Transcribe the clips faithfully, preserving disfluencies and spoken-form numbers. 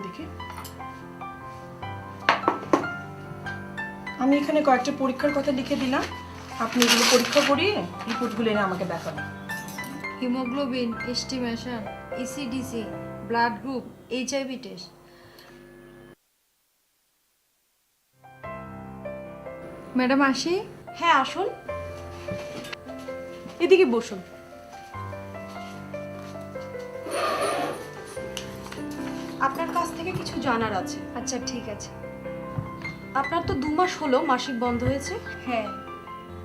দেখি, আমি এখানে কয়েকটা পরীক্ষার কথা লিখে দিলাম, আপনি এগুলো পরীক্ষা করিয়ে রিপোর্টগুলো এনে আমাকে দেখাবেন। Haemoglobin, estimation, ECDC, blood group, HIV test. Madam, আসি? হ্যাঁ, আসুন, এদিকে বসুন। আপনার কাছ থেকে কিছু জানার আছে। আচ্ছা, ঠিক আছে। আপনার তো দু মাস হলো মাসিক বন্ধ হয়েছে। হ্যাঁ।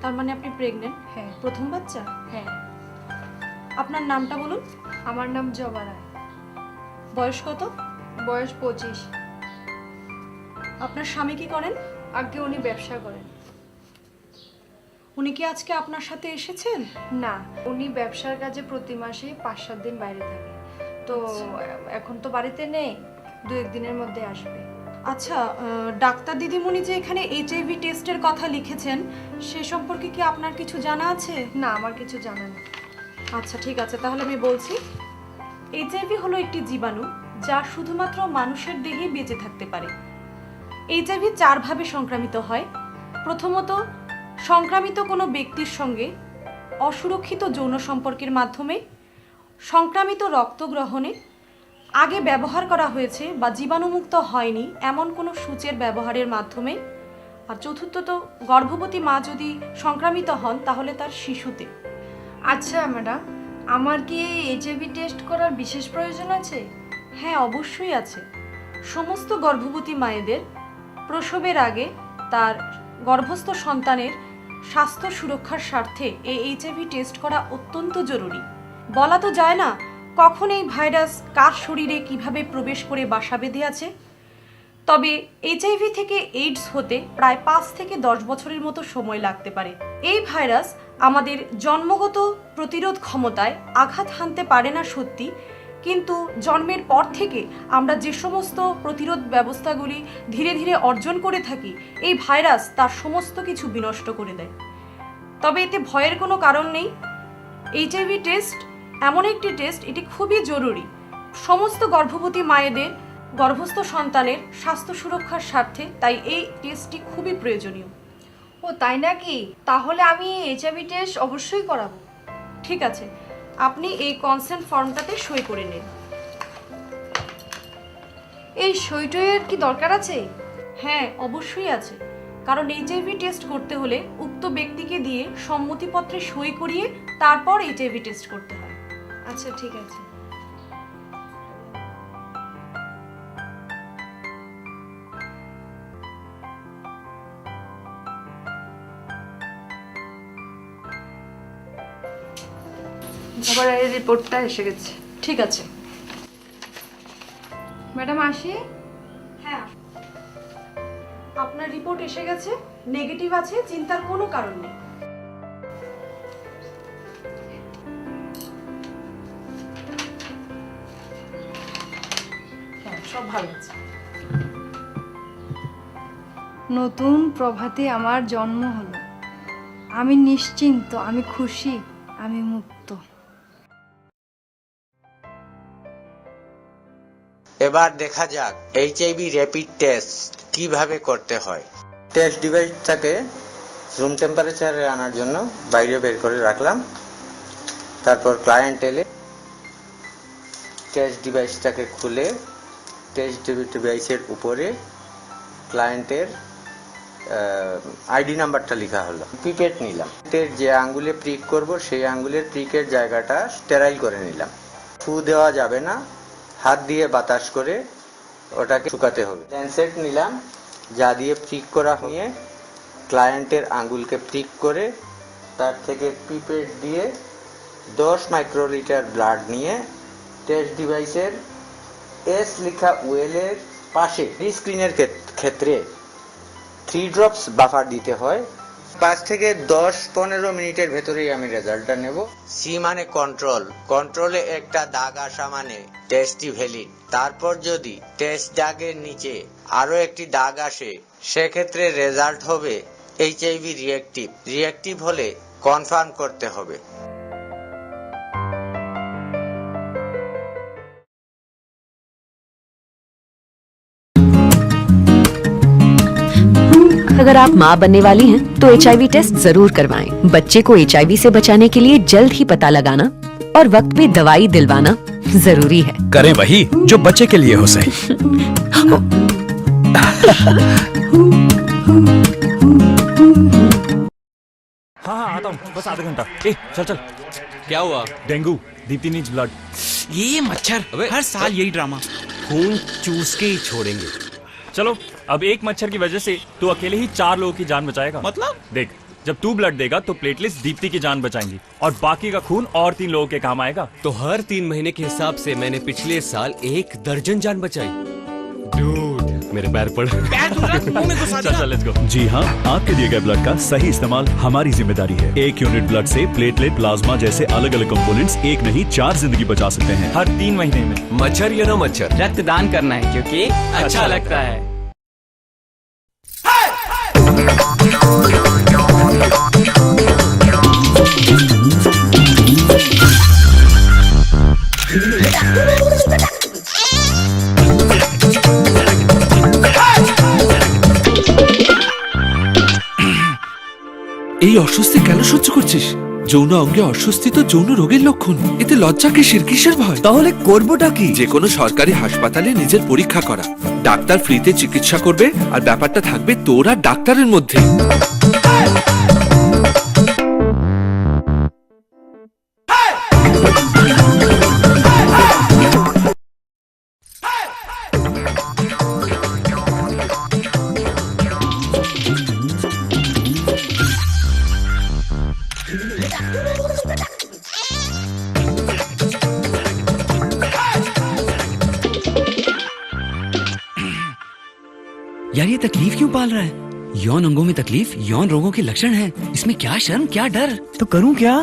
তার মানে আপনি প্রেগন্যান্ট? হ্যাঁ। প্রথম বাচ্চা? হ্যাঁ। আপনার নামটা বলুন। আমার নাম জবা রায়। বয়স কত? বয়স পঁচিশ। আপনার স্বামী কি করেন? আগে উনি ব্যবসা করেন। উনি কি আজকে আপনার সাথে এসেছেন? না, উনি ব্যবসার কাজে প্রতি মাসে পাঁচ সাত দিন বাইরে থাকে। তো আচ্ছা। এখন তো বাড়িতে নেই, দু এক দিনের মধ্যে আসবে। আচ্ছা, আহ, ডাক্তার দিদিমণি যে এখানে এইচআইভি টেস্টের কথা লিখেছেন, সে সম্পর্কে কি আপনার কিছু জানা আছে? না, আমার কিছু জানা নেই। আচ্ছা, ঠিক আছে, তাহলে আমি বলছি। এইচআইভি হলো একটি জীবাণু, যা শুধুমাত্র মানুষের দেহেই বেঁচে থাকতে পারে। এইচআইভি চারভাবে সংক্রামিত হয়। প্রথমত, সংক্রামিত কোনো ব্যক্তির সঙ্গে অসুরক্ষিত যৌন সম্পর্কের মাধ্যমে, সংক্রামিত রক্ত গ্রহণে, আগে ব্যবহার করা হয়েছে বা জীবাণুমুক্ত হয়নি এমন কোনো সূচের ব্যবহারের মাধ্যমে, আর চতুর্থত, গর্ভবতী মা যদি সংক্রামিত হন, তাহলে তার শিশুতে। আচ্ছা ম্যাডাম, আমার কি এই এইচআইভি টেস্ট করার বিশেষ প্রয়োজন আছে? হ্যাঁ, অবশ্যই আছে। সমস্ত গর্ভবতী মায়েদের প্রসবের আগে তার গর্ভস্থ সন্তানের স্বাস্থ্য সুরক্ষার স্বার্থে এই এইচআইভি টেস্ট করা অত্যন্ত জরুরি। বলা তো যায় না কখন এই ভাইরাস কার শরীরে কিভাবে প্রবেশ করে বাসা বেঁধে আছে। তবে এইচআইভি থেকে এইডস হতে প্রায় পাঁচ থেকে দশ বছরের মতো সময় লাগতে পারে। এই ভাইরাস আমাদের জন্মগত প্রতিরোধ ক্ষমতায় আঘাত হানতে পারে না সত্যি, কিন্তু জন্মের পর থেকে আমরা যে সমস্ত প্রতিরোধ ব্যবস্থাগুলি ধীরে ধীরে অর্জন করে থাকি, এই ভাইরাস তার সমস্ত কিছু বিনষ্ট করে দেয়। তবে এতে ভয়ের কোনো কারণ নেই। এইচআইভি টেস্ট এমন একটি টেস্ট, এটি খুবই জরুরি সমস্ত গর্ভবতী মায়েদের গর্ভস্থ সন্তানের স্বাস্থ্য সুরক্ষার স্বার্থে, তাই এই টেস্টটি খুবই প্রয়োজনীয়। ও তাই নাকি? তাহলে আমি এইচআইভি টেস্ট অবশ্যই করাবো। ঠিক আছে, আপনি এই কনসেন্ট ফর্মটাতে সই করে নিন। এই সইটইয়ের কি দরকার আছে? হ্যাঁ, অবশ্যই আছে, কারণ এইচআইভি টেস্ট করতে হলে উক্ত ব্যক্তিকে দিয়ে সম্মতিপত্রে সই করিয়ে তারপর এইচআইভি টেস্ট করতে হয়। আচ্ছা, ঠিক আছে। বাবার এই রিপোর্টটা এসে গেছে। ঠিক আছে। ম্যাডাম, আসি? হ্যাঁ, আপনার রিপোর্ট এসে গেছে, নেগেটিভ আছে, চিন্তার কোনো কারণ নেই। হ্যাঁ, সব ভালো আছে। নতুন প্রভাতে আমার জন্ম হলো। আমি নিশ্চিন্ত, আমি খুশি, আমি মুক্ত। এবার দেখা যাক এইচআইভি র‍্যাপিড টেস্ট কিভাবে করতে হয়। টেস্ট ডিভাইসটাকে রুম টেম্পারেচারে আনার জন্য বাইরে বের করে রাখলাম। তারপর ক্লায়েন্ট এলে টেস্ট ডিভাইসটাকে খুলে টেস্ট ডিভাইসের উপরে ক্লায়েন্টের আইডি নাম্বারটা লেখা হলো। পিপেট নিলাম। এর যে আঙ্গুলে প্রিক করব, সেই আঙ্গুলের প্রিকের জায়গাটা স্টেরাইল করে নিলাম। ফু দেওয়া যাবে না, হাত দিয়ে বাতাস করে ওটাকে শুকাতে হবে। ল্যান্সেট নিলাম, যা দিয়ে প্রিক করা হয়ে ক্লায়েন্টের আঙ্গুলকে প্রিক করে তার থেকে পিপেট দিয়ে দশ মাইক্রোলিটার ব্লাড নিয়ে টেস্ট ডিভাইসের এস লেখা ওয়েলের পাশে স্ক্রিনের ক্ষেত-, ক্ষেত্রে থ্রি ড্রপস বাফার দিতে হয়। পাঁচ থেকে দশ পনেরো মিনিটের ভেতরেই আমি রেজাল্টটা নেব। সি মানে কন্ট্রোল, কন্ট্রোলে একটা দাগ আসা মানে টেস্টটি ভ্যালিড। তারপর যদি টেস্ট দাগের নিচে আরও একটি দাগ আসে, সেক্ষেত্রে রেজাল্ট হবে এইচআইভি রিয়েক্টিভ। রিয়েক্টিভ হলে কনফার্ম করতে হবে। अगर आप माँ बनने वाली हैं, तो एचआईवी टेस्ट जरूर करवाएं। बच्चे को एचआईवी से बचाने के लिए जल्द ही पता लगाना और वक्त पे दवाई दिलवाना जरूरी है। करें वही जो बच्चे के लिए हो सही। हाँ, हाँ, आता हूँ, बस आधा घंटा। ए, चल, चल। क्या हुआ? डेंगू। Deepti needs blood. ये मच्छर, अबे, हर साल यही ड्रामा। खून चूस के ही छोड़ेंगे। चलो, अब एक मच्छर की वजह से तू अकेले ही चार लोगों की जान बचाएगा। मतलब? देख, जब तू ब्लड देगा तो प्लेटलेट्स दीप्ति की जान बचाएंगी और बाकी का खून और तीन लोगों के काम आएगा। तो हर तीन महीने के हिसाब से मैंने पिछले साल एक दर्जन जान बचाई। डूड, मेरे पैर पड़। पैर दूर रख, मुंह में घुसा चल, दिया। चल, लेट्स गो। जी हाँ, आपके दिए गए ब्लड का सही इस्तेमाल हमारी जिम्मेदारी है। एक यूनिट ब्लड से प्लेटलेट, प्लाज्मा जैसे अलग-अलग कंपोनेंट्स एक नहीं, चार जिंदगी बचा सकते हैं। हर तीन महीने में। मच्छर या ना मच्छर, रक्तदान करना है, क्योंकि अच्छा लगता है। এই অস্বস্তি কেন সহ্য করছিস? যৌন অঙ্গে অস্বস্তি তো যৌন রোগের লক্ষণ। এতে লজ্জা কিসের, কিসের ভয়? তাহলে করবোটা কি? যে কোনো সরকারি হাসপাতালে নিজের পরীক্ষা করা। ডাক্তার ফ্রিতে চিকিৎসা করবে, আর ব্যাপারটা থাকবে তোর আর ডাক্তারের মধ্যে। यार, ये तकलीफ क्यों पाल रहा है? यौन अंगों में तकलीफ यौन रोगों के लक्षण है। इसमें क्या शर्म, क्या डर? तो करूं क्या?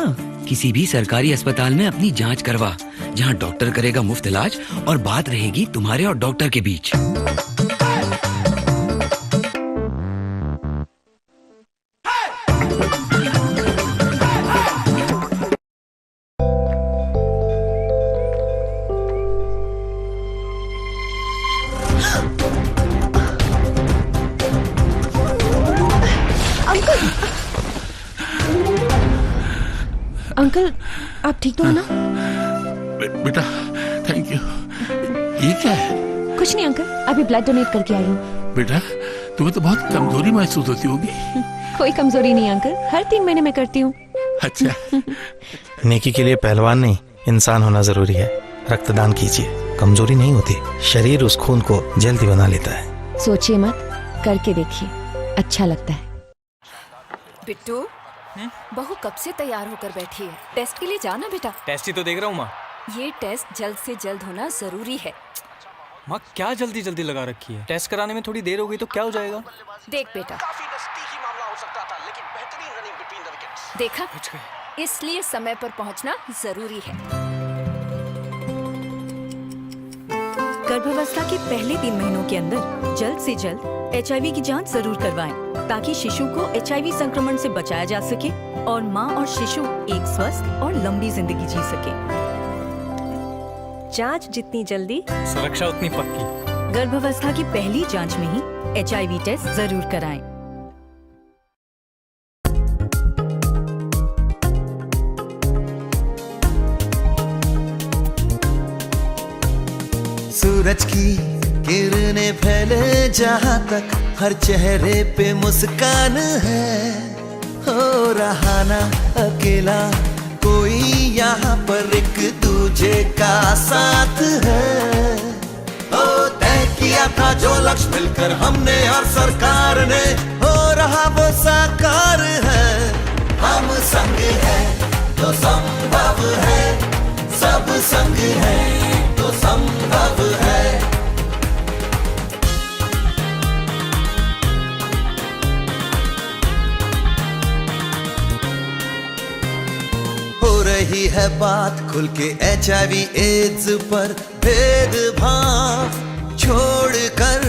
किसी भी सरकारी अस्पताल में अपनी जांच करवा, जहां डॉक्टर करेगा मुफ्त इलाज और बात रहेगी तुम्हारे और डॉक्टर के बीच। अंकल, अंकल, आप ठीक तो हो ना? बे-, बेटा, थैंक यू। ये क्या है? कुछ नहीं अंकल, अभी ब्लड डोनेट करके आई हूँ। बेटा, तुम्हें तो बहुत कमजोरी महसूस होती होगी। कोई कमजोरी नहीं अंकल, हर तीन महीने में करती हूँ। अच्छा। नेकी के लिए पहलवान नहीं, इंसान होना जरूरी है। रक्तदान कीजिए, कमजोरी नहीं होती, शरीर उस खून को जल्दी बना लेता है। सोचिए मत, करके देखिए, अच्छा लगता है। बिट्टू, हम्म? बहू कब से तैयार होकर बैठी है? टेस्ट के लिए जाना बेटा। टेस्ट ही तो देख रहा हूँ माँ। ये टेस्ट जल्द से जल्द होना जरूरी है। माँ, क्या जल्दी जल्दी लगा रखी है? टेस्ट कराने में थोड़ी देर हो गई तो क्या हो जाएगा? देख बेटा, काफी नजदीकी मामला हो सकता था, लेकिन बेहतरीन रनिंग बिटवीन द विकेट्स। देखा, बच गए। इसलिए समय पर पहुंचना जरूरी है। गर्भावस्था के पहले तीन महीनों के अंदर जल्द से जल्द एचआईवी की जांच जरूर करवाएं, ताकि शिशु को एचआईवी संक्रमण से बचाया जा सके और मां और शिशु एक स्वस्थ और लंबी जिंदगी जी सके। जांच जितनी जल्दी, सुरक्षा उतनी पक्की। गर्भावस्था की पहली जांच में ही एचआईवी टेस्ट जरूर कराएं। सूरज की किरणें फैले जहां तक, हर चेहरे पे मुस्कान है। हो रहा ना अकेला कोई यहाँ पर, एक दूजे का साथ है। ओ, तय किया था जो लक्ष्य मिलकर हमने और सरकार ने, हो रहा वो साकार है। हम संग हैं तो संभव है, सब संग हैं तो संभव है। हो रही है बात खुल के एचआईवी एड्स पर, भेदभाव छोड़कर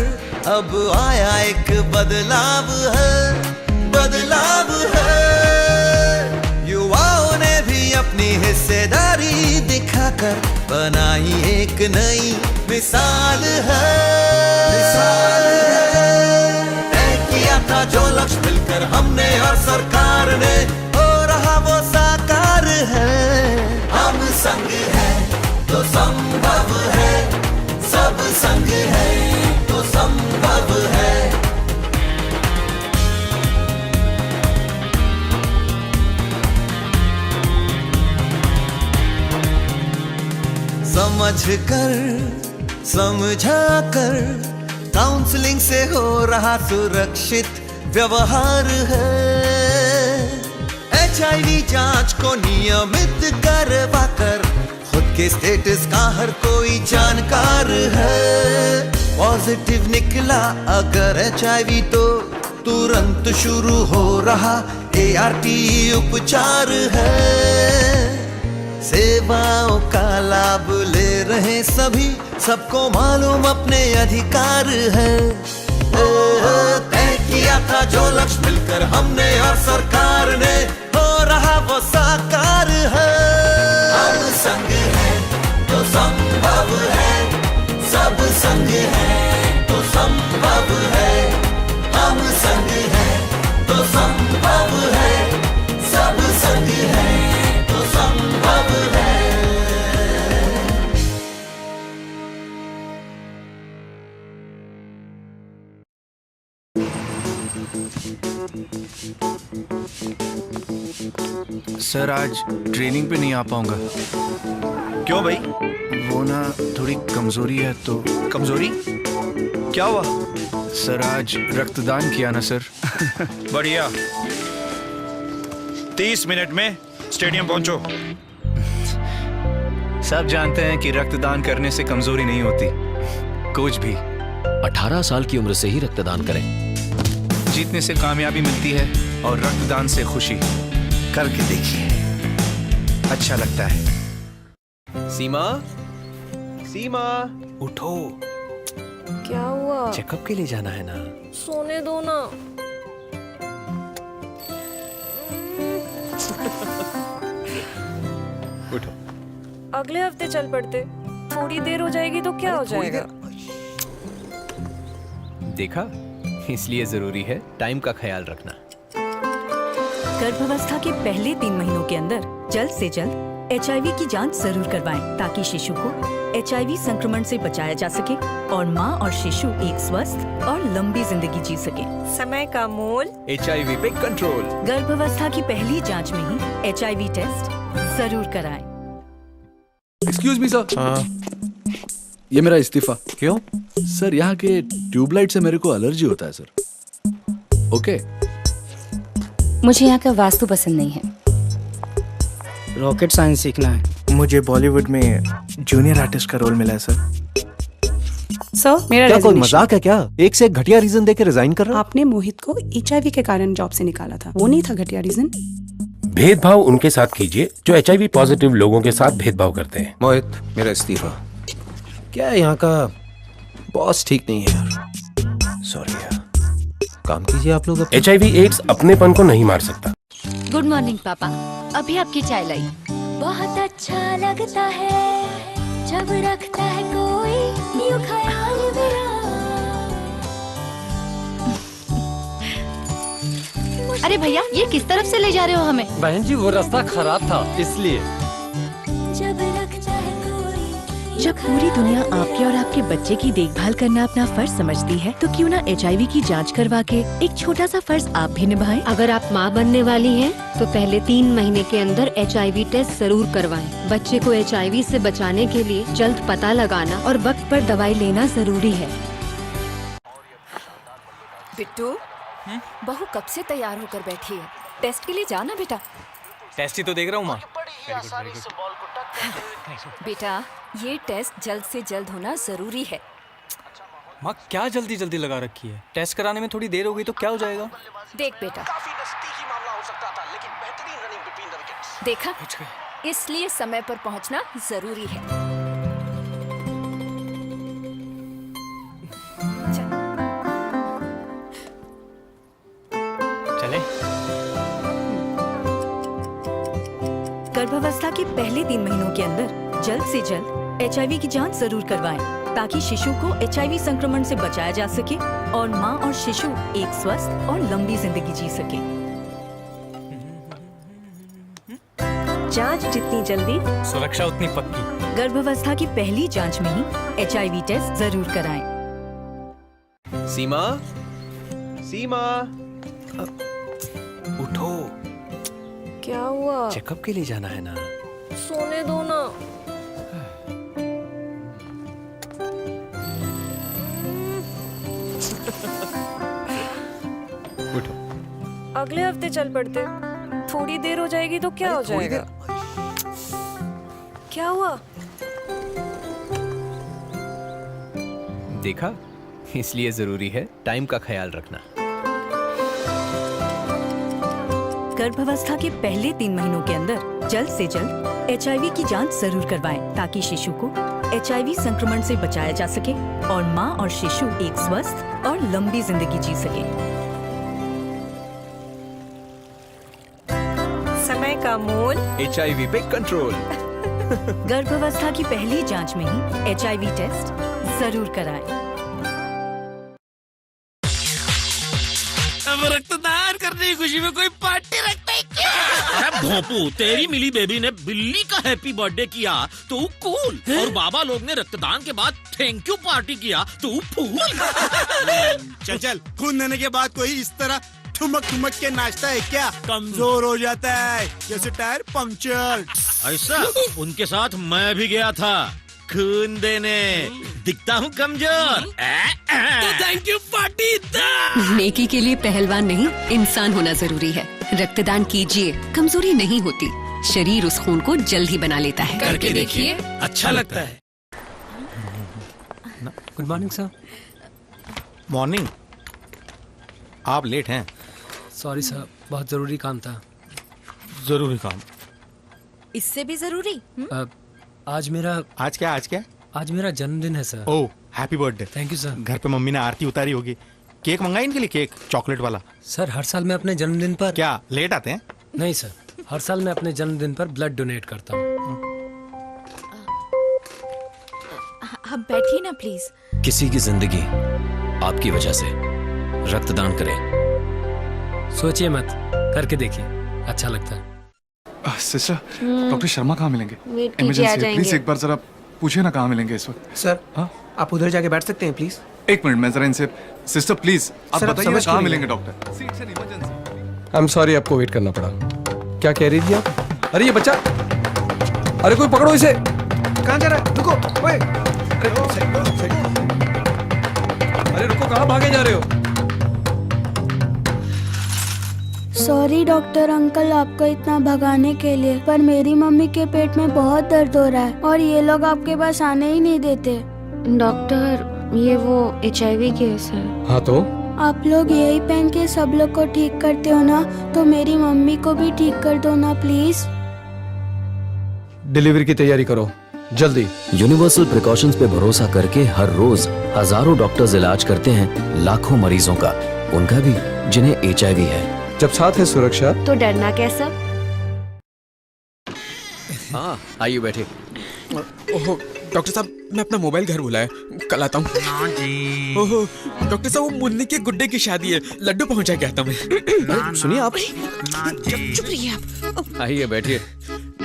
अब आया एक बदलाव है, बदलाव है। युवाओं ने भी अपनी हिस्सेदारी दिखाकर बनाई एक नई मिसाल है, मिसाल है। तय किया था जो लक्ष्य सरकार ने हो रहा वो साकार है। हम संग हैं तो संभव है, सब संग हैं तो संभव है। समझ कर, समझा कर, काउंसलिंग से हो रहा सुरक्षित व्यवहार है। एचआईवी जांच को नियमित करवा कर खुद के स्टेटस का हर कोई जानकार है। पॉजिटिव निकला अगर एचआईवी तो तुरंत शुरू हो रहा एआरटी उपचार है। सेवाओं का लाभ ले रहे सभी, सबको मालूम अपने अधिकार है। ओ, तय किया था जो लक्ष्य मिलकर हमने और सरकार ने, हो रहा वो साकार है। हम संग हैं तो संभव है, सब संग हैं तो संभव है। हम संग हैं तो संभव है, सब संग हैं तो संभव है। सर, आज ट्रेनिंग पे नहीं आ पाऊंगा। क्यों भाई? वो ना, थोड़ी कमजोरी है तो। कमजोरी? क्या हुआ? सर, आज रक्तदान किया ना सर। बढ़िया। तीस मिनट में स्टेडियम पहुंचो। सब जानते हैं कि रक्तदान करने से कमजोरी नहीं होती, कुछ भी। अठारह साल की उम्र से ही रक्तदान करें। जीतने से कामयाबी मिलती है और रक्तदान से खुशी। करके देखिए, अच्छा लगता है। सीमा, सीमा, उठो। क्या हुआ? चेकअप के लिए जाना है ना। सोने दो ना। उठो। अगले हफ्ते चल पड़ते। थोड़ी देर हो जाएगी तो क्या हो जाएगा? देखा, इसलिए जरूरी है टाइम का ख्याल रखना। गर्भावस्था के पहले तीन महीनों के अंदर जल्द से जल्द एचआईवी की जांच जरूर करवाएं, ताकि शिशु को एचआईवी संक्रमण से बचाया जा सके और मां और शिशु एक स्वस्थ और लंबी जिंदगी जी सके। समय का मोल। एचआईवी पे कंट्रोल। गर्भावस्था की पहली जांच में ही एचआईवी टेस्ट जरूर कराएं। Excuse me sir. हाँ। ये मेरा इस्तीफा। क्यों? सर, यहाँ के ट्यूबलाइट से मेरे को एलर्जी होता है सर। ओके। मुझे यहाँ का वास्तु पसंद नहीं है। रॉकेट साइंस सीखना है। मुझे बॉलीवुड में जूनियर आर्टिस्ट का रोल मिला है सर। सर, मेरा क्या कोई रेजिग्नेशन। मजाक है क्या? एक से एक घटिया रीजन देके रिजाइन कर रहे हो? आपने मोहित को एचआईवी के कारण जॉब से निकाला था, वो नहीं था घटिया रीजन? भेदभाव उनके साथ कीजिए जो एचआईवी पॉजिटिव लोगों के साथ भेदभाव करते हैं। मोहित, मेरा इस्तीफा। क्या है यहाँ का बॉस ठीक नहीं है यार। सॉरी यार। काम कीजिए आप लोग अपना। एचआईवी एड्स अपनेपन को नहीं मार सकता। गुड मॉर्निंग पापा, अभी आपकी चाय लाई। बहुत अच्छा लगता है जब रखता है कोई यूं ख्याल मेरा। अरे भैया, ये किस तरफ से ले जा रहे हो हमें? बहन जी, वो रास्ता खराब था, इसलिए। जब रखता है कोई जब पूरी दुनिया आपके और आपके बच्चे की देखभाल करना अपना फर्ज समझती है, तो क्यों ना एचआईवी की जांच करवा के एक छोटा सा फर्ज आप भी निभाएं? अगर आप माँ बनने वाली हैं, तो पहले तीन महीने के अंदर एचआईवी टेस्ट जरूर करवाएं। बच्चे को एचआईवी से बचाने के लिए जल्द पता लगाना और वक्त पर दवाई लेना जरूरी है। बिट्टू, हम्म? बहू कब से तैयार होकर बैठी है? टेस्ट के लिए जाना बेटा। टेस्ट ही तो देख रहा हूँ माँ। बेटा, ये टेस्ट जल्द से जल्द होना जरूरी है। माँ, क्या जल्दी जल्दी लगा रखी है? टेस्ट कराने में थोड़ी देर हो गई तो क्या हो जाएगा? देख बेटा, काफी नजदीकी मामला हो सकता था, लेकिन बेहतरीन रनिंग बिटवीन द विकेट्स। देखा, पहुंच गए। इसलिए समय पर पहुंचना जरूरी है। चल। चले। गर्भावस्था के पहले तीन महीनों के अंदर जल्द से जल्द एचआईवी की जांच जरूर करवाएं, ताकि शिशु को एचआईवी संक्रमण से बचाया जा सके और मां और शिशु एक स्वस्थ और लंबी जिंदगी जी सके। जांच जितनी जल्दी, सुरक्षा उतनी पक्की। गर्भावस्था की पहली जांच में ही एचआईवी टेस्ट जरूर कराएं। सीमा, सीमा, अ, उठो। क्या हुआ? चेकअप के लिए जाना है ना। सोने दो ना। उठो। अगले हफ्ते चल पड़ते। थोड़ी देर हो जाएगी तो क्या हो जाएगा? क्या हुआ? देखा, इसलिए जरूरी है टाइम का ख्याल रखना। गर्भावस्था के पहले तीन महीनों के अंदर जल्द से जल्द एचआईवी की जांच जरूर करवाएं, ताकि शिशु को एचआईवी संक्रमण से बचाया जा सके और मां और शिशु एक स्वस्थ और लंबी जिंदगी जी सके। समय का मोल। एचआईवी पे कंट्रोल। गर्भावस्था की पहली जांच में ही एचआईवी टेस्ट जरूर कराएं। अब रक्तदान करने की खुशी में कोई पार्टी रखता है क्या? अरे भोंपू, तेरी मिली बेबी ने बिल्ली का हैप्पी बर्थडे किया तो कूल, और बाबा लोग ने रक्तदान के बाद थैंक यू पार्टी किया तो फूल। चल चल, खून देने के बाद कोई इस तरह ठुमक ठुमक के नाचता है क्या? कमजोर हो जाता है, जैसे टायर पंक्चर। ऐसा? उनके साथ मैं भी गया था खून देने। दिखता हूँ कमजोर। तो थैंक यू पार्टी दा। नेकी के लिए पहलवान नहीं, इंसान होना जरूरी है। रक्तदान कीजिए, कमजोरी नहीं होती। शरीर उस खून को जल्द ही बना लेता है। करके देखिए, अच्छा लगता है। Good morning sir. मॉर्निंग। आप लेट हैं। सॉरी सर, बहुत ज़रूरी काम था। ज़रूरी काम? इससे भी ज़रूरी? हम्म? अ, आज मेरा आज क्या, आज क्या? आज मेरा जन्मदिन है sir. Oh, happy birthday. Thank you sir. घर पे मम्मी ने आरती उतारी होगी। केक मंगाई इनके लिए, केक, चॉकलेट वाला। सर, हर साल मैं अपने जन्मदिन पर क्या लेट आते हैं? नहीं सर, हर साल मैं अपने जन्मदिन पर ब्लड डोनेट करता हूँ। आप बैठिए ना प्लीज। किसी की जिंदगी आपकी वजह से। रक्तदान करें। सोचिए मत, करके देखिए, अच्छा लगता है। सिस्टर, डॉक्टर शर्मा कहाँ मिलेंगे? वेट कीजिए, आ जाएंगे। प्लीज एक बार जरा पूछिए ना कहाँ मिलेंगे इस वक्त। सर, हाँ? आप उधर जाके बैठ सकते हैं प्लीज? एक मिनट, मैं जरा इनसे, सिस्टर प्लीज, आप बताइए ना कहाँ मिलेंगे doctor? See, it's an emergency. I am sorry, आपको वेट करना पड़ा। क्या कह रही थी आप? अरे ये बच्चा, अरे कोई पकड़ो इसे। कहाँ जा रहा है? रुको, ओए। अरे रुको, साइड करो, साइड करो। अरे रुको, कहाँ भागे जा रहे हो? सॉरी डॉक्टर अंकल, आपको इतना भगाने के लिए, पर मेरी मम्मी के पेट में बहुत दर्द हो रहा है और ये लोग आपके पास आने ही नहीं देते। डॉक्टर, ये वो एचआईवी केस है। हाँ तो? आप लोग यही पहन के सब लोग को ठीक करते हो ना, तो मेरी मम्मी को भी ठीक कर दो ना प्लीज। डिलीवरी की तैयारी करो। जल्दी। यूनिवर्सल प्रिकॉशंस पे भरोसा करके हर रोज हजारों डॉक्टर्स इलाज करते हैं लाखों मरीजों का, उनका भी जिन्हें एचआईवी है। जब साथ है सुरक्षा। तो डरना कैसा? हाँ, आइए बैठे। ओहो, डॉक्टर साहब, मैं अपना मोबाइल घर भुलाया, कल आता हूँ। ना जी। ओहो, डॉक्टर साहब, वो मुन्नी के गुड्डे की शादी है, लड्डू पहुंचा के आता मैं। ना, अरे, सुनिए ना, आप। ना जी। चुप रहिए आप। आइए, बैठिए।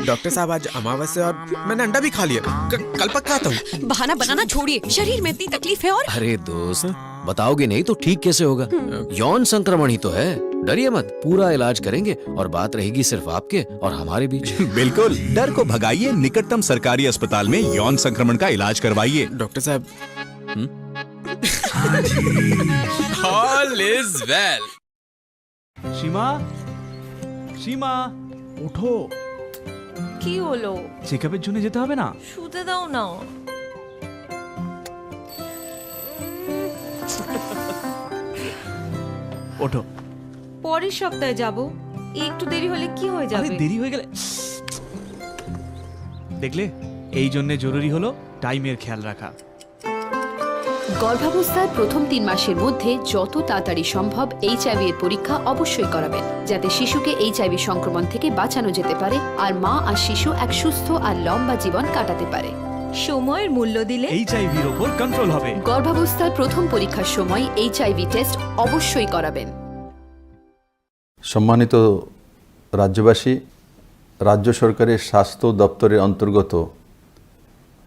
डॉक्टर साहब, आज अमावस्या और मैंने अंडा भी खा लिया। क-, कल पक्का आता हूँ। बहाना बनाना छोड़िए, शरीर में इतनी तकलीफ है और अरे दोस्त, बताओगे नहीं तो ठीक कैसे होगा? यौन संक्रमण ही तो है, डरिए मत, पूरा इलाज करेंगे और बात रहेगी सिर्फ आपके और हमारे बीच। बिल्कुल, डर को भगाइए, निकटतम सरकारी अस्पताल में यौन संक्रमण का इलाज करवाइए। डॉक्टर साहब। हम्म? All is well। সীমা, সীমা, ওঠো। কি হলো? চেকআপের জন্য যেতে হবে না? শুতে দাও না। ওঠো। পরের সপ্তাহে যাব। একটু দেরি হলে কি হয়ে যাবে? আরে, দেরি হয়ে গেলে, দেখলে, এই জন্যে জরুরি হলো টাইমের খেয়াল রাখা। গর্ভাবস্থার প্রথম তিন মাসের মধ্যে যত তাড়াতাড়ি সম্ভব এইচআইভি এর পরীক্ষা অবশ্যই করাবেন, যাতে শিশুকে এইচআইভি সংক্রমণ থেকে বাঁচানো যেতে পারে আর মা আর শিশু এক সুস্থ আর লম্বা জীবন কাটাতে পারে। সময়ের মূল্য দিলে এইচআইভির ওপর কন্ট্রোল হবে। গর্ভাবস্থার প্রথম পরীক্ষার সময় এইচআইভি টেস্ট অবশ্যই করাবেন। সম্মানিত রাজ্যবাসী, রাজ্য সরকারের স্বাস্থ্য দপ্তরের অন্তর্গত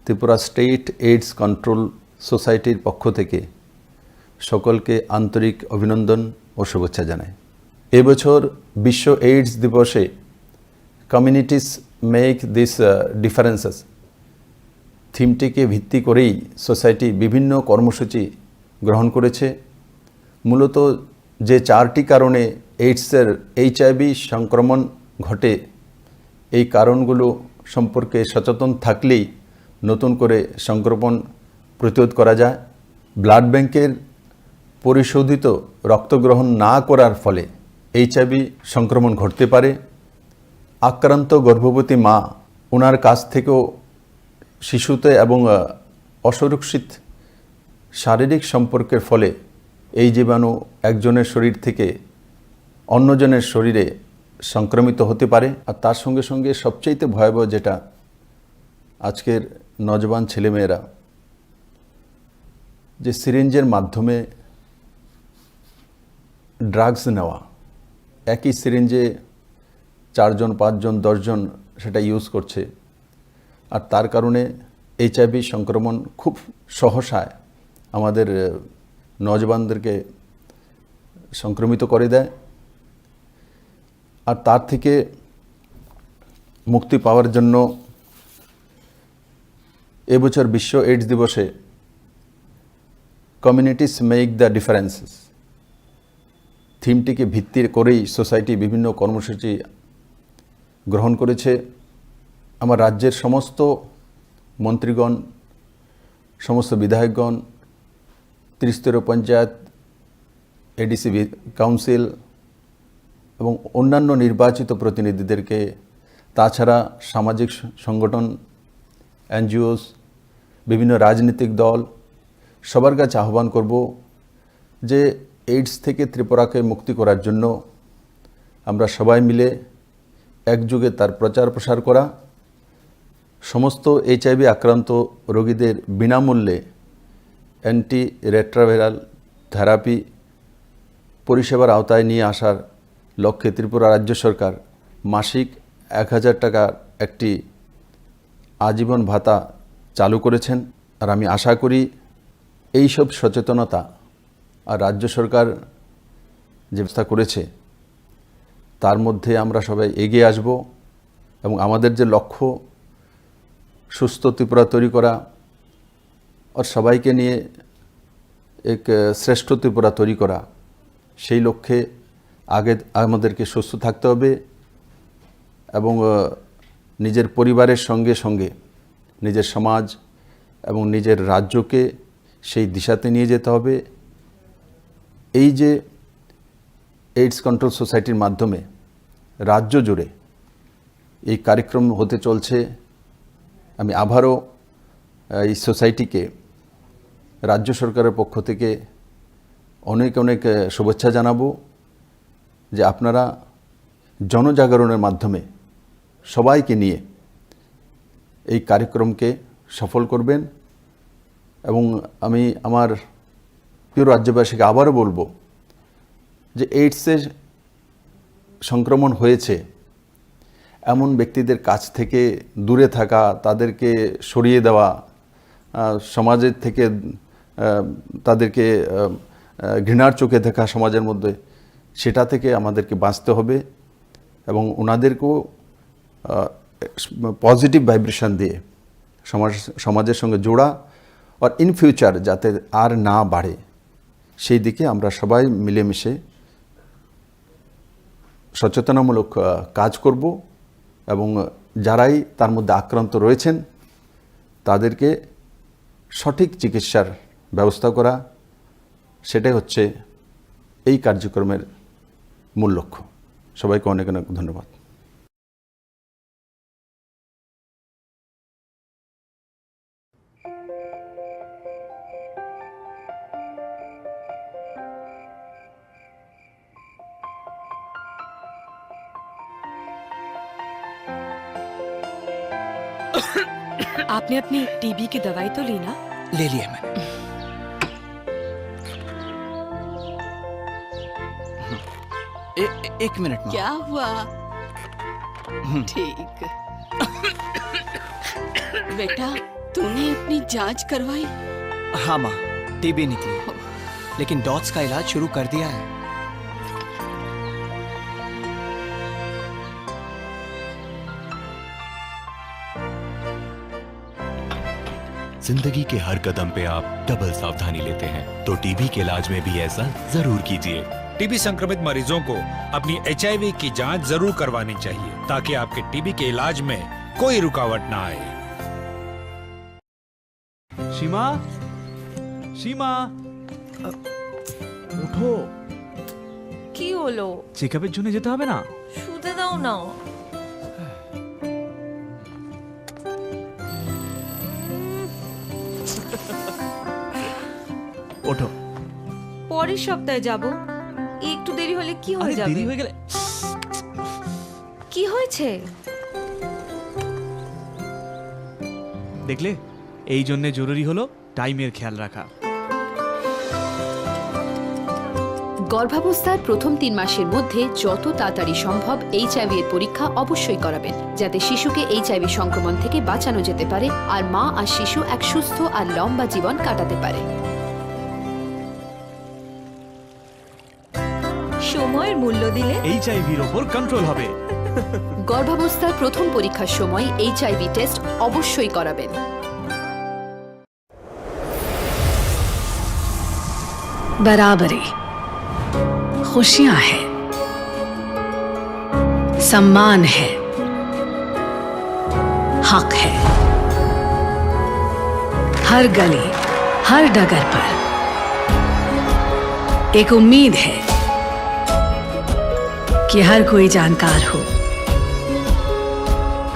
ত্রিপুরা স্টেট এইডস কন্ট্রোল সোসাইটির পক্ষ থেকে সকলকে আন্তরিক অভিনন্দন ও শুভেচ্ছা জানাই। এবছর বিশ্ব এইডস দিবসে কমিউনিটিস মেক দিস ডিফারেন্সেস থিমটিকে ভিত্তি করেই সোসাইটি বিভিন্ন কর্মসূচি গ্রহণ করেছে। মূলত যে চারটি কারণে এইডসের, এইচআইভি সংক্রমণ ঘটে, এই কারণগুলো সম্পর্কে সচেতন থাকলেই নতুন করে সংক্রমণ প্রতিরোধ করা যায়। ব্লাড ব্যাংকের পরিশোধিত রক্ত গ্রহণ না করার ফলে এইচআইভি সংক্রমণ ঘটতে পারে। আক্রান্ত গর্ভবতী মা, ওনার কাছ থেকেও শিশুতে এবং, আহ, অসুরক্ষিত শারীরিক সম্পর্কের ফলে এই জীবাণু একজনের শরীর থেকে অন্যজনের শরীরে সংক্রমিত হতে পারে। আর তার সঙ্গে সঙ্গে সবচেয়ে ভয়াবহ যেটা, আজকের নজওয়ান ছেলেমেয়েরা যে সিরিঞ্জের মাধ্যমে ড্রাগস নেওয়া, একই সিরিঞ্জে চারজন, পাঁচজন, দশজন সেটা ইউজ করছে। আর তার কারণে এইচআইভি সংক্রমণ খুব সহসায় আমাদের, আহ, নজওয়ানদেরকে সংক্রমিত করে দেয়। আর তার থেকে মুক্তি পাওয়ার জন্য এবছর বিশ্ব এইডস দিবসে কমিউনিটিস মেক দ্য ডিফারেন্সেস থিমটিকে ভিত্তি করেই সোসাইটি বিভিন্ন কর্মসূচি গ্রহণ করেছে। আমার রাজ্যের সমস্ত মন্ত্রীগণ, সমস্ত বিধায়কগণ, ত্রিস্তরীয় পঞ্চায়েত, এডিসি বি-, কাউন্সিল এবং অন্যান্য নির্বাচিত প্রতিনিধিদেরকে, তাছাড়া সামাজিক স-, সংগঠন, এনজিওস, বিভিন্ন রাজনৈতিক দল, সবার কাছে আহ্বান করব যে এইডস থেকে ত্রিপুরাকে মুক্তি করার জন্য আমরা সবাই মিলে একযোগে তার প্রচার প্রসার করা, সমস্ত এইচআইভি আক্রান্ত রোগীদের বিনামূল্যে অ্যান্টি রেট্রোভাইরাল থেরাপি পরিষেবার আওতায় নিয়ে আসার লক্ষ্যে ত্রিপুরা রাজ্য সরকার মাসিক এক হাজার টাকার একটি আজীবন ভাতা চালু করেছেন। আর আমি আশা করি এইসব সচেতনতা আর রাজ্য সরকার যে ব্যবস্থা করেছে, তার মধ্যে আমরা সবাই এগিয়ে আসব এবং আমাদের যে লক্ষ্য সুস্থ ত্রিপুরা তৈরি করা, আর সবাইকে নিয়ে এক, আহ, শ্রেষ্ঠ ত্রিপুরা তৈরি করা, সেই লক্ষ্যে আগে আমাদেরকে সুস্থ থাকতে হবে এবং, আহ, নিজের পরিবারের সঙ্গে সঙ্গে নিজের সমাজ এবং নিজের রাজ্যকে সেই দিশাতে নিয়ে যেতে হবে। এই যে এইডস কন্ট্রোল সোসাইটির মাধ্যমে রাজ্য জুড়ে এই কার্যক্রম হতে চলছে। আমি আবারও, আহ, এই সোসাইটিকে রাজ্য সরকারের পক্ষ থেকে অনেক অনেক, আহ, শুভেচ্ছা জানাবো যে আপনারা জনজাগরণের মাধ্যমে সবাইকে নিয়ে এই কার্যক্রমকে সফল করবেন। এবং আমি আমার প্রিয় রাজ্যবাসীকে আবারও বলবো যে এইডসের সংক্রমণ হয়েছে এমন ব্যক্তিদের কাছ থেকে দূরে থাকা, তাদেরকে সরিয়ে দেওয়া, আহ, সমাজের থেকে, আহ, তাদেরকে, আহ, আহ, ঘৃণার চোখে দেখা সমাজের মধ্যে, সেটা থেকে আমাদেরকে বাঁচতে হবে এবং ওনাদেরকেও, আহ, পজিটিভ ভাইব্রেশন দিয়ে সমাজ, সমাজের সঙ্গে জোড়া, আর ইন ফিউচার যাতে আর না বাড়ে, সেই দিকে আমরা সবাই মিলেমিশে সচেতনামূলক, আহ, কাজ করব এবং যারাই তার মধ্যে আক্রান্ত রয়েছেন, তাদেরকে সঠিক চিকিৎসার ব্যবস্থা করা, সেটাই হচ্ছে এই কার্যক্রমের মূল লক্ষ্য। সবাইকে অনেক অনেক ধন্যবাদ। आपने अपनी टीबी की दवाई तो ली ना? ले लिया मैंने। ए, ए, एक मिनट, माँ। क्या हुआ? ठीक। बेटा, तूने अपनी जांच करवाई? हाँ माँ, टीबी निकली, लेकिन डॉट्स का इलाज शुरू कर दिया है। जिंदगी के हर कदम पे आप डबल सावधानी लेते हैं, तो टीबी के इलाज में भी ऐसा जरूर कीजिए। टीबी संक्रमित मरीजों को अपनी एचआईवी की जांच जरूर करवानी चाहिए, ताकि आपके टीबी के इलाज में कोई रुकावट ना आए। সীমা, সীমা, আ, ওঠো। কি হলো? চেকআপের জন্য যেতে হবে না? শুতে দাও না। ওঠো। পরের সপ্তাহে যাব। একটু দেরি হলে কি হয়ে আরে, যাবে? দেরি হয়ে গেলে কি হয়েছে? দেখলে, এই জন্যে জরুরি হলো টাইমের খেয়াল রাখা। গর্ভাবস্থার প্রথম তিন মাসের মধ্যে যত তাড়াতাড়ি সম্ভব এইচআইভি এর পরীক্ষা অবশ্যই করাবেন, যাতে শিশুকে এইচআইভি সংক্রমণ থেকে বাঁচানো যেতে পারে আর মা আর শিশু এক সুস্থ আর লম্বা জীবন কাটাতে পারে। সময়ের মূল্য দিলে এইচআইভির ওপর কন্ট্রোল হবে। গর্ভাবস্থার প্রথম পরীক্ষার সময় এইচআইভি টেস্ট অবশ্যই করাবেন। बराबरी, खुशियां हैं, सम्मान है, हक है। हर गली, हर डगर पर एक उम्मीद है कि हर कोई जानकार हो,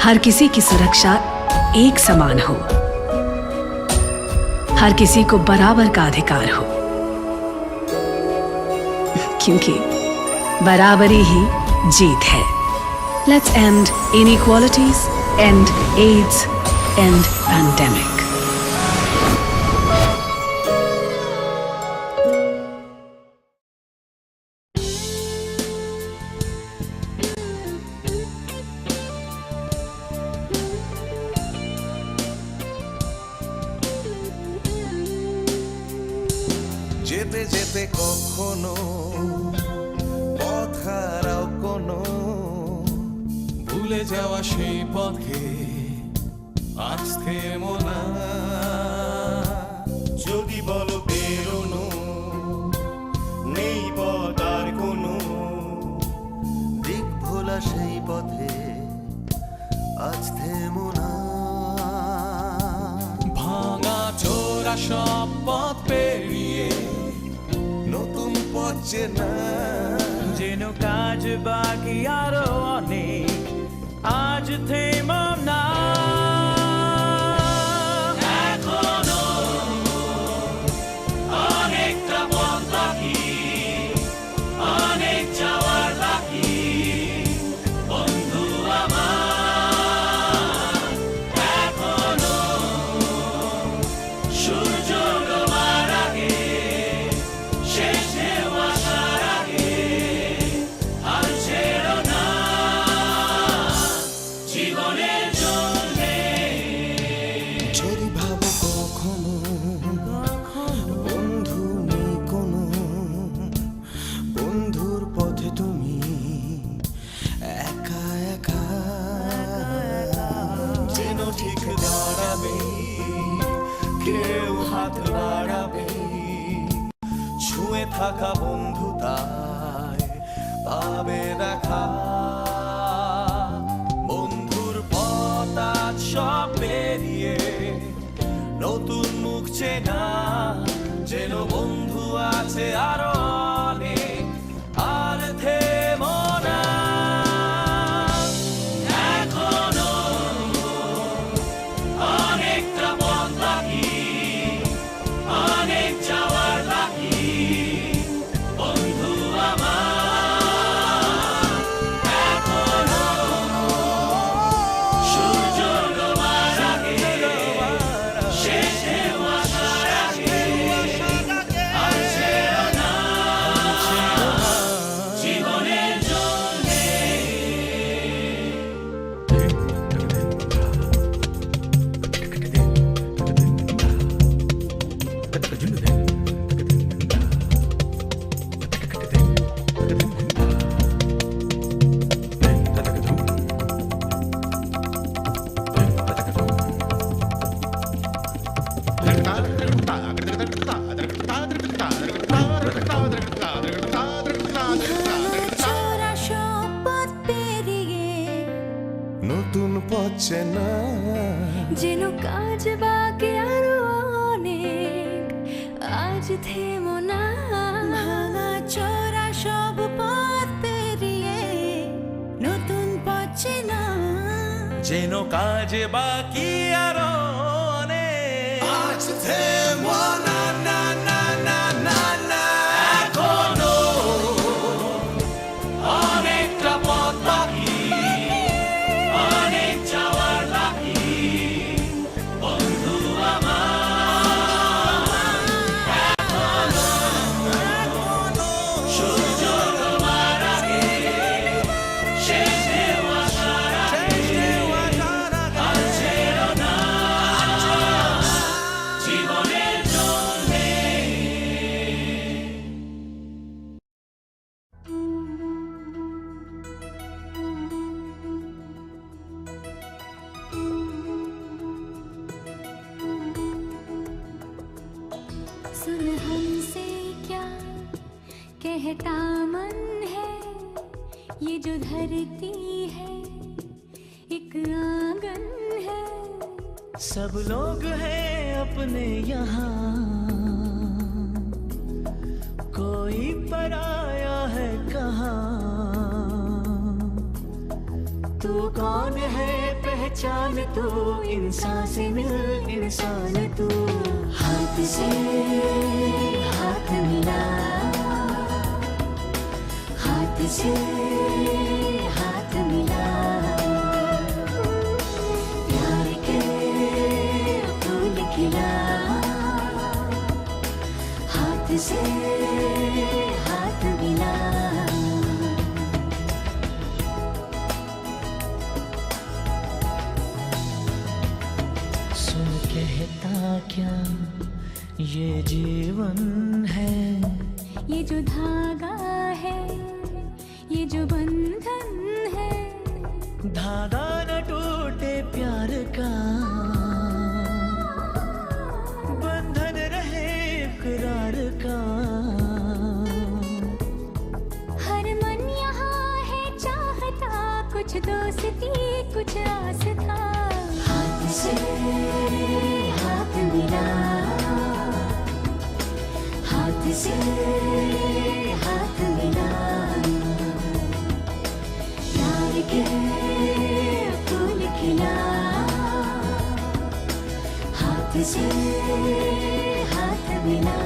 हर किसी की सुरक्षा एक समान हो, हर किसी को बराबर का अधिकार हो, क्योंकि बराबरी ही जीत है। Let's end inequalities, end AIDS, end pandemic. যেতে যেতে কখনো পথ হারাও কোনো, ভুলে যাওয়া সেই পথে আজ থেমো না। যদি বলো বেরোনো, নেই পথ আর কোনো, দিক ভোলা সেই পথে আজ থেমো না। ভাঙা চোরা সব পথ পেরিয়ে নতুন পথ চেনা। যেন কাজ বাকি আরো অনেক, আজ থেমো না। এখনো অনেকটা পথ বাকি, অনেক যাওয়ার বাকি, বন্ধু আমার। এখনো সূর্য ডোবার আগে, শেষ ঢেউ আসার আগে, হাল ছেড়ো না জীবনের জন্যে। যদি ভাবো কখনো বন্ধু নেই কোনো, বন্ধুর পথে তুমি একা একা। যেন ঠিক দাঁড়াবে, কেউ হাত বাড়াবে, ছুঁয়ে থাকা বন্ধু তাই পাবে দেখা। বন্ধুর পথ আজ সব পেরিয়ে নতুন মুখ চেনা, যেন বন্ধু আছে আরো অনেক, আর থেমো না। এখনো অনেকটা পথ বাকি, অনেক যাওয়ার বাকি, বন্ধু আমার। এখনো সূর্য ডোবার আগে, শেষ ঢেউ আসার আগে, আর ছেড়ো না চেনা। যেন কাজ বাকি আরো অনেক, আজ থেমো না। ভাঙা চোরা সব পথ পেরিয়ে নতুন পথ চেনা। যেন কাজ বাকি আরো অনেক। আজ থেমো না, না, না, না, না, না। এখনো অনেকটা পথ বাকি, অনেক যাওয়ার বাকি, বন্ধু আমার। এখনো সুযোগ তোমার আগে, শেষ ঢেউ আসার আগে, আর ছেড়ো না জীবনের জন্যে। सुन हमसे क्या कहता मन है, ये जो धरती है, एक आंगन है। सब लोग हैं अपने यहाँ, कोई पराया है कहाँ। तू कौन है पहचान तू, इंसान से मिल इंसान तू। हाथ से हाथ मिला, हाथ से हाथ मिला, प्यार के फूल खिला, हाथ से हाथ मिला। सुन कहता क्या ये जीवन है। ये जो धागा है, ये जो बंधन है। धागा न टूटे प्यार का, बंधन रहे इकरार का। हर मन यहाँ है चाहता, कुछ दोस्ती, कुछ आस्था। हाथ से हाथ मिला, हाथ से हाथ मिला, प्यार के फूल खिला, हाथ से हाथ मिला।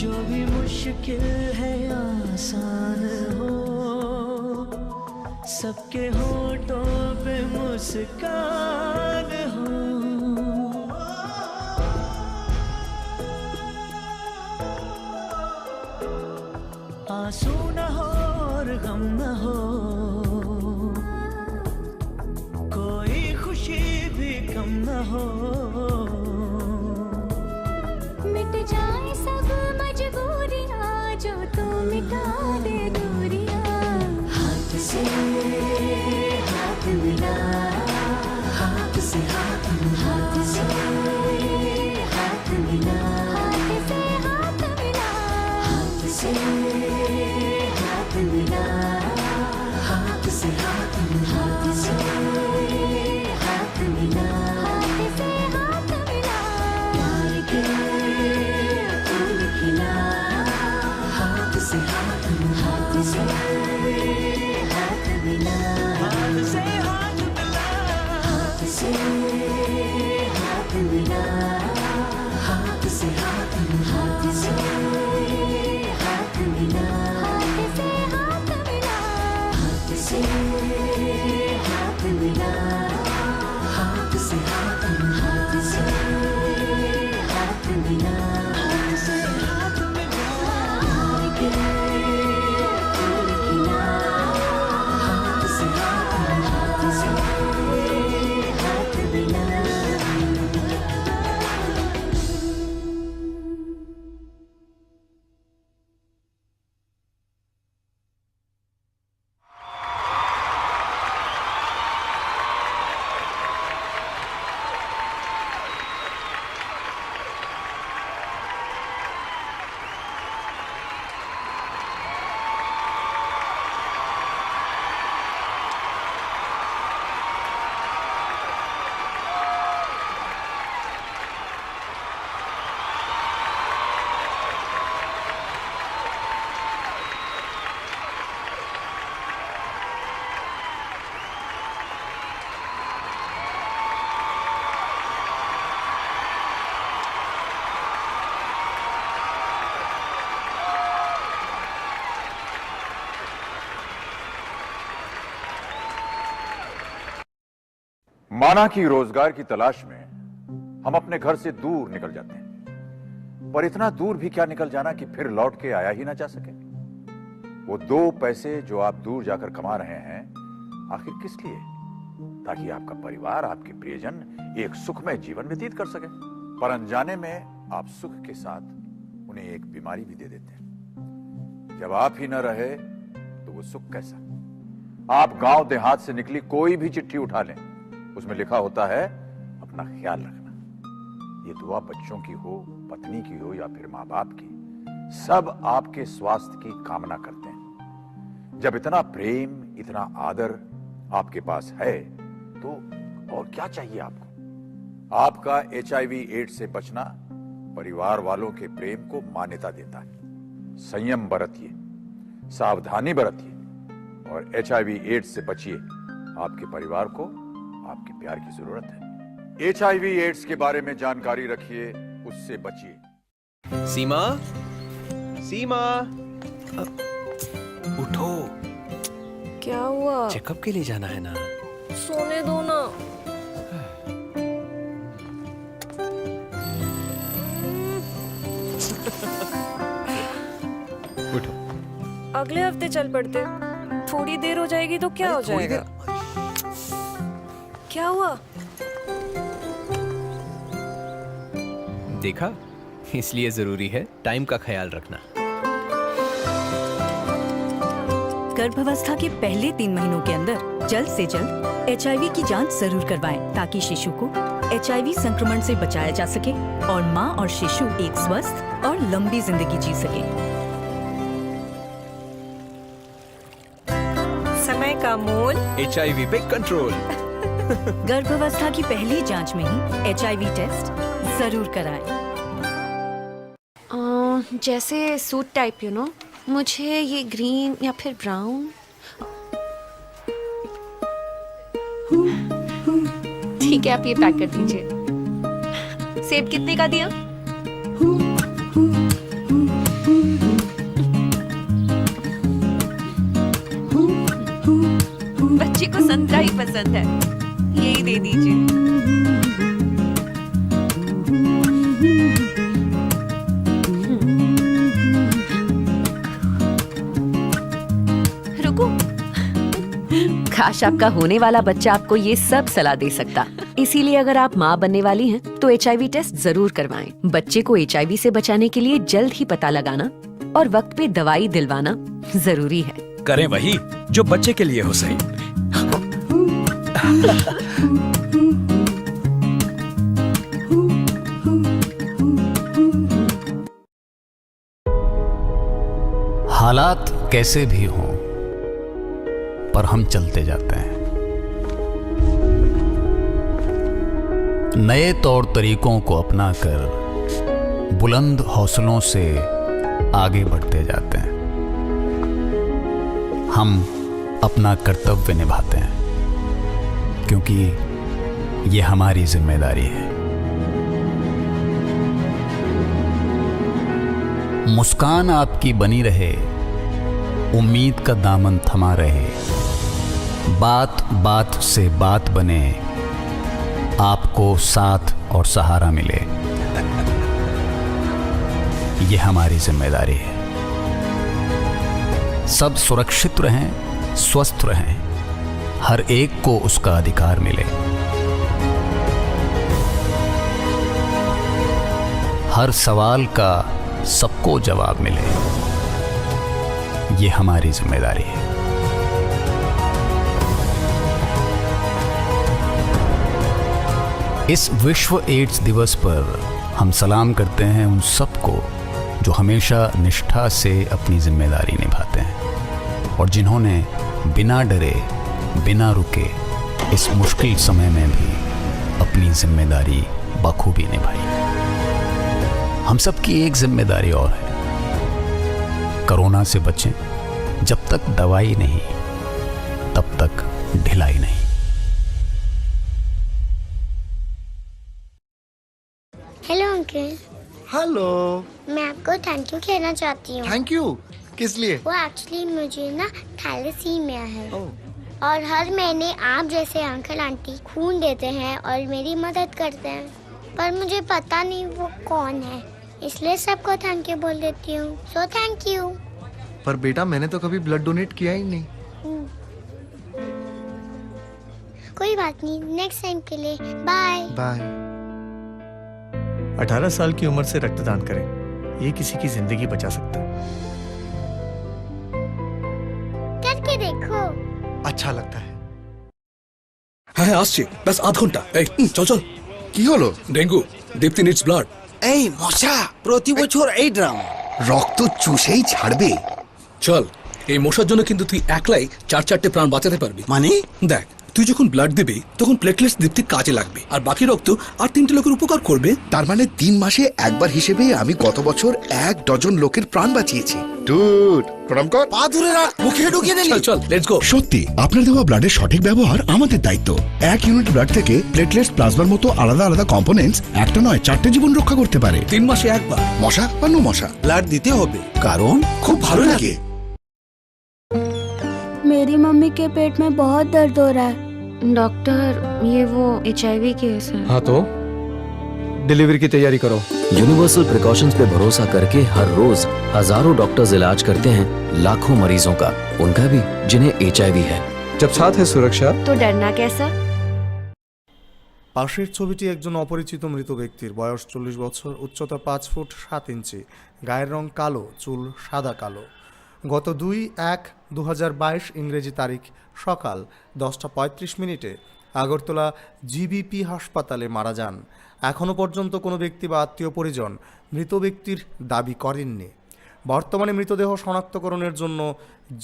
जो भी मुश्किल है आसान हो, सबके होठों पे मुस्कान हो। आंसू न हो और गम न हो, कोई खुशी भी कम न हो। मिट जाए सब मजबूरियां, जो तू मिटा दे दूरियां। हाथ से हाथ मिला, हाथ से हाथ मिला, हाथ से हाथ मिला, हाथ से हाथ मिला, हाथ से हाथ मिला, हाथ से हाथ मिला, हाथ से हाथ मिला, हाथ से हाथ मिला, प्यार के फूल खिला, हाथ से हाथ मिला, हाथ से हाथ मिला। माना कि रोजगार की तलाश में हम अपने घर से दूर निकल जाते हैं, पर इतना दूर भी क्या निकल जाना कि फिर लौट के आया ही ना जा सके। वो दो पैसे जो आप दूर जाकर कमा रहे हैं, आखिर किस लिए? ताकि आपका परिवार, आपके प्रियजन एक सुखमय जीवन व्यतीत कर सके। पर अनजाने में आप सुख के साथ उन्हें एक बीमारी भी दे देते हैं। जब आप ही न रहे, तो वो सुख कैसा? आप गांव देहात से निकली कोई भी चिट्ठी उठा लें, उसमें लिखा होता है, "अपना ख्याल रखना।" ये दुआ बच्चों की हो, पत्नी की हो या फिर माँ बाप की, सब आपके स्वास्थ्य की कामना करते हैं। जब इतना प्रेम, इतना आदर आपके पास है, तो और क्या चाहिए आपको? आपका एचआईवी एड्स से बचना परिवार वालों के प्रेम को मान्यता देता है। संयम बरतिए, सावधानी बरतिए और एचआईवी एड्स से बचिए। आपके परिवार को आपके प्यार की जरूरत है। एचआईवी एड्स के बारे में जानकारी रखिए, उससे बचिए। सीमा, सीमा, अ, उठो। क्या हुआ? चेकअप के लिए जाना है ना। सोने दो ना। उठो। अगले हफ्ते चल पड़ते। थोड़ी देर हो जाएगी तो क्या हो जाएगा? क्या हुआ? देखा, इसलिए जरूरी है टाइम का ख्याल रखना। गर्भावस्था के पहले तीन महीनों के अंदर जल्द से जल्द एचआईवी की जांच जरूर करवाएं, ताकि शिशु को एचआईवी संक्रमण से बचाया जा सके और मां और शिशु एक स्वस्थ और लंबी जिंदगी जी सके। समय का मोल। एचआईवी पे कंट्रोल। गर्भावस्था की पहली जांच में ही एचआईवी टेस्ट जरूर कराएं। अ, जैसे सूट टाइप, यू नो, मुझे ये ग्रीन या फिर ब्राउन। ठीक है, आप ये पैक कर दीजिए। सेब कितने का दिया? बच्चे को संतरा ही पसंद है, यही दे दीजिए। रुको। काश, आपका होने वाला बच्चा आपको ये सब सलाह दे सकता। इसीलिए अगर आप माँ बनने वाली हैं, तो एचआईवी टेस्ट जरूर करवाएं। बच्चे को एचआईवी से बचाने के लिए जल्द ही पता लगाना और वक्त पे दवाई दिलवाना जरूरी है। करें वही जो बच्चे के लिए हो सही। हालात कैसे भी हों, पर हम चलते जाते हैं। नए तौर तरीकों को अपनाकर बुलंद हौसलों से आगे बढ़ते जाते हैं। हम अपना कर्तव्य निभाते हैं, क्योंकि ये हमारी जिम्मेदारी है। मुस्कान आपकी बनी रहे, उम्मीद का दामन थमा रहे, बात बात से बात बने, आपको साथ और सहारा मिले, ये हमारी जिम्मेदारी है। सब सुरक्षित रहें, स्वस्थ रहें, हर एक को उसका अधिकार मिले। हर सवाल का सबको जवाब मिले, ये हमारी जिम्मेदारी है। इस विश्व एड्स दिवस पर हम सलाम करते हैं उन सबको, जो हमेशा निष्ठा से अपनी जिम्मेदारी निभाते हैं और जिन्होंने बिना डरे, बिना रुके इस मुश्किल समय में भी अपनी जिम्मेदारी बखूबी निभाई। हम सबकी एक जिम्मेदारी और है, कोरोना से बचें। जब तक दवाई नहीं, तब तक ढिलाई नहीं। Hello uncle. हेलो। मैं आपको थैंक यू कहना चाहती हूँ। Thank you? किस लिए? वो एक्चुअली मुझे ना थैलेसीमिया है। ओह। और हर महीने आप जैसे अंकल आंटी खून देते हैं और मेरी मदद करते हैं, पर मुझे पता नहीं वो कौन है, इसलिए सबको थैंक यू बोल देती हूँ। So thank you. पर बेटा, मैंने तो कभी ब्लड डोनेट किया ही नहीं। कोई बात नहीं, नेक्स्ट टाइम के लिए बाय। बाय। अठारह साल की उम्र से रक्तदान करें, ये किसी की जिंदगी बचा सकता है। करके देखो। अच्छा लगता है। হ্যাঁ, হ্যাঁ, আসছি। ব্যাস আধ ঘন্টা। এই, হুম, চল, চল। কি হলো? ডেঙ্গু। দীপ্তি নিডস ব্লাড। এই মশা, প্রতি বছর এই ড্রামা। রক্ত চুষেই ছাড়বে। চল। এই মশার জন্য কিন্তু তুই একলাই চার চারটে প্রাণ বাঁচাতে পারবি। মানে? দেখ, তুই যখন ব্লাড দিবি, তখন প্লেটলেটস দীপ্তির কাজে লাগবে, আর বাকি রক্ত আর তিনটে লোকের উপকার করবে। তার মানে তিন মাসে একবার হিসেবে আমি গত বছর এক ডজন লোকের প্রাণ বাঁচিয়েছি। ডুড, প্রণাম কর। পা ধরে রাখ, মুখে ঢুকিয়ে দিলি। চল, চল, লেটস গো। সত্যি, আপনার দেওয়া ব্লাডের সঠিক ব্যবহার আমাদের দায়িত্ব। এক ইউনিট ব্লাড থেকে প্লেটলেটস, প্লাজমার মতো আলাদা আলাদা কম্পোনেন্টস একটা নয়, চারটে জীবন রক্ষা করতে পারে। তিন মাসে একবার। মশা বা নো মশা? ব্লাড দিতে হবে, কারণ খুব ভালো লাগে। मेरी मम्मी के पेट में बहुत दर्द हो रहा है। डॉक्टर, ये वो एचआईवी केस है। हाँ तो डिलीवरी की तैयारी करो। यूनिवर्सल प्रिकॉशंस पे भरोसा करके हर रोज हजारों डॉक्टर्स इलाज करते हैं लाखों मरीजों का, उनका भी जिन्हें एचआईवी है। जब साथ है सुरक्षा। तो डरना कैसा? পাশের ছবিটি একজন অপরিচিত মৃত ব্যক্তির, বয়স চল্লিশ বছর, উচ্চতা পাঁচ ফুট সাত ইঞ্চি, গায়ের রং কালো, চুল সাদা কালো। গত দুই এক দু হাজার বাইশ ইংরেজি তারিখ সকাল দশটা পঁয়ত্রিশ মিনিটে আগরতলা জিবিপি হাসপাতালে মারা যান। এখনও পর্যন্ত কোনো ব্যক্তি বা আত্মীয় পরিজন মৃত ব্যক্তির দাবি করেননি। বর্তমানে মৃতদেহ শনাক্তকরণের জন্য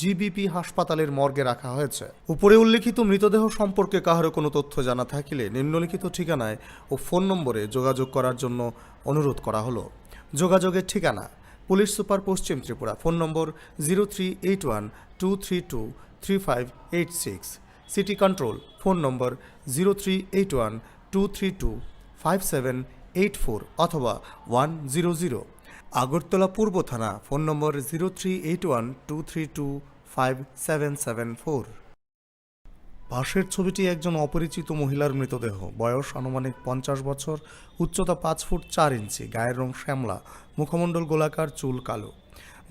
জিবিপি হাসপাতালের মর্গে রাখা হয়েছে। উপরে উল্লেখিত মৃতদেহ সম্পর্কে কাহারও কোনো তথ্য জানা থাকিলে নিম্নলিখিত ঠিকানায় ও ফোন নম্বরে যোগাযোগ করার জন্য অনুরোধ করা হলো। যোগাযোগের ঠিকানা: পুলিশ সুপার, পশ্চিম Tripura, phone number zero three eight one two three two three five eight six. City control, phone number zero three eight one two three two five seven eight four অথবা ওয়ান জিরো জিরো। আগরতলা পূর্ব থানা, phone number zero three eight one two three two five seven seven four. পাশের ছবিটি একজন অপরিচিত মহিলার মৃতদেহ। বয়স আনুমানিক পঞ্চাশ বছর, উচ্চতা পাঁচ ফুট চার ইঞ্চি, গায়ের রং শ্যামলা, মুখমণ্ডল গোলাকার, চুল কালো।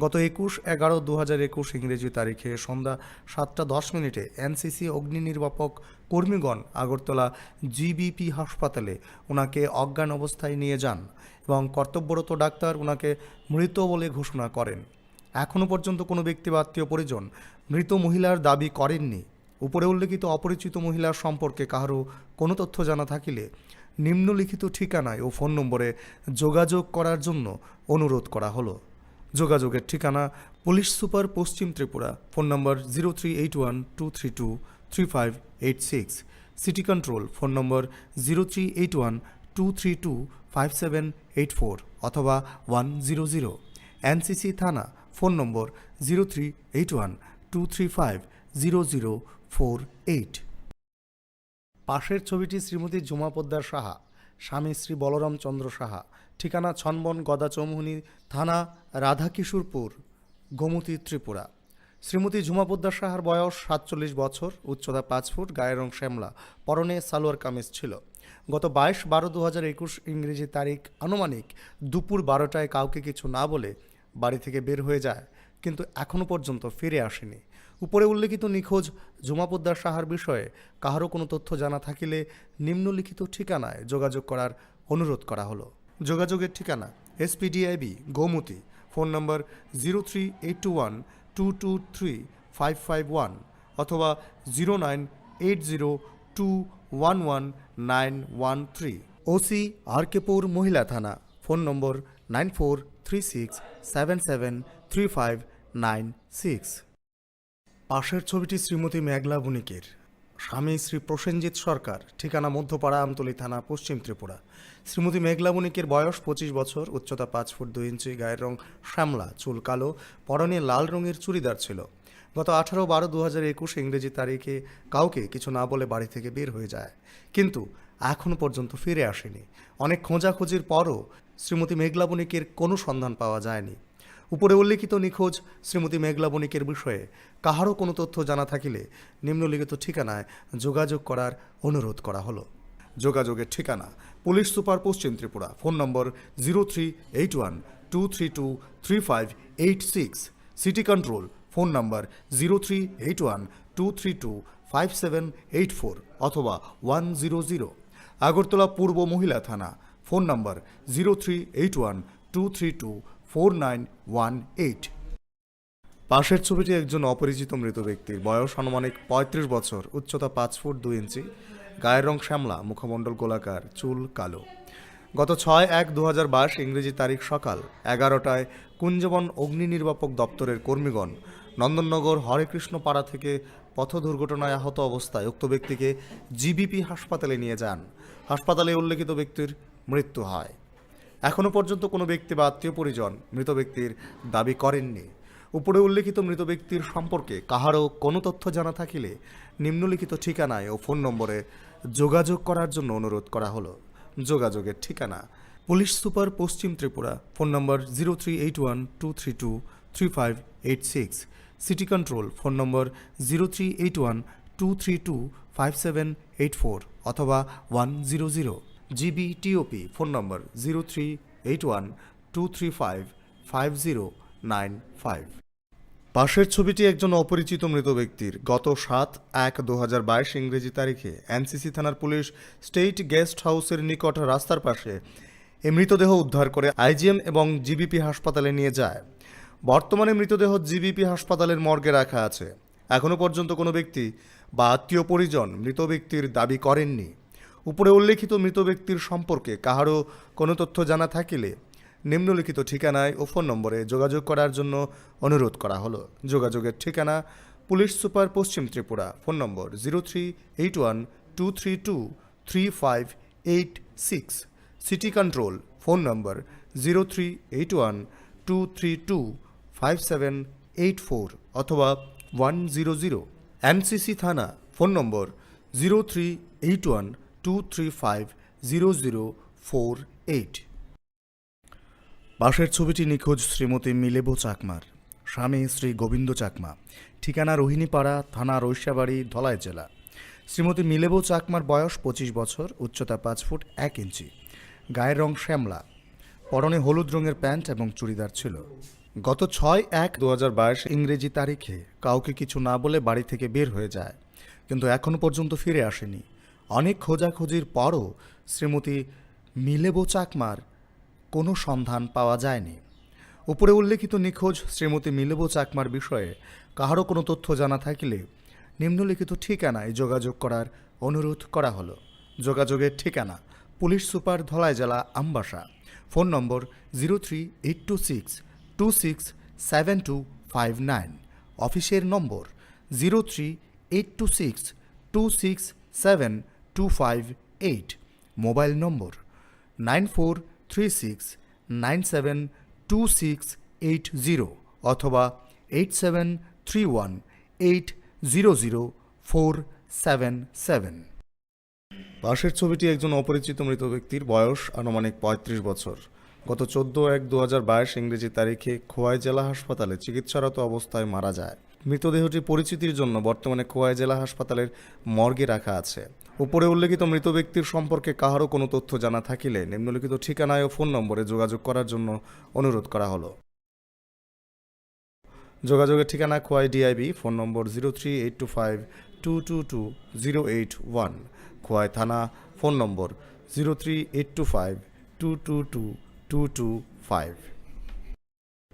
গত একুশ এগারো দু হাজার একুশ ইংরেজি তারিখে সন্ধ্যা সাতটা দশ মিনিটে এনসিসি অগ্নি নির্বাপক কর্মীগণ আগরতলা জিবিপি হাসপাতালে ওনাকে অজ্ঞান অবস্থায় নিয়ে যান এবং কর্তব্যরত ডাক্তার ওনাকে মৃত বলে ঘোষণা করেন। এখনও পর্যন্ত কোনো ব্যক্তি বা আত্মীয় পরিজন মৃত মহিলার দাবি করেননি। উপরে উল্লেখিত অপরিচিত মহিলার সম্পর্কে কাহারও কোনো তথ্য জানা থাকিলে নিম্নলিখিত ঠিকানায় ও ফোন নম্বরে যোগাযোগ করার জন্য অনুরোধ করা হলো। যোগাযোগের ঠিকানা: পুলিশ সুপার, পশ্চিম Tripura, phone number zero three eight one two three two three five eight six. City control, phone number zero three eight one two three two five seven eight four অথবা ওয়ান জিরো জিরো। এনসিসি থানা, phone number zero three eight one two three five zero zero four eight. পাশের ছবিটি শ্রীমতী জুমা পোদ্দার সাহা, স্বামী শ্রী বলরাম চন্দ্র সাহা, ঠিকানা ছনবন গদা চৌমুহনী, থানা রাধাকিশোরপুর, গোমতী, ত্রিপুরা। শ্রীমতী জুমা পোদ্দার সাহার বয়স সাতচল্লিশ বছর, উচ্চতা পাঁচ ফুট, গায়ের রং শ্যামলা, পরনে সালোয়ার কামিজ ছিল। গত বাইশ বারো দু হাজার একুশ ইংরেজি তারিখ আনুমানিক দুপুর বারোটায় কাউকে কিছু না বলে বাড়ি থেকে বের হয়ে যায়, কিন্তু এখনও পর্যন্ত ফিরে আসেনি। উপরে উল্লেখিত নিখোঁজ জুমা পোদ্দার সাহার বিষয়ে কাহারও কোনো তথ্য জানা থাকিলে নিম্নলিখিত ঠিকানায় যোগাযোগ করার অনুরোধ করা হলো। যোগাযোগের ঠিকানা: SPDIB, Gomati, phone number zero three eight two one two two three five five one অথবা zero nine eight zero two one one nine one three. OC, RK Pur মহিলা থানা, phone number nine four three six seven seven three five nine six. পাশের ছবিটি শ্রীমতী মেঘলা বণিকের। স্বামী শ্রী প্রসেনজিৎ সরকার, ঠিকানা মধ্যপাড়া, আমতলী থানা, পশ্চিম ত্রিপুরা। শ্রীমতী মেঘলা বণিকের বয়স পঁচিশ বছর, উচ্চতা পাঁচ ফুট দুই ইঞ্চি, গায়ের রং শ্যামলা, চুল কালো, পরনে লাল রঙের চুড়িদার ছিল। গত আঠারো বারো দু হাজার একুশ ইংরেজি তারিখে কাউকে কিছু না বলে বাড়ি থেকে বের হয়ে যায়, কিন্তু এখনও পর্যন্ত ফিরে আসেনি। অনেক খোঁজাখুঁজির পরও শ্রীমতী মেঘলা বণিকের কোনো সন্ধান পাওয়া যায়নি। উপরে উল্লেখিত নিখোঁজ শ্রীমতী মেঘলা বণিকের বিষয়ে কাহারও কোনো তথ্য জানা থাকিলে নিম্নলিখিত ঠিকানায় যোগাযোগ করার অনুরোধ করা হলো। যোগাযোগের ঠিকানা: পুলিশ সুপার, পশ্চিম Tripura, phone number zero three eight one two three two three five eight six. City control, phone number zero three eight one two three two five seven eight four অথবা ওয়ান জিরো জিরো। আগরতলা পূর্ব মহিলা থানা, phone number zero three eight one two three two four nine one eight. পাশের ছবিটি একজন অপরিচিত মৃত ব্যক্তির, বয়স আনুমানিক পঁয়ত্রিশ বছর, উচ্চতা পাঁচ ফুট দুই ইঞ্চি, গায়ের রং শ্যামলা, মুখমণ্ডল গোলাকার, চুল কালো। গত ছয় এক দু হাজার বাইশ ইংরেজি তারিখ সকাল এগারোটায় কুঞ্জবন অগ্নি নির্বাপক দপ্তরের কর্মীগণ নন্দননগর হরেকৃষ্ণ পাড়া থেকে পথ দুর্ঘটনায় আহত অবস্থায় উক্ত ব্যক্তিকে জিবিপি হাসপাতালে নিয়ে যান। হাসপাতালে উল্লেখিত ব্যক্তির মৃত্যু হয়। এখনও পর্যন্ত কোনো ব্যক্তি বা আত্মীয় পরিজন মৃত ব্যক্তির দাবি করেননি। উপরে উল্লেখিত মৃত ব্যক্তির সম্পর্কে কাহারও কোনো তথ্য জানা থাকিলে নিম্নলিখিত ঠিকানায় ও ফোন নম্বরে যোগাযোগ করার জন্য অনুরোধ করা হলো। যোগাযোগের ঠিকানা: পুলিশ সুপার, পশ্চিম Tripura, phone number zero three eight one two three two three five eight six. City control, phone number zero three eight one two three two five seven eight four অথবা one zero zero. GB TOP, phone number zero three eight one two three five five zero nine five. পাশের ছবিটি একজন অপরিচিত মৃত ব্যক্তির। গত সাত এক দু হাজার বাইশ ইংরেজি তারিখে এনসিসি থানার পুলিশ স্টেট গেস্ট হাউসের নিকট রাস্তার পাশে এই মৃতদেহ উদ্ধার করে আইজিএম এবং জিবিপি হাসপাতালে নিয়ে যায়। বর্তমানে মৃতদেহ জিবিপি হাসপাতালের মর্গে রাখা আছে। এখনও পর্যন্ত কোনো ব্যক্তি বা আত্মীয় পরিজন মৃত ব্যক্তির দাবি করেননি। উপরে উল্লেখিত মৃত ব্যক্তির সম্পর্কে কাহারও কোনো তথ্য জানা থাকিলে নিম্নলিখিত ঠিকানায় ও ফোন নম্বরে যোগাযোগ করার জন্য অনুরোধ করা হলো। যোগাযোগের ঠিকানা: পুলিশ সুপার, পশ্চিম Tripura, phone number zero three eight one two three two three five eight six. City control, phone number zero three eight one two three two five seven eight four অথবা ওয়ান জিরো জিরো। এনসিসি থানা, phone number zero three eight one two three five zero zero four eight. পাশের ছবিটি নিখোঁজ শ্রীমতী মিলেবো চাকমার। স্বামী শ্রী গোবিন্দ চাকমা। ঠিকানা রোহিণীপাড়া, থানা রৈশাবাড়ি, ধলাই জেলা। শ্রীমতী মিলেবো চাকমার বয়স পঁচিশ বছর, উচ্চতা পাঁচ ফুট এক ইঞ্চি। গায়ের রং শ্যামলা। পরনে হলুদ রঙের প্যান্ট এবং চুড়িদার ছিল। গত ছয় এক দু হাজার বাইশ ইংরেজি তারিখে কাউকে কিছু না বলে বাড়ি থেকে বের হয়ে যায়, কিন্তু এখনও পর্যন্ত ফিরে আসেনি। অনেক খোঁজাখুঁজির পরও শ্রীমতী মিলেবো চাকমার কোনো সন্ধান পাওয়া যায়নি। উপরে উল্লেখিত নিখোঁজ শ্রীমতী মিলেবো চাকমার বিষয়ে কাহারও কোনো তথ্য জানা থাকিলে নিম্নলিখিত ঠিকানায় যোগাযোগ করার অনুরোধ করা হলো। যোগাযোগের ঠিকানা: পুলিশ সুপার, ধলাই জেলা, Ambassa. Phone number zero three eight two six two six seven two five nine. অফিসের number zero three eight two six two six seven two five eight. Mobile number nine four three six nine seven two six eight zero অথবা eight seven three one eight zero zero four seven seven. পাশের ছবিটি একজন অপরিচিত মৃত ব্যক্তির, বয়স আনুমানিক পঁয়ত্রিশ বছর। গত চোদ্দ এক দু হাজার বাইশ ইংরেজি তারিখে খোয়াই জেলা হাসপাতালে চিকিৎসারত অবস্থায় মারা যায়। মৃতদেহটি পরিচিতির জন্য বর্তমানে খোয়াই জেলা হাসপাতালের মর্গে রাখা আছে। উপরে উল্লেখিত মৃত ব্যক্তির সম্পর্কে কাহারও কোনো তথ্য জানা থাকিলে নিম্নলিখিত ঠিকানায় ও ফোন নম্বরে যোগাযোগ করার জন্য অনুরোধ করা হলো। যোগাযোগের ঠিকানা: Khowai DIB, phone number zero three eight two five two two two zero eight one. Khowai থানা, phone number zero three eight two five two two two two two five.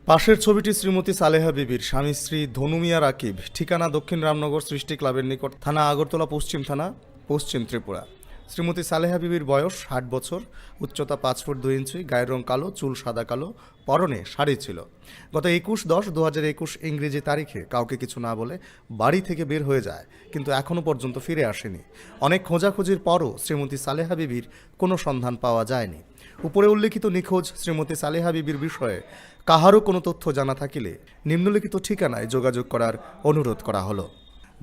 পাশের ছবিটি শ্রীমতী সালেহা বিবির। স্বামী শ্রী ধনুমিয়া রাকিব। ঠিকানা: দক্ষিণ রামনগর সৃষ্টি ক্লাবের নিকট, থানা আগরতলা পশ্চিম থানা, পশ্চিম ত্রিপুরা। শ্রীমতী সালেহা বিবির বয়স ষাট বছর, উচ্চতা পাঁচ ফুট দুই ইঞ্চি, গায়ের রং কালো, চুল সাদা কালো, পরনে শাড়ি ছিল। গত একুশ দশ দু হাজার একুশ ইংরেজি তারিখে কাউকে কিছু না বলে বাড়ি থেকে বের হয়ে যায়, কিন্তু এখনও পর্যন্ত ফিরে আসেনি। অনেক খোঁজাখুঁজির পরও শ্রীমতী সালেহা বিবির কোনো সন্ধান পাওয়া যায়নি। উপরে উল্লেখিত নিখোঁজ শ্রীমতী সালেহা বিবির বিষয়ে কাহারও কোনো তথ্য জানা থাকিলে নিম্নলিখিত ঠিকানায় যোগাযোগ করার অনুরোধ করা হলো।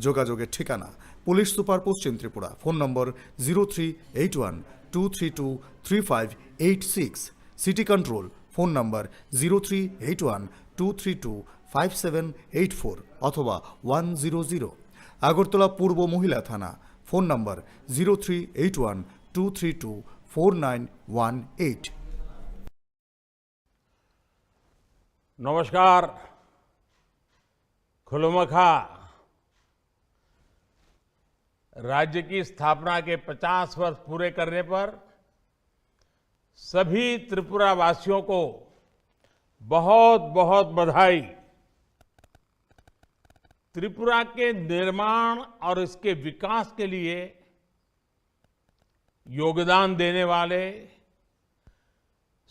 যোগাযোগের ঠিকানা: পুলিশ সুপার, পশ্চিম Tripura, phone number zero three eight one two three two three five eight six. City control, phone number zero three eight one two three two five seven eight four অথবা ওয়ান জিরো জিরো। আগরতলা পূর্ব মহিলা থানা, phone number zero three eight one two three two four nine one eight. नमस्कार। खुलमखा। राज्य की स्थापना के पचास वर्ष पूरे करने पर सभी त्रिपुरा वासियों को बहुत बहुत बधाई। त्रिपुरा के निर्माण और इसके विकास के लिए योगदान देने वाले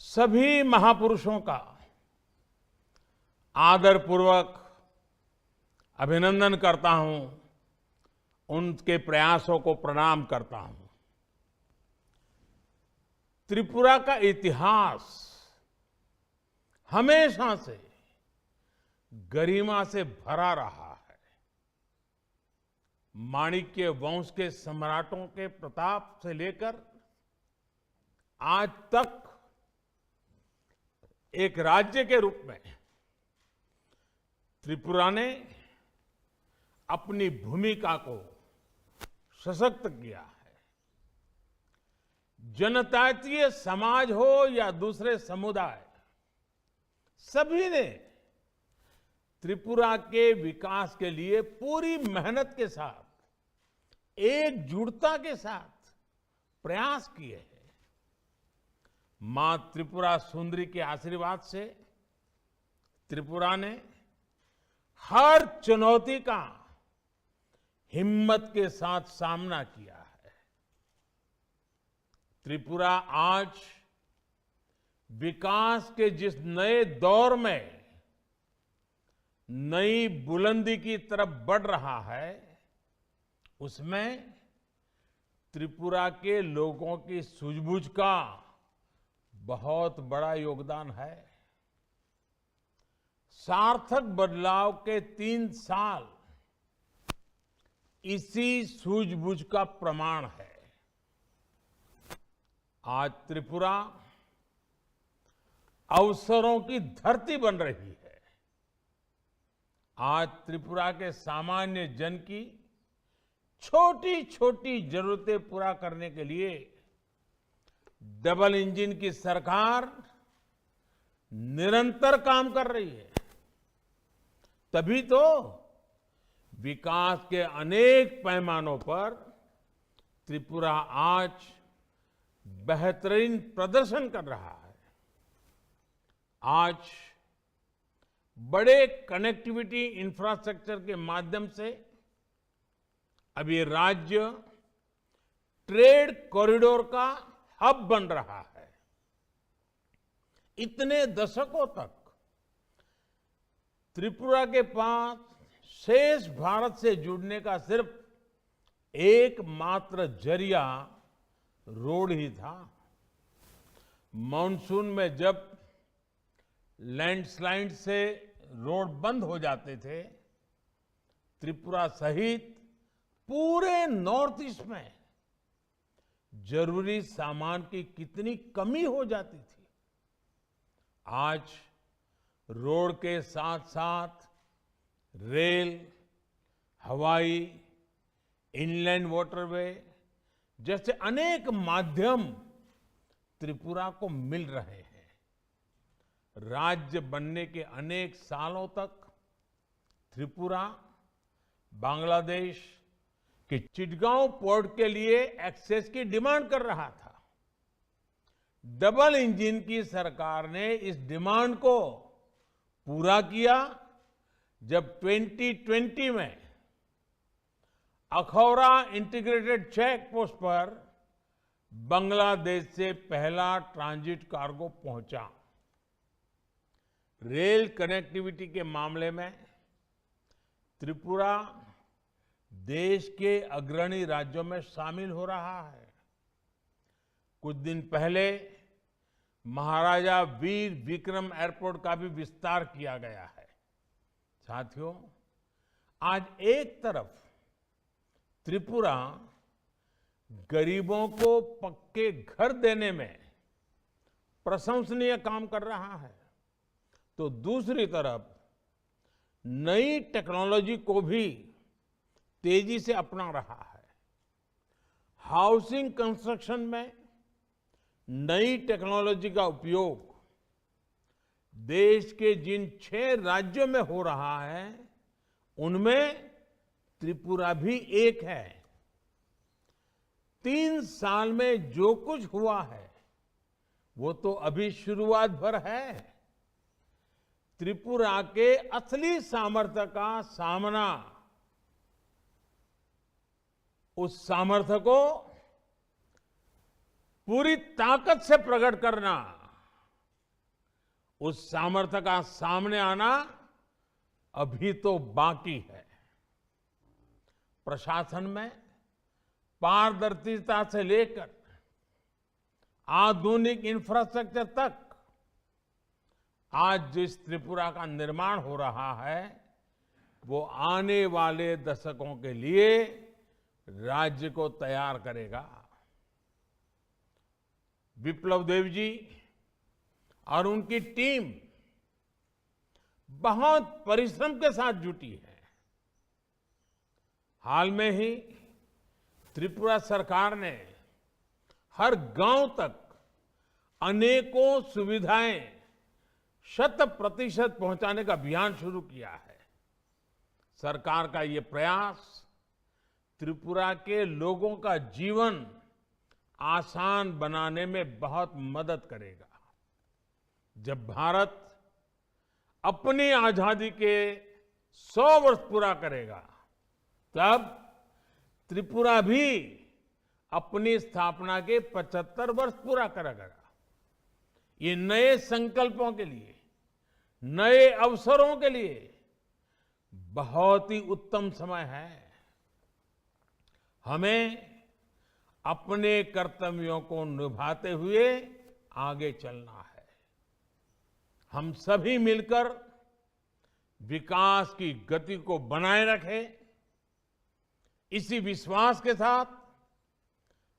सभी महापुरुषों का आदरपूर्वक अभिनंदन करता हूं, उनके प्रयासों को प्रणाम करता हूं। त्रिपुरा का इतिहास हमेशा से गरिमा से भरा रहा है। माणिक्य वंश के सम्राटों के प्रताप से लेकर आज तक एक राज्य के रूप में त्रिपुरा ने अपनी भूमिका को सशक्त किया है। जनजातीय समाज हो या दूसरे समुदाय, सभी ने त्रिपुरा के विकास के लिए पूरी मेहनत के साथ, एकजुटता के साथ प्रयास किए हैं। मां त्रिपुरा सुंदरी के आशीर्वाद से त्रिपुरा ने हर चुनौती का हिम्मत के साथ सामना किया है। त्रिपुरा आज विकास के जिस नए दौर में नई बुलंदी की तरफ बढ़ रहा है, उसमें त्रिपुरा के लोगों की सूझबूझ का बहुत बड़ा योगदान है। सार्थक बदलाव के तीन साल इसी सूझबूझ का प्रमाण है। आज त्रिपुरा अवसरों की धरती बन रही है। आज त्रिपुरा के सामान्य जन की छोटी छोटी जरूरतें पूरा करने के लिए डबल इंजन की सरकार निरंतर काम कर रही है। तभी तो विकास के अनेक पैमानों पर त्रिपुरा आज बेहतरीन प्रदर्शन कर रहा है। आज बड़े कनेक्टिविटी इंफ्रास्ट्रक्चर के माध्यम से अब ये राज्य ट्रेड कॉरिडोर का हब बन रहा है। इतने दशकों तक त्रिपुरा के पास शेष भारत से जुड़ने का सिर्फ एकमात्र जरिया रोड ही था। मानसून में जब लैंडस्लाइड से रोड बंद हो जाते थे, त्रिपुरा सहित पूरे नॉर्थ ईस्ट में जरूरी सामान की कितनी कमी हो जाती थी। आज रोड के साथ साथ रेल, हवाई, इनलैंड वाटरवे जैसे अनेक माध्यम त्रिपुरा को मिल रहे हैं। राज्य बनने के अनेक सालों तक त्रिपुरा बांग्लादेश के चिटगांव पोर्ट के लिए एक्सेस की डिमांड कर रहा था। डबल इंजन की सरकार ने इस डिमांड को पूरा किया जब ट्वेंटी ट्वेंटी में अखौरा इंटीग्रेटेड चेक पोस्ट पर बांग्लादेश से पहला ट्रांजिट कार्गो पहुंचा। रेल कनेक्टिविटी के मामले में त्रिपुरा देश के अग्रणी राज्यों में शामिल हो रहा है। कुछ दिन पहले महाराजा वीर विक्रम एयरपोर्ट का भी विस्तार किया गया है। साथियों, आज एक तरफ त्रिपुरा गरीबों को पक्के घर देने में प्रशंसनीय काम कर रहा है, तो दूसरी तरफ नई टेक्नोलॉजी को भी तेजी से अपना रहा है। हाउसिंग कंस्ट्रक्शन में नई टेक्नोलॉजी का उपयोग देश के जिन छह राज्यों में हो रहा है, उनमें त्रिपुरा भी एक है। तीन साल में जो कुछ हुआ है, वो तो अभी शुरुआत भर है। त्रिपुरा के असली सामर्थ्य का सामना, उस सामर्थ्य को पूरी ताकत से प्रकट करना, उस सामर्थ्य का सामने आना अभी तो बाकी है। प्रशासन में पारदर्शिता से लेकर आधुनिक इंफ्रास्ट्रक्चर तक आज जिस त्रिपुरा का निर्माण हो रहा है, वो आने वाले दशकों के लिए राज्य को तैयार करेगा। विप्लव देव जी और उनकी टीम बहुत परिश्रम के साथ जुटी है। हाल में ही त्रिपुरा सरकार ने हर गांव तक अनेकों सुविधाएं शत प्रतिशत पहुंचाने का अभियान शुरू किया है। सरकार का ये प्रयास त्रिपुरा के लोगों का जीवन आसान बनाने में बहुत मदद करेगा। जब भारत अपनी आजादी के सौ वर्ष पूरा करेगा, तब त्रिपुरा भी अपनी स्थापना के पचहत्तर वर्ष पूरा करेगा। ये नए संकल्पों के लिए, नए अवसरों के लिए बहुत ही उत्तम समय है। हमें अपने कर्तव्यों को निभाते हुए आगे चलना है। हम सभी मिलकर विकास की गति को बनाए रखें। इसी विश्वास के साथ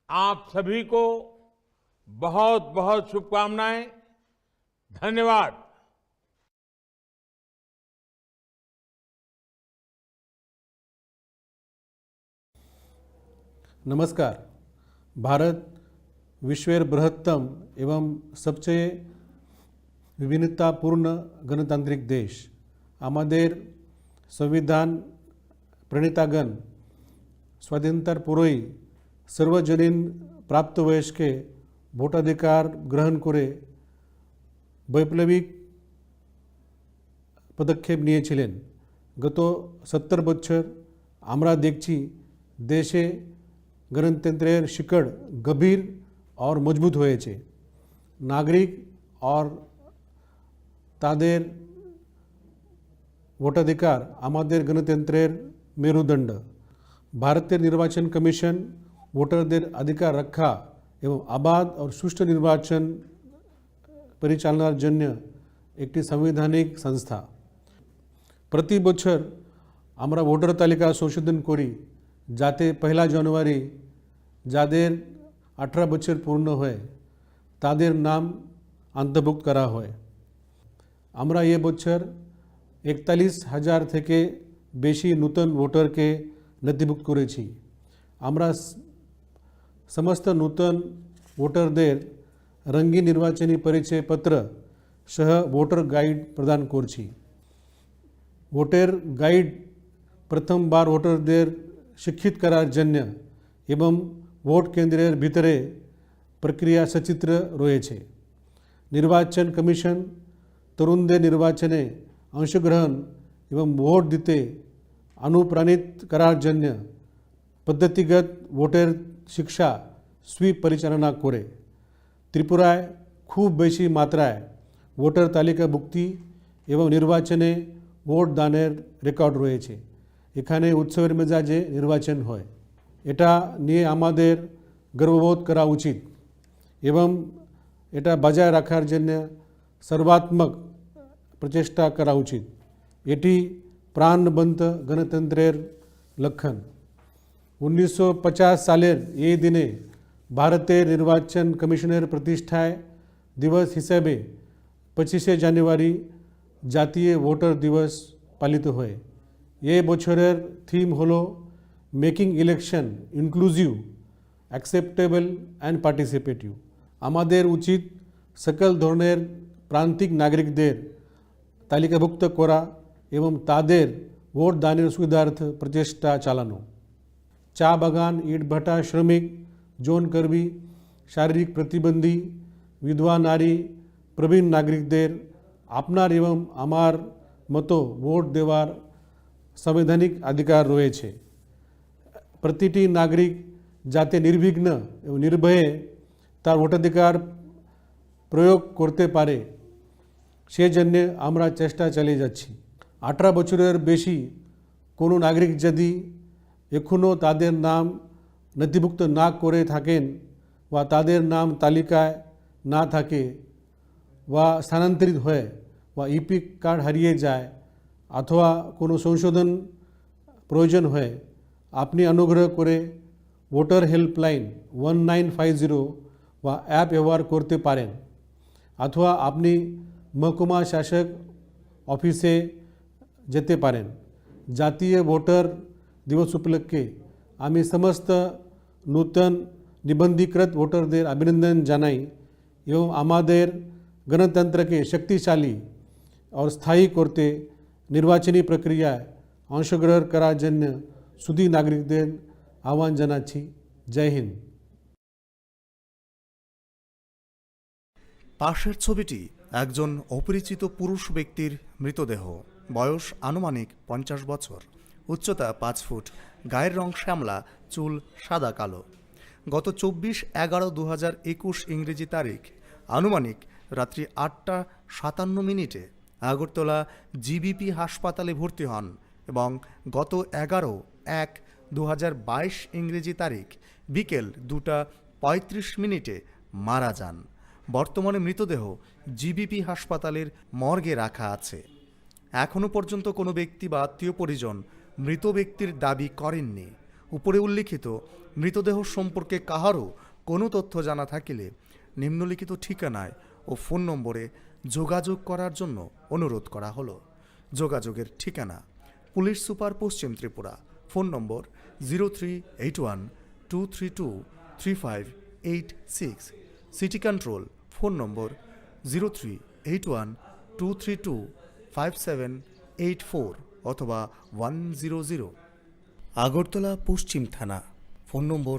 आप सभी को बहुत बहुत शुभकामनाएं। धन्यवाद। नमस्कार। भारत विश्वेर बृहत्तम एवं सबसे विभिन्नतापूर्ण गणतांत्रिक देश। আমাদের সংবিধান প্রণেতাগণ স্বাধীনতার পরেই সর্বজনীন প্রাপ্তবয়স্কে ভোটাধিকার গ্রহণ করে বৈপ্লবিক পদক্ষেপ নিয়েছিলেন। গত সত্তর বছর আমরা দেখছি দেশে গণতন্ত্রের শিকড় গভীর আর মজবুত হয়েছে। নাগরিক আর তাদের ভোটাধিকার আমাদের গণতন্ত্রের মেরুদণ্ড। ভারতের নির্বাচন কমিশন ভোটারদের অধিকার রক্ষা এবং অবাধ ও সুষ্ঠু নির্বাচন পরিচালনার জন্য একটি সাংবিধানিক সংস্থা। প্রতি বছর আমরা ভোটার তালিকা সংশোধন করি, যাতে পয়লা জানুয়ারি যাদের আঠারো বছর পূর্ণ হয়, তাদের নাম অন্তর্ভুক্ত করা হয়। আমরা এ বছর একতাল্লিশ হাজার থেকে বেশি নতুন ভোটারকে নথিভুক্ত করেছি। আমরা স-, সমস্ত নতুন ভোটারদের রঙিন নির্বাচনী পরিচয়পত্র সহ ভোটার গাইড প্রদান করছি। ভোটার গাইড প্রথমবার ভোটারদের শিক্ষিত করার জন্য এবং ভোট কেন্দ্রের ভিতরে প্রক্রিয়া সচিত্র রয়েছে। নির্বাচন কমিশন তরুণদের নির্বাচনে অংশগ্রহণ এবং ভোট দিতে অনুপ্রাণিত করার জন্য পদ্ধতিগত ভোটার শিক্ষা সুইপ পরিচালনা করে। ত্রিপুরায় খুব বেশি মাত্রায় ভোটার তালিকাভুক্তি এবং নির্বাচনে ভোট দানের রেকর্ড রয়েছে। এখানে উৎসবের মেজাজে নির্বাচন হয়। এটা নিয়ে আমাদের গর্ববোধ করা উচিত এবং এটা বজায় রাখার জন্য সর্বাত্মক প্রচেষ্টা করা উচিত। এটি প্রাণবন্ত গণতন্ত্রের লক্ষণ। উনিশশো পঞ্চাশ সালের এই দিনে ভারতের নির্বাচন কমিশনের প্রতিষ্ঠায় দিবস হিসাবে পঁচিশে জানুয়ারি জাতীয় ভোটার দিবস পালিত হয়। এই বছরের থিম হলো making election inclusive, acceptable and participative. আমাদের উচিত সকল ধরনের প্রান্তিক নাগরিকদের তালিকাভুক্ত করা এবং তাদের ভোট দানের সুবিধার্থে প্রচেষ্টা চালানো। চা বাগান, ইটভাটা শ্রমিক, জোন কর্মী, শারীরিক প্রতিবন্ধী, বিধবা নারী, প্রবীণ নাগরিকদের আপনার এবং আমার মতো ভোট দেওয়ার সাংবিধানিক অধিকার রয়েছে। প্রতিটি নাগরিক যাতে নির্বিঘ্ন এবং নির্ভয়ে তার ভোটাধিকার প্রয়োগ করতে পারে, সেজন্য আমরা চেষ্টা চালিয়ে যাচ্ছি। আঠারো বছরের বেশি কোনো নাগরিক যদি এখনও তাদের নাম নথিভুক্ত না করে থাকেন বা তাদের নাম তালিকায় না থাকে বা স্থানান্তরিত হয় বা ইপিক কার্ড হারিয়ে যায় অথবা কোনো সংশোধন প্রয়োজন হয়, আপনি অনুগ্রহ করে voter helpline one nine five zero বা অ্যাপ ব্যবহার করতে পারেন, অথবা আপনি মহকুমা শাসক অফিসে যেতে পারেন। জাতীয় ভোটার দিবস উপলক্ষে আমি সমস্ত নূতন নিবন্ধীকৃত ভোটারদের অভিনন্দন জানাই এবং আমাদের গণতন্ত্রকে শক্তিশালী ও স্থায়ী করতে নির্বাচনী প্রক্রিয়ায় অংশগ্রহণ করার জন্য সুধী নাগরিকদের আহ্বান জানাচ্ছি। জয় হিন্দ। পাশের ছবিটি একজন অপরিচিত পুরুষ ব্যক্তির মৃতদেহ, বয়স আনুমানিক পঞ্চাশ বছর, উচ্চতা পাঁচ ফুট, গায়ের রং শ্যামলা, চুল সাদা কালো। গত চব্বিশ এগারো দু হাজার একুশ ইংরেজি তারিখ, আনুমানিক রাত্রি আটটা সাতান্ন মিনিটে আগরতলা জিবিপি হাসপাতালে ভর্তি হন এবং গত এগারো এক দু হাজার বাইশ ইংরেজি তারিখ বিকেল দুটা পঁয়ত্রিশ মিনিটে মারা যান। বর্তমানে মৃতদেহ জিবিপি হাসপাতালের মর্গে রাখা আছে। এখনও পর্যন্ত কোনো ব্যক্তি বা আত্মীয় পরিজন মৃত ব্যক্তির দাবি করেননি। উপরে উল্লিখিত মৃতদেহ সম্পর্কে কাহারও কোনো তথ্য জানা থাকিলে নিম্নলিখিত ঠিকানায় ও ফোন নম্বরে যোগাযোগ করার জন্য অনুরোধ করা হলো। যোগাযোগের ঠিকানা: পুলিশ সুপার, পশ্চিম Tripura, phone number zero three eight one two three two three five eight six, city control, phone number zero three eight one two three two five seven eight four অথবা ওয়ান জিরো জিরো। আগরতলা পশ্চিম থানা, phone number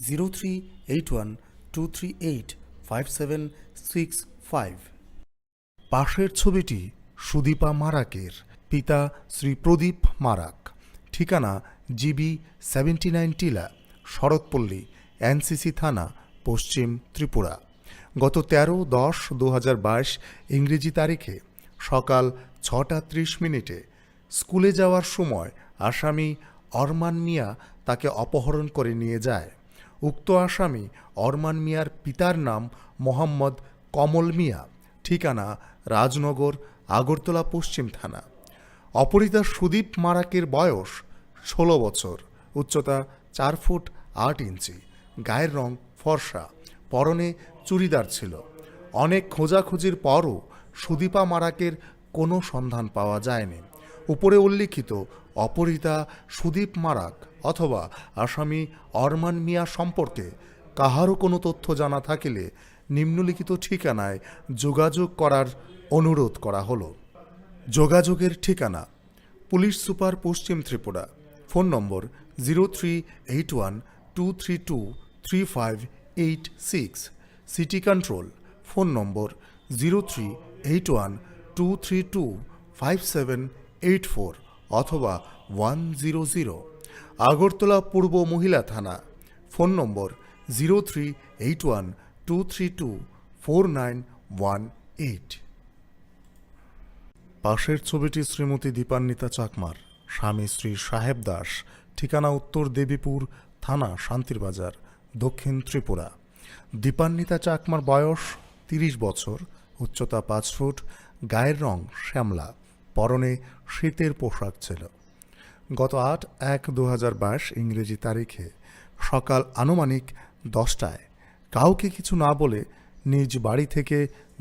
zero three eight one two three eight five seven six five. পাশের ছবিটি সুদীপা মারাকের, পিতা শ্রী প্রদীপ মারাক, ঠিকানা GB seventy nine টিলা, শরৎপল্লী, এনসিসি থানা, পশ্চিম ত্রিপুরা। গত তেরো দশ দু হাজার বাইশ ইংরেজি তারিখে সকাল ছটা ত্রিশ মিনিটে স্কুলে যাওয়ার সময় আসামি অরমান মিয়া তাকে অপহরণ করে নিয়ে যায়। উক্ত আসামি অরমান মিয়ার পিতার নাম মোহাম্মদ কমল মিয়া, ঠিকানা রাজনগর, আগরতলা পশ্চিম থানা। অপহৃতা সুদীপ মারাকের বয়স ষোলো বছর, উচ্চতা চার ফুট আট ইঞ্চি, গায়ের রং ফর্সা, পরনে চুড়িদার ছিল। অনেক খোঁজাখুঁজির পরও সুদীপা মারাকের কোনো সন্ধান পাওয়া যায়নি। উপরে উল্লিখিত অপহৃতা সুদীপ মারাক অথবা আসামি অরমান মিয়া সম্পর্কে কাহারও কোনো তথ্য জানা থাকিলে নিম্নলিখিত ঠিকানায় যোগাযোগ করার অনুরোধ করা হলো। যোগাযোগের ঠিকানা: পুলিশ সুপার, পশ্চিম Tripura, phone number zero three eight one two three two three five eight six, city control, phone number zero three eight one two three two five seven eight four অথবা ওয়ান জিরো জিরো। আগরতলা পূর্ব মহিলা থানা, phone number zero three eight one two three two four nine one eight. পাশের ছবিটি শ্রীমতী দীপান্বিতা চাকমার, স্বামী শ্রী সাহেব দাস, ঠিকানা উত্তর দেবীপুর থানা, শান্তিরবাজার, দক্ষিণ ত্রিপুরা। দীপান্বিতা চাকমার বয়স তিরিশ বছর, উচ্চতা পাঁচ ফুট, গায়ের রং শ্যামলা, পরনে শীতের পোশাক ছিল। গত আট এক দু হাজার বাইশ ইংরেজি তারিখে সকাল আনুমানিক দশটায় কাউকে কিছু না বলে নিজ বাড়ি থেকে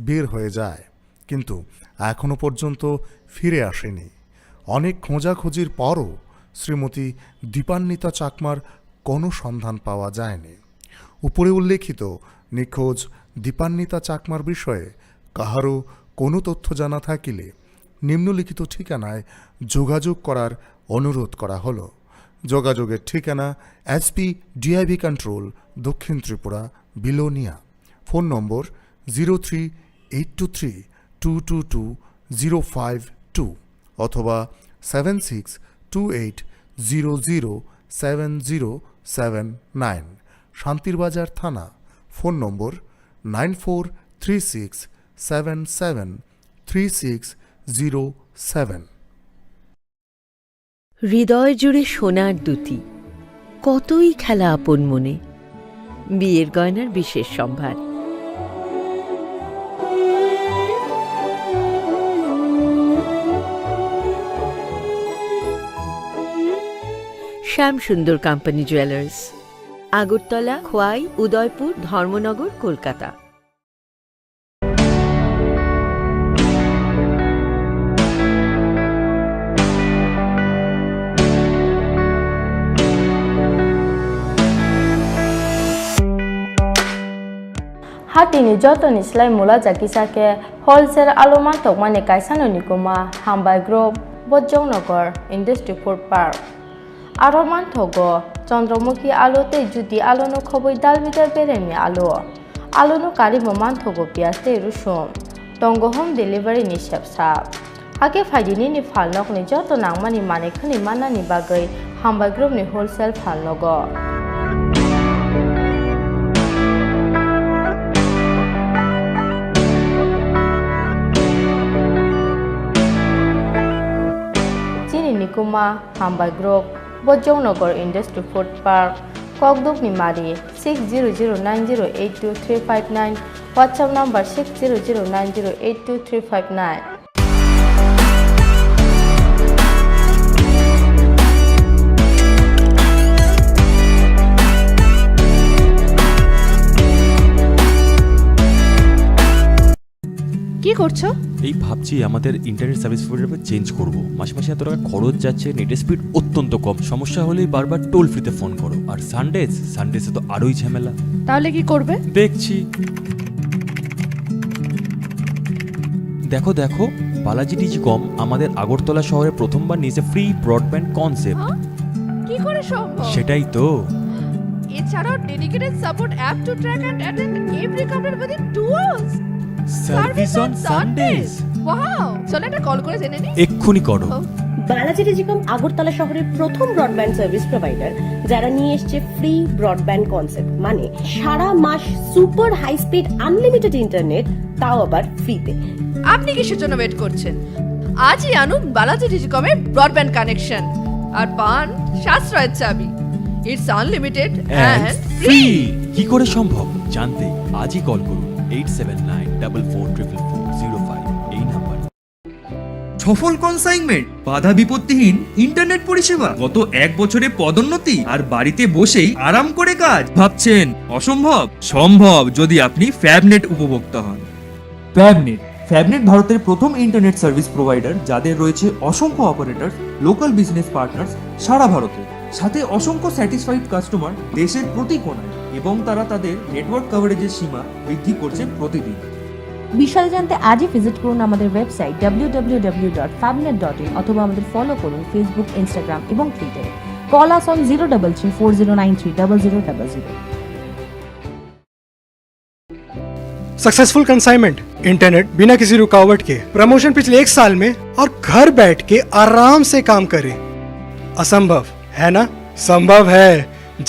বের হয়ে যায়, কিন্তু এখনো পর্যন্ত ফিরে আসেনি। অনেক খোঁজাখুঁজির পরও শ্রীমতী দীপান্বিতা চাকমার কোনো সন্ধান পাওয়া যায়নি। উপরে উল্লেখিত নিখোঁজ দীপান্বিতা চাকমার বিষয়ে কাহারও কোনো তথ্য জানা থাকিলে নিম্নলিখিত ঠিকানায় যোগাযোগ করার অনুরোধ করা হলো। যোগাযোগের ঠিকানা: এসপি ডিআইবি কন্ট্রোল, দক্ষিণ Tripura, Belonia. Phone number: zero three eight two three two two two zero five two অথবা seven six two eight zero zero seven zero seven nine. Santirbazar থানা। Phone number: nine four three six seven seven three six zero seven. হৃদয় জুড়ে সোনার দুতি, কতই খেলা আপন মনে। বিয়ের গয়নার বিশেষ সম্ভার। শ্যাম সুন্দর কোম্পানি জুয়েলার্স, আগরতলা, খোয়াই, উদয়পুর, ধর্মনগর, Kolkata. Hatini jotoni slai mula jakisa khe wholesale alo mantokmani kaisano nikuma Hambai Group, Bojongnagar, Industry Food Park. Aro manthogo Chandramukhi alo tei Jyoti alono khobwi dalbidal beremni alo. Alono karwi bo manthogo piyaj tei rusum. Tongo home delivery ni sepsa. Hakhe phaidi nini phalnokni joto nangmani manwi khwnwi mannani bagwi Hambai Group ni wholesale phalnogo. Chini nikuma Hambai Group, Bojongnagar Industry Food Park, Kokdukni Mari, six zero zero nine zero eight two three five nine, WhatsApp number six zero zero nine zero eight two three five nine. কি করছো? এই ভাবছি আমাদের internet service provider change করব। মাসে মাসে এত টাকা খরচ যাচ্ছে, নেটের স্পিড অত্যন্ত কম। সমস্যা হলেই বারবার টোল ফ্রিতে ফোন করো। আর সানডেজ, সানডেজে তো আরোই ঝামেলা। তাহলে কি করবে? দেখছি। দেখো, দেখো, বালাজি টেলিকম আমাদের আগরতলা শহরে প্রথমবার নিয়েছে ফ্রি ব্রডব্যান্ড কনসেপ্ট। হ্যাঁ? কি করে সম্ভব? সেটাই তো। এছাড়াও dedicated support app to track and attend every complaint within two hours. Service on Sundays. Wow! চলো একটা কল করে জেনে নিই। এক্ষুনি করো। ও। বালাজি টেলিকম আগরতলা শহরের প্রথম ব্রডব্যান্ড সার্ভিস প্রোভাইডার, যারা নিয়ে এসছে ফ্রি ব্রডব্যান্ড কনসেপ্ট, মানে সারা মাস super high speed unlimited internet, তাও আবার ফ্রিতে। আপনি কিসের জন্য ওয়েট করছেন? আজই আনুন বালাজি টেলিকমে ব্রডব্যান্ড কানেকশন আর পান সাশ্রয়ের চাবি। It's unlimited and and free. Free. কি করে সম্ভব জানতে আজই কল করুন eight seven nine double four triple four zero five এই নাম্বারে। সফল কনসাইনমেন্ট, বাধা বিপত্তিহীন ইন্টারনেট পরিষেবা, গত এক বছরে পদোন্নতি আর বাড়িতে বসেই আরাম করে কাজ। ভাবছেন অসম্ভব? সম্ভব, যদি আপনি ফ্যাবনেট উপভোক্তা হন। ফ্যাবনেট। ফ্যাবনেট ভারতের প্রথম ইন্টারনেট সার্ভিস প্রোভাইডার, যাদের রয়েছে অসংখ্য অপারেটর, লোকাল বিজনেস পার্টনার্স সারা ভারতে, সাথে অসংখ্য স্যাটিসফাইড কাস্টমার দেশের প্রতি কোণায়, এবং তারা তাদের নেটওয়ার্ক কভারেজের সীমা বৃদ্ধি করছে প্রতিদিন। বিশদে জানতে আজই ভিজিট করুন আমাদের website W W W dot ফ্যাবনেট ডট ইন অথবা আমাদের ফলো করুন ফেসবুক, ইনস্টাগ্রাম এবং টুইটারে। Call us on zero double three four zero nine three double zero double zero। Successful consignment, internet बिना किसी रुकावट के, प्रमोशन पिछले एक साल में और घर बैठ के आराम से काम करें। असंभव है ना? संभव है,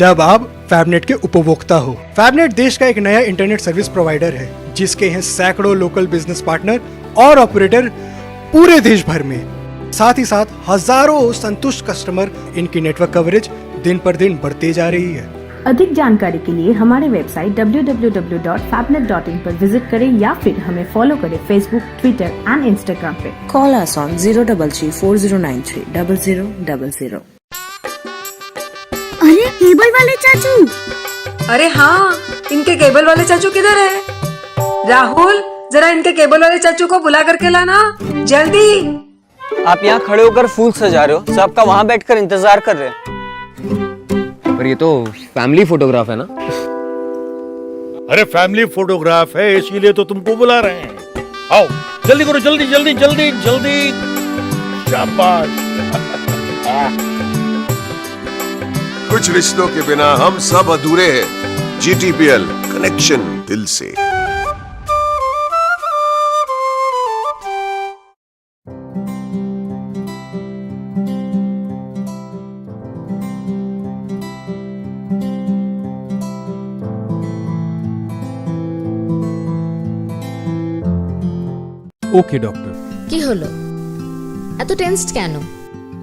जब आप फैबनेट के उपभोक्ता हो। फैबनेट देश का एक नया इंटरनेट सर्विस प्रोवाइडर है, जिसके हैं सैकड़ों लोकल बिजनेस पार्टनर और ऑपरेटर पूरे देश भर में। साथ ही साथ हजारों संतुष्ट कस्टमर, इनकी नेटवर्क कवरेज दिन पर दिन बढ़ते जा रही है। अधिक जानकारी के लिए हमारे website W W W dot फैबनेट डॉट इन पर विजिट करें या फिर हमें फॉलो करें Facebook, Twitter and Instagram पे। Call us on zero double three four zero nine three double zero double zero। अरे, केबल वाले चाचू। अरे हाँ, इनके केबल वाले चाचू किधर है? राहुल, जरा इनके केबल वाले चाचू को बुला करके लाना, जल्दी। आप यहाँ खड़े होकर फूल सजा रहे हो, सबका वहां बैठकर इंतजार कर रहे हैं। पर ये तो फैमिली फोटोग्राफ है ना? अरे, फैमिली फोटोग्राफ है, इसीलिए तो तुमको बुला रहे हैं। आओ, जल्दी करो, जल्दी, जल्दी, जल्दी, जल्दी। शाबाश। कुछ रिश्तों के बिना हम सब अधूरे हैं। जीटीपीएल, कनेक्शन दिल से। ওকে ডক্টর। কি হলো? এত টেন্সড কেন?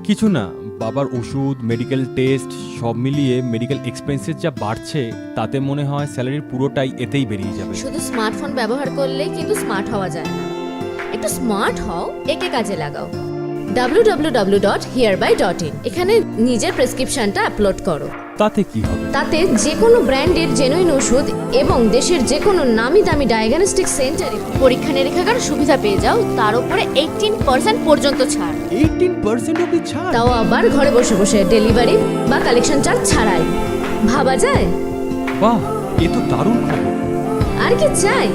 কিছু না, বাবার ওষুধ, মেডিকেল টেস্ট, সব মিলিয়ে মেডিকেল এক্সপেন্সেস যা বাড়ছে, তাতে মনে হয় স্যালারির পুরোটাই এতেই বেরিয়ে যাবে। শুধু স্মার্টফোন ব্যবহার করলে কিন্তু স্মার্ট হওয়া যায় না। একটু স্মার্ট হও, একে কাজে লাগাও। ডাব্লিউ ডাব্লিউ ডাব্লিউ ডট হিয়ারবাই ডট ইন, এখানে নিজের প্রেসক্রিপশনটা আপলোড করো। তাতে কি হবে? তাতে যে কোনো ব্র্যান্ডের জেনুইন ওষুধ এবং দেশের যে কোনো নামি দামি ডায়াগনস্টিক সেন্টারে পরীক্ষা নিরীক্ষার সুবিধা পেয়ে যাও, তার উপরে এইটিন পার্সেন্ট পর্যন্ত ছাড়। এইটিন পার্সেন্ট অবধি ছাড়? তাও আবার ঘরে বসে বসে, ডেলিভারি বা কালেকশন চার্জ ছাড়াই। ভাবা যায়? বাহ, এ তো দারুণ খবর। আর কি চাই?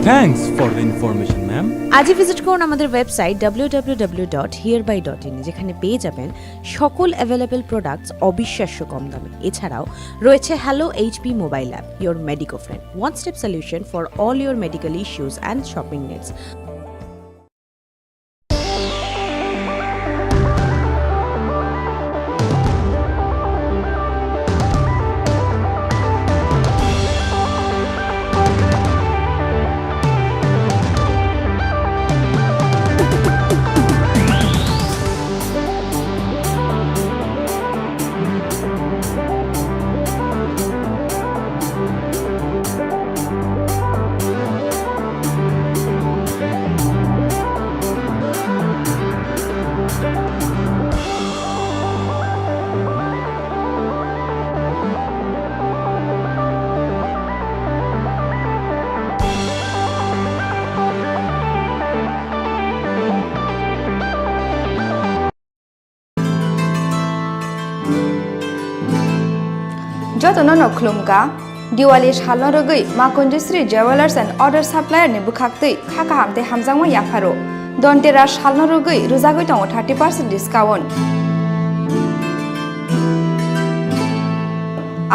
Thanks for the information, ma'am. আজই ভিজিট করুন আমাদের website W W W dot হিয়ারবাই ডট ইন, যেখানে পেয়ে যাবেন সকল অ্যাভেলেবল প্রোডাক্টস অবিশ্বাস্য কম দামে। এছাড়াও রয়েছে hello HP mobile app, your Medico friend, one step solution for all your medical issues and shopping needs. Jotono no khulumkha, Diwali salno rwgwi Ma Kunjusri Jewellers and Order Supplier ni bwkhaktwi kha kaham tei hamjakma yapharo. Dhanteras salno rwgwi rwjagwi tongo thirty percent discount.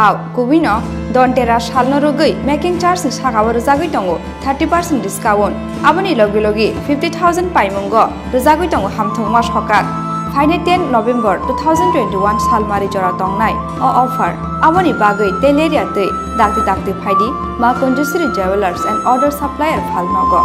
Au, kubui no Dhanteras salno rwgwi making charge ni saka o rwjagwi tongo thirty percent discount. Aboni logi logi fifty thousand paimungo rwjagwi tongo hamthwngma sokat. Phainai ten November two thousand twenty-one salmari jora tongnai o offer. Aboni bagwi tei lerya twi dakti dakti phaidi Ma Kunjusri Jewellers and Order Supplier phalnogo.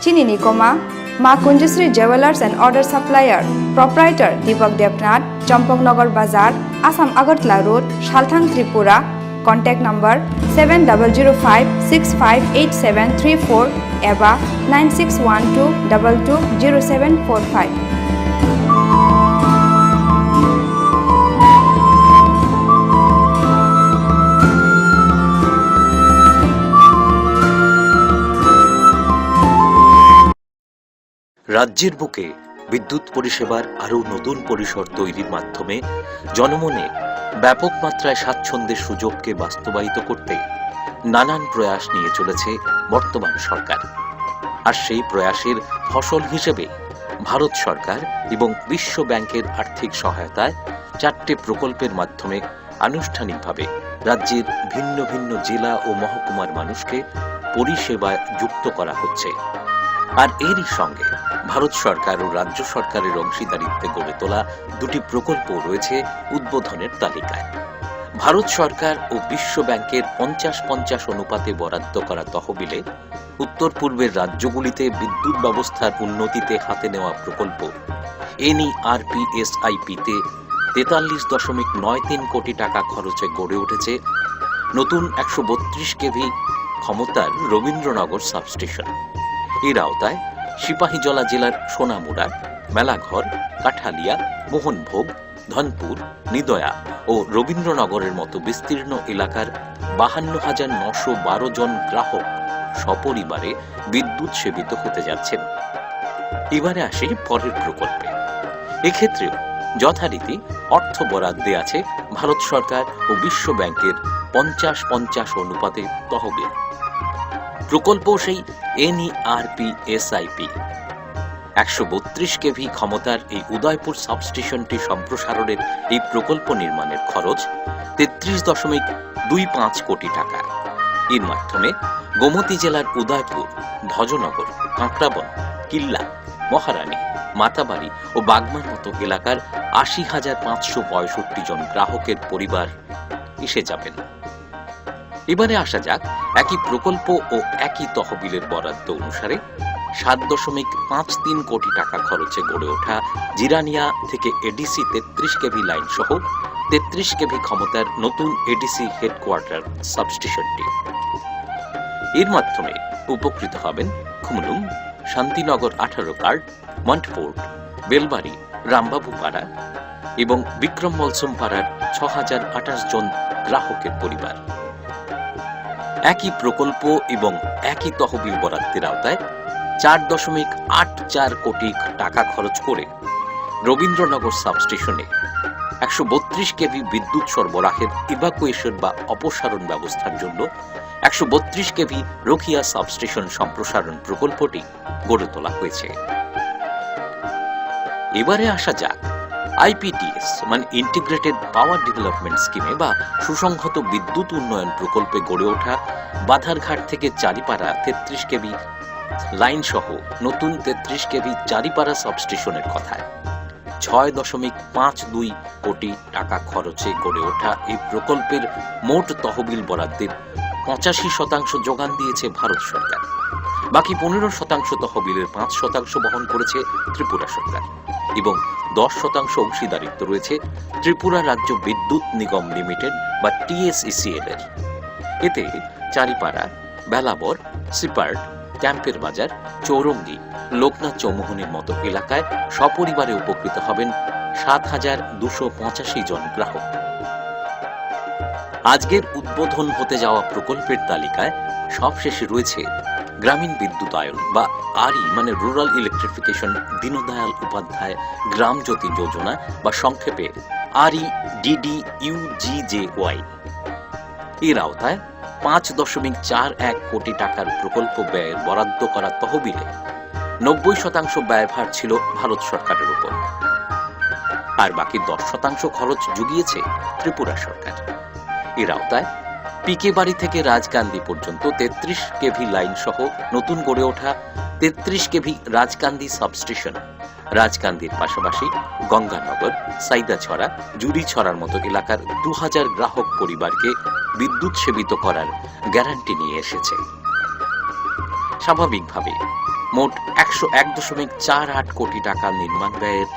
Chini ni koma, Ma Kunjusri Jewellers and Order Supplier, Proprietor Deepak Debnath, Champaknagar Bazar, Assam Agartala Road, Salthang, Tripura. Contact number seven double zero five six five eight seven three four eba nine six one two double two zero seven four five. রাজ্যের বুকে বিদ্যুৎ পরিষেবার আরও নতুন পরিসর তৈরির মাধ্যমে জনমনে ব্যাপক মাত্রায় স্বাচ্ছন্দ্যের সুযোগকে বাস্তবায়িত করতে নানান প্রয়াস নিয়ে চলেছে বর্তমান সরকার। আর সেই প্রয়াসের ফসল হিসেবে ভারত সরকার এবং বিশ্ব ব্যাংকের আর্থিক সহায়তায় চারটে প্রকল্পের মাধ্যমে আনুষ্ঠানিকভাবে রাজ্যের ভিন্ন ভিন্ন জেলা ও মহকুমার মানুষকে পরিষেবায় যুক্ত করা হচ্ছে। আর এরই সঙ্গে ভারত সরকার ও রাজ্য সরকারের অংশীদারিত্বে গড়ে তোলা দুটি প্রকল্প রয়েছে উদ্বোধনের তালিকায়। ভারত সরকার ও বিশ্ব ব্যাংকের পঞ্চাশ পঞ্চাশ অনুপাতে বরাদ্দ করা তহবিলে উত্তর পূর্বের রাজ্যগুলিতে বিদ্যুৎ ব্যবস্থার উন্নতিতে হাতে নেওয়া প্রকল্প এনইআরপিএসআইপিতে তেতাল্লিশ দশমিক নয় তিন কোটি টাকা খরচে গড়ে উঠেছে নতুন একশো বত্রিশ কেভি ক্ষমতার রবীন্দ্রনগর সাবস্টেশন। এর আওতায় সিপাহীজলা জেলার সোনামুড়া, মেলাঘর, কাঠালিয়া, মোহনভোগ, ধনপুর, নিদয়া ও রবীন্দ্রনগরের মতো বিস্তীর্ণ এলাকার বাহান্ন হাজার নশো বারো জন গ্রাহক সপরিবারে বিদ্যুৎ সেবিত হতে যাচ্ছেন। এবারে আসি পরের প্রকল্পে। এক্ষেত্রেও যথারীতি অর্থ বরাদ্দে আছে ভারত সরকার ও বিশ্ব ব্যাংকের পঞ্চাশ পঞ্চাশ অনুপাতে তহবিল। প্রকল্প সেই এনইআরপি এসআইপি। একশো বত্রিশ কেভি ক্ষমতার এই উদয়পুর সাবস্টেশনটি সম্প্রসারণের এই প্রকল্প নির্মাণের খরচ তেত্রিশ দশমিক দুই পাঁচ কোটি টাকা। এর মাধ্যমে গোমতী জেলার উদয়পুর, ভজনগর, কাঁকড়াবন, কিল্লা, মহারানী, মাতাবাড়ি ও বাগমার মতো এলাকার আশি হাজার পাঁচশো পঁয়ষট্টি জন গ্রাহকের পরিবার এসে যাবেন। এবারে আসা যাক একই প্রকল্প ও একই তহবিলের বরাদ্দ অনুসারে সাত দশমিক পাঁচ তিন কোটি টাকা খরচে গড়ে ওঠা জিরানিয়া থেকে এডিসি তেত্রিশ কেভি লাইন সহ তেত্রিশ কেভি ক্ষমতার নতুন এডিসি হেডকোয়ার্টার সাবস্টেশনটি। এর মাধ্যমে উপকৃত হবেন খুমুলুং, শান্তিনগর আঠারো কার্ড, মন্টফোর্ড, বেলবাড়ি, রামবাবুপাড়া এবং বিক্রম মলসম পাড়ার ছ হাজার আঠাশ জন গ্রাহকের পরিবার। একই প্রকল্প এবং একই তহবিল বরাদ্দের আওতায় চার দশমিক আট চার কোটি টাকা খরচ করে রবীন্দ্রনগর সাবস্টেশনে একশো বত্রিশ কেভি বিদ্যুৎ সরবরাহের ইভাকুয়েশন বা অপসারণ ব্যবস্থার জন্য একশো বত্রিশ কেভি রোকিয়া সাবস্টেশন সম্প্রসারণ প্রকল্পটি গড়ে তোলা হয়েছে। এবারে আসা যাক আইপিডিএস মানে ইন্টিগ্রেটেড পাওয়ার ডেভেলপমেন্ট স্কিমে বা সুসংহত বিদ্যুৎ উন্নয়ন প্রকল্পে গড়ে ওঠা বাধারঘাট থেকে চারিপাড়া তেত্রিশ কেভি লাইন সহ নতুন তেত্রিশ কেভি চারিপাড়া সাবস্টেশনের কথায়। ছয় দশমিক পাঁচ দুই কোটি টাকা খরচে গড়ে ওঠা এই প্রকল্পের মোট তহবিল বরাদ্দের পঁচাশি শতাংশ যোগান দিয়েছে ভারত সরকার। বাকি পনেরো শতাংশ তহবিলের পাঁচ শতাংশ বহন করেছে ত্রিপুরা সরকার এবং দশ শতাংশ অংশীদারিত্ব রয়েছে ত্রিপুরা রাজ্য বিদ্যুৎ নিগম লিমিটেড বা টিএসইসিএল এর। এতে চারিপাড়া, বেলাবর, সিপার্ট, ক্যাম্পের বাজার, চৌরঙ্গি, লোকনাথ চৌমুহনীর মতো এলাকায় সপরিবারে উপকৃত হবেন সাত হাজার দুশো পঁচাশি জন গ্রাহক। আজকের উদ্বোধন হতে যাওয়া প্রকল্পের তালিকায় সবশেষে রয়েছে গ্রামীণ বিদ্যুতায়ন বা আরই মানে রুরাল ইলেকট্রিফিকেশন দীনদয়াল উপাধ্যায় গ্রাম জ্যোতি যোজনা বা সংক্ষেপে আরই ডিডি ইউজিজেওয়াই। এর আওতায় পাঁচ দশমিক চার এক কোটি টাকার প্রকল্প ব্যয়ের বরাদ্দ করা তহবিলে নব্বই শতাংশ ব্যয়ভার ছিল ভারত সরকারের উপর, আর বাকি দশ শতাংশ খরচ জুগিয়েছে ত্রিপুরা সরকার। এর আওতায় পিকে বাড়ি থেকে রাজকান্দি পর্যন্ত তেত্রিশ কেভি লাইন সহ নতুন গড়ে ওঠা তেত্রিশ কেভি রাজকান্দি সাবস্টেশন, রাজকান্দির পাশাপাশি গঙ্গানগর, সাইদাছড়া, জুড়িছড়ার মতো এলাকার দু হাজার গ্রাহক পরিবারকে বিদ্যুৎ সেবিত করার গ্যারান্টি নিয়ে এসেছে। স্বাভাবিকভাবে মোট একশো এক দশমিক চার আট কোটি টাকা নির্মাণ ব্যয়ের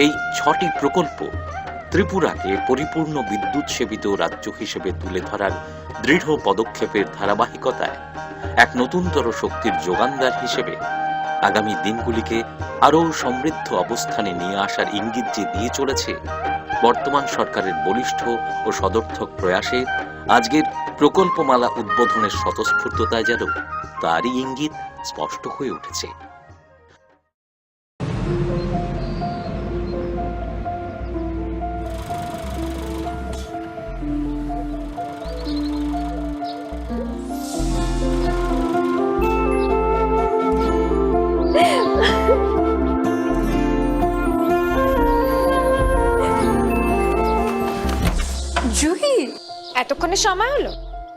এই ছটি প্রকল্প ত্রিপুরাকে পরিপূর্ণ বিদ্যুৎ সেবিত রাজ্য হিসেবে তুলে ধরার দৃঢ় পদক্ষেপের ধারাবাহিকতায় এক নতুনতর শক্তির যোগানদার হিসেবে আগামী দিনগুলিকে আরও সমৃদ্ধ অবস্থানে নিয়ে আসার ইঙ্গিত যে দিয়ে চলেছে, বর্তমান সরকারের বলিষ্ঠ ও সদর্থক প্রয়াসে আজকের প্রকল্পমালা উদ্বোধনের স্বতঃস্ফূর্ততায় যেন তারই ইঙ্গিত স্পষ্ট হয়ে উঠেছে। জুহি, এতক্ষণে সময় হলো?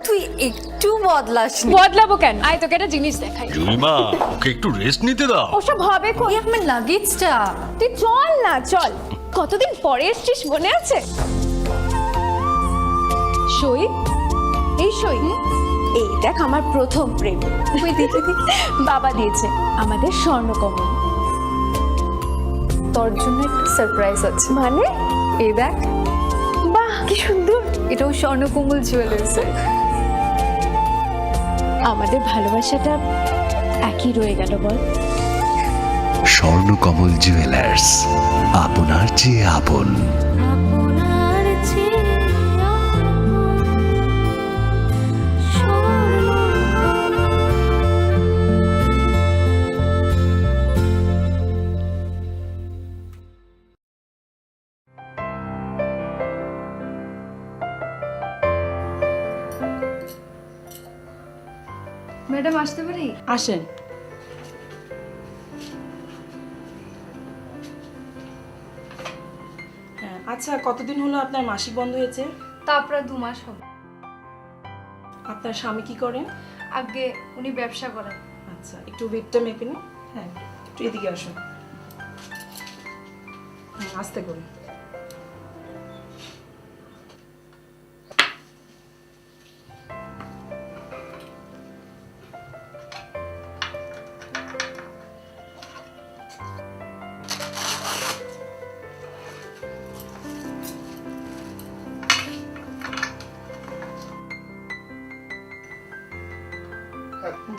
তুই একটু বদলাসনি। বদলাবো কেন? আয়, তোকে একটা জিনিস দেখাই। জুইমা, ওকে একটু রেস্ট নিতে দাও। ওসব হবে কই? এই আমার লাগেজটা। তুই চল না, চল। কতদিন পরে এসছিস, মনে আছে? সই, এই সই। এই দেখ, আমার প্রথম প্রেম। ওই দেখি, দেখি। বাবা দিয়েছে আমাদের স্বর্ণকমল। তোর জন্য একটা সারপ্রাইজ আছে। মানে? এই দেখ। বাহ, কি সুন্দর। এটাও স্বর্ণকমল জুয়েলার্সের। আমাদের ভালোবাসাটা একই রয়ে গেল, বল? স্বর্ণকমল জুয়েলার্স, আপনার চেয়ে আপন। ম্যাডাম, আসতে পারি? আসেন। হ্যাঁ, আচ্ছা, কতদিন হলো আপনার মাসিক বন্ধ হয়েছে? তা প্রায় দু মাস হবে। আপনার স্বামী কি করেন? আগে উনি ব্যবসা করেন। আচ্ছা, একটু ওয়েটটা মেপে নিন। হ্যাঁ, একটু এদিকে আসুন। হুম, আস্তে করুন।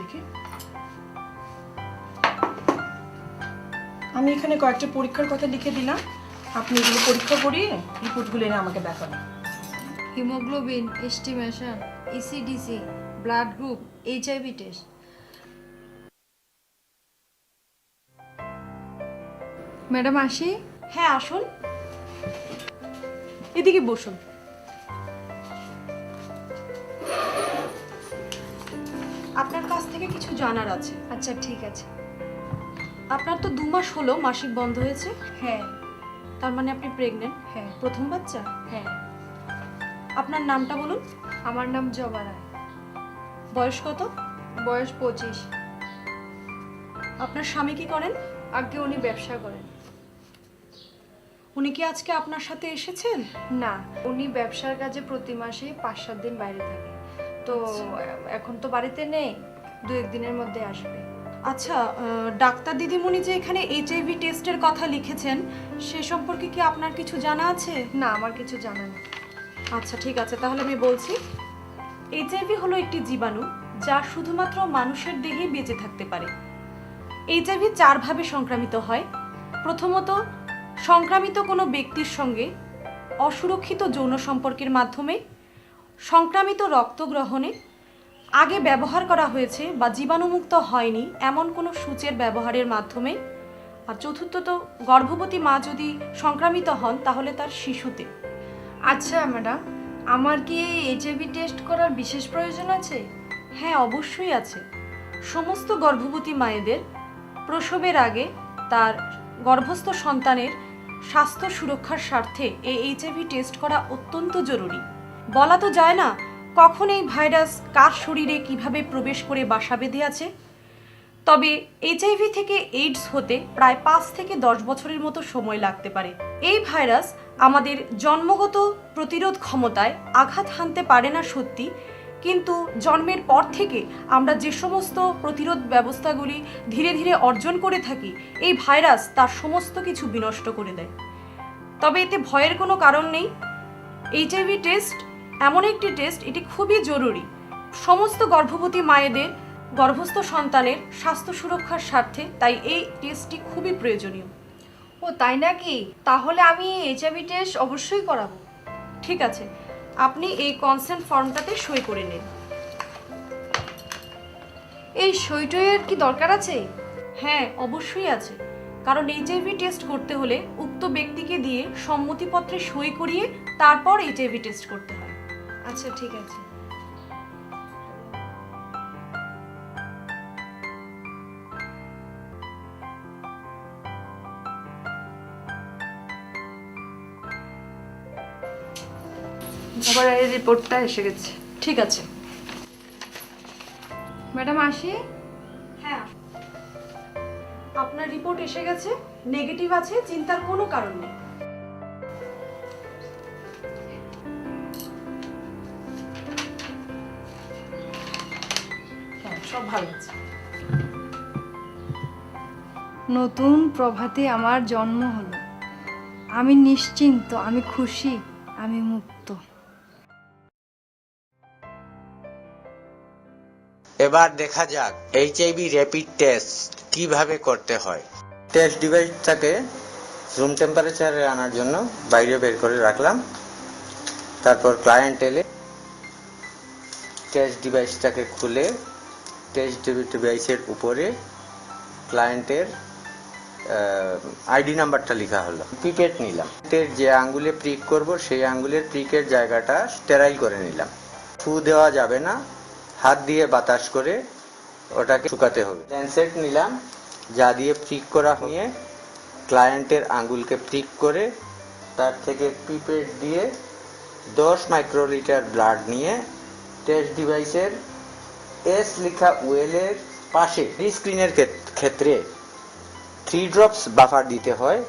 দেখি, আমি এখানে কয়েকটা পরীক্ষার কথা লিখে দিলাম, আপনি এগুলো পরীক্ষা করিয়ে রিপোর্টগুলো এনে আমাকে দেখাবেন। Haemoglobin, estimation, ECDC, blood group, HIV test. Madam, আসি? হ্যাঁ, আসুন। এদিকে বসুন। আপনার কাছ থেকে কিছু জানার আছে। আচ্ছা, ঠিক আছে। আপনার তো দু মাস হলো মাসিক বন্ধ হয়েছে। হ্যাঁ। তার মানে আপনি প্রেগন্যান্ট? হ্যাঁ। প্রথম বাচ্চা? হ্যাঁ। আপনার নামটা বলুন। আমার নাম জবা রায়। বয়স কত? বয়স পঁচিশ। আপনার স্বামী কি করেন? আগে উনি ব্যবসা করেন। উনি কি আজকে আপনার সাথে এসেছেন? না, উনি ব্যবসার কাজে প্রতি মাসে পাঁচ সাত দিন বাইরে থাকে। তো, আচ্ছা। এ-, এখন তো বাড়িতে নেই, দু এক দিনের মধ্যে আসবে। আচ্ছা, আহ, ডাক্তার দিদিমণি যে এখানে এইচআইভি টেস্টের কথা লিখেছেন, সে সম্পর্কে কি আপনার কিছু জানা আছে? না, আমার কিছু জানা নেই। আচ্ছা, ঠিক আছে, তাহলে আমি বলছি। এইচআইভি হলো একটি জীবাণু, যা শুধুমাত্র মানুষের দেহেই বেঁচে থাকতে পারে। এইচআইভি চারভাবে সংক্রামিত হয়। প্রথমত, সংক্রামিত কোনো ব্যক্তির সঙ্গে অসুরক্ষিত যৌন সম্পর্কের মাধ্যমে, সংক্রামিত রক্ত গ্রহণে, আগে ব্যবহার করা হয়েছে বা জীবাণুমুক্ত হয়নি এমন কোনো সূচের ব্যবহারের মাধ্যমে, আর চতুর্থত, গর্ভবতী মা যদি সংক্রামিত হন, তাহলে তার শিশুতে। আচ্ছা ম্যাডাম, আমার কি এই এইচআইভি টেস্ট করার বিশেষ প্রয়োজন আছে? হ্যাঁ, অবশ্যই আছে। সমস্ত গর্ভবতী মায়েদের প্রসবের আগে তার গর্ভস্থ সন্তানের স্বাস্থ্য সুরক্ষার স্বার্থে এই এইচআইভি টেস্ট করা অত্যন্ত জরুরি। বলা তো যায় না কখন এই ভাইরাস কার শরীরে কিভাবে প্রবেশ করে বাসা বেঁধে আছে। তবে এইচআইভি থেকে এইডস হতে প্রায় পাঁচ থেকে দশ বছরের মতো সময় লাগতে পারে। এই ভাইরাস আমাদের জন্মগত প্রতিরোধ ক্ষমতায় আঘাত হানতে পারে না সত্যি, কিন্তু জন্মের পর থেকে আমরা যে সমস্ত প্রতিরোধ ব্যবস্থাগুলি ধীরে ধীরে অর্জন করে থাকি, এই ভাইরাস তার সমস্ত কিছু বিনষ্ট করে দেয়। তবে এতে ভয়ের কোনো কারণ নেই। এইচআইভি টেস্ট এমন একটি টেস্ট, এটি খুবই জরুরি। সমস্ত গর্ভবতী মায়েদের গর্ভস্থ সন্তানের স্বাস্থ্য সুরক্ষার স্বার্থে তাই এই টেস্টটি খুবই প্রয়োজনীয়। ও, তাই নাকি? তাহলে আমি এইচআইভি টেস্ট অবশ্যই করাবো। ঠিক আছে, আপনি এই কনসেন্ট ফর্মটাতে সই করে নিন। এই সইটইয়ের কি দরকার আছে? হ্যাঁ, অবশ্যই আছে, কারণ এইচআইভি টেস্ট করতে হলে উক্ত ব্যক্তিকে দিয়ে সম্মতিপত্রে সই করিয়ে তারপর এইচআইভি টেস্ট করতে হয়। আচ্ছা, ঠিক আছে। আবার এই রিপোর্টটা এসে গেছে। ঠিক আছে। ম্যাডাম, আসি? হ্যাঁ, আপনার রিপোর্ট এসে গেছে, নেগেটিভ আছে, চিন্তার কোনো কারণ নেই। হ্যাঁ, সব ভালো আছে। নতুন প্রভাতে আমার জন্ম হলো। আমি নিশ্চিন্ত, আমি খুশি, আমি মুক্ত। এবার দেখা যাক এইচআইভি র‍্যাপিড টেস্ট কিভাবে করতে হয়। টেস্ট ডিভাইসটাকে রুম টেম্পারেচারে আনার জন্য বাইরে বের করে রাখলাম। তারপর ক্লায়েন্ট এলে টেস্ট ডিভাইসটাকে খুলে টেস্ট ডিভাইসের উপরে ক্লায়েন্টের আইডি নাম্বারটা লেখা হলো। পিপেট নিলাম, এর যে আঙ্গুলে প্রিক করব সেই আঙ্গুলের প্রিকের জায়গাটা স্টেরাইল করে নিলাম। ফু দেওয়া যাবে না, হাত দিয়ে বাতাস করে ওটাকে শুকাতে হবে। ল্যান্সেট নিলাম, যা দিয়ে প্রিক করা নিয়ে ক্লায়েন্টের আঙ্গুলকে প্রিক করে তার থেকে পিপেট দিয়ে দশ মাইক্রোলিটার ব্লাড নিয়ে টেস্ট ডিভাইসের এস লেখা ওয়েলের পাশে স্ক্রিনের ক্ষেত- ক্ষেত্রে থ্রি ড্রপস বাফার দিতে হয়।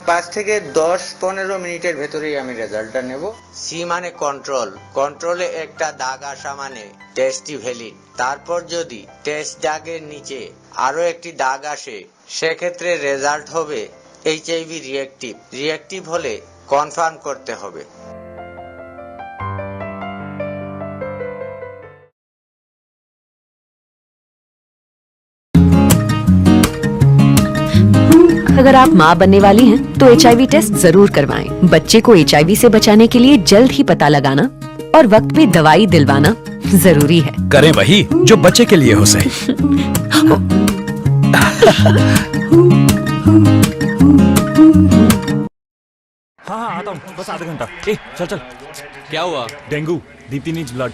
পাঁচ থেকে দশ পনেরো মিনিটের ভেতরেই আমি রেজাল্টটা নেব। সি মানে কন্ট্রোল, কন্ট্রোলে একটা দাগ আসা মানে টেস্টই ভ্যালিড। তারপর যদি টেস্ট দাগের নিচে আরো একটি দাগ আসে, সেক্ষেত্রে রেজাল্ট হবে এইচআইভি রিয়েক্টিভ। রিয়েক্টিভ হলে কনফার্ম করতে হবে। अगर आप माँ बनने वाली हैं, तो एचआईवी टेस्ट जरूर करवाएं। बच्चे को एचआईवी से बचाने के लिए जल्द ही पता लगाना और वक्त पे दवाई दिलवाना जरूरी है। करें वही जो बच्चे के लिए हो सही। हाँ हाँ, आता हूँ, बस आधा घंटा। ए, चल चल। क्या हुआ? डेंगू। Deepti needs blood.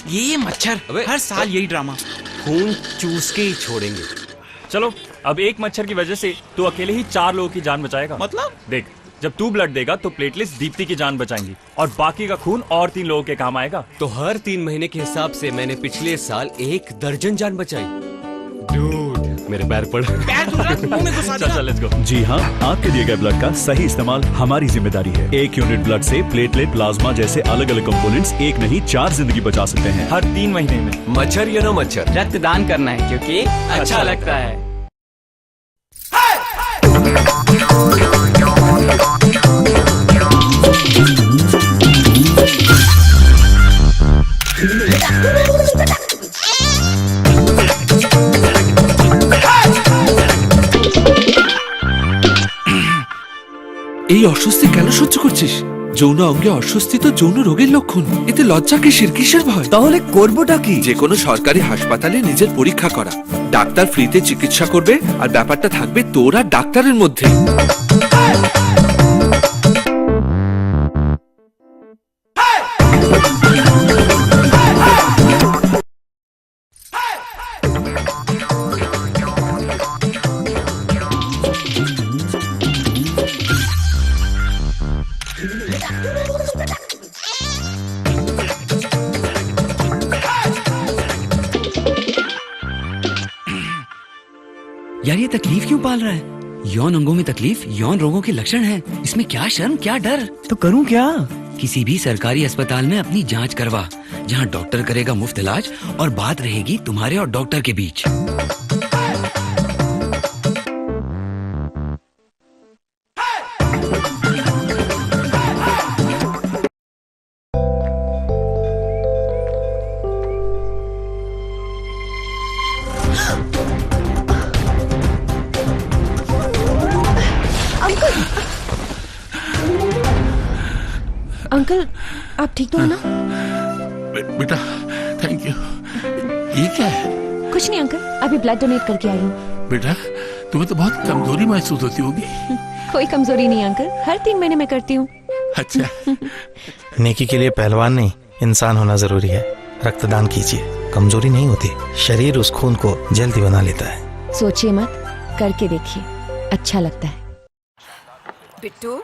ये मच्छर। अबे, हर साल यही ड्रामा। खून चूस के ही छोड़ेंगे। चलो, अब एक मच्छर की वजह से तू अकेले ही चार लोगों की जान बचाएगा। मतलब? देख, जब तू ब्लड देगा तो प्लेटलेट्स दीप्ति की जान बचाएंगी और बाकी का खून और तीन लोगों के काम आएगा। तो हर तीन महीने के हिसाब से मैंने पिछले साल एक दर्जन जान बचाई। डूड, मेरे पैर पड़। पैर दूर रख, मुंह में घुसा चल चल, लेट्स गो। जी हाँ, आपके दिए गए ब्लड का सही इस्तेमाल हमारी जिम्मेदारी है। एक यूनिट ब्लड से प्लेटलेट, प्लाज्मा जैसे अलग अलग कंपोनेंट्स एक नहीं, चार जिंदगी बचा सकते हैं। हर तीन महीने में। मच्छर या ना मच्छर, रक्तदान करना है, क्योंकि अच्छा लगता है। এই অস্বস্তি কেন সহ্য করছিস? যৌন অঙ্গে অস্বস্তি তো যৌন রোগের লক্ষণ। এতে লজ্জা কিসের? কিসের ভয়? তাহলে করবোটা কি? যে কোনো সরকারি হাসপাতালে নিজের পরীক্ষা করা। ডাক্তার ফ্রিতে চিকিৎসা করবে, আর ব্যাপারটা থাকবে তোর আর ডাক্তারের মধ্যে। यार, ये तकलीफ क्यों पाल रहा है? यौन अंगों में तकलीफ यौन रोगों के लक्षण है। इसमें क्या शर्म, क्या डर? तो करूं क्या? किसी भी सरकारी अस्पताल में अपनी जांच करवा, जहां डॉक्टर करेगा मुफ्त इलाज और बात रहेगी तुम्हारे और डॉक्टर के बीच। अंकल, आप ठीक तो हो ना? बे, बेटा, थैंक यू। ये क्या है? कुछ नहीं अंकल, अभी ब्लड डोनेट करके आई हूँ। बेटा, तुम्हें तो बहुत कमजोरी महसूस होती होगी। कोई कमजोरी नहीं अंकल, हर तीन महीने में करती हूँ। अच्छा। नेकी के लिए पहलवान नहीं, इंसान होना जरूरी है। रक्तदान कीजिए, कमजोरी नहीं होती। शरीर उस खून को जल्दी बना लेता है। सोचिए मत, करके देखिए, अच्छा लगता है। बिट्टू,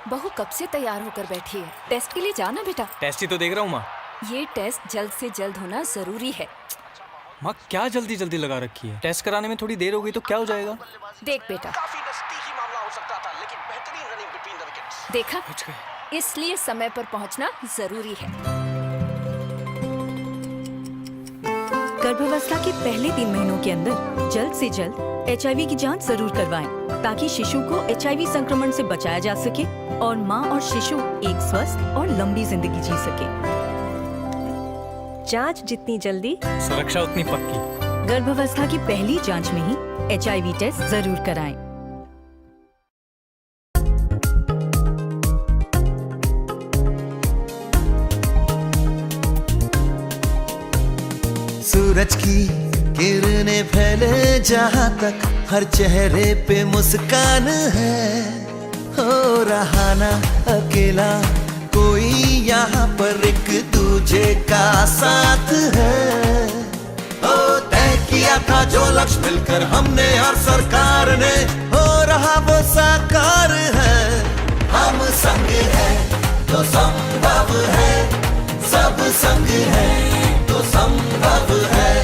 बहू कब से तैयार होकर बैठी है? टेस्ट के लिए जाना बेटा। टेस्ट ही तो देख रहा हूँ माँ। ये टेस्ट जल्द से जल्द होना जरूरी है। माँ, क्या जल्दी जल्दी लगा रखी है? टेस्ट कराने में थोड़ी देर हो गई तो क्या हो जाएगा? देख बेटा, देखा, इसलिए समय पर पहुंचना जरूरी है। गर्भावस्था के पहले तीन महीनों के अंदर जल्द से जल्द एचआईवी की जांच जरूर करवाएं, ताकि शिशु को एचआईवी संक्रमण से बचाया जा सके और मां और शिशु एक स्वस्थ और लंबी जिंदगी जी सके। जांच जितनी जल्दी, सुरक्षा उतनी पक्की। गर्भावस्था की पहली जांच में ही एचआईवी टेस्ट जरूर कराएं। सूरज की किरणें फैले जहां तक, हर चेहरे पे मुस्कान है। हो रहा ना अकेला कोई यहाँ पर, एक दूजे का साथ है। ओ, तय किया था जो लक्ष्य मिलकर हमने और सरकार ने, हो रहा वो साकार है। हम संग हैं तो संभव है, सब संग हैं तो संभव है।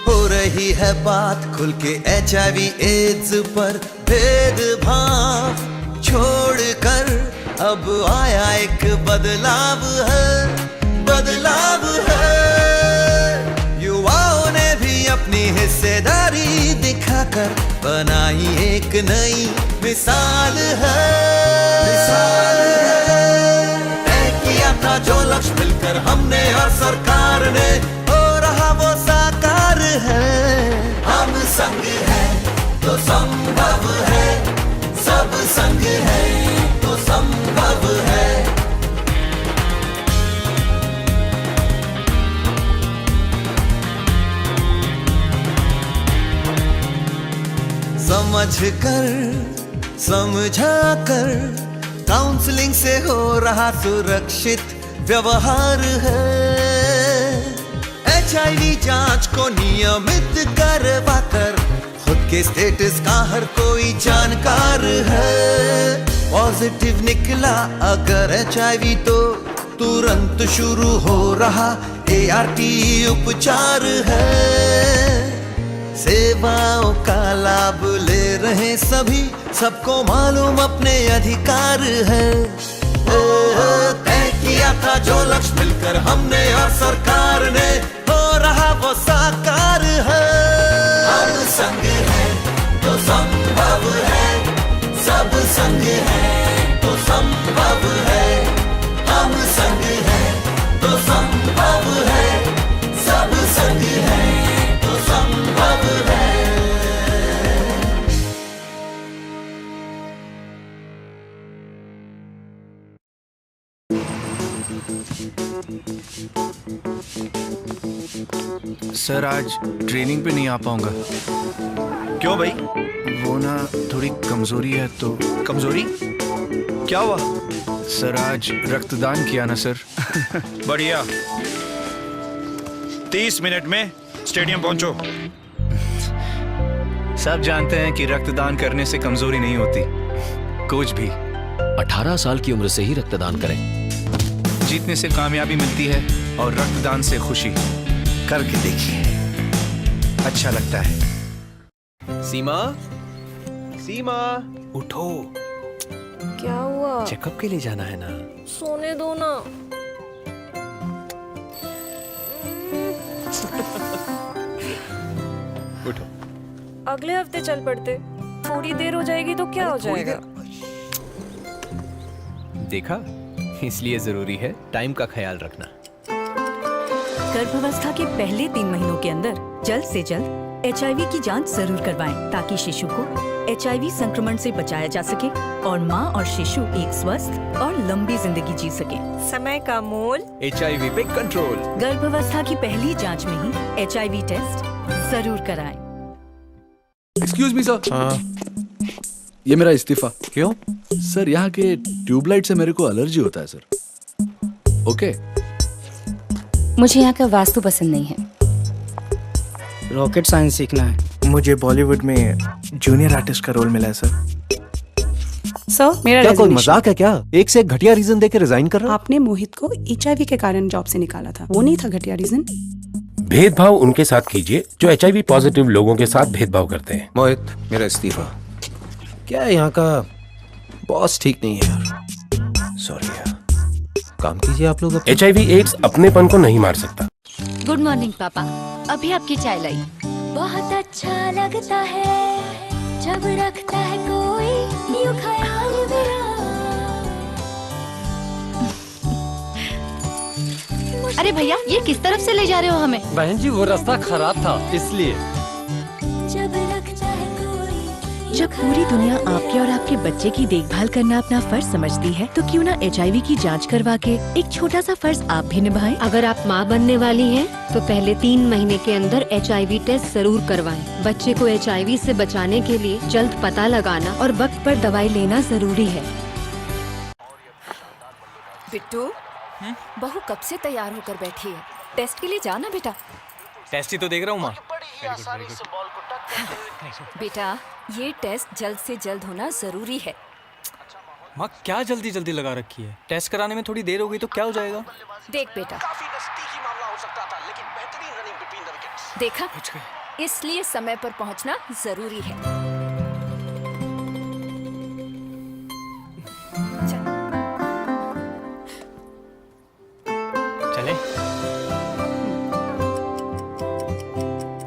हो रही है बात खुल के एचआईवी एड्स पर, भेदभाव छोड़कर अब आया एक बदलाव है, बदलाव है। युवाओं ने भी अपनी हिस्सेदारी दिखाकर बनाई एक नई मिसाल है, मिसाल है। तय किया था जो लक्ष्य मिलकर हमने और सरकार ने, हो रहा वो साकार है। हम संग हैं तो संभव है, सब संग हैं तो संभव है। समझ कर, समझा कर, काउंसलिंग से हो रहा सुरक्षित व्यवहार है। एचआईवी जांच को नियमित करवा कर खुद के स्टेटस का हर कोई जानकार है। पॉजिटिव निकला अगर एचआईवी तो तुरंत शुरू हो रहा एआरटी उपचार है। सेवाओं का लाभ ले रहे सभी, सबको मालूम अपने अधिकार है। ओ, तय किया था जो लक्ष्य मिलकर हमने और सरकार ने, हो रहा वो साकार है। हम संग हैं तो संभव है, सब संग हैं तो संभव है। हम संग हैं तो संभव है, सब संग हैं तो संभव है। सर, आज ट्रेनिंग पे नहीं आ पाऊंगा। क्यों भाई? वो ना, थोड़ी कमजोरी है तो। कमजोरी? क्या हुआ? सर, आज रक्तदान किया ना सर। बढ़िया। तीस मिनट में स्टेडियम पहुंचो। सब जानते हैं कि रक्तदान करने से कमजोरी नहीं होती, कुछ भी। अठारह साल की उम्र से ही रक्तदान करें। जीतने से कामयाबी मिलती है और रक्तदान से खुशी। करके देखिए, अच्छा लगता है। सीमा, सीमा, उठो। क्या हुआ? चेकअप के लिए जाना है ना। सोने दो ना। उठो। अगले हफ्ते चल पड़ते। थोड़ी देर हो जाएगी तो क्या हो जाएगा? देखा, इसलिए जरूरी है टाइम का ख्याल रखना। गर्भावस्था के पहले तीन महीनों के अंदर जल्द से जल्द एचआईवी की जांच जरूर करवाएं, ताकि शिशु को एचआईवी संक्रमण से बचाया जा सके और मां और शिशु एक स्वस्थ और लंबी जिंदगी जी सके। समय का मोल। एचआईवी पे कंट्रोल। गर्भावस्था की पहली जांच में ही एचआईवी टेस्ट जरूर कराएं। Excuse me sir. हाँ। ये मेरा इस्तीफा। क्यों? सर, यहाँ के ट्यूबलाइट से मेरे को एलर्जी होता है सर। ओके। मुझे यहाँ का वास्तु पसंद नहीं है। रॉकेट साइंस सीखना है। मुझे बॉलीवुड में जूनियर आर्टिस्ट का रोल मिला है सर। सर, मेरा क्या कोई मजाक है क्या? एक से एक घटिया रीजन देके रिजाइन कर रहे हो? आपने मोहित को एचआईवी के कारण जॉब से निकाला था, वो नहीं था घटिया रीजन? भेदभाव उनके साथ कीजिए जो एचआईवी पॉजिटिव लोगों के साथ भेदभाव करते हैं। मोहित, मेरा इस्तीफा। क्या है यहाँ का बॉस ठीक नहीं है यार। सॉरी यार। काम कीजिए आप लोग अपना। एचआईवी एड्स अपनेपन को नहीं मार सकता। गुड मॉर्निंग पापा, अभी आपकी चाय लाई। बहुत अच्छा लगता है जब रखता है कोई यूं ख्याल मेरा। अरे भैया, ये किस तरफ से ले जा रहे हो हमें? बहन जी, वो रास्ता खराब था, इसलिए। जब रखता है कोई जब पूरी दुनिया आपके और आपके बच्चे की देखभाल करना अपना फर्ज समझती है, तो क्यों ना एचआईवी की जांच करवा के एक छोटा सा फर्ज आप भी निभाएं। अगर आप माँ बनने वाली हैं, तो पहले तीन महीने के अंदर एचआईवी टेस्ट जरूर करवाएं। बच्चे को एचआईवी से बचाने के लिए जल्द पता लगाना और वक्त पर दवाई लेना जरूरी है। बिट्टू, हम्म? बहू कब से तैयार होकर बैठी है? टेस्ट के लिए जाना बेटा। टेस्ट ही तो देख रहा हूँ, माँ। बेटा, ये टेस्ट जल्द से जल्द होना जरूरी है। माँ, क्या जल्दी जल्दी लगा रखी है? टेस्ट कराने में थोड़ी देर हो गई तो क्या हो जाएगा? देख बेटा, काफी नजदीकी मामला हो सकता था, लेकिन बेहतरीन रनिंग बिटवीन द विकेट्स। देखा, बच गए। इसलिए समय पर पहुंचना जरूरी है। चल। चले।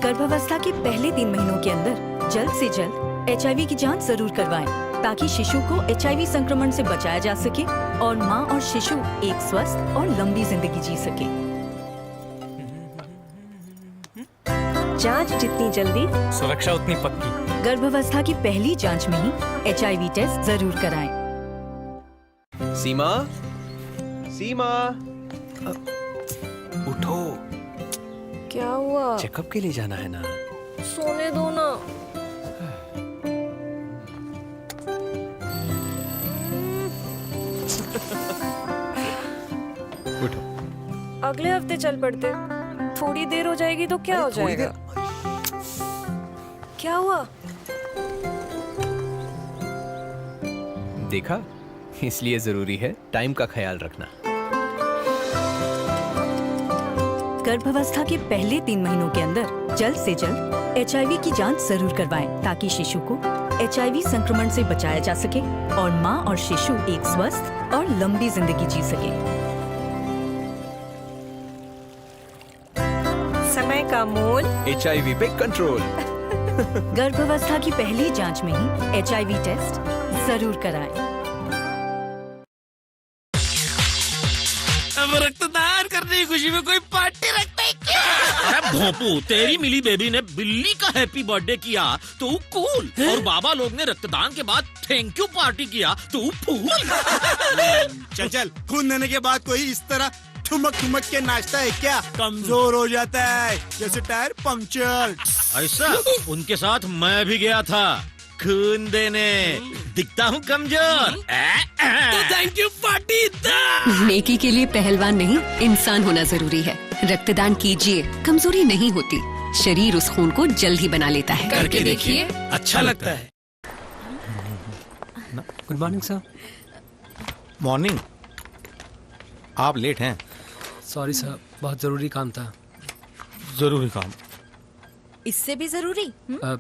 गर्भावस्था के पहले तीन महीनों के अंदर जल्द से जल्द एचआईवी की जांच जरूर करवाएं, ताकि शिशु को एचआईवी संक्रमण से बचाया जा सके और मां और शिशु एक स्वस्थ और लंबी जिंदगी जी सके। जांच जितनी जल्दी, सुरक्षा उतनी पक्की। गर्भावस्था की पहली जांच में ही एचआईवी टेस्ट जरूर कराएं। सीमा, सीमा, अ, उठो। क्या हुआ? चेकअप के लिए जाना है ना? सोने दो ना। उठो। अगले हफ्ते चल पड़ते। थोड़ी देर हो जाएगी तो क्या अरे, हो थोड़ी जाएगा? देर। क्या हुआ? देखा, इसलिए जरूरी है टाइम का ख्याल रखना। गर्भावस्था के पहले तीन महीनों के अंदर जल्द से जल्द एचआईवी की जांच जरूर करवाएं, ताकि शिशु को एचआईवी संक्रमण से बचाया जा सके और मां और शिशु एक स्वस्थ और लंबी जिंदगी जी सके। समय का मोल। एचआईवी पे कंट्रोल। गर्भावस्था की पहली जांच में ही एचआईवी टेस्ट जरूर कराएं। अब रक्तदान करने की खुशी में कोई पार्टी रखते हैं क्या? अरे भोंपू, तेरी मिली बेबी ने बिल्ली का हैप्पी बर्थडे किया तो कूल, हैं? और बाबा लोग ने रक्तदान के बाद थैंक यू पार्टी किया तो फूल। चल चल, खून देने के बाद कोई इस तरह ठुमक ठुमक के नाचता है क्या? कमजोर हो जाता है, जैसे टायर पंक्चर। ऐसा? उनके साथ मैं भी गया था खून देने। दिखता हूँ कमजोर। तो थैंक यू पार्टी दा। नेकी के लिए पहलवान नहीं, इंसान होना जरूरी है। रक्तदान कीजिए, कमजोरी नहीं होती। शरीर उस खून को जल्द ही बना लेता है। करके देखिए, अच्छा लगता है। Good morning sir. मॉर्निंग। आप लेट हैं। सॉरी सर, बहुत ज़रूरी काम था। ज़रूरी काम? इससे भी ज़रूरी? हम्म? अ,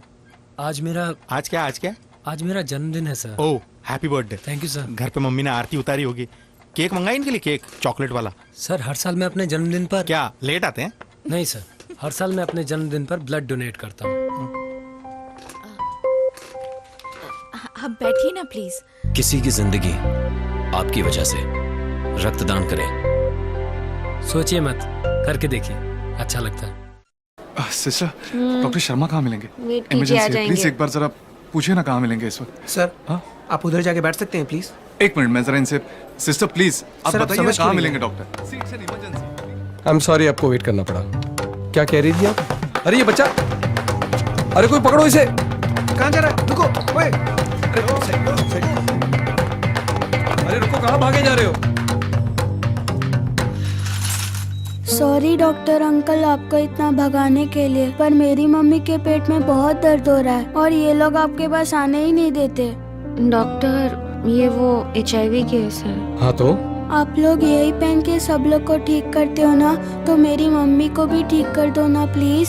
आज मेरा आज क्या, आज क्या? आज मेरा जन्मदिन है sir. Oh, happy birthday. Thank you sir. घर पे मम्मी ने आरती उतारी होगी। केक मंगाई इनके लिए, केक, चॉकलेट वाला। सर, हर साल मैं अपने जन्मदिन पर क्या लेट आते हैं? नहीं सर, हर साल मैं अपने जन्मदिन पर ब्लड डोनेट करता हूँ। आप बैठिए ना प्लीज। किसी की जिंदगी आपकी वजह से। रक्तदान करें। सोचिए मत, करके देखिए, अच्छा लगता है। सिस्टर, डॉक्टर शर्मा कहाँ मिलेंगे? वेट कीजिए, आ इमरजेंसी है, प्लीज जाएंगे। एक बार जरा पूछिए ना कहाँ मिलेंगे इस वक्त। सर, हाँ? आप उधर जाके बैठ सकते हैं प्लीज? एक मिनट, मैं जरा इनसे, सिस्टर प्लीज, आप सर, आप बताइए ना समझ क्यों कहाँ नहीं मिलेंगे रहे? डॉक्टर? सीट से नहीं, इमरजेंसी। आई एम सॉरी, आपको वेट करना पड़ा। क्या कह रही थी आप? अरे ये बच्चा, अरे कोई पकड़ो इसे। कहाँ जा रहा है? रुको, ओए। अरे, अरे रुको, कहाँ भागे जा रहे हो? सॉरी डॉक्टर अंकल, आपको इतना भगाने के लिए, पर मेरी मम्मी के पेट में बहुत दर्द हो रहा है और ये लोग आपके पास आने ही नहीं देते। डॉक्टर, ये वो एचआईवी केस है। हाँ तो? आप लोग यही पहन के सब लोग को ठीक करते हो ना, तो मेरी मम्मी को भी ठीक कर दो ना प्लीज।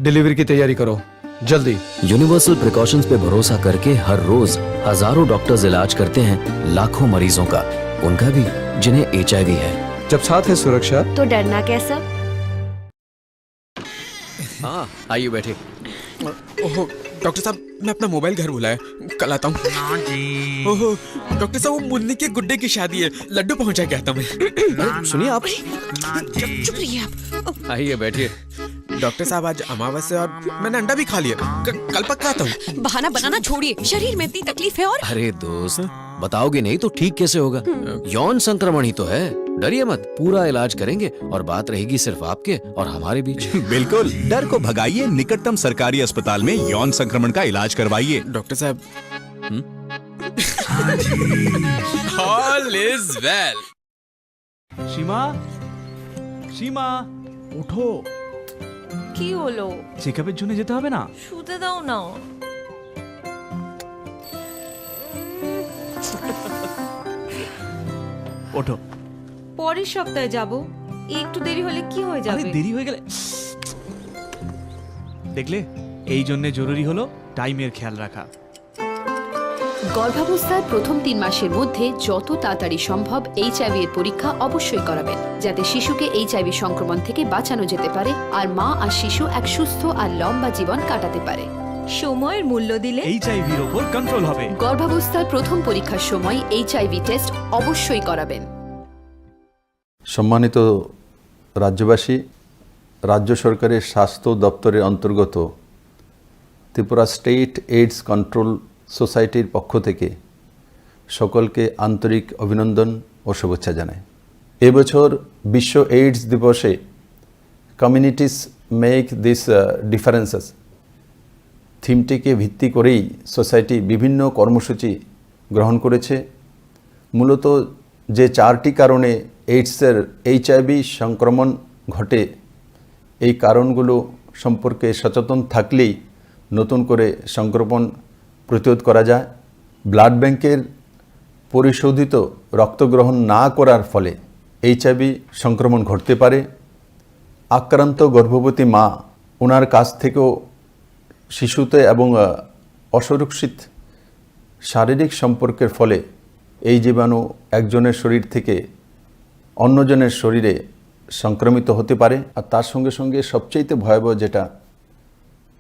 डिलीवरी की तैयारी करो, जल्दी। यूनिवर्सल प्रिकॉशंस पे भरोसा करके हर रोज हजारों डॉक्टर्स इलाज करते हैं लाखों मरीजों का, उनका भी जिन्हें एचआईवी है। जब साथ है सुरक्षा। तो डरना कैसा? हाँ, आइए बैठिए। ओहो, डॉक्टर साहब, मैं अपना मोबाइल घर भुलाया, कल आता हूँ। ना जी। ओहो, डॉक्टर साहब, वो मुन्नी के गुड्डे की शादी है, लड्डू पहुंचा के आता मैं। ना, अरे, सुनिए ना, आप। ना जी। चुप, चुप रहिए आप। आइए, बैठिए। डॉक्टर साहब, आज अमावस्या है और मैंने अंडा भी खा लिया। क-, कल पक्का आता हूँ। बहाना बनाना छोड़िए, शरीर में इतनी तकलीफ है और अरे दोस्त, बताओगे नहीं तो ठीक कैसे होगा? यौन संक्रमण ही तो है। डरिए मत, पूरा इलाज करेंगे और बात रहेगी सिर्फ आपके और हमारे बीच। बिल्कुल, डर को भगाइए, निकटतम सरकारी अस्पताल में यौन संक्रमण का इलाज करवाइए। डॉक्टर साहब। हम्म? All is well। সীমা, সীমা, ওঠো। কি হলো? চেকআপের জন্য যেতে হবে না? শুতে দাও না। ওঠো। পরের সপ্তাহে যাব। একটু দেরি হলে কি হয়ে আরে, যাবে? দেরি হয়ে গেলে, দেখলে, এই জন্য জরুরি হলো টাইমের খেয়াল রাখা। গর্ভাবস্থার প্রথম তিন মাসের মধ্যে যত তাড়াতাড়ি সম্ভব এইচআইভি এর পরীক্ষা অবশ্যই করাবেন, যাতে শিশুকে এইচআইভি সংক্রমণ থেকে বাঁচানো যেতে পারে আর মা আর শিশু এক সুস্থ আর লম্বা জীবন কাটাতে পারে। সময়ের মূল্য দিলে এইচআইভি র ওপর কন্ট্রোল হবে। গর্ভাবস্থার প্রথম পরীক্ষার সময় এইচআইভি টেস্ট অবশ্যই করাবেন। সম্মানিত রাজ্যবাসী, রাজ্য সরকারের স্বাস্থ্য দপ্তরের অন্তর্গত ত্রিপুরা স্টেট এইডস কন্ট্রোল সোসাইটির পক্ষ থেকে সকলকে আন্তরিক অভিনন্দন ও শুভেচ্ছা জানাই। এবছর বিশ্ব এইডস দিবসে কমিউনিটিস মেক দিস ডিফারেন্সেস থিমটিকে ভিত্তি করেই সোসাইটি বিভিন্ন কর্মসূচি গ্রহণ করেছে। মূলত যে চারটি কারণে এইডসের, এইচআইভি সংক্রমণ ঘটে, এই কারণগুলো সম্পর্কে সচেতন থাকলেই নতুন করে সংক্রমণ প্রতিরোধ করা যায়। ব্লাড ব্যাংকের পরিশোধিত রক্ত গ্রহণ না করার ফলে এইচআইভি সংক্রমণ ঘটতে পারে। আক্রান্ত গর্ভবতী মা ওনার কাছ থেকেও শিশুতে এবং, আহ, অসুরক্ষিত শারীরিক সম্পর্কের ফলে এই জীবাণু একজনের শরীর থেকে অন্যজনের শরীরে সংক্রমিত হতে পারে। আর তার সঙ্গে সঙ্গে সবচেয়ে ভয়াবহ যেটা,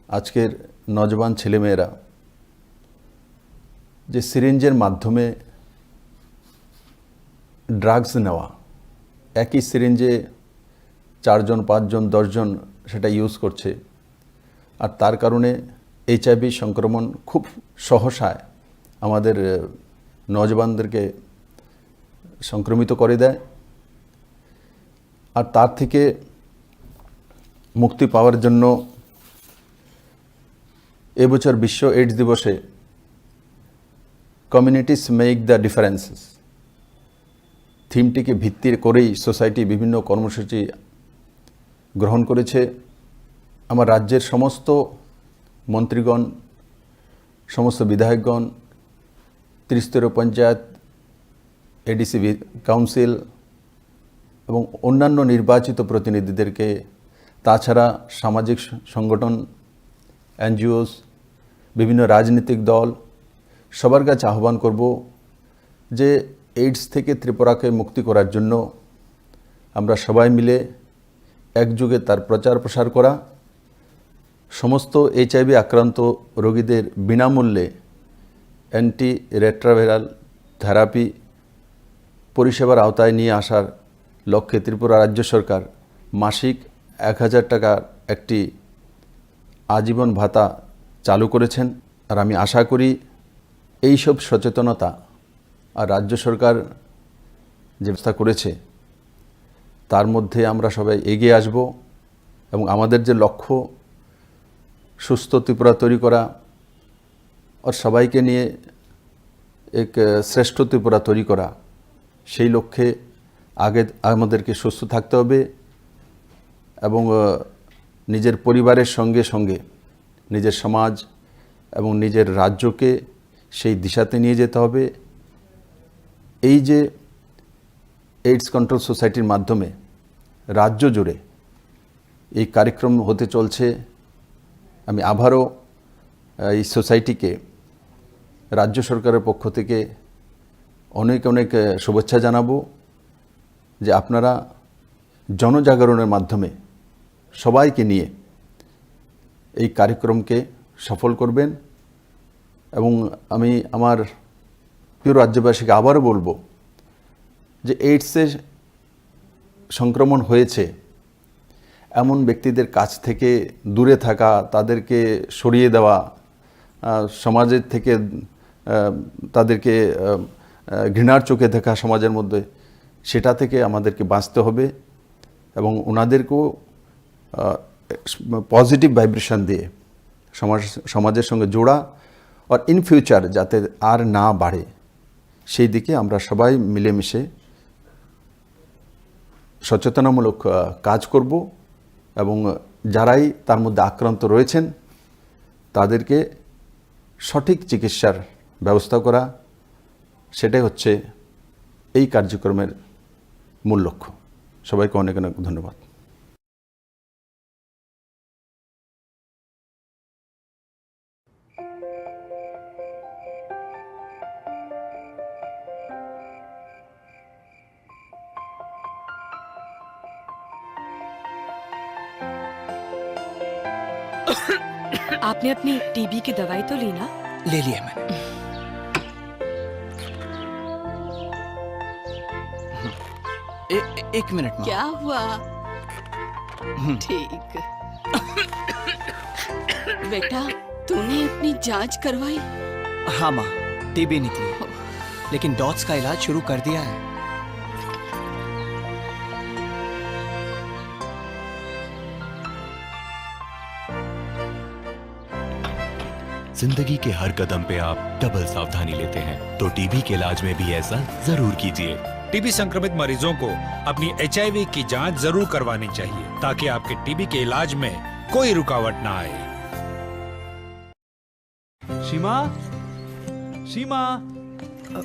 আজকের নজওয়ান ছেলেমেয়েরা যে সিরিঞ্জের মাধ্যমে ড্রাগস নেওয়া, একই সিরিঞ্জে চারজন, পাঁচজন, দশজন সেটা ইউজ করছে। আর তার কারণে এইচআইভি সংক্রমণ খুব সহসায় আমাদের, আহ, নজওয়ানদেরকে সংক্রমিত করে দেয়। আর তার থেকে মুক্তি পাওয়ার জন্য এবছর বিশ্ব এইডস দিবসে কমিউনিটিস মেক দ্য ডিফারেন্সেস থিমটিকে ভিত্তি করেই সোসাইটি বিভিন্ন কর্মসূচি গ্রহণ করেছে। আমার রাজ্যের সমস্ত মন্ত্রীগণ, সমস্ত বিধায়কগণ, ত্রিস্তরীয় পঞ্চায়েত, এডিসি বি-, কাউন্সিল এবং অন্যান্য নির্বাচিত প্রতিনিধিদেরকে, তাছাড়া সামাজিক স-, সংগঠন, এনজিওস, বিভিন্ন রাজনৈতিক দল, সবার কাছে আহ্বান করব যে এইডস থেকে ত্রিপুরাকে মুক্তি করার জন্য আমরা সবাই মিলে একযোগে তার প্রচার প্রসার করা, সমস্ত এইচআইভি আক্রান্ত রোগীদের বিনামূল্যে অ্যান্টি রেট্রোভাইরাল থেরাপি পরিষেবার আওতায় নিয়ে আসার লক্ষ্যে ত্রিপুরা রাজ্য সরকার মাসিক এক হাজার টাকার একটি আজীবন ভাতা চালু করেছেন। আর আমি আশা করি এইসব সচেতনতা আর রাজ্য সরকার যে ব্যবস্থা করেছে, তার মধ্যে আমরা সবাই এগিয়ে আসব এবং আমাদের যে লক্ষ্য সুস্থ ত্রিপুরা তৈরি করা আর সবাইকে নিয়ে এক, আহ, শ্রেষ্ঠ ত্রিপুরা তৈরি করা, সেই লক্ষ্যে আগে আমাদেরকে সুস্থ থাকতে হবে এবং, আহ, নিজের পরিবারের সঙ্গে সঙ্গে নিজের সমাজ এবং নিজের রাজ্যকে সেই দিশাতে নিয়ে যেতে হবে। এই যে এইডস কন্ট্রোল সোসাইটির মাধ্যমে রাজ্য জুড়ে এই কার্যক্রম হতে চলছে, আমি আবারও, আহ, এই সোসাইটিকে রাজ্য সরকারের পক্ষ থেকে অনেক অনেক, আহ, শুভেচ্ছা জানাবো যে আপনারা জনজাগরণের মাধ্যমে সবাইকে নিয়ে এই কার্যক্রমকে সফল করবেন। এবং আমি আমার প্রিয় রাজ্যবাসীকে আবারও বলবো যে এইডসের সংক্রমণ হয়েছে, এমন ব্যক্তিদের কাছ থেকে দূরে থাকা, তাদেরকে সরিয়ে দেওয়া, আহ, সমাজের থেকে, আহ, তাদেরকে, আহ, আহ, ঘৃণার চোখে দেখা সমাজের মধ্যে, সেটা থেকে আমাদেরকে বাঁচতে হবে এবং ওনাদেরকেও, আহ, পজিটিভ ভাইব্রেশন দিয়ে সমাজ, সমাজের সঙ্গে জোড়া, আর ইন ফিউচার যাতে আর না বাড়ে, সেই দিকে আমরা সবাই মিলেমিশে সচেতনামূলক, আহ, কাজ করব এবং যারাই তার মধ্যে আক্রান্ত রয়েছেন, তাদেরকে সঠিক চিকিৎসার ব্যবস্থা করা, সেটাই হচ্ছে এই কার্যক্রমের মূল লক্ষ্য। সবাইকে অনেক অনেক ধন্যবাদ। आपने अपनी टीबी की दवाई तो ली ना? ले लिया मैंने। ए, ए, एक मिनट, माँ। क्या हुआ? हम्म। ठीक। बेटा, तूने अपनी जांच करवाई? हाँ, माँ, टीबी निकली। लेकिन डॉट्स का इलाज शुरू कर दिया है। जिंदगी के हर कदम पे आप डबल सावधानी लेते हैं, तो टीबी के इलाज में भी ऐसा जरूर कीजिए। टीबी संक्रमित मरीजों को अपनी एचआईवी की जांच जरूर करवानी चाहिए, ताकि आपके टीबी के इलाज में कोई रुकावट ना आए। সীমা, সীমা, আ,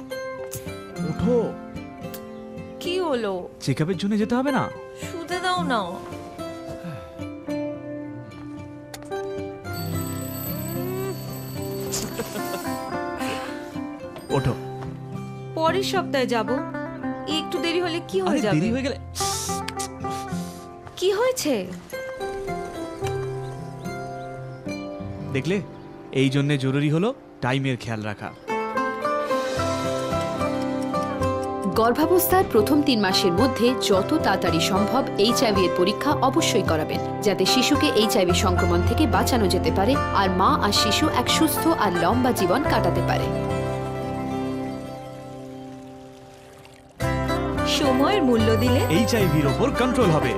ওঠো। কি হলো? চেকআপের জন্য যেতে হবে না? শুতে দাও না। ওঠো। পরের সপ্তাহে যাব। একটু দেরি হলে কি হয়ে আরে, যাবে? দেরি হয়ে গেলে কি হয়েছে? দেখলে, এই জন্যে জরুরি হলো টাইমের খেয়াল রাখা। গর্ভাবস্থার প্রথম তিন মাসের মধ্যে যত তাড়াতাড়ি সম্ভব এইচআইভি এর পরীক্ষা অবশ্যই করাবেন, যাতে শিশুকে এইচআইভি সংক্রমণ থেকে বাঁচানো যেতে পারে আর মা আর শিশু এক সুস্থ আর লম্বা জীবন কাটাতে পারে। সময়ের মূল্য দিলে এইচআইভির ওপর কন্ট্রোল হবে।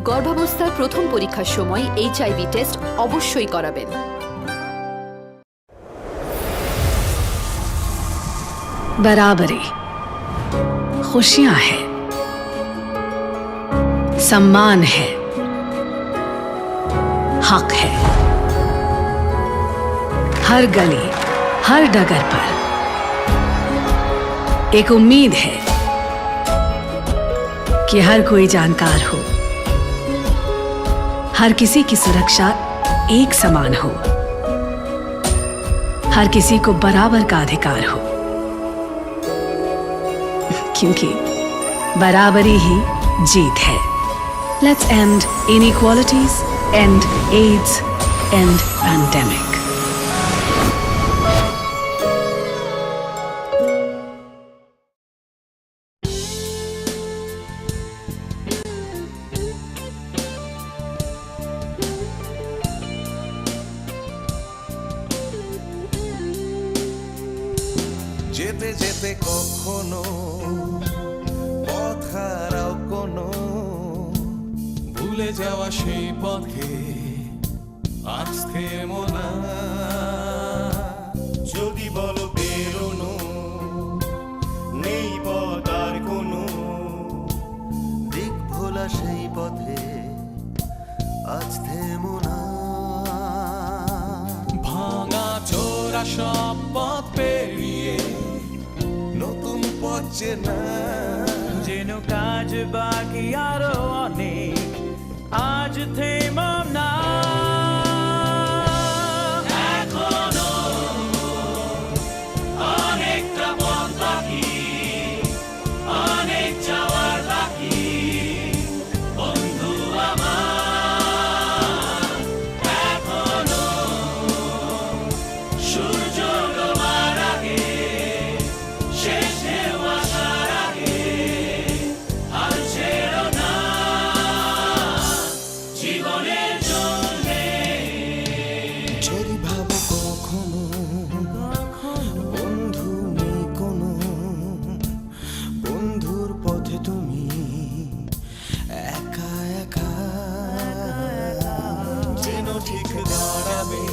গর্ভাবস্থার প্রথম পরীক্ষার সময় এইচআইভি টেস্ট অবশ্যই করাবেন। बराबरी, खुशियां हैं, सम्मान है, हक है। हर गली, हर डगर पर एक उम्मीद है कि हर कोई जानकार हो, हर किसी की सुरक्षा एक समान हो, हर किसी को बराबर का अधिकार हो, क्योंकि बराबरी ही जीत है। Let's end inequalities, end AIDS, end pandemic. যেতে যেতে কখনো পথ হারাও কোনো, ভুলে যাওয়া সেই পথে আজ থেমো না। যদি বলো বেরোনো নেই পথ আর কোনো, দিক ভোলা সেই পথে আজ থেমো না। ভাঙা চোরা সব পথ পেরিয়ে নতুন পথ চেনা। যেন কাজ বাকি আরো অনেক, আজ থেমো না। এখনো অনেকটা পথ বাকি, অনেক যাওয়ার বাকি, বন্ধু আমার। এখনো সূর্য ডোবার আগে, শেষ ঢেউ আসার আগে, হাল ছেড়ো না। বন্ধু নেই কোনো, বন্ধুর পথে তুমি একা একা। যেন ঠিক দাঁড়াবে,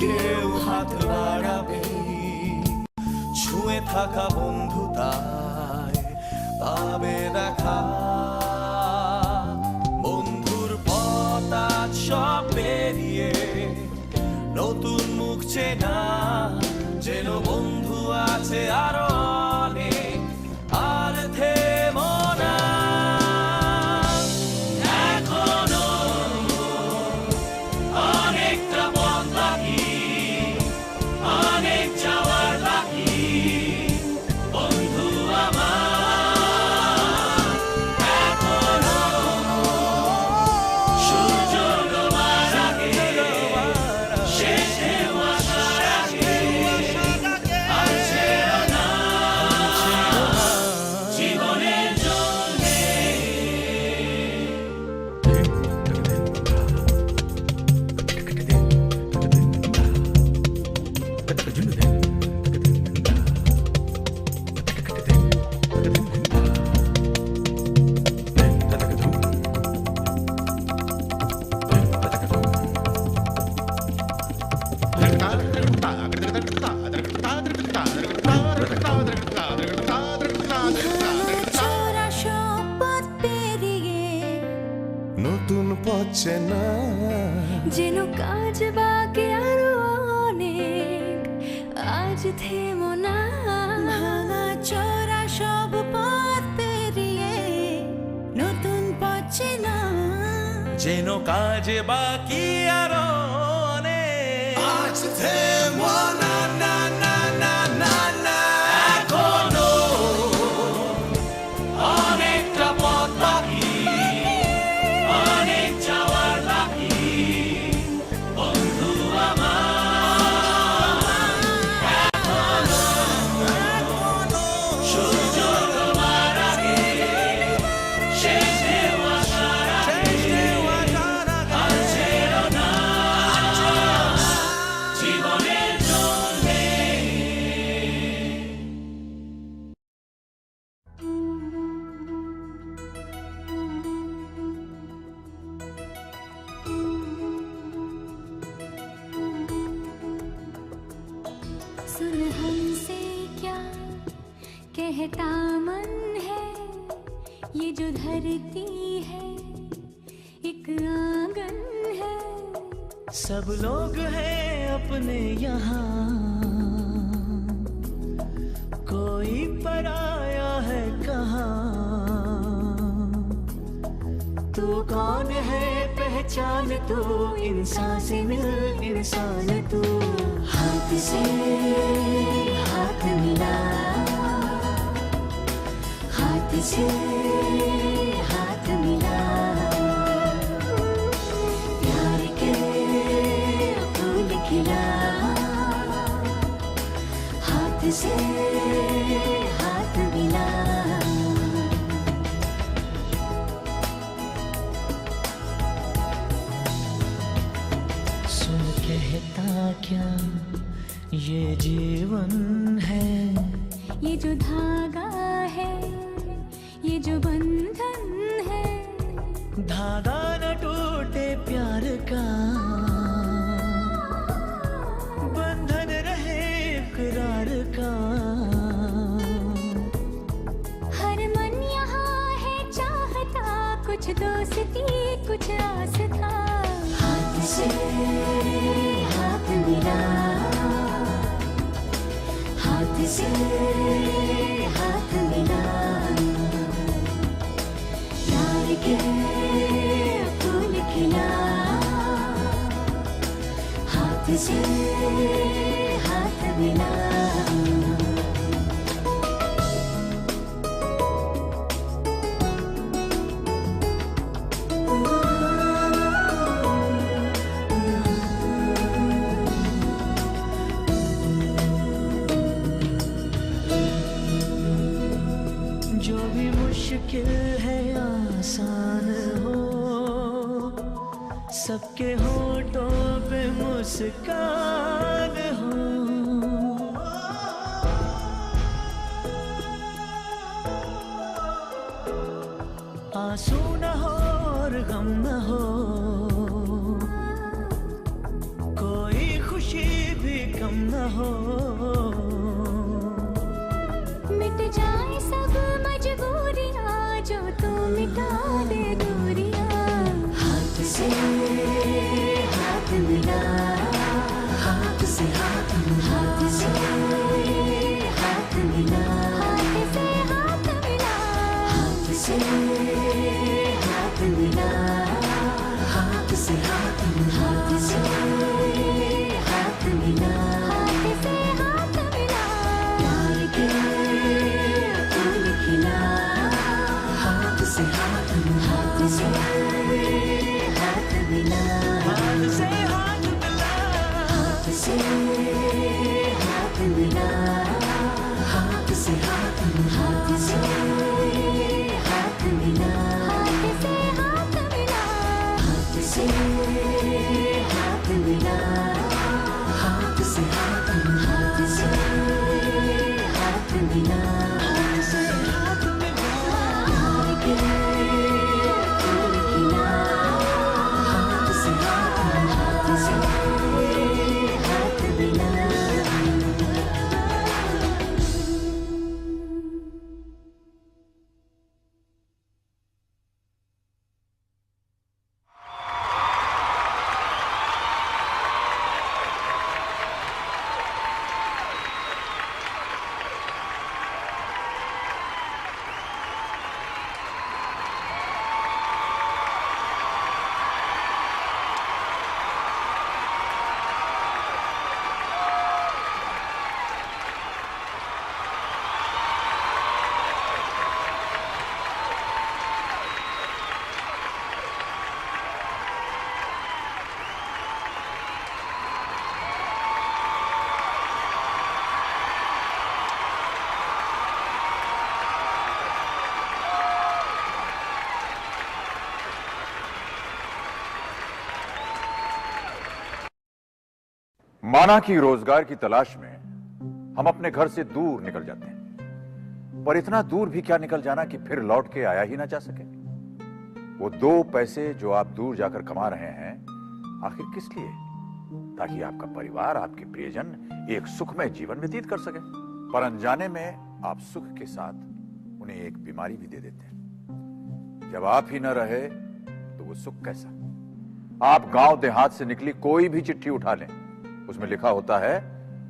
কেউ হাত বাড়াবে, ছুঁয়ে থাকা বন্ধু তাই পাবে দেখা। বন্ধুর পথ আজ সব পেরিয়ে নতুন মুখ চেনা, যেন বন্ধু আছে আরো অনেক, আর থেমো না। এখনো অনেকটা পথ বাকি, অনেক যাওয়ার বাকি, বন্ধু আমার। এখনো সূর্য ডোবার আগে, শেষ ঢেউ আসার আগে, আর ছেড়ো না জীবনের জন্যে। ছোড়া সব পথ পেরিয়ে নতুন পথ চেনা। যেন কাজ বাকি আরো অনেক, আজ থেমো না। ভাঙা চোরা সব পথ পেরিয়ে নতুন পথ চেনা। যেন কাজ বাকি আরো অনেক। আজ থেমো না, না, না, না, না, না। এখনো অনেকটা পথ বাকি, অনেক যাওয়ার বাকি, বন্ধু আমার। এখনো সূর্য ডোবার আগে, শেষ ঢেউ আসার আগে, আর ছেড়ো না জীবনের জন্যে। सुन हमसे क्या कहता मन है, ये जो धरती है एक आंगन है। सब लोग हैं अपने यहाँ, कोई पराया है कहाँ। तू कौन है पहचान तू, इंसान से मिल इंसान तू। हाथ से हाथ मिला, हाथ से हाथ मिला, प्यार के फूल खिला, हाथ से हाथ मिला। सुन कहता क्या ये जीवन है, ये जो धागा है, ये जो बंधन है। धागा न टूटे प्यार का, बंधन रहे इकरार का। हर मन यहाँ है चाहता, कुछ दोस्ती कुछ आस्था। हाथ से हाथ मिला, हाथ से हाथ मिला, प्यार के फूल खिला, हाथ से हाथ मिला। जो भी मुश्किल है आसान हो, सबके होठों पे मुस्कान हो। सोना हो और गम न हो, कोई खुशी भी कम न हो। मिट जाए सब मजबूरियां, जो तू मिटा दे दूरियां। हाथ से हाथ मिला, हाथ से हाथ मिला, हाथ से हाथ मिला, हाथ से हाथ मिला, हाथ से हाथ मिला, हाथ से हाथ मिला, हाथ से हाथ मिला, हाथ से हाथ मिला। प्यार के फूल खिला, हाथ से हाथ मिला, हाथ से हाथ मिला, हाथ से हाथ मिला, हाथ से हाथ मिला, हाथ से हाथ मिला, हाथ से हाथ मिला, हाथ से हाथ मिला, हाथ से हाथ मिला, हाथ से हाथ मिला, हाथ से हाथ मिला, हाथ से हाथ मिला, हाथ के फूल खिला, हाथ से हाथ मिला, हाथ से हाथ मिला। माना कि रोजगार की तलाश में हम अपने घर से दूर निकल जाते हैं, पर इतना दूर भी क्या निकल जाना कि फिर लौट के आया ही ना जा सके। वो दो पैसे जो आप दूर जाकर कमा रहे हैं, आखिर किस लिए? ताकि आपका परिवार, आपके प्रियजन एक सुखमय जीवन व्यतीत कर सके। पर अनजाने में आप सुख के साथ उन्हें एक बीमारी भी दे देते हैं। जब आप ही न रहे, तो वो सुख कैसा? आप गांव देहात से निकली कोई भी चिट्ठी उठा लें, उसमें लिखा होता है,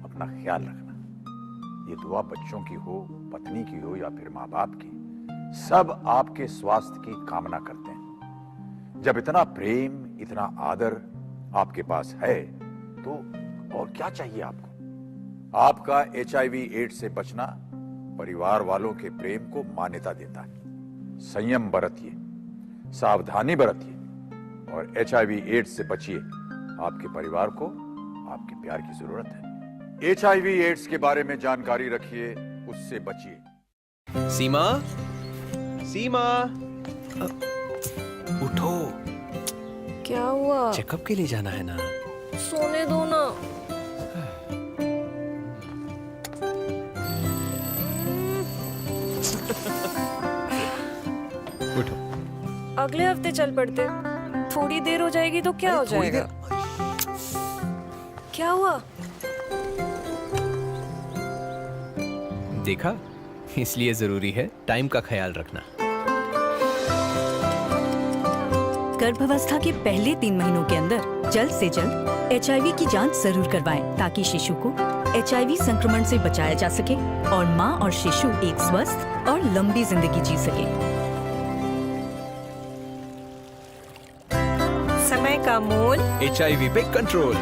"अपना ख्याल रखना।" ये दुआ बच्चों की हो, पत्नी की हो या फिर माँ बाप की, सब आपके स्वास्थ्य की कामना करते हैं। जब इतना प्रेम, इतना आदर आपके पास है, तो और क्या चाहिए आपको? आपका एचआईवी एड्स से बचना परिवार वालों के प्रेम को मान्यता देता है। संयम बरतिए, सावधानी बरतिए और एचआईवी एड्स से बचिए। आपके परिवार को आपके प्यार की जरूरत है। एचआईवी एड्स के बारे में जानकारी रखिए, उससे बचिए। सीमा, सीमा, अ, उठो। क्या हुआ? चेकअप के लिए जाना है ना? सोने दो ना। उठो। अगले हफ्ते चल पड़ते। थोड़ी देर हो जाएगी तो क्या हो जाएगा? क्या हुआ? देखा, इसलिए जरूरी है टाइम का ख्याल रखना। गर्भावस्था के पहले तीन महीनों के अंदर जल्द से जल्द एचआईवी की जांच जरूर करवाएं, ताकि शिशु को एचआईवी संक्रमण से बचाया जा सके और मां और शिशु एक स्वस्थ और लंबी जिंदगी जी सके। समय का मोल। एचआईवी पे कंट्रोल।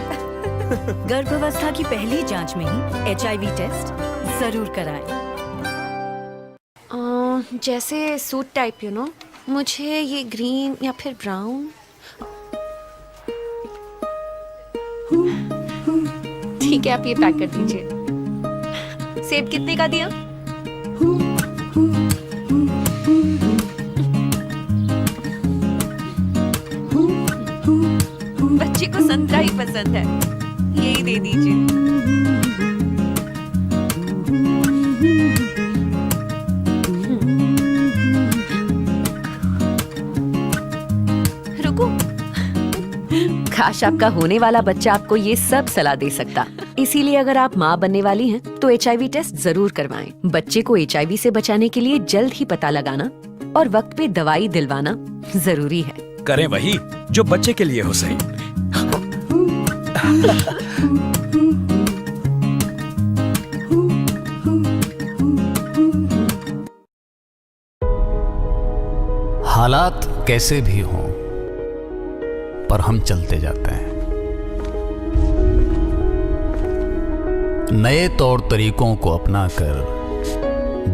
गर्भावस्था की पहली जांच में ही एचआईवी टेस्ट जरूर कराएं। अ, जैसे सूट टाइप, यू नो, मुझे ये ग्रीन या फिर ब्राउन। ठीक है, आप ये पैक कर दीजिए। सेब कितने का दिया? बच्चे को संतरा ही पसंद है, यही दे दीजिए। काश आपका होने वाला बच्चा आपको ये सब सलाह दे सकता। इसीलिए अगर आप माँ बनने वाली हैं, तो एचआईवी टेस्ट जरूर करवाएं। बच्चे को एचआईवी से बचाने के लिए जल्द ही पता लगाना और वक्त पे दवाई दिलवाना जरूरी है। करें वही जो बच्चे के लिए हो सही। हालात कैसे भी हों, पर हम चलते जाते हैं। नए तौर तरीकों को अपनाकर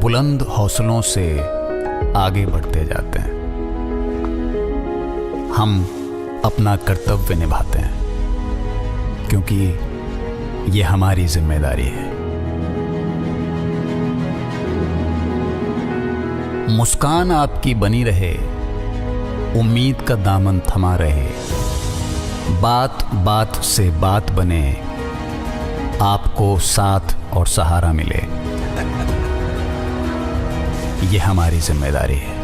बुलंद हौसलों से आगे बढ़ते जाते हैं। हम अपना कर्तव्य निभाते हैं, क्योंकि ये हमारी जिम्मेदारी है। मुस्कान आपकी बनी रहे, उम्मीद का दामन थमा रहे, बात बात से बात बने, आपको साथ और सहारा मिले, ये हमारी जिम्मेदारी है।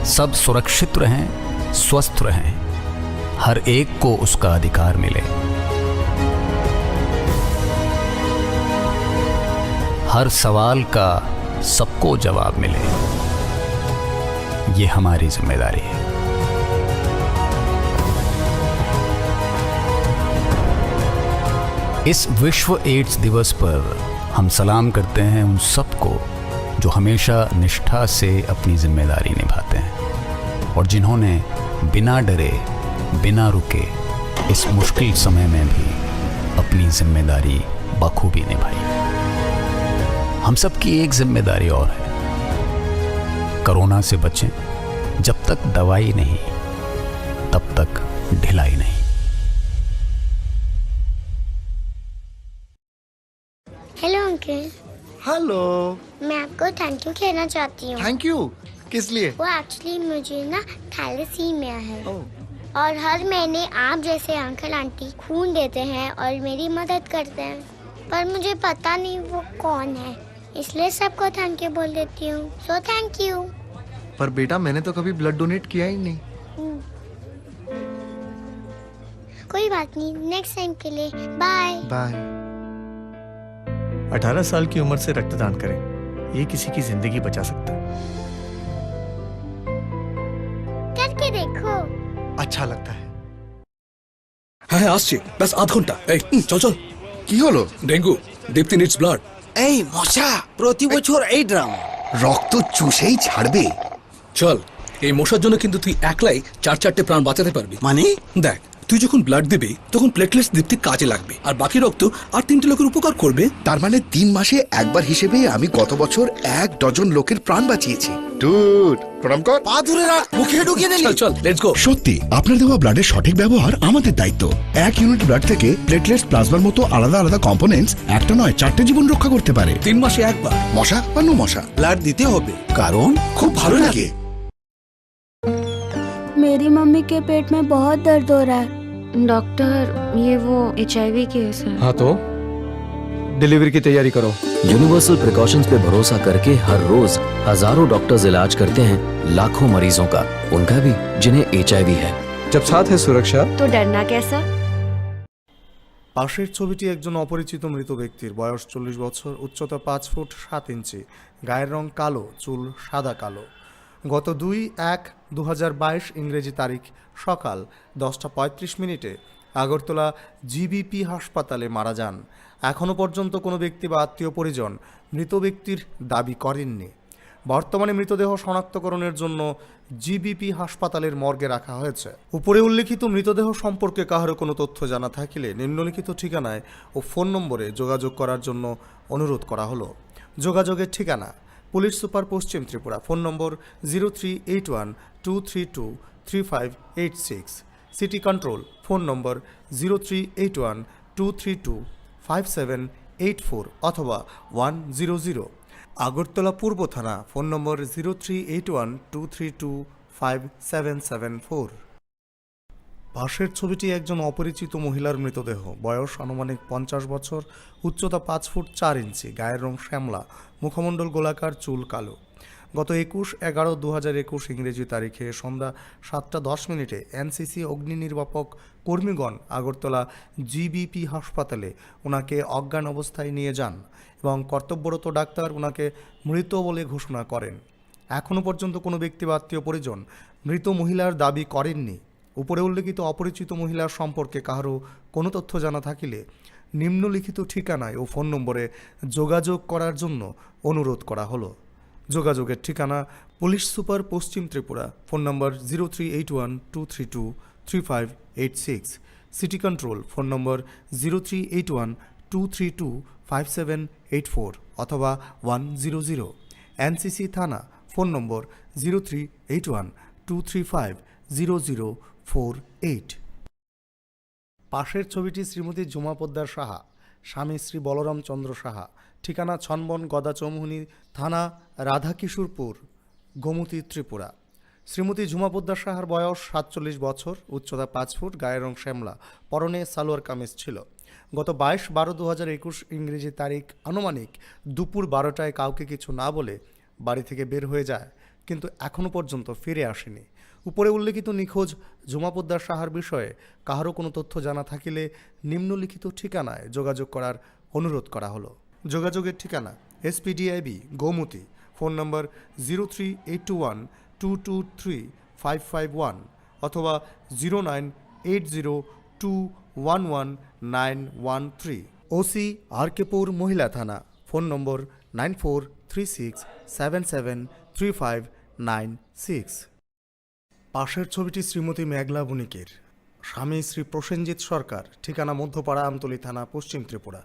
सब सुरक्षित रहें, स्वस्थ रहें, हर एक को उसका अधिकार मिले। हर सवाल का सबको जवाब मिले, ये हमारी जिम्मेदारी है। इस विश्व एड्स दिवस पर हम सलाम करते हैं उन सबको, जो हमेशा निष्ठा से अपनी जिम्मेदारी निभाते हैं और जिन्होंने बिना डरे, बिना रुके इस मुश्किल समय में भी अपनी जिम्मेदारी बखूबी निभाई। हम सबकी एक जिम्मेदारी और है, कोरोना से बचें। जब तक दवाई नहीं, तब तक ढिलाई नहीं। Hello uncle. हेलो। मैं आपको थैंक यू कहना चाहती हूँ। Thank you? किस लिए? वो एक्चुअली मुझे ना थैलेसीमिया है। ओह। और हर महीने आप जैसे अंकल आंटी खून देते हैं और मेरी मदद करते हैं, पर मुझे पता नहीं वो कौन है, इसलिए सबको थैंक यू बोल देती हूँ। So thank you. पर बेटा, मैंने तो कभी ब्लड डोनेट किया ही नहीं। हम्म। कोई बात नहीं, नेक्स्ट टाइम के लिए बाय। बाय। अठारह साल की उम्र से रक्तदान करें, ये किसी की जिंदगी बचा सकता है। करके देखो। अच्छा लगता है। হ্যাঁ, হ্যাঁ, আসছি। ব্যাস আধ ঘন্টা। এই, হুম, চল, চল। কি হলো? ডেঙ্গু। দীপ্তি নিডস ব্লাড। এই মশা, প্রতি বছর এই ড্রামা। রক্ত চুষেই ছাড়বে। চল, এই মশার জন্য কিন্তু তুই একলাই চার চারটে প্রাণ বাঁচাতে পারবি। মানে? দেখ, তুই যখন ব্লাড দিবি, তখন প্লেটলেটস দীপ্তির কাজে লাগবে, আর বাকি রক্ত আর তিনটে লোকের উপকার করবে। তার মানে তিন মাসে একবার হিসেবে আমি গত বছর এক ডজন লোকের প্রাণ বাঁচিয়েছি। ডুড, প্রণাম কর। পা ধরে রাখ, মুখে ঢুকিয়ে দিলি। চল, চল, লেটস গো। সত্যি, আপনার দেওয়া ব্লাডের সঠিক ব্যবহার আমাদের দায়িত্ব। এক ইউনিট ব্লাড থেকে প্লেটলেটস, প্লাজমার মতো আলাদা আলাদা কম্পোনেন্টস একটা নয়, চারটে জীবন রক্ষা করতে পারে। তিন মাসে একবার। মশা বা নো মশা, ব্লাড দিতে হবে, কারণ খুব ভালো লাগে। मेरी मम्मी के पेट में बहुत दर्द हो रहा है। डॉक्टर, ये वो एचआईवी केस है। हाँ तो, डिलीवरी की तैयारी करो। यूनिवर्सल प्रिकॉशंस पे भरोसा करके हर रोज हजारों डॉक्टर्स इलाज करते हैं लाखों मरीजों का, उनका भी जिन्हें एचआईवी है। जब साथ है सुरक्षा, तो डरना कैसा? পাশের ছবিটি একজন অপরিচিত মৃত ব্যক্তির, বয়স চল্লিশ বছর, উচ্চতা পাঁচ ফুট সাত ইঞ্চি, গায়ের রং কালো, চুল সাদা কালো। গত দুই এক দু হাজার বাইশ ইংরেজি তারিখ সকাল দশটা পঁয়ত্রিশ মিনিটে আগরতলা জিবিপি হাসপাতালে মারা যান। এখনও পর্যন্ত কোনো ব্যক্তি বা আত্মীয় পরিজন মৃত ব্যক্তির দাবি করেননি। বর্তমানে মৃতদেহ শনাক্তকরণের জন্য জিবিপি হাসপাতালের মর্গে রাখা হয়েছে। উপরে উল্লেখিত মৃতদেহ সম্পর্কে কাহারও কোনো তথ্য জানা থাকিলে নিম্নলিখিত ঠিকানায় ও ফোন নম্বরে যোগাযোগ করার জন্য অনুরোধ করা হলো। যোগাযোগের ঠিকানা: পুলিশ সুপার, পশ্চিম Tripura. Phone number zero three eight one two three two three five eight six. City control, phone number zero three eight one two three two five seven eight four অথবা ওয়ান জিরো জিরো। আগরতলা পূর্ব থানা, phone number zero three eight one two three two five seven seven four. পাশের ছবিটি একজন অপরিচিত মহিলার মৃতদেহ, বয়স আনুমানিক পঞ্চাশ বছর, উচ্চতা পাঁচ ফুট চার ইঞ্চি, গায়ের রং শ্যামলা, মুখমণ্ডল গোলাকার, চুল কালো। গত একুশ এগারো দু হাজার একুশ ইংরেজি তারিখে সন্ধ্যা সাতটা দশ মিনিটে এনসিসি অগ্নি নির্বাপক কর্মীগণ আগরতলা জিবিপি হাসপাতালে ওনাকে অজ্ঞান অবস্থায় নিয়ে যান এবং কর্তব্যরত ডাক্তার ওনাকে মৃত বলে ঘোষণা করেন। এখনও পর্যন্ত কোনো ব্যক্তি বা আত্মীয় পরিজন মৃত মহিলার দাবি করেননি। উপরে উল্লেখিত অপরিচিত মহিলার সম্পর্কে কারো কোনো তথ্য জানা থাকিলে নিম্নলিখিত ঠিকানায় ও ফোন নম্বরে যোগাযোগ করার জন্য অনুরোধ করা হলো। যোগাযোগের ঠিকানা: পুলিশ সুপার, পশ্চিম Tripura, phone number zero three eight one two three two three five eight six, city control, phone number zero three eight one two three two five seven eight four অথবা ওয়ান জিরো জিরো, এনসিসি থানা, phone number zero three eight one two three five zero zero four eight. পাশের ছবিটি শ্রীমতী জুমা পোদ্দার সাহা, স্বামী শ্রী বলরাম চন্দ্র সাহা, ঠিকানা ছনবন গদা চৌমুহনী, থানা রাধাকিশোরপুর, গোমতী, ত্রিপুরা। শ্রীমতী জুমা পোদ্দার সাহার বয়স সাতচল্লিশ বছর, উচ্চতা পাঁচ ফুট, গায়ের রং শ্যামলা, পরনে সালোয়ার কামিজ ছিল। গত বাইশ বারো দু হাজার একুশ ইংরেজি তারিখ আনুমানিক দুপুর বারোটায় কাউকে কিছু না বলে বাড়ি থেকে বের হয়ে যায়, কিন্তু এখনও পর্যন্ত ফিরে আসেনি। উপরে উল্লেখিত নিখোঁজ জুমা পোদ্দার সাহার বিষয়ে কাহারও কোনো তথ্য জানা থাকিলে নিম্নলিখিত ঠিকানায় যোগাযোগ করার অনুরোধ করা হলো। যোগাযোগের ঠিকানা: SPDIB, Gomati, phone number zero three eight two one two two three five five one অথবা zero nine eight zero two one one nine one three. OC, RK Pur মহিলা থানা, phone number nine four three six seven seven three five nine six. পাশের ছবিটি শ্রীমতী মেঘলা বণিকের। স্বামী শ্রী প্রসেনজিৎ সরকার, ঠিকানা মধ্যপাড়া, আমতলী থানা, পশ্চিম ত্রিপুরা।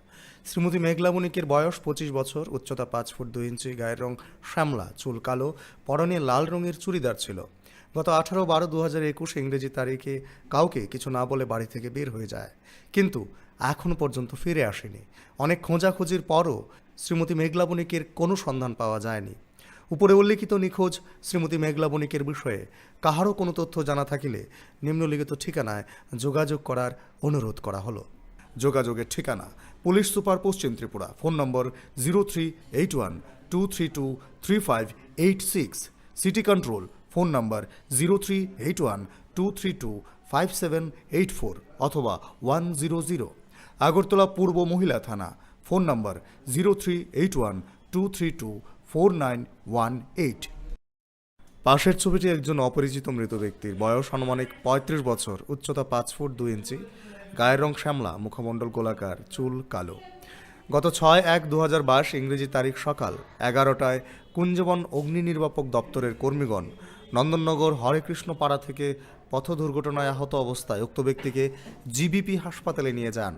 শ্রীমতী মেঘলা বণিকের বয়স পঁচিশ বছর, উচ্চতা পাঁচ ফুট দুই ইঞ্চি, গায়ের রং শ্যামলা, চুল কালো, পরনে লাল রঙের চুড়িদার ছিল। গত আঠারো বারো দু হাজার একুশ ইংরেজি তারিখে কাউকে কিছু না বলে বাড়ি থেকে বের হয়ে যায়, কিন্তু এখনও পর্যন্ত ফিরে আসেনি। অনেক খোঁজাখুঁজির পরও শ্রীমতী মেঘলা বণিকের কোনো সন্ধান পাওয়া যায়নি। উপরে উল্লেখিত নিখোঁজ শ্রীমতী মেঘলা বণিকের বিষয়ে কাহারও কোনো তথ্য জানা থাকিলে নিম্নলিখিত ঠিকানায় যোগাযোগ করার অনুরোধ করা হলো। যোগাযোগের ঠিকানা: পুলিশ সুপার, পশ্চিম Tripura, phone number zero three eight one two three two three five eight six, city control, phone number zero three eight one two three two five seven eight four অথবা ওয়ান জিরো জিরো। আগরতলা পূর্ব মহিলা থানা, phone number zero three eight one two three two four nine one eight. পাশের ছবিটি একজন অপরিচিত মৃত ব্যক্তির, বয়স আনুমানিক পঁয়ত্রিশ বছর, উচ্চতা পাঁচ ফুট দুই ইঞ্চি, গায়ের রং শ্যামলা, মুখমণ্ডল গোলাকার, চুল কালো। গত ছয় এক দু হাজার বাইশ ইংরেজি তারিখ সকাল এগারোটায় কুঞ্জবন অগ্নি নির্বাপক দপ্তরের কর্মীগণ নন্দননগর হরেকৃষ্ণ পাড়া থেকে পথ দুর্ঘটনায় আহত অবস্থায় উক্ত ব্যক্তিকে জিবিপি হাসপাতালে নিয়ে যান।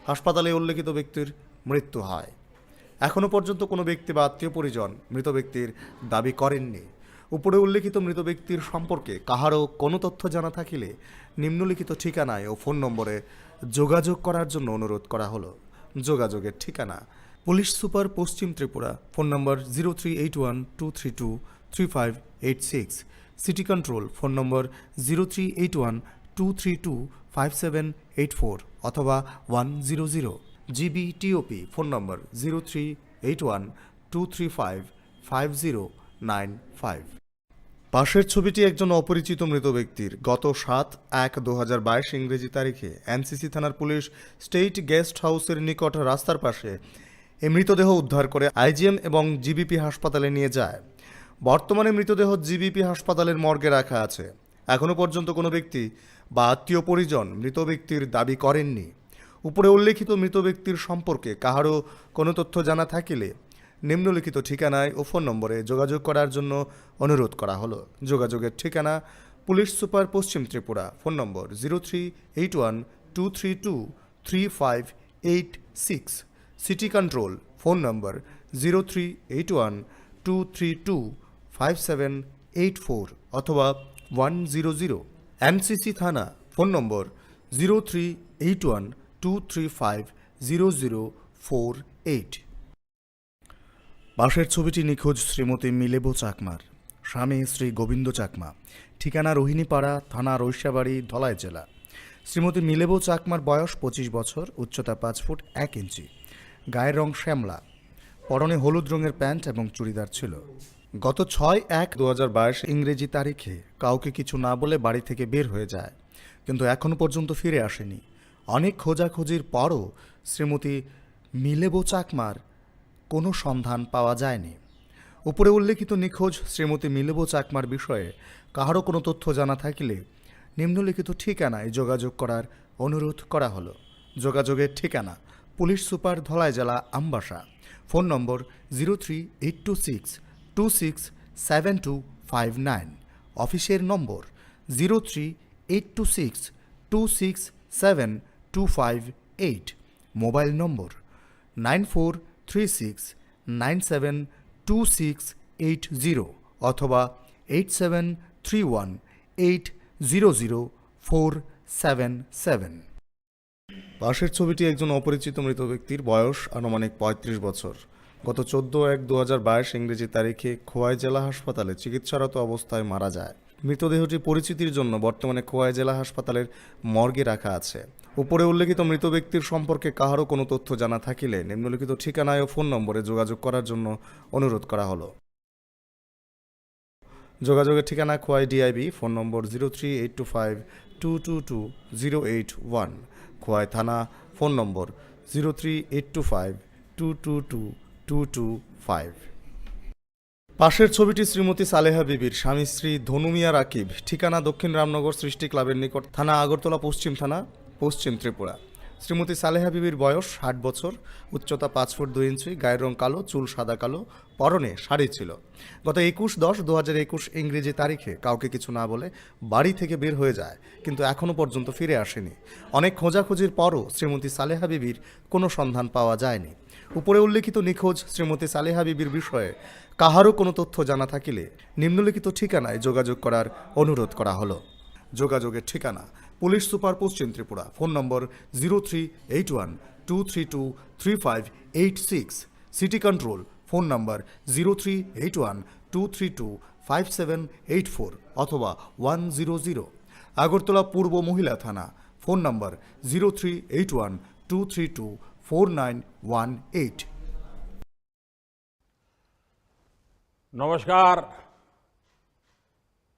হাসপাতালে উল্লেখিত ব্যক্তির মৃত্যু হয়। এখনও পর্যন্ত কোনো ব্যক্তি বা আত্মীয় পরিজন মৃত ব্যক্তির দাবি করেননি। উপরে উল্লেখিত মৃত ব্যক্তির সম্পর্কে কাহারও কোনো তথ্য জানা থাকিলে নিম্নলিখিত ঠিকানায় ও ফোন নম্বরে যোগাযোগ করার জন্য অনুরোধ করা হলো। যোগাযোগের ঠিকানা: পুলিশ সুপার, পশ্চিম Tripura, phone number zero three eight one two three two three five eight six, city control, phone number zero three eight one two three two five seven eight four অথবা one zero zero, GBTOP, phone number zero three eight one two three five five zero nine five. পাশের ছবিটি একজন অপরিচিত মৃত ব্যক্তির। গত সাত এক দু হাজার বাইশ ইংরেজি তারিখে এনসিসি থানার পুলিশ স্টেট গেস্ট হাউসের নিকট রাস্তার পাশে এই মৃতদেহ উদ্ধার করে আইজিএম এবং জিবিপি হাসপাতালে নিয়ে যায়। বর্তমানে মৃতদেহ জিবিপি হাসপাতালের মর্গে রাখা আছে। এখনও পর্যন্ত কোনো ব্যক্তি বা আত্মীয় পরিজন মৃত ব্যক্তির দাবি করেননি। উপরে উল্লেখিত মৃত ব্যক্তির সম্পর্কে কাহারও কোনো তথ্য জানা থাকিলে নিম্নলিখিত ঠিকানায় ও ফোন নম্বরে যোগাযোগ করার জন্য অনুরোধ করা হলো। যোগাযোগের ঠিকানা: পুলিশ সুপার, পশ্চিম Tripura, phone number zero three eight one two three two three five eight six, city control, phone number zero three eight one two three two five seven eight four অথবা ওয়ান জিরো জিরো, এনসিসি থানা, phone number zero three eight one two three five zero zero four eight. পাশের ছবিটি নিখোঁজ শ্রীমতী মিলেবো চাকমার। স্বামী শ্রী গোবিন্দ চাকমা, ঠিকানা রোহিণীপাড়া, থানা রৈশাবাড়ি, ধলাই জেলা। শ্রীমতী মিলেবো চাকমার বয়স পঁচিশ বছর, উচ্চতা পাঁচ ফুট এক ইঞ্চি, গায়ের রং শ্যামলা, পরনে হলুদ রঙের প্যান্ট এবং চুড়িদার ছিল। গত ছয় এক দু হাজার বাইশ ইংরেজি তারিখে কাউকে কিছু না বলে বাড়ি থেকে বের হয়ে যায়, কিন্তু এখনো পর্যন্ত ফিরে আসেনি। অনেক খোঁজাখুঁজির পরও শ্রীমতী মিলেবো চাকমার কোনো সন্ধান পাওয়া যায়নি। উপরে উল্লেখিত নিখোঁজ শ্রীমতী মিলেবো চাকমার বিষয়ে কাহারও কোনো তথ্য জানা থাকিলে নিম্নলিখিত ঠিকানায় যোগাযোগ করার অনুরোধ করা হলো। যোগাযোগের ঠিকানা: পুলিশ সুপার, ধলাই জেলা, Ambassa. Phone number: zero three eight two six two six seven two five nine. অফিসের number: zero three eight two six two six seven two five eight. Mobile number: nine four three six nine seven two six eight zero অথবা eight seven three one eight zero zero four seven seven. পাশের ছবিটি একজন অপরিচিত মৃত ব্যক্তির, বয়স আনুমানিক পঁয়ত্রিশ বছর। গত চোদ্দ এক দু হাজার বাইশ ইংরেজি তারিখে খোয়াই জেলা হাসপাতালে চিকিৎসারত অবস্থায় মারা যায়। মৃতদেহটি পরিচিতির জন্য বর্তমানে খোয়াই জেলা হাসপাতালের মর্গে রাখা আছে। উপরে উল্লেখিত মৃত ব্যক্তির সম্পর্কে কাহারও কোনো তথ্য জানা থাকিলে নিম্নলিখিত ঠিকানায় ও ফোন নম্বরে যোগাযোগ করার জন্য অনুরোধ করা হলো। যোগাযোগের ঠিকানা: Khowai DIB, phone number zero three eight two five two two two zero eight one. Khowai থানা, phone number zero three eight two five two two two two two five. পাশের ছবিটি শ্রীমতী সালেহা বিবির, স্বামী শ্রী ধনু মিয়া রাকিব, ঠিকানা দক্ষিণ রামনগর সৃষ্টি ক্লাবের নিকট, থানা আগরতলা, পশ্চিম থানা, পশ্চিম ত্রিপুরা। শ্রীমতী সালেহা বিবির বয়স ষাট বছর, উচ্চতা পাঁচ ফুট দুই ইঞ্চি, গায়ের রং কালো, চুল সাদা কালো, পরনে শাড়ি ছিল। গত একুশ দশ দু হাজার একুশ ইংরেজি তারিখে কাউকে কিছু না বলে বাড়ি থেকে বের হয়ে যায়, কিন্তু এখনো পর্যন্ত ফিরে আসেনি। অনেক খোঁজাখুঁজির পরও শ্রীমতী সালেহা বিবির কোনো সন্ধান পাওয়া যায়নি। উপরে উল্লেখিত নিখোঁজ শ্রীমতী সালেহা বিবির বিষয়ে কাহারও কোনো তথ্য জানা থাকিলে নিম্নলিখিত ঠিকানায় যোগাযোগ করার অনুরোধ করা হলো। যোগাযোগের ঠিকানা: পুলিশ সুপার, পশ্চিম Tripura, phone number zero three eight one two three two three five eight six. City control, phone number zero three eight one two three two five seven eight four অথবা ওয়ান জিরো জিরো। আগরতলা পূর্ব মহিলা থানা, phone number zero three eight one two three two four nine one eight. नमस्कार।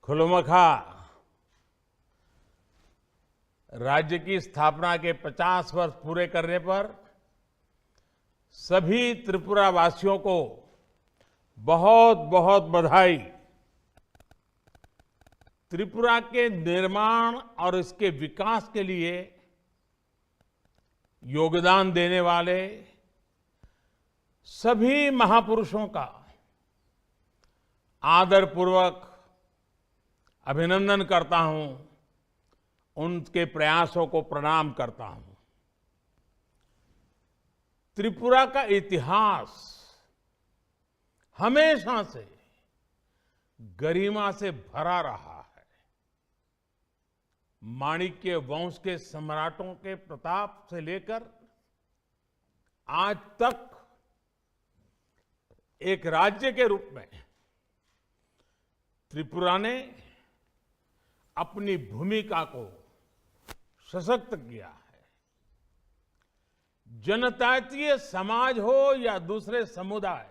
खुलुमखा। राज्य की स्थापना के पचास वर्ष पूरे करने पर सभी त्रिपुरा वासियों को बहुत, बहुत बधाई। त्रिपुरा के निर्माण और इसके विकास के लिए योगदान देने वाले सभी महापुरुषों का आदरपूर्वक अभिनंदन करता हूं, उनके प्रयासों को प्रणाम करता हूं। त्रिपुरा का इतिहास हमेशा से गरिमा से भरा रहा है। माणिक्य वंश के सम्राटों के प्रताप से लेकर आज तक एक राज्य के रूप में त्रिपुरा ने अपनी भूमिका को सशक्त किया है। जनजातीय समाज हो या दूसरे समुदाय,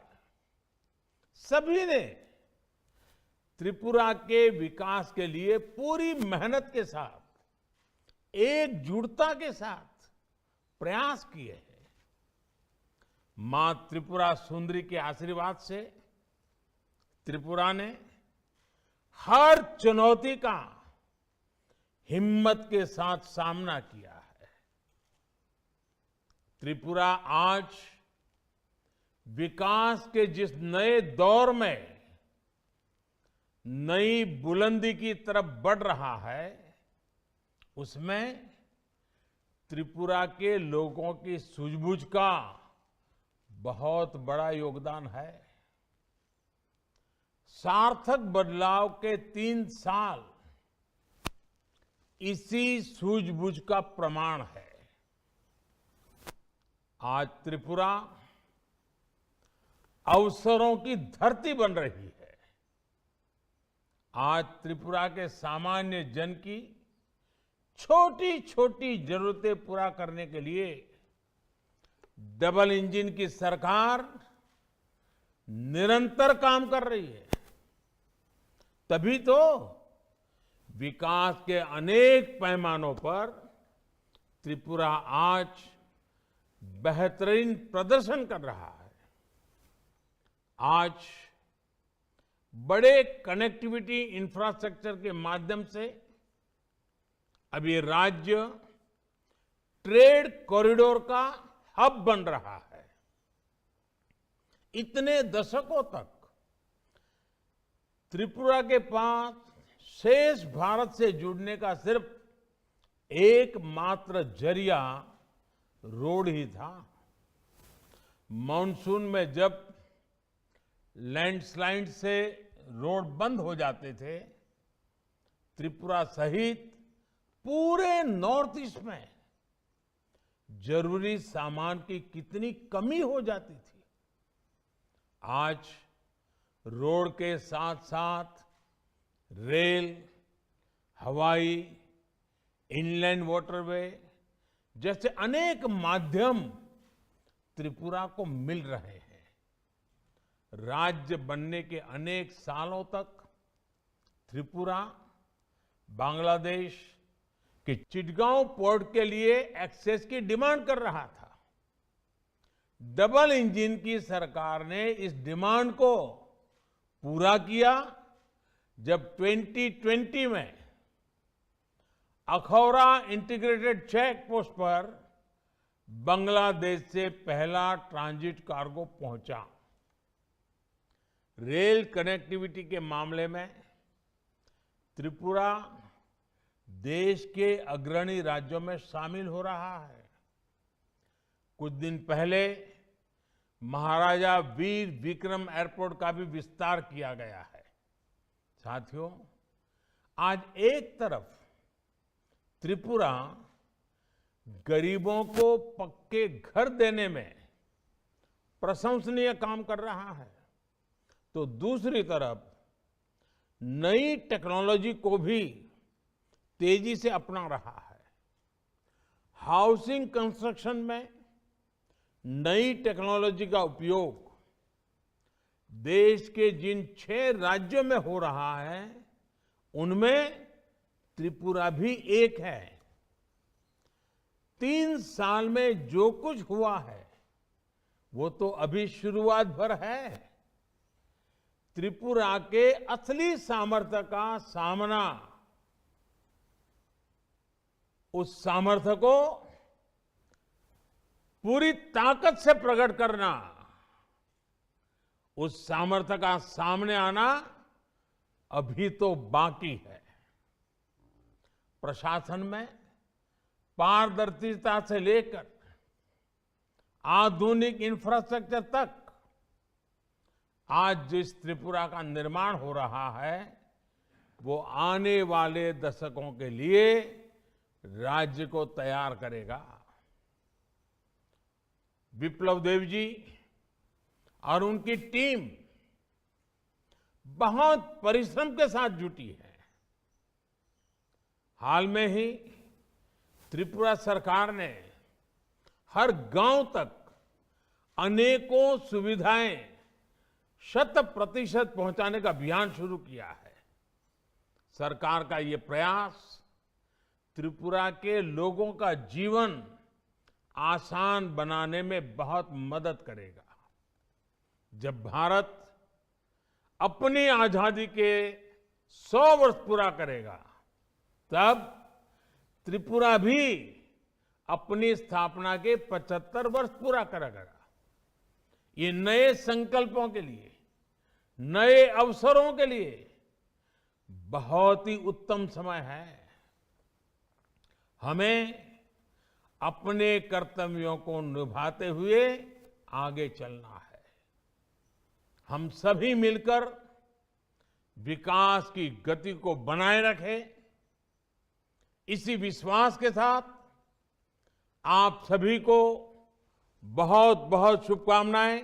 सभी ने त्रिपुरा के विकास के लिए पूरी मेहनत के साथ, एकजुटता के साथ प्रयास किए हैं। मां त्रिपुरा सुंदरी के आशीर्वाद से त्रिपुरा ने हर चुनौती का हिम्मत के साथ सामना किया है। त्रिपुरा आज विकास के जिस नए दौर में नई बुलंदी की तरफ बढ़ रहा है, उसमें त्रिपुरा के लोगों की सूझबूझ का बहुत बड़ा योगदान है। सार्थक बदलाव के तीन साल इसी सूझबूझ का प्रमाण है। आज त्रिपुरा अवसरों की धरती बन रही है। आज त्रिपुरा के सामान्य जन की छोटी-छोटी जरूरतें पूरा करने के लिए डबल इंजन की सरकार निरंतर काम कर रही है। तभी तो विकास के अनेक पैमानों पर त्रिपुरा आज बेहतरीन प्रदर्शन कर रहा है। आज बड़े कनेक्टिविटी इंफ्रास्ट्रक्चर के माध्यम से अब ये राज्य ट्रेड कॉरिडोर का हब बन रहा है। इतने दशकों तक त्रिपुरा के पास शेष भारत से जुड़ने का सिर्फ एकमात्र जरिया रोड ही था। मॉनसून में जब लैंडस्लाइड से रोड बंद हो जाते थे, त्रिपुरा सहित पूरे नॉर्थ ईस्ट में जरूरी सामान की कितनी कमी हो जाती थी। आज रोड के साथ साथ रेल, हवाई, इनलैंड वाटरवे जैसे अनेक माध्यम त्रिपुरा को मिल रहे हैं। राज्य बनने के अनेक सालों तक त्रिपुरा बांग्लादेश के चिटगांव पोर्ट के लिए एक्सेस की डिमांड कर रहा था। डबल इंजन की सरकार ने इस डिमांड को पूरा किया जब ट्वेंटी ट्वेंटी में अखौरा इंटीग्रेटेड चेक पोस्ट पर बांग्लादेश से पहला ट्रांजिट कार्गो पहुंचा। रेल कनेक्टिविटी के मामले में त्रिपुरा देश के अग्रणी राज्यों में शामिल हो रहा है। कुछ दिन पहले महाराजा वीर विक्रम एयरपोर्ट का भी विस्तार किया गया है। साथियों, आज एक तरफ त्रिपुरा गरीबों को पक्के घर देने में प्रशंसनीय काम कर रहा है, तो दूसरी तरफ नई टेक्नोलॉजी को भी तेजी से अपना रहा है। हाउसिंग कंस्ट्रक्शन में नई टेक्नोलॉजी का उपयोग देश के जिन छह राज्यों में हो रहा है, उनमें त्रिपुरा भी एक है। तीन साल में जो कुछ हुआ है, वो तो अभी शुरुआत भर है। त्रिपुरा के असली सामर्थ्य का सामना, उस सामर्थ्य को पूरी ताकत से प्रकट करना, उस सामर्थ्य का सामने आना अभी तो बाकी है। प्रशासन में पारदर्शिता से लेकर आधुनिक इंफ्रास्ट्रक्चर तक आज जिस त्रिपुरा का निर्माण हो रहा है, वो आने वाले दशकों के लिए राज्य को तैयार करेगा। विप्लव देव जी और उनकी टीम बहुत परिश्रम के साथ जुटी है। हाल में ही त्रिपुरा सरकार ने हर गांव तक अनेकों सुविधाएं शत प्रतिशत पहुंचाने का अभियान शुरू किया है। सरकार का ये प्रयास त्रिपुरा के लोगों का जीवन आसान बनाने में बहुत मदद करेगा। जब भारत अपनी आजादी के सौ वर्ष पूरा करेगा, तब त्रिपुरा भी अपनी स्थापना के पचहत्तर वर्ष पूरा करेगा। ये नए संकल्पों के लिए, नए अवसरों के लिए बहुत ही उत्तम समय है। हमें अपने कर्तव्यों को निभाते हुए आगे चलना है। हम सभी मिलकर विकास की गति को बनाए रखें। इसी विश्वास के साथ आप सभी को बहुत बहुत शुभकामनाएं।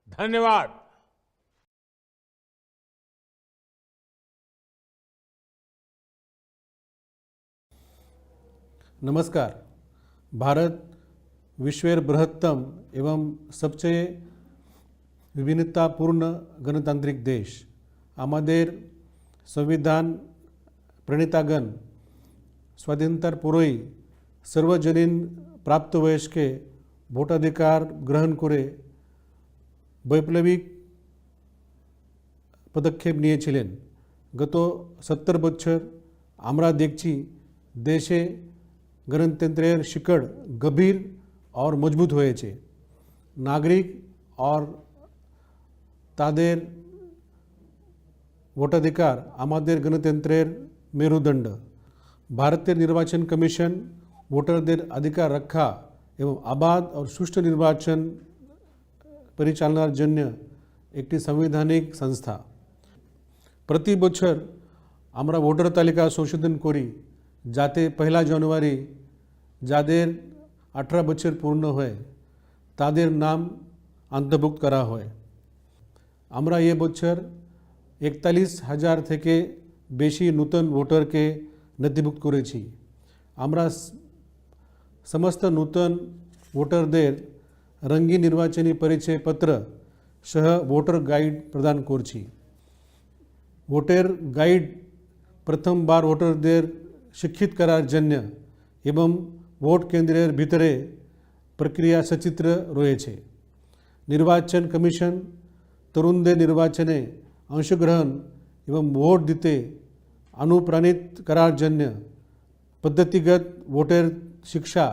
धन्यवाद। नमस्कार। भारत विश्वेर बृहत्तम एवं सबसे विभिन्नतापूर्ण गणतांत्रिक देश। আমাদের संविधान प्रणेतागण স্বাধীনতার পরেই সার্বজনীন প্রাপ্তবয়স্কে ভোটাধিকার গ্রহণ করে বৈপ্লবিক পদক্ষেপ নিয়েছিলেন। গত সত্তর বছর আমরা দেখছি দেশে গণতন্ত্রের শিকড় গভীর আর মজবুত হয়েছে। নাগরিক আর তাদের ভোটাধিকার আমাদের গণতন্ত্রের মেরুদণ্ড। ভারতের নির্বাচন কমিশন ভোটারদের অধিকার রক্ষা এবং অবাধ ও সুষ্ঠু নির্বাচন পরিচালনার জন্য একটি সাংবিধানিক সংস্থা। প্রতি বছর আমরা ভোটার তালিকা সংশোধন করি, যাতে পয়লা জানুয়ারি যাদের আঠারো বছর পূর্ণ হয়, তাদের নাম অন্তর্ভুক্ত করা হয়। আমরা এ বছর একতাল্লিশ হাজার থেকে বেশি নতুন ভোটারকে নথিভুক্ত করেছি। আমরা স-, সমস্ত নতুন ভোটারদের রঙিন নির্বাচনী পরিচয়পত্র সহ ভোটার গাইড প্রদান করছি। ভোটার গাইড প্রথমবার ভোটারদের শিক্ষিত করার জন্য এবং ভোট কেন্দ্রের ভিতরে প্রক্রিয়া সচিত্র রয়েছে। নির্বাচন কমিশন তরুণদের নির্বাচনে অংশগ্রহণ এবং ভোট দিতে অনুপ্রাণিত করার জন্য পদ্ধতিগত ভোটার শিক্ষা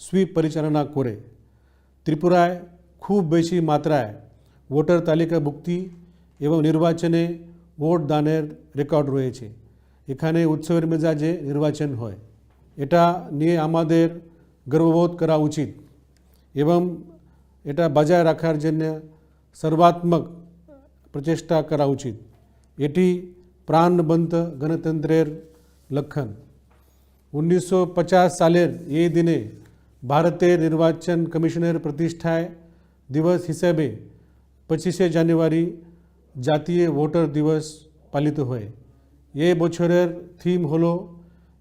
সুইপ পরিচালনা করে। ত্রিপুরায় খুব বেশি মাত্রায় ভোটার তালিকাভুক্তি এবং নির্বাচনে ভোট দানের রেকর্ড রয়েছে। এখানে উৎসবের মেজাজে নির্বাচন হয়। এটা নিয়ে আমাদের গর্ববোধ করা উচিত এবং এটা বজায় রাখার জন্য সর্বাত্মক প্রচেষ্টা করা উচিত। এটি প্রাণবন্ত গণতন্ত্রের লক্ষণ। উনিশশো পঞ্চাশ সালের এই দিনে ভারতের নির্বাচন কমিশনের প্রতিষ্ঠায় দিবস হিসেবে পঁচিশে জানুয়ারি জাতীয় ভোটার দিবস পালিত হয়। এই বছরের থিম হলো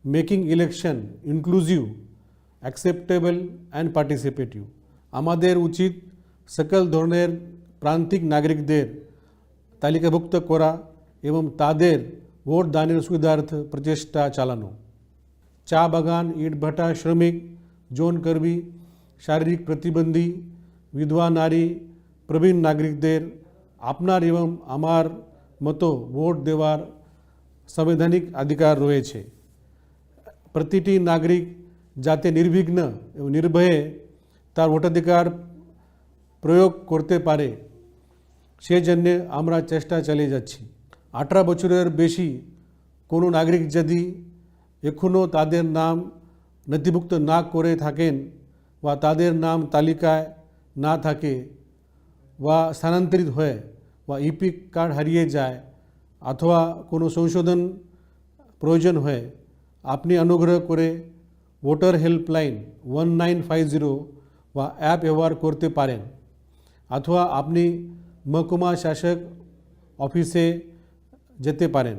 making election inclusive, acceptable and participative. আমাদের উচিত সকল ধরনের প্রান্তিক নাগরিকদের তালিকাভুক্ত করা এবং তাদের ভোট দানের সুবিধার্থে প্রচেষ্টা চালানো। চা বাগান, ইটভাটা শ্রমিক, যৌন কর্মী, শারীরিক প্রতিবন্ধী, বিধবা নারী, প্রবীণ নাগরিকদের আপনার এবং আমার মতো ভোট দেওয়ার সাংবিধানিক অধিকার রয়েছে। প্রতিটি নাগরিক যাতে নির্বিঘ্ন এবং নির্ভয়ে তার ভোটাধিকার প্রয়োগ করতে পারে, সেজন্য আমরা চেষ্টা চালিয়ে যাচ্ছি। আঠারো বছরের বেশি কোনো নাগরিক যদি এখনও তাদের নাম নথিভুক্ত না করে থাকেন বা তাদের নাম তালিকায় না থাকে বা স্থানান্তরিত হয় বা ইপিক কার্ড হারিয়ে যায় অথবা কোনো সংশোধন প্রয়োজন হয়, আপনি অনুগ্রহ করে voter helpline one nine five zero বা অ্যাপ ব্যবহার করতে পারেন, অথবা আপনি মহকুমা শাসক অফিসে যেতে পারেন।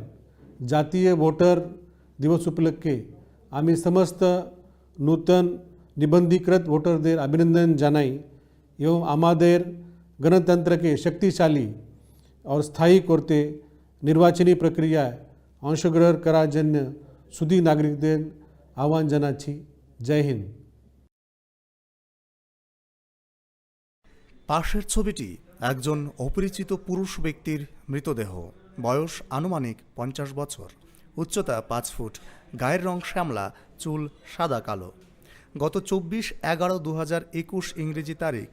জাতীয় ভোটার দিবস উপলক্ষে আমি সমস্ত নূতন নিবন্ধীকৃত ভোটারদের অভিনন্দন জানাই এবং আমাদের গণতন্ত্রকে শক্তিশালী ও স্থায়ী করতে নির্বাচনী প্রক্রিয়ায় অংশগ্রহণ করার জন্য সুধী নাগরিকদের আহ্বান জানাচ্ছি। জয় হিন্দ। পাশের ছবিটি একজন অপরিচিত পুরুষ ব্যক্তির মৃতদেহ, বয়স আনুমানিক পঞ্চাশ বছর, উচ্চতা পাঁচ ফুট, গায়ের রং শ্যামলা, চুল সাদা কালো। গত চব্বিশ এগারো দু হাজার একুশ ইংরেজি তারিখ,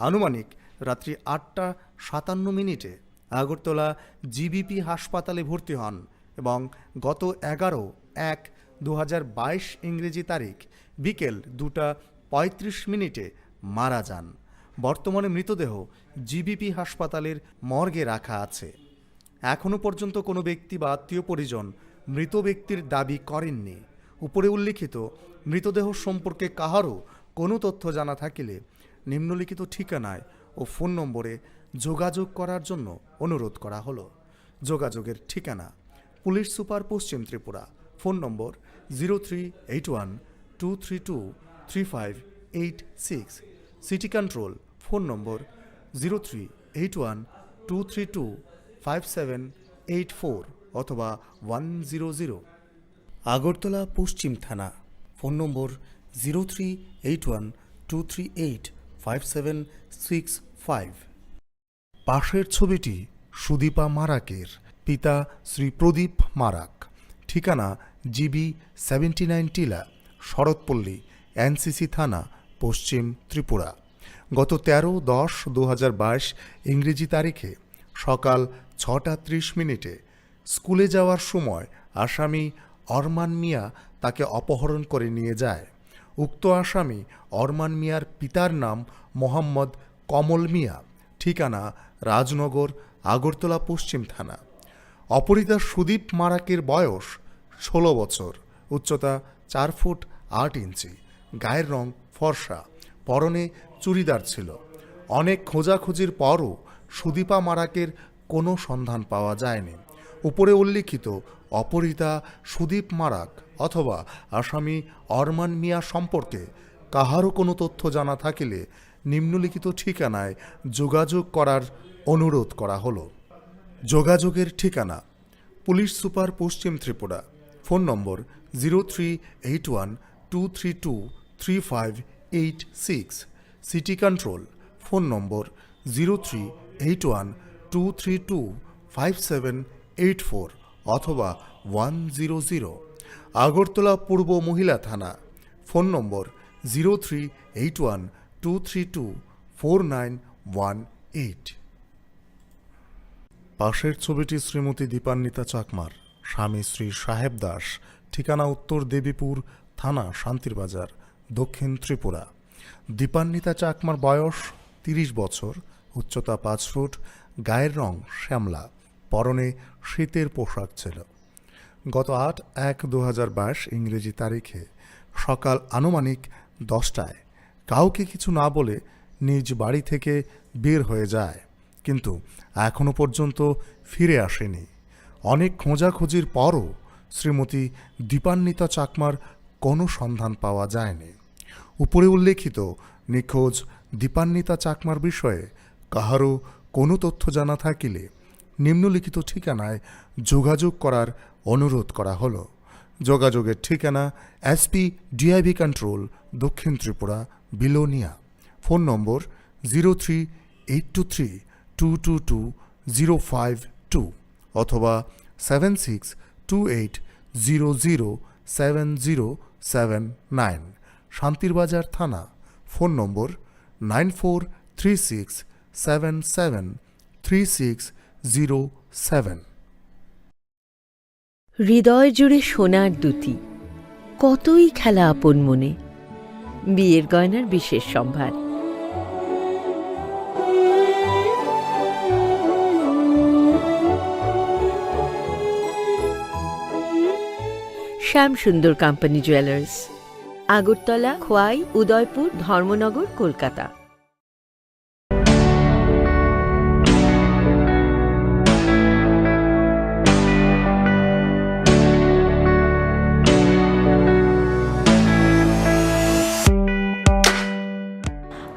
আনুমানিক রাত্রি আটটা সাতান্ন মিনিটে আগরতলা জিবিপি হাসপাতালে ভর্তি হন এবং গত এগারো এক দু হাজার বাইশ ইংরেজি তারিখ বিকেল দুটা পঁয়ত্রিশ মিনিটে মারা যান। বর্তমানে মৃতদেহ জিবিপি হাসপাতালের মর্গে রাখা আছে। এখনও পর্যন্ত কোনো ব্যক্তি বা আত্মীয় পরিজন মৃত ব্যক্তির দাবি করেননি। উপরে উল্লিখিত মৃতদেহ সম্পর্কে কাহারও কোনো তথ্য জানা থাকিলে নিম্নলিখিত ঠিকানায় ও ফোন নম্বরে যোগাযোগ করার জন্য অনুরোধ করা হলো। যোগাযোগের ঠিকানা: পুলিশ সুপার, পশ্চিম Tripura, phone number zero three eight one two three two three five eight six, city control, phone number zero three eight one two three two five seven eight four. অথবা ওয়ান জিরো জিরো। আগরতলা পশ্চিম থানা, phone number zero three eight one two three eight five seven six five. পাশের ছবিটি সুদীপা মারাকের, পিতা শ্রী প্রদীপ মারাক, ঠিকানা GB seventy nine টিলা, শরৎপল্লী, এনসিসি থানা, পশ্চিম ত্রিপুরা। গত তেরো দশ দু হাজার বাইশ ইংরেজি তারিখে সকাল ছটা ত্রিশ মিনিটে স্কুলে যাওয়ার সময় আসামি অরমান মিয়া তাকে অপহরণ করে নিয়ে যায়। উক্ত আসামি অরমান মিয়ার পিতার নাম মোহাম্মদ কমল মিয়া, ঠিকানা রাজনগর, আগরতলা পশ্চিম থানা। অপহৃতা সুদীপ মারাকের বয়স ষোলো বছর, উচ্চতা চার ফুট আট ইঞ্চি, গায়ের রং ফর্সা, পরনে চুড়িদার ছিল। অনেক খোঁজাখুঁজির পরও সুদীপা মারাকের কোনো সন্ধান পাওয়া যায়নি। উপরে উল্লিখিত অপহৃতা সুদীপ মারাক অথবা আসামি অরমান মিয়া সম্পর্কে কাহারও কোনো তথ্য জানা থাকিলে নিম্নলিখিত ঠিকানায় যোগাযোগ করার অনুরোধ করা হলো। যোগাযোগের ঠিকানা: পুলিশ সুপার, পশ্চিম Tripura, phone number zero three eight one two three two three five eight six. City control, phone number zero three eight one two three two five seven eight four অথবা ওয়ান জিরো জিরো। আগরতলা পূর্ব মহিলা থানা, phone number zero three eight one two three two four nine one eight. পাশের ছবিটি শ্রীমতী দীপান্বিতা চাকমার, স্বামী শ্রী সাহেব দাস, ঠিকানা উত্তর দেবীপুর থানা, শান্তিরবাজার, দক্ষিণ ত্রিপুরা। দীপান্বিতা চাকমার বয়স তিরিশ বছর, উচ্চতা পাঁচ ফুট, গায়ের রং শ্যামলা, পরনে শীতের পোশাক ছিল। গত আট এক দু হাজার বাইশ ইংরেজি তারিখে সকাল আনুমানিক দশটায় কাউকে কিছু না বলে নিজ বাড়ি থেকে বের হয়ে যায়, কিন্তু এখনও পর্যন্ত ফিরে আসেনি। অনেক খোঁজাখুঁজির পরও শ্রীমতী দীপান্বিতা চাকমার কোনো সন্ধান পাওয়া যায়নি। উপরে উল্লেখিত নিখোঁজ দীপান্বিতা চাকমার বিষয়ে কাহারও কোনো তথ্য জানা থাকিলে নিম্নলিখিত ঠিকানায় যোগাযোগ করার অনুরোধ করা হলো। যোগাযোগের ঠিকানা: এসপি ডিআইবি কন্ট্রোল, দক্ষিণ Tripura, Belonia. Phone number zero three eight two three two two two zero five two অথবা seven six two eight zero zero seven zero seven nine. Santirbazar থানা, phone number nine four three six seven seven three six zero seven. হৃদয় জুড়ে সোনার দ্যুতি, কতই খেলা আপন মনে। বিয়ের গয়নার বিশেষ সম্ভার। শ্যাম সুন্দর কোম্পানি জুয়েলার্স, আগরতলা, খোয়াই, উদয়পুর, ধর্মনগর, Kolkata.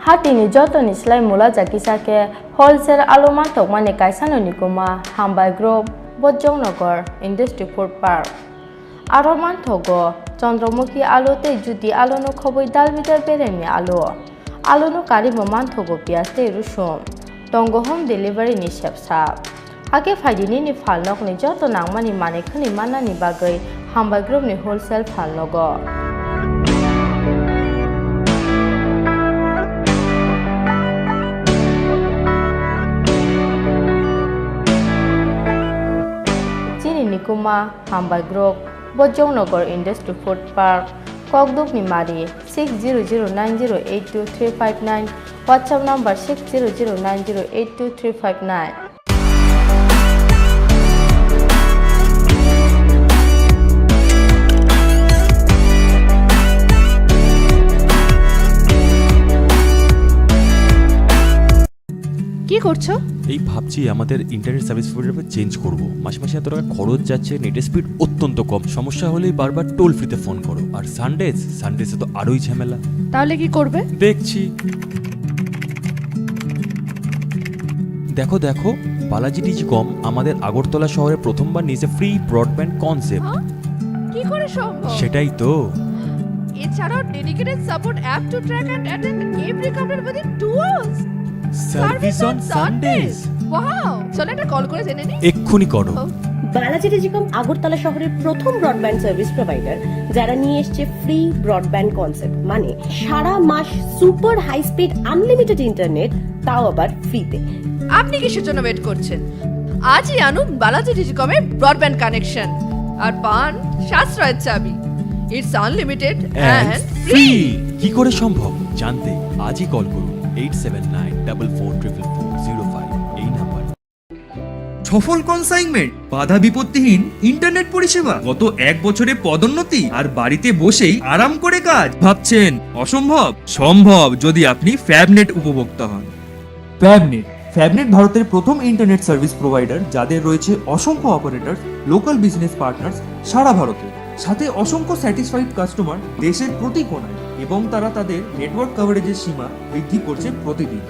Hatini jotoni slai mula jakisa khe wholesale alu manthokmani kaisano nikuma Hambai Group, Bojongnagar Industry Food Park. Aro manthogo Chandramukhi alu tei Jyoti alu no khobwi dal bidal beremni alu. Alu no karwi bo manthogo piyaj tei rusum. Tongo home delivery ni sepsa. Hakhe phaidi nini phalnokni joto nangmani manwi khwnwi mannani bagwi Hambai Group ni wholesale phalnogo. Chini nikuma Hambai Group, Bojongnagar Industry Food Park, Kokdukni Mari, six zero zero nine zero eight two three five nine, WhatsApp number six zero zero nine zero eight two three five nine. কি করছো? এই ভাবছি আমাদের internet service provider change করব। মাসে মাসে এত টাকা খরচ যাচ্ছে, নেটের স্পিড অত্যন্ত কম, সমস্যা হলেই বারবার টোল ফ্রিতে ফোন করো। আর সানডেজ, সানডেজে তো আরোই ঝামেলা। তাহলে কি করবে? দেখছি। দেখো, দেখো, বালাজি টেলিকম আমাদের আগরতলা শহরে প্রথমবার নিয়েছে ফ্রি ব্রডব্যান্ড কনসেপ্ট। হ্যাঁ? কি করে সম্ভব? সেটাই তো। এছাড়াও dedicated support app to track and attend every couple within two hours. Service on Sundays. Wow, চলো একটা কল করে জেনে নিই। এক্ষুনি করো। ও। বালাজি টেলিকম আগরতলা শহরের প্রথম ব্রডব্যান্ড সার্ভিস প্রোভাইডার, যারা নিয়ে এসছে ফ্রি ব্রডব্যান্ড কনসেপ্ট, মানে সারা মাস super high speed unlimited internet, তাও আবার ফ্রিতে। আপনি কিসের জন্য ওয়েট করছেন? আজই আনুন বালাজি টেলিকমের ব্রডব্যান্ড কানেকশন আর পান সাশ্রয়ের চাবি। It's unlimited and and free. কি করে সম্ভব জানতে আজই কল করুন eight seven nine double four triple four zero five এই নাম্বার। সফল কনসাইনমেন্ট, বাধা বিপত্তিহীন ইন্টারনেট পরিষেবা, গত এক বছরে পদোন্নতি আর বাড়িতে বসেই আরাম করে কাজ। ভাবছেন অসম্ভব? সম্ভব, যদি আপনি ফ্যাবনেট উপভোক্তা হন। ফ্যাবনেট ফ্যাবনেট ভারতের প্রথম ইন্টারনেট সার্ভিস প্রোভাইডার, যাদের রয়েছে অসংখ্য অপারেটর, লোকাল বিজনেস পার্টনার্স সারা ভারতে, সাথে অসংখ্য স্যাটিসফাইড কাস্টমার দেশের প্রতি কোণায়, এবং তারা তাদের নেটওয়ার্ক কভারেজের সীমা বৃদ্ধি করছে প্রতিদিন।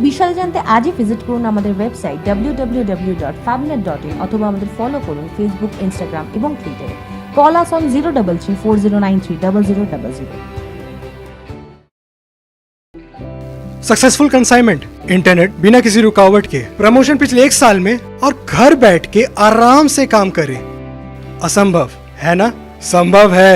বিশদে জানতে আজই ভিজিট করুন আমাদের website W W W dot ফ্যাবনেট ডট ইন অথবা আমাদের ফলো করুন ফেসবুক, ইনস্টাগ্রাম এবং টুইটারে। Call us on zero double three four zero nine three double zero double zero. Successful consignment, internet बिना किसी रुकावट के, प्रमोशन पिछले एक साल में और घर बैठ के आराम से काम करें। असंभव है ना? संभव है,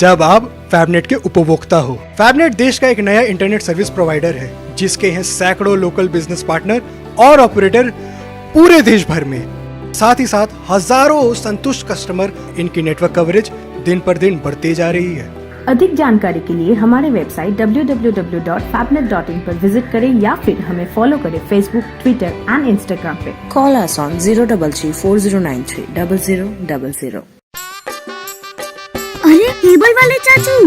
जब आप फैबनेट के उपभोक्ता हो। फैबनेट देश का एक नया इंटरनेट सर्विस प्रोवाइडर है, जिसके हैं सैकड़ों लोकल बिजनेस पार्टनर और ऑपरेटर पूरे देश भर में। साथ ही साथ हजारों संतुष्ट कस्टमर, इनकी नेटवर्क कवरेज दिन पर दिन बढ़ती जा रही है। अधिक जानकारी के लिए हमारे website W W W dot फैबनेट डॉट इन पर विजिट करें या फिर हमें फॉलो करें फेसबुक, ट्विटर एंड इंस्टाग्राम पे। Call us on zero double three four zero nine three double zero double zero. अरे, केबल वाले चाचू।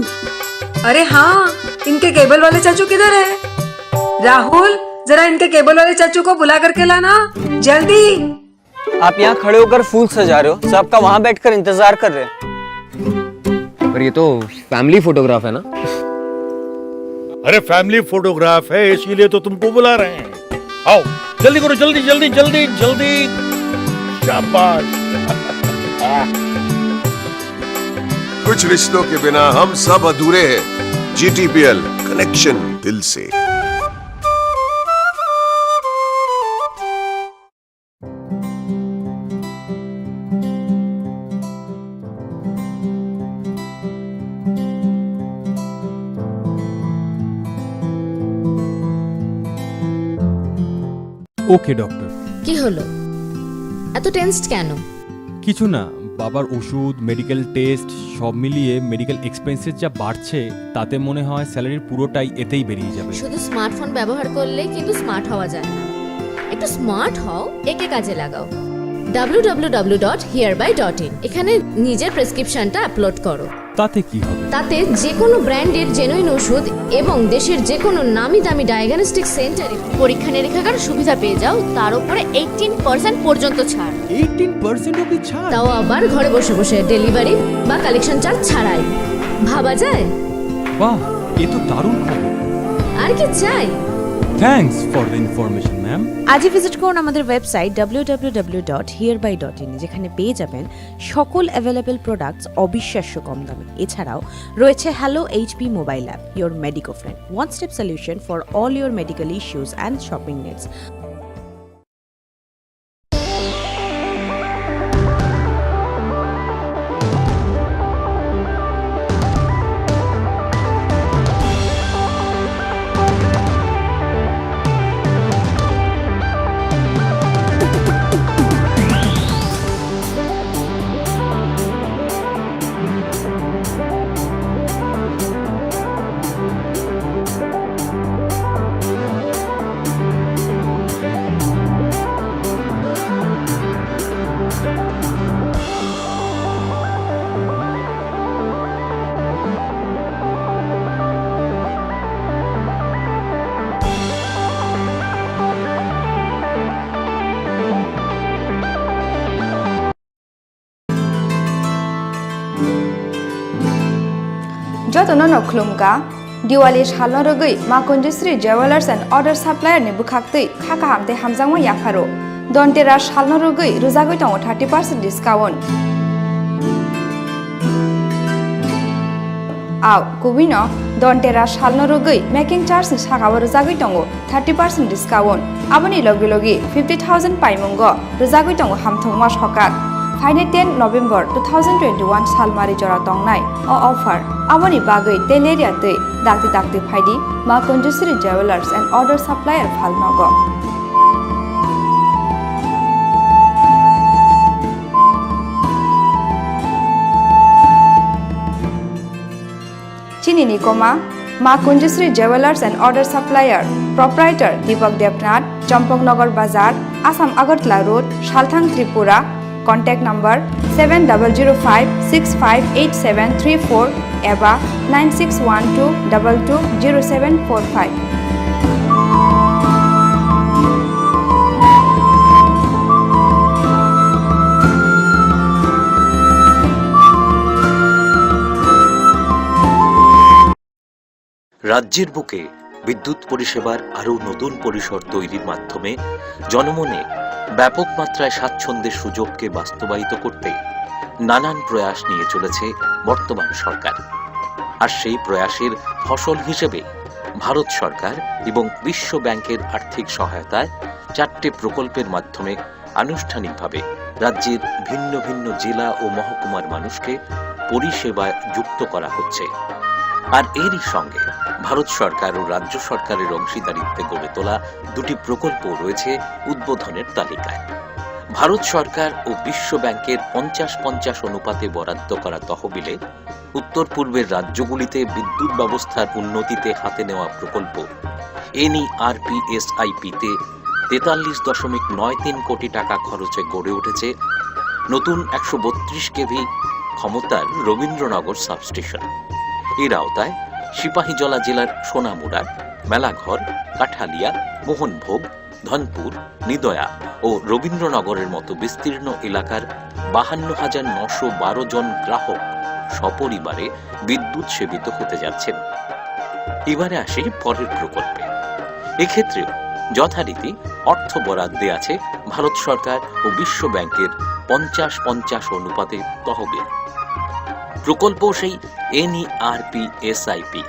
अरे हाँ, इनके केबल वाले चाचू किधर है? राहुल, जरा इनके केबल वाले चाचू को बुला करके लाना, जल्दी। आप यहाँ खड़े होकर फूल सजा रहे हो, सबका वहाँ बैठकर इंतजार कर रहे हैं। पर ये तो फैमिली फोटोग्राफ है ना? अरे, फैमिली फोटोग्राफ है, इसीलिए तो तुमको बुला रहे हैं। आओ, जल्दी करो, जल्दी, जल्दी, जल्दी, जल्दी। शाबाश। कुछ रिश्तों के बिना हम सब अधूरे हैं। जीटीपीएल, कनेक्शन दिल से। ওকে ডক্টর। কি হলো, এত টেন্সড কেন? কিছু না, বাবার ওষুধ, মেডিকেল টেস্ট, সব মিলিয়ে মেডিকেল এক্সপেন্সেস যা বাড়ছে, তাতে মনে হয় স্যালারির পুরোটাই এতেই বেরিয়ে যাবে। শুধু স্মার্টফোন ব্যবহার করলে কিন্তু স্মার্ট হওয়া যায় না। একটু স্মার্ট হও, একে কাজে লাগাও। ডাব্লিউ ডাব্লিউ ডাব্লিউ ডট হিয়ারবাই ডট ইন, এখানে নিজের প্রেসক্রিপশনটা আপলোড করো। তাতে কি হবে? তাতে যে কোনো ব্র্যান্ডের জেনুইন ওষুধ এবং দেশের যে কোনো নামি দামি ডায়াগনস্টিক সেন্টারে পরীক্ষা নিরীক্ষার সুবিধা পেয়ে যাও, তার উপরে এইটিন পার্সেন্ট পর্যন্ত ছাড়। এইটিন পার্সেন্ট অবধি ছাড়? তাও আবার ঘরে বসে বসে, ডেলিভারি বা কালেকশন চার্জ ছাড়াই। ভাবা যায়? বাহ, এ তো দারুণ খবর। আর কি চাই? Thanks for the information, ma'am. আজই ভিজিট করুন আমাদের website W W W dot হিয়ারবাই ডট ইন, যেখানে পেয়ে যাবেন সকল অ্যাভেলেবল প্রোডাক্টস অবিশ্বাস্য কম দামে। এছাড়াও রয়েছে hello HP mobile app, your Medico friend, one step solution for all your medical issues and shopping needs. Jotono no khulumkha, Diwali salno rwgwi Ma Kunjusri Jewellers and Other Supplier ni bwkhaktwi kha kaham tei hamjakma yapharo. Dhanteras salno rwgwi rwjagwi tongo thirty percent discount. Aw, kubui no Dhanteras salno rwgwi making charge ni saka o rwjagwi tongo thirty percent discount. Aboni logi logi fifty thousand paimungo rwjagwi tongo hamthwngma sokak. Phainai ten November two thousand twenty-one salmari jora tongnai o offer. Aboni bagwi Teleria twi dakti dakti phaidi Ma Kunjusri Jewellers and Other Supplier phalnogo. Chini ni koma, Ma Kunjusri Jewellers and Other Supplier, Proprietor Deepak Debnath, Champaknagar Bazar, Assam Agartala Road, Salthang, Tripura. Contact number seven double zero five six five eight seven three four eba nine six one two double two zero seven four five. রাজ্যের বুকে বিদ্যুৎ পরিষেবার আরও নতুন পরিসর তৈরির মাধ্যমে জনমনে ব্যাপক মাত্রায় স্বাচ্ছন্দ্যের সুযোগকে বাস্তবায়িত করতে নানান প্রয়াস নিয়ে চলেছে বর্তমান সরকার। আর সেই প্রয়াসের ফসল হিসেবে ভারত সরকার এবং বিশ্ব ব্যাংকের আর্থিক সহায়তায় চারটে প্রকল্পের মাধ্যমে আনুষ্ঠানিকভাবে রাজ্যের ভিন্ন ভিন্ন জেলা ও মহকুমার মানুষকে পরিষেবায় যুক্ত করা হচ্ছে। আর এরই সঙ্গে ভারত সরকার ও রাজ্য সরকারের অংশীদারিত্বে গড়ে তোলা দুটি প্রকল্প রয়েছে উদ্বোধনের তালিকায়। ভারত সরকার ও বিশ্ব ব্যাংকের পঞ্চাশ পঞ্চাশ অনুপাতে বরাদ্দ করা তহবিলে উত্তর পূর্বের রাজ্যগুলিতে বিদ্যুৎ ব্যবস্থার উন্নতিতে হাতে নেওয়া প্রকল্প এনইআরপিএসআইপিতে তেতাল্লিশ দশমিক নয় তিন কোটি টাকা খরচে গড়ে উঠেছে নতুন একশো বত্রিশ কেভি ক্ষমতার রবীন্দ্রনগর সাবস্টেশন। এর আওতায় সিপাহীজলা জেলার সোনামুড়া, মেলাঘর, কাঠালিয়া, মোহনভোগ, ধনপুর, নিদয়া ও রবীন্দ্রনগরের মতো বিস্তীর্ণ এলাকার বাহান্ন হাজার নশো বারো জন গ্রাহক সপরিবারে বিদ্যুৎ সেবিত হতে যাচ্ছেন। এবারে আসি পরের প্রকল্পে। এক্ষেত্রেও যথারীতি অর্থ বরাদ্দে আছে ভারত সরকার ও বিশ্ব ব্যাংকের পঞ্চাশ পঞ্চাশ অনুপাতে তহবিল। প্রকল্প সেই এনইআরপিএসআইপি।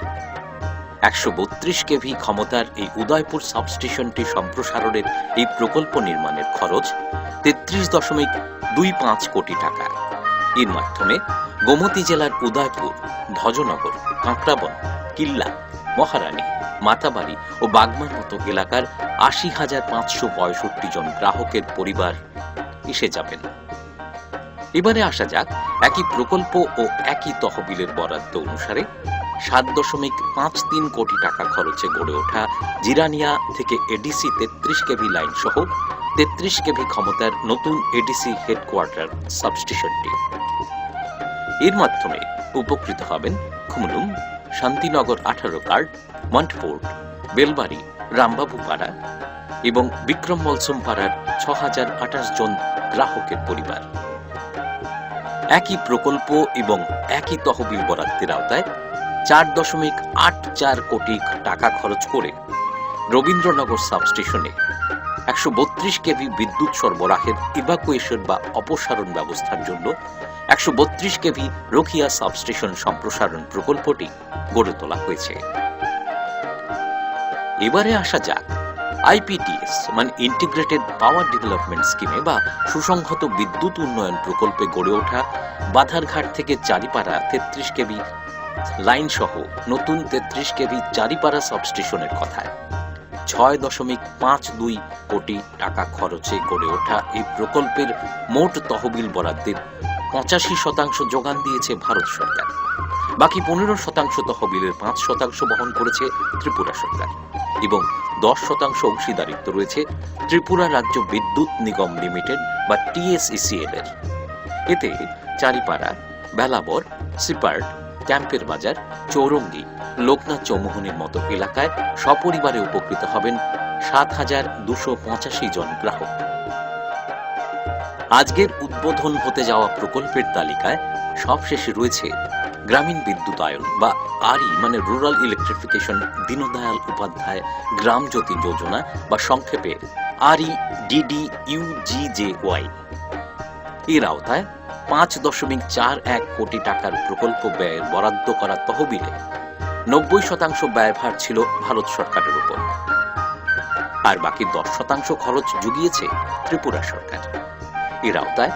একশো বত্রিশ কেভি ক্ষমতার এই উদয়পুর সাবস্টেশনটি সম্প্রসারণের এই প্রকল্প নির্মাণের খরচ তেত্রিশ দশমিক দুই পাঁচ কোটি টাকা। এর মাধ্যমে গোমতী জেলার উদয়পুর, ভজনগর, কাঁকড়াবন, কিল্লা, মহারানী, মাতাবাড়ি ও বাগমার মতো এলাকার আশি হাজার পাঁচশো পঁয়ষট্টি জন গ্রাহকের পরিবার এসে যাবেন। এবারে আসা যাক একই প্রকল্প ও একই তহবিলের বরাদ্দ অনুসারে সাত দশমিক পাঁচ তিন কোটি টাকা খরচে গড়ে ওঠা জিরানিয়া থেকে এডিসি তেত্রিশ কেভি লাইন সহ তেত্রিশ কেভি ক্ষমতার নতুন এডিসি হেডকোয়ার্টার সাবস্টেশনটি। এর মাধ্যমে উপকৃত হবেন খুমলুং, শান্তিনগর আঠারো কার্ড, মন্টফোর্ড, বেলবাড়ি, রামবাবু পাড়া এবং বিক্রম মলসুম পাড়ার ছ হাজার আঠাশ জন গ্রাহকের পরিবার। একই প্রকল্প এবং একই তহবিল বরাদ্দের আওতায় চার দশমিক আট চার কোটি টাকা খরচ করে রবীন্দ্রনগর সাবস্টেশনে একশো বত্রিশ কেভি বিদ্যুৎ সরবরাহের ইভাকুয়েশন বা অপসারণ ব্যবস্থার জন্য একশো বত্রিশ কেভি রোখিয়া সাবস্টেশন সম্প্রসারণ প্রকল্পটি গড়ে তোলা হয়েছে। এবারে আসা যাক আইপিডিএস, মানে ইন্টিগ্রেটেড পাওয়ার ডেভেলপমেন্ট স্কিমে বা সুসংহত বিদ্যুৎ উন্নয়ন প্রকল্পে গড়ে ওঠা বাধারঘাট থেকে চারিপাড়া তেত্রিশ কেভি লাইন সহ নতুন তেত্রিশ কেভি চারিপাড়া সাবস্টেশনের কথায়। ছয় দশমিক পাঁচ দুই কোটি টাকা খরচে গড়ে ওঠা এই প্রকল্পের মোট তহবিল বরাদ্দের পঁচাশি শতাংশ যোগান দিয়েছে ভারত সরকার। বাকি পনেরো শতাংশ তহবিলের পাঁচ শতাংশ বহন করেছে ত্রিপুরা সরকার এবং দশ শতাংশ অংশীদারিত্ব রয়েছে ত্রিপুরা রাজ্য বিদ্যুৎ নিগম লিমিটেড বা টিএসইসিএল এর। এতে চারিপাড়া, বেলাবর, সিপার্ট, ক্যাম্পের বাজার, চৌরঙ্গি, লোকনাথ চৌমুহনীর মতো এলাকায় সপরিবারে উপকৃত হবেন সাত হাজার দুশো পঁচাশি জন গ্রাহক। আজকের উদ্বোধন হতে যাওয়া প্রকল্পের তালিকায় সবশেষে রয়েছে গ্রামীণ বিদ্যুতায়ন বা আরই মানে রুরাল ইলেকট্রিফিকেশন দীনদয়াল উপাধ্যায় গ্রাম জ্যোতি যোজনা বা সংক্ষেপে আরই ডিডিইউজিজেওয়াই। এর আওতায় পাঁচ দশমিক চার এক কোটি টাকার প্রকল্প ব্যয়ের বরাদ্দ করা তহবিলে নব্বই শতাংশ ব্যয়ভার ছিল ভারত সরকারের উপর, আর বাকি দশ শতাংশ খরচ জুগিয়েছে ত্রিপুরা সরকার। এর আওতায়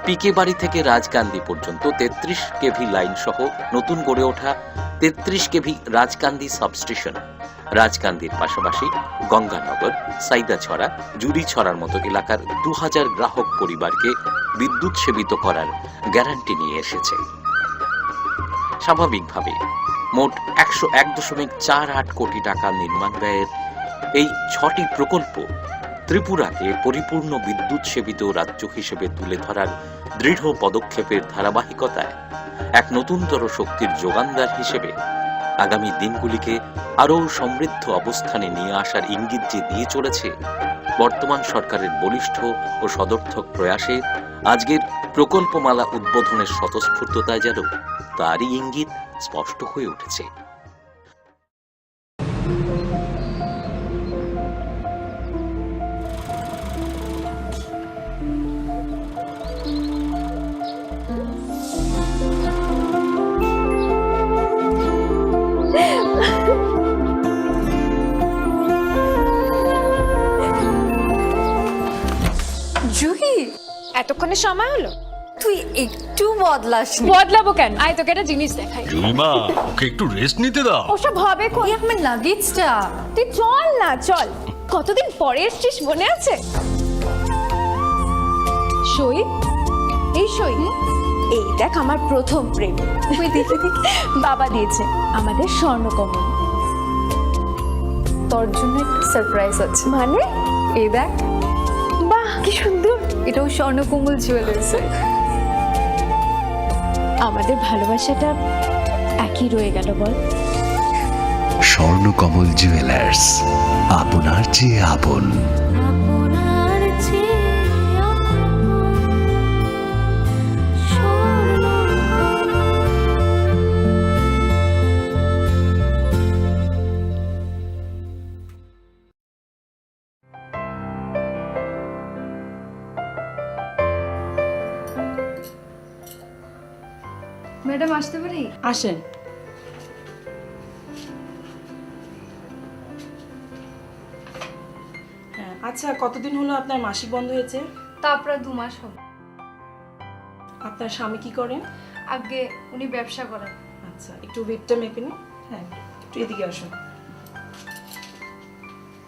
পিকে বাড়ি থেকে রাজকান্দি পর্যন্ত তেত্রিশ কেভি লাইন সহ নতুন গড়ে ওঠা তেত্রিশ কেভি রাজকান্দি সাবস্টেশন, রাজকান্দির পাশাপাশি গঙ্গানগর, সাইদাছড়া, জুরিছড়ার মতো এলাকার দু হাজার গ্রাহক পরিবারকে বিদ্যুৎ সেবিত করার গ্যারান্টি নিয়ে এসেছে। স্বাভাবিকভাবে মোট একশো এক দশমিক চার আট কোটি টাকা নির্মাণ ব্যয়ের এই ছটি প্রকল্প ত্রিপুরাকে পরিপূর্ণ বিদ্যুৎ সেবিত রাজ্য হিসেবে তুলে ধরার দৃঢ় পদক্ষেপের ধারাবাহিকতায় এক নতুনতর শক্তির যোগানদার হিসেবে আগামী দিনগুলিকে আরও সমৃদ্ধ অবস্থানে নিয়ে আসার ইঙ্গিত যে দিয়ে চলেছে বর্তমান সরকারের বলিষ্ঠ ও সদর্থক প্রয়াসে আজকের প্রকল্পমালা উদ্বোধনের স্বতঃস্ফূর্ততায় যেন তারই ইঙ্গিত স্পষ্ট হয়ে উঠেছে। জুহি, এতক্ষণে সময় হলো? তুই একটু বদলাসনি। বদলাবো কেন? আয়, তোকে একটা জিনিস দেখাই। জুলিমা, ওকে একটু রেস্ট নিতে দাও। ওসব হবে কই? এই আমার লাগেজটা। তুই চল না, চল। কতদিন পরে এসছিস, মনে আছে? সই, এই সই। এই দেখ, আমার প্রথম প্রেম। তুই দেখে দেখে। বাবা দিয়েছে আমাদের স্বর্ণকমল। তোর জন্য একটা সারপ্রাইজ আছে। মানে? এই দেখ। বাহ, কি সুন্দর। এটাও স্বর্ণকমল জুয়েলার্সের। আমাদের ভালোবাসাটা একই রয়ে গেল, বল? স্বর্ণকমল জুয়েলার্স, আপনার চেয়ে আপন। ম্যাডাম, আসতে পারি? আসেন। হ্যাঁ, আচ্ছা, কতদিন হলো আপনার মাসিক বন্ধ হয়েছে? তা প্রায় দু মাস হবে। আপনার স্বামী কি করেন? আগে উনি ব্যবসা করেন। আচ্ছা, একটু ওয়েটটা মেপে নিন। হ্যাঁ, একটু এদিকে আসুন।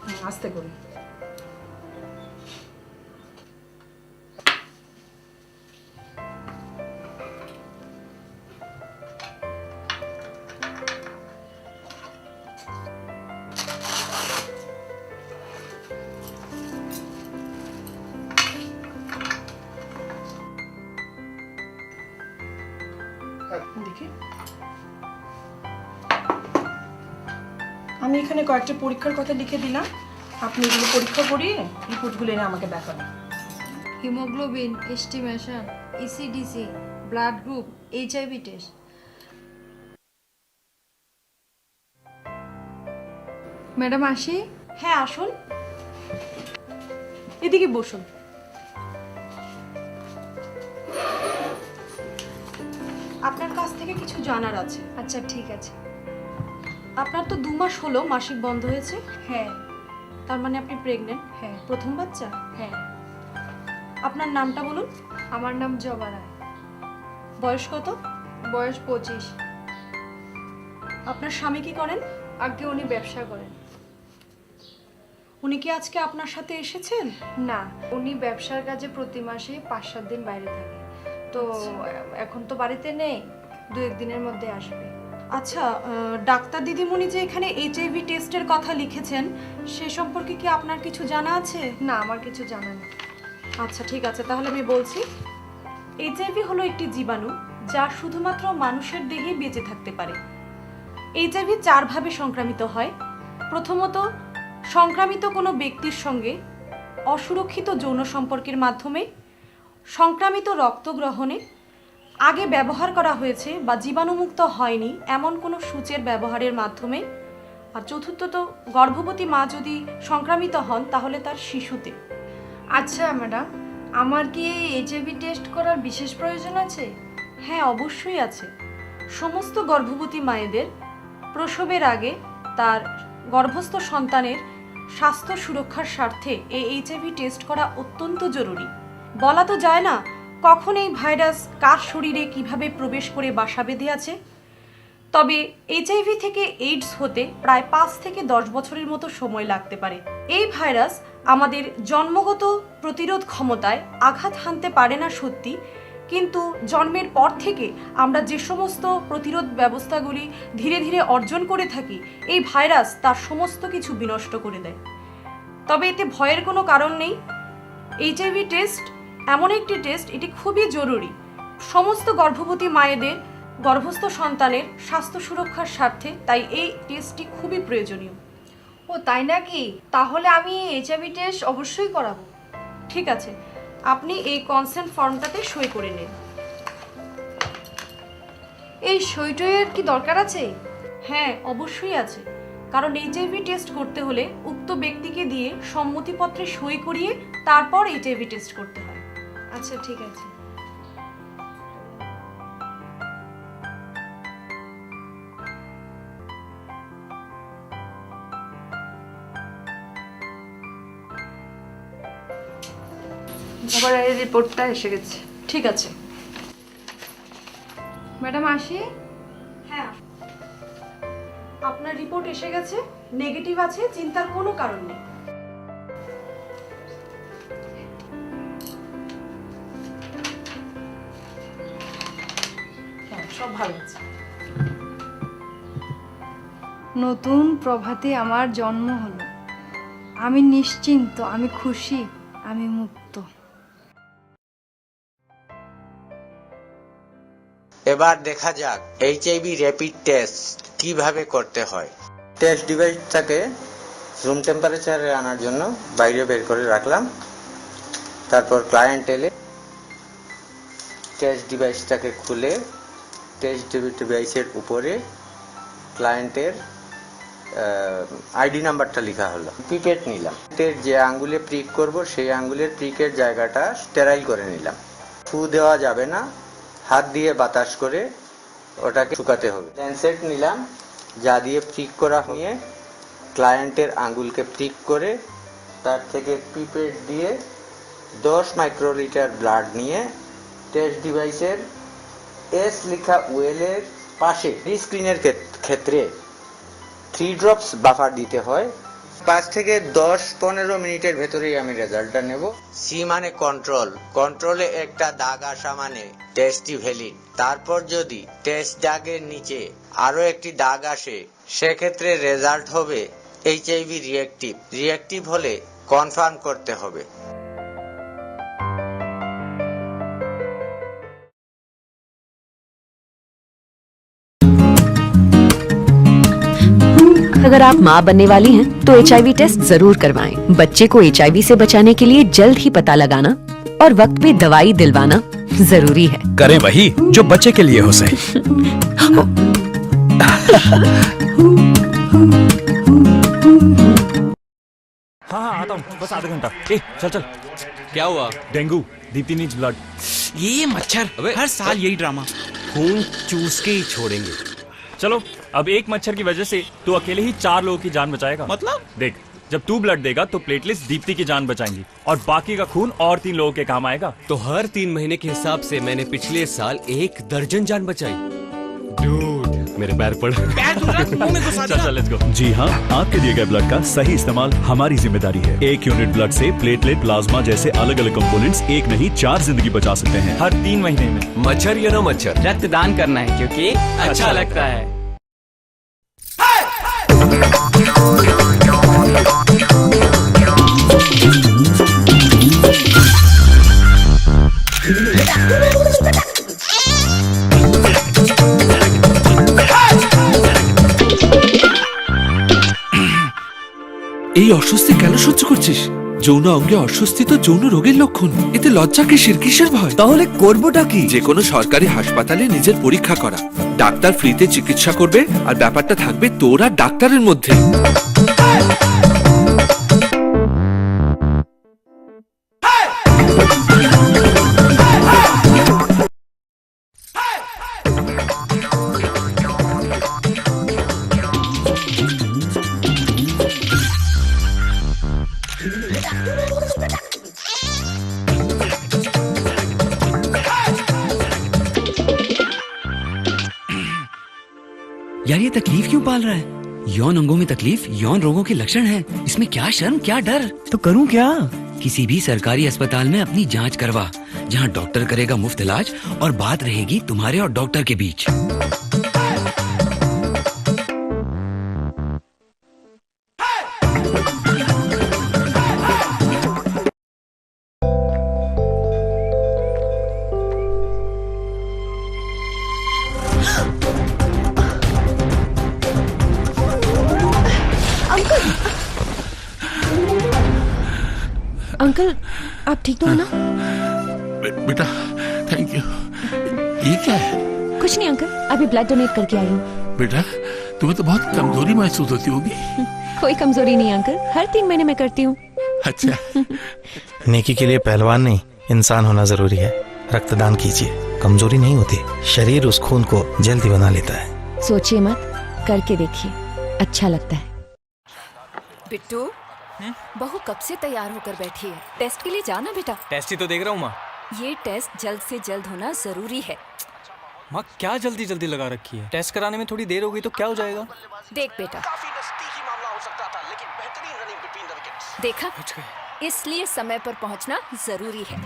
হুম, আস্তে করুন। দেখি, আমি এখানে কয়েকটা পরীক্ষার কথা লিখে দিলাম, আপনি এগুলো পরীক্ষা করিয়ে রিপোর্টগুলো এনে আমাকে দেখাবেন। Haemoglobin, estimation, ECDC, blood group, HIV test. Madam, আসি? হ্যাঁ, আসুন। এদিকে বসুন। আপনার কাছ থেকে কিছু জানার আছে। আচ্ছা, ঠিক আছে। আপনার তো দু মাস হলো মাসিক বন্ধ হয়েছে। হ্যাঁ। তার মানে আপনি প্রেগন্যান্ট? হ্যাঁ। প্রথম বাচ্চা? হ্যাঁ। আপনার নামটা বলুন। আমার নাম জবা রায়। বয়স কত? বয়স পঁচিশ। আপনার স্বামী কি করেন? আগে উনি ব্যবসা করেন। উনি কি আজকে আপনার সাথে এসেছেন? না, উনি ব্যবসার কাজে প্রতি মাসে পাঁচ সাত দিন বাইরে থাকে। তো আচ্ছা। এখন তো বাড়িতে নেই, দু এক দিনের মধ্যে আসবে। আচ্ছা, আহ, ডাক্তার দিদিমণি যে এখানে এইচআইভি টেস্টের কথা লিখেছেন, সে সম্পর্কে কি আপনার কিছু জানা আছে? না, আমার কিছু জানা নেই। আচ্ছা, ঠিক আছে, তাহলে আমি বলছি। এইচআইভি হলো একটি জীবাণু, যা শুধুমাত্র মানুষের দেহেই বেঁচে থাকতে পারে। এইচআইভি চারভাবে সংক্রামিত হয়। প্রথমত, সংক্রামিত কোনো ব্যক্তির সঙ্গে অসুরক্ষিত যৌন সম্পর্কের মাধ্যমে, সংক্রামিত রক্ত গ্রহণে, আগে ব্যবহার করা হয়েছে বা জীবাণুমুক্ত হয়নি এমন কোনো সূচের ব্যবহারের মাধ্যমে। আর চতুর্থত, গর্ভবতী মা যদি সংক্রামিত হন, তাহলে তার শিশুতে। আচ্ছা ম্যাডাম, আমার কি এই এইচআইভি টেস্ট করার বিশেষ প্রয়োজন আছে? হ্যাঁ, অবশ্যই আছে। সমস্ত গর্ভবতী মায়েদের প্রসবের আগে তার গর্ভস্থ সন্তানের স্বাস্থ্য সুরক্ষার স্বার্থে এই এইচআইভি টেস্ট করা অত্যন্ত জরুরি। বলা তো যায় না কখন এই ভাইরাস কার শরীরে কিভাবে প্রবেশ করে বাসা বেঁধে আছে। তবে এইচআইভি থেকে এইডস হতে প্রায় পাঁচ থেকে দশ বছরের মতো সময় লাগতে পারে। এই ভাইরাস আমাদের জন্মগত প্রতিরোধ ক্ষমতায় আঘাত হানতে পারে না সত্যি, কিন্তু জন্মের পর থেকে আমরা যে সমস্ত প্রতিরোধ ব্যবস্থাগুলি ধীরে ধীরে অর্জন করে থাকি, এই ভাইরাস তার সমস্ত কিছু বিনষ্ট করে দেয়। তবে এতে ভয়ের কোনো কারণ নেই। এইচআইভি টেস্ট এমন একটি টেস্ট, এটি খুবই জরুরি। সমস্ত গর্ভবতী মায়েদের গর্ভস্থ সন্তানের স্বাস্থ্য সুরক্ষার স্বার্থে তাই এই টেস্টটি খুবই প্রয়োজনীয়। ও তাই নাকি? তাহলে আমি এইচআইভি টেস্ট অবশ্যই করাবো। ঠিক আছে, আপনি এই কনসেন্ট ফর্মটাতে সই করে নিন। এই সই টইয়ের কি দরকার আছে? হ্যাঁ, অবশ্যই আছে, কারণ এইচআইভি টেস্ট করতে হলে উক্ত ব্যক্তিকে দিয়ে সম্মতিপত্রে সই করিয়ে তারপর এইচআইভি টেস্ট করতে হয়। আচ্ছা, ঠিক আছে। আবার এই রিপোর্টটা এসে গেছে। ঠিক আছে। ম্যাডাম, আসি? হ্যাঁ, আসুন। আপনার রিপোর্ট এসে গেছে, নেগেটিভ আছে, চিন্তার কোনো কারণ নেই। হ্যাঁ, সব ভালো আছে। নতুন প্রভাতে আমার জন্ম হলো। আমি নিশ্চিন্ত, আমি খুশি, আমি মুক্ত। এবার দেখা যাক এইচআইভি র‍্যাপিড টেস্ট কিভাবে করতে হয়। টেস্ট ডিভাইসটাকে রুম টেম্পারেচারে আনার জন্য বাইরে বের করে রাখলাম। তারপর ক্লায়েন্ট এলে টেস্ট ডিভাইসটাকে খুলে টেস্ট ডিভাইসের উপরে ক্লায়েন্টের আইডি নাম্বারটা লেখা হলো। পিপেট নিলাম, পিপেট যে আঙ্গুলে প্রিক করব, সেই আঙ্গুলের প্রিকের জায়গাটা স্টেরাইল করে নিলাম। ফু দেওয়া যাবে না, হাত দিয়ে বাতাস করে ওটাকে শুকাতে হবে। ল্যান্সেট নিলাম, যা দিয়ে প্রিক করা হয়ে ক্লায়েন্টের আঙ্গুলকে প্রিক করে তার থেকে পিপেট দিয়ে দশ মাইক্রোলিটার ব্লাড নিয়ে টেস্ট ডিভাইসের এস লেখা ওয়েলের পাশে স্ক্রিনের ক্ষেত-, ক্ষেত্রে থ্রি ড্রপস বাফার দিতে হয়। পাঁচ থেকে দশ পনেরো মিনিটের ভেতরেই আমি রেজাল্টটা নেব। সি মানে কন্ট্রোল, কন্ট্রোলে একটা দাগ আসা মানে টেস্টটি ভ্যালিড। তারপর যদি টেস্ট দাগের নিচে আরও একটি দাগ আসে, সেক্ষেত্রে রেজাল্ট হবে এইচআইভি রিয়েক্টিভ। রিয়েক্টিভ হলে কনফার্ম করতে হবে। अगर आप माँ बनने वाली हैं, तो एचआईवी टेस्ट जरूर करवाएं। बच्चे को एचआईवी से बचाने के लिए जल्द ही पता लगाना और वक्त पे दवाई दिलवाना जरूरी है। करें वही जो बच्चे के लिए हो सही। हाँ, हाँ, आता हूँ, बस आधा घंटा। ए, चल, चल। क्या हुआ? डेंगू। Deepti needs blood. ये मच्छर, अबे, हर साल यही ड्रामा। खून चूस के ही छोड़ेंगे। चलो, अब एक मच्छर की वजह से तू अकेले ही चार लोगों की जान बचाएगा। मतलब? देख, जब तू ब्लड देगा तो प्लेटलेट्स दीप्ति की जान बचाएंगी और बाकी का खून और तीन लोगों के काम आएगा। तो हर तीन महीने के हिसाब से मैंने पिछले साल एक दर्जन जान बचाई। डूड, मेरे पैर पड़। पैर छू रहा, मुंह में घुसा दिया। चल, चल, लेट्स गो। जी हाँ, आपके दिए गए ब्लड का सही इस्तेमाल हमारी जिम्मेदारी है। एक यूनिट ब्लड से प्लेटलेट, प्लाज्मा जैसे अलग-अलग कंपोनेंट्स एक नहीं, चार जिंदगी बचा सकते हैं। हर तीन महीने में। मच्छर या ना मच्छर, रक्तदान करना है, क्योंकि अच्छा अच्छा लगता लगता है। এই অস্বস্তি কেন সহ্য করছিস? যৌন অঙ্গে অস্বস্তি তো যৌন রোগের লক্ষণ। এতে লজ্জা কিসের, কিসের ভয়? তাহলে করবোটা কি? যে কোনো সরকারি হাসপাতালে নিজের পরীক্ষা করা। ডাক্তার ফ্রিতে চিকিৎসা করবে আর ব্যাপারটা থাকবে তোর আর ডাক্তারের মধ্যে। यार, ये तकलीफ क्यों पाल रहा है? यौन अंगों में तकलीफ यौन रोगों के लक्षण है। इसमें क्या शर्म, क्या डर? तो करूं क्या? किसी भी सरकारी अस्पताल में अपनी जांच करवा, जहां डॉक्टर करेगा मुफ्त इलाज और बात रहेगी तुम्हारे और डॉक्टर के बीच। अंकल, अंकल, आप ठीक तो हो ना? बे-, बेटा, थैंक यू। ये क्या है? कुछ नहीं अंकल, अभी ब्लड डोनेट करके आई हूँ। बेटा, तुम्हें तो बहुत कमजोरी महसूस होती होगी। कोई कमजोरी नहीं अंकल, हर तीन महीने में करती हूँ। अच्छा। नेकी के लिए पहलवान नहीं, इंसान होना जरूरी है। रक्तदान कीजिए, कमजोरी नहीं होती, शरीर उस खून को जल्दी बना लेता है। सोचिए मत, करके देखिए, अच्छा लगता है। बिट्टू, हम्म? बहू कब से तैयार होकर बैठी है? टेस्ट के लिए जाना बेटा। टेस्ट ही तो देख रहा हूँ माँ। ये टेस्ट जल्द से जल्द होना जरूरी है। माँ, क्या जल्दी जल्दी लगा रखी है? टेस्ट कराने में थोड़ी देर हो गई तो क्या हो जाएगा? देख बेटा, काफी नजदीकी मामला हो सकता था, लेकिन बेहतरीन रनिंग बिटवीन द विकेट्स। देखा, पहुंच गए। इसलिए समय पर पहुंचना जरूरी है।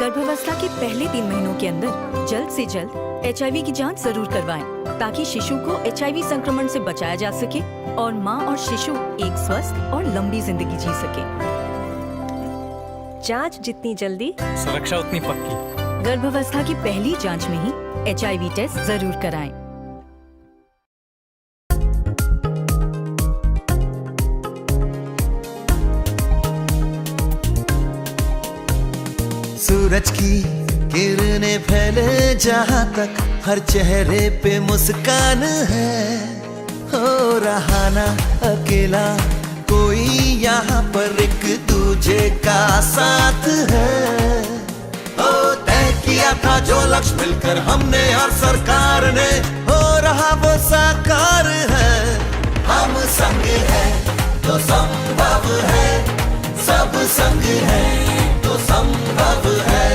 गर्भावस्था के पहले तीन महीनों के अंदर जल्द से जल्द एचआईवी की जांच जरूर करवाएं, ताकि शिशु को एचआईवी संक्रमण से बचाया जा सके और मां और शिशु एक स्वस्थ और लंबी जिंदगी जी सके। जांच जितनी जल्दी, सुरक्षा उतनी पक्की। गर्भावस्था की पहली जांच में ही एचआईवी टेस्ट जरूर कराएं। सूरज की किरणें फैले जहां तक, हर चेहरे पे मुस्कान है। हो रहा ना अकेला कोई यहाँ पर, एक दूजे का साथ है। ओ, तय किया था जो लक्ष्य मिलकर हमने और सरकार ने, हो रहा वो साकार है। हम संग हैं तो संभव है, सब संग हैं तो संभव है।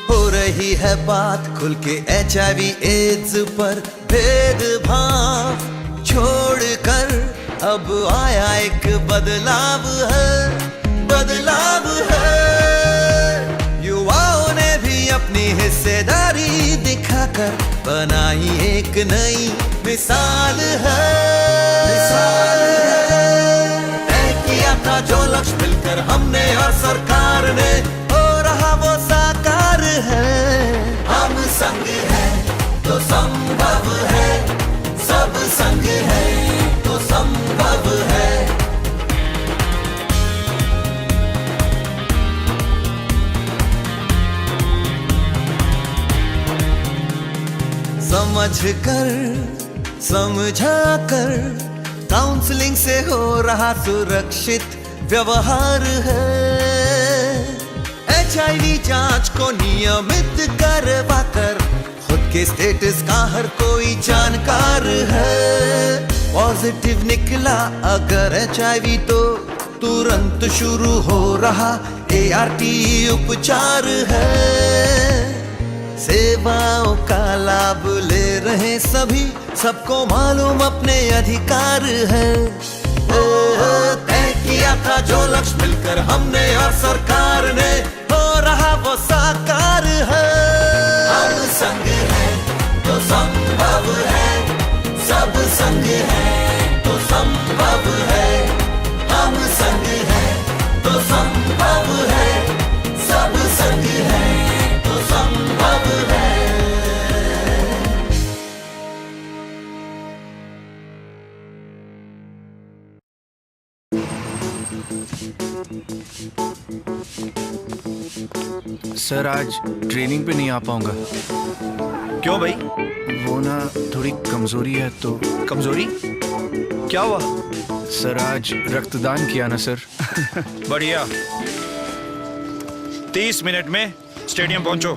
हो रही है बात खुल के एचआईवी एड्स पर, भेदभाव छोड़कर अब आया एक बदलाव है, बदलाव है। युवाओं ने भी अपनी हिस्सेदारी दिखाकर बनाई एक नई मिसाल है, मिसाल है। तय किया था जो लक्ष्य मिलकर हमने और सरकार ने, हो रहा वो साकार है। हम संग हैं तो संभव है, सब संग हैं तो संभव है। समझ कर, समझा कर, काउंसलिंग से हो रहा सुरक्षित व्यवहार है। एचआईवी जांच को नियमित करवा कर खुद के स्टेटस का हर कोई जानकार है। पॉजिटिव निकला अगर एचआईवी तो तुरंत शुरू हो रहा एआरटी उपचार है। सेवाओं का लाभ ले रहे सभी, सबको मालूम अपने अधिकार है। ओ, तय किया था जो लक्ष्य मिलकर हमने और सरकार ने, हो रहा वो साकार है। हम संग हैं तो संभव है, सब संग हैं तो संभव है। हम संग हैं तो संभव है, सब संग हैं सर, आज ट्रेनिंग पे नहीं आ पाऊंगा। क्यों भाई? वो ना, थोड़ी कमजोरी है तो। कमजोरी? क्या हुआ? सर, आज रक्तदान किया ना सर। बढ़िया। तीस मिनट में स्टेडियम पहुंचो।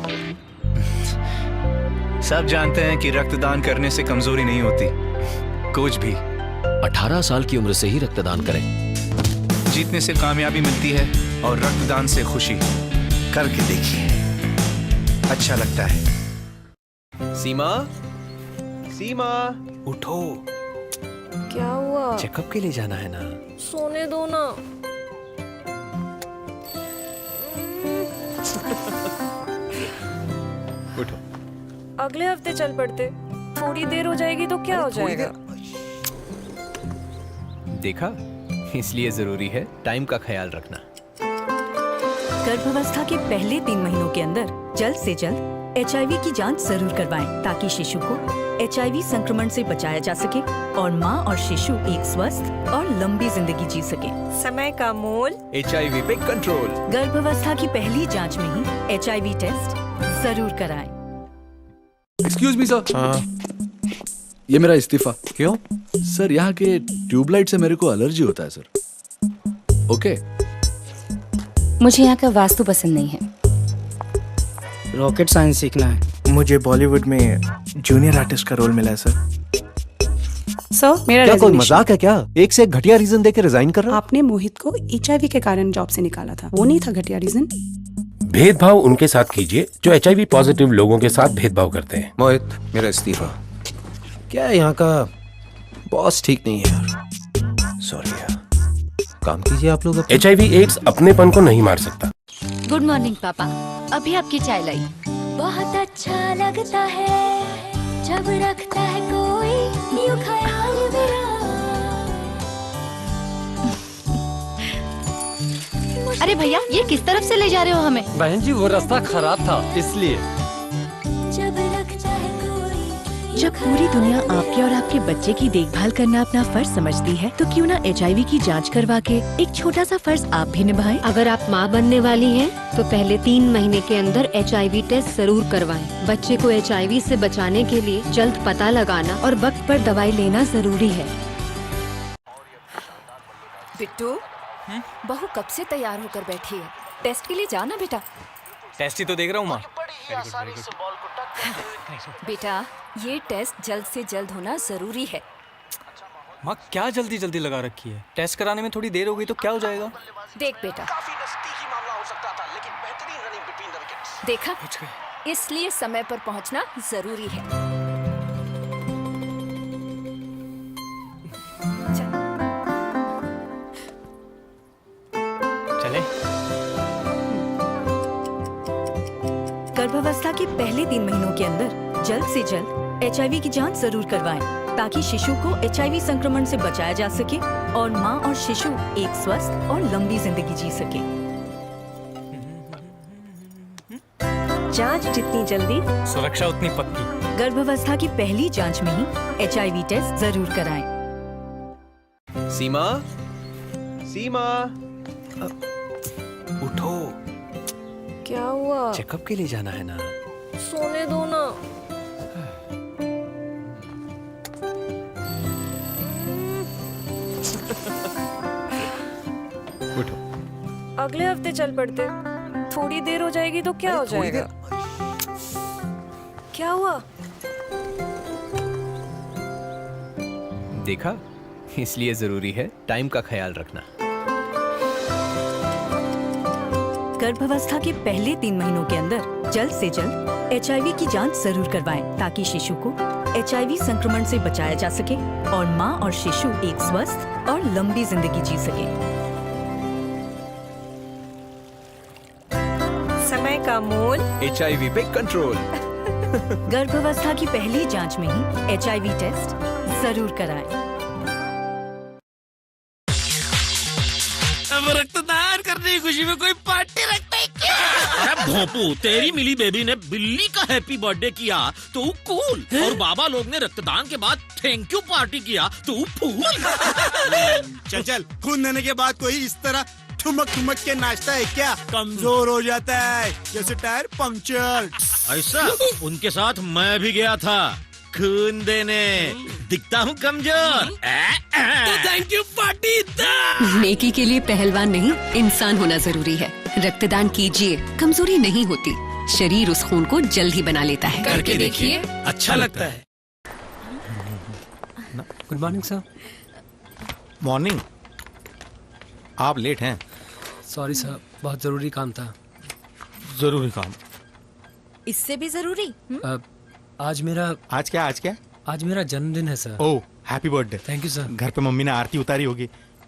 सब जानते हैं कि रक्तदान करने से कमजोरी नहीं होती, कुछ भी। अठारह साल की उम्र से ही रक्तदान करें। जीतने से कामयाबी मिलती है और रक्तदान से खुशी। करके देखिए, अच्छा लगता है। सीमा, सीमा, उठो। क्या हुआ? चेकअप के लिए जाना है ना। सोने दो ना। उठो। अगले हफ्ते चल पड़ते। थोड़ी देर हो जाएगी तो क्या हो जाएगा? देखा, इसलिए जरूरी है टाइम का ख्याल रखना। गर्भावस्था के पहले तीन महीनों के अंदर जल्द से जल्द एचआईवी की जांच जरूर करवाएं, ताकि शिशु को एचआईवी संक्रमण से बचाया जा सके और मां और शिशु एक स्वस्थ और लंबी जिंदगी जी सके। समय का मोल। एचआईवी पे कंट्रोल। गर्भावस्था की पहली जांच में ही एचआईवी टेस्ट जरूर कराएं। Excuse me sir. हाँ। ये मेरा इस्तीफा। क्यों? सर, यहाँ के ट्यूबलाइट से मेरे को एलर्जी होता है सर। ओके। मुझे यहाँ का वास्तु पसंद नहीं है। रॉकेट साइंस सीखना है। मुझे बॉलीवुड में जूनियर आर्टिस्ट का रोल मिला है सर। सर, मेरा क्या कोई रेजिग्नेशन। मजाक है क्या? एक से एक घटिया रीजन देके रिजाइन कर रहा है? आपने मोहित को एचआईवी के कारण जॉब से निकाला था, वो नहीं था घटिया रीजन? भेदभाव उनके साथ कीजिए जो एचआईवी पॉजिटिव लोगों के साथ भेदभाव करते हैं। मोहित, मेरा इस्तीफा। क्या है यहाँ का बॉस ठीक नहीं है यार। सॉरी यार। काम कीजिए आप लोग अपना। एचआईवी एड्स अपनेपन को नहीं मार सकता। गुड मॉर्निंग पापा। अभी आपकी चाय लाई। बहुत अच्छा लगता है जब रखता है कोई यूं ख्याल मेरा। अरे भैया, ये किस तरफ से ले जा रहे हो हमें? बहन जी, वो रास्ता खराब था, इसलिए। जब रखता है कोई जब पूरी दुनिया आपके और आपके बच्चे की देखभाल करना अपना फर्ज समझती है, तो क्यों ना एचआईवी की जांच करवा के एक छोटा सा फर्ज आप भी निभाएं? अगर आप माँ बनने वाली हैं, तो पहले तीन महीने के अंदर एचआईवी टेस्ट जरूर करवाएं। बच्चे को एचआईवी से बचाने के लिए जल्द पता लगाना और वक्त पर दवाई लेना जरूरी है। बिट्टू, हम्म? बहू कब से तैयार होकर बैठी है? टेस्ट के लिए जाना बेटा। टेस्ट ही तो देख रहा हूँ माँ। बेटा, ये टेस्ट जल्द से जल्द होना जरूरी है। माँ, क्या जल्दी जल्दी लगा रखी है? टेस्ट कराने में थोड़ी देर हो गई तो क्या हो जाएगा? देख बेटा, काफी नजदीकी मामला हो सकता था, लेकिन बेहतरीन रनिंग बिटवीन द विकेट्स। देखा, पहुंच गए। इसलिए समय पर पहुंचना जरूरी है। चल। चले। गर्भावस्था के पहले तीन महीनों के अंदर जल्द से जल्द एचआईवी की जांच जरूर करवाएं, ताकि शिशु को एचआईवी संक्रमण से बचाया जा सके और मां और शिशु एक स्वस्थ और लंबी जिंदगी जी सके। जांच जितनी जल्दी, सुरक्षा उतनी पक्की। गर्भावस्था की पहली जांच में ही एचआईवी टेस्ट जरूर कराएं। सीमा, सीमा, अ, उठो। क्या हुआ? चेकअप के लिए जाना है ना। सोने दो ना। उठो। अगले हफ्ते चल पड़ते। थोड़ी देर हो जाएगी तो क्या हो जाएगा? क्या हुआ? देखा, इसलिए जरूरी है टाइम का ख्याल रखना। गर्भावस्था के पहले तीन महीनों के अंदर जल्द से जल्द एचआईवी की जांच जरूर करवाएं, ताकि शिशु को एचआईवी संक्रमण से बचाया जा सके और मां और शिशु एक स्वस्थ और लंबी जिंदगी जी सके। समय का मोल। एचआईवी पे कंट्रोल। गर्भावस्था की पहली जांच में ही एचआईवी टेस्ट जरूर कराएं। अब रक्तदान करने की खुशी में कोई पार्टी रखता है क्या? अरे भोपू, तेरी मिली बेबी ने बिल्ली का हैप्पी बर्थडे किया तो वो कूल, हैं? और बाबा लोग ने रक्तदान के बाद थैंक यू पार्टी किया तो वो फूल। चल चल, खून देने के बाद कोई इस तरह ठुमक ठुमक के नाचता है क्या? कमजोर हो जाता है, जैसे टायर पंक्चर। ऐसा? उनके साथ मैं भी गया था खून देने। दिखता हूँ कमजोर। तो थैंक यू पार्टी दा। नेकी के लिए पहलवान नहीं, इंसान होना जरूरी है। रक्तदान कीजिए, कमजोरी नहीं होती। शरीर उस खून को जल्द ही बना लेता है। करके देखिए, अच्छा लगता है। Good morning sir. मॉर्निंग। आप लेट हैं। सॉरी सर, बहुत जरूरी काम था। जरूरी काम। इससे भी जरूरी? हम्म? अ, आज मेरा आज क्या, आज क्या? आज मेरा जन्मदिन है sir. Oh, happy birthday. Thank you sir. घर पे मम्मी ने आरती उतारी होगी।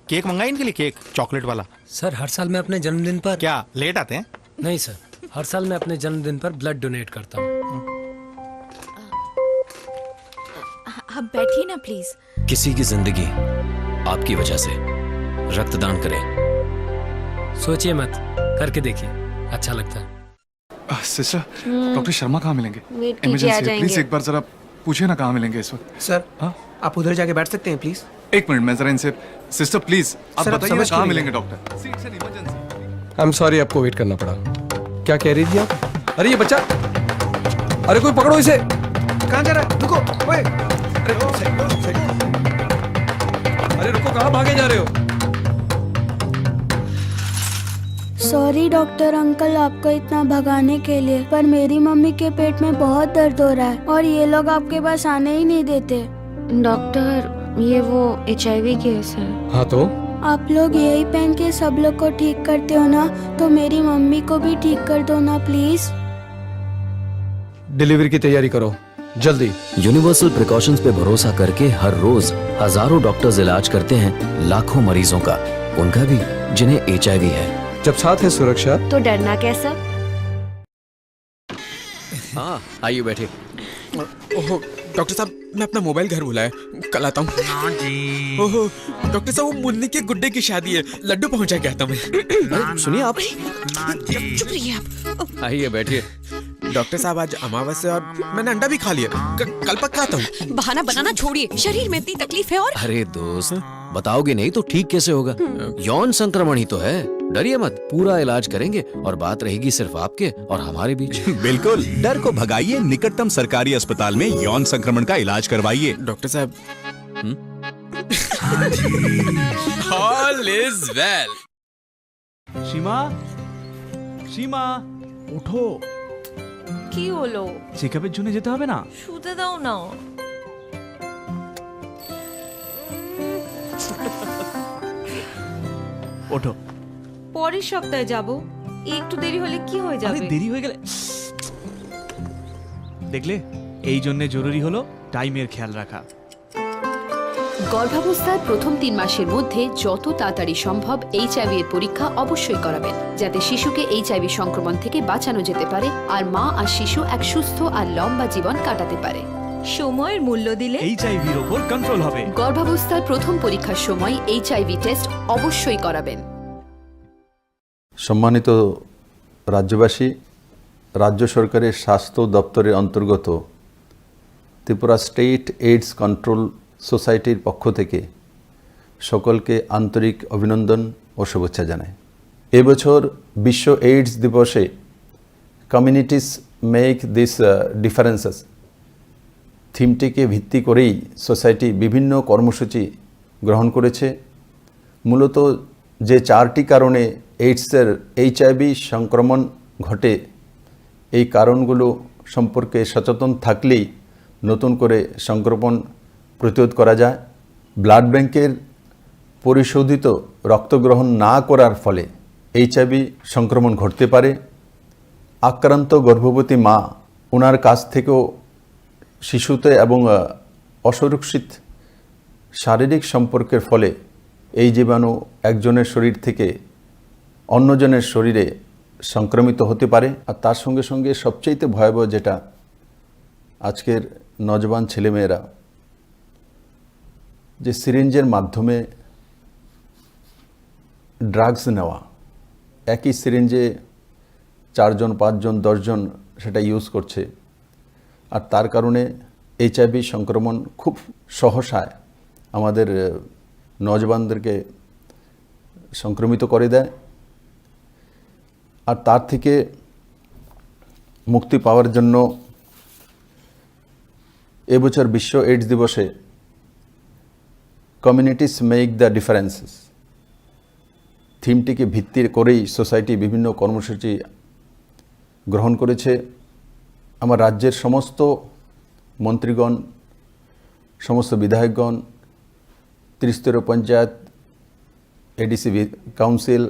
केक मंगाई इनके लिए, केक, चॉकलेट वाला। सर, हर साल मैं अपने जन्मदिन पर क्या लेट आते हैं? नहीं सर, हर साल मैं अपने जन्मदिन पर ब्लड डोनेट करता हूँ। आप बैठिए ना प्लीज। किसी की जिंदगी आपकी वजह से। रक्तदान करें। सोचिए मत, करके देखिए, अच्छा लगता है। सिस्टर, डॉक्टर शर्मा कहाँ मिलेंगे? वेट कीजिए, आ इमरजेंसी है, प्लीज जाएंगे। एक बार जरा पूछिए ना कहाँ मिलेंगे इस वक्त। सर, हाँ? आप उधर जाके बैठ सकते हैं प्लीज। एक मिनट, मैं जरा इनसे, सिस्टर प्लीज, आप सर, आप बताइए ना समझ क्यों कहाँ नहीं मिलेंगे रहे? Doctor? Seats and emergency. I am sorry, आपको वेट करना पड़ा। क्या कह रही थी आप? अरे ये बच्चा, अरे कोई पकड़ो इसे। कहाँ जा रहा है? रुको, ओए। अरे, अरे रुको, कहाँ भागे जा रहे हो? सॉरी डॉक्टर अंकल, आपको इतना भगाने के लिए, पर मेरी मम्मी के पेट में बहुत दर्द हो रहा है और ये लोग आपके पास आने ही नहीं देते। डॉक्टर, ये वो एचआईवी केस है। हाँ तो? आप लोग यही पहन के सब लोग को ठीक करते हो ना, तो मेरी मम्मी को भी ठीक कर दो ना प्लीज। डिलीवरी की तैयारी करो, जल्दी। यूनिवर्सल प्रिकॉशंस पे भरोसा करके हर रोज हजारों डॉक्टर्स इलाज करते हैं लाखों मरीजों का, उनका भी जिन्हें एचआईवी है। जब साथ है सुरक्षा। तो डरना कैसा? हाँ, आइए बैठे। ओहो, डॉक्टर साहब, मैं अपना मोबाइल घर भुलाया, कल आता हूँ। ना जी। ओहो, डॉक्टर साहब, वो मुन्नी के गुड्डे की शादी है, लड्डू पहुंचा के आता मैं। अरे, सुनिए आप। ना जी। चुप रहिए आप। आइए, बैठिए। डॉक्टर साहब, आज अमावस्या और मैंने अंडा भी खा लिया। क-, कल पक्का आता हूँ। बहाना बनाना छोड़िए, शरीर में इतनी तकलीफ है और अरे दोस्त, बताओगे नहीं तो ठीक कैसे होगा? यौन संक्रमण ही तो है। डरिए मत, पूरा इलाज करेंगे और बात रहेगी सिर्फ आपके और हमारे बीच। बिल्कुल, डर को भगाइए, निकटतम सरकारी अस्पताल में यौन संक्रमण का इलाज करवाइए। डॉक्टर साहब। हम्म? All is well। সীমা, সীমা, ওঠো। কি হলো? চেকআপের জন্য যেতে হবে না? শুতে দাও না। ওঠো। পরের সপ্তাহে যাব। একটু দেরি হলে কি হয়ে আরে, যাবে? দেরি হয়ে গেলে, দেখলে, এই জন্য জরুরি হলো টাইমের খেয়াল রাখা। গর্ভাবস্থার প্রথম তিন মাসের মধ্যে যত তাড়াতাড়ি সম্ভব এইচআইভি এর পরীক্ষা অবশ্যই করাবেন, যাতে শিশুকে এইচআইভি সংক্রমণ থেকে বাঁচানো যেতে পারে আর মা আর শিশু এক সুস্থ আর লম্বা জীবন কাটাতে পারে। সময়ের মূল্য দিলে এইচআইভির ওপর কন্ট্রোল হবে। গর্ভাবস্থার প্রথম পরীক্ষার সময় এইচআইভি টেস্ট অবশ্যই করাবেন। সম্মানিত রাজ্যবাসী, রাজ্য সরকারের স্বাস্থ্য দপ্তরের অন্তর্গত ত্রিপুরা স্টেট এইডস কন্ট্রোল সোসাইটির পক্ষ থেকে সকলকে আন্তরিক অভিনন্দন ও শুভেচ্ছা জানাই। এবছর বিশ্ব এইডস দিবসে কমিউনিটিস মেক দিস ডিফারেন্সেস থিমটিকে ভিত্তি করেই সোসাইটি বিভিন্ন কর্মসূচি গ্রহণ করেছে। মূলত যে চারটি কারণে এইডসের, এইচআইভি সংক্রমণ ঘটে, এই কারণগুলো সম্পর্কে সচেতন থাকলেই নতুন করে সংক্রমণ প্রতিরোধ করা যায়। ব্লাড ব্যাংকের পরিশোধিত রক্ত গ্রহণ না করার ফলে এইচআইভি সংক্রমণ ঘটতে পারে। আক্রান্ত গর্ভবতী মা ওনার কাছ থেকেও শিশুতে এবং, আহ, অসুরক্ষিত শারীরিক সম্পর্কের ফলে এই জীবাণু একজনের শরীর থেকে অন্যজনের শরীরে সংক্রমিত হতে পারে। আর তার সঙ্গে সঙ্গে সবচেয়ে ভয়াবহ যেটা, আজকের নজওয়ান ছেলেমেয়েরা যে সিরিঞ্জের মাধ্যমে ড্রাগস নেওয়া, একই সিরিঞ্জে চারজন, পাঁচজন, দশজন সেটা ইউজ করছে। আর তার কারণে এইচআইভি সংক্রমণ খুব সহসায় আমাদের, আহ, নজওয়ানদেরকে সংক্রমিত করে দেয়। আর তার থেকে মুক্তি পাওয়ার জন্য এবছর বিশ্ব এইডস দিবসে কমিউনিটিস মেক দ্য ডিফারেন্সেস থিমটিকে ভিত্তি করেই সোসাইটি বিভিন্ন কর্মসূচি গ্রহণ করেছে। আমার রাজ্যের সমস্ত মন্ত্রীগণ, সমস্ত বিধায়কগণ, ত্রিস্তরীয় পঞ্চায়েত, এডিসি বি-, কাউন্সিল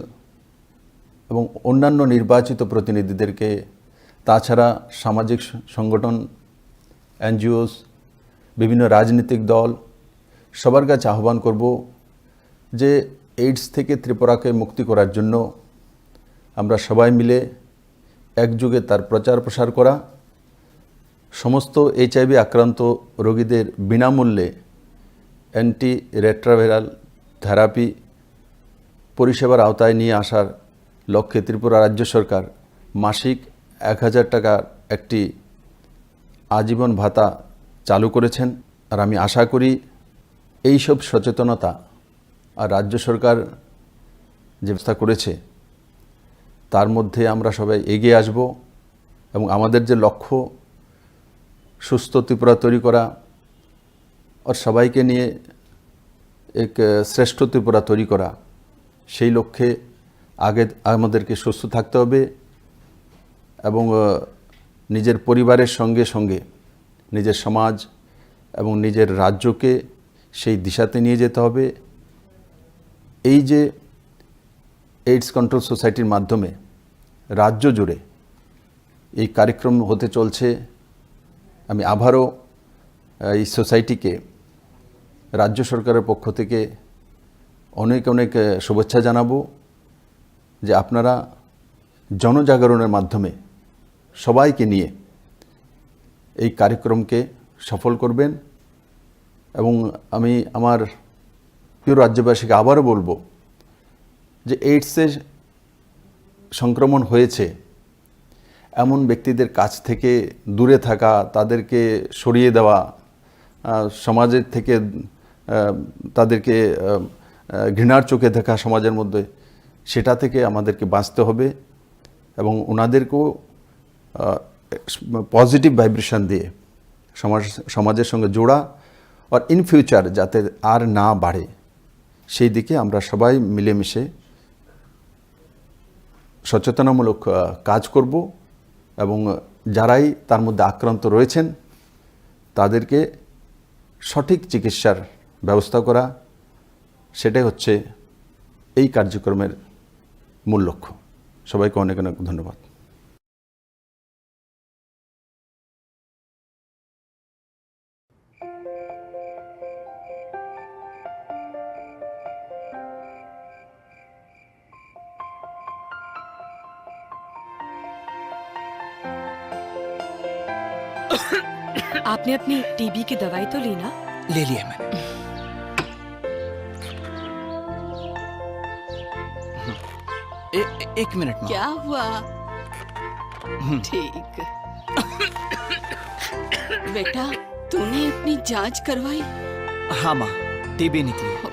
এবং অন্যান্য নির্বাচিত প্রতিনিধিদেরকে, তাছাড়া সামাজিক স-, সংগঠন, এনজিওস, বিভিন্ন রাজনৈতিক দল, সবার কাছে আহ্বান করব যে এইডস থেকে ত্রিপুরাকে মুক্তি করার জন্য আমরা সবাই মিলে একযোগে তার প্রচার প্রসার করা, সমস্ত এইচআইভি আক্রান্ত রোগীদের বিনামূল্যে অ্যান্টি রেট্রোভাইরাল থেরাপি পরিষেবার আওতায় নিয়ে আসার লক্ষ্যে ত্রিপুরা রাজ্য সরকার মাসিক এক হাজার টাকার একটি আজীবন ভাতা চালু করেছেন। আর আমি আশা করি এইসব সচেতনতা আর রাজ্য সরকার যে ব্যবস্থা করেছে, তার মধ্যে আমরা সবাই এগিয়ে আসব এবং আমাদের যে লক্ষ্য, সুস্থ ত্রিপুরা তৈরি করা আর সবাইকে নিয়ে এক, আহ, শ্রেষ্ঠ ত্রিপুরা তৈরি করা, সেই লক্ষ্যে আগে আমাদেরকে সুস্থ থাকতে হবে এবং, আহ, নিজের পরিবারের সঙ্গে সঙ্গে নিজের সমাজ এবং নিজের রাজ্যকে সেই দিশাতে নিয়ে যেতে হবে। এই যে এইডস কন্ট্রোল সোসাইটির মাধ্যমে রাজ্য জুড়ে এই কার্যক্রম হতে চলছে, আমি আবারও, আহ, এই সোসাইটিকে রাজ্য সরকারের পক্ষ থেকে অনেক অনেক, আহ, শুভেচ্ছা জানাবো যে আপনারা জনজাগরণের মাধ্যমে সবাইকে নিয়ে এই কার্যক্রমকে সফল করবেন। এবং আমি আমার প্রিয় রাজ্যবাসীকে আবারও বলবো যে এইডসে সংক্রমণ হয়েছে এমন ব্যক্তিদের কাছ থেকে দূরে থাকা, তাদেরকে সরিয়ে দেওয়া, আহ, সমাজের থেকে, আহ, তাদেরকে, আহ, আহ, ঘৃণার চোখে দেখা সমাজের মধ্যে, সেটা থেকে আমাদেরকে বাঁচতে হবে এবং ওনাদেরকেও, আহ, পজিটিভ ভাইব্রেশন দিয়ে সমাজ, সমাজের সঙ্গে জোড়া আর ইন ফিউচার যাতে আর না বাড়ে, সেই দিকে আমরা সবাই মিলেমিশে সচেতনামূলক, আহ, কাজ করব এবং যারাই তার মধ্যে আক্রান্ত রয়েছেন তাদেরকে সঠিক চিকিৎসার ব্যবস্থা করা, সেটাই হচ্ছে এই কার্যক্রমের মূল লক্ষ্য। সবাইকে অনেক অনেক ধন্যবাদ। आपने अपनी टीबी की दवाई तो ली ना? ले ली है मैंने। ए, ए, एक मिनट, माँ। क्या हुआ? हम्म। ठीक। बेटा, तूने अपनी जांच करवाई? हाँ, माँ, टीबी निकली है।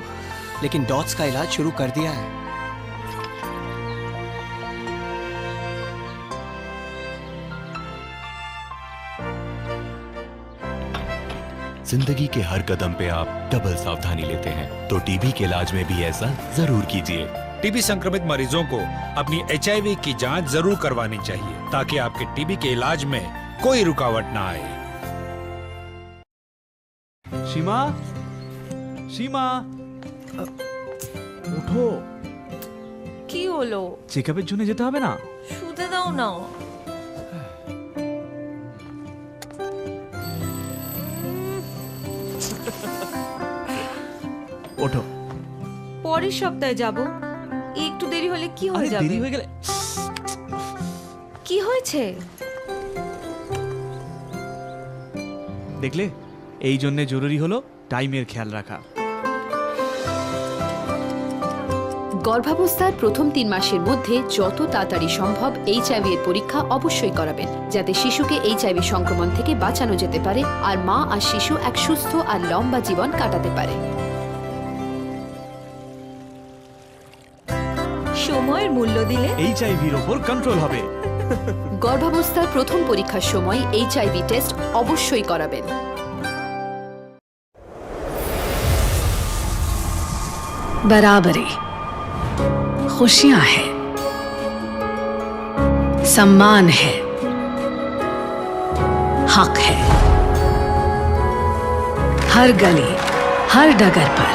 लेकिन डॉट्स का इलाज शुरू कर दिया है। जिंदगी के हर कदम पे आप डबल सावधानी लेते हैं, तो टीबी के इलाज में भी ऐसा जरूर कीजिए। टीबी संक्रमित मरीजों को अपनी एचआईवी की जांच जरूर करवानी चाहिए, ताकि आपके टीबी के इलाज में कोई रुकावट ना आए। সীমা, সীমা, আ, ওঠো। কি হলো? চেকআপের জন্য যেতে হবে না? শুতে দাও না। ওঠো। পরের সপ্তাহে যাব। একটু দেরি হলে কি হয়ে আরে, যাবে? দেরি হয়ে গেলে কি হয়েছে? দেখলে, এই জন্য জরুরি হলো টাইমের খেয়াল রাখা। গর্ভাবস্থার প্রথম তিন মাসের মধ্যে যত তাড়াতাড়ি সম্ভব এইচআইভি এর পরীক্ষা অবশ্যই করাবেন, যাতে শিশুকে এইচআইভি সংক্রমণ থেকে বাঁচানো যেতে পারে আর মা আর শিশু এক সুস্থ আর লম্বা জীবন কাটাতে পারে। সময়ের মূল্য দিলে এইচআইভির ওপর কন্ট্রোল হবে। গর্ভাবস্থার প্রথম পরীক্ষার সময় এইচআইভি টেস্ট অবশ্যই করাবেন। बराबरी, खुशियां हैं, सम्मान है, हक है। हर गली, हर डगर पर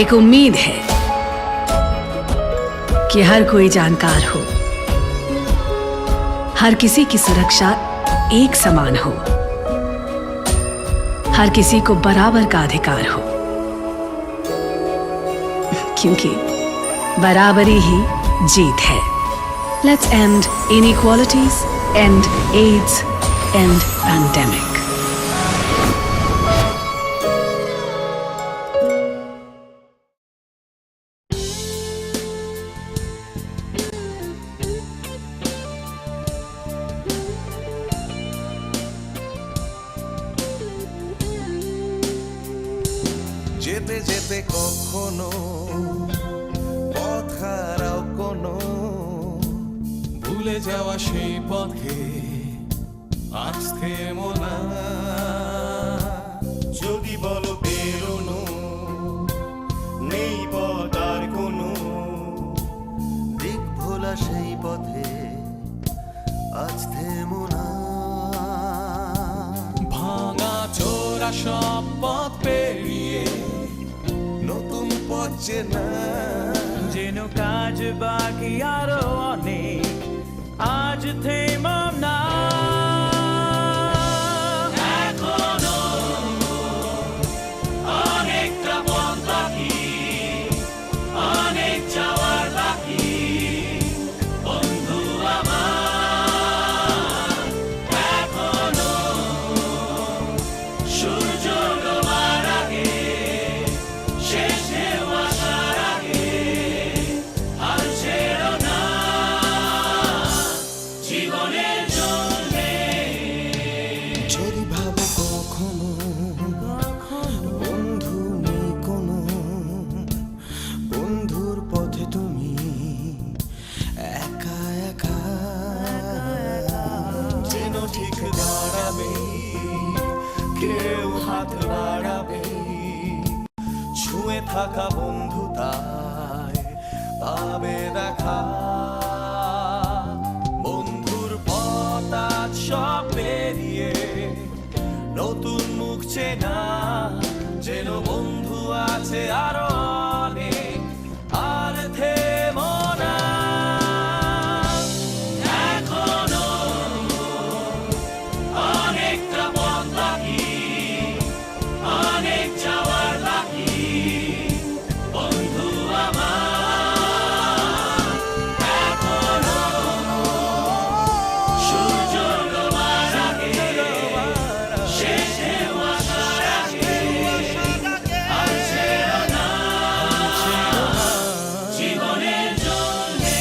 एक उम्मीद है कि हर कोई जानकार हो, हर किसी की सुरक्षा एक समान हो, हर किसी को बराबर का अधिकार हो, क्योंकि बराबरी ही जीत है। Let's end inequalities, end AIDS, end pandemic. যেতে যেতে কখনো পথ হারাও কোনো, ভুলে যাওয়া সেই পথে আজ থেমো না। যদি বলো বেরোনো নেই পথ আর কোনো, দিক ভোলা সেই পথে আজ থেমো না। ভাঙা চোরা সব পথ পেরিয়ে নতুন পথ চেনা। যেন কাজ বাকি আরো অনেক, আজ থেমো না। এখনো অনেকটা পথ বাকি, অনেক যাওয়ার বাকি, বন্ধু আমার। এখনো সূর্য ডোবার আগে, শেষ ঢেউ আসার আগে, হাল ছেড়ো না জীবনের জন্যে। যদি ভাবো কখনো বন্ধু নেই কোনো, বন্ধুর পথে তুমি একা একা। যেন ঠিক দাঁড়াবে কেউ হাত বাড়াবে, ছুঁয়ে থাকা বন্ধুতায় পাবে দেখা। বন্ধুর পথ আজ সব পেরিয়ে নতুন মুখ চেনা। যেন বন্ধু আছে আরো অনেক, আর থেমো না। এখনো অনেকটা পথ বাকি, অনেক যাওয়ার বাকি, বন্ধু আমার। এখনো সূর্য ডোবার আগে, শেষ ঢেউ আসার আগে, আর ছেড়ো না জীবনের জন্যে।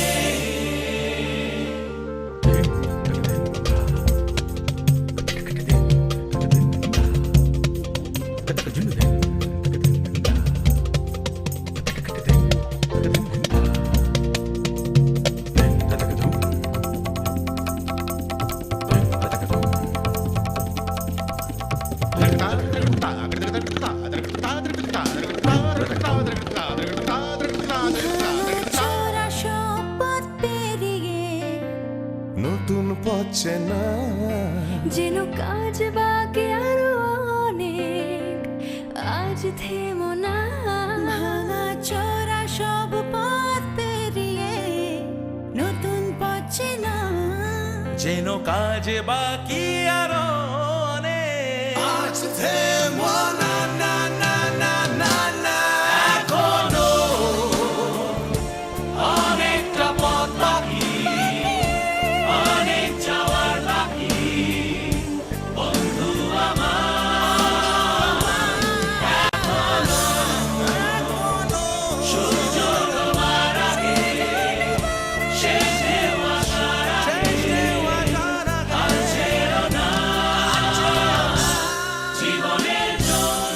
চোরা সব পথ পেরিয়ে নতুন পথ চেনা। যেন কাজ বাকি আরো অনেক, আজ থেমো না। ভাঙা চোরা সব পথ পেরিয়ে নতুন পথ চেনা। যেন কাজ বাকি আরো অনেক। আজ থেমো না, না, না, না, না, না। এখনো অনেকটা পথ বাকি, অনেক যাওয়ার বাকি, বন্ধু আমার। এখনো সূর্য ডোবার আগে, শেষ ঢেউ আসার আগে, আর ছেড়ো না জীবনের জন্য।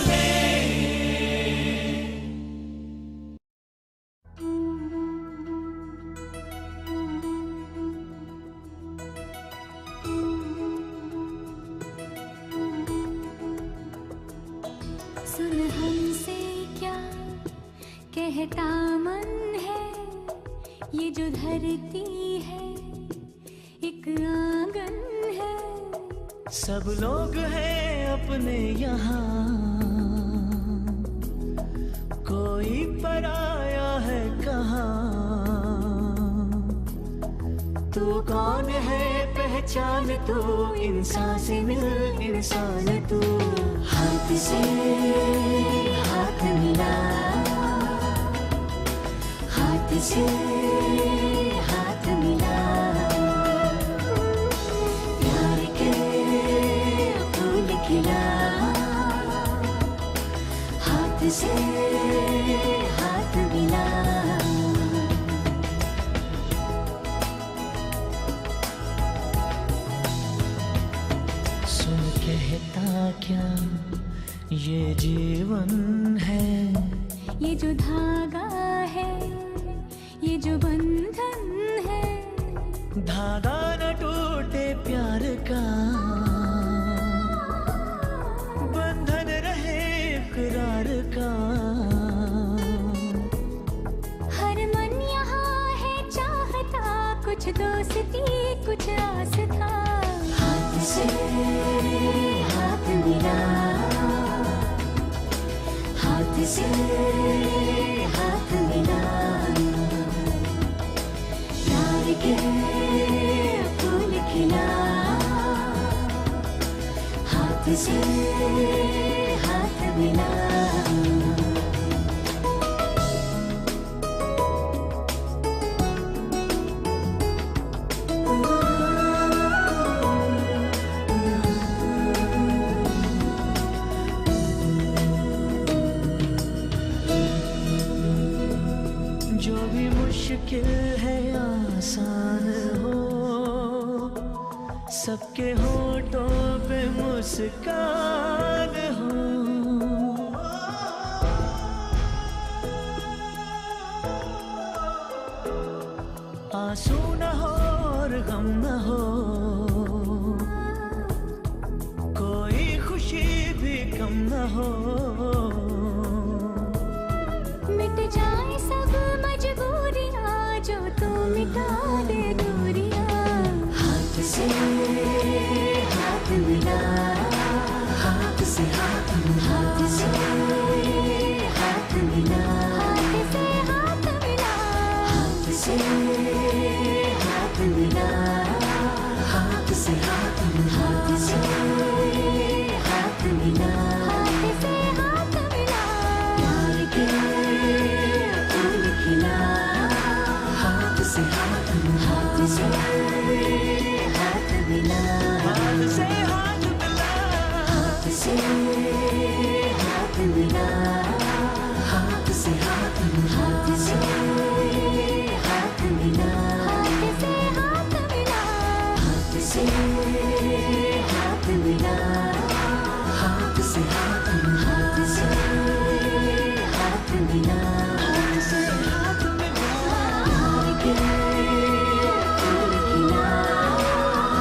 दामन है ये जो धरती है, एक आंगन है। सब लोग हैं अपने यहाँ, कोई पराया है कहाँ। तू कौन है पहचान तू, इंसान से मिल इंसान तू। हाथ से हाथ मिला, हाथ से हाथ मिला, प्यार के फूल खिला, हाथ से हाथ मिला। सुन कहता क्या ये जीवन है। ये जो धागा है, ये जो बंधन है। धागा न टूटे प्यार का, बंधन रहे इकरार का। हर मन यहाँ है चाहता, कुछ दोस्ती, कुछ आस था। हाथ से हाथ मिला, हाथ से हाथ मिला, प्यार के फूल खिला, हाथ से हाथ मिला। जो भी मुश्किल है आसान हो, सबके होठों पे मुस्कान हो। आंसू न हो और गम न हो, कोई खुशी भी कम न हो। मिट जाए सब मजबूरियां, जो तू मिटा दे दूरियां। हाथ से हाथ मिला, हाथ से हाथ मिला, हाथ से हाथ मिला, हाथ से हाथ मिला, हाथ से हाथ मिला, हाथ से हाथ मिला, हाथ से हाथ मिला, हाथ से हाथ मिला। प्यार के फूल खिला, हाथ से हाथ मिला, हाथ से हाथ मिला, हाथ से हाथ मिला, हाथ से हाथ मिला, हाथ से हाथ मिला, हाथ से हाथ मिला, हाथ से हाथ मिला, हाथ से हाथ मिला, हाथ से हाथ मिला, हाथ से हाथ मिला, हाथ से हाथ मिला। प्यार के फूल खिला,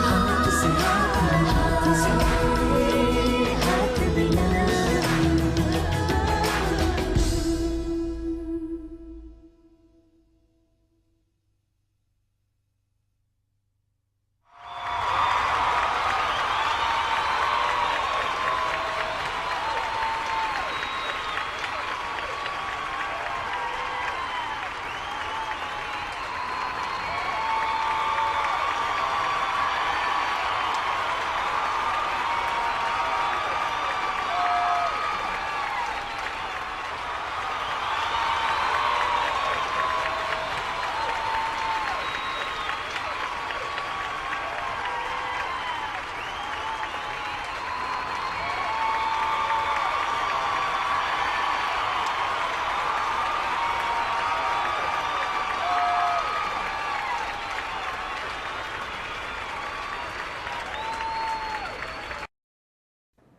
हाथ से हाथ मिला, हाथ से हाथ मिला।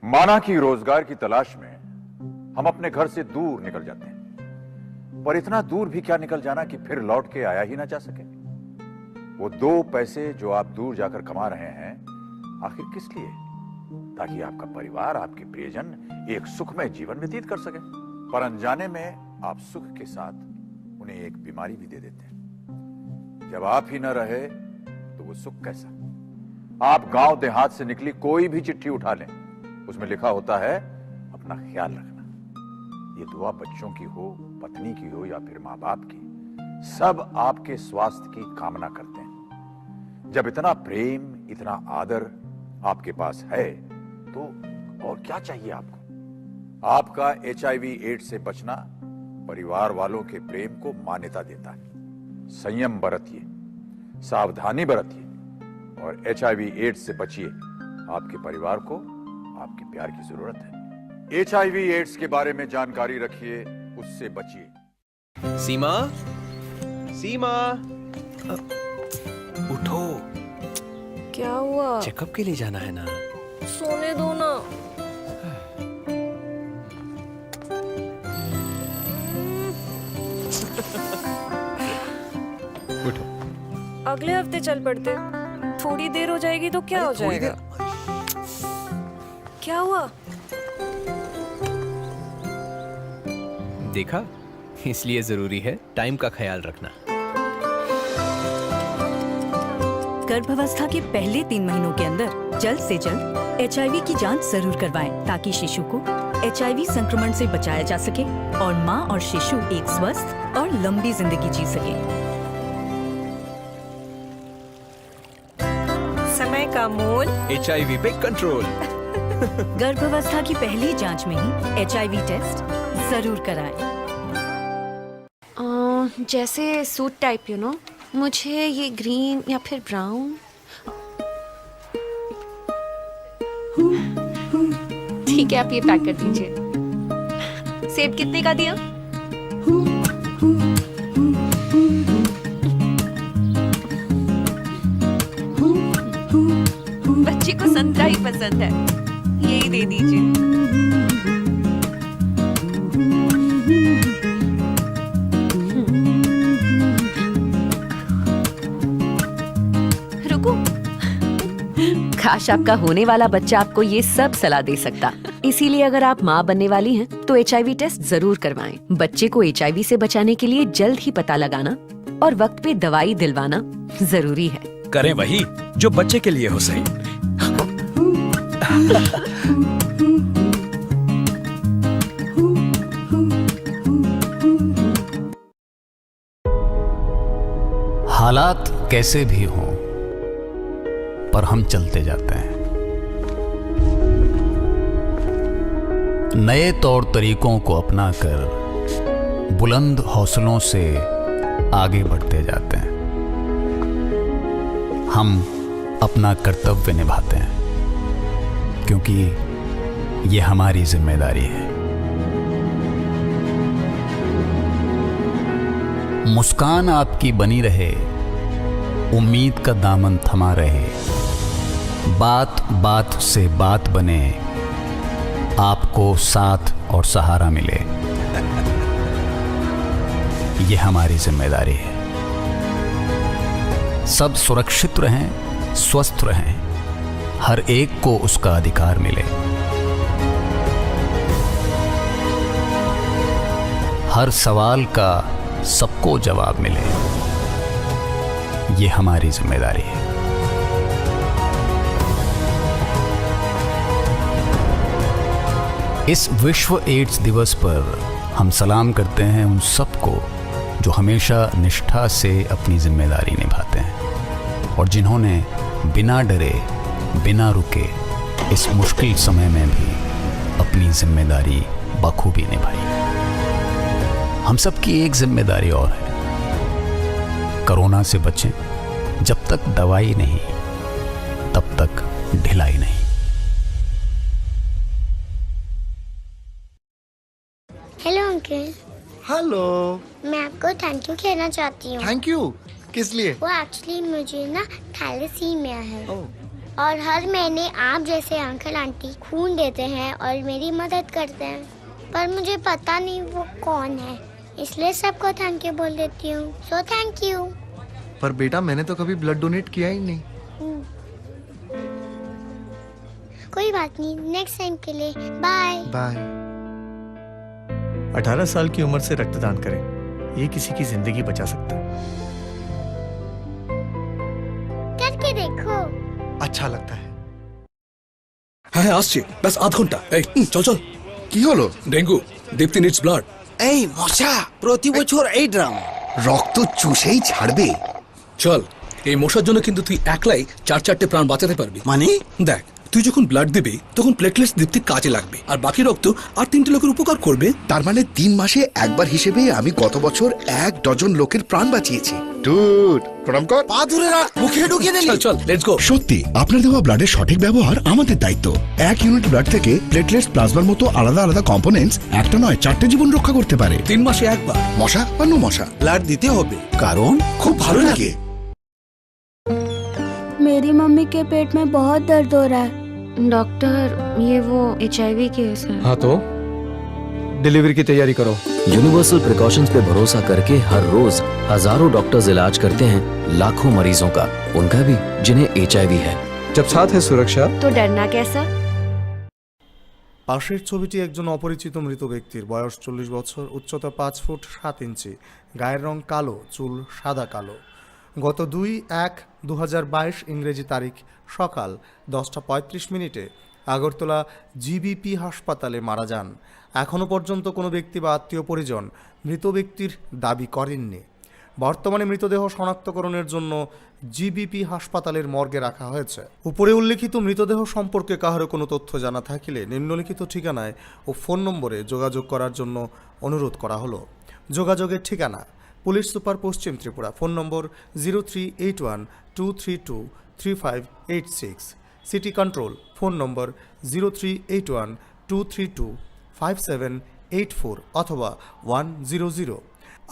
माना कि रोजगार की तलाश में हम अपने घर से दूर निकल जाते हैं, पर इतना दूर भी क्या निकल जाना कि फिर लौट के आया ही ना जा सके। वो दो पैसे जो आप दूर जाकर कमा रहे हैं, आखिर किस लिए? ताकि आपका परिवार, आपके प्रियजन एक सुखमय जीवन व्यतीत कर सके। पर अनजाने में आप सुख के साथ उन्हें एक बीमारी भी दे देते हैं। जब आप ही न रहे, तो वो सुख कैसा? आप गांव देहात से निकली कोई भी चिट्ठी उठा लें, उसमें लिखा होता है, "अपना ख्याल रखना।" ये दुआ बच्चों की हो, पत्नी की हो या फिर माँ बाप की, सब आपके स्वास्थ्य की कामना करते हैं। जब इतना प्रेम, इतना आदर आपके पास है, तो और क्या चाहिए आपको? आपका एचआईवी एड्स से बचना परिवार वालों के प्रेम को मान्यता देता है। संयम बरतिए, सावधानी बरतिए और एचआईवी एड्स से बचिए। आपके परिवार को आपके प्यार की जरूरत है। एचआईवी एड्स के बारे में जानकारी रखिए, उससे बचिए। सीमा, सीमा, अ, उठो। क्या हुआ? चेकअप के लिए जाना है ना? सोने दो ना। उठो। अगले हफ्ते चल पड़ते। थोड़ी देर हो जाएगी तो क्या अरे, हो थोड़ी जाएगा? देर। क्या हुआ? देखा, इसलिए जरूरी है टाइम का ख्याल रखना। गर्भावस्था के पहले तीन महीनों के अंदर जल्द से जल्द एचआईवी की जांच जरूर करवाएं, ताकि शिशु को एचआईवी संक्रमण से बचाया जा सके और मां और शिशु एक स्वस्थ और लंबी जिंदगी जी सके। समय का मोल। एचआईवी पे कंट्रोल। गर्भावस्था की पहली जांच में ही एचआईवी टेस्ट जरूर कराएं। अ, जैसे सूट टाइप, यू नो, मुझे ये ग्रीन या फिर ब्राउन। ठीक है, आप ये पैक कर दीजिए। सेब कितने का दिया? बच्चे को संतरा ही पसंद है, यही दे दीजिए। रुको। काश, आपका होने वाला बच्चा आपको ये सब सलाह दे सकता। इसीलिए अगर आप माँ बनने वाली हैं, तो एचआईवी टेस्ट जरूर करवाएं। बच्चे को एचआईवी से बचाने के लिए जल्द ही पता लगाना और वक्त पे दवाई दिलवाना जरूरी है। करें वही जो बच्चे के लिए हो सही। हालात कैसे भी हों, पर हम चलते जाते हैं। नए तौर तरीकों को अपनाकर बुलंद हौसलों से आगे बढ़ते जाते हैं। हम अपना कर्तव्य निभाते हैं, क्योंकि ये हमारी जिम्मेदारी है। मुस्कान आपकी बनी रहे, उम्मीद का दामन थमा रहे, बात बात से बात बने, आपको साथ और सहारा मिले, ये हमारी जिम्मेदारी है। सब सुरक्षित रहें, स्वस्थ रहें, हर एक को उसका अधिकार मिले। हर सवाल का सबको जवाब मिले, ये हमारी जिम्मेदारी है। इस विश्व एड्स दिवस पर हम सलाम करते हैं उन सबको जो हमेशा निष्ठा से अपनी जिम्मेदारी निभाते हैं और जिन्होंने बिना डरे, बिना रुके इस मुश्किल समय में भी अपनी जिम्मेदारी बखूबी निभाई। हम सबकी एक जिम्मेदारी और है, कोरोना से बचें। जब तक दवाई नहीं, तब तक ढिलाई नहीं। Hello uncle. हेलो। मैं आपको थैंक यू कहना चाहती हूँ। Thank you? किस लिए? वो एक्चुअली मुझे ना थैलेसीमिया है। ओह। और हर महीने आप जैसे अंकल आंटी खून देते हैं और मेरी मदद करते हैं, पर मुझे पता नहीं वो कौन है, इसलिए सबको थैंक यू बोल देती हूँ। So thank you. पर बेटा, मैंने तो कभी ब्लड डोनेट किया ही नहीं। हम्म। कोई बात नहीं, नेक्स्ट टाइम के लिए बाय। बाय। अठारह साल की उम्र से रक्तदान करें। ये किसी की जिंदगी बचा सकता है। करके देखो। अच्छा लगता है। হ্যাঁ, হ্যাঁ, আসছি। ব্যাস আধ ঘন্টা। এই, হুম, চল, চল। কি হলো? ডেঙ্গু। দীপ্তি নিডস ব্লাড। এই মশা, প্রতি বছর এই ড্রামা। রক্ত চুষেই ছাড়বে। চল, এই মশার জন্য কিন্তু তুই একলাই চার চারটে প্রাণ বাঁচাতে পারবি। মানে? দেখ, তুই যখন ব্লাড দিবি, তখন প্লেটলেটস দীপ্তির কাজে লাগবে, আর বাকি রক্ত আর তিনটে লোকের উপকার করবে। তার মানে তিন মাসে একবার হিসেবে আমি গত বছর এক ডজন লোকের প্রাণ বাঁচিয়েছি। ডুড, প্রণাম কর। পা ধরে রাখ, মুখে ঢুকিয়ে দিলি। চল, চল, লেটস গো। সত্যি, আপনার দেওয়া ব্লাডের সঠিক ব্যবহার আমাদের দায়িত্ব। এক ইউনিট ব্লাড থেকে প্লেটলেটস, প্লাজমার মতো আলাদা আলাদা কম্পোনেন্টস একটা নয়, চারটে জীবন রক্ষা করতে পারে। তিন মাসে একবার। মশা বা নো মশা, ব্লাড দিতে হবে, কারণ খুব ভালো লাগে। मेरी मम्मी के पेट में बहुत दर्द हो रहा है। डॉक्टर, ये वो एचआईवी केस है। हाँ तो? डिलीवरी की तैयारी करो। यूनिवर्सल प्रिकॉशंस पे भरोसा करके हर रोज हजारों डॉक्टर्स इलाज करते हैं लाखों मरीजों का, उनका भी जिन्हें एचआईवी है। जब साथ है सुरक्षा, तो डरना कैसा? পাশের ছবিটি একজন অপরিচিত মৃত ব্যক্তির, বয়স চল্লিশ বছর, উচ্চতা পাঁচ ফুট সাত ইঞ্চি, গায়ের রং কালো, চুল সাদা কালো। গত দুই এক দু হাজার বাইশ ইংরেজি তারিখ সকাল দশটা পঁয়ত্রিশ মিনিটে আগরতলা জিবিপি হাসপাতালে মারা যান। এখনও পর্যন্ত কোনো ব্যক্তি বা আত্মীয় পরিজন মৃত ব্যক্তির দাবি করেননি। বর্তমানে মৃতদেহ শনাক্তকরণের জন্য জিবিপি হাসপাতালের মর্গে রাখা হয়েছে। উপরে উল্লেখিত মৃতদেহ সম্পর্কে কাহারও কোনো তথ্য জানা থাকিলে নিম্নলিখিত ঠিকানায় ও ফোন নম্বরে যোগাযোগ করার জন্য অনুরোধ করা হলো। যোগাযোগের ঠিকানা: পুলিশ সুপার, পশ্চিম Tripura. Phone number zero three eight one two three two three five eight six. City control, phone number zero three eight one two three two five seven eight four অথবা ওয়ান জিরো জিরো।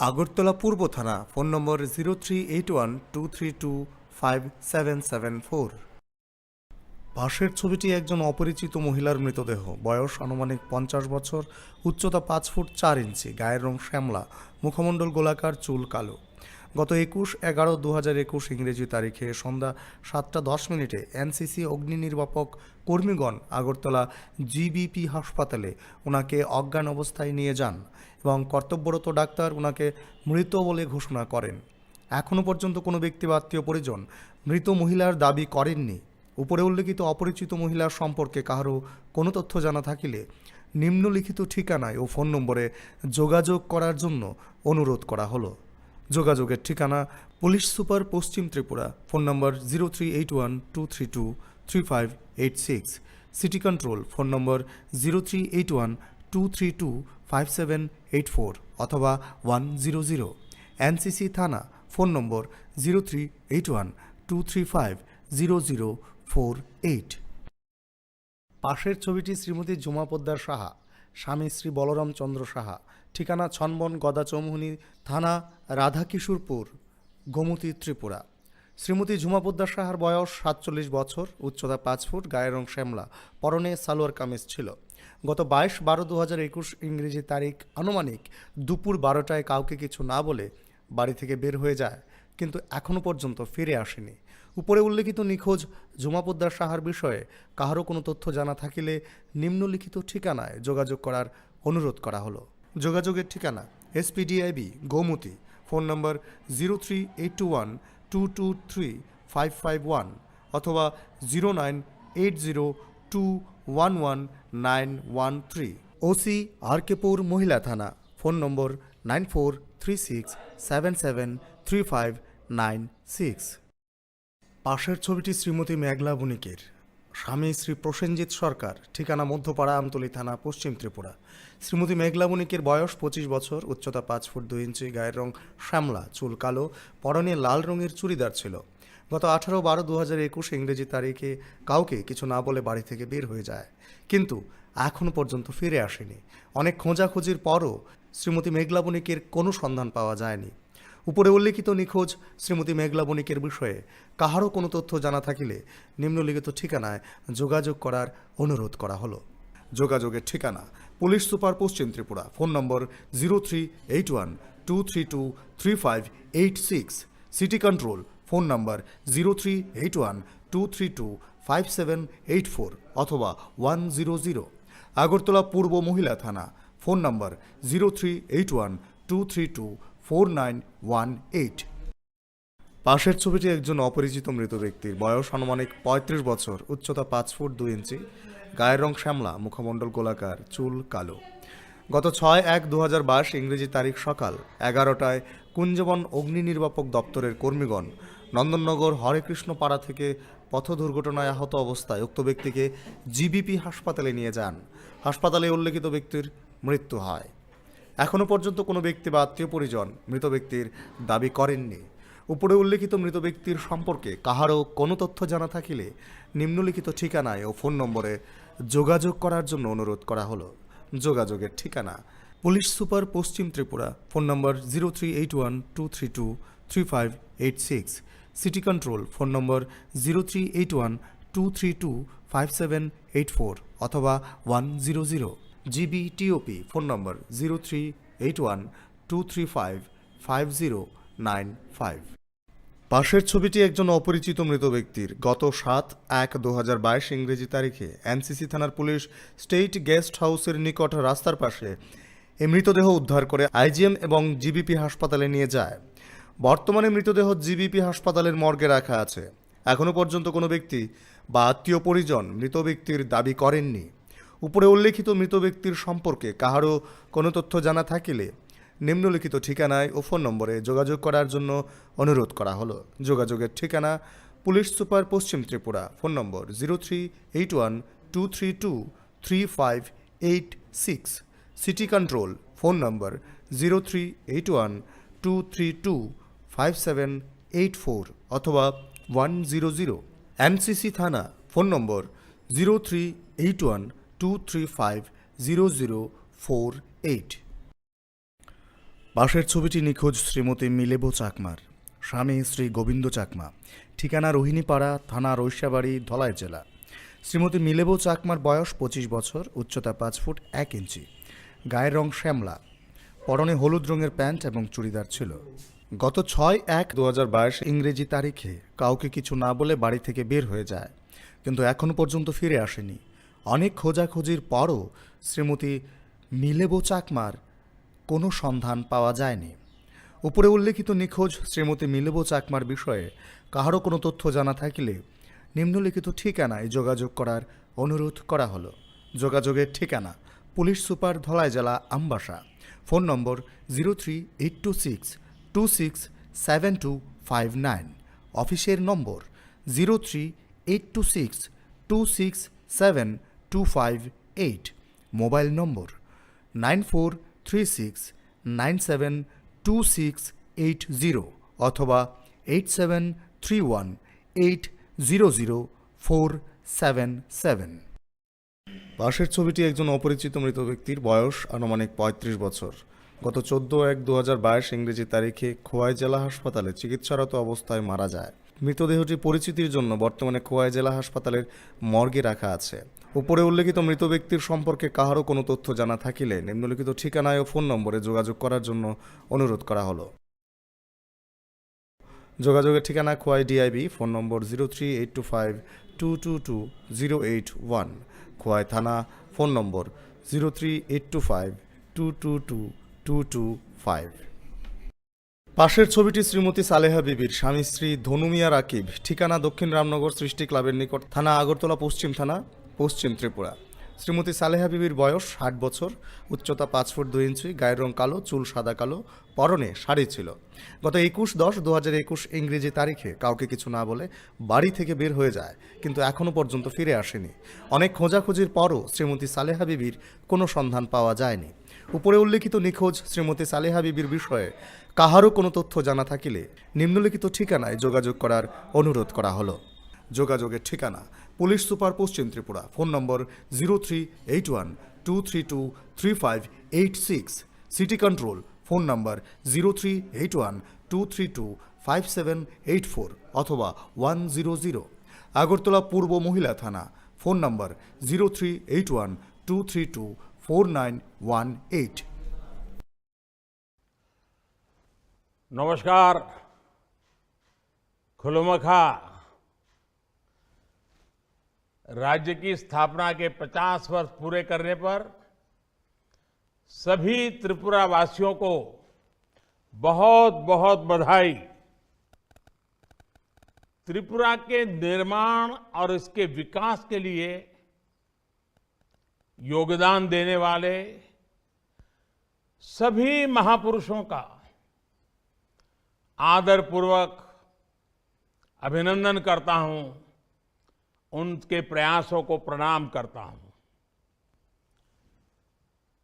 আগরতলা পূর্ব থানা, phone number zero three eight one two three two five seven seven four. পাশের ছবিটি একজন অপরিচিত মহিলার মৃতদেহ, বয়স আনুমানিক পঞ্চাশ বছর, উচ্চতা পাঁচ ফুট চার ইঞ্চি, গায়ের রং শ্যামলা, মুখমণ্ডল গোলাকার, চুল কালো। গত একুশ এগারো দু হাজার একুশ ইংরেজি তারিখে সন্ধ্যা সাতটা দশ মিনিটে এনসিসি অগ্নি নির্বাপক কর্মীগণ আগরতলা জিবিপি হাসপাতালে ওনাকে অজ্ঞান অবস্থায় নিয়ে যান এবং কর্তব্যরত ডাক্তার ওনাকে মৃত বলে ঘোষণা করেন। এখনও পর্যন্ত কোনো ব্যক্তি বা আত্মীয় পরিজন মৃত মহিলার দাবি করেননি। উপরে উল্লেখিত অপরিচিত মহিলার সম্পর্কে কাহারও কোনো তথ্য জানা থাকিলে নিম্নলিখিত ঠিকানায় ও ফোন নম্বরে যোগাযোগ করার জন্য অনুরোধ করা হলো। যোগাযোগের ঠিকানা: পুলিশ সুপার, পশ্চিম Tripura. Phone number zero three eight one two three two three five eight six. City control, phone number zero three eight one two three two five seven eight four অথবা ওয়ান জিরো জিরো। এনসিসি থানা, phone number zero three eight one two three five zero zero four eight. পাশের ছবিটি শ্রীমতী জুমা পোদ্দার সাহা, স্বামী শ্রী বলরাম চন্দ্র সাহা, ঠিকানা ছনবন গদাচৌমুহনী, থানা রাধাকিশোরপুর, গোমতী, ত্রিপুরা। শ্রীমতী জুমা পোদ্দার সাহার বয়স সাতচল্লিশ বছর, উচ্চতা পাঁচ ফুট, গায়ের রং শ্যামলা, পরনে সালোয়ার কামিজ ছিল। গত বাইশ বারো দু হাজার একুশ ইংরেজি তারিখ আনুমানিক দুপুর বারোটায় কাউকে কিছু না বলে বাড়ি থেকে বের হয়ে যায়, কিন্তু এখনও পর্যন্ত ফিরে আসেনি। উপরে উল্লেখিত নিখোঁজ জুমা পোদ্দার সাহার বিষয়ে কাহারও কোনো তথ্য জানা থাকিলে নিম্নলিখিত ঠিকানায় যোগাযোগ করার অনুরোধ করা হলো। যোগাযোগের ঠিকানা: SPDIB, Gomati, phone number zero three eight two one two two three five five one অথবা zero nine eight zero two one one nine one three. OC, RK Pur মহিলা থানা, phone number nine four three six seven seven three five nine six. পাশের ছবিটি শ্রীমতী মেঘলা বণিকের, স্বামী শ্রী প্রসেনজিৎ সরকার, ঠিকানা মধ্যপাড়া, আমতলী থানা, পশ্চিম ত্রিপুরা। শ্রীমতী মেঘলা বণিকের বয়স পঁচিশ বছর, উচ্চতা পাঁচ ফুট দুই ইঞ্চি, গায়ের রং শ্যামলা, চুল কালো, পরনে লাল রঙের চুড়িদার ছিল। গত আঠারো বারো দু হাজার একুশ ইংরেজি তারিখে কাউকে কিছু না বলে বাড়ি থেকে বের হয়ে যায়, কিন্তু এখনও পর্যন্ত ফিরে আসেনি। অনেক খোঁজাখুঁজির পরও শ্রীমতী মেঘলা বণিকের কোনো সন্ধান পাওয়া যায়নি। উপরে উল্লেখিত নিখোঁজ শ্রীমতী মেঘলা বণিকের বিষয়ে কাহারও কোনো তথ্য জানা থাকিলে নিম্নলিখিত ঠিকানায় যোগাযোগ করার অনুরোধ করা হলো। যোগাযোগের ঠিকানা: পুলিশ সুপার, পশ্চিম Tripura, phone number zero three eight one two three two three five eight six. City control, phone number zero three eight one two three two five seven eight four অথবা ওয়ান জিরো জিরো। আগরতলা পূর্ব মহিলা থানা, phone number zero three eight one two three two four nine one eight. পাশের ছবিটি একজন অপরিচিত মৃত ব্যক্তির, বয়স আনুমানিক পঁয়ত্রিশ বছর, উচ্চতা পাঁচ ফুট দুই ইঞ্চি, গায়ের রং শ্যামলা, মুখমণ্ডল গোলাকার, চুল কালো। গত ছয় এক দু হাজার বাইশ ইংরেজি তারিখ সকাল এগারোটায় কুঞ্জবন অগ্নি নির্বাপক দপ্তরের কর্মীগণ নন্দননগর হরেকৃষ্ণ পাড়া থেকে পথ দুর্ঘটনায় আহত অবস্থায় উক্ত ব্যক্তিকে জিবিপি হাসপাতালে নিয়ে যান। হাসপাতালে উল্লেখিত ব্যক্তির মৃত্যু হয়। এখনও পর্যন্ত কোনো ব্যক্তি বা আত্মীয় পরিজন মৃত ব্যক্তির দাবি করেননি। উপরে উল্লেখিত মৃত ব্যক্তির সম্পর্কে কাহারও কোনো তথ্য জানা থাকিলে নিম্নলিখিত ঠিকানায় ও ফোন নম্বরে যোগাযোগ করার জন্য অনুরোধ করা হলো। যোগাযোগের ঠিকানা: পুলিশ সুপার, পশ্চিম Tripura, phone number zero three eight one two three two three five eight six, city control, phone number zero three eight one two three two five seven eight four অথবা one zero zero, GB TOP, phone number zero three eight one two three five five zero nine five. পাশের ছবিটি একজন অপরিচিত মৃত ব্যক্তির। গত সাত এক দু হাজার বাইশ ইংরেজি তারিখে এনসিসি থানার পুলিশ স্টেট গেস্ট হাউসের নিকট রাস্তার পাশে এই মৃতদেহ উদ্ধার করে আইজিএম এবং জিবিপি হাসপাতালে নিয়ে যায়। বর্তমানে মৃতদেহ জিবিপি হাসপাতালের মর্গে রাখা আছে। এখনও পর্যন্ত কোনো ব্যক্তি বা আত্মীয় পরিজন মৃত ব্যক্তির দাবি করেননি। উপরে উল্লেখিত মৃত ব্যক্তির সম্পর্কে কাহারও কোনো তথ্য জানা থাকিলে নিম্নলিখিত ঠিকানায় ও ফোন নম্বরে যোগাযোগ করার জন্য অনুরোধ করা হলো। যোগাযোগের ঠিকানা: পুলিশ সুপার, পশ্চিম Tripura, phone number zero three eight one two three two three five eight six, city control, phone number zero three eight one two three two five seven eight four অথবা ওয়ান জিরো জিরো, এনসিসি থানা, phone number zero three eight one two three five zero zero four eight. পাশের ছবিটি নিখোঁজ শ্রীমতী মিলেবো চাকমার। স্বামী শ্রী গোবিন্দ চাকমা, ঠিকানা রোহিণীপাড়া, থানা রৈশাবাড়ি, ধলাই জেলা। শ্রীমতী মিলেবো চাকমার বয়স পঁচিশ বছর, উচ্চতা পাঁচ ফুট এক ইঞ্চি, গায়ের রং শ্যামলা, পরনে হলুদ রঙের প্যান্ট এবং চুড়িদার ছিল। গত ছয় এক দু হাজার বাইশ ইংরেজি তারিখে কাউকে কিছু না বলে বাড়ি থেকে বের হয়ে যায়, কিন্তু এখনও পর্যন্ত ফিরে আসেনি। অনেক খোঁজাখুঁজির পরও শ্রীমতী মিলেবো চাকমার কোনো সন্ধান পাওয়া যায়নি। উপরে উল্লেখিত নিখোঁজ শ্রীমতী মিলেবো চাকমার বিষয়ে কাহারও কোনো তথ্য জানা থাকিলে নিম্নলিখিত ঠিকানায় যোগাযোগ করার অনুরোধ করা হলো। যোগাযোগের ঠিকানা: পুলিশ সুপার, ধলাই জেলা, Ambassa. Phone number zero three eight two six two six seven two five nine. অফিসের number zero three eight two six two six seven two five eight. Mobile number nine four three six nine seven two six eight zero অথবা eight seven three one eight zero zero four seven seven. পাশের ছবিটি একজন অপরিচিত মৃত ব্যক্তির, বয়স আনুমানিক পঁয়ত্রিশ বছর। গত চোদ্দ এক দু হাজার বাইশ ইংরেজি তারিখে খোয়াই জেলা হাসপাতালে চিকিৎসারত অবস্থায় মারা যায়। মৃতদেহটি পরিচিতির জন্য বর্তমানে খোয়াই জেলা হাসপাতালের মর্গে রাখা আছে। উপরে উল্লেখিত মৃত ব্যক্তির সম্পর্কে কাহারও কোনো তথ্য জানা থাকিলে নিম্নলিখিত ঠিকানায় ও ফোন নম্বরে যোগাযোগ করার জন্য অনুরোধ করা হলো। যোগাযোগের ঠিকানা: Khowai DIB, phone number zero three eight two five two two two zero eight one. Khowai থানা, phone number zero three eight two five two two two two two five. পাশের ছবিটি শ্রীমতী সালেহা বিবির। স্বামী শ্রী ধনুমিয়া রাকিব, ঠিকানা দক্ষিণ রামনগর সৃষ্টি ক্লাবের নিকট, থানা আগরতলা পশ্চিম থানা, পশ্চিম ত্রিপুরা। শ্রীমতী সালেহা বিবির বয়স ষাট বছর, উচ্চতা পাঁচ ফুট দুই ইঞ্চি, গায়ের রং কালো, চুল সাদা কালো, পরনে শাড়ি ছিল। গত একুশ দশ দু হাজার একুশ ইংরেজি তারিখে কাউকে কিছু না বলে বাড়ি থেকে বের হয়ে যায়, কিন্তু এখনও পর্যন্ত ফিরে আসেনি। অনেক খোঁজাখুঁজির পরও শ্রীমতী সালেহা বিবির কোনো সন্ধান পাওয়া যায়নি। উপরে উল্লেখিত নিখোঁজ শ্রীমতী সালেহা বিবির বিষয়ে কাহারও কোনো তথ্য জানা থাকিলে নিম্নলিখিত ঠিকানায় যোগাযোগ করার অনুরোধ করা হলো। যোগাযোগের ঠিকানা: পুলিশ সুপার, পশ্চিম Tripura, phone number zero three eight one two three two three five eight six, city control, phone number zero three eight one two three two five seven eight four অথবা ওয়ান জিরো জিরো। আগরতলা পূর্ব মহিলা থানা, phone number zero three eight one two three two four nine one eight. नमस्कार। खुलुमखा। राज्य की स्थापना के पचास वर्ष पूरे करने पर सभी त्रिपुरा वासियों को बहुत बहुत बधाई। त्रिपुरा के निर्माण और इसके विकास के लिए योगदान देने वाले सभी महापुरुषों का आदरपूर्वक अभिनंदन करता हूं, उनके प्रयासों को प्रणाम करता हूं।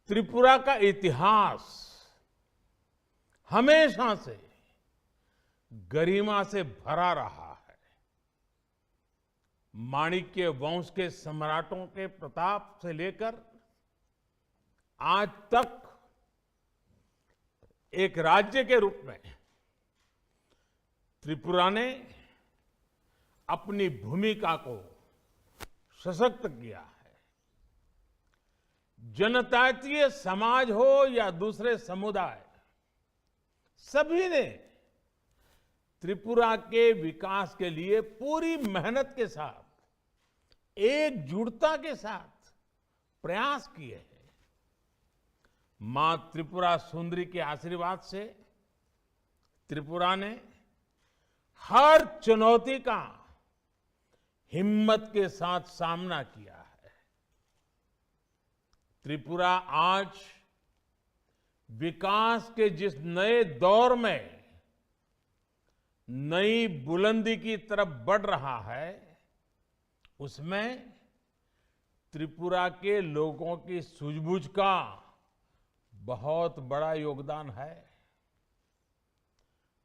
त्रिपुरा का इतिहास हमेशा से गरिमा से भरा रहा है। माणिक्य वंश के सम्राटों के प्रताप से लेकर आज तक एक राज्य के रूप में त्रिपुरा ने अपनी भूमिका को सशक्त किया है। जनजातीय समाज हो या दूसरे समुदाय, सभी ने त्रिपुरा के विकास के लिए पूरी मेहनत के साथ, एकजुटता के साथ प्रयास किए हैं। मां त्रिपुरा सुंदरी के आशीर्वाद से त्रिपुरा ने हर चुनौती का हिम्मत के साथ सामना किया है। त्रिपुरा आज विकास के जिस नए दौर में नई बुलंदी की तरफ बढ़ रहा है, उसमें त्रिपुरा के लोगों की सूझबूझ का बहुत बड़ा योगदान है।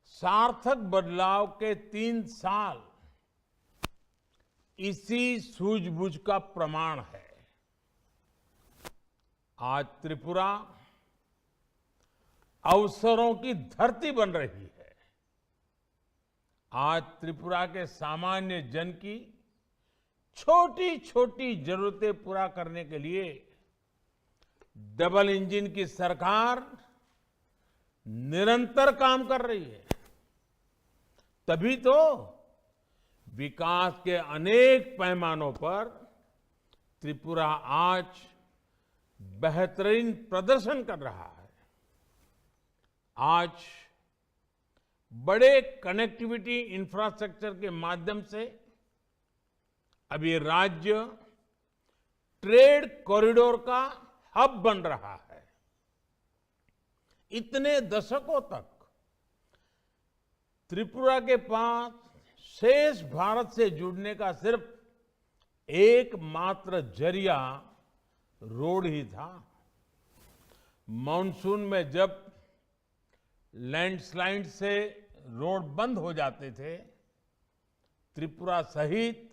सार्थक बदलाव के तीन साल इसी सूझबूझ का प्रमाण है। आज त्रिपुरा अवसरों की धरती बन रही है। आज त्रिपुरा के सामान्य जन की छोटी-छोटी जरूरतें पूरा करने के लिए डबल इंजन की सरकार निरंतर काम कर रही है। तभी तो विकास के अनेक पैमानों पर त्रिपुरा आज बेहतरीन प्रदर्शन कर रहा है। आज बड़े कनेक्टिविटी इंफ्रास्ट्रक्चर के माध्यम से अब ये राज्य ट्रेड कॉरिडोर का हब बन रहा है। इतने दशकों तक त्रिपुरा के पास शेष भारत से जुड़ने का सिर्फ एकमात्र जरिया रोड ही था। मानसून में जब लैंडस्लाइड से रोड बंद हो जाते थे, त्रिपुरा सहित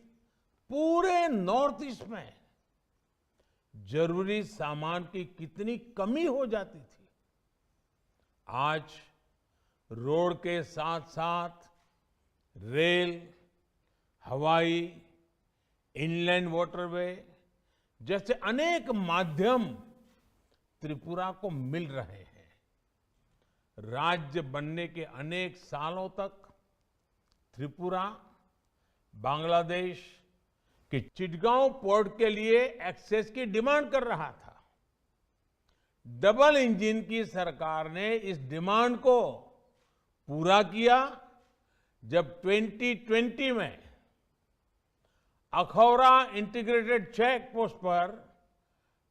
पूरे नॉर्थ ईस्ट में जरूरी सामान की कितनी कमी हो जाती थी। आज रोड के साथ-साथ रेल, हवाई, इनलैंड वाटरवे जैसे अनेक माध्यम त्रिपुरा को मिल रहे हैं। राज्य बनने के अनेक सालों तक त्रिपुरा बांग्लादेश के चिटगांव पोर्ट के लिए एक्सेस की डिमांड कर रहा था। डबल इंजन की सरकार ने इस डिमांड को पूरा किया, जब ट्वेंटी ट्वेंटी में अखौरा इंटीग्रेटेड चेक पोस्ट पर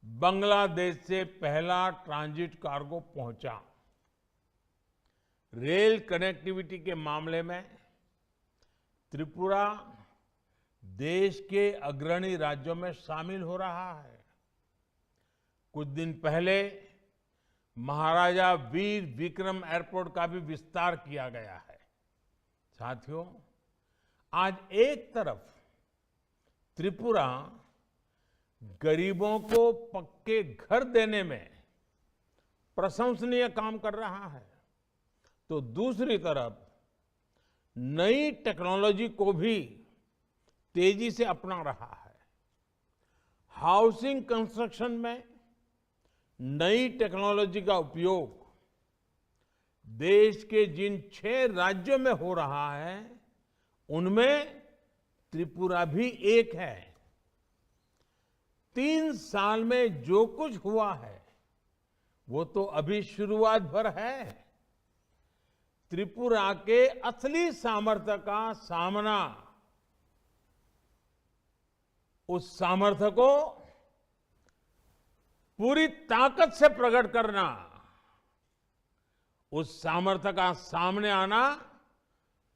बांग्लादेश से पहला ट्रांजिट कार्गो पहुंचा। रेल कनेक्टिविटी के मामले में त्रिपुरा देश के अग्रणी राज्यों में शामिल हो रहा है। कुछ दिन पहले महाराजा वीर विक्रम एयरपोर्ट का भी विस्तार किया गया है। साथियों, आज एक तरफ त्रिपुरा गरीबों को पक्के घर देने में प्रशंसनीय काम कर रहा है, तो दूसरी तरफ नई टेक्नोलॉजी को भी तेजी से अपना रहा है। हाउसिंग कंस्ट्रक्शन में नई टेक्नोलॉजी का उपयोग देश के जिन छह राज्यों में हो रहा है, उनमें त्रिपुरा भी एक है। तीन साल में जो कुछ हुआ है, वो तो अभी शुरुआत भर है। त्रिपुरा के असली सामर्थ्य का सामना, उस सामर्थ्य को पूरी ताकत से प्रकट करना, उस सामर्थ्य का सामने आना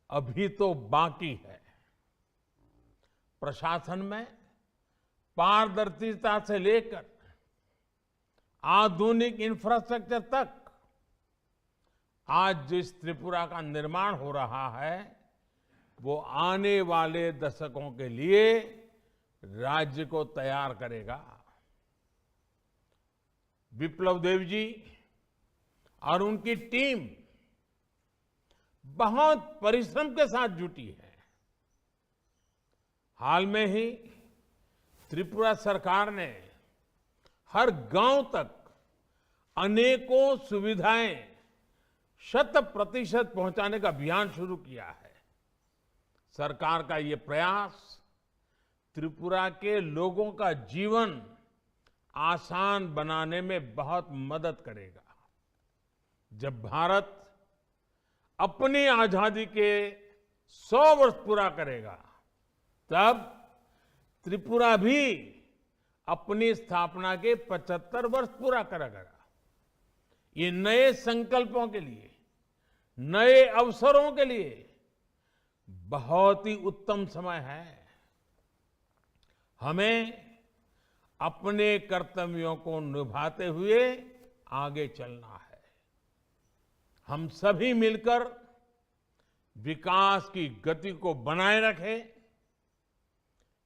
अभी तो बाकी है। प्रशासन में पारदर्शिता से लेकर आधुनिक इंफ्रास्ट्रक्चर तक आज जिस त्रिपुरा का निर्माण हो रहा है, वो आने वाले दशकों के लिए राज्य को तैयार करेगा। विप्लव देव जी और उनकी टीम बहुत परिश्रम के साथ जुटी है। हाल में ही त्रिपुरा सरकार ने हर गांव तक अनेकों सुविधाएं शत प्रतिशत पहुंचाने का अभियान शुरू किया है। सरकार का ये प्रयास त्रिपुरा के लोगों का जीवन आसान बनाने में बहुत मदद करेगा। जब भारत अपनी आजादी के सौ वर्ष पूरा करेगा, तब त्रिपुरा भी अपनी स्थापना के पचहत्तर वर्ष पूरा करेगा। ये नए संकल्पों के लिए, नए अवसरों के लिए बहुत ही उत्तम समय है। हमें अपने कर्तव्यों को निभाते हुए आगे चलना है। हम सभी मिलकर विकास की गति को बनाए रखें।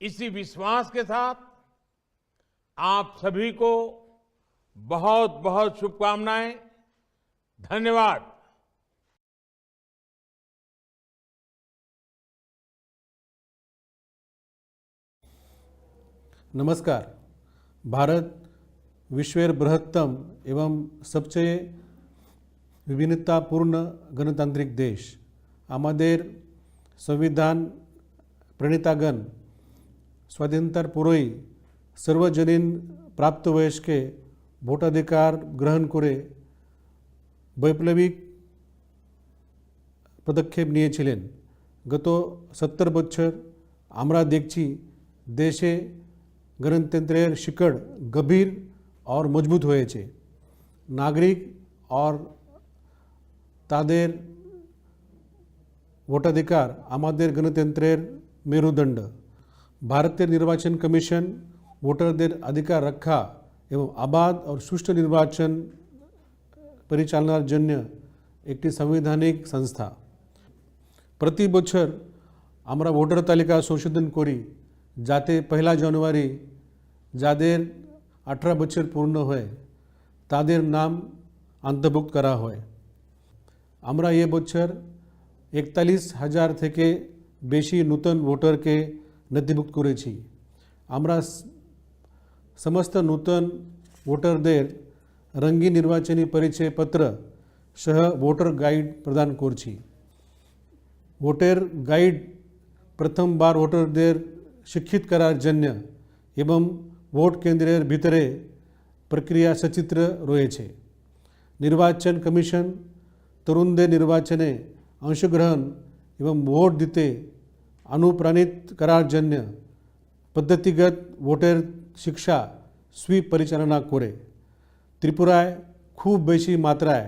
इसी विश्वास के साथ आप सभी को बहुत बहुत शुभकामनाएं। धन्यवाद। नमस्कार। भारत विश्वेर बृहत्तम एवं सबसे विभिन्नतापूर्ण गणतांत्रिक देश। আমাদের সংবিধান প্রণেতাগণ স্বাধীনতার পরেই সার্বজনীন প্রাপ্তবয়স্কে ভোটাধিকার গ্রহণ করে বৈপ্লবিক পদক্ষেপ নিয়েছিলেন। গত সত্তর বছর আমরা দেখছি দেশে গণতন্ত্রের শিকড় গভীর আর মজবুত হয়েছে। নাগরিক আর তাদের ভোটাধিকার আমাদের গণতন্ত্রের মেরুদণ্ড। ভারতের নির্বাচন কমিশন ভোটারদের অধিকার রক্ষা এবং অবাধ ও সুষ্ঠু নির্বাচন পরিচালনার জন্য একটি সাংবিধানিক সংস্থা। প্রতি বছর আমরা ভোটার তালিকা সংশোধন করি, যাতে পয়লা জানুয়ারি যাদের আঠারো বছর পূর্ণ হয়, তাদের নাম অন্তর্ভুক্ত করা হয়। আমরা এ বছর একতাল্লিশ হাজার থেকে বেশি নতুন ভোটারকে নথিভুক্ত করেছি। আমরা স-, সমস্ত নতুন ভোটারদের রঙিন নির্বাচনী পরিচয় পত্র সহ ভোটার গাইড প্রদান করছি। ভোটার গাইড প্রথমবার ভোটারদের শিক্ষিত করার জন্য এবং ভোট কেন্দ্রের ভিতরে প্রক্রিয়া সচিত্র রয়েছে। নির্বাচন কমিশন তরুণদের নির্বাচনে অংশগ্রহণ এবং ভোট দিতে অনুপ্রাণিত করার জন্য পদ্ধতিগত ভোটার শিক্ষা সুইপ পরিচালনা করে। ত্রিপুরায় খুব বেশি মাত্রায়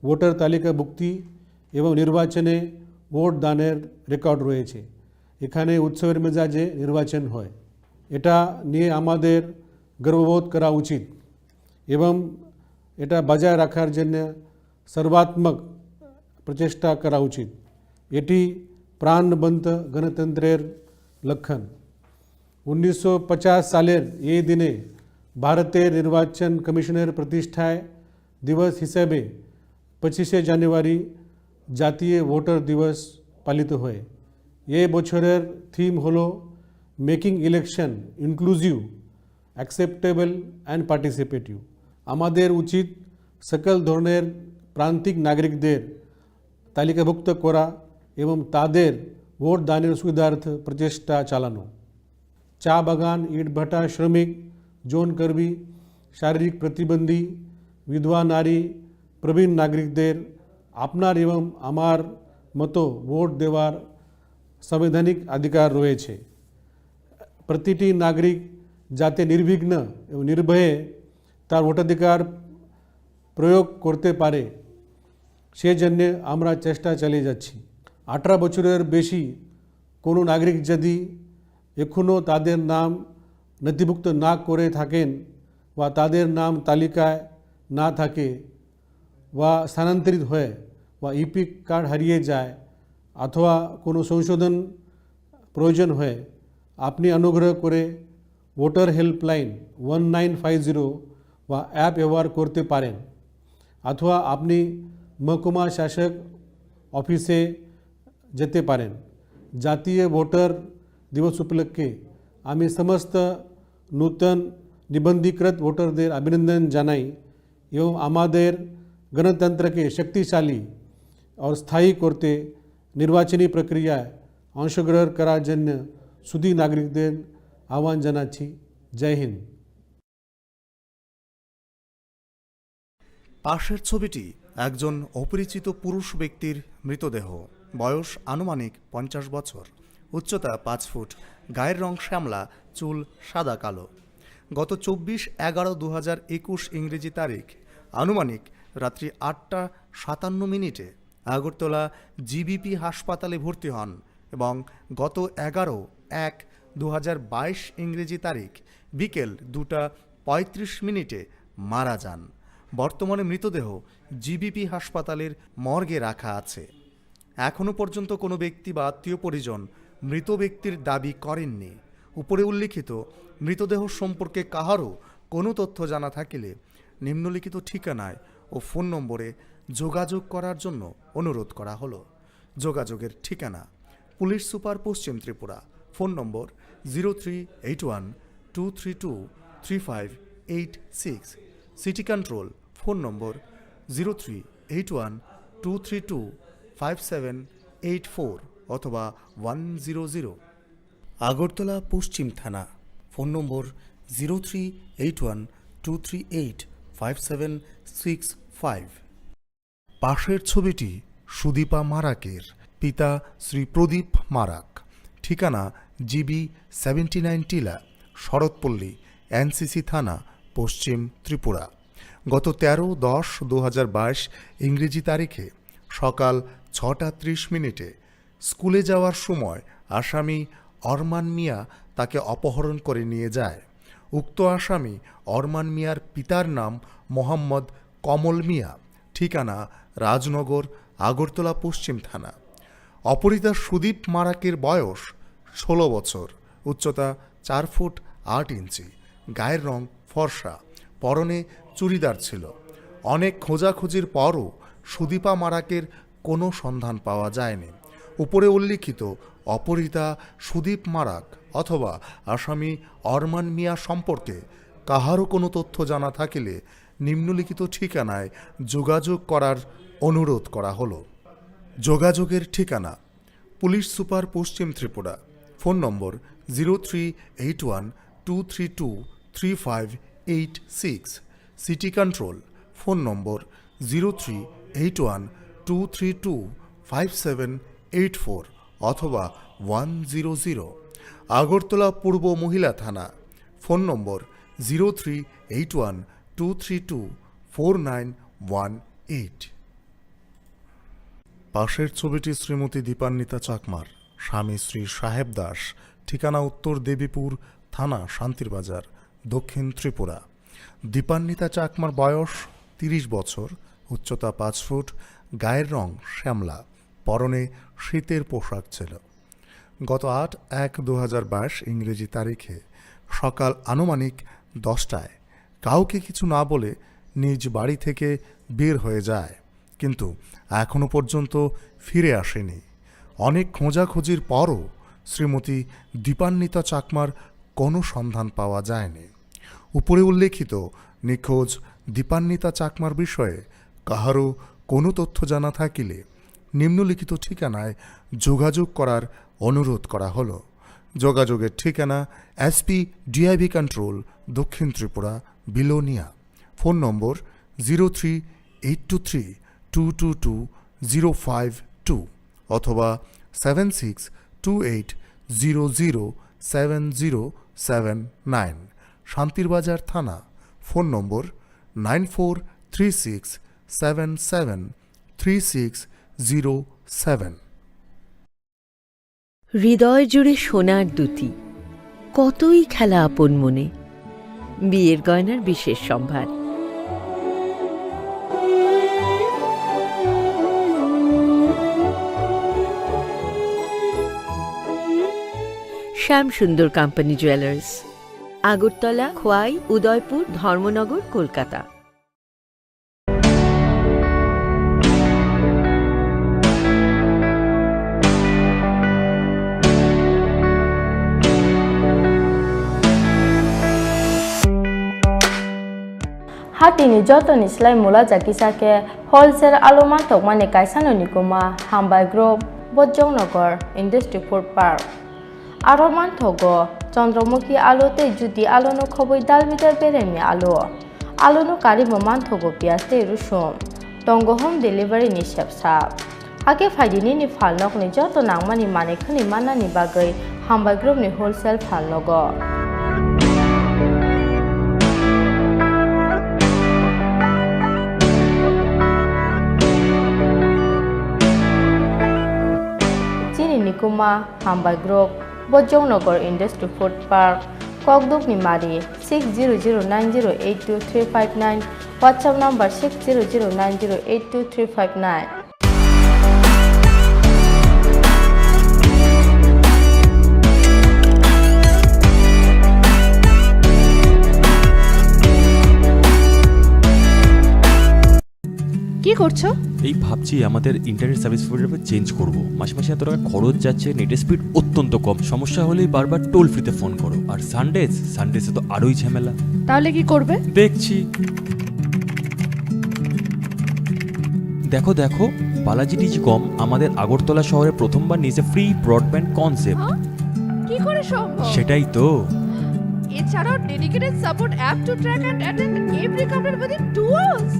ভোটার তালিকাভুক্তি এবং নির্বাচনে ভোট দানের রেকর্ড রয়েছে। এখানে উৎসবের মেজাজে নির্বাচন হয়। এটা নিয়ে আমাদের গর্ববোধ করা উচিত এবং এটা বজায় রাখার জন্য সর্বাত্মক প্রচেষ্টা করা উচিত। এটি প্রাণবন্ত গণতন্ত্রের লক্ষণ। উনিশশো পঞ্চাশ সালের এই দিনে ভারতের নির্বাচন কমিশনের প্রতিষ্ঠায় দিবস হিসেবে পঁচিশে জানুয়ারি জাতীয় ভোটার দিবস পালিত হয়। এ বছরের থিম হলো making election inclusive, acceptable and participative. আমাদের উচিত সকল ধরনের প্রান্তিক নাগরিকদের তালিকাভুক্ত করা এবং তাদের ভোট দানের সুবিধার্থে প্রচেষ্টা চালানো। চা বাগান, ইটভাটা শ্রমিক, যৌন কর্মী, শারীরিক প্রতিবন্ধী, বিধবা নারী, প্রবীণ নাগরিকদের আপনার এবং আমার মতো ভোট দেওয়ার সাংবিধানিক অধিকার রয়েছে। প্রতিটি নাগরিক যাতে নির্বিঘ্ন এবং নির্ভয়ে তার ভোটাধিকার প্রয়োগ করতে পারে, সেজন্য আমরা চেষ্টা চালিয়ে যাচ্ছি। আঠারো বছরের বেশি কোনো নাগরিক যদি এখনও তাদের নাম নথিভুক্ত না করে থাকেন বা তাদের নাম তালিকায় না থাকে বা স্থানান্তরিত হয় বা ইপিক কার্ড হারিয়ে যায় অথবা কোনো সংশোধন প্রয়োজন হয়, আপনি অনুগ্রহ করে voter helpline one nine five zero বা অ্যাপ ব্যবহার করতে পারেন, অথবা আপনি মহকুমা শাসক অফিসে যেতে পারেন। জাতীয় ভোটার দিবস উপলক্ষে আমি সমস্ত নূতন নিবন্ধীকৃত ভোটারদের অভিনন্দন জানাই এবং আমাদের গণতন্ত্রকে শক্তিশালী ও স্থায়ী করতে নির্বাচনী প্রক্রিয়ায় অংশগ্রহণ করার জন্য সুধী নাগরিকদের আহ্বান জানাচ্ছি। জয় হিন্দ। পাশের ছবিটি একজন অপরিচিত পুরুষ ব্যক্তির মৃতদেহ। বয়স আনুমানিক পঞ্চাশ বছর, উচ্চতা পাঁচ ফুট, গায়ের রং শ্যামলা, চুল সাদা কালো। গত চব্বিশ এগারো দু হাজার একুশ ইংরেজি তারিখ আনুমানিক রাত্রি আটটা সাতান্ন মিনিটে আগরতলা জিবিপি হাসপাতালে ভর্তি হন এবং গত এগারো এক দু হাজার বাইশ ইংরেজি তারিখ বিকেল দুটা পঁয়ত্রিশ মিনিটে মারা যান। বর্তমানে মৃতদেহ জিবিপি হাসপাতালের মর্গে রাখা আছে। এখনও পর্যন্ত কোনো ব্যক্তি বা আত্মীয় পরিজন মৃত ব্যক্তির দাবি করেননি। উপরে উল্লিখিত মৃতদেহ সম্পর্কে কাহারও কোনো তথ্য জানা থাকিলে নিম্নলিখিত ঠিকানায় ও ফোন নম্বরে যোগাযোগ করার জন্য অনুরোধ করা হলো। যোগাযোগের ঠিকানা: পুলিশ সুপার, পশ্চিম Tripura, phone number zero three eight one two three two three five eight six, city control, phone number zero three eight one two three two five seven eight four অথবা ওয়ান জিরো জিরো। আগরতলা পশ্চিম থানা, phone number zero three eight one two three eight five seven six five. পাশের ছবিটি সুদীপা মারাকের, পিতা শ্রী প্রদীপ মারাক, ঠিকানা GB seventy nine টিলা, শরৎপল্লী, এনসিসি থানা, পশ্চিম ত্রিপুরা। গত তেরো দশ দু হাজার বাইশ ইংরেজি তারিখে সকাল ছটা ত্রিশ মিনিটে স্কুলে যাওয়ার সময় আসামি অরমান মিয়া তাকে অপহরণ করে নিয়ে যায়। উক্ত আসামি অরমান মিয়ার পিতার নাম মোহাম্মদ কমল মিয়া, ঠিকানা রাজনগর, আগরতলা পশ্চিম থানা। অপহৃতা সুদীপ মারাকের বয়স ষোলো বছর, উচ্চতা চার ফুট আট ইঞ্চি, গায়ের রং ফর্সা, পরনে চুড়িদার ছিল। অনেক খোঁজাখুঁজির পরও সুদীপা মারাকের কোনো সন্ধান পাওয়া যায়নি। উপরে উল্লিখিত অপহৃতা সুদীপ মারাক অথবা আসামি অরমান মিয়া সম্পর্কে কাহারও কোনো তথ্য জানা থাকিলে নিম্নলিখিত ঠিকানায় যোগাযোগ করার অনুরোধ করা হলো। যোগাযোগের ঠিকানা: পুলিশ সুপার, পশ্চিম Tripura, phone number zero three eight one two three two three five eight six, city control, phone number zero three eight one two three two five seven eight four অথবা ওয়ান জিরো জিরো। আগরতলা পূর্ব মহিলা থানা, phone number zero three eight one two three two four nine one eight. পাশের ছবিটি শ্রীমতী দীপান্বিতা চাকমার, স্বামী শ্রী সাহেব দাস, ঠিকানা উত্তর দেবীপুর থানা, শান্তিরবাজার, দক্ষিণ ত্রিপুরা। দীপান্বিতা চাকমার বয়স তিরিশ বছর, উচ্চতা পাঁচ ফুট, গায়ের রং শ্যামলা, পরনে শীতের পোশাক ছিল। গত আট এক দু হাজার বাইশ ইংরেজি তারিখে সকাল আনুমানিক দশটায় কাউকে কিছু না বলে নিজ বাড়ি থেকে বের হয়ে যায়, কিন্তু এখনও পর্যন্ত ফিরে আসেনি। অনেক খোঁজাখুঁজির পরও শ্রীমতী দীপান্বিতা চাকমার কোনো সন্ধান পাওয়া যায়নি। উপরে উল্লেখিত নিখোঁজ দীপান্বিতা চাকমার বিষয়ে কাহারও কোনো তথ্য জানা থাকিলে নিম্নলিখিত ঠিকানায় যোগাযোগ করার অনুরোধ করা হলো। যোগাযোগের ঠিকানা: এসপি ডিআইবি কন্ট্রোল, দক্ষিণ Tripura, Belonia. Phone number zero three eight two three two two two zero five two অথবা seven six two eight zero zero seven zero seven nine. Shantir Bazar থানা। Phone number nine four three six seven seven three six zero seven. হৃদয় জুড়ে সোনার দ্যুতি, কতই খেলা আপন মনে। বিয়ের গয়নার বিশেষ সম্ভার। শ্যাম সুন্দর কোম্পানি জুয়েলার্স, আগরতলা, খোয়াই, উদয়পুর, ধর্মনগর, Kolkata. Hatini jotoni slai mula jakisa khe wholesale alo manthokmani kaisano nikuma Hambai Group, Bojongnagar Industry Food Park. Aro manthogo Chandramukhi alo tei Jyoti alono khobwi dalbidal beremni alo. Alono karwi bo manthogo piyaj tei rusum. Tongo home delivery ni sepsa. Hakhe phaidi nini phalnokni joto nangmani manwi khwnwi mannani bagwi Hambai Group ni wholesale phalnogo. Chini nikuma Hambai Group, Bojongnagar Industry Food Park, Kokdukni Mari, six zero zero nine zero eight two three five nine, WhatsApp number six zero zero nine zero eight two three five nine. কি করছো? এই ভাবছি আমাদের internet service provider change করব। মাসে মাসে এত টাকা খরচ যাচ্ছে, নেটের স্পিড অত্যন্ত কম, সমস্যা হলেই বারবার টোল ফ্রিতে ফোন করো। আর সানডেজ, সানডেজে তো আরোই ঝামেলা। তাহলে কি করবে? দেখছি। দেখো দেখো, বালাজি টেলিকম আমাদের আগরতলা শহরে প্রথমবার নিয়েছে ফ্রি ব্রডব্যান্ড কনসেপ্ট। হ্যাঁ? কি করে সম্ভব? সেটাই তো। এছাড়াও dedicated support app to track and attend every complaint within two hours.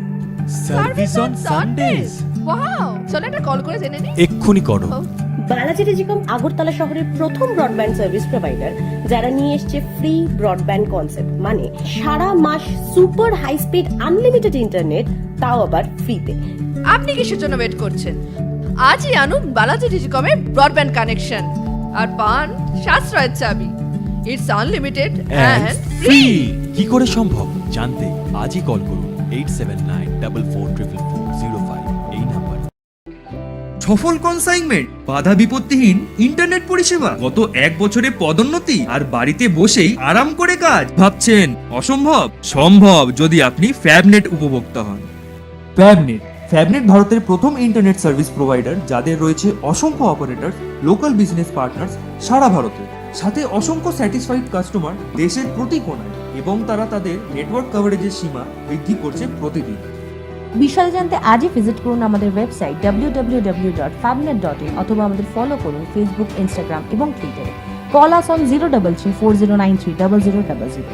Service on Sundays. Wow, চলো একটা কল করে জেনে নিই। এক্ষুনি করো। ও। বালাজি টেলিকম আগরতলা শহরের প্রথম ব্রডব্যান্ড সার্ভিস প্রোভাইডার, যারা নিয়ে এসছে ফ্রি ব্রডব্যান্ড কনসেপ্ট, মানে সারা মাস super high speed unlimited internet, তাও আবার ফ্রিতে। আপনি কিসের জন্য ওয়েট করছেন? আজই আনুন বালাজি টেলিকমে ব্রডব্যান্ড কানেকশন আর পান সাশ্রয়ের চাবি। It's unlimited and and free. Free. কি করে সম্ভব জানতে আজই কল করুন eight seven nine double four triple four zero five এই নাম্বার। সফল কনসাইনমেন্ট, বাধা বিপত্তিহীন ইন্টারনেট পরিষেবা, গত এক বছরে পদোন্নতি আর বাড়িতে বসেই আরাম করে কাজ। ভাবছেন অসম্ভব? সম্ভব, যদি আপনি ফ্যাবনেট উপভোক্তা হন। ফ্যাবনেট। ফ্যাবনেট ভারতের প্রথম ইন্টারনেট সার্ভিস প্রোভাইডার, যাদের রয়েছে অসংখ্য অপারেটর, লোকাল বিজনেস পার্টনার্স সারা ভারতে, সাথে অসংখ্য স্যাটিসফাইড কাস্টমার দেশের প্রতি কোণায়, এবং তারা তাদের নেটওয়ার্ক কভারেজের সীমা বৃদ্ধি করছে প্রতিদিন। বিশদে জানতে আজই ভিজিট করুন আমাদের website W W W dot ফ্যাবনেট ডট ইন অথবা আমাদের ফলো করুন ফেসবুক, ইনস্টাগ্রাম এবং টুইটারে। Call us on zero double three four zero nine three double zero double zero.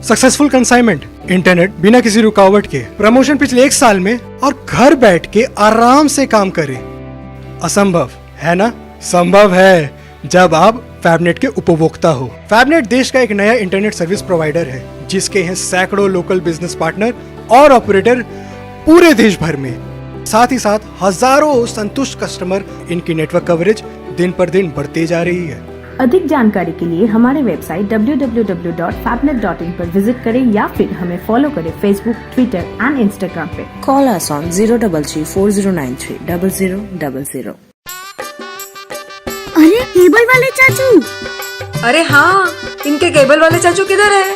Successful consignment, internet बिना किसी रुकावट के, प्रमोशन पिछले एक साल में और घर बैठ के आराम से काम करें। असंभव है ना? संभव है, जब आप फैबनेट के उपभोक्ता हो। फैबनेट देश का एक नया इंटरनेट सर्विस प्रोवाइडर है, जिसके हैं सैकड़ों लोकल बिजनेस पार्टनर और ऑपरेटर पूरे देश भर में। साथ ही साथ हजारों संतुष्ट कस्टमर, इनकी नेटवर्क कवरेज दिन पर दिन बढ़ती जा रही है। अधिक जानकारी के लिए हमारे website W W W dot फैबनेट डॉट इन पर विजिट करें या फिर हमें फॉलो करें Facebook, Twitter and Instagram पे। Call us on zero double three four zero nine three double zero double zero. अरे, केबल वाले चाचू। अरे हाँ, इनके केबल वाले चाचू किधर है?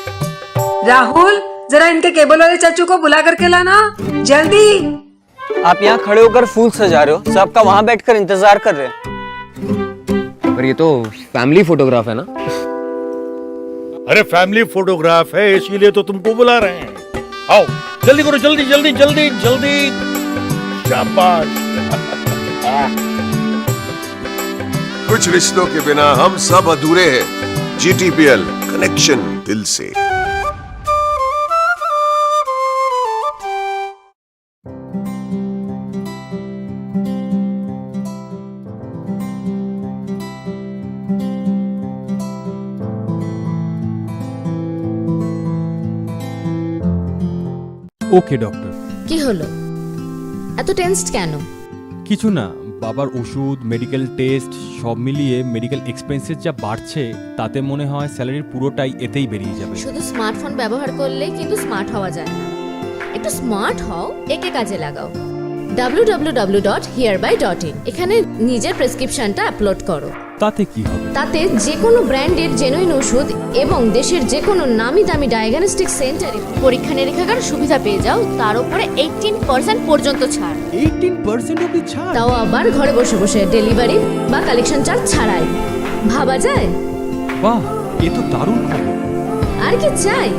राहुल, जरा इनके केबल वाले चाचू को बुला करके लाना, जल्दी। आप यहाँ खड़े होकर फूल सजा रहे हो, सब आपका वहाँ बैठकर इंतजार कर रहे हैं। पर ये तो फैमिली फोटोग्राफ है ना? अरे, फैमिली फोटोग्राफ है, इसीलिए तो तुमको बुला रहे हैं। आओ, जल्दी करो, जल्दी, जल्दी, जल्दी, जल्दी। शाबाश। कुछ रिश्तों के बिना हम सब अधूरे हैं। जीटीपीएल, कनेक्शन दिल से। ওকে ডক্টর। কি হলো? এত টেন্সড কেন? কিছু না, বাবার ওষুধ, মেডিকেল টেস্ট, সব মিলিয়ে মেডিকেল এক্সপেন্সেস যা বাড়ছে, তাতে মনে হয় স্যালারির পুরোটাই এতেই বেরিয়ে যাবে। শুধু স্মার্টফোন ব্যবহার করলে কিন্তু স্মার্ট হওয়া যায় না। একটু স্মার্ট হও, একে কাজে লাগাও। W W W dot here by dot in, এখানে নিজের প্রেসক্রিপশনটা আপলোড করো। তাতে কি হবে? তাতে যে কোনো ব্র্যান্ডের জেনুইন ওষুধ এবং দেশের যে কোনো নামি দামি ডায়াগনস্টিক সেন্টারে পরীক্ষা নিরীক্ষাগার সুবিধা পেয়ে যাও, তার উপরে এইটিন পার্সেন্ট পর্যন্ত ছাড়। এইটিন পার্সেন্ট অবধি ছাড়? তাও আবার ঘরে বসে বসে, ডেলিভারি বা কালেকশন চার্জ ছাড়াই। ভাবা যায়? বাহ, এ তো দারুণ খবর। আর কি চাই?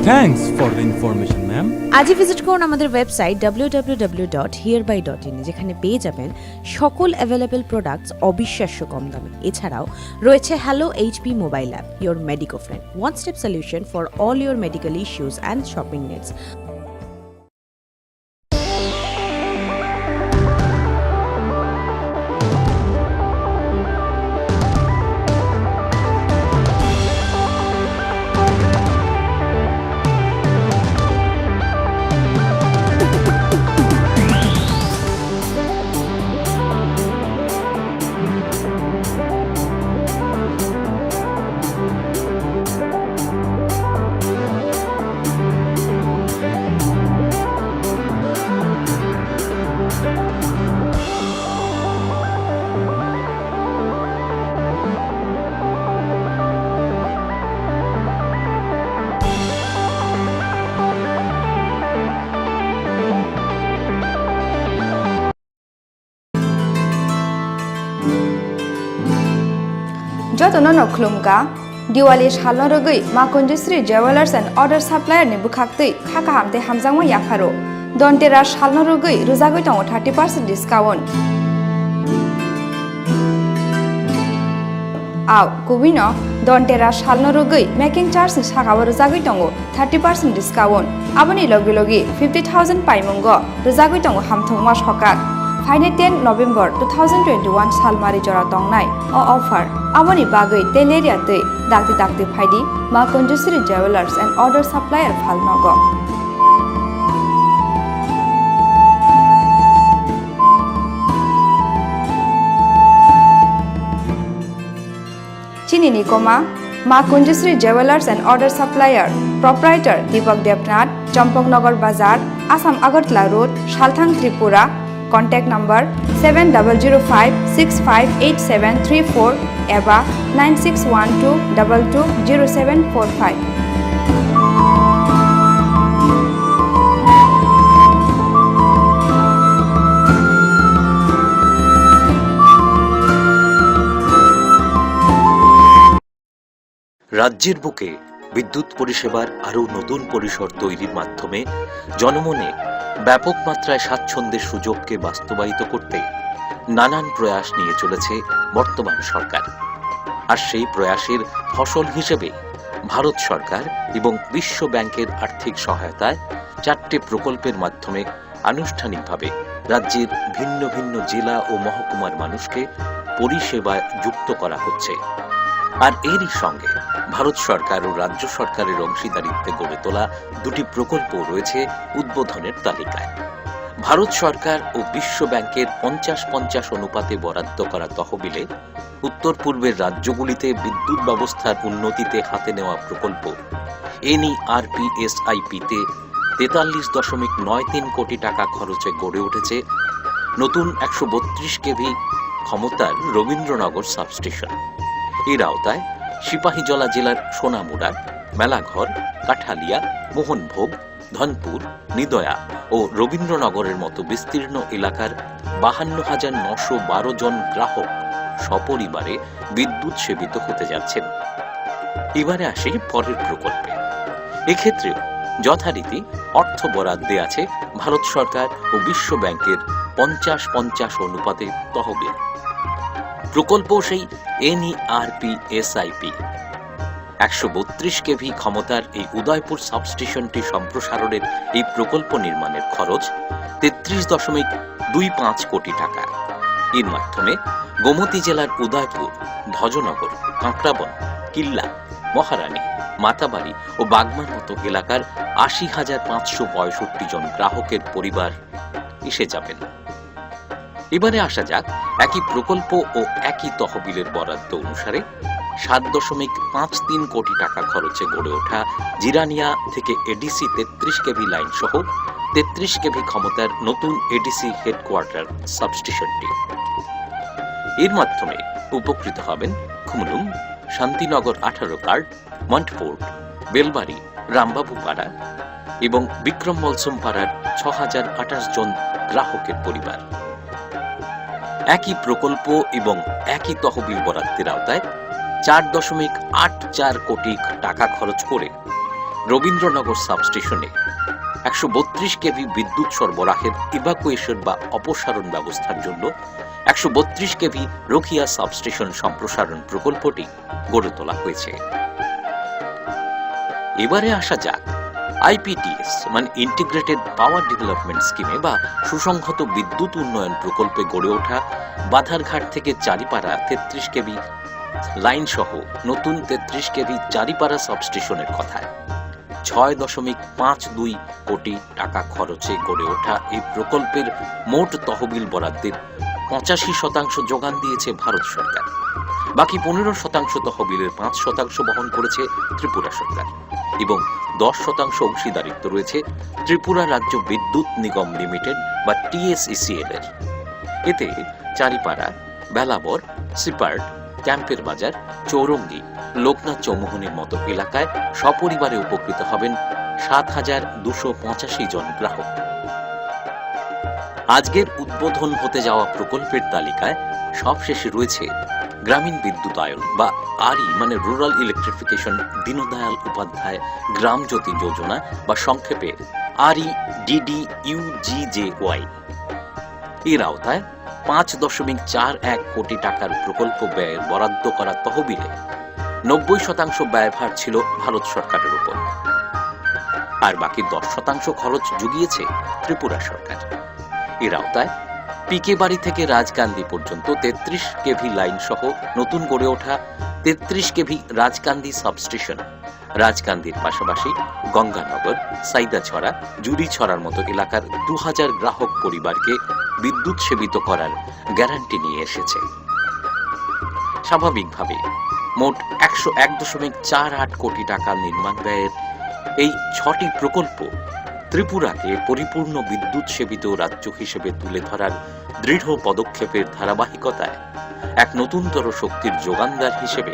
Thanks for the information, ma'am. আজই ভিজিট করুন আমাদের website W W W dot here by dot in, যেখানে পেয়ে যাবেন সকল অ্যাভেলেবল প্রোডাক্টস অবিশ্বাস্য কম দামে। এছাড়াও রয়েছে hello HP mobile app, your Medico friend, one step solution for all your medical issues and shopping needs. Jotono no khulumkha, Diwali salno rwgwi Ma Kunjusri Jewellers and Other Supplier ni bwkhaktwi kha kaham tei hamjakma yapharo. Dhanteras salno rwgwi rwjagwi tongo thirty percent discount. Au, kubui no Dhanteras salno rwgwi making charge ni saka o rwjagwi tongo thirty percent discount. Aboni logi logi fifty thousand paimungo rwjagwi tongo hamthokma sokak. Phainai ten November two thousand twenty-one salmari jora tongnai o offer. Aboni bagwi teleria twi dakti dakti phaidi Ma Kunjusri Jewellers and Other Supplier phalnogo. Chini ni koma, Ma Kunjusri Jewellers and Other Supplier, Proprietor Deepak Debnath, Champaknagar Bazar, Assam Agartala Road, Salthang, Tripura. Contact number seven double zero five six five eight seven three four eba nine six one two double two zero seven four five. রাজ্যের বুকে বিদ্যুৎ পরিষেবার আরও নতুন পরিসর তৈরির মাধ্যমে জনমনে ব্যাপক মাত্রায় স্বাচ্ছন্দ্যের সুযোগকে বাস্তবায়িত করতে নানান প্রয়াস নিয়ে চলেছে বর্তমান সরকার। আর সেই প্রয়াসের ফসল হিসেবে ভারত সরকার এবং বিশ্ব ব্যাংকের আর্থিক সহায়তায় চারটে প্রকল্পের মাধ্যমে আনুষ্ঠানিকভাবে রাজ্যের ভিন্ন ভিন্ন জেলা ও মহকুমার মানুষকে পরিষেবায় যুক্ত করা হচ্ছে। আর এরই সঙ্গে ভারত সরকার ও রাজ্য সরকারের অংশীদারিত্বে গড়ে তোলা দুটি প্রকল্প রয়েছে উদ্বোধনের তালিকায়। ভারত সরকার ও বিশ্ব ব্যাংকের পঞ্চাশ পঞ্চাশ অনুপাতে বরাদ্দ করা তহবিলে উত্তর পূর্বের রাজ্যগুলিতে বিদ্যুৎ ব্যবস্থার উন্নতিতে হাতে নেওয়া প্রকল্প এনইআরপিএসআইপিতে তেতাল্লিশ দশমিক নয় তিন কোটি টাকা খরচে গড়ে উঠেছে নতুন একশো বত্রিশ কেভি ক্ষমতার রবীন্দ্রনগর সাবস্টেশন। এর আওতায় সিপাহীজলা জেলার সোনামুড়া, মেলাঘর, কাঠালিয়া, মোহনভোগ, ধনপুর, নিদয়া ও রবীন্দ্রনগরের মতো বিস্তীর্ণ এলাকার বাহান্ন হাজার নশো বারো জন গ্রাহক সপরিবারে বিদ্যুৎ সেবিত হতে যাচ্ছেন। এবারে আসি পরের প্রকল্পে। এক্ষেত্রে যথারীতি অর্থ বরাদ্দে আছে ভারত সরকার ও বিশ্ব ব্যাংকের পঞ্চাশ পঞ্চাশ অনুপাতে তহবিল। প্রকল্প সেই এনইআরপিএসআইপি। একশো বত্রিশ কেভি ক্ষমতার এই উদয়পুর সাবস্টেশনটি সম্প্রসারণের এই প্রকল্প নির্মাণের খরচ তেত্রিশ দশমিক দুই পাঁচ কোটি টাকা। এর মাধ্যমে গোমতী জেলার উদয়পুর, ভজনগর, কাঁকড়াবন, কিল্লা, মহারানী, মাতাবাড়ি ও বাগমার মতো এলাকার আশি হাজার পাঁচশো পঁয়ষট্টি জন গ্রাহকের পরিবার এসে যাবেন। এবারে আসা যাক একই প্রকল্প ও একই তহবিলের বরাদ্দ অনুসারে সাত দশমিক পাঁচ তিন কোটি টাকা খরচে গড়ে ওঠা জিরানিয়া থেকে এডিসি তেত্রিশ কেভি লাইন সহ তেত্রিশ কেভি ক্ষমতার নতুন এডিসি হেডকোয়ার্টার সাবস্টেশনটি। এর মাধ্যমে উপকৃত হবেন খুমুলুং, শান্তিনগর আঠারো কার্ড, মন্টফোর্ড, বেলবাড়ি, রামবাবু পাড়া এবং বিক্রম মলসুম পাড়ার ছ হাজার আঠাশ জন গ্রাহকের পরিবার। একই প্রকল্প এবং একই তহবিল বরাদ্দের আওতায় চার দশমিক আট চার কোটি টাকা খরচ করে রবীন্দ্রনগর সাবস্টেশনে একশো বত্রিশ কেভি বিদ্যুৎ সরবরাহের ইভাকুয়েশন বা অপসারণ ব্যবস্থার জন্য একশো বত্রিশ কেভি রোকিয়া সাবস্টেশন সম্প্রসারণ প্রকল্পটি গড়ে তোলা হয়েছে। এবারে আসা যাক আইপিডিএস, মানে ইন্টিগ্রেটেড পাওয়ার ডেভেলপমেন্ট স্কিমে বা সুসংহত বিদ্যুৎ উন্নয়ন প্রকল্পে গড়ে ওঠা বাধারঘাট থেকে চারিপাড়া তেত্রিশ কেভি লাইন সহ নতুন তেত্রিশ কেভি চারিপাড়া সাবস্টেশনের কথায়। ছয় দশমিক পাঁচ দুই কোটি টাকা খরচে গড়ে ওঠা এই প্রকল্পের মোট তহবিল বরাদ্দের পঁচাশি শতাংশ যোগান দিয়েছে ভারত সরকার। বাকি পনেরো শতাংশ তহবিলের পাঁচ শতাংশ বহন করেছে ত্রিপুরা সরকার এবং দশ শতাংশ অংশীদারিত্ব রয়েছে ত্রিপুরা রাজ্য বিদ্যুৎ নিগম লিমিটেড বা টিএসইসিএল এর। এতে চারিপাড়া, বেলাবর, সিপার্ট, ক্যাম্পের বাজার, চৌরঙ্গি, লোকনাথ চৌমুহনীর মতো এলাকায় সপরিবারে উপকৃত হবেন সাত হাজার দুশো পঁচাশি জন গ্রাহক। আজকের উদ্বোধন হতে যাওয়া প্রকল্পের তালিকায় সবশেষে রয়েছে গ্রামীণ বিদ্যুতায়ন বা আরই, মানে রুরাল ইলেকট্রিফিকেশন দীনদয়াল উপাধ্যায় গ্রাম জ্যোতি যোজনা বা সংক্ষেপে আরই ডিডিইউজিজেওয়াই। এর আওতায় পাঁচ দশমিক চার এক কোটি টাকার প্রকল্প ব্যয়ের বরাদ্দ করা তহবিলে নব্বই শতাংশ ব্যয়ভার ছিল ভারত সরকারের উপর, আর বাকি দশ শতাংশ খরচ জুগিয়েছে ত্রিপুরা সরকার। এর আওতায় পিকে বাড়ি থেকে রাজকান্দি পর্যন্ত তেত্রিশ কেভি লাইন সহ নতুন গড়ে ওঠা তেত্রিশ কেভি রাজকান্দি সাবস্টেশন রাজকান্দির পাশাপাশি গঙ্গানগর, সাইদাছড়া, জুড়িছড়ার মতো এলাকার দু হাজার গ্রাহক পরিবারকে বিদ্যুৎ সেবিত করার গ্যারান্টি নিয়ে এসেছে। স্বাভাবিকভাবে মোট একশো এক দশমিক চার আট কোটি টাকা নির্মাণ ব্যয়ের এই ছটি প্রকল্প ত্রিপুরাকে পরিপূর্ণ বিদ্যুৎ সেবিত রাজ্য হিসেবে তুলে ধরার দৃঢ় পদক্ষেপের ধারাবাহিকতায় এক নতুনতর শক্তির যোগানদার হিসেবে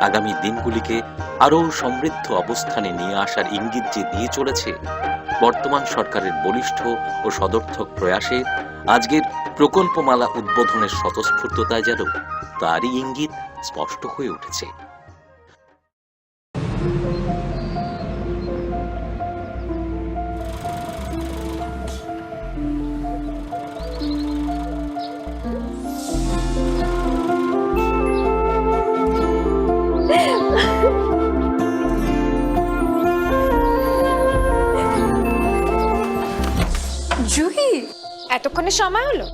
আগামী দিনগুলিকে আরও সমৃদ্ধ অবস্থানে নিয়ে আসার ইঙ্গিত যে দিয়ে চলেছে বর্তমান সরকারের বলিষ্ঠ ও সদর্থক প্রয়াসে, আজকের প্রকল্পমালা উদ্বোধনের স্বতঃস্ফূর্ততায় যেন তারই ইঙ্গিত স্পষ্ট হয়ে উঠেছে। জুহি, এতক্ষণে সময় হলো?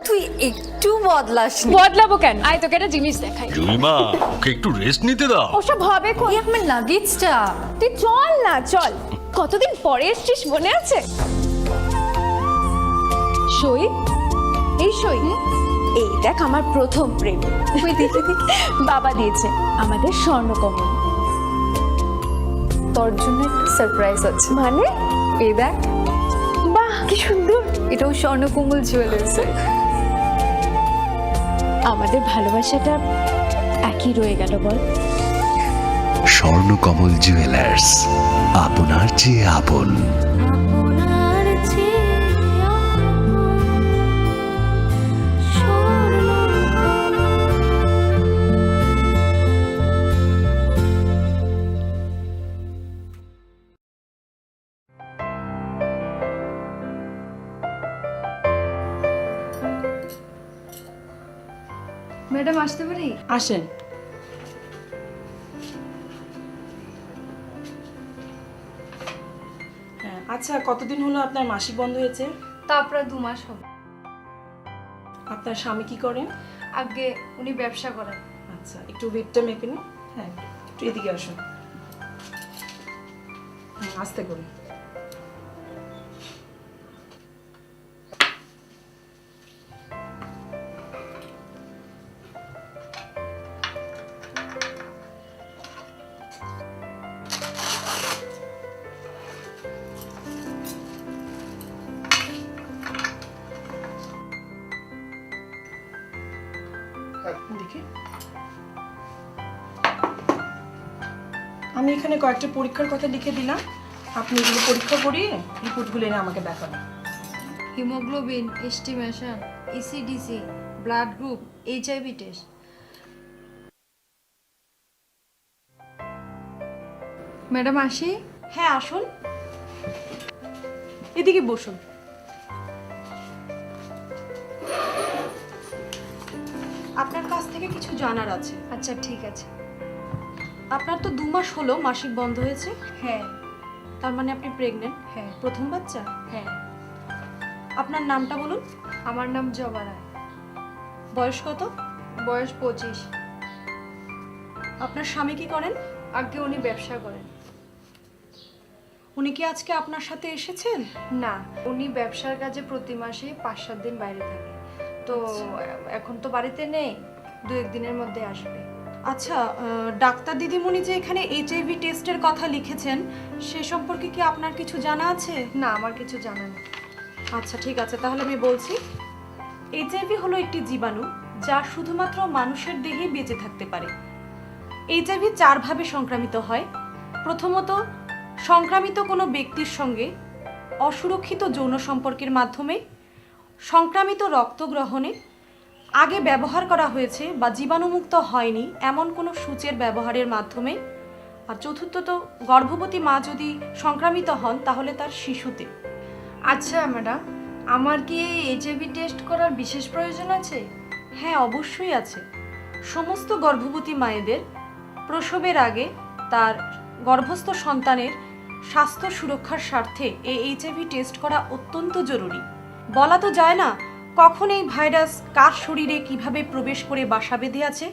তুই একটু বদলাসনি। বদলাবো কেন? আয়, তোকে একটা জিনিস দেখাই। জুলিমা, ওকে একটু রেস্ট নিতে দাও। ওসব হবে কোন? এই আমার লাগেজটা। তুই চল না, চল। কতদিন পরে এসছিস, মনে আছে? সই, এই সই। হুম? এই দেখ, আমার প্রথম প্রেম। ওই দেখি, দেখি। বাবা দিয়েছে আমাদের স্বর্ণকমল। তোর জন্য একটা সারপ্রাইজ আছে। মানে? এই দেখ। বাহ, কি সুন্দর। এটাও স্বর্ণকমল জুয়েলার্স। আমাদের ভালোবাসাটা একই রয়ে গেল, বল? স্বর্ণকমল জুয়েলার্স, আপনার চেয়ে আপন। ম্যাডাম, আসতে পারি? আসেন। হ্যাঁ, আচ্ছা, কতদিন হলো আপনার মাসিক বন্ধ হয়েছে? তা প্রায় দু মাস হবে। আপনার স্বামী কি করেন? আগে উনি ব্যবসা করেন। আচ্ছা, একটু ওয়েটটা মেপে নিন। হ্যাঁ, একটু এদিকে আসুন। আস্তে করে। দেখি, আমি এখানে কয়েকটা পরীক্ষার কথা লিখে দিলাম, আপনি এগুলো পরীক্ষা করিয়ে রিপোর্টগুলো এনে আমাকে দেখাবেন। Haemoglobin, estimation, ECDC, blood group, HIV test. Madam, আসি? হ্যাঁ, আসুন, এদিকে বসুন। আপনার কাছ থেকে কিছু জানার আছে। আচ্ছা, ঠিক আছে। আপনার তো দু মাস হলো মাসিক বন্ধ হয়েছে। হ্যাঁ। তার মানে আপনি প্রেগনেন্ট? হ্যাঁ। প্রথম বাচ্চা? হ্যাঁ। আপনার নামটা বলুন। আমার নাম জবা রায়। বয়স কত? বয়স পঁচিশ। আপনার স্বামী কি করেন? আগে উনি ব্যবসা করেন। উনি কি আজকে আপনার সাথে এসেছেন? না, উনি ব্যবসার কাজে প্রতি মাসে পাঁচ সাত দিন বাইরে থাকে। তো আচ্ছা। এখন তো বাড়িতে নেই, দু এক দিনের মধ্যে আসবে। আচ্ছা, আহ, ডাক্তার দিদিমণি যে এখানে এইচআইভি টেস্টের কথা লিখেছেন, সে সম্পর্কে কি আপনার কিছু জানা আছে? না, আমার কিছু জানা নেই। আচ্ছা, ঠিক আছে, তাহলে আমি বলছি। এইচআইভি হলো একটি জীবাণু, যা শুধুমাত্র মানুষের দেহেই বেঁচে থাকতে পারে। এইচআইভি চারভাবে সংক্রামিত হয়। প্রথমত, সংক্রামিত কোনো ব্যক্তির সঙ্গে অসুরক্ষিত যৌন সম্পর্কের মাধ্যমে। সংক্রামিত রক্ত গ্রহণে। আগে ব্যবহার করা হয়েছে বা জীবাণুমুক্ত হয়নি এমন কোনো সূচের ব্যবহারের মাধ্যমে। আর চতুর্থত, গর্ভবতী মা যদি সংক্রামিত হন, তাহলে তার শিশুতে। আচ্ছা ম্যাডাম, আমার কি এই এইচআইভি টেস্ট করার বিশেষ প্রয়োজন আছে? হ্যাঁ, অবশ্যই আছে। সমস্ত গর্ভবতী মায়েদের প্রসবের আগে তার গর্ভস্থ সন্তানের স্বাস্থ্য সুরক্ষার স্বার্থে এই এইচআইভি টেস্ট করা অত্যন্ত জরুরি। বলা তো যায় না কখন এই ভাইরাস কার শরীরে কিভাবে প্রবেশ করে বাসা বেঁধে আছে।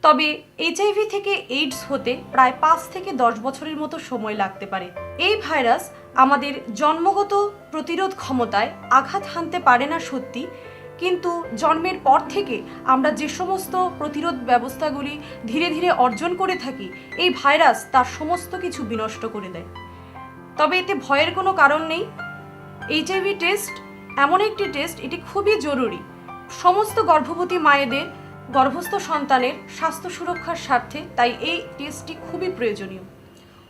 তবে এইচআইভি থেকে এইডস হতে প্রায় পাঁচ থেকে দশ বছরের মতো সময় লাগতে পারে। এই ভাইরাস আমাদের জন্মগত প্রতিরোধ ক্ষমতায় আঘাত হানতে পারে না সত্যি, কিন্তু জন্মের পর থেকে আমরা যে সমস্ত প্রতিরোধ ব্যবস্থাগুলি ধীরে ধীরে অর্জন করে থাকি, এই ভাইরাস তার সমস্ত কিছু বিনষ্ট করে দেয়। তবে এতে ভয়ের কোনো কারণ নেই। এইচআইভি টেস্ট এমন একটি টেস্ট, এটি খুবই জরুরি সমস্ত গর্ভবতী মায়েদের গর্ভস্থ সন্তানের স্বাস্থ্য সুরক্ষার স্বার্থে, তাই এই টেস্টটি খুবই প্রয়োজনীয়।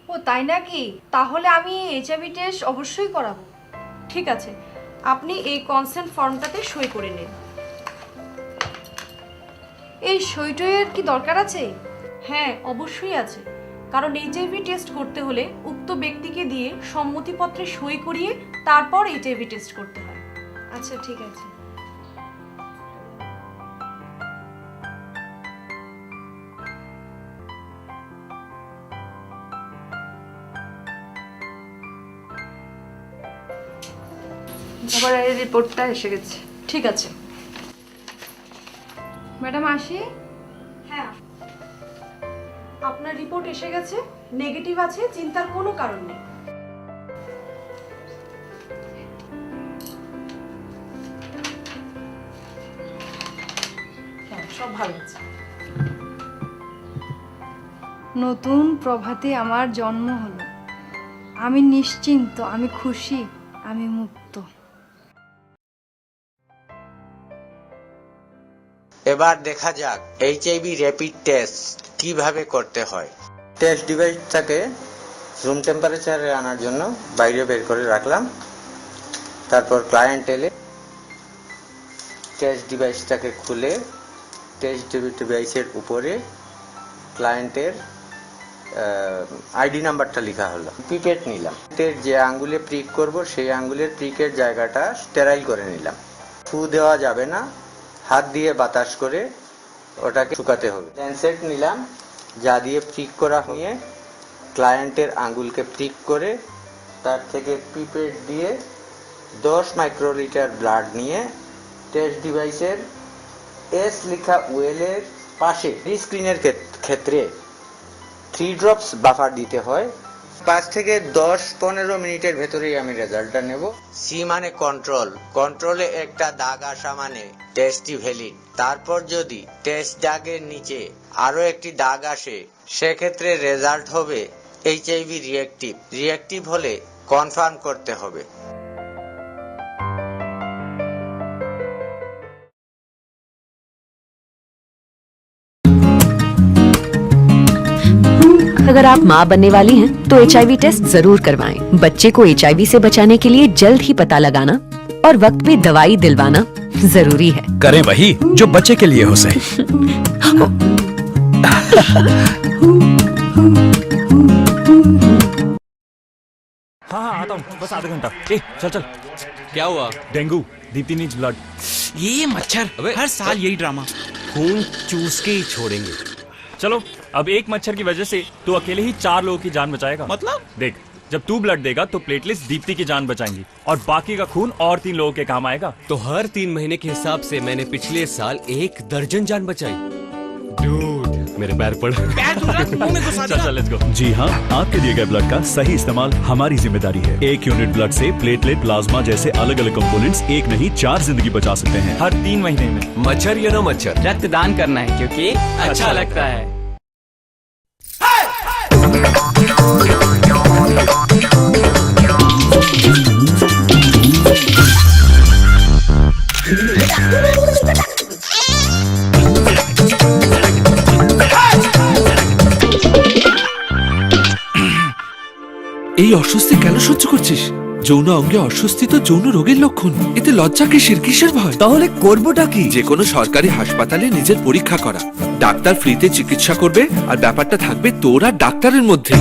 ও তাই নাকি? তাহলে আমি এইচআইভি টেস্ট অবশ্যই করাবো। ঠিক আছে, আপনি এই কনসেন্ট ফর্মটাতে সই করে নিন। এই সই টইয়ের কি দরকার আছে? হ্যাঁ, অবশ্যই আছে, কারণ এইচআইভি টেস্ট করতে হলে উক্ত ব্যক্তিকে দিয়ে সম্মতিপত্রে সই করিয়ে তারপর এইচআইভি টেস্ট করতে হয়। আচ্ছা, ঠিক আছে। বাবার এই রিপোর্টটা এসে গেছে। ঠিক আছে। ম্যাডাম, আসি? হ্যাঁ, আপনার রিপোর্ট এসে গেছে, নেগেটিভ আছে, চিন্তার কোনো কারণ নেই। হ্যাঁ, সব ভালো আছে। নতুন প্রভাতে আমার জন্ম হলো। আমি নিশ্চিন্ত, আমি খুশি, আমি মুক্ত। এবার দেখা যাক এইচআইভি র‍্যাপিড টেস্ট কিভাবে করতে হয়। টেস্ট ডিভাইসটাকে রুম টেম্পারেচারে আনার জন্য বাইরে বের করে রাখলাম। তারপর ক্লায়েন্ট এলে টেস্ট ডিভাইসটাকে খুলে টেস্ট ডিভাইসের উপরে ক্লায়েন্টের আইডি নাম্বারটা লেখা হলো। পিপেট নিলাম, টের যে আঙ্গুলে প্রিক করব সেই আঙ্গুলের প্রিকের জায়গাটা স্টেরাইল করে নিলাম। ফু দেওয়া যাবে না, হাত দিয়ে বাতাস করে ওটাকে শুকাতে হবে। ল্যান্সেট নিলাম, যা দিয়ে প্রিক করা হয়ে ক্লায়েন্টের আঙ্গুলকে প্রিক করে তার থেকে পিপেট দিয়ে দশ মাইক্রোলিটার ব্লাড নিয়ে টেস্ট ডিভাইসের এস লেখা ওয়েলের পাশে স্ক্রিনের ক্ষেত- ক্ষেত্রে থ্রি ড্রপস বাফার দিতে হয়। পাঁচ থেকে দশ পনেরো মিনিটের ভেতরেই আমি রেজাল্টটা নেব। সি মানে কন্ট্রোল। কন্ট্রোলে একটা দাগ আসা মানে টেস্টই ভ্যালিড। তারপর যদি টেস্ট দাগের নিচে আরও একটি দাগ আসে, সেক্ষেত্রে রেজাল্ট হবে এইচআইভি রিয়েক্টিভ। রিয়েক্টিভ হলে কনফার্ম করতে হবে। अगर आप माँ बनने वाली हैं, तो एचआईवी टेस्ट जरूर करवाएं। बच्चे को एचआईवी से बचाने के लिए जल्द ही पता लगाना और वक्त पे दवाई दिलवाना जरूरी है। करें वही जो बच्चे के लिए हो सही। हाँ, हाँ, आता हूँ, बस आधा घंटा। ए, चल, चल। क्या हुआ? डेंगू। Deepti needs blood. ये मच्छर, अबे, हर साल यही ड्रामा। खून चूस के ही छोड़ेंगे। चलो, अब एक मच्छर की वजह से तू अकेले ही चार लोगों की जान बचाएगा। मतलब? देख, जब तू ब्लड देगा तो प्लेटलेट्स दीप्ति की जान बचाएंगी और बाकी का खून और तीन लोगों के काम आएगा। तो हर तीन महीने के हिसाब से मैंने पिछले साल एक दर्जन जान बचाई। डूड, मेरे पैर पड़। पैर दूंगा, मुंह में घुसा चल, दूंगा। चल, लेट्स गो। जी हाँ, आपके दिए गए ब्लड का सही इस्तेमाल हमारी जिम्मेदारी है। एक यूनिट ब्लड से प्लेटलेट, प्लाज्मा जैसे अलग-अलग कंपोनेंट्स एक नहीं, चार जिंदगी बचा सकते हैं। हर तीन महीने में। मच्छर या ना मच्छर, रक्तदान करना है, क्योंकि अच्छा लगता है। এই অস্বস্তি কেন সহ্য করছিস? যৌন অঙ্গে অস্বস্তি তো যৌন রোগের লক্ষণ। এতে লজ্জা কিসের, কিসের ভয়? তাহলে করবোটা কি? যে কোনো সরকারি হাসপাতালে নিজের পরীক্ষা করা। ডাক্তার ফ্রিতে চিকিৎসা করবে, আর ব্যাপারটা থাকবে তোর আর ডাক্তারের মধ্যে।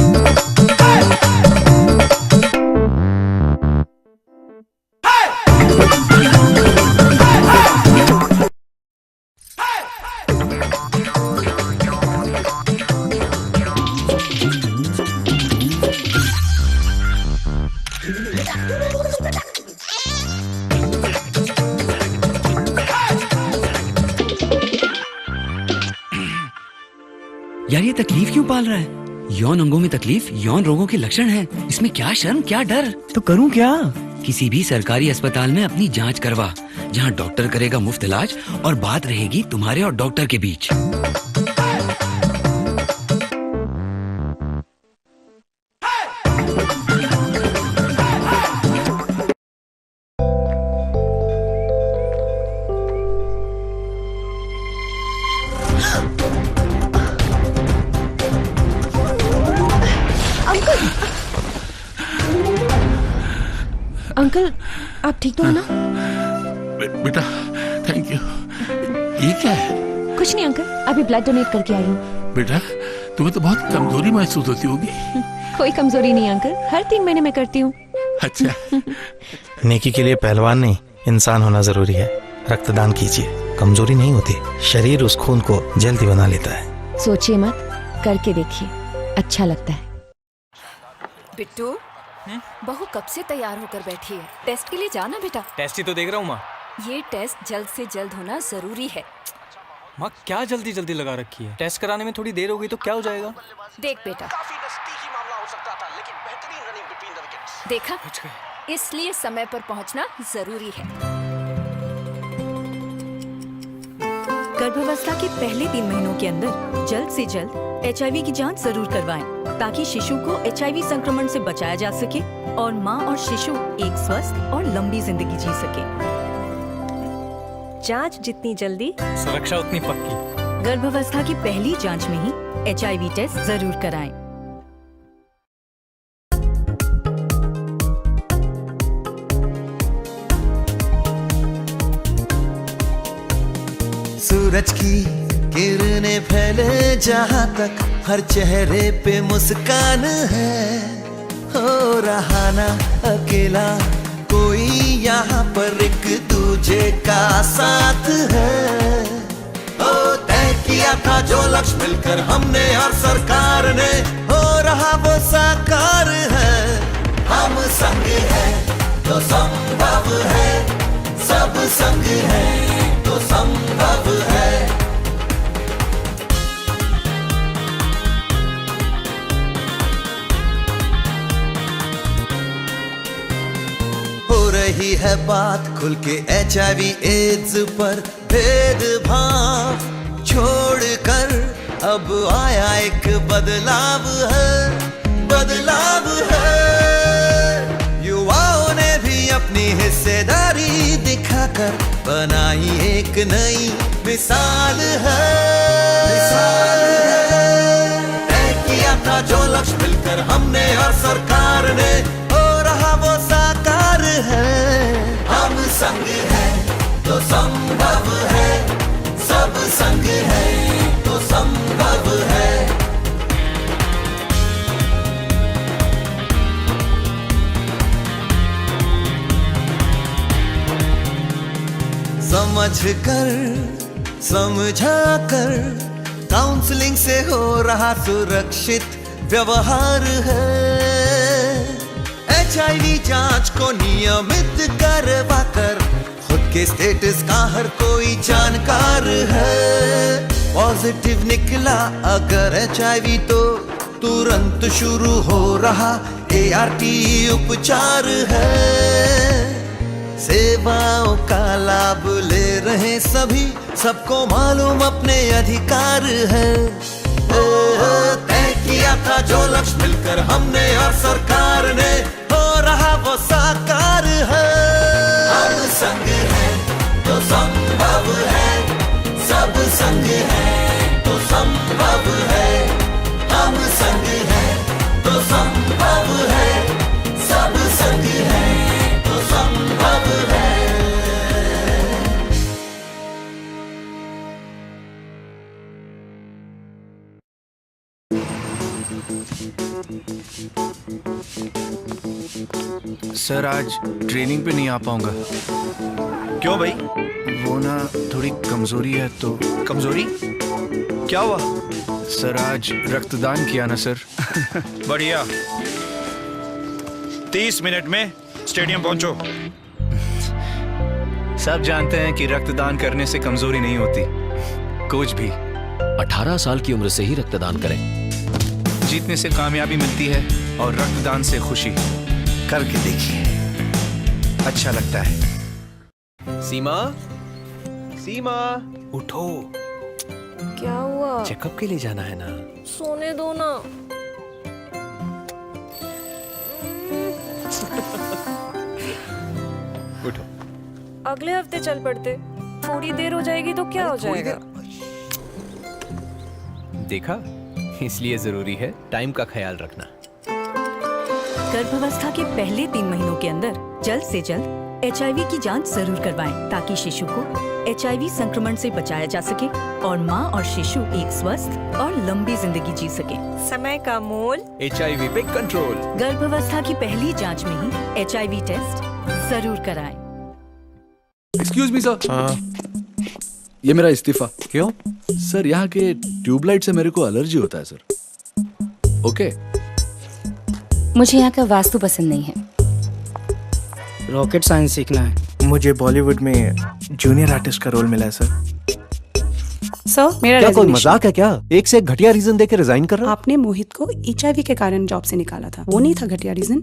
यार, ये तकलीफ क्यों पाल रहा है? यौन अंगों में तकलीफ यौन रोगों के लक्षण है। इसमें क्या शर्म, क्या डर? तो करूं क्या? किसी भी सरकारी अस्पताल में अपनी जांच करवा, जहां डॉक्टर करेगा मुफ्त इलाज और बात रहेगी तुम्हारे और डॉक्टर के बीच। अंकल, आप ठीक तो हो ना? बे-, बेटा, थैंक यू। ये क्या है? कुछ नहीं अंकल, अभी ब्लड डोनेट करके आई हूँ। बेटा, तुम्हें तो बहुत कमजोरी महसूस होती होगी। कोई कमजोरी नहीं अंकल, हर तीन महीने में करती हूँ। अच्छा। नेकी के लिए पहलवान नहीं, इंसान होना जरूरी है। रक्तदान कीजिए, कमजोरी नहीं होती, शरीर उस खून को जल्दी बना लेता है। सोचिए मत, करके देखिए, अच्छा लगता है। बिट्टू, हम्म? बहू कब से तैयार होकर बैठी है, टेस्ट के लिए जाना बेटा। टेस्ट ही तो देख रहा हूँ माँ। ये टेस्ट जल्द से जल्द होना जरूरी है। माँ, क्या जल्दी जल्दी लगा रखी है? टेस्ट कराने में थोड़ी देर हो गई तो क्या हो जाएगा? देख बेटा, काफी नजदीकी मामला हो सकता था, लेकिन बेहतरीन रनिंग बिटवीन द विकेट्स। देखा, बच गए। इसलिए समय पर पहुंचना जरूरी है। गर्भावस्था के पहले तीन महीनों के अंदर जल्द से जल्द एचआईवी की जांच जरूर करवाएं, ताकि शिशु को एचआईवी संक्रमण से बचाया जा सके और मां और शिशु एक स्वस्थ और लंबी जिंदगी जी सके। जांच जितनी जल्दी, सुरक्षा उतनी पक्की। गर्भावस्था की पहली जांच में ही एचआईवी टेस्ट जरूर कराएं। सूरज की किरणें फैले जहां तक, हर चेहरे पे मुस्कान है। हो रहा ना अकेला कोई यहाँ पर, एक दूजे का साथ है। ओ, तय किया था जो लक्ष्य मिलकर हमने और सरकार ने, हो रहा वो साकार है। हम संग हैं तो संभव है, सब संग हैं तो संभव है। ही है बात खुल के एचआईवी एड्स पर। भेदभाव छोड़कर अब आया एक बदलाव है, बदलाव है। युवाओं ने भी अपनी हिस्सेदारी दिखाकर बनाई एक नई मिसाल है, मिसाल है। तय किया था जो लक्ष्य मिलकर हमने और सरकार ने, हो रहा वो साकार है। हम संग हैं तो संभव है, सब संग हैं तो संभव है। समझ कर, समझा कर, काउंसलिंग से हो रहा सुरक्षित व्यवहार है। एचआईवी जांच को नियमित करवा कर खुद के स्टेटस का हर कोई जानकार है। पॉजिटिव निकला अगर एचआईवी तो तुरंत शुरू हो रहा एआरटी उपचार है। सेवाओं का लाभ ले रहे सभी, सबको मालूम अपने अधिकार है। ओ, तय किया था जो लक्ष्य मिलकर हमने और सरकार ने, हो रहा वो साकार है। हम संग हैं तो संभव है, सब संग हैं तो संभव है। हम संग हैं तो संभव है, सब संग हैं तो संभव है। सर, आज ट्रेनिंग पे नहीं आ पाऊंगा। क्यों भाई? वो ना, थोड़ी कमजोरी है तो। कमजोरी? क्या हुआ? सर, आज रक्तदान किया ना सर। बढ़िया। तीस मिनट में स्टेडियम पहुंचो। सब जानते हैं कि रक्तदान करने से कमजोरी नहीं होती, कुछ भी। अठारह साल की उम्र से ही रक्तदान करें। जीतने से कामयाबी मिलती है और रक्तदान से खुशी। करके देखिए, अच्छा लगता है। सीमा, सीमा, उठो। क्या हुआ? चेकअप के लिए जाना है ना। सोने दो ना। उठो। अगले हफ्ते चल पड़ते। थोड़ी देर हो जाएगी तो क्या हो जाएगा? देखा, इसलिए जरूरी है टाइम का ख्याल रखना। गर्भावस्था के पहले तीन महीनों के अंदर जल्द से जल्द एचआईवी की जांच जरूर करवाएं, ताकि शिशु को एचआईवी संक्रमण से बचाया जा सके और मां और शिशु एक स्वस्थ और लंबी जिंदगी जी सके। समय का मोल। एचआईवी पे कंट्रोल। गर्भावस्था की पहली जांच में ही एचआईवी टेस्ट जरूर कराएं। Excuse me sir. हाँ। ये मेरा इस्तीफा। क्यों? सर, यहाँ के ट्यूबलाइट से मेरे को एलर्जी होता है सर। ओके। मुझे यहाँ का वास्तु पसंद नहीं है। रॉकेट साइंस सीखना है। मुझे बॉलीवुड में जूनियर आर्टिस्ट का रोल मिला है सर। सर, मेरा क्या कोई resignation। मजाक है क्या? एक से एक घटिया रीजन देके रिजाइन कर रहे हो? आपने मोहित को एचआईवी के कारण जॉब से निकाला था, वो नहीं था घटिया रीजन?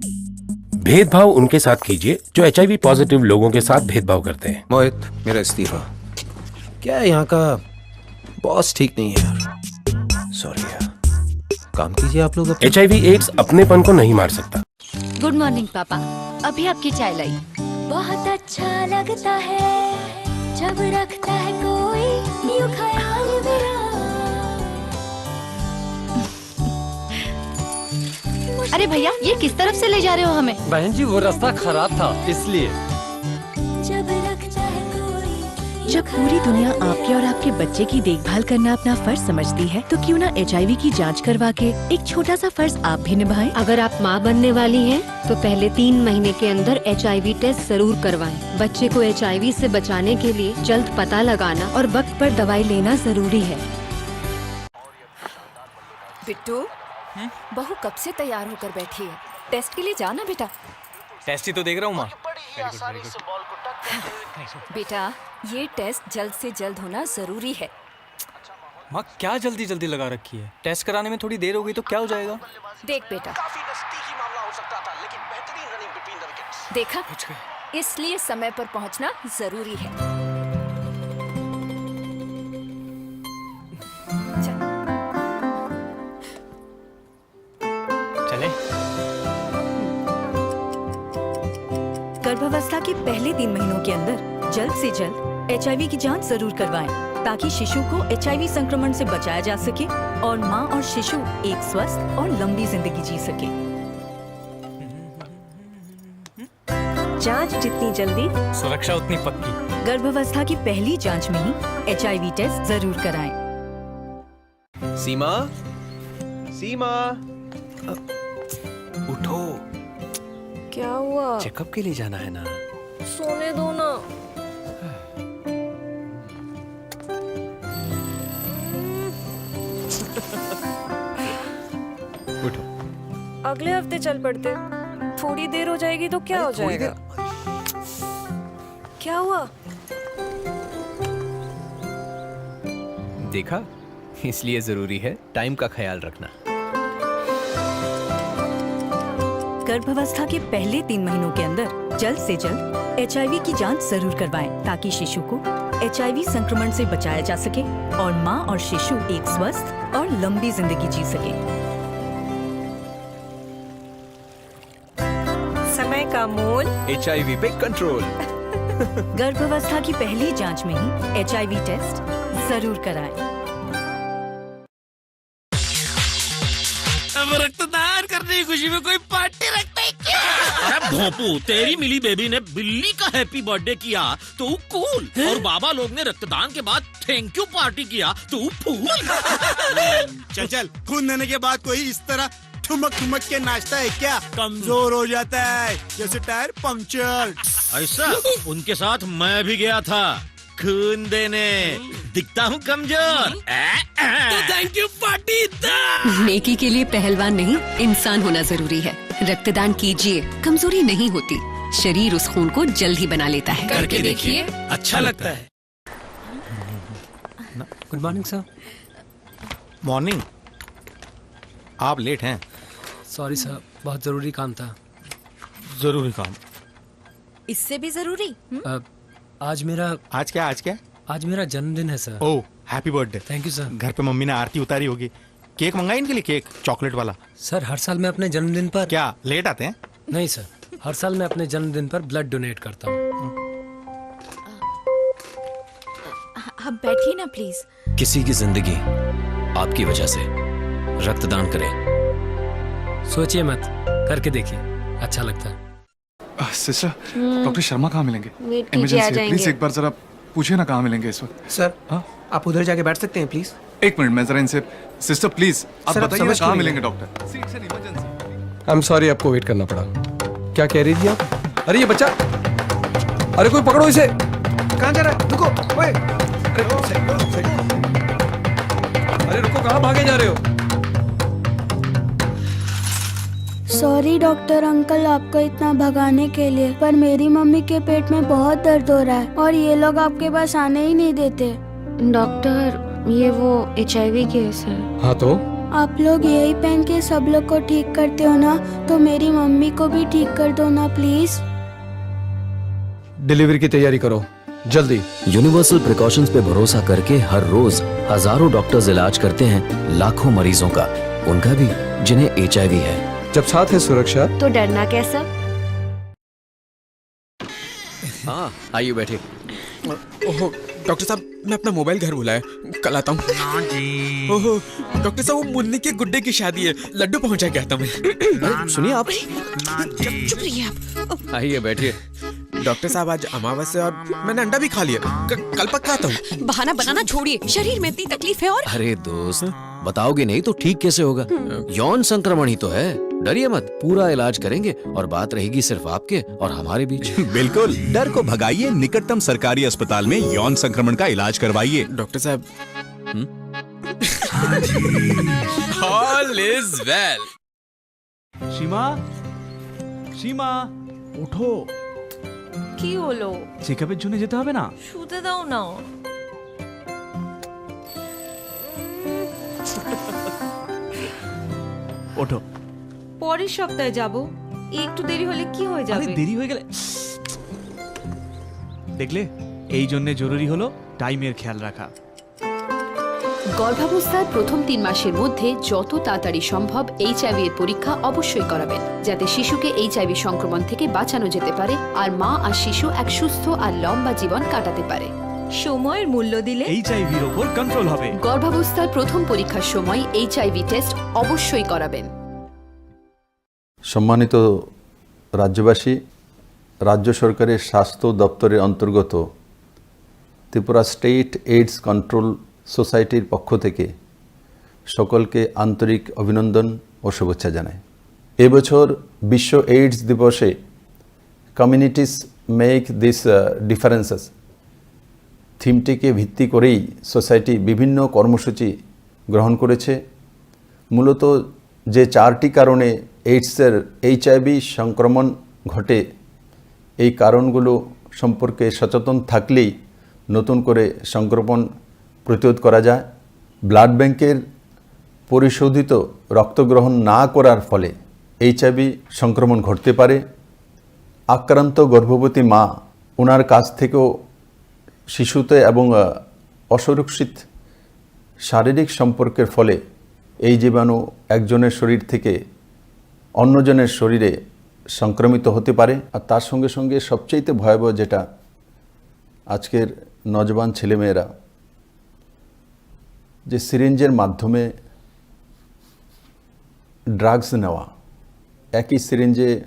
भेदभाव उनके साथ कीजिए जो एचआईवी पॉजिटिव लोगों के साथ भेदभाव करते हैं। मोहित, मेरा इस्तीफा। क्या है यहाँ का बॉस ठीक नहीं है यार। सॉरी यार। काम कीजिए आप लोग अपना। एचआईवी एड्स अपनेपन को नहीं मार सकता। गुड मॉर्निंग पापा, अभी आपकी चाय लाई। बहुत अच्छा लगता है जब रखता है कोई यूं ख्याल मेरा। अरे भैया, ये किस तरफ से ले जा रहे हो हमें? बहन जी, वो रास्ता खराब था, इसलिए। जब रखता है कोई जब पूरी दुनिया आपके और आपके बच्चे की देखभाल करना अपना फर्ज समझती है, तो क्यों ना एचआईवी की जांच करवा के एक छोटा सा फर्ज आप भी निभाएं। अगर आप माँ बनने वाली हैं, तो पहले तीन महीने के अंदर एचआईवी टेस्ट जरूर करवाएं। बच्चे को एचआईवी से बचाने के लिए जल्द पता लगाना और वक्त पर दवाई लेना जरूरी है। बिट्टू, बहू कब से तैयार होकर बैठी है? टेस्ट के लिए जाना बेटा। टेस्ट ही तो देख रहा हूँ माँ। बेटा, ये टेस्ट जल्द से जल्द होना जरूरी है। माँ, क्या जल्दी जल्दी लगा रखी है? टेस्ट कराने में थोड़ी देर हो गई तो क्या हो जाएगा? देख बेटा, देखा, बच गए। इसलिए समय पर पहुंचना जरूरी है। चले। गर्भावस्था के पहले तीन महीनों के अंदर जल्द से जल्द एचआईवी की जांच जरूर करवाएं, ताकि शिशु को एचआईवी संक्रमण से बचाया जा सके और मां और शिशु एक स्वस्थ और लंबी जिंदगी जी सके। जांच जितनी जल्दी, सुरक्षा उतनी पक्की। गर्भावस्था की पहली जांच में ही एचआईवी टेस्ट जरूर कराएं। सीमा, सीमा, अ, उठो। क्या हुआ? चेकअप के लिए जाना है ना? सोने दो ना। उठो। अगले हफ्ते चल पड़ते। थोड़ी देर हो जाएगी तो क्या हो जाएगा? क्या हुआ? देखा, इसलिए जरूरी है टाइम का ख्याल रखना। गर्भावस्था के पहले तीन महीनों के अंदर जल्द से जल्द एचआईवी की जांच जरूर करवाएं, ताकि शिशु को एचआईवी संक्रमण से बचाया जा सके और मां और शिशु एक स्वस्थ और लंबी जिंदगी जी सके। समय का मोल। एचआईवी पे कंट्रोल। गर्भावस्था की पहली जांच में ही एचआईवी टेस्ट जरूर कराएं। अब रक्तदान करने की खुशी में कोई पार्टी रखता है क्या? अरे भोंपू, तेरी मिली बेबी ने बिल्ली का हैप्पी बर्थडे किया तो कूल, हैं? और बाबा लोग ने रक्तदान के बाद थैंक यू पार्टी किया तो फूल। चल चल, खून देने के बाद कोई इस तरह ठुमक ठुमक के नाचता है क्या? कमजोर हो जाता है, जैसे टायर पंक्चर। ऐसा? उनके साथ मैं भी गया था खून देने। दिखता हूँ कमजोर। तो थैंक यू पार्टी दा। नेकी के लिए पहलवान नहीं, इंसान होना जरूरी है। रक्तदान कीजिए, कमजोरी नहीं होती। शरीर उस खून को जल्द ही बना लेता है। करके देखिए, अच्छा लगता है। Good morning sir. मॉर्निंग। आप लेट हैं। सॉरी सर, बहुत ज़रूरी काम था। ज़रूरी काम। इससे भी ज़रूरी? हम्म? अ, आज मेरा आज क्या, आज क्या? आज मेरा जन्मदिन है sir. Oh, happy birthday. Thank you sir. घर पे मम्मी ने आरती उतारी होगी। केक मंगाई इनके लिए, केक, चॉकलेट वाला। सर, हर साल मैं अपने जन्मदिन पर क्या लेट आते हैं? नहीं सर, हर साल मैं अपने जन्मदिन पर ब्लड डोनेट करता हूँ। आप बैठिए ना प्लीज। किसी की जिंदगी आपकी वजह से। रक्तदान करें। सोचिए मत, करके देखिए, अच्छा लगता है। सिस्टर, डॉक्टर शर्मा कहाँ मिलेंगे? वेट कीजिए, आ इमरजेंसी है, प्लीज जाएंगे। एक बार जरा पूछिए ना कहाँ मिलेंगे इस वक्त। सर, हाँ? आप उधर जाके बैठ सकते हैं प्लीज। एक मिनट, मैं जरा इनसे, सिस्टर प्लीज, आप सर, आप बताइए ना समझ क्यों कहाँ नहीं मिलेंगे रहे? डॉक्टर? सीट से नहीं, इमरजेंसी। आई एम सॉरी, आपको वेट करना पड़ा। क्या कह रही थी आप? अरे ये बच्चा, अरे कोई पकड़ो इसे। कहाँ जा रहा है? रुको, ओए। अरे, अरे रुको, कहाँ भागे जा रहे हो? सॉरी डॉक्टर अंकल, आपको इतना भगाने के लिए, पर मेरी मम्मी के पेट में बहुत दर्द हो रहा है और ये लोग आपके पास आने ही नहीं देते। डॉक्टर, ये वो एचआईवी केस है। हाँ तो? आप लोग यही पहन के सब लोग को ठीक करते हो ना, तो मेरी मम्मी को भी ठीक कर दो ना प्लीज। डिलीवरी की तैयारी करो, जल्दी। यूनिवर्सल प्रिकॉशंस पे भरोसा करके हर रोज हजारों डॉक्टर्स इलाज करते हैं लाखों मरीजों का, उनका भी जिन्हें एचआईवी है। जब साथ है सुरक्षा, तो डरना कैसा? हाँ, आइए बैठिए। ओहो, डॉक्टर साहब, मैं अपना मोबाइल घर भुलाया, कल आता हूँ। ना जी। ओहो, डॉक्टर साहब, वो मुन्नी के गुड्डे की शादी है, लड्डू पहुंचा के आता हूँ मैं। अरे, सुनिए आप। ना जी। चुप रहिए आप। आइए, बैठिए। डॉक्टर साहब, आज अमावस्या और मैंने अंडा भी खा लिया। क-, कल पक्का आता हूँ। बहाना बनाना छोड़िए, शरीर में इतनी तकलीफ है और अरे दोस्त, बताओगे नहीं तो ठीक कैसे होगा? हम्म। यौन संक्रमण ही तो है, डरिए मत, पूरा इलाज करेंगे और बात रहेगी सिर्फ आपके और हमारे बीच। बिल्कुल, डर को भगाइए, निकटतम सरकारी अस्पताल में यौन संक्रमण का इलाज करवाइए। डॉक्टर साहब। हम्म? All is well। সীমা, সীমা, ওঠো। কি হলো? চেকআপের জন্য যেতে হবে না? শুতে দাও না। ওঠো। পরের সপ্তাহে যাব। একটু দেরি হলে কি হয়ে আরে, যাবে? দেরি হয়ে গেলে দেখলে, এই জন্য জরুরি হলো টাইমের খেয়াল রাখা। গর্ভাবস্থার প্রথম তিন মাসের মধ্যে যত তাড়াতাড়ি সম্ভব এইচআইভি এর পরীক্ষা অবশ্যই করাবেন, যাতে শিশুকে এইচআইভি সংক্রমণ থেকে বাঁচানো যেতে পারে আর মা আর শিশু এক সুস্থ আর লম্বা জীবন কাটাতে পারে। সময়ের মূল্য দিলে এইচআইভি র ওপর কন্ট্রোল হবে। গর্ভাবস্থার প্রথম পরীক্ষার সময় এইচআইভি টেস্ট অবশ্যই করাবেন। সম্মানিত রাজ্যবাসী, রাজ্য সরকারের স্বাস্থ্য দপ্তরের অন্তর্গত ত্রিপুরা স্টেট এইডস কন্ট্রোল সোসাইটির পক্ষ থেকে সকলকে আন্তরিক অভিনন্দন ও শুভেচ্ছা জানাই। এবছর বিশ্ব এইডস দিবসে Communities Make This, আহ, Differences থিমটিকে ভিত্তি করেই সোসাইটি বিভিন্ন কর্মসূচি গ্রহণ করেছে। মূলত যে চারটি কারণে এইডসের, এইচআইভি সংক্রমণ ঘটে, এই কারণগুলো সম্পর্কে সচেতন থাকলেই নতুন করে সংক্রমণ প্রতিরোধ করা যায়। ব্লাড ব্যাংকের পরিশোধিত রক্ত গ্রহণ না করার ফলে এইচআইভি সংক্রমণ ঘটতে পারে। আক্রান্ত গর্ভবতী মা, ওনার কাছ থেকেও শিশুতে এবং, আহ, অসুরক্ষিত শারীরিক সম্পর্কের ফলে এই জীবাণু একজনের শরীর থেকে অন্যজনের শরীরে সংক্রমিত হতে পারে। আর তার সঙ্গে সঙ্গে সবচেয়ে ভয়াবহ যেটা, আজকের নজওয়ান ছেলেমেয়েরা যে সিরিঞ্জের মাধ্যমে ড্রাগস নেওয়া, একই সিরিঞ্জে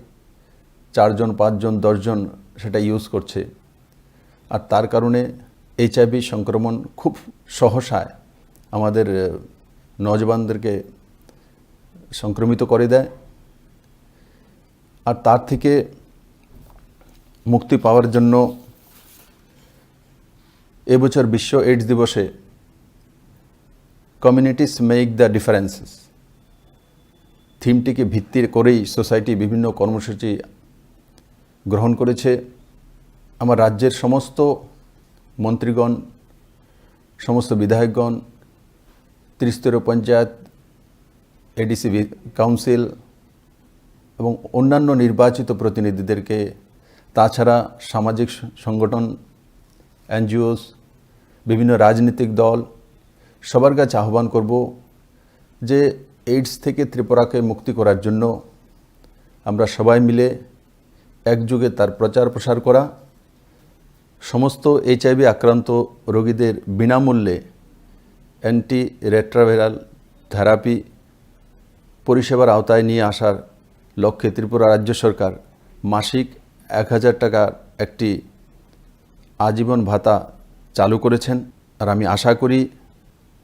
চারজন, পাঁচজন, দশজন সেটা ইউজ করছে। আর তার কারণে এইচআইভি সংক্রমণ খুব সহসায় আমাদের, আহ, নজওয়ানদেরকে সংক্রমিত করে দেয়। আর তার থেকে মুক্তি পাওয়ার জন্য এবছর বিশ্ব এইডস দিবসে Communities Make the Differences থিমটিকে ভিত্তি করেই সোসাইটি বিভিন্ন কর্মসূচি গ্রহণ করেছে। আমার রাজ্যের সমস্ত মন্ত্রীগণ, সমস্ত বিধায়কগণ, ত্রিস্তরীয় পঞ্চায়েত, এডিসি বি-, কাউন্সিল এবং অন্যান্য নির্বাচিত প্রতিনিধিদেরকে, তাছাড়া সামাজিক স-, সংগঠন, এনজিওস, বিভিন্ন রাজনৈতিক দল, সবার কাছে আহ্বান করব যে এইডস থেকে ত্রিপুরাকে মুক্তি করার জন্য আমরা সবাই মিলে একযোগে তার প্রচার প্রসার করা, সমস্ত এইচআইভি আক্রান্ত রোগীদের বিনামূল্যে অ্যান্টি রেট্রোভাইরাল থেরাপি পরিষেবার আওতায় নিয়ে আসার লক্ষ্যে ত্রিপুরা রাজ্য সরকার মাসিক এক হাজার টাকার একটি আজীবন ভাতা চালু করেছেন। আর আমি আশা করি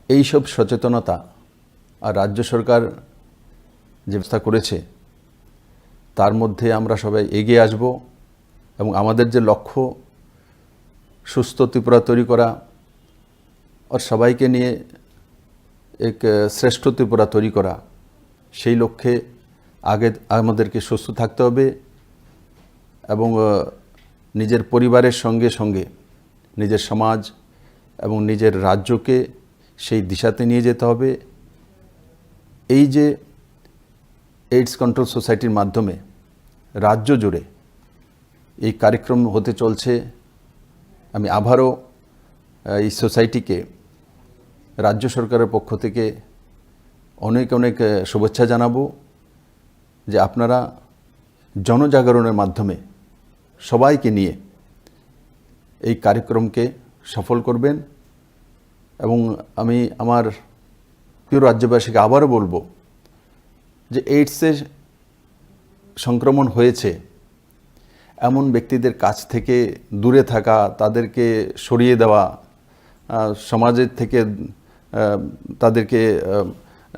এইসব সচেতনতা আর রাজ্য সরকার যে ব্যবস্থা করেছে, তার মধ্যে আমরা সবাই এগিয়ে আসব এবং আমাদের যে লক্ষ্য সুস্থ ত্রিপুরা তৈরি করা আর সবাইকে নিয়ে এক, আহ, শ্রেষ্ঠ ত্রিপুরা তৈরি করা, সেই লক্ষ্যে আগে আমাদেরকে সুস্থ থাকতে হবে এবং, আহ, নিজের পরিবারের সঙ্গে সঙ্গে নিজের সমাজ এবং নিজের রাজ্যকে সেই দিশাতে নিয়ে যেতে হবে। এই যে এইডস কন্ট্রোল সোসাইটির মাধ্যমে রাজ্য জুড়ে এই কার্যক্রম হতে চলছে, আমি আবারও, আহ, এই সোসাইটিকে রাজ্য সরকারের পক্ষ থেকে অনেক অনেক, আহ, শুভেচ্ছা জানাবো যে আপনারা জনজাগরণের মাধ্যমে সবাইকে নিয়ে এই কার্যক্রমকে সফল করবেন। এবং আমি আমার প্রিয় রাজ্যবাসীকে আবারও বলবো যে এইডসে সংক্রমণ হয়েছে এমন ব্যক্তিদের কাছ থেকে দূরে থাকা, তাদেরকে সরিয়ে দেওয়া, আহ, সমাজের থেকে, আহ, তাদেরকে, আহ,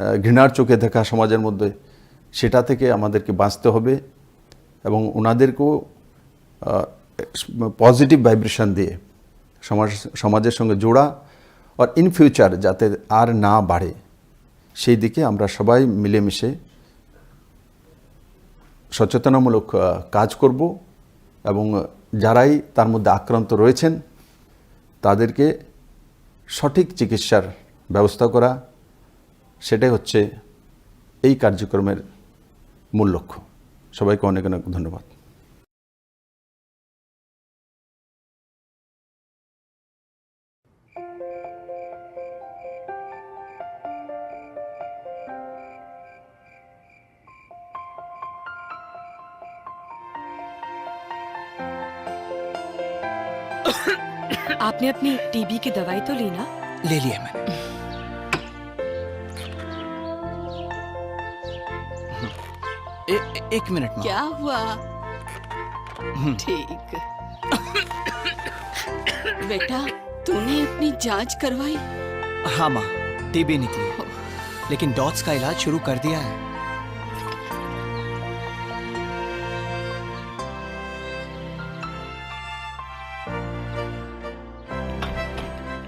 আহ, ঘৃণার চোখে দেখা সমাজের মধ্যে, সেটা থেকে আমাদেরকে বাঁচতে হবে এবং ওনাদেরকেও, আহ, পজিটিভ ভাইব্রেশন দিয়ে সমাজ, সমাজের সঙ্গে জোড়া, আর ইন ফিউচার যাতে আর না বাড়ে, সেই দিকে আমরা সবাই মিলেমিশে সচেতনামূলক, আহ, কাজ করব এবং যারাই তার মধ্যে আক্রান্ত রয়েছেন, তাদেরকে সঠিক চিকিৎসার ব্যবস্থা করা, সেটাই হচ্ছে এই কার্যক্রমের মূল লক্ষ্য। সবাইকে অনেক অনেক ধন্যবাদ। आपने अपनी टीबी की दवाई तो ली ना? ले ली है मैंने। ए, ए, एक मिनट, माँ। क्या हुआ? हम्म। ठीक। बेटा, तूने अपनी जांच करवाई? हाँ, माँ, टीबी निकली। लेकिन डॉट्स का इलाज शुरू कर दिया है।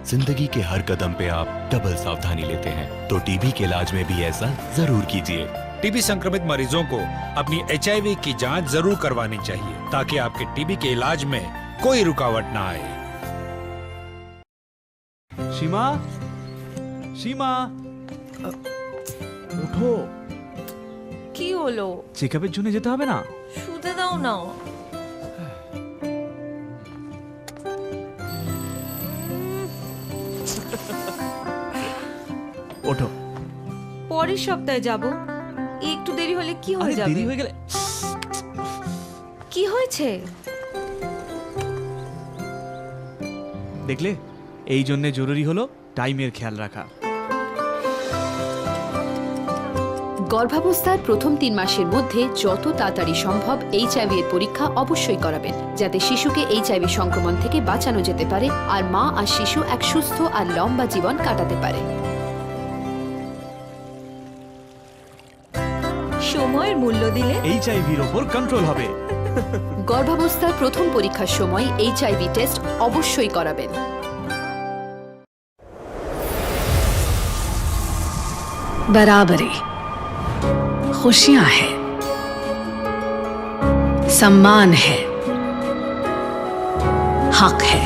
जिंदगी के हर कदम पे आप डबल सावधानी लेते हैं, तो टीबी के इलाज में भी ऐसा जरूर कीजिए। टीबी संक्रमित मरीजों को अपनी एचआईवी की जांच जरूर करवानी चाहिए, ताकि आपके टीबी के इलाज में कोई रुकावट ना आए। সীমা, সীমা, আ, ওঠো। কি হলো? চেকআপের জন্য যেতে হবে না? শুতে দাও না। ওঠো। পরের সপ্তাহে যাব। একটু দেরি হলে কি হয়ে আরে, যাবে? দেরি হয়ে গেলে। কি হয়েছে? দেখলে, এই জন্যে জরুরি হলো টাইমের খেয়াল রাখা। গর্ভাবস্থার প্রথম তিন মাসের মধ্যে যত তাড়াতাড়ি সম্ভব এইচআইভি এর পরীক্ষা অবশ্যই করাবেন, যাতে শিশুকে এইচআইভি সংক্রমণ থেকে বাঁচানো যেতে পারে আর মা আর শিশু এক সুস্থ আর লম্বা জীবন কাটাতে পারে। সময়ের মূল্য দিলে এইচআইভির ওপর কন্ট্রোল হবে। গর্ভাবস্থার প্রথম পরীক্ষার সময় এইচআইভি টেস্ট অবশ্যই করাবেন। बराबरी, खुशियां हैं, सम्मान है, हक है।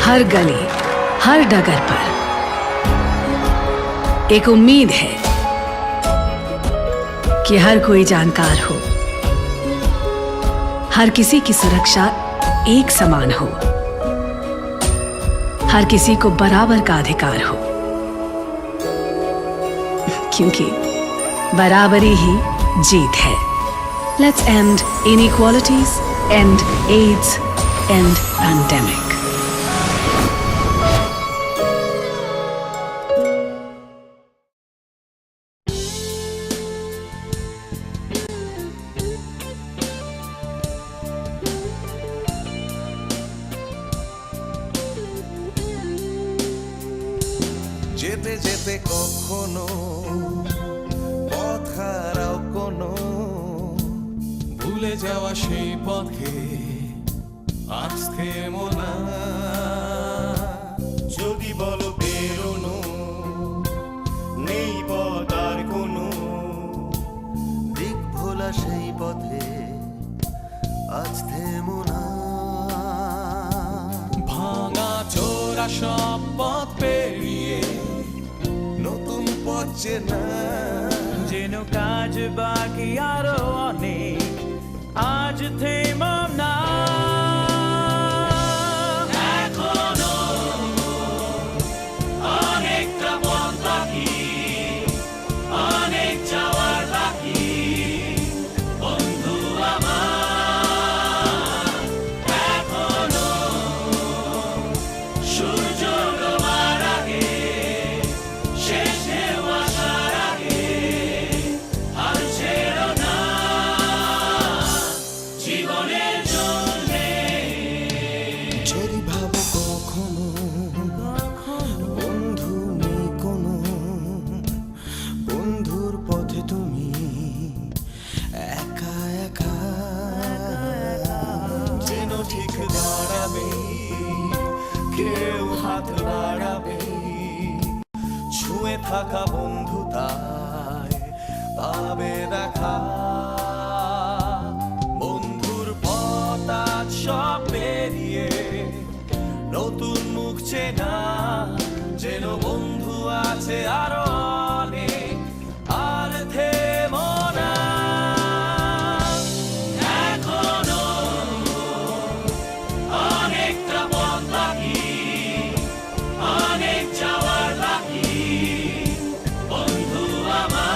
हर गली, हर डगर पर एक उम्मीद है कि हर कोई जानकार हो, हर किसी की सुरक्षा एक समान हो, हर किसी को बराबर का अधिकार हो, क्योंकि बराबरी ही जीत है। Let's end inequalities, end AIDS, end pandemic. যেতে যেতে কখনো পথ হারাও কোনো, ভুলে যাওয়া সেই পথে আজ থেমো না। যদি বলো বেরোনো নেই পথ আর কোনো, দিক ভোলা সেই পথে আজ থেমো না। ভাঙা চোরা সব পথ পেরিয়ে নতুন পথ চেনা। যেন কাজ বাকি আরো অনেক, আজ থেমো না। এখনো অনেকটা পথ বাকি, অনেক যাওয়ার বাকি, বন্ধু আমার। এখনো সূর্য ডোবার আগে, শেষ ঢেউ আসার আগে, হাল ছেড়ো না জীবনের জন্যে। যদি ভাবো কখনো বন্ধু নেই কোনো, বন্ধুর পথে তুমি একা একা। যেন ঠিক দাঁড়াবে, কেউ হাত বাড়াবে, ছুঁয়ে থাকা বন্ধুতায় পাবে দেখা। বন্ধুর পথ আজ সব পেরিয়ে নতুন মুখ চেনা, যেন বন্ধু আছে আরো অনেক, আর থেমো না। এখনো অনেকটা পথ বাকি, অনেক যাওয়ার বাকি, বন্ধু আমার।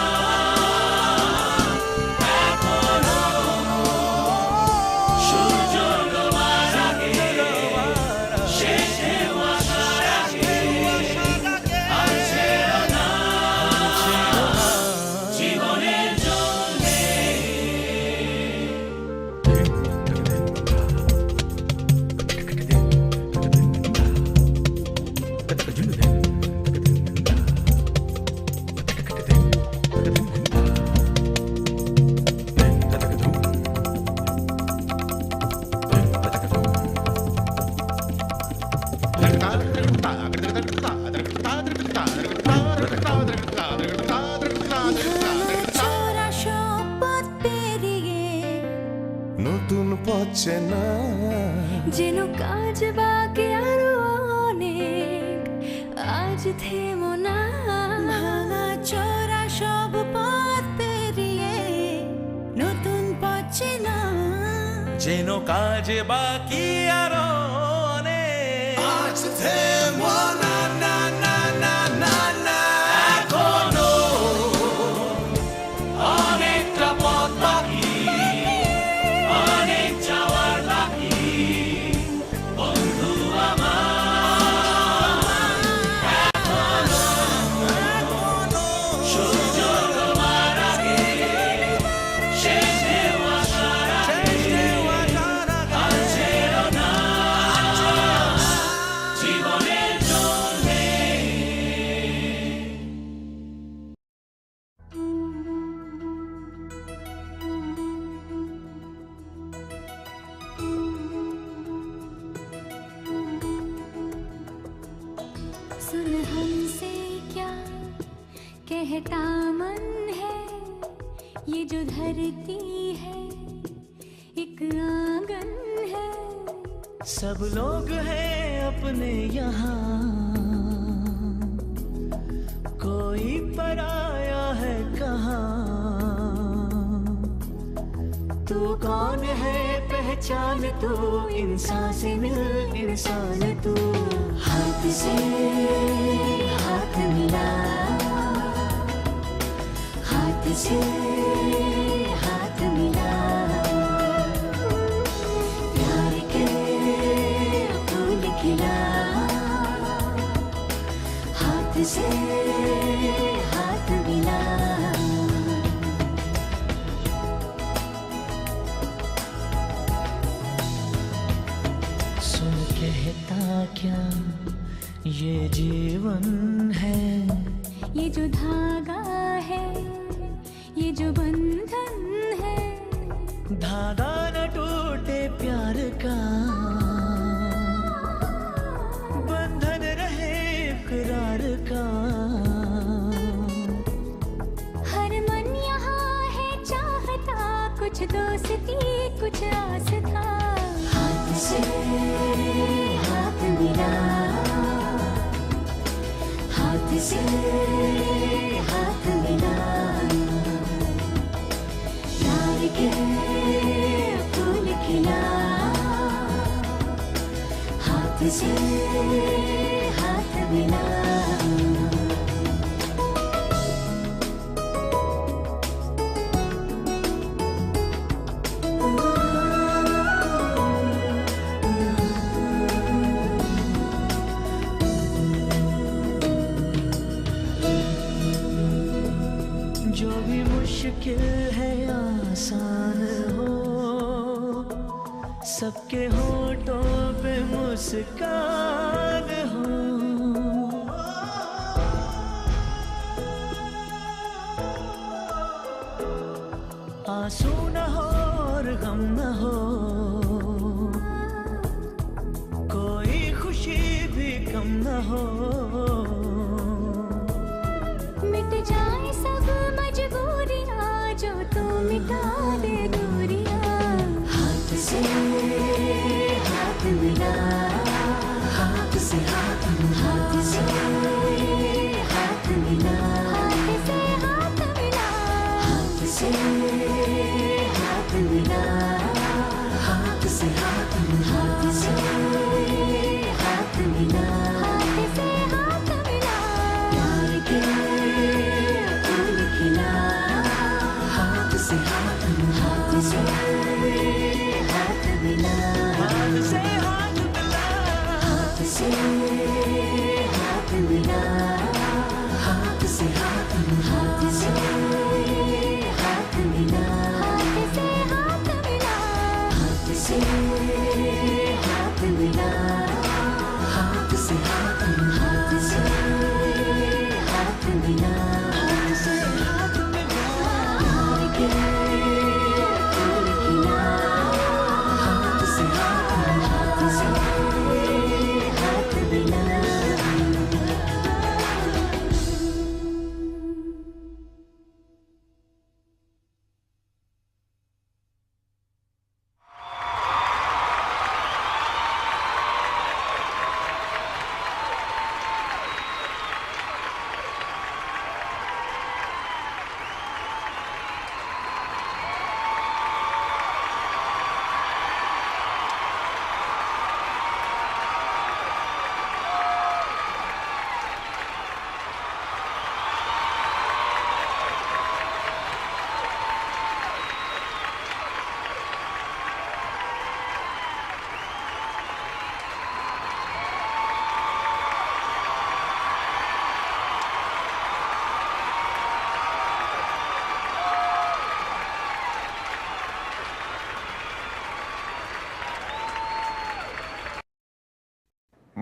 পচে না। যেন কাজ বাকি আরো অনেক, আজ থেমো না। ভাঙা চোরা সব পথ পেরিয়ে নতুন পথ চেনা। যেন কাজ বাকি আরো অনেক। আজ থেমো না, না, না, না, না, না। এখনো অনেকটা পথ বাকি, অনেক যাওয়ার বাকি। বন্ধু আমার, এখনো সূর্য ডোবার আগে, শেষ ঢেউ আসার আগে, আর ছেড়ো না জীবনের জন্যে। सुन हमसे क्या कहता मन है, ये जो धरती है, एक आंगन है। सब लोग हैं अपने यहाँ, कोई पराया है कहाँ। तू कौन है पहचान तू, इंसान से मिल इंसान तू। हाथ से हाथ मिला, हाथ से हाथ मिला, प्यार के फूल खिला, हाथ से हाथ मिला। सुन कहता क्या ये जीवन है। ये जो धागा है, ये जो बंधन है। धागा न टूटे प्यार का, बंधन रहे इकरार का। हर मन यहाँ है चाहता, कुछ दोस्ती, कुछ आस्था। हाथ से हाथ मिला, हाथ से हाथ मिला, प्यार के फूल खिला, हाथ से हाथ मिला। जो भी मुश्किल है आसान हो, सबके होठों पे मुस्कान हो। आंसू न हो और गम न हो, कोई खुशी भी कम न हो। मिट जाए सब मजबूरियां, जो तू मिटा दे दूरियां। हाथ से हाथ मिला, हाथ से हाथ मिला, हाथ से हाथ मिला, हाथ से हाथ मिला, हाथ से हाथ मिला, हाथ से हाथ मिला, हाथ से हाथ मिला, हाथ से हाथ मिला, प्यार के फूल खिला, हाथ से हाथ मिला, हाथ से हाथ मिला, हाथ से हाथ मिला, हाथ से हाथ मिला, हाथ से हाथ मिला, हाथ से हाथ मिला,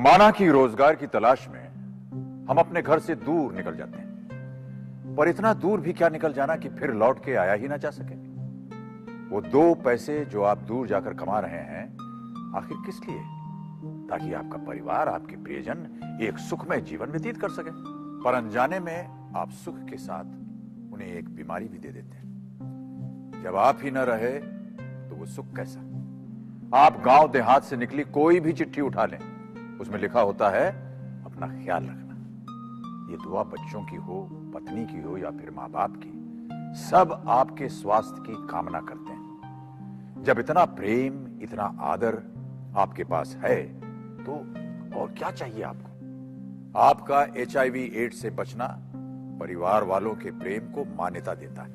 माना कि रोजगार की तलाश में हम अपने घर से दूर निकल जाते हैं, पर इतना दूर भी क्या निकल जाना कि फिर लौट के आया ही ना जा सके। वो दो पैसे जो आप दूर जाकर कमा रहे हैं, आखिर किस लिए? ताकि आपका परिवार, आपके प्रियजन एक सुखमय जीवन व्यतीत कर सके। पर अनजाने में आप सुख के साथ उन्हें एक बीमारी भी दे देते हैं। जब आप ही न रहे, तो वो सुख कैसा? आप गांव देहात से निकली कोई भी चिट्ठी उठा लें, उसमें लिखा होता है, "अपना ख्याल रखना।" ये दुआ बच्चों की हो, पत्नी की हो या फिर माँ बाप की, सब आपके स्वास्थ्य की कामना करते हैं। जब इतना प्रेम, इतना आदर आपके पास है, तो और क्या चाहिए आपको? आपका एचआईवी एड्स से बचना परिवार वालों के प्रेम को मान्यता देता है।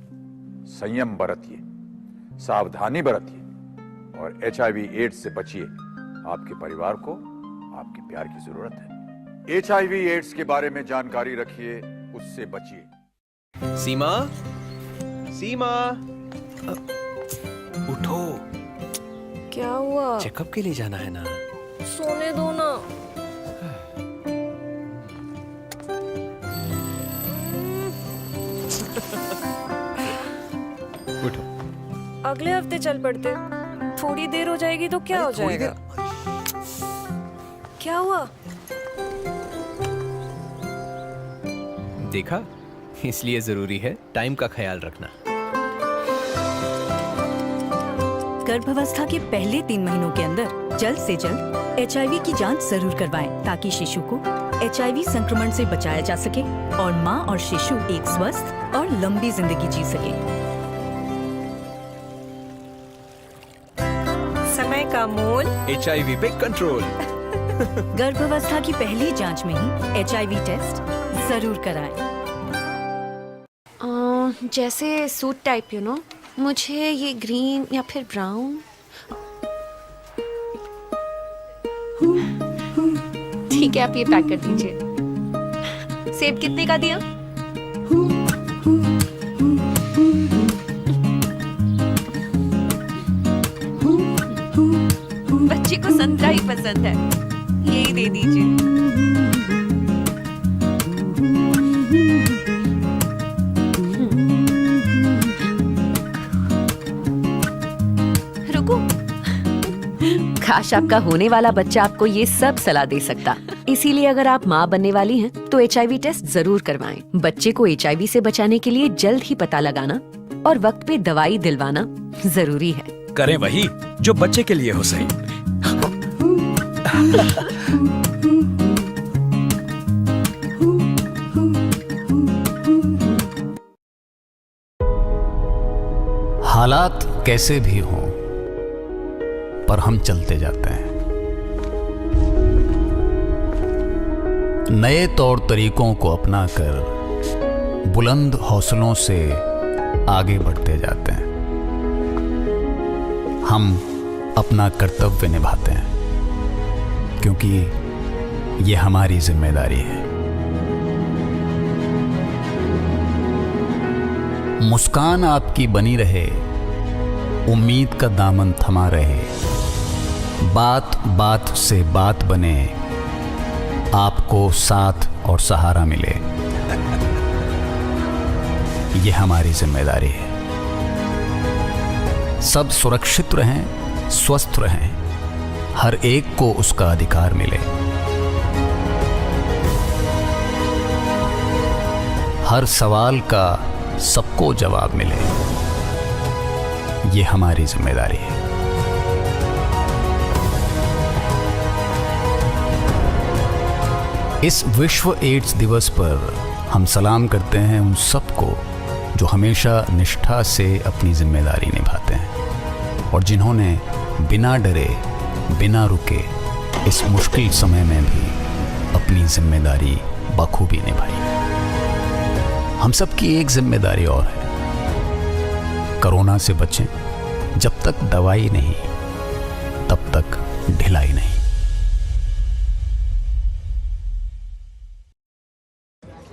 संयम बरतिए, सावधानी बरतिए और एचआईवी एड्स से बचिए। आपके परिवार को आपके प्यार की जरूरत है। एचआईवी एड्स के बारे में जानकारी रखिए, उससे बचिए। सीमा, सीमा, अ, उठो। क्या हुआ? चेकअप के लिए जाना है ना। सोने दो ना। उठो। अगले हफ्ते चल पड़ते। थोड़ी देर हो जाएगी तो क्या अरे, हो थोड़ी जाएगा? देर। क्या हुआ? देखा, इसलिए जरूरी है टाइम का ख्याल रखना। गर्भावस्था के पहले तीन महीनों के अंदर जल्द से जल्द एचआईवी की जांच जरूर करवाएं, ताकि शिशु को एचआईवी संक्रमण से बचाया जा सके और मां और शिशु एक स्वस्थ और लंबी जिंदगी जी सके। समय का मोल। एचआईवी पे कंट्रोल। गर्भावस्था की पहली जांच में ही एचआईवी टेस्ट जरूर कराएं। अ, जैसे सूट टाइप, यू नो, मुझे ये ग्रीन या फिर ब्राउन। ठीक है, आप ये पैक कर दीजिए। सेब कितने का दिया? बच्चे को संतरा ही पसंद है, यही दे दीजिए। रुको। काश, आपका होने वाला बच्चा आपको ये सब सलाह दे सकता। इसीलिए अगर आप माँ बनने वाली हैं, तो एचआईवी टेस्ट जरूर करवाएं। बच्चे को एचआईवी से बचाने के लिए जल्द ही पता लगाना और वक्त पे दवाई दिलवाना जरूरी है। करें वही जो बच्चे के लिए हो सही। हालात कैसे भी हों, पर हम चलते जाते हैं। नए तौर तरीकों को अपनाकर बुलंद हौसलों से आगे बढ़ते जाते हैं। हम अपना कर्तव्य निभाते हैं, क्योंकि ये हमारी जिम्मेदारी है। मुस्कान आपकी बनी रहे, उम्मीद का दामन थमा रहे, बात बात से बात बने, आपको साथ और सहारा मिले, ये हमारी जिम्मेदारी है। सब सुरक्षित रहें, स्वस्थ रहें, हर एक को उसका अधिकार मिले। हर सवाल का सबको जवाब मिले, ये हमारी जिम्मेदारी है। इस विश्व एड्स दिवस पर हम सलाम करते हैं उन सबको, जो हमेशा निष्ठा से अपनी जिम्मेदारी निभाते हैं और जिन्होंने बिना डरे, बिना रुके इस मुश्किल समय में भी अपनी जिम्मेदारी बखूबी निभाई। हम सबकी एक जिम्मेदारी और है, कोरोना से बचें। जब तक दवाई नहीं, तब तक ढिलाई नहीं।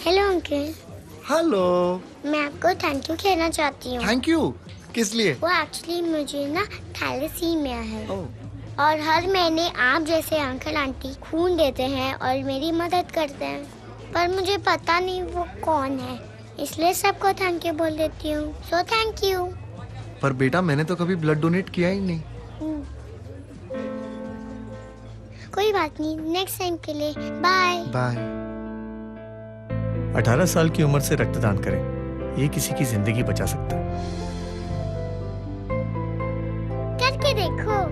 Hello uncle. हेलो। मैं आपको थैंक यू कहना चाहती हूँ। Thank you? किस लिए? वो एक्चुअली मुझे ना थैलेसीमिया है। ओह। और हर महीने आप जैसे अंकल आंटी खून देते हैं और मेरी मदद करते हैं, पर मुझे पता नहीं वो कौन है, इसलिए सबको थैंक यू बोल देती हूँ। So thank you. पर बेटा, मैंने तो कभी ब्लड डोनेट किया ही नहीं। कोई बात नहीं, नेक्स्ट टाइम के लिए बाय। बाय। अठारह साल की उम्र से रक्तदान करें, ये किसी की जिंदगी बचा सकता है। करके देखो।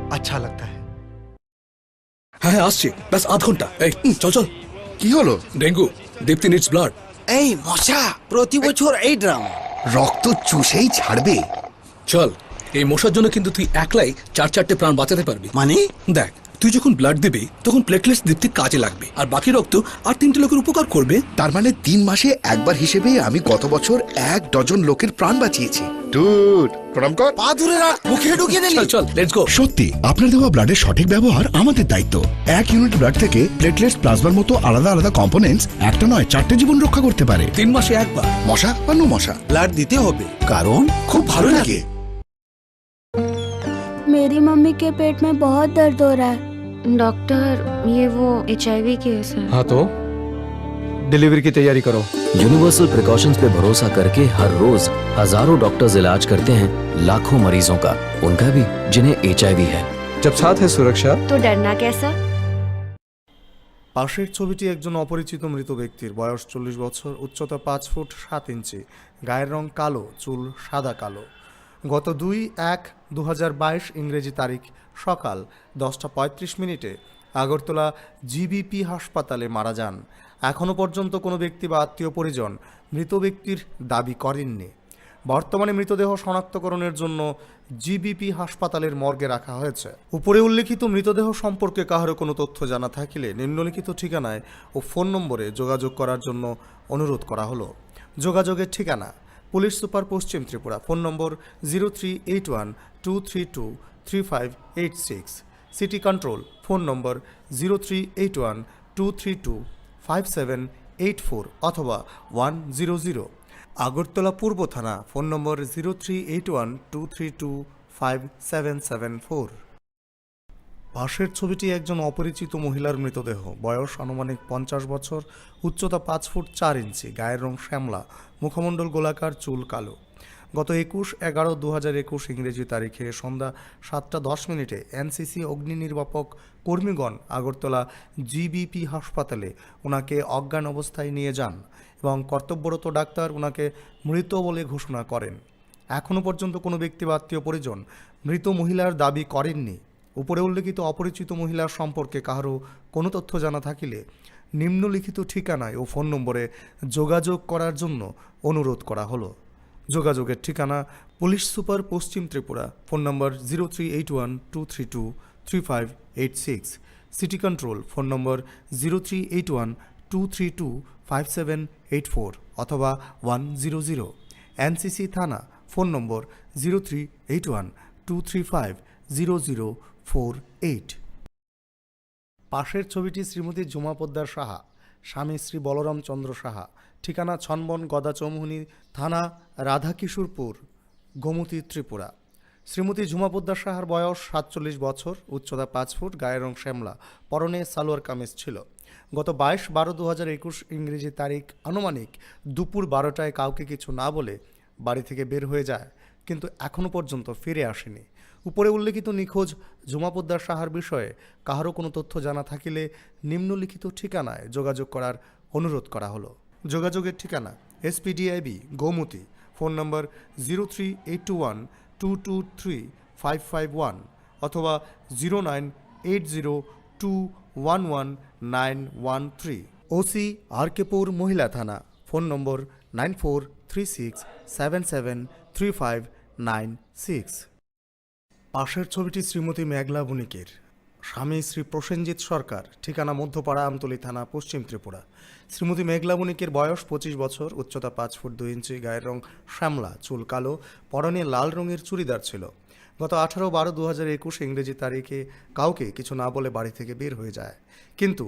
अच्छा लगता है। হ্যাঁ, হ্যাঁ, আসছি। ব্যাস আধ ঘন্টা। এই, হুম, চল, চল। কি হলো? ডেঙ্গু। দীপ্তি নিডস ব্লাড। এই মশা, প্রতি বছর এই ড্রামা। রক্ত চুষেই ছাড়বে। চল। এই মশার জন্য কিন্তু তুই একলাই চার চারটে প্রাণ বাঁচাতে পারবি। মানে? দেখ, তুই যখন ব্লাড দিবি, তখন প্লেটলেটস দীপ্তির কাজে লাগবে, আর বাকি রক্ত আর তিনটে লোকের উপকার করবে। তার মানে তিন মাসে একবার হিসেবে আমি গত বছর এক ডজন লোকের প্রাণ বাঁচিয়েছি। ডুড, প্রণাম কর। পা ধরে রাখ, মুখে ঢুকিয়ে দিলি। চল, চল, লেটস গো। সত্যি, আপনার দেওয়া ব্লাডের সঠিক ব্যবহার আমাদের দায়িত্ব। এক ইউনিট ব্লাড থেকে প্লেটলেটস, প্লাজমার মতো আলাদা আলাদা কম্পোনেন্টস একটা নয়, চারটে জীবন রক্ষা করতে পারে। তিন মাসে একবার। মশা বা নো মশা। ব্লাড দিতে হবে, কারণ খুব ভালো লাগে। मेरी मम्मी के पेट में बहुत दर्द हो रहा है। डॉक्टर, ये वो एचआईवी केस है। हाँ तो, डिलीवरी की तैयारी करो। यूनिवर्सल प्रिकॉशंस पे भरोसा करके हर रोज हजारों डॉक्टर्स इलाज करते हैं लाखों मरीजों का, उनका भी जिन्हें एचआईवी है। जब साथ है सुरक्षा, तो डरना कैसा? পাশের ছবিটি একজন অপরিচিত মৃত ব্যক্তির। বয়স চল্লিশ বছর, উচ্চতা পাঁচ ফুট সাত ইঞ্চি, গায়ের রং কালো, চুল সাদা কালো। গত দুই এক দু হাজার বাইশ ইংরেজি তারিখ সকাল দশটা পঁয়ত্রিশ মিনিটে আগরতলা জিবিপি হাসপাতালে মারা যান। এখনও পর্যন্ত কোনো ব্যক্তি বা আত্মীয় পরিজন মৃত ব্যক্তির দাবি করেননি। বর্তমানে মৃতদেহ শনাক্তকরণের জন্য জিবিপি হাসপাতালের মর্গে রাখা হয়েছে। উপরে উল্লেখিত মৃতদেহ সম্পর্কে কাহারও কোনো তথ্য জানা থাকিলে নিম্নলিখিত ঠিকানায় ও ফোন নম্বরে যোগাযোগ করার জন্য অনুরোধ করা হলো। যোগাযোগের ঠিকানা: পুলিশ সুপার, পশ্চিম Tripura. Phone number zero three eight one two three two three five eight six. City control, phone number zero three eight one two three two five seven eight four অথবা ওয়ান জিরো জিরো। আগরতলা পূর্ব থানা, phone number zero three eight one two three two five seven seven four. পাশের ছবিটি একজন অপরিচিত মহিলার মৃতদেহ। বয়স আনুমানিক পঞ্চাশ বছর, উচ্চতা পাঁচ ফুট চার ইঞ্চি, গায়ের রং শ্যামলা, মুখমণ্ডল গোলাকার, চুল কালো। গত একুশ এগারো দু হাজার একুশ ইংরেজি তারিখে সন্ধ্যা সাতটা দশ মিনিটে এনসিসি অগ্নি নির্বাপক কর্মীগণ আগরতলা জিবিপি হাসপাতালে ওনাকে অজ্ঞান অবস্থায় নিয়ে যান এবং কর্তব্যরত ডাক্তার ওনাকে মৃত বলে ঘোষণা করেন। এখনও পর্যন্ত কোনো ব্যক্তি বা আত্মীয় পরিজন মৃত মহিলার দাবি করেননি। উপরে উল্লেখিত অপরিচিত মহিলার সম্পর্কে কাহারও কোনো তথ্য জানা থাকিলে নিম্নলিখিত ঠিকানায় ও ফোন নম্বরে যোগাযোগ করার জন্য অনুরোধ করা হলো। যোগাযোগের ঠিকানা: পুলিশ সুপার, পশ্চিম Tripura. Phone number zero three eight one two three two three five eight six. City control, phone number zero three eight one two three two five seven eight four অথবা ওয়ান জিরো জিরো। এনসিসি থানা, phone number zero three eight one two three five zero zero four eight. পাশের ছবিটি শ্রীমতী ঝুমা পোদ্দার সাহা, স্বামী শ্রী বলরাম চন্দ্র সাহা, ঠিকানা ছনবন গদা চৌমুহনী, থানা রাধাকিশোরপুর, গোমতী, ত্রিপুরা। শ্রীমতী ঝুমা পোদ্দার সাহার বয়স সাতচল্লিশ বছর, উচ্চতা পাঁচ ফুট, গায়ের রং শ্যামলা, পরনে সালোয়ার কামিজ ছিল। গত বাইশ বারো দু হাজার একুশ ইংরেজি তারিখ আনুমানিক দুপুর বারোটায় কাউকে কিছু না বলে বাড়ি থেকে বের হয়ে যায়, কিন্তু এখনও পর্যন্ত ফিরে আসেনি। উপরে উল্লেখিত নিখোঁজ ঝুমা পোদ্দার সাহার বিষয়ে কাহারও কোনো তথ্য জানা থাকিলে নিম্নলিখিত ঠিকানায় যোগাযোগ করার অনুরোধ করা হলো। যোগাযোগের ঠিকানা: SPDIB, Gomati. Phone number zero three eight two one two two three five five one অথবা zero nine eight zero two one one nine one three. OC, RK Pur মহিলা থানা। Phone number nine four three six seven seven three five nine six. পাশের ছবিটি শ্রীমতী মেঘলা বণিকের। স্বামী শ্রী প্রসেনজিৎ সরকার, ঠিকানা মধ্যপাড়া, আমতলী থানা, পশ্চিম ত্রিপুরা। শ্রীমতী মেঘলা বণিকের বয়স পঁচিশ বছর, উচ্চতা পাঁচ ফুট দুই ইঞ্চি, গায়ের রং শ্যামলা, চুল কালো, পরনে লাল রঙের চুড়িদার ছিল। গত আঠারো বারো দু হাজার একুশ ইংরেজি তারিখে কাউকে কিছু না বলে বাড়ি থেকে বের হয়ে যায়, কিন্তু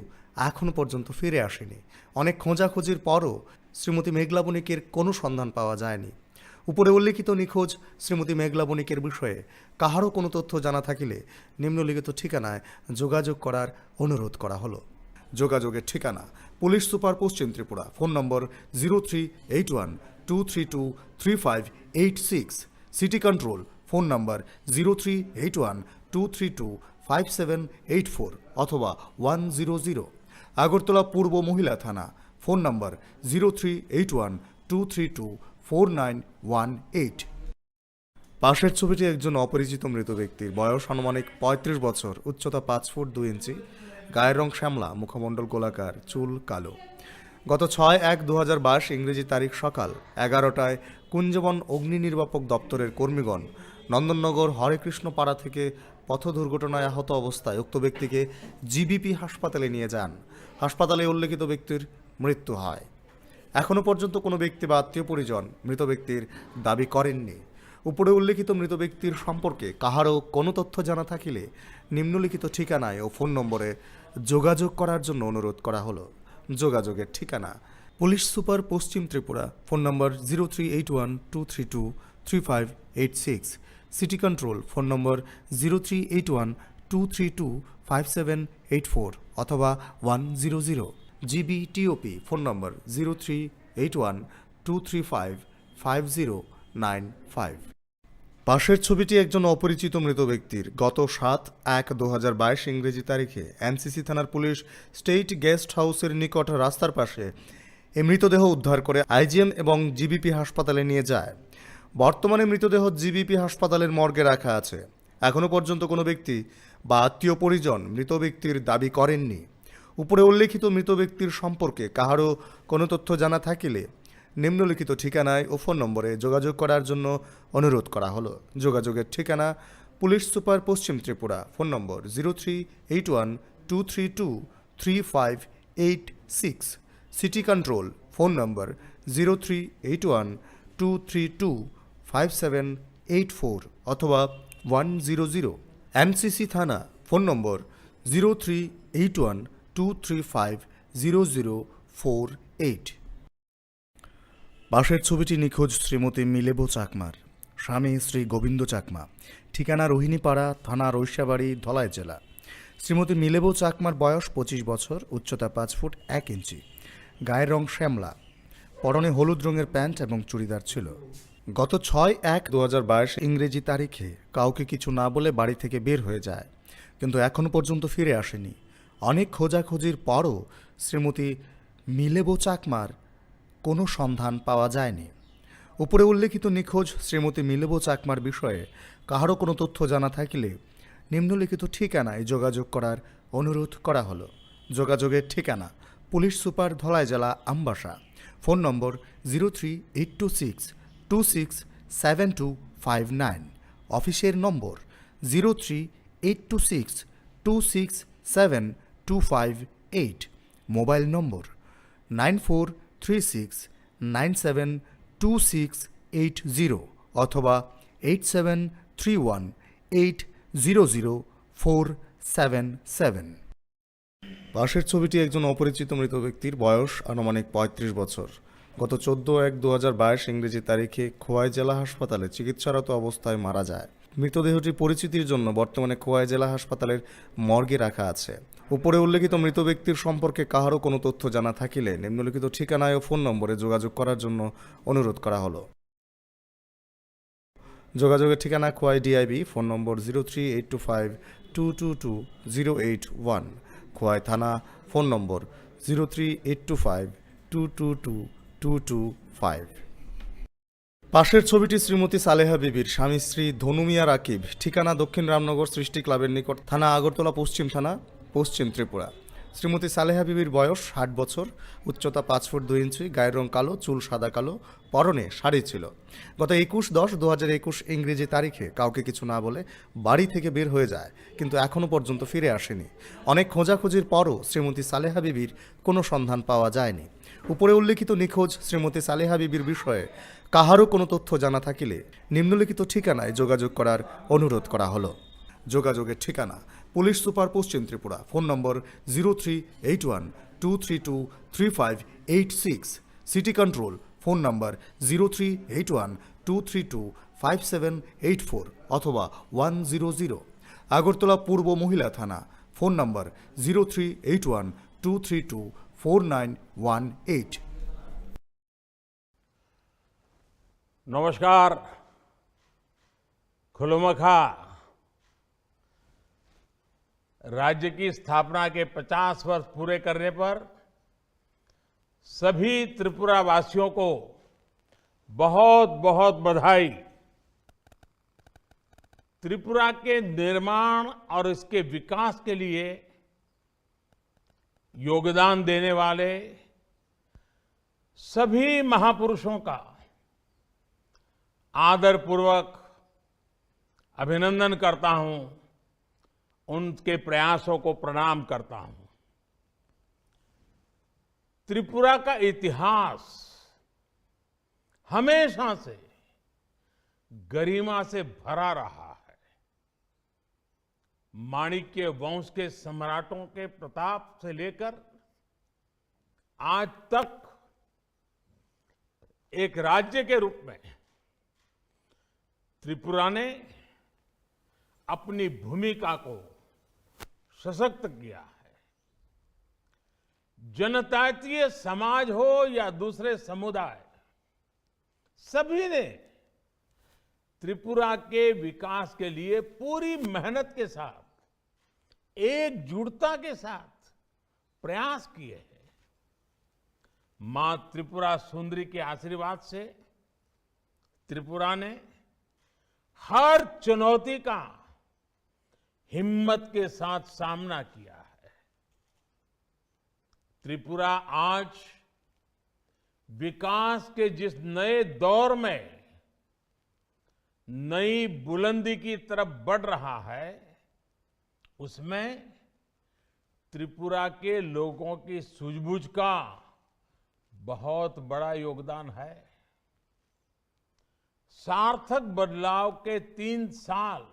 এখনও পর্যন্ত ফিরে আসেনি। অনেক খোঁজাখুঁজির পরও শ্রীমতী মেঘলা বণিকের কোনো সন্ধান পাওয়া যায়নি। উপরে উল্লেখিত নিখোঁজ শ্রীমতী মেঘলা বণিকের বিষয়ে কাহারও কোনো তথ্য জানা থাকিলে নিম্নলিখিত ঠিকানায় যোগাযোগ করার অনুরোধ করা হলো। যোগাযোগের ঠিকানা: পুলিশ সুপার পশ্চিম Tripura, phone number zero three eight one two three two three five eight six. City control, phone number zero three eight one two three two five seven eight four অথবা ওয়ান জিরো জিরো। আগরতলা পূর্ব মহিলা থানা, phone number zero three eight one two three two four nine one eight. পাশের ছবিটি একজন অপরিচিত মৃত ব্যক্তির, বয়স আনুমানিক পঁয়ত্রিশ বছর, উচ্চতা পাঁচ ফুট দুই ইঞ্চি, গায়ের রং শ্যামলা, মুখমণ্ডল গোলাকার, চুল কালো। গত ছয় এক দু হাজার বাইশ ইংরেজি তারিখ সকাল এগারোটায় কুঞ্জবন অগ্নি নির্বাপক দপ্তরের কর্মীগণ নন্দননগর হরেকৃষ্ণ পাড়া থেকে পথ দুর্ঘটনায় আহত অবস্থায় উক্ত ব্যক্তিকে জিবিপি হাসপাতালে নিয়ে যান। হাসপাতালে উল্লেখিত ব্যক্তির মৃত্যু হয়। এখনও পর্যন্ত কোনো ব্যক্তি বা আত্মীয় পরিজন মৃত ব্যক্তির দাবি করেননি। উপরে উল্লেখিত মৃত ব্যক্তির সম্পর্কে কাহারও কোনো তথ্য জানা থাকিলে নিম্নলিখিত ঠিকানায় ও ফোন নম্বরে যোগাযোগ করার জন্য অনুরোধ করা হলো। যোগাযোগের ঠিকানা: পুলিশ সুপার পশ্চিম Tripura, phone number zero three eight one two three two three five eight six. City control, phone number zero three eight one two three two five seven eight four অথবা one zero zero. GB TOP, phone number zero three eight one two three five five zero nine five. পাশের ছবিটি একজন অপরিচিত মৃত ব্যক্তির। গত সাত এক দু হাজার বাইশ ইংরেজি তারিখে এনসিসি থানার পুলিশ স্টেট গেস্ট হাউসের নিকট রাস্তার পাশে এই মৃতদেহ উদ্ধার করে আইজিএম এবং জিবিপি হাসপাতালে নিয়ে যায়। বর্তমানে মৃতদেহ জিবিপি হাসপাতালের মর্গে রাখা আছে। এখনও পর্যন্ত কোনো ব্যক্তি বা আত্মীয় পরিজন মৃত ব্যক্তির দাবি করেননি। উপরে উল্লেখিত মৃত ব্যক্তির সম্পর্কে কাহারও কোনো তথ্য জানা থাকিলে নিম্নলিখিত ঠিকানায় ও ফোন নম্বরে যোগাযোগ করার জন্য অনুরোধ করা হলো। যোগাযোগের ঠিকানা: পুলিশ সুপার পশ্চিম Tripura, phone number zero three eight one two three two three five eight six. City control, phone number zero three eight one two three two five seven eight four অথবা ওয়ান জিরো জিরো। এনসিসি থানা, phone number zero three eight one two three five zero zero four eight. পাশের ছবিটি নিখোঁজ শ্রীমতী মিলেবো চাকমার, স্বামী শ্রী গোবিন্দ চাকমা, ঠিকানা রোহিণীপাড়া, থানা রৈশাবাড়ি, ধলাই জেলা। শ্রীমতী মিলেবো চাকমার বয়স পঁচিশ বছর, উচ্চতা পাঁচ ফুট এক ইঞ্চি, গায়ের রং শ্যামলা, পরনে হলুদ রঙের প্যান্ট এবং চুড়িদার ছিল। গত ছয় এক দু হাজার বাইশ ইংরেজি তারিখে কাউকে কিছু না বলে বাড়ি থেকে বের হয়ে যায়, কিন্তু এখনও পর্যন্ত ফিরে আসেনি। অনেক খোঁজাখুঁজির পরও শ্রীমতী মিলেবো চাকমার কোনো সন্ধান পাওয়া যায়নি। উপরে উল্লেখিত নিখোঁজ শ্রীমতী মিলেবো চাকমার বিষয়ে কাহারও কোনো তথ্য জানা থাকিলে নিম্নলিখিত ঠিকানায় যোগাযোগ করার অনুরোধ করা হলো। যোগাযোগের ঠিকানা: পুলিশ সুপার, ধলাই জেলা, Ambassa. Phone number zero three eight two six two six seven two five nine. অফিসের number zero three eight two six two six seven two five eight. Mobile number nine four three six nine seven two six eight zero অথবা eight seven three one eight zero zero four seven seven. পাশের ছবিটি একজন অপরিচিত মৃত ব্যক্তির, বয়স আনুমানিক পঁয়ত্রিশ বছর। গত চোদ্দ এক দু হাজার বাইশ ইংরেজি তারিখে খোয়াই জেলা হাসপাতালে চিকিৎসারত অবস্থায় মারা যায়। মৃতদেহটি পরিচিতির জন্য বর্তমানে খোয়াই জেলা হাসপাতালের মর্গে রাখা আছে। উপরে উল্লেখিত মৃত ব্যক্তির সম্পর্কে কাহারও কোনো তথ্য জানা থাকিলে নিম্নলিখিত ঠিকানায় ও ফোন নম্বরে যোগাযোগ করার জন্য অনুরোধ করা হলো। যোগাযোগের ঠিকানা: Khowai DIB, phone number zero three eight two five two two two zero eight one. Khowai থানা, phone number zero three eight two five two two two two two five. পাশের ছবিটি শ্রীমতী সালেহা বিবির, স্বামী শ্রী ধনুমিয়া রাকিব, ঠিকানা দক্ষিণ রামনগর সৃষ্টি ক্লাবের নিকট, থানা আগরতলা পশ্চিম থানা, পশ্চিম ত্রিপুরা। শ্রীমতী সালেহা বিবির বয়স ষাট বছর, উচ্চতা পাঁচ ফুট দুই ইঞ্চি, গায়ের রং কালো, চুল সাদা কালো, পরনে শাড়ি ছিল। গত একুশ দশ দু হাজার একুশ ইংরেজি তারিখে কাউকে কিছু না বলে বাড়ি থেকে বের হয়ে যায়, কিন্তু এখনও পর্যন্ত ফিরে আসেনি। অনেক খোঁজাখুঁজির পরও শ্রীমতী সালেহা বিবির কোনো সন্ধান পাওয়া যায়নি। উপরে উল্লেখিত নিখোঁজ শ্রীমতী সালেহা বিবির বিষয়ে কাহারও কোনো তথ্য জানা থাকিলে নিম্নলিখিত ঠিকানায় যোগাযোগ করার অনুরোধ করা হলো। যোগাযোগের ঠিকানা: পুলিশ সুপার পশ্চিম Tripura, phone number zero three eight one two three two three five eight six. City control, phone number zero three eight one two three two five seven eight four অথবা ওয়ান জিরো জিরো। আগরতলা পূর্ব মহিলা থানা, phone number zero three eight one two three two four nine one eight. नमस्कार। खुलुमखा। राज्य की स्थापना के पचास वर्ष पूरे करने पर सभी त्रिपुरा वासियों को बहुत बहुत बधाई। त्रिपुरा के निर्माण और इसके विकास के लिए योगदान देने वाले सभी महापुरुषों का आदरपूर्वक अभिनंदन करता हूं, उनके प्रयासों को प्रणाम करता हूं। त्रिपुरा का इतिहास हमेशा से गरिमा से भरा रहा है। माणिक्य वंश के सम्राटों के प्रताप से लेकर आज तक एक राज्य के रूप में त्रिपुरा ने अपनी भूमिका को सशक्त किया है। जनजातीय समाज हो या दूसरे समुदाय, सभी ने त्रिपुरा के विकास के लिए पूरी मेहनत के साथ, एकजुटता के साथ प्रयास किए हैं। मां त्रिपुरा सुंदरी के आशीर्वाद से त्रिपुरा ने हर चुनौती का हिम्मत के साथ सामना किया है। त्रिपुरा आज विकास के जिस नए दौर में नई बुलंदी की तरफ बढ़ रहा है, उसमें त्रिपुरा के लोगों की सूझबूझ का बहुत बड़ा योगदान है। सार्थक बदलाव के तीन साल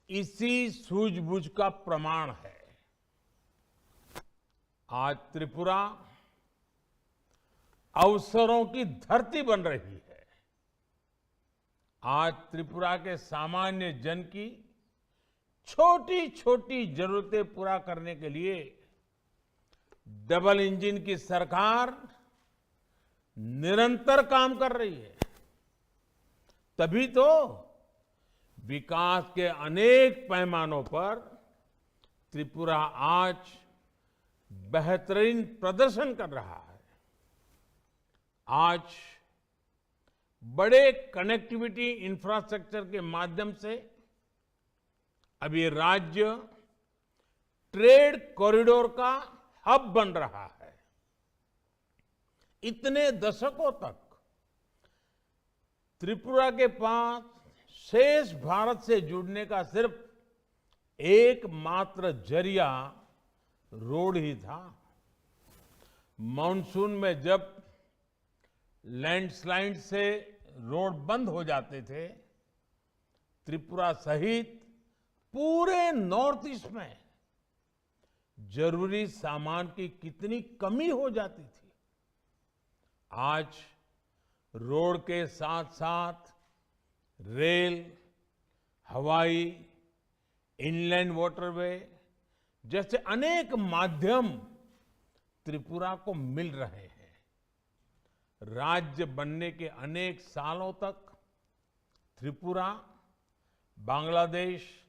इसी सूझबूझ का प्रमाण है। आज त्रिपुरा अवसरों की धरती बन रही है। आज त्रिपुरा के सामान्य जन की छोटी-छोटी जरूरतें पूरा करने के लिए डबल इंजन की सरकार निरंतर काम कर रही है। तभी तो विकास के अनेक पैमानों पर त्रिपुरा आज बेहतरीन प्रदर्शन कर रहा है। आज बड़े कनेक्टिविटी इंफ्रास्ट्रक्चर के माध्यम से अब ये राज्य ट्रेड कॉरिडोर का हब बन रहा है। इतने दशकों तक त्रिपुरा के पास शेष भारत से जुड़ने का सिर्फ एकमात्र जरिया रोड ही था। मानसून में जब लैंडस्लाइड से रोड बंद हो जाते थे, त्रिपुरा सहित पूरे नॉर्थ ईस्ट में जरूरी सामान की कितनी कमी हो जाती थी। आज रोड के साथ साथ रेल, हवाई, इनलैंड वाटरवे जैसे अनेक माध्यम त्रिपुरा को मिल रहे हैं। राज्य बनने के अनेक सालों तक त्रिपुरा बांग्लादेश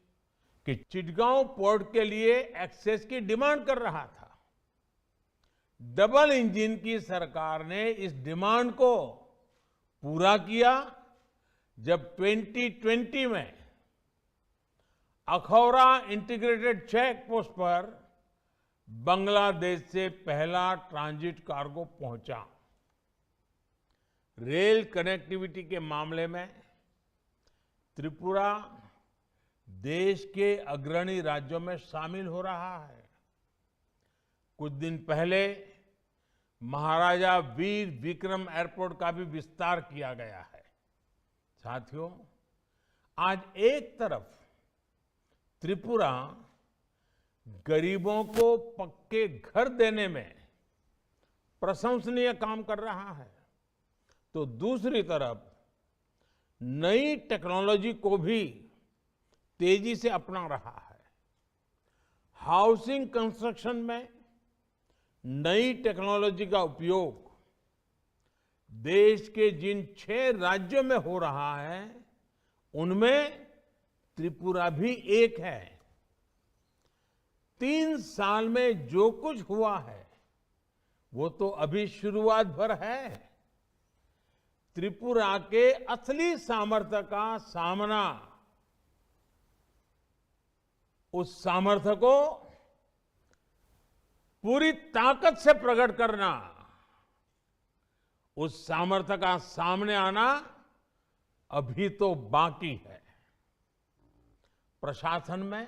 के चिटगांव पोर्ट के लिए एक्सेस की डिमांड कर रहा था। डबल इंजन की सरकार ने इस डिमांड को पूरा किया जब ट्वेंटी ट्वेंटी में अखौरा इंटीग्रेटेड चेक पोस्ट पर बांग्लादेश से पहला ट्रांजिट कार्गो पहुंचा। रेल कनेक्टिविटी के मामले में त्रिपुरा देश के अग्रणी राज्यों में शामिल हो रहा है। कुछ दिन पहले महाराजा वीर विक्रम एयरपोर्ट का भी विस्तार किया गया है। साथियों, आज एक तरफ त्रिपुरा गरीबों को पक्के घर देने में प्रशंसनीय काम कर रहा है, तो दूसरी तरफ नई टेक्नोलॉजी को भी तेजी से अपना रहा है। हाउसिंग कंस्ट्रक्शन में नई टेक्नोलॉजी का उपयोग देश के जिन छह राज्यों में हो रहा है, उनमें त्रिपुरा भी एक है। तीन साल में जो कुछ हुआ है, वो तो अभी शुरुआत भर है। त्रिपुरा के असली सामर्थ्य का सामना, उस सामर्थ्य को पूरी ताकत से प्रकट करना, उस सामर्थ्य का सामने आना अभी तो बाकी है। प्रशासन में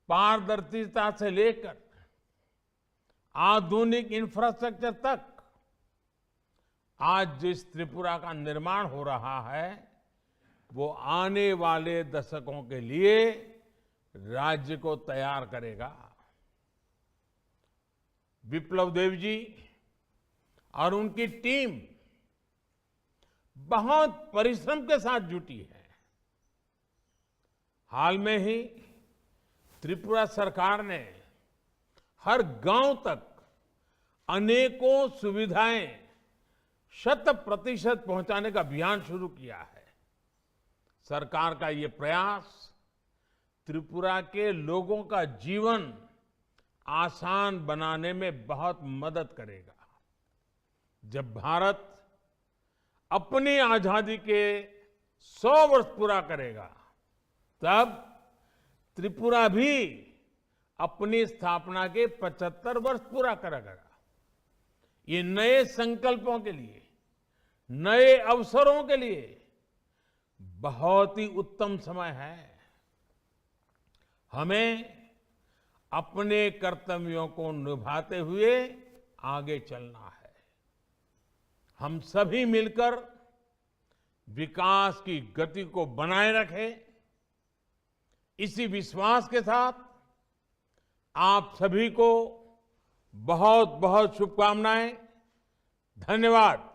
पारदर्शिता से लेकर आधुनिक इंफ्रास्ट्रक्चर तक आज जिस त्रिपुरा का निर्माण हो रहा है, वो आने वाले दशकों के लिए राज्य को तैयार करेगा। विप्लव देव जी और उनकी टीम बहुत परिश्रम के साथ जुटी है। हाल में ही त्रिपुरा सरकार ने हर गांव तक अनेकों सुविधाएं शत प्रतिशत पहुंचाने का अभियान शुरू किया है। सरकार का ये प्रयास त्रिपुरा के लोगों का जीवन आसान बनाने में बहुत मदद करेगा। जब भारत अपनी आजादी के सौ वर्ष पूरा करेगा, तब त्रिपुरा भी अपनी स्थापना के पचहत्तर वर्ष पूरा करेगा। ये नए संकल्पों के लिए, नए अवसरों के लिए बहुत ही उत्तम समय है। हमें अपने कर्तव्यों को निभाते हुए आगे चलना है। हम सभी मिलकर विकास की गति को बनाए रखें। इसी विश्वास के साथ आप सभी को बहुत बहुत शुभकामनाएं। धन्यवाद।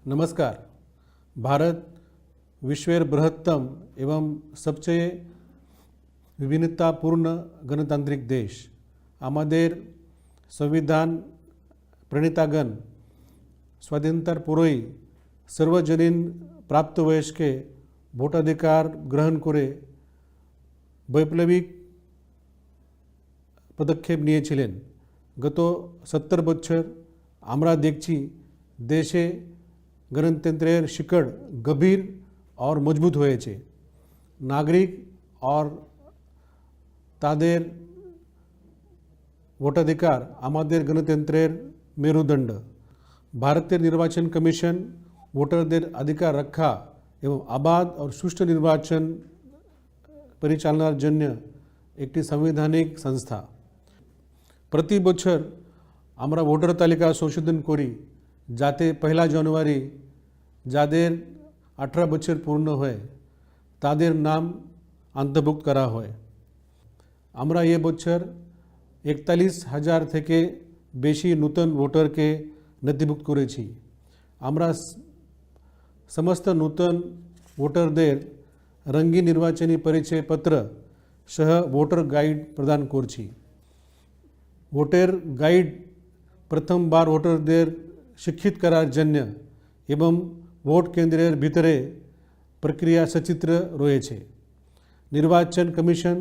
नमस्कार। भारत विश्वेर बृहत्तम एवं सबसे विविधतापूर्ण गणतांत्रिक देश। আমাদের সংবিধান প্রণেতাগণ স্বাধীনতার পরেই সার্বজনীন প্রাপ্তবয়স্কে ভোটাধিকার গ্রহণ করে বৈপ্লবিক পদক্ষেপ নিয়েছিলেন। গত সত্তর বছর আমরা দেখছি দেশে গণতন্ত্রের শিকড় গভীর আর মজবুত হয়েছে। নাগরিক আর তাদের ভোটাধিকার আমাদের গণতন্ত্রের মেরুদণ্ড। ভারতের নির্বাচন কমিশন ভোটারদের অধিকার রক্ষা এবং অবাধ আর সুষ্ঠু নির্বাচন পরিচালনার জন্য একটি সাংবিধানিক সংস্থা। প্রতি বছর আমরা ভোটার তালিকা সংশোধন করি, যাতে পয়লা জানুয়ারি যাদের আঠারো বছর পূর্ণ হয়, তাদের নাম অন্তর্ভুক্ত করা হয়। আমরা এ বছর একতাল্লিশ হাজার থেকে বেশি নতুন ভোটারকে নথিভুক্ত করেছি। আমরা স-, সমস্ত নতুন ভোটারদের রঙিন নির্বাচনী পরিচয়পত্র সহ ভোটার গাইড প্রদান করছি। ভোটার গাইড প্রথমবার ভোটারদের শিক্ষিত করার জন্য এবং ভোট কেন্দ্রের ভিতরে প্রক্রিয়া সচিত্র রয়েছে। নির্বাচন কমিশন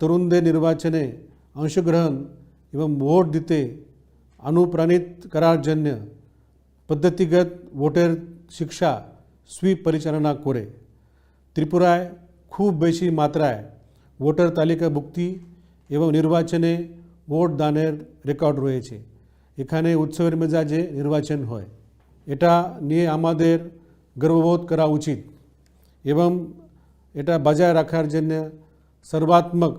তরুণদের নির্বাচনে অংশগ্রহণ এবং ভোট দিতে অনুপ্রাণিত করার জন্য পদ্ধতিগত ভোটার শিক্ষা সুইপ পরিচালনা করে। ত্রিপুরায় খুব বেশি মাত্রায় ভোটার তালিকাভুক্তি এবং নির্বাচনে ভোট দানের রেকর্ড রয়েছে। এখানে উৎসবের মেজাজে নির্বাচন হয়। এটা নিয়ে আমাদের গর্ববোধ করা উচিত এবং এটা বজায় রাখার জন্য সর্বাত্মক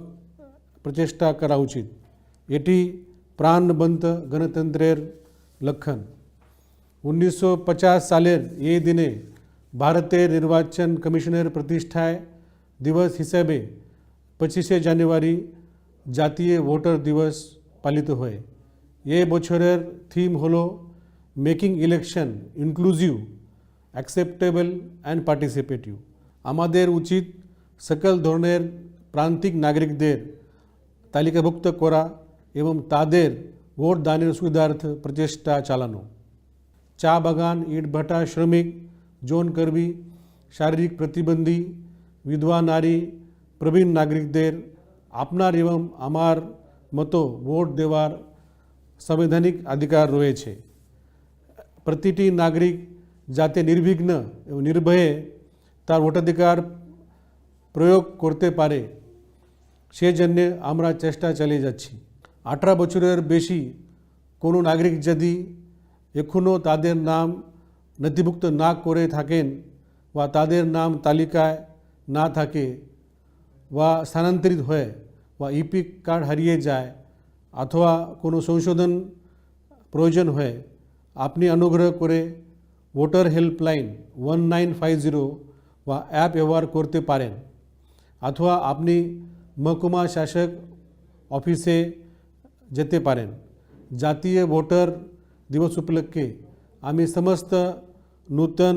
প্রচেষ্টা করা উচিত। এটি প্রাণবন্ত গণতন্ত্রের লক্ষণ। উনিশশো পঞ্চাশ সালের এই দিনে ভারতের নির্বাচন কমিশনের প্রতিষ্ঠায় দিবস হিসেবে পঁচিশে জানুয়ারি জাতীয় ভোটার দিবস পালিত হয়। এই বছরের থিম হলো making election inclusive, acceptable and participative. আমাদের উচিত সকল ধরনের প্রান্তিক নাগরিকদের তালিকাভুক্ত করা এবং তাদের ভোট দানের সুবিধার্থে প্রচেষ্টা চালানো। চা বাগান, ইটভাটা শ্রমিক, জোন কর্মী, শারীরিক প্রতিবন্ধী, বিধবা নারী, প্রবীণ নাগরিকদের আপনার এবং আমার মতো ভোট দেওয়ার সাংবিধানিক অধিকার রয়েছে। প্রতিটি নাগরিক যাতে নির্বিঘ্ন এবং নির্ভয়ে তার ভোটাধিকার প্রয়োগ করতে পারে, সেজন্য আমরা চেষ্টা চালিয়ে যাচ্ছি। আঠারো বছরের বেশি কোনো নাগরিক যদি এখনও তাদের নাম নথিভুক্ত না করে থাকেন বা তাদের নাম তালিকায় না থাকে বা স্থানান্তরিত হয় বা ইপিক কার্ড হারিয়ে যায় অথবা কোনো সংশোধন প্রয়োজন হয়, আপনি অনুগ্রহ করে voter helpline one nine five zero বা অ্যাপ ব্যবহার করতে পারেন, অথবা আপনি মহকুমা শাসক অফিসে যেতে পারেন। জাতীয় ভোটার দিবস উপলক্ষে আমি সমস্ত নূতন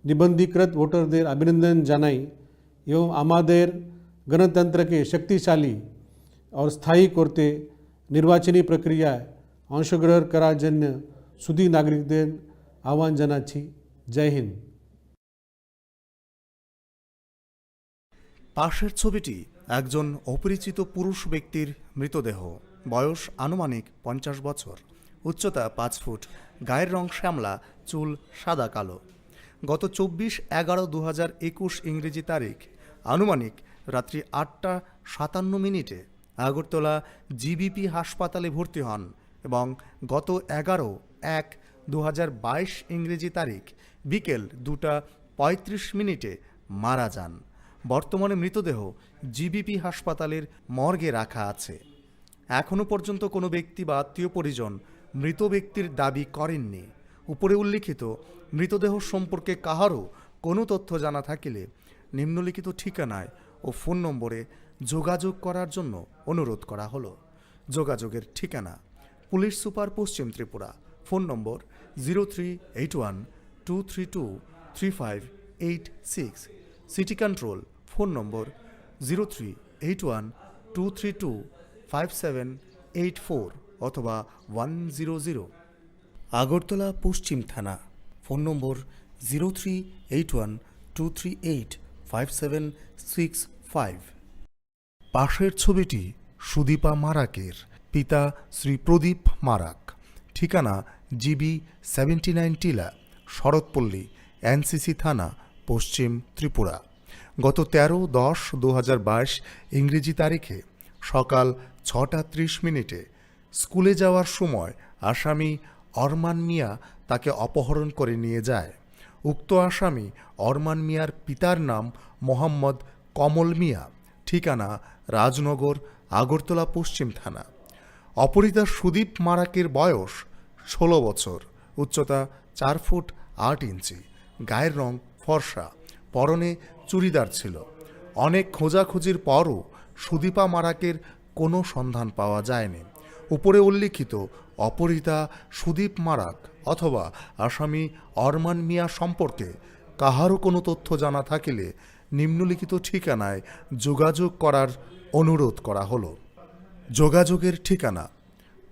নিবন্ধীকৃত ভোটারদের অভিনন্দন জানাই এবং আমাদের গণতন্ত্রকে শক্তিশালী ও স্থায়ী করতে নির্বাচনী প্রক্রিয়ায় অংশগ্রহণ করার জন্য সুধী নাগরিকদের আহ্বান জানাচ্ছি। জয় হিন্দ। পাশের ছবিটি একজন অপরিচিত পুরুষ ব্যক্তির মৃতদেহ। বয়স আনুমানিক পঞ্চাশ বছর, উচ্চতা পাঁচ ফুট, গায়ের রং শ্যামলা, চুল সাদা কালো। গত চব্বিশ এগারো দু হাজার একুশ ইংরেজি তারিখ আনুমানিক রাত্রি আটটা সাতান্ন মিনিটে আগরতলা জিবিপি হাসপাতালে ভর্তি হন এবং গত এগারো এক দু হাজার বাইশ ইংরেজি তারিখ বিকেল দুটা পঁয়ত্রিশ মিনিটে মারা যান। বর্তমানে মৃতদেহ জিবিপি হাসপাতালের মর্গে রাখা আছে। এখনও পর্যন্ত কোনো ব্যক্তি বা আত্মীয় পরিজন মৃত ব্যক্তির দাবি করেননি। উপরে উল্লিখিত মৃতদেহ সম্পর্কে কাহারও কোনো তথ্য জানা থাকিলে নিম্নলিখিত ঠিকানায় ও ফোন নম্বরে যোগাযোগ করার জন্য অনুরোধ করা হলো। যোগাযোগের ঠিকানা: পুলিশ সুপার, পশ্চিম Tripura. Phone number zero three eight one two three two three five eight six. City control, phone number zero three eight one two three two five seven eight four অথবা ওয়ান জিরো জিরো। আগরতলা পশ্চিম থানা, phone number zero three eight one two three eight five seven six five. পাশের ছবিটি সুদীপা মারাকের, পিতা শ্রী প্রদীপ মারাক, ঠিকানা GB seventy nine টিলা, শরৎপল্লী, এনসিসি থানা, পশ্চিম ত্রিপুরা। গত তেরো দশ দু হাজার বাইশ ইংরেজি তারিখে সকাল ছটা ত্রিশ মিনিটে স্কুলে যাওয়ার সময় আসামি অরমান মিয়া তাকে অপহরণ করে নিয়ে যায়। উক্ত আসামি অরমান মিয়ার পিতার নাম মোহাম্মদ কমল মিয়া, ঠিকানা রাজনগর, আগরতলা পশ্চিম থানা। অপহৃতা সুদীপ মারাকের বয়স ষোলো বছর, উচ্চতা চার ফুট আট ইঞ্চি, গায়ের রং ফর্সা, পরনে চুড়িদার ছিল। অনেক খোঁজাখুঁজির পরও সুদীপা মারাকের কোনো সন্ধান পাওয়া যায়নি। উপরে উল্লিখিত অপহৃতা সুদীপ মারাক অথবা আসামি অরমান মিয়া সম্পর্কে কাহারও কোনো তথ্য জানা থাকিলে নিম্নলিখিত ঠিকানায় যোগাযোগ করার অনুরোধ করা হলো। যোগাযোগের ঠিকানা: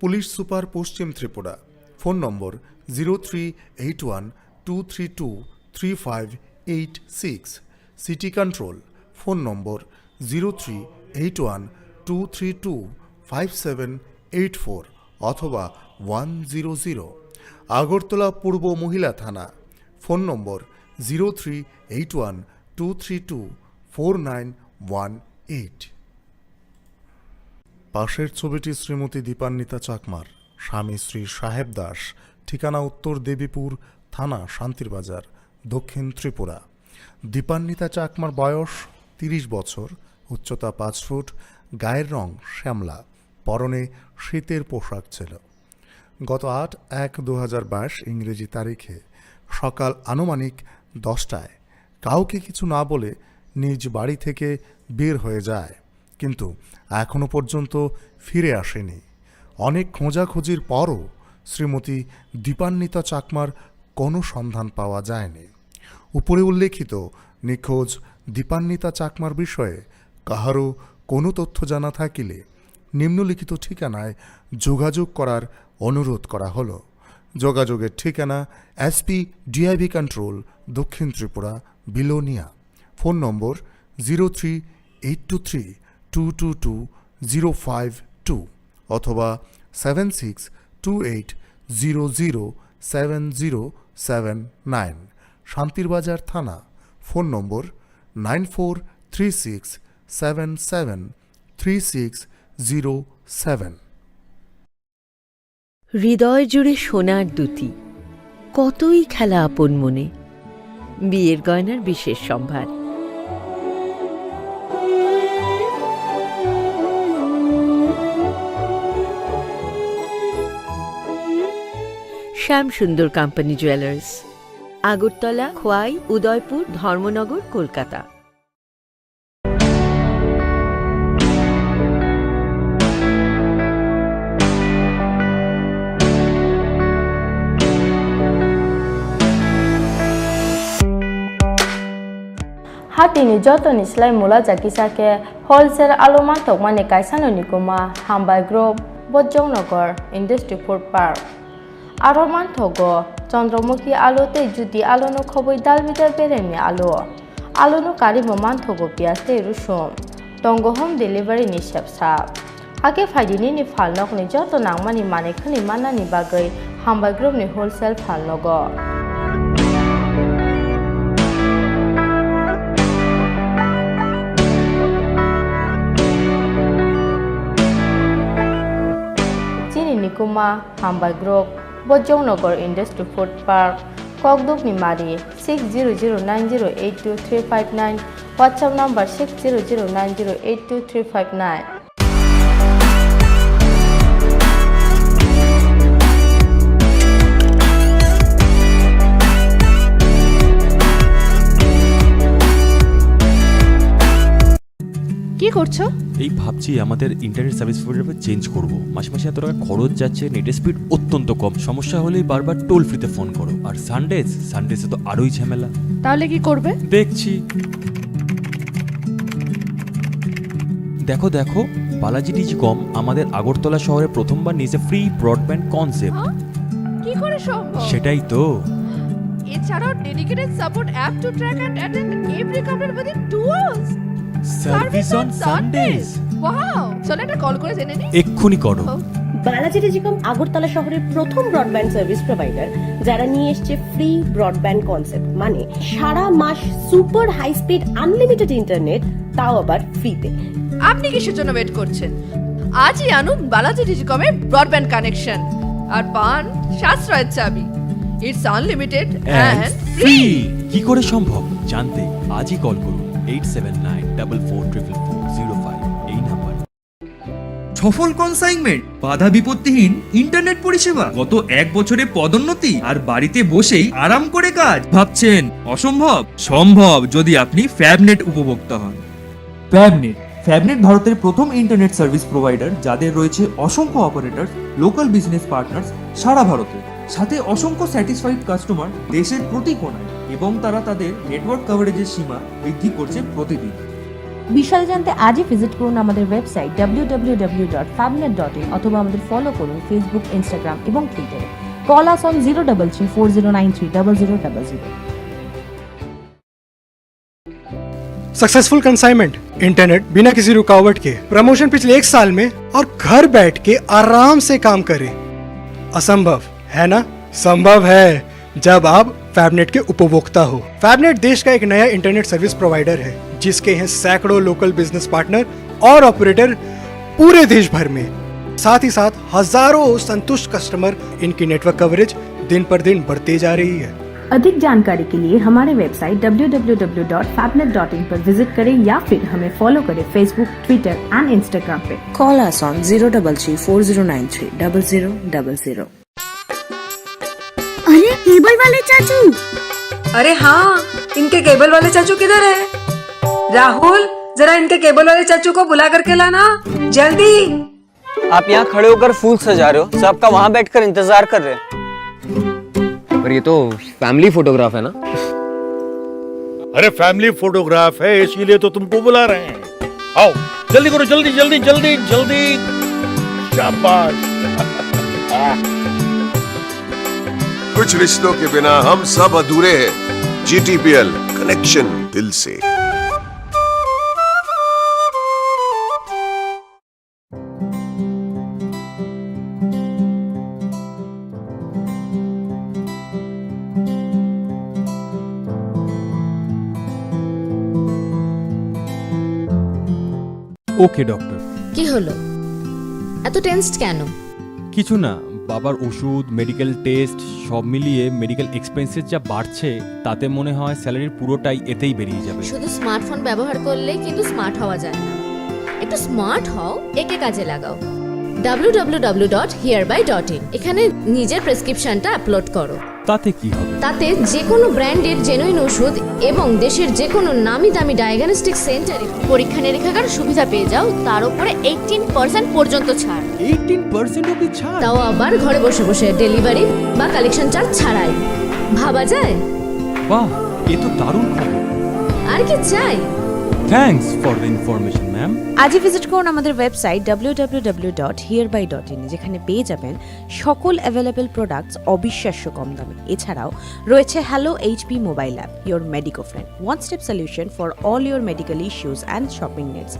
পুলিশ সুপার, পশ্চিম Tripura. Phone number zero three eight one two three two three five eight six. City control, phone number zero three eight one two three two five seven eight four অথবা ওয়ান জিরো জিরো। আগরতলা পূর্ব মহিলা থানা, phone number zero three eight one two three two four nine one eight. পাশের ছবিটি শ্রীমতী দীপান্বিতা চাকমার, স্বামী শ্রী সাহেব দাস, ঠিকানা উত্তর দেবীপুর থানা, শান্তিরবাজার, দক্ষিণ ত্রিপুরা। দীপান্বিতা চাকমার বয়স তিরিশ বছর, উচ্চতা পাঁচ ফুট, গায়ের রং শ্যামলা, পরনে শীতের পোশাক ছিল। গত আট এক দু হাজার বাইশ ইংরেজি তারিখে সকাল আনুমানিক দশটায় কাউকে কিছু না বলে নিজ বাড়ি থেকে বের হয়ে যায়। কিন্তু এখনো পর্যন্ত ফিরে আসেনি। অনেক খোঁজাখুঁজির পরও শ্রীমতী দীপান্বিতা চাকমার কোনো সন্ধান পাওয়া যায়নি। উপরে উল্লেখিত নিখোঁজ দীপান্বিতা চাকমার বিষয়ে কাহারও কোনো তথ্য জানা থাকিলে নিম্নলিখিত ঠিকানায় যোগাযোগ করার অনুরোধ করা হলো। যোগাযোগের ঠিকানা এসপি ডিআইবি কন্ট্রোল, দক্ষিণ Tripura, Belonia. Phone number zero three eight two three two two two zero five two অথবা seven six two eight zero zero seven zero seven nine. Santirbazar থানা। Phone number nine four three six seven seven three six zero seven. হৃদয় জুড়ে সোনার দ্যুতি, কতই খেলা আপন মনে। বিয়ের গয়নার বিশেষ সম্ভার। শ্যাম সুন্দর কোম্পানি জুয়েলার্স, আগরতলা, খোয়াই, উদয়পুর, ধর্মনগর, Kolkata. Hatini jotoni slai mula jakisa khe wholesale alu manthokmani kaisano nikuma Hambai Group, Bojongnagar Industry Food Park. Aro manthogo Chandramukhi alu tei Jyoti alu no khobwi dalbidal beremni alu. Alu no karwi bo manthogo piyaj tei rusum. Tongo home delivery ni sepsa. Hakhe phaidi nini phalnokni joto nangmani manwi khwnwi mannani bagwi Hambai Group ni wholesale phalnogo. Chini nikuma Hambai Group, Bojongnagar Industry Food Park, Kokdukni Mari, six zero zero nine zero eight two three five nine, WhatsApp number six zero zero nine zero eight two three five nine. কি করছো? এই ভাবছি আমাদের internet service provider change করব। মাসে মাসে এত টাকা খরচ যাচ্ছে, নেটের স্পিড অত্যন্ত কম, সমস্যা হলেই বারবার টোল ফ্রিতে ফোন করো। আর সানডেজ, সানডেজে তো আরোই ঝামেলা। তাহলে কি করবে? দেখছি। দেখো দেখো, বালাজি টেলিকম আমাদের আগরতলা শহরে প্রথমবার নিয়েছে ফ্রি ব্রডব্যান্ড কনসেপ্ট। হ্যাঁ? কি করে সম্ভব? সেটাই তো। এছাড়াও dedicated support app to track and attend every complaint within two hours. Service on Sundays. Wow, চলো একটা কল করে জেনে নিই। এক্ষুনি করো। ও। বালাজি টেলিকম আগরতলা শহরের প্রথম ব্রডব্যান্ড সার্ভিস প্রোভাইডার, যারা নিয়ে এসছে ফ্রি ব্রডব্যান্ড কনসেপ্ট, মানে সারা মাস super high speed unlimited internet, তাও আবার ফ্রিতে। আপনি কিসের জন্য ওয়েট করছেন? আজই আনুন বালাজি টেলিকমের ব্রডব্যান্ড কানেকশন আর পান সাশ্রয়ের চাবি। It's unlimited and free। কি করে সম্ভব জানতে আজই কল করুন eight seven nine double four triple four zero five এই নাম্বার। সফল কনসাইনমেন্ট, বাধা বিপত্তিহীন ইন্টারনেট পরিষেবা, গত এক বছরে পদোন্নতি আর বাড়িতে বসেই আরাম করে কাজ। ভাবছেন অসম্ভব? সম্ভব, যদি আপনি ফ্যাবনেট উপভোক্তা হন। ফ্যাবনেট। ফ্যাবনেট ভারতের প্রথম ইন্টারনেট সার্ভিস প্রোভাইডার, যাদের রয়েছে অসংখ্য অপারেটর, লোকাল বিজনেস পার্টনার্স সারা ভারতে, সাথে অসংখ্য স্যাটিসফাইড কাস্টমার দেশের প্রতি কোণায়, এবং তারা তাদের নেটওয়ার্ক কভারেজের সীমা বৃদ্ধি করছে প্রতিদিন। বিশদে জানতে আজই ভিজিট করুন আমাদের website W W W dot ফ্যাবনেট ডট ইন অথবা আমাদের ফলো করুন ফেসবুক, ইনস্টাগ্রাম এবং টুইটারে। Call us on zero double three four zero nine three double zero double zero। Successful consignment, internet बिना किसी रुकावट के, प्रमोशन पिछले एक साल में और घर बैठ के आराम से काम करें। असंभव है ना? संभव है, जब आप फैबनेट के उपभोक्ता हो। फैबनेट देश का एक नया इंटरनेट सर्विस प्रोवाइडर है, जिसके हैं सैकड़ों लोकल बिजनेस पार्टनर और ऑपरेटर पूरे देश भर में। साथ ही साथ हजारों संतुष्ट कस्टमर, इनकी नेटवर्क कवरेज दिन पर दिन बढ़ती जा रही है। अधिक जानकारी के लिए हमारे website W W W dot फैबनेट डॉट इन पर विजिट करें या फिर हमें फॉलो करें Facebook, Twitter and Instagram पे। Call us on zero double three four zero nine three double zero double zero। अरे, केबल वाले चाचू। अरे हाँ, इनके केबल वाले चाचू किधर है? राहुल, जरा इनके केबल वाले चाचू को बुला करके लाना, जल्दी। आप यहाँ खड़े होकर फूल सजा रहे हो, सब आपका वहां बैठकर इंतजार कर रहे हैं। पर ये तो फैमिली फोटोग्राफ है ना? अरे, फैमिली फोटोग्राफ है, इसीलिए तो तुमको बुला रहे हैं। आओ, जल्दी करो, जल्दी, जल्दी, जल्दी, जल्दी। शाबाश। कुछ रिश्तों के बिना हम सब अधूरे हैं। जीटीपीएल, कनेक्शन दिल से। ওকে ডক্টর। কি হলো? এত টেন্সড কেন? কিছু না, বাবার ওষুধ, মেডিকেল টেস্ট, সব মিলিয়ে মেডিকেল এক্সপেন্সেস যা বাড়ছে, তাতে মনে হয় স্যালারির পুরোটাই এতেই বেরিয়ে যাবে। শুধু স্মার্টফোন ব্যবহার করলে কিন্তু স্মার্ট হওয়া যায় না। একটু স্মার্ট হও, একে কাজে লাগাও। ডাব্লিউ ডাব্লিউ ডাব্লিউ ডট হিয়ারবাই ডট ইন, এখানে নিজের প্রেসক্রিপশনটা আপলোড করো। তাতে কি হবে? তাতে যে কোনো ব্র্যান্ডের জেনুইন ওষুধ এবং দেশের যে কোনো নামি দামি ডায়াগনস্টিক সেন্টারে পরীক্ষা নিরীক্ষার সুবিধা পেয়ে যাও, তার উপরে এইটিন পার্সেন্ট পর্যন্ত ছাড়। এইটিন পার্সেন্ট অবধি ছাড়? তাও আবার ঘরে বসে বসে, ডেলিভারি বা কালেকশন চার্জ ছাড়াই। ভাবা যায়? বাহ, এ তো দারুণ খবর। আর কি চাই? Thanks for the information, ma'am. আজই ভিজিট করুন আমাদের website W W W dot হিয়ারবাই ডট ইন, যেখানে পেয়ে যাবেন সকল অ্যাভেলেবল প্রোডাক্টস অবিশ্বাস্য কম দামে। এছাড়াও রয়েছে hello HP mobile app, your Medico friend, one step solution for all your medical issues and shopping needs.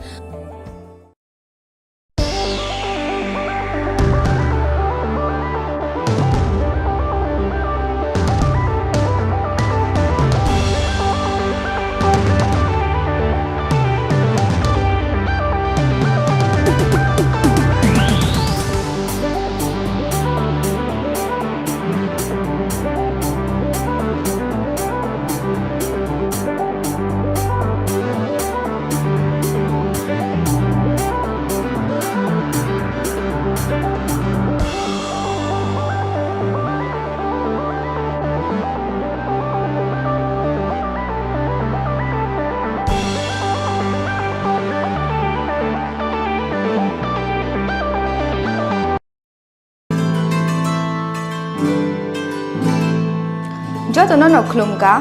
Jotono no khulumkha,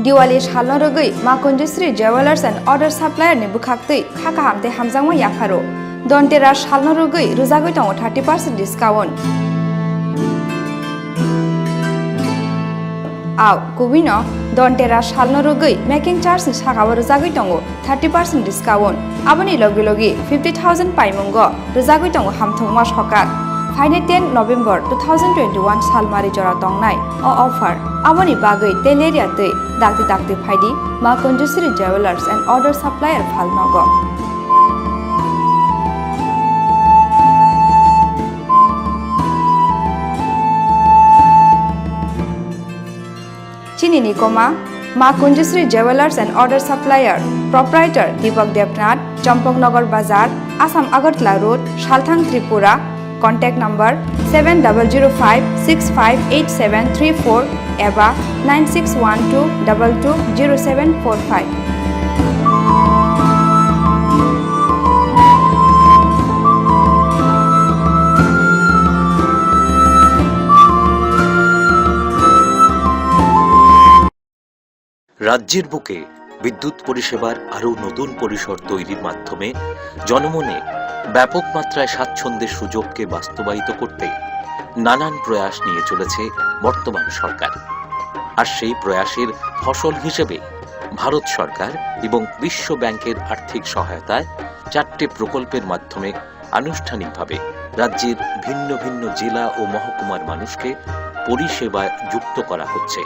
Diwali salno rwgwi Ma Kunjusri Jewellers and Other Supplier ni bwkhaktwi kha kaham tei hamjakma yapharo. Dhanteras salno rwgwi rwjagwi tongo thirty percent discount. Au, kubui no Dhanteras salno rwgwi making charge ni saka o rwjagwi tongo thirty percent discount. Aboni logi logi fifty thousand paimungo rwjagwi tongo hamthwngma sokat. Phainai ten November two thousand twenty-one salmari jora tongnai o offer. Aboni bagwi teleria twi dakti dakti phaidi Ma Kunjusri Jewellers and Other Supplier phalnogo. Chini ni koma, Ma Kunjusri Jewellers and Other Supplier, Proprietor Deepak Debnath, Champaknagar Bazar, Assam Agartala Road, Salthang, Tripura. Contact number seven double zero five six five eight seven three four eba nine six one two double two zero seven four five. রাজ্যের বুকে বিদ্যুৎ পরিষেবার আরও নতুন পরিসর তৈরির মাধ্যমে জনমনে ব্যাপক মাত্রায় স্বাচ্ছন্দ্যের সুযোগকে বাস্তবায়িত করতে নানান প্রয়াস নিয়ে চলেছে বর্তমান সরকার। আর সেই প্রয়াসের ফসল হিসেবে ভারত সরকার এবং বিশ্ব ব্যাংকের আর্থিক সহায়তায় চারটে প্রকল্পের মাধ্যমে আনুষ্ঠানিকভাবে রাজ্যের ভিন্ন ভিন্ন জেলা ও মহকুমার মানুষকে পরিষেবায় যুক্ত করা হচ্ছে।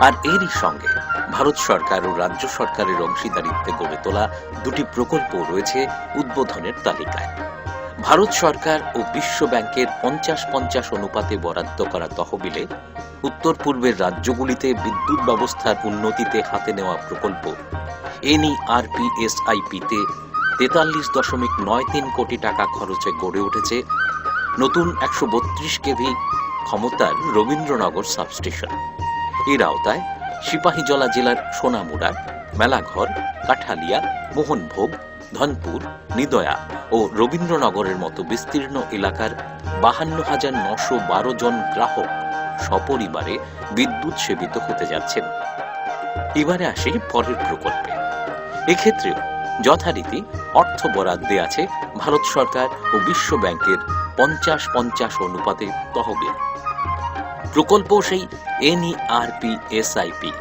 আর এরই সঙ্গে ভারত সরকার ও রাজ্য সরকারের অংশীদারিত্বে গড়ে তোলা দুটি প্রকল্প রয়েছে উদ্বোধনের তালিকায়। ভারত সরকার ও বিশ্ব ব্যাংকের পঞ্চাশ পঞ্চাশ অনুপাতে বরাদ্দ করা তহবিলে উত্তর পূর্বের রাজ্যগুলিতে বিদ্যুৎ ব্যবস্থার উন্নতিতে হাতে নেওয়া প্রকল্প এনইআরপিএসআইপিতে তেতাল্লিশ দশমিক নয় তিন কোটি টাকা খরচে গড়ে উঠেছে নতুন একশো বত্রিশ কেভি ক্ষমতার রবীন্দ্রনগর সাবস্টেশন। এর আওতায় সিপাহীজলা জেলার সোনামুড়া, মেলাঘর, কাঠালিয়া, মোহনভোগ, ধনপুর, নিদয়া ও রবীন্দ্রনগরের মতো বিস্তীর্ণ এলাকার বাহান্ন হাজার নশো বারো জন গ্রাহক সপরিবারে বিদ্যুৎ সেবিত হতে যাচ্ছেন। এবারে আসি পরের প্রকল্পে। এক্ষেত্রেও যথারীতি অর্থ বরাদ্দে আছে ভারত সরকার ও বিশ্ব ব্যাংকের পঞ্চাশ পঞ্চাশ অনুপাতে তহবিল। প্রকল্প সেই এনইআরপি এসআইপি।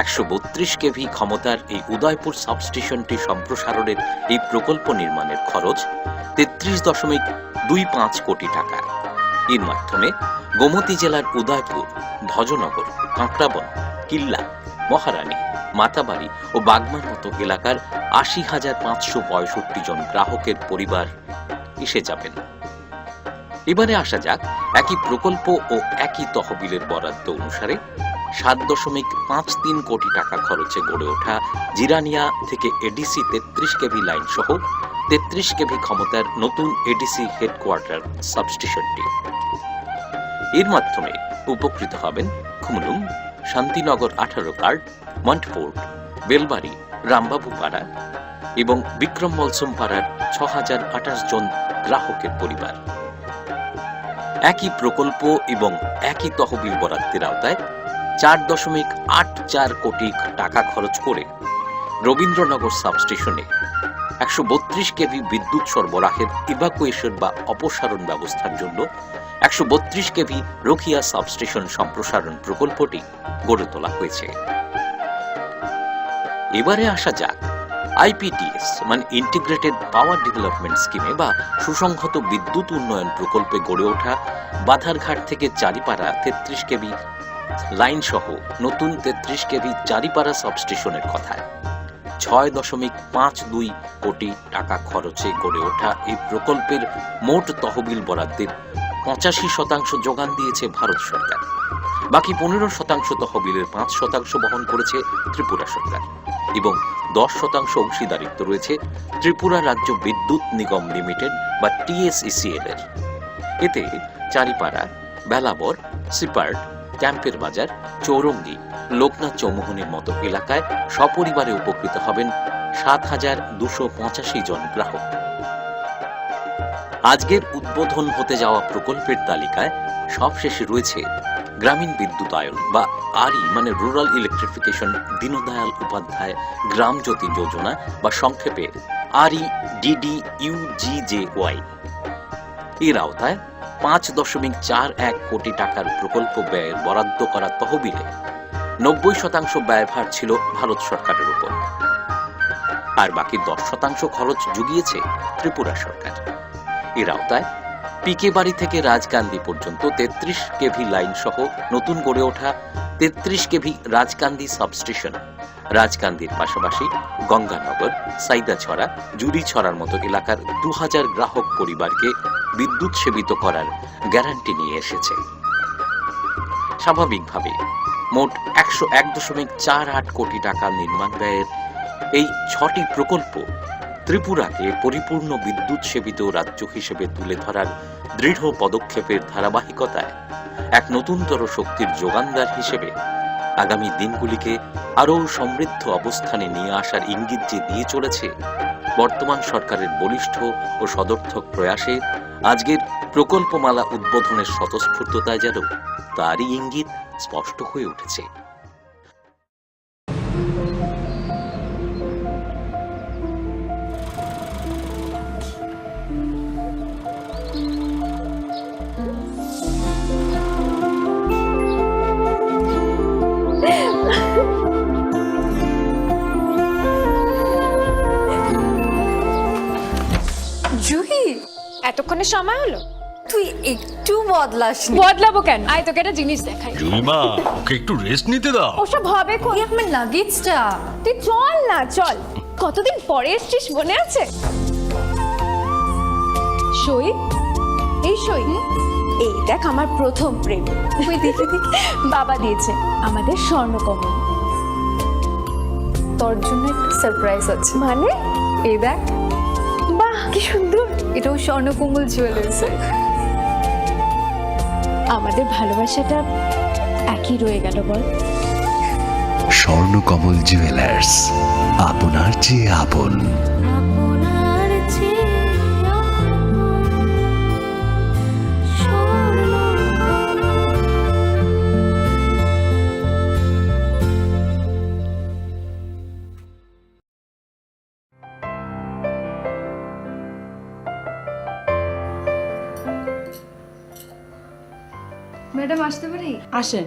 একশো বত্রিশ কেভি ক্ষমতার এই উদয়পুর সাবস্টেশনটি সম্প্রসারণের এই প্রকল্প নির্মাণের খরচ তেত্রিশ দশমিক দুই পাঁচ কোটি টাকা। এর মাধ্যমে গোমতী জেলার উদয়পুর, ভজনগর, কাঁকড়াবন, কিল্লা, মহারানী, মাতাবাড়ি ও বাগমার মতো এলাকার আশি হাজার পাঁচশো পঁয়ষট্টি জন গ্রাহকের পরিবার এসে যাবেন। এবারে আসা যাক একই প্রকল্প ও একই তহবিলের বরাদ্দ অনুসারে সাত দশমিক পাঁচ তিন কোটি টাকা খরচে গড়ে ওঠা জিরানিয়া থেকে এডিসি তেত্রিশ কেভি লাইন সহ তেত্রিশ কেভি ক্ষমতার নতুন এডিসি হেডকোয়ার্টার সাবস্টেশনটি। এর মাধ্যমে উপকৃত হবেন খুমলুং, শান্তিনগর আঠারো কার্ড, মন্টফোর্ড, বেলবাড়ি, রামবাবুপাড়া এবং বিক্রম মলসুম পাড়ার ছ হাজার আঠাশ জন গ্রাহকের পরিবার। একই প্রকল্প এবং একই তহবিল বরাদ্দের আওতায় চার দশমিক আট চার কোটি টাকা খরচ করে রবীন্দ্রনগর সাবস্টেশনে একশো বত্রিশ কেভি বিদ্যুৎ সরবরাহের ইভাকুয়েশন বা অপসারণ ব্যবস্থার জন্য একশো বত্রিশ কেভি রোকিয়া সাবস্টেশন সম্প্রসারণ প্রকল্পটি গড়ে তোলা হয়েছে। এবারে আসা যাক আইপিডিএস, মানে ইন্টিগ্রেটেড পাওয়ার ডেভেলপমেন্ট স্কিমে বা সুসংহত বিদ্যুৎ উন্নয়ন প্রকল্পে গড়ে ওঠা বাধারঘাট থেকে চারিপাড়া তেত্রিশ কেভি লাইন সহ নতুন তেত্রিশ কেভি চারিপাড়া সাবস্টেশনের কথায়। ছয় দশমিক পাঁচ দুই কোটি টাকা খরচে গড়ে ওঠা এই প্রকল্পের মোট তহবিল বরাদ্দের পঁচাশি শতাংশ যোগান দিয়েছে ভারত সরকার। বাকি পনেরো শতাংশ তহবিলের পাঁচ শতাংশ বহন করেছে ত্রিপুরা সরকার এবং দশ শতাংশ অংশীদারিত্ব রয়েছে ত্রিপুরা রাজ্য বিদ্যুৎ নিগম লিমিটেড বা টিএসইসিএল এর। এতে চারিপাড়া, বেলাবর, সিপার্ট, ক্যাম্পের বাজার, চৌরঙ্গি, লোকনাথ চৌমুহনীর মতো এলাকায় সপরিবারে উপকৃত হবেন সাত হাজার দুশো পঁচাশি জন গ্রাহক। আজকের উদ্বোধন হতে যাওয়া প্রকল্পের তালিকায় সবশেষে রয়েছে গ্রামীণ বিদ্যুতায়ন বা আরই, মানে রুরাল ইলেকট্রিফিকেশন, দীনদয়াল উপাধ্যায় গ্রাম জ্যোতি যোজনা বা সংক্ষেপে আরই ডিডিইউজিজেওয়াই। এর আওতায় পাঁচ দশমিক চার এক কোটি টাকার প্রকল্প ব্যয়ের বরাদ্দ করা তহবিলে নব্বই শতাংশ ব্যয়ভার ছিল ভারত সরকারের উপর, আর বাকি দশ শতাংশ খরচ জুগিয়েছে ত্রিপুরা সরকার। এর আওতায় পিকে বাড়ি থেকে রাজকান্দি পর্যন্ত তেত্রিশ কেভি লাইন সহ নতুন গড়ে ওঠা তেত্রিশ কেভি রাজকান্দি সাবস্টেশন, রাজকান্দির পাশাপাশি গঙ্গানগর, সাইদাছড়া, জুড়িছড়ার মতো এলাকার দু হাজার গ্রাহক পরিবারকে বিদ্যুৎ সেবিত করার গ্যারান্টি নিয়ে এসেছে। স্বাভাবিকভাবে মোট একশো এক দশমিক চার আট কোটি টাকা নির্মাণ ব্যয়ের এই ছটি প্রকল্প ত্রিপুরাকে পরিপূর্ণ বিদ্যুৎ সেবিত রাজ্য হিসেবে তুলে ধরার দৃঢ় পদক্ষেপের ধারাবাহিকতায় এক নতুনতর শক্তির যোগানদার হিসেবে আগামী দিনগুলিকে আরও সমৃদ্ধ অবস্থানে নিয়ে আসার ইঙ্গিত যে দিয়ে চলেছে বর্তমান সরকারের বলিষ্ঠ ও সদর্থক প্রয়াসে, আজকের প্রকল্পমালা উদ্বোধনের স্বতঃস্ফূর্ততায় যেন তারই ইঙ্গিত স্পষ্ট হয়ে উঠেছে। জুহি, এতক্ষণে সময় হলো? তুই একটু বদলাসনি। বদলাবো কেন? আয়, তোকে একটা জিনিস দেখাই। জুইমা, ওকে একটু রেস্ট নিতে দাও। ওসব হবে কোন? এই আমার লাগেজটা। তুই চল না, চল। কতদিন পরে এসছিস, মনে আছে? সই, এই সই। এই দেখ, আমার প্রথম প্রেম। ওই দেখি, দেখি। বাবা দিয়েছে আমাদের স্বর্ণকমল। তোর জন্য একটা সারপ্রাইজ আছে। মানে? এই দেখ। বাহ, কি সুন্দর। এটাও স্বর্ণকমল জুয়েলার্সের। আমাদের ভালোবাসাটা একই রয়ে গেল, বল? স্বর্ণকমল জুয়েলার্স, আপনার চেয়ে আপন। ম্যাডাম, আসতে পারি? আসেন।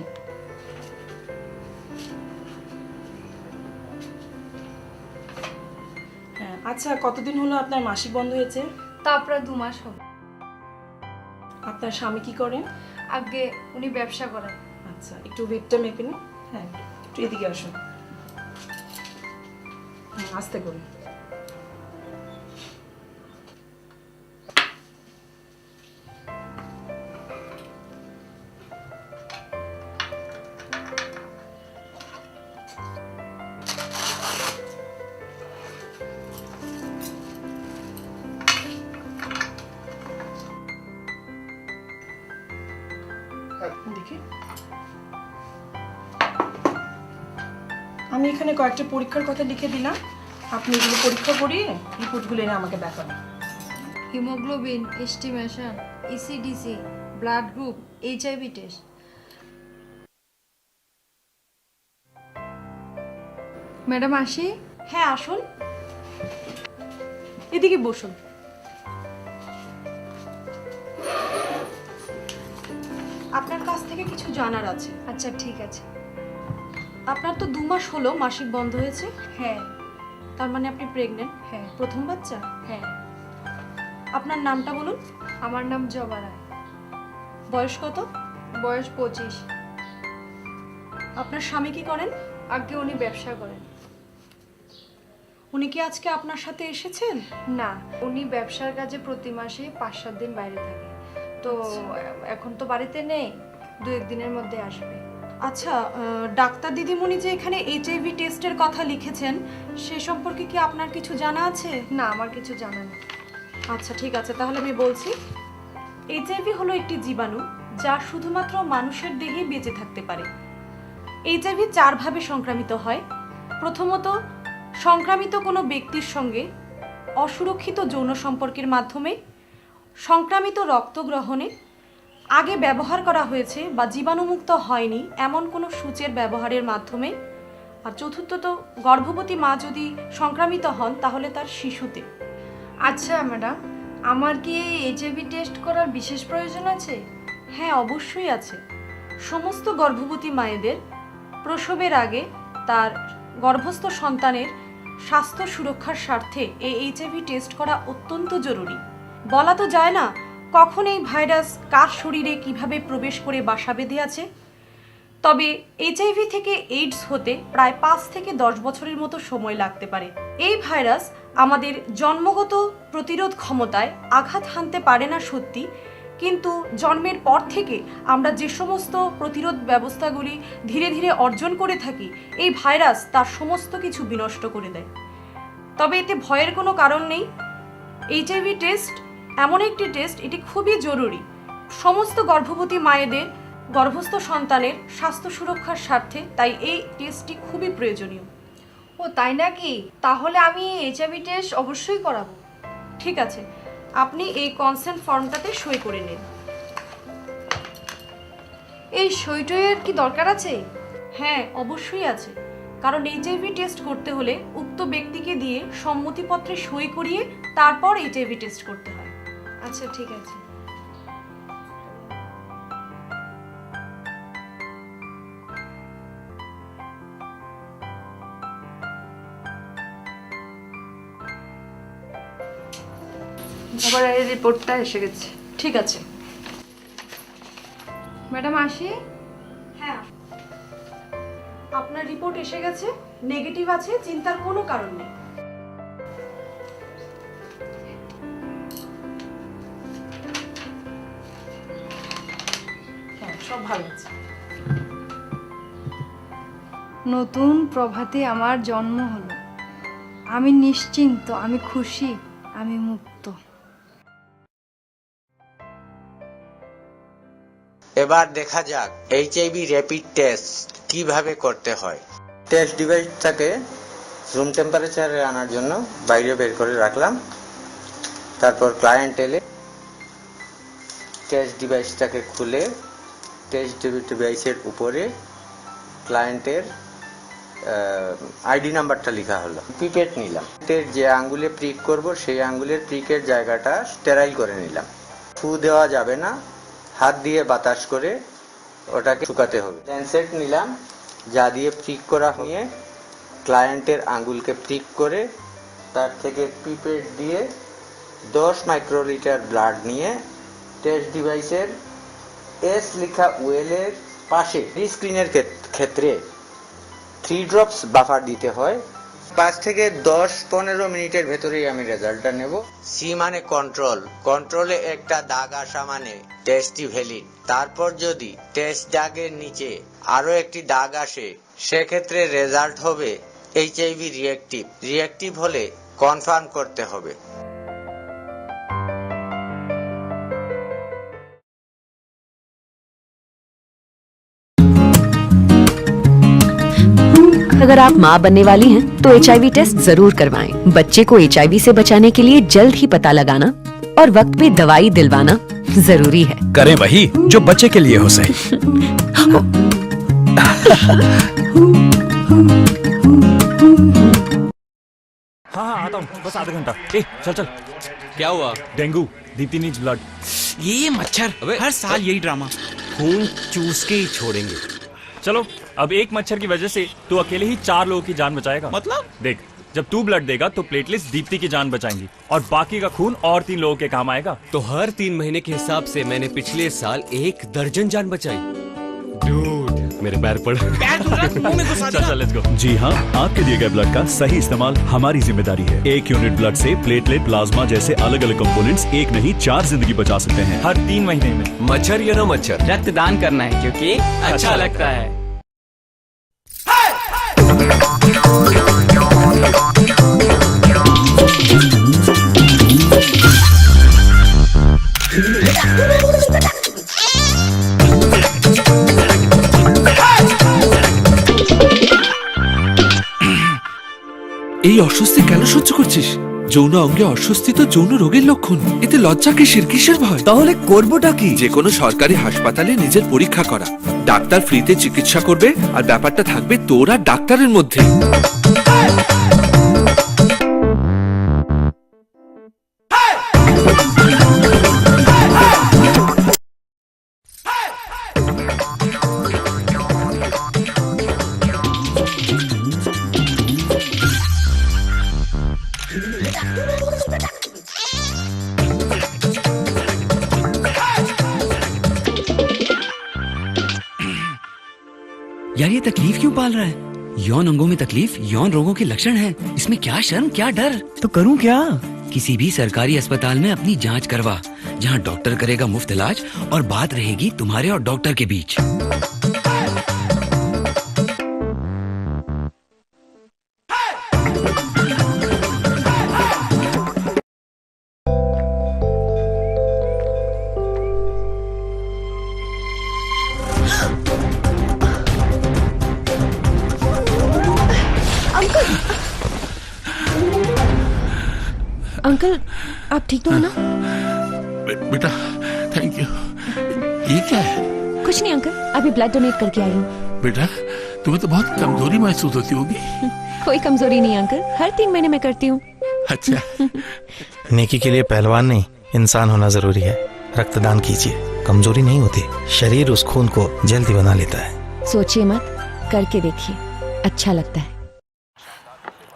হ্যাঁ, আচ্ছা, কতদিন হলো আপনার মাসিক বন্ধ হয়েছে? তা প্রায় দু মাস হবে। আপনার স্বামী কি করেন? আগে উনি ব্যবসা করেন। আচ্ছা, একটু ওয়েটটা মেপে নিন। হ্যাঁ, একটু এদিকে আসুন। হুম, আস্তে করুন। দেখি, আমি এখানে কয়েকটা পরীক্ষার কথা লিখে দিলাম, আপনি এগুলো পরীক্ষা করিয়ে রিপোর্টগুলো এনে আমাকে দেখাবেন। Haemoglobin, estimation, ECDC, blood group, HIV test. Madam, আসি? হ্যাঁ, আসুন। এদিকে বসুন। আপনার কাছ থেকে কিছু জানার আছে। আচ্ছা, ঠিক আছে। আপনার তো দু মাস হলো মাসিক বন্ধ হয়েছে। হ্যাঁ। তার মানে আপনি প্রেগনেন্ট? হ্যাঁ। প্রথম বাচ্চা? হ্যাঁ। আপনার নামটা বলুন। আমার নাম জবা রায়। বয়স কত? বয়স পঁচিশ। আপনার স্বামী কি করেন? আগে উনি ব্যবসা করেন। উনি কি আজকে আপনার সাথে এসেছেন? না, উনি ব্যবসার কাজে প্রতি মাসে পাঁচ সাত দিন বাইরে থাকে। তো আচ্ছা। এখন তো বাড়িতে নেই, দু এক দিনের মধ্যে আসবে। আচ্ছা, আহ, ডাক্তার দিদিমণি যে এখানে এইচআইভি টেস্টের কথা লিখেছেন, সে সম্পর্কে কি আপনার কিছু জানা আছে? না, আমার কিছু জানা নেই। আচ্ছা, ঠিক আছে, তাহলে আমি বলছি। এইচআইভি হলো একটি জীবাণু, যা শুধুমাত্র মানুষের দেহেই বেঁচে থাকতে পারে। এইচআইভি চারভাবে সংক্রামিত হয়। প্রথমত, সংক্রামিত কোনো ব্যক্তির সঙ্গে অসুরক্ষিত যৌন সম্পর্কের মাধ্যমে, সংক্রামিত রক্ত গ্রহণে, আগে ব্যবহার করা হয়েছে বা জীবাণুমুক্ত হয়নি এমন কোনো সূচের ব্যবহারের মাধ্যমে, আর চতুর্থত, গর্ভবতী মা যদি সংক্রামিত হন, তাহলে তার শিশুতে। আচ্ছা ম্যাডাম, আমার কি এই এইচআইভি টেস্ট করার বিশেষ প্রয়োজন আছে? হ্যাঁ, অবশ্যই আছে। সমস্ত গর্ভবতী মায়েদের প্রসবের আগে তার গর্ভস্থ সন্তানের স্বাস্থ্য সুরক্ষার স্বার্থে এই এইচআইভি টেস্ট করা অত্যন্ত জরুরি। বলা তো যায় না কখন এই ভাইরাস কার শরীরে কিভাবে প্রবেশ করে বাসা বেঁধে আছে। তবে এইচআইভি থেকে এইডস হতে প্রায় পাঁচ থেকে দশ বছরের মতো সময় লাগতে পারে। এই ভাইরাস আমাদের জন্মগত প্রতিরোধ ক্ষমতায় আঘাত হানতে পারে না সত্যি, কিন্তু জন্মের পর থেকে আমরা যে সমস্ত প্রতিরোধ ব্যবস্থাগুলি ধীরে ধীরে অর্জন করে থাকি, এই ভাইরাস তার সমস্ত কিছু বিনষ্ট করে দেয়। তবে এতে ভয়ের কোনো কারণ নেই। এইচআইভি টেস্ট এমন একটি টেস্ট, এটি খুবই জরুরি। সমস্ত গর্ভবতী মায়েদের গর্ভস্থ সন্তানের স্বাস্থ্য সুরক্ষার স্বার্থে তাই এই টেস্টটি খুবই প্রয়োজনীয়। ও তাই নাকি? তাহলে আমি এইচআইভি টেস্ট অবশ্যই করাবো। ঠিক আছে, আপনি এই কনসেন্ট ফর্মটাতে সই করে নিন। এই সইটইয়ের কি দরকার আছে? হ্যাঁ, অবশ্যই আছে, কারণ এইচআইভি টেস্ট করতে হলে উক্ত ব্যক্তিকে দিয়ে সম্মতিপত্রে সই করিয়ে তারপর এইচআইভি টেস্ট করতে হয়। আচ্ছা, ঠিক আছে। আবার এই রিপোর্টটা এসে গেছে। ঠিক আছে। ম্যাডাম, আসি? হ্যাঁ, আপনার রিপোর্ট এসে গেছে, নেগেটিভ আছে, চিন্তার কোনো কারণ নেই। হ্যাঁ, সব ভালো আছে। নতুন প্রভাতে আমার জন্ম হলো। আমি নিশ্চিন্ত, আমি খুশি, আমি মুক্ত। এবার দেখা যাক এইচআইভি র‍্যাপিড টেস্ট কিভাবে করতে হয়। টেস্ট ডিভাইসটাকে রুম টেম্পারেচারে আনার জন্য বাইরে বের করে রাখলাম। তারপর ক্লায়েন্ট এলে টেস্ট ডিভাইসটাকে খুলে টেস্ট ডিভাইসের উপরে ক্লায়েন্টের আইডি নাম্বারটা লেখা হলো। পিপেট নিলাম, এর যে আঙ্গুলে প্রিক করব সেই আঙ্গুলের প্রিকের জায়গাটা স্টেরাইল করে নিলাম। ফু দেওয়া যাবে না, হাত দিয়ে বাতাস করে ওটাকে শুকাতে হবে। ল্যান্সেট নিলাম, যা দিয়ে প্রিক করা নিয়ে ক্লায়েন্টের আঙ্গুলকে প্রিক করে তার থেকে পিপেট দিয়ে দশ মাইক্রোলিটার ব্লাড নিয়ে টেস্ট ডিভাইসের এস লেখা ওয়েলের পাশে স্ক্রিনের ক্ষেত- ক্ষেত্রে থ্রি ড্রপস বাফার দিতে হয়। পাঁচ থেকে দশ পনেরো মিনিটের ভেতরেই আমি রেজাল্টটা নেব। সি মানে কন্ট্রোল, কন্ট্রোলে একটা দাগ আসা মানে টেস্টই ভ্যালিড। তারপর যদি টেস্ট দাগের নিচে আরো একটি দাগ আসে, সেক্ষেত্রে রেজাল্ট হবে এইচআইভি রিয়েক্টিভ। রিয়েক্টিভ হলে কনফার্ম করতে হবে। अगर आप माँ बनने वाली हैं, तो एचआईवी टेस्ट जरूर करवाएं। बच्चे को एचआईवी से बचाने के लिए जल्द ही पता लगाना और वक्त पे दवाई दिलवाना जरूरी है। करें वही जो बच्चे के लिए हो सही। हाँ, हाँ, आता हूँ, बस आधा घंटा। ए, चल, चल। क्या हुआ? डेंगू। Deepti needs blood. ये मच्छर, अबे, हर साल यही ड्रामा। खून चूस के ही छोड़ेंगे। चलो, अब एक मच्छर की वजह से तू अकेले ही चार लोगों की जान बचाएगा। मतलब? देख, जब तू ब्लड देगा तो प्लेटलेट्स दीप्ति की जान बचाएंगी और बाकी का खून और तीन लोगों के काम आएगा। तो हर तीन महीने के हिसाब से मैंने पिछले साल एक दर्जन जान बचाई। डूड, मेरे पैर पड़। पैर दूसरा मुंह में घुसा चल, दिया। चल, लेट्स गो। जी हाँ, आपके दिए गए ब्लड का सही इस्तेमाल हमारी जिम्मेदारी है। एक यूनिट ब्लड से प्लेटलेट, प्लाज्मा जैसे अलग-अलग कंपोनेंट्स एक नहीं, चार जिंदगी बचा सकते हैं। हर तीन महीने में। मच्छर या ना मच्छर, रक्तदान करना है, क्योंकि अच्छा अच्छा लगता लगता है। এই অস্বস্তি কেন সহ্য করছিস? যৌন অঙ্গে অস্বস্তি তো যৌন রোগের লক্ষণ। এতে লজ্জা কিসের? কিসের ভয়? তাহলে করবোটা কি? যে কোনো সরকারি হাসপাতালে নিজের পরীক্ষা করা। ডাক্তার ফ্রিতে চিকিৎসা করবে, আর ব্যাপারটা থাকবে তোর আর ডাক্তারের মধ্যে। यार, ये तकलीफ क्यों पाल रहा है? यौन अंगों में तकलीफ यौन रोगों के लक्षण है। इसमें क्या शर्म, क्या डर? तो करूं क्या? किसी भी सरकारी अस्पताल में अपनी जांच करवा, जहां डॉक्टर करेगा मुफ्त इलाज और बात रहेगी तुम्हारे और डॉक्टर के बीच। अंकल, अंकल, आप ठीक तो हो ना? बे-, बेटा, थैंक यू। ये क्या है? कुछ नहीं अंकल, अभी ब्लड डोनेट करके आई हूँ। बेटा, तुम्हें तो बहुत कमजोरी महसूस होती होगी। कोई कमजोरी नहीं अंकल, हर तीन महीने में करती हूँ। अच्छा। नेकी के लिए पहलवान नहीं, इंसान होना जरूरी है। रक्तदान कीजिए, कमजोरी नहीं होती, शरीर उस खून को जल्दी बना लेता है। सोचिए मत, करके देखिए, अच्छा लगता है।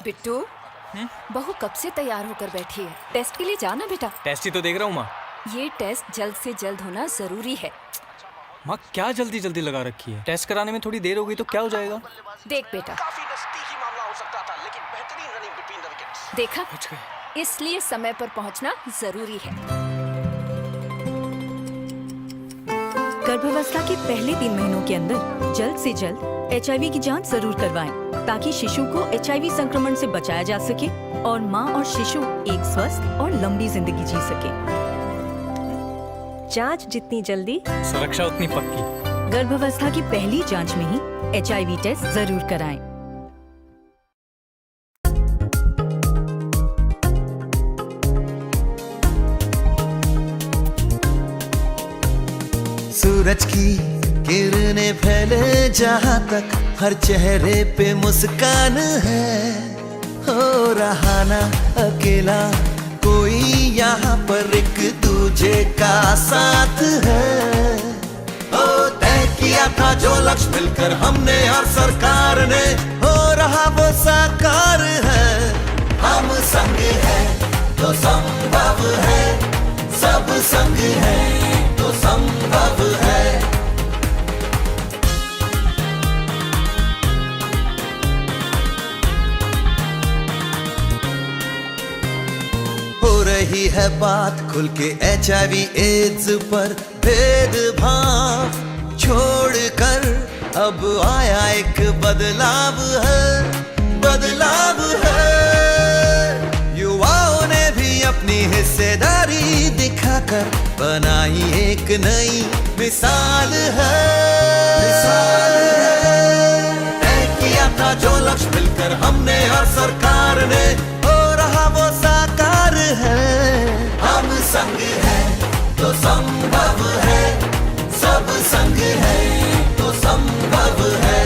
बिट्टू, हम्म? बहू कब से तैयार होकर बैठी है। टेस्ट के लिए जाना बेटा। टेस्ट ही तो देख रहा हूँ माँ। ये टेस्ट जल्द से जल्द होना जरूरी है। माँ, क्या जल्दी जल्दी लगा रखी है? टेस्ट कराने में थोड़ी देर हो गई तो क्या हो जाएगा? देख बेटा। काफी नजदीकी मामला हो सकता था, लेकिन बेहतरीन रनिंग बिटवीन द विकेट्स। देखा? पहुंच गए। इसलिए समय पर पहुंचना जरूरी है। गर्भावस्था के पहले तीन महीनों के अंदर जल्द से जल्द एचआईवी की जांच जरूर करवाएं, ताकि शिशु को एचआईवी संक्रमण से बचाया जा सके और मां और शिशु एक स्वस्थ और लंबी जिंदगी जी सके। जांच जितनी जल्दी, सुरक्षा उतनी पक्की। गर्भावस्था की पहली जांच में ही एचआईवी टेस्ट जरूर कराएं। सूरज की किरणें फैले जहां तक, हर चेहरे पे मुस्कान है। हो रहा ना अकेला कोई यहाँ पर, एक दूजे का साथ है। ओ, तय किया था जो लक्ष्य मिलकर हमने और सरकार ने, हो रहा वो साकार है। हम संग हैं तो संभव है, सब संग हैं तो संभव है। हो रही है बात खुल के एचआईवी एड्स पर, भेदभाव छोड़कर अब आया एक बदलाव है, बदलाव है। युवाओं ने भी अपनी हिस्सेदारी दिखाकर बनाई एक नई मिसाल है, मिसाल है। तय किया था जो लक्ष्य मिलकर हमने और सरकार ने, हो रहा वो साकार है। हम संग हैं तो संभव है, सब संग हैं तो संभव है।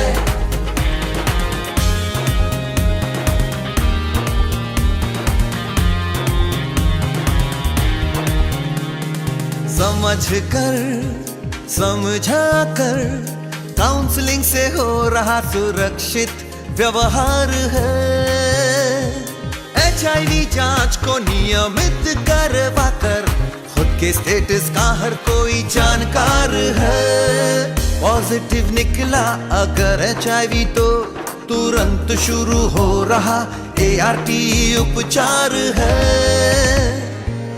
समझ कर, समझा कर, काउंसलिंग से हो रहा सुरक्षित व्यवहार है। एचआईवी जांच को नियमित करवा कर खुद के स्टेटस का हर कोई जानकार है। पॉजिटिव निकला अगर एचआईवी तो तुरंत शुरू हो रहा एआरटी उपचार है।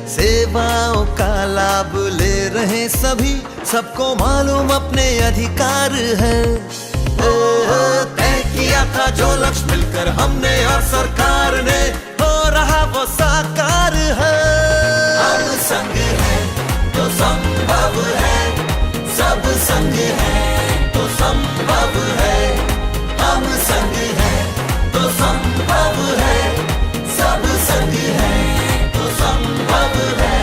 सेवाओं का लाभ ले रहे सभी, सबको मालूम अपने अधिकार है। ओ, तय किया था जो लक्ष्य मिलकर हमने और सरकार ने, हो रहा वो साकार है। हम संग हैं तो संभव है, सब संग हैं तो संभव है। हम संग हैं तो संभव है, सब संग हैं तो संभव है।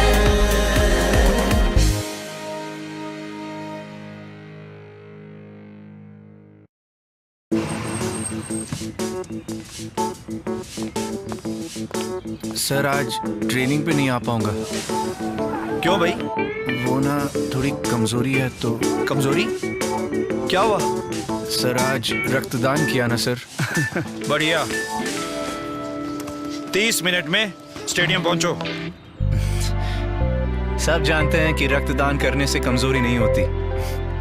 सर, आज ट्रेनिंग पे नहीं आ पाऊंगा। क्यों भाई? वो ना, थोड़ी कमजोरी है तो। कमजोरी? क्या हुआ? सर, आज रक्तदान किया ना सर। बढ़िया। तीस मिनट में स्टेडियम पहुंचो। सब जानते हैं कि रक्तदान करने से कमजोरी नहीं होती,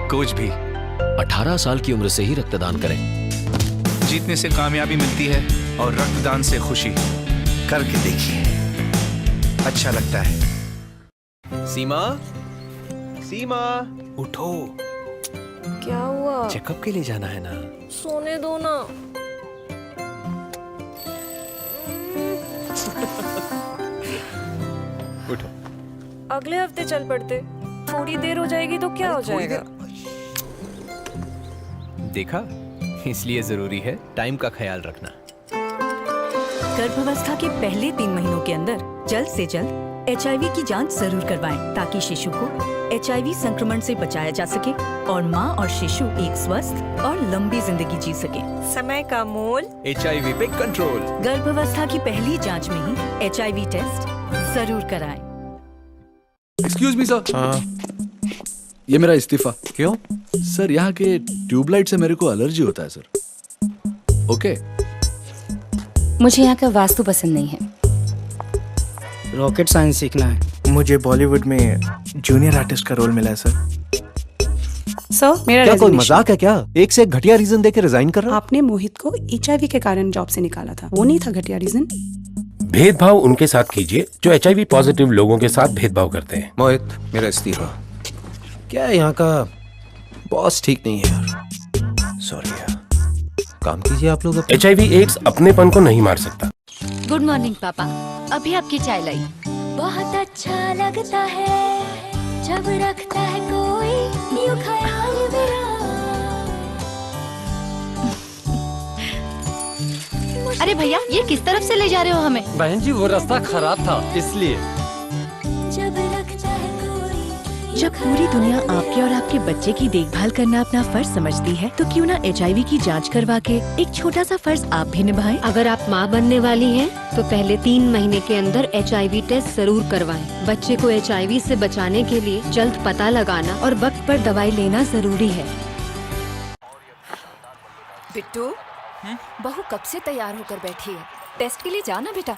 कुछ भी। अठारह साल की उम्र से ही रक्तदान करें। जीतने से कामयाबी मिलती है और रक्तदान से खुशी। करके देखिए, अच्छा लगता है। सीमा, सीमा, उठो। क्या हुआ? चेकअप के लिए जाना है ना? सोने दो ना। उठो। अगले हफ्ते चल पड़ते। थोड़ी देर हो जाएगी तो क्या हो जाएगा? देखा, इसलिए जरूरी है टाइम का ख्याल रखना। गर्भावस्था के पहले तीन महीनों के अंदर जल्द से जल्द एचआईवी की जांच जरूर करवाएं, ताकि शिशु को एचआईवी संक्रमण से बचाया जा सके और मां और शिशु एक स्वस्थ और लंबी जिंदगी जी सके। समय का मोल। एचआईवी पे कंट्रोल। गर्भावस्था की पहली जांच में ही एचआईवी टेस्ट जरूर कराएं। Excuse me sir. हाँ। ये मेरा इस्तीफा। क्यों? सर, यहाँ के ट्यूबलाइट से मेरे को एलर्जी होता है सर। ओके। मुझे यहाँ का वास्तु पसंद नहीं है। रॉकेट साइंस सीखना है। मुझे बॉलीवुड में जूनियर आर्टिस्ट का रोल मिला है सर। सर, मेरा क्या कोई रेजिग्नेशन। मजाक है क्या? एक से एक घटिया रीजन देके रिजाइन कर रहे हो? आपने मोहित को एचआईवी के कारण जॉब से निकाला था, वो नहीं था घटिया रीजन? भेदभाव उनके साथ कीजिए जो एचआईवी पॉजिटिव लोगों के साथ भेदभाव करते हैं। मोहित, मेरा इस्तीफा। क्या है यहाँ का बॉस ठीक नहीं है यार। सॉरी यार। काम कीजिए आप लोग अपना। एचआईवी एड्स अपनेपन को नहीं मार सकता। गुड मॉर्निंग पापा, अभी आपकी चाय लाई। बहुत अच्छा लगता है जब रखता है कोई यूं ख्याल मेरा। अरे भैया, ये किस तरफ से ले जा रहे हो हमें? बहन जी, वो रास्ता खराब था, इसलिए। जब रखता है कोई जब पूरी दुनिया आपके और आपके बच्चे की देखभाल करना अपना फर्ज समझती है, तो क्यों ना एचआईवी की जांच करवा के एक छोटा सा फर्ज आप भी निभाएं। अगर आप माँ बनने वाली हैं, तो पहले तीन महीने के अंदर एचआईवी टेस्ट जरूर करवाएं। बच्चे को एचआईवी से बचाने के लिए जल्द पता लगाना और वक्त पर दवाई लेना जरूरी है। बिट्टू, हम्म? बहू कब से तैयार होकर बैठी है? टेस्ट के लिए जाना बेटा।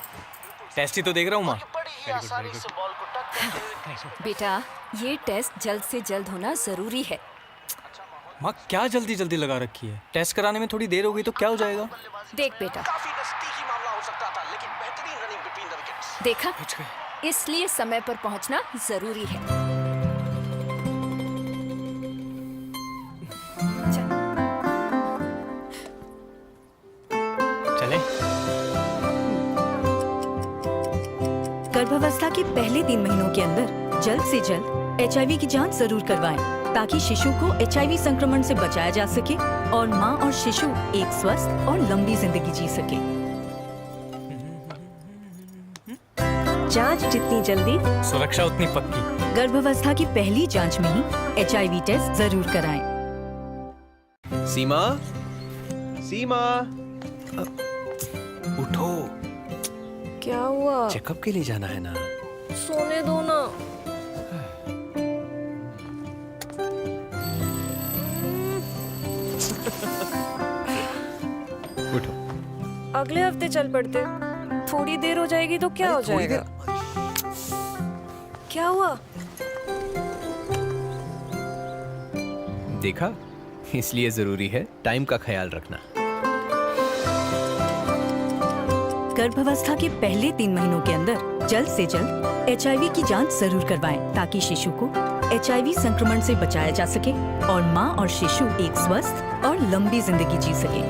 टेस्ट ही तो देख रहा हूँ, माँ। बेटा, ये टेस्ट जल्द से जल्द होना जरूरी है। माँ, क्या जल्दी जल्दी लगा रखी है? टेस्ट कराने में थोड़ी देर हो गई तो क्या हो जाएगा? देख बेटा, काफी नजदीकी मामला हो सकता था, लेकिन बेहतरीन रनिंग बिटवीन द विकेट्स। देखा, पहुंच गए। इसलिए समय पर पहुंचना जरूरी है। चल। चलें? गर्भावस्था के पहले तीन महीनों के अंदर जल्द से जल्द एचआईवी की जांच जरूर करवाएं, ताकि शिशु को एचआईवी संक्रमण से बचाया जा सके और मां और शिशु एक स्वस्थ और लंबी जिंदगी जी सके। जांच जितनी जल्दी, सुरक्षा उतनी पक्की। गर्भावस्था की पहली जांच में ही एचआईवी टेस्ट जरूर कराएं। सीमा, सीमा, अ, उठो। क्या हुआ? चेकअप के लिए जाना है ना? सोने दो ना। उठो। अगले हफ्ते चल पड़ते। थोड़ी देर हो जाएगी तो क्या अरे, हो थोड़ी जाएगा? देर। क्या हुआ? देखा, इसलिए जरूरी है टाइम का ख्याल रखना। गर्भावस्था के पहले तीन महीनों के अंदर जल्द से जल्द एचआईवी की जांच जरूर करवाएं, ताकि शिशु को एचआईवी संक्रमण से बचाया जा सके और मां और शिशु एक स्वस्थ और लंबी जिंदगी जी सके।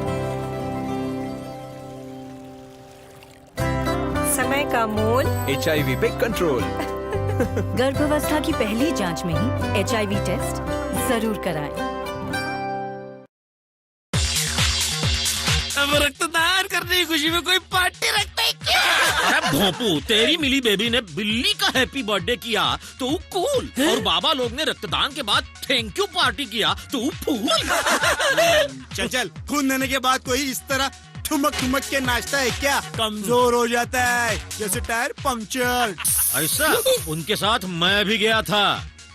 समय का मोल। एचआईवी पे कंट्रोल। गर्भावस्था की पहली जांच में ही एचआईवी टेस्ट जरूर कराएं। अब रक्तदान करने की खुशी में कोई पार्टी रखते हैं क्या? अरे भोंपू, तेरी मिली बेबी ने बिल्ली का हैप्पी बर्थडे किया तो वो कूल, हैं? और बाबा लोग ने रक्तदान के बाद थैंक यू पार्टी किया तो वो फूल। चल चल, खून देने के बाद कोई इस तरह ठुमक ठुमक के नाचता है क्या? कमजोर हो जाता है, जैसे टायर पंक्चर। ऐसा? उनके साथ मैं भी गया था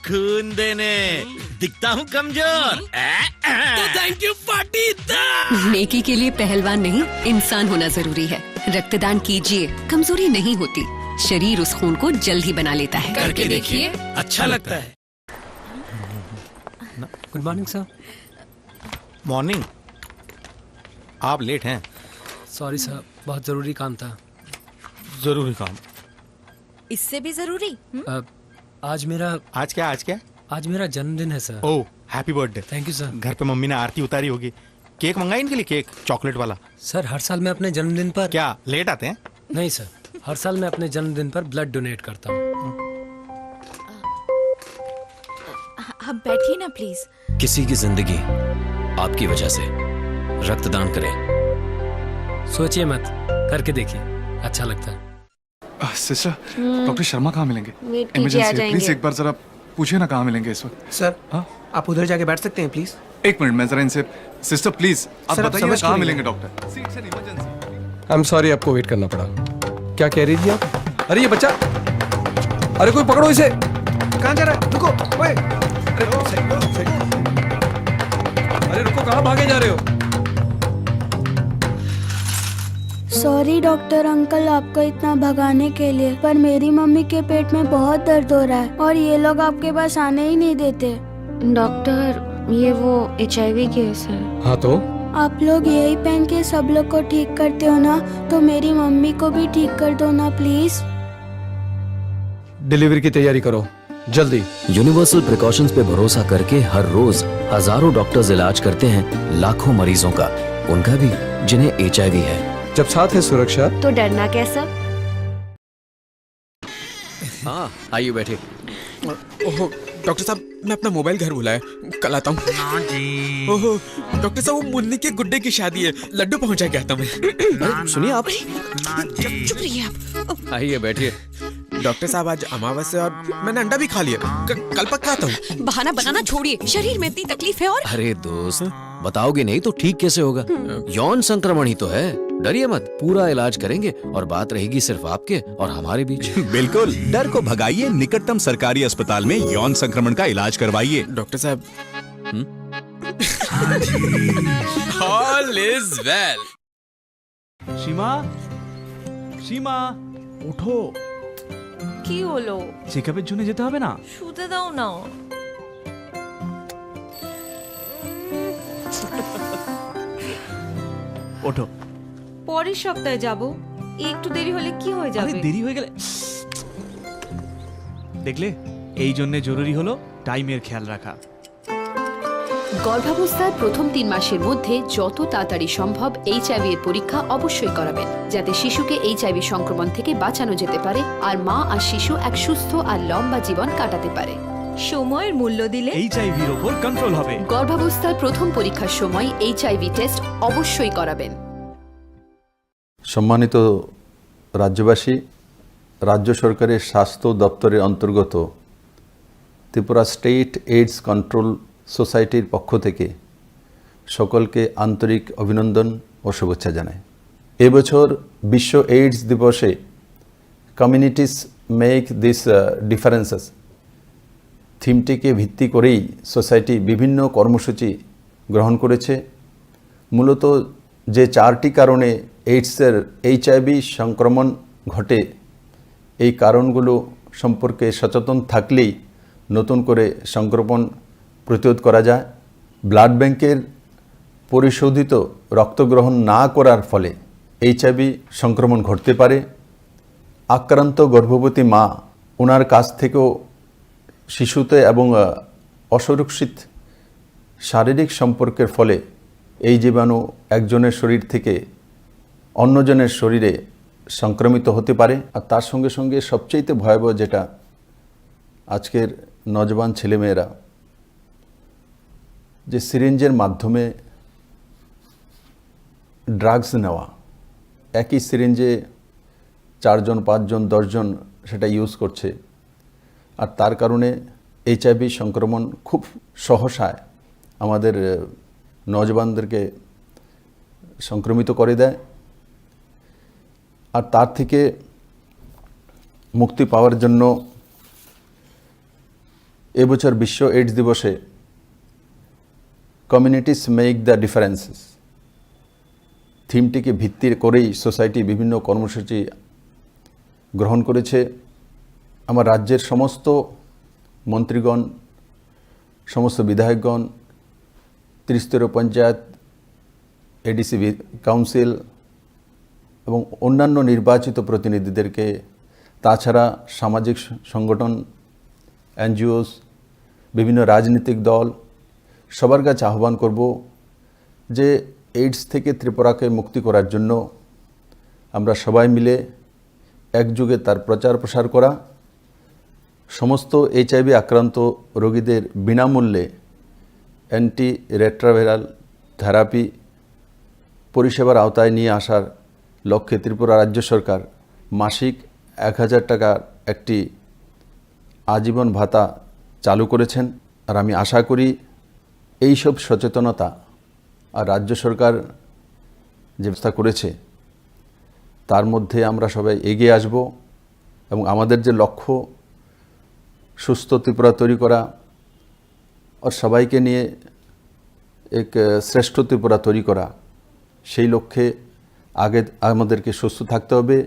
खून देने। दिखता हूँ कमजोर। तो थैंक यू पार्टी दा। नेकी के लिए पहलवान नहीं, इंसान होना जरूरी है। रक्तदान कीजिए, कमजोरी नहीं होती, शरीर उस खून को जल्द ही बना लेता है। करके देखिए, अच्छा लगता है। Good morning sir. मॉर्निंग। आप लेट हैं। सॉरी सर, बहुत ज़रूरी काम था। ज़रूरी काम? इससे भी ज़रूरी? हम्म? अ, आज मेरा आज क्या, आज क्या? आज मेरा जन्मदिन है sir. Oh, happy birthday. Thank you sir. घर पे मम्मी ने आरती उतारी होगी। केक मंगाई इनके लिए, केक, चॉकलेट वाला। सर, हर साल मैं अपने जन्मदिन पर क्या लेट आते हैं? नहीं सर, हर साल मैं अपने जन्मदिन पर ब्लड डोनेट करता हूँ। आप बैठिए ना प्लीज। किसी की जिंदगी आपकी वजह से। रक्तदान करें। सोचिए मत, करके देखिए, अच्छा लगता है। सिस्टर, डॉक्टर शर्मा कहाँ मिलेंगे? वेट कीजिए, आ इमरजेंसी है, जाएंगे। प्लीज एक बार जरा पूछिए ना कहाँ मिलेंगे इस वक्त। सर, हाँ? आप उधर जाके बैठ सकते हैं प्लीज? एक मिनट, मैं जरा इनसे, सिस्टर प्लीज, आप सर, आप बताइए ना समझ क्यों कहाँ नहीं मिलेंगे रहे? डॉक्टर? आई एम सॉरी, आपको वेट करना पड़ा। क्या कह रही थी आप? अरे ये बच्चा, अरे कोई पकड़ो इसे। कहाँ जा रहा है? रुको, ओए। अरे रुको, सही, सही। अरे रुको, कहाँ भागे जा रहे हो? सॉरी डॉक्टर अंकल, आपको इतना भगाने के लिए, पर मेरी मम्मी के पेट में बहुत दर्द हो रहा है और ये लोग आपके पास आने ही नहीं देते। डॉक्टर, ये वो एचआईवी केस है। हाँ तो? आप लोग यही पहन के सब लोग को ठीक करते हो ना, तो मेरी मम्मी को भी ठीक कर दो ना प्लीज। डिलीवरी की तैयारी करो, जल्दी। यूनिवर्सल प्रिकॉशंस पे भरोसा करके हर रोज हजारों डॉक्टर्स इलाज करते हैं लाखों मरीजों का, उनका भी जिन्हें एचआईवी है। जब साथ है सुरक्षा, तो डरना कैसा? हाँ, आइए बैठिए। ओहो, डॉक्टर साहब, मैं अपना मोबाइल घर भुलाया, कल आता हूँ। ना जी। ओहो, डॉक्टर साहब, वो मुन्नी के गुड्डे की शादी है, लड्डू पहुंचा के आता मैं। ना, अरे, सुनिए ना, आप। ना जी। चुप रहिए आप। आइए बैठिए। डॉक्टर साहब, आज अमावस्या और मैंने अंडा भी खा लिया। क-, कल पक्का आता हूँ। बहाना बनाना छोड़िए, शरीर में इतनी तकलीफ है और अरे दोस्त, बताओगे नहीं तो ठीक कैसे होगा? यौन संक्रमण ही तो है। डरिए मत, पूरा इलाज करेंगे और बात रहेगी सिर्फ आपके और हमारे बीच। बिल्कुल, डर को भगाइए, निकटतम सरकारी अस्पताल में यौन संक्रमण का इलाज करवाइए। डॉक्टर साहब, All is well. সীমা, সীমা, ওঠো। কি হলো? চেক আপের জন্য যেতে হবে না? শুতে দাও না। ওঠো। পরের সপ্তাহে যাব। একটু দেরি হলে কি হয়ে আরে যাবে? দেরি হয়ে গেলে, দেখলে, এই জন্য জরুরি হলো টাইমের খেয়াল রাখা। গর্ভাবস্থার প্রথম তিন মাসের মধ্যে যত তাড়াতাড়ি সম্ভব এইচআইভি এর পরীক্ষা অবশ্যই করাবেন, যাতে শিশুকে এইচআইভি সংক্রমণ থেকে বাঁচানো যেতে পারে আর মা আর শিশু এক সুস্থ আর লম্বা জীবন কাটাতে পারে। সময়ের মূল্য দিলে এইচআইভির ওপর কন্ট্রোল হবে। গর্ভাবস্থার প্রথম পরীক্ষার সময় এইচআইভি টেস্ট অবশ্যই করাবেন। সম্মানিত রাজ্যবাসী, রাজ্য সরকারের স্বাস্থ্য দপ্তরের অন্তর্গত ত্রিপুরা স্টেট এইডস কন্ট্রোল সোসাইটির পক্ষ থেকে সকলকে আন্তরিক অভিনন্দন ও শুভেচ্ছা জানাই। এবছর বিশ্ব এইডস দিবসে কমিউনিটিস মেক দিস ডিফারেন্সেস থিমটিকে ভিত্তি করেই সোসাইটি বিভিন্ন কর্মসূচি গ্রহণ করেছে। মূলত যে চারটি কারণে এইডসের এইচআইভি সংক্রমণ ঘটে, এই কারণগুলো সম্পর্কে সচেতন থাকলেই নতুন করে সংক্রমণ প্রতিরোধ করা যায়। ব্লাড ব্যাংকের পরিশোধিত রক্ত গ্রহণ না করার ফলে এইচআইভি সংক্রমণ ঘটতে পারে। আক্রান্ত গর্ভবতী মা ওনার কাছ থেকেও শিশুতে এবং আহ, অসুরক্ষিত শারীরিক সম্পর্কের ফলে এই জীবাণু একজনের শরীর থেকে অন্যজনের শরীরে সংক্রমিত হতে পারে। আর তার সঙ্গে সঙ্গে সবচেয়ে ভয়াবহ যেটা, আজকের নজওয়ান ছেলেমেয়েরা যে সিরিঞ্জের মাধ্যমে ড্রাগস নেওয়া, একই সিরিঞ্জে চারজন, পাঁচজন, দশজন সেটা ইউজ করছে। আর তার কারণে এইচআইভি সংক্রমণ খুব সহসায় আমাদের আহ, নজওয়ানদেরকে সংক্রমিত করে দেয়। আর তার থেকে মুক্তি পাওয়ার জন্য এবছর বিশ্ব এইডস দিবসে কমিউনিটিস মেক দ্য ডিফারেন্সেস থিমটিকে ভিত্তি করেই সোসাইটি বিভিন্ন কর্মসূচি গ্রহণ করেছে। আমার রাজ্যের সমস্ত মন্ত্রীগণ, সমস্ত বিধায়কগণ, ত্রিস্তরীয় পঞ্চায়েত, এডিসি বি-, কাউন্সিল এবং অন্যান্য নির্বাচিত প্রতিনিধিদেরকে, তাছাড়া সামাজিক স-, সংগঠন, এনজিওস, বিভিন্ন রাজনৈতিক দল, সবার কাছে আহ্বান করব যে এইডস থেকে ত্রিপুরাকে মুক্তি করার জন্য আমরা সবাই মিলে একযোগে তার প্রচার প্রসার করা, সমস্ত এইচআইভি আক্রান্ত রোগীদের বিনামূল্যে অ্যান্টি রেট্রোভাইরাল থেরাপি পরিষেবার আওতায় নিয়ে আসার লক্ষ্যে ত্রিপুরা রাজ্য সরকার মাসিক এক হাজার টাকার একটি আজীবন ভাতা চালু করেছেন। আর আমি আশা করি এইসব সচেতনতা আর রাজ্য সরকার যে ব্যবস্থা করেছে, তার মধ্যে আমরা সবাই এগিয়ে আসব এবং আমাদের যে লক্ষ্য সুস্থ ত্রিপুরা তৈরি করা আর সবাইকে নিয়ে এক, আহ, শ্রেষ্ঠ ত্রিপুরা তৈরি করা, সেই লক্ষ্যে আগে আমাদেরকে সুস্থ থাকতে হবে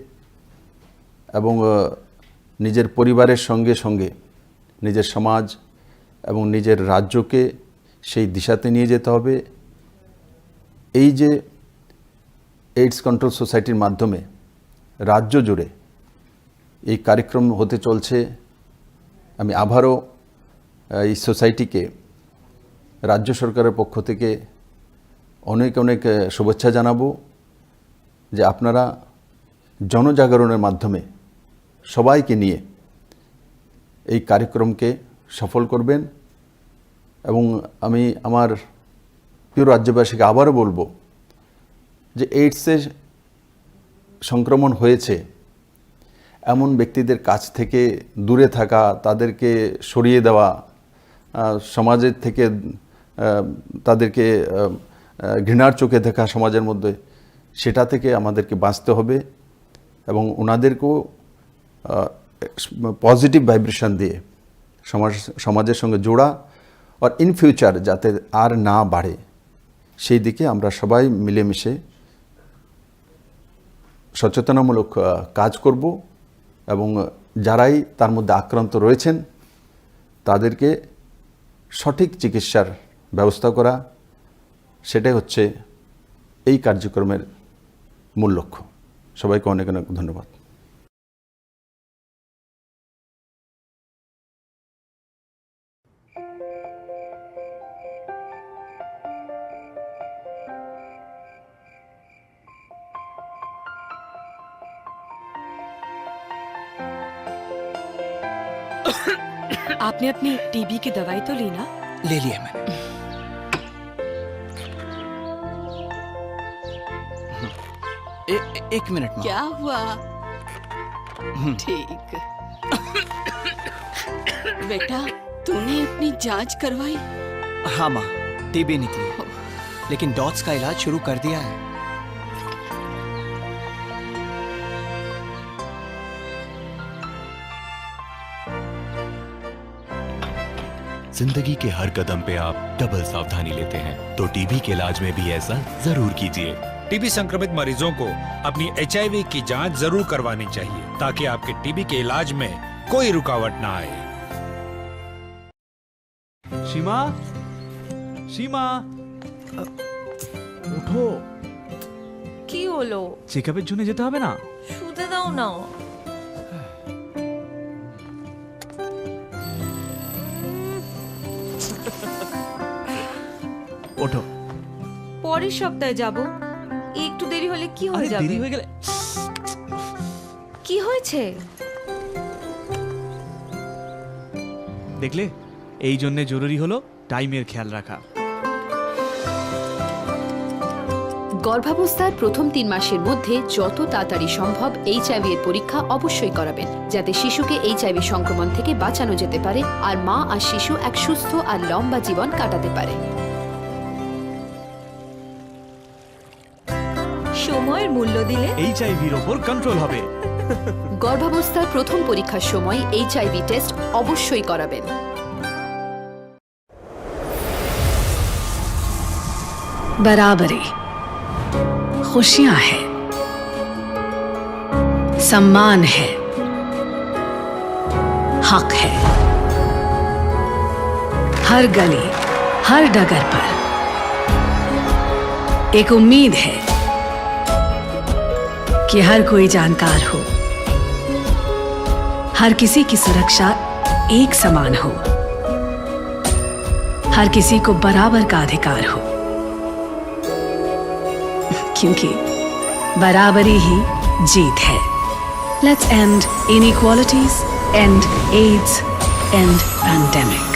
এবং, আহ, নিজের পরিবারের সঙ্গে সঙ্গে নিজের সমাজ এবং নিজের রাজ্যকে সেই দিশাতে নিয়ে যেতে হবে। এই যে এইডস কন্ট্রোল সোসাইটির মাধ্যমে রাজ্য জুড়ে এই কার্যক্রম হতে চলছে, আমি আবারও, আহ, এই সোসাইটিকে রাজ্য সরকারের পক্ষ থেকে অনেক অনেক, আহ, শুভেচ্ছা জানাবো যে আপনারা জনজাগরণের মাধ্যমে সবাইকে নিয়ে এই কার্যক্রমকে সফল করবেন। এবং আমি আমার প্রিয় রাজ্যবাসীকে আবারও বলবো যে এইডসের সংক্রমণ হয়েছে, এমন ব্যক্তিদের কাছ থেকে দূরে থাকা, তাদেরকে সরিয়ে দেওয়া, আহ, সমাজের থেকে, আহ, তাদেরকে, আহ, আহ, ঘৃণার চোখে দেখা সমাজের মধ্যে, সেটা থেকে আমাদেরকে বাঁচতে হবে এবং ওনাদেরকেও, আহ, পজিটিভ ভাইব্রেশন দিয়ে সমাজ, সমাজের সঙ্গে জোড়া, আর ইন ফিউচার যাতে আর না বাড়ে, সেই দিকে আমরা সবাই মিলেমিশে সচেতনামূলক, আহ, কাজ করব এবং যারাই তার মধ্যে আক্রান্ত রয়েছেন, তাদেরকে সঠিক চিকিৎসার ব্যবস্থা করা, সেটাই হচ্ছে এই কার্যক্রমের মূল লক্ষ্য। সবাইকে অনেক অনেক ধন্যবাদ। आपने अपनी टीबी की दवाई तो ली ना? ले लिया मैंने। ए, ए, एक मिनट, माँ। क्या हुआ? हम्म। ठीक। बेटा, तूने अपनी जांच करवाई? हाँ माँ, टीबी निकली, लेकिन डॉट्स का इलाज शुरू कर दिया है। जिंदगी के हर कदम पे आप डबल सावधानी लेते हैं, तो टीबी के इलाज में भी ऐसा जरूर कीजिए। टीबी संक्रमित मरीजों को अपनी एचआईवी की जांच जरूर करवानी चाहिए, ताकि आपके टीबी के इलाज में कोई रुकावट ना आए। সীমা, সীমা, আ, ওঠো। কি হলো? চেকআপের জন্য যেতে হবে না? শুতে দাও না। ওঠো। পরের সপ্তাহে যাব। একটু দেরি হলে কি হয়ে আরে, যাবে? দেরি হয়ে গেলে কি হয়েছে? দেখলে, এই জন্যে জরুরি হলো টাইমের খেয়াল রাখা। গর্ভাবস্থার প্রথম তিন মাসের মধ্যে যত তাড়াতাড়ি সম্ভব এইচআইভি এর পরীক্ষা অবশ্যই করাবেন, যাতে শিশুকে এইচআইভি সংক্রমণ থেকে বাঁচানো যেতে পারে আর মা আর শিশু এক সুস্থ আর লম্বা জীবন কাটাতে পারে। সময়ের মূল্য দিলে এইচআইভির ওপর কন্ট্রোল হবে। গর্ভাবস্থার প্রথম পরীক্ষার সময় এইচআইভি টেস্ট অবশ্যই করাবেন। बराबरी, खुशियां हैं, सम्मान है, हक है। हर गली, हर डगर पर एक उम्मीद है कि हर कोई जानकार हो, हर किसी की सुरक्षा एक समान हो, हर किसी को बराबर का अधिकार हो, क्योंकि बराबरी ही जीत है। Let's end inequalities, end AIDS, end pandemic.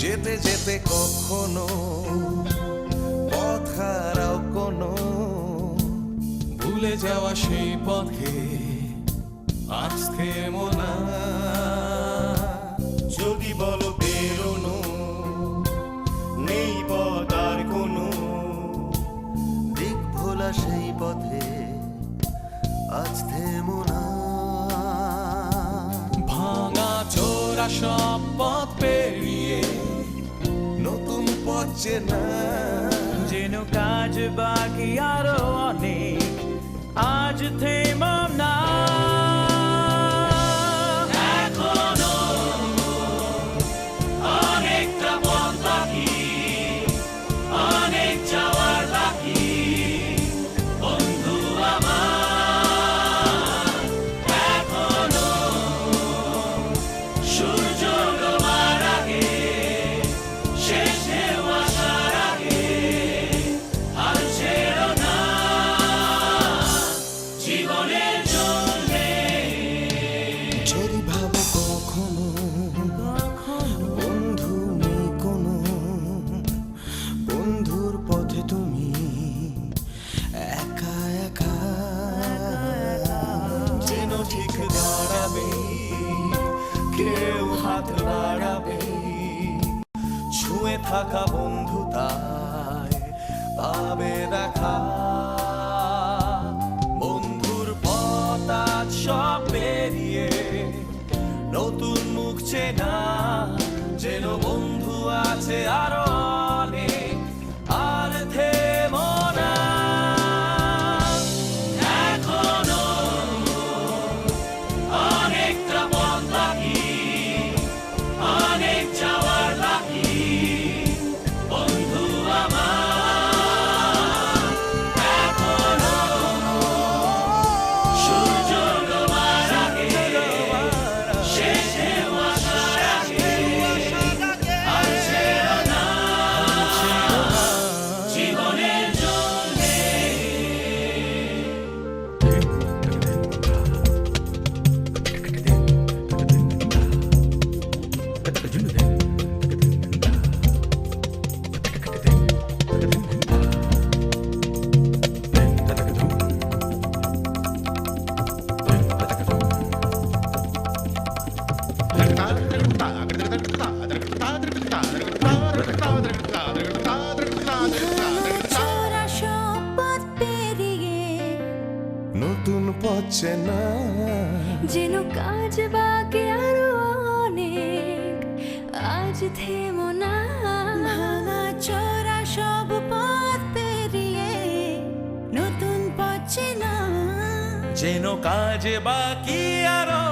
যেতে যেতে কখনো পথ হারাও কোনো, ভুলে যাওয়া সেই পথে আজ থেমো না। যদি বলো বেরোনো নেই পথ আর কোনো, দিক ভোলা সেই পথে আজ থেমো না। ভাঙা চোরা সব পথ পেরিয়ে নতুন পথ চেনা। যেন কাজ বাকি আরো অনেক, আজ থেমো না। এখনো অনেকটা পথ বাকি, অনেক যাওয়ার বাকি, বন্ধু আমার। এখনো সূর্য ডোবার আগে, শেষ ঢেউ আসার আগে, হাল ছেড়ো না। রাখা বন্ধুতায় পাবে দেখা। বন্ধুর পথ আজ সব পেরিয়ে নতুন মুখ চেনা, যেন বন্ধু আছে আরো অনেক, আর থেমো না। এখনো অনেকটা পথ বাকি, অনেক যাওয়ার বাকি, বন্ধু আমার। এখনো সূর্য ডোবার আগে, শেষ ঢেউ আসার আগে, আর ছেড়ো না জীবনের জন্যে। ছোড়া সব পথ পেরিয়ে নতুন পথ চেনা। যেন কাজ বাকি আরো অনেক, আজ থেমো না। ভাঙা চোরা সব পথ পেরিয়ে নতুন পথ চেনা। যেন কাজ বাকি আরো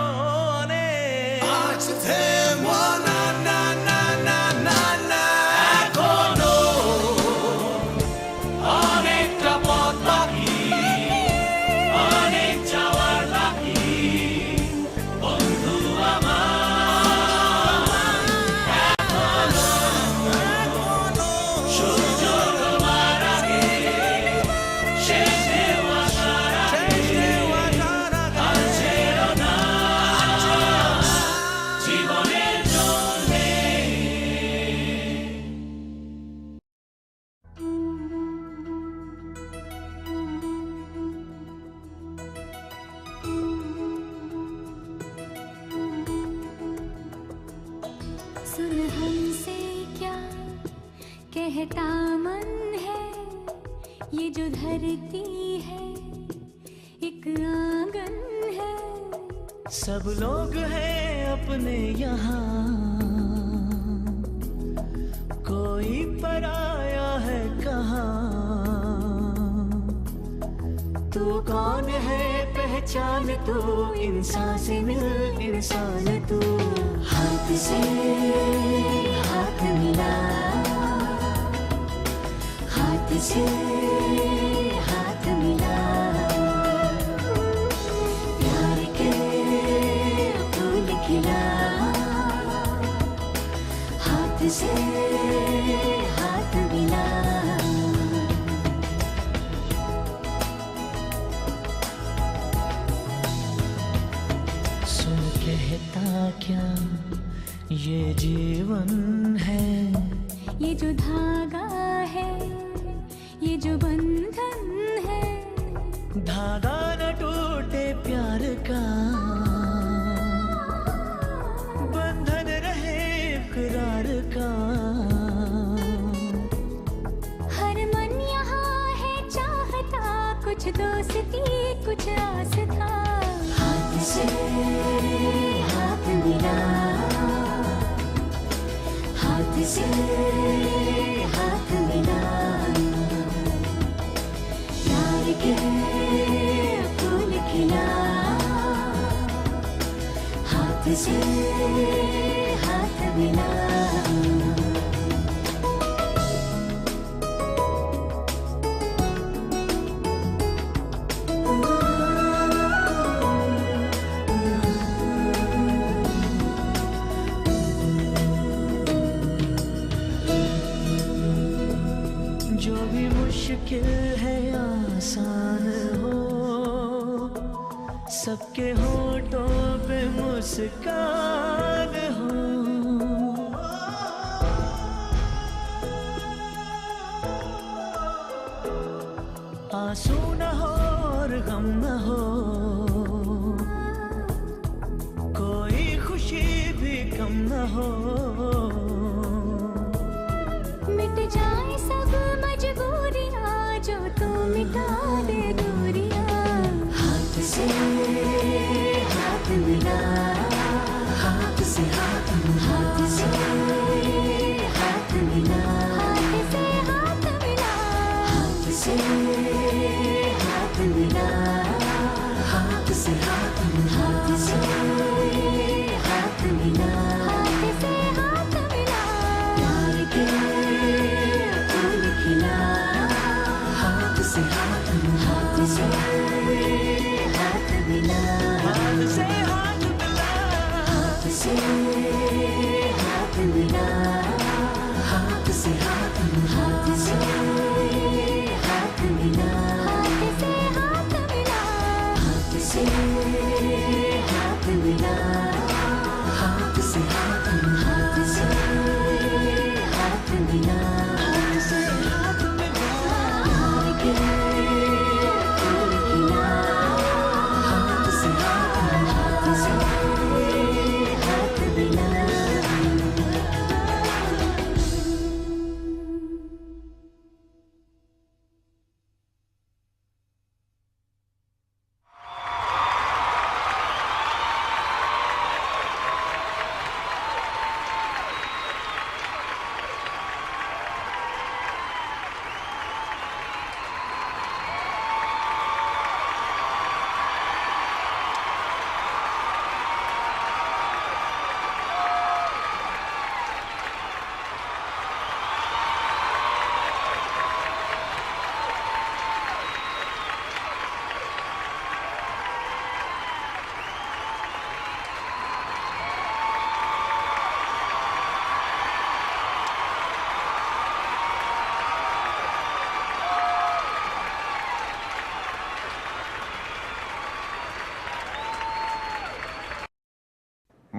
অনেক। আজ থেমো না, না, না, না, না, না। এখনো অনেকটা পথ বাকি, অনেক যাওয়ার বাকি, বন্ধু আমার। এখনো সূর্য ডোবার আগে, শেষ ঢেউ আসার আগে, আর ছেড়ো না জীবনের জন্যে। सुन हमसे क्या कहता मन है, ये जो धरती है, एक आंगन है। सब लोग हैं अपने यहाँ, कोई पराया है कहाँ। तू कौन है पहचान तू, इंसान से मिल इंसान तू। हाथ से हाथ मिला, हाथ से हाथ मिला, प्यार के फूल खिला, हाथ से हाथ मिला। सुन कहता क्या ये जीवन है, ये जो धागा है, ये जो बंधन है। धागा न टूटे प्यार का, बंधन रहे इकरार का। हर मन यहाँ है चाहता, कुछ दोस्ती, कुछ आस्था। हाथ से हाथ मिला, हाथ से हाथ मिला, प्यार के फूल खिला, हाथ से हाथ मिला। जो भी मुश्किल है आसान हो, सबके होठों पे मुस्कान हो। आंसू न हो और गम न हो, कोई खुशी भी कम न हो।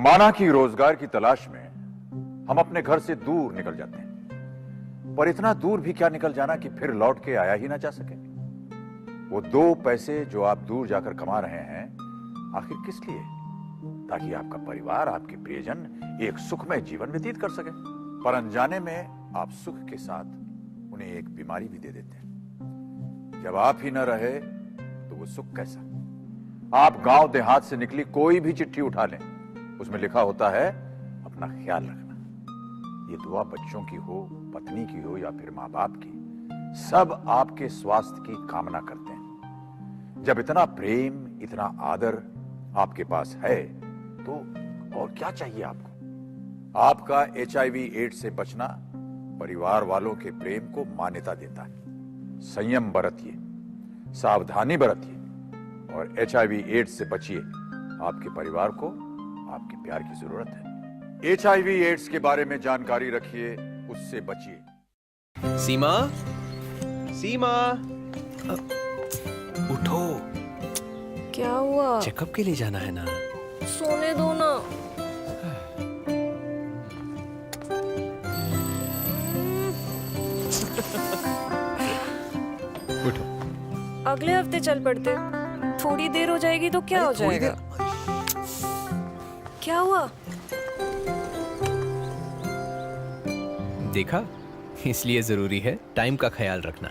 माना कि रोजगार की तलाश में हम अपने घर से दूर निकल जाते हैं, पर इतना दूर भी क्या निकल जाना कि फिर लौट के आया ही ना जा सके। वो दो पैसे जो आप दूर जाकर कमा रहे हैं, आखिर किस लिए? ताकि आपका परिवार, आपके प्रियजन एक सुखमय जीवन व्यतीत कर सके। पर अनजाने में आप सुख के साथ उन्हें एक बीमारी भी दे देते हैं। जब आप ही न रहे, तो वो सुख कैसा? आप गांव देहात से निकली कोई भी चिट्ठी उठा लें, उसमें लिखा होता है, "अपना ख्याल रखना।" ये दुआ बच्चों की हो, पत्नी की हो या फिर माँ बाप की, सब आपके स्वास्थ्य की कामना करते हैं। जब इतना प्रेम, इतना आदर आपके पास है, तो और क्या चाहिए आपको? आपका एचआईवी एड्स से बचना परिवार वालों के प्रेम को मान्यता देता है। संयम बरतिए, सावधानी बरतिए और एचआईवी एड्स से बचिए। आपके परिवार को आपके प्यार की जरूरत है। एचआईवी एड्स के बारे में जानकारी रखिए, उससे बचिए। सीमा, सीमा, अ, उठो। क्या हुआ? चेकअप के लिए जाना है ना। सोने दो ना। उठो। अगले हफ्ते चल पड़ते। थोड़ी देर हो जाएगी तो क्या हो जाएगा? क्या हुआ? देखा, इसलिए जरूरी है टाइम का ख्याल रखना।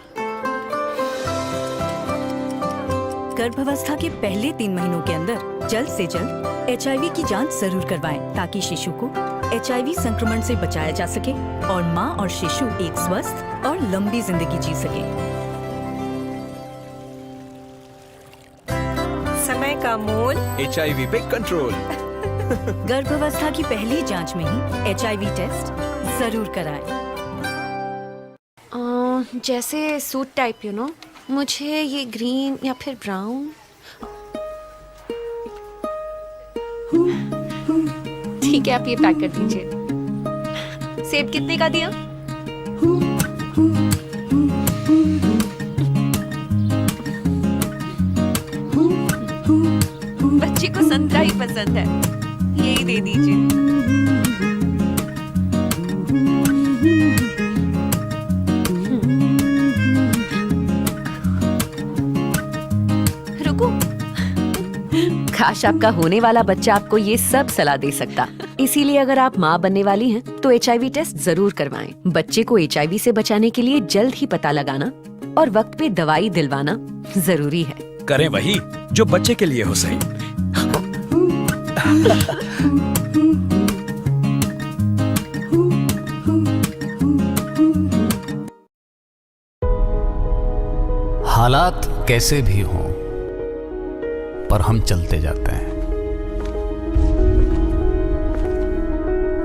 गर्भावस्था के पहले तीन महीनों के अंदर जल्द से जल्द एचआईवी की जांच जरूर करवाएं, ताकि शिशु को एचआईवी संक्रमण से बचाया जा सके और मां और शिशु एक स्वस्थ और लंबी जिंदगी जी सके। समय का मोल। एचआईवी पे कंट्रोल। गर्भावस्था की पहली जांच में ही एचआईवी टेस्ट जरूर कराएं। अ, जैसे सूट टाइप, यू नो, मुझे ये ग्रीन या फिर ब्राउन। ठीक है, आप ये पैक कर दीजिए। सेब कितने का दिया? बच्चे को संतरा ही पसंद है, यही दे दीजिए। रुको। काश, आपका होने वाला बच्चा आपको ये सब सलाह दे सकता। इसीलिए अगर आप माँ बनने वाली हैं, तो एचआईवी टेस्ट जरूर करवाएं। बच्चे को एचआईवी से बचाने के लिए जल्द ही पता लगाना और वक्त पे दवाई दिलवाना जरूरी है। करें वही जो बच्चे के लिए हो सही। हालात कैसे भी हों, पर हम चलते जाते हैं।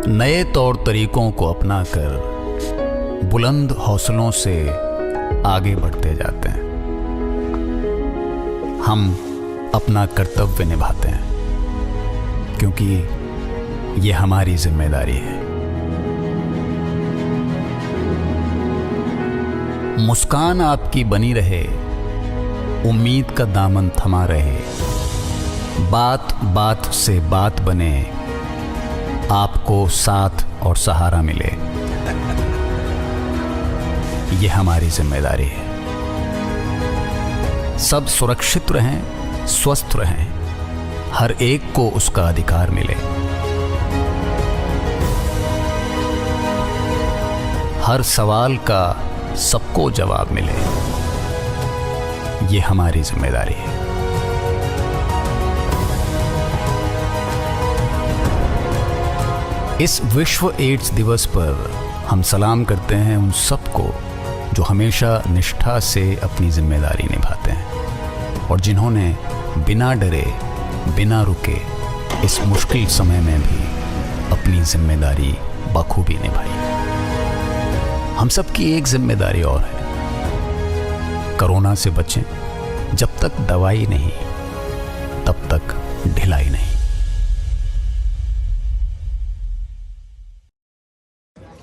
नए तौर तरीकों को अपनाकर बुलंद हौसलों से आगे बढ़ते जाते हैं। हम अपना कर्तव्य निभाते हैं, क्योंकि ये हमारी जिम्मेदारी है। मुस्कान आपकी बनी रहे, उम्मीद का दामन थमा रहे, बात बात से बात बने, आपको साथ और सहारा मिले, ये हमारी जिम्मेदारी है। सब सुरक्षित रहें, स्वस्थ रहें, हर एक को उसका अधिकार मिले। हर सवाल का सबको जवाब मिले, ये हमारी जिम्मेदारी है। इस विश्व एड्स दिवस पर हम सलाम करते हैं उन सबको, जो हमेशा निष्ठा से अपनी जिम्मेदारी निभाते हैं और जिन्होंने बिना डरे, बिना रुके इस मुश्किल समय में भी अपनी जिम्मेदारी बखूबी निभाई। हम सबकी एक जिम्मेदारी और है, कोरोना से बचें। जब तक दवाई नहीं, तब तक ढिलाई नहीं।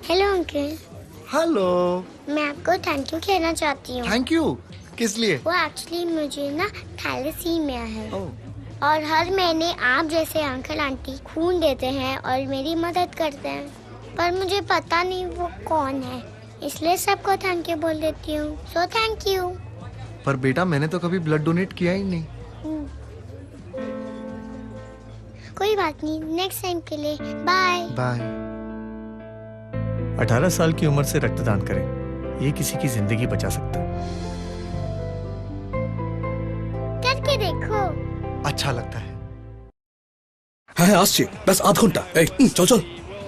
Hello uncle. हेलो। मैं आपको थैंक यू कहना चाहती हूँ। Thank you? किस लिए? वो एक्चुअली मुझे ना थैलेसीमिया है। ओह। और हर महीने आप जैसे अंकल आंटी खून देते हैं और मेरी मदद करते हैं, पर मुझे पता नहीं वो कौन है, इसलिए सबको थैंक यू बोल देती हूँ। So thank you. पर बेटा, मैंने तो कभी ब्लड डोनेट किया ही नहीं। कोई बात नहीं, नेक्स्ट टाइम के लिए बाय। बाय। अठारह साल की उम्र से रक्तदान करें, ये किसी की जिंदगी बचा सकता है। करके देखो। अच्छा लगता है। হ্যাঁ, হ্যাঁ, আসছি। ব্যাস আধ ঘন্টা। এই, হুম, চল, চল।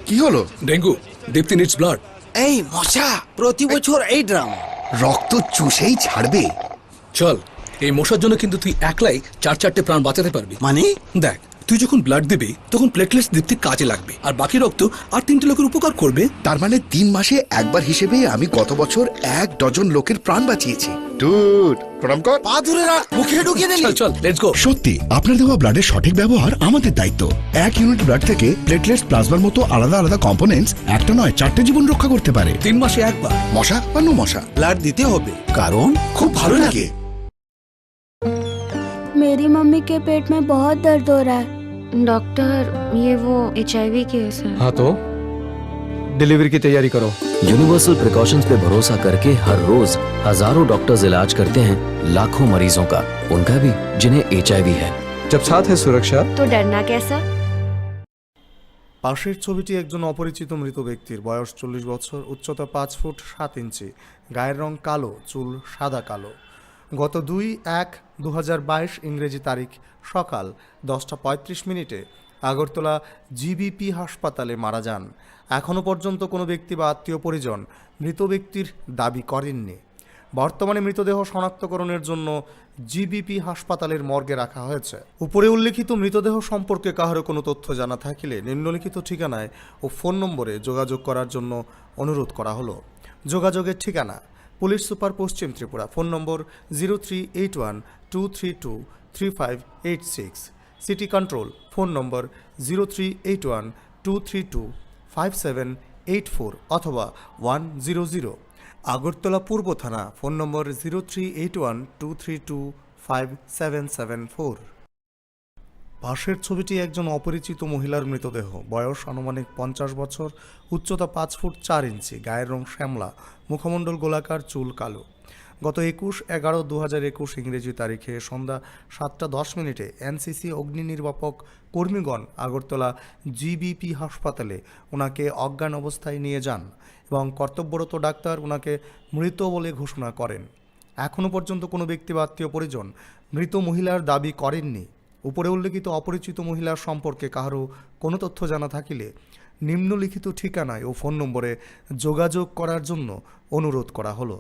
কি হলো? ডেঙ্গু। দীপ্তি নিডস ব্লাড। এই মশা, প্রতি বছর এই ড্রামা। রক্ত চুষেই ছাড়বে। চল। এই মশার জন্য কিন্তু তুই একলাই চার চারটে প্রাণ বাঁচাতে পারবি। মানে? দেখ, তুই যখন ব্লাড দিবি, তখন প্লেটলেটস দীপ্তির কাজে লাগবে, আর বাকি রক্ত আর তিনটে লোকের উপকার করবে। তার মানে তিন মাসে একবার হিসেবে আমি গত বছর এক ডজন লোকের প্রাণ বাঁচিয়েছি। ডুড, প্রণাম কর। পা ধরে রাখ, মুখে ঢুকিয়ে দিলি। চল, চল, লেটস গো। সত্যি, আপনার দেওয়া ব্লাডের সঠিক ব্যবহার আমাদের দায়িত্ব। এক ইউনিট ব্লাড থেকে প্লেটলেটস, প্লাজমার মতো আলাদা আলাদা কম্পোনেন্টস একটা নয়, চারটে জীবন রক্ষা করতে পারে। তিন মাসে একবার। মশা বা নো মশা। ব্লাড দিতে হবে, কারণ খুব ভালো লাগে। मेरी मम्मी के पेट में बहुत दर्द हो रहा है। डॉक्टर, ये वो एचआईवी केस है। हाँ तो डिलीवरी की तैयारी करो। यूनिवर्सल प्रिकॉशंस पे भरोसा करके हर रोज हजारों डॉक्टर्स इलाज करते हैं लाखों मरीजों का, उनका भी जिन्हें एचआईवी है। जब साथ है सुरक्षा। तो डरना कैसा? পাশের ছবিটি একজন অপরিচিত মৃত ব্যক্তির, বয়স চল্লিশ বছর, উচ্চতা পাঁচ ফুট সাত ইঞ্চি, গায়ের রং কালো, চুল সাদা কালো। গত দুই এক দু হাজার বাইশ ইংরেজি তারিখ সকাল দশটা পঁয়ত্রিশ মিনিটে আগরতলা জিবিপি হাসপাতালে মারা যান। এখনও পর্যন্ত কোনো ব্যক্তি বা আত্মীয় পরিজন মৃত ব্যক্তির দাবি করেননি। বর্তমানে মৃতদেহ শনাক্তকরণের জন্য জিবিপি হাসপাতালের মর্গে রাখা হয়েছে। উপরে উল্লেখিত মৃতদেহ সম্পর্কে কাহারও কোনো তথ্য জানা থাকিলে নিম্নলিখিত ঠিকানায় ও ফোন নম্বরে যোগাযোগ করার জন্য অনুরোধ করা হলো। যোগাযোগের ঠিকানা: পুলিশ সুপার, পশ্চিম Tripura. Phone number zero three eight one two three two three five eight six. City control, phone number zero three eight one two three two five seven eight four অথবা ওয়ান জিরো জিরো। আগরতলা পূর্ব থানা, phone number zero three eight one two three two five seven seven four. পাশের ছবিটি একজন অপরিচিত মহিলার মৃতদেহ, বয়স আনুমানিক পঞ্চাশ বছর, উচ্চতা পাঁচ ফুট চার ইঞ্চি, গায়ের রং শ্যামলা, মুখমণ্ডল গোলাকার, চুল কালো। গত একুশ এগারো দু হাজার একুশ ইংরেজি তারিখে সন্ধ্যা সাতটা দশ মিনিটে এনসিসি অগ্নি নির্বাপক কর্মীগণ আগরতলা জিবিপি হাসপাতালে ওনাকে অজ্ঞান অবস্থায় নিয়ে যান এবং কর্তব্যরত ডাক্তার ওনাকে মৃত বলে ঘোষণা করেন। এখনও পর্যন্ত কোনো ব্যক্তি বা আত্মীয় পরিজন মৃত মহিলার দাবি করেননি। উপরে উল্লেখিত অপরিচিত মহিলার সম্পর্কে কাহারও কোনো তথ্য জানা থাকিলে নিম্নলিখিত ঠিকানায় ও ফোন নম্বরে যোগাযোগ করার জন্য অনুরোধ করা হলো।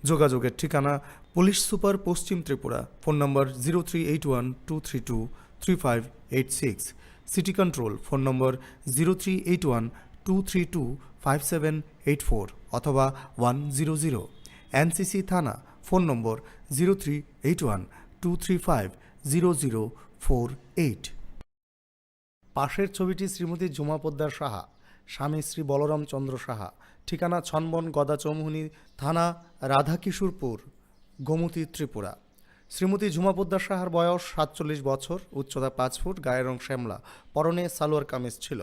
যোগাযোগের ঠিকানা: পুলিশ সুপার, পশ্চিম Tripura. Phone number zero three eight one two three two three five eight six. City control, phone number zero three eight one two three two five seven eight four অথবা ওয়ান জিরো জিরো। এনসিসি থানা, phone number zero three eight one two three five zero zero four eight. পাশের ছবিটি শ্রীমতী ঝুমা পোদ্দার সাহা, স্বামী শ্রী বলরাম চন্দ্র সাহা, ঠিকানা ছনবন গদা চৌমুহনী, থানা রাধাকিশোরপুর, গোমতী, ত্রিপুরা। শ্রীমতী ঝুমা পোদ্দার সাহার বয়স সাতচল্লিশ বছর, উচ্চতা পাঁচ ফুট, গায়ের রং শ্যামলা, পরনে সালোয়ার কামিজ ছিল।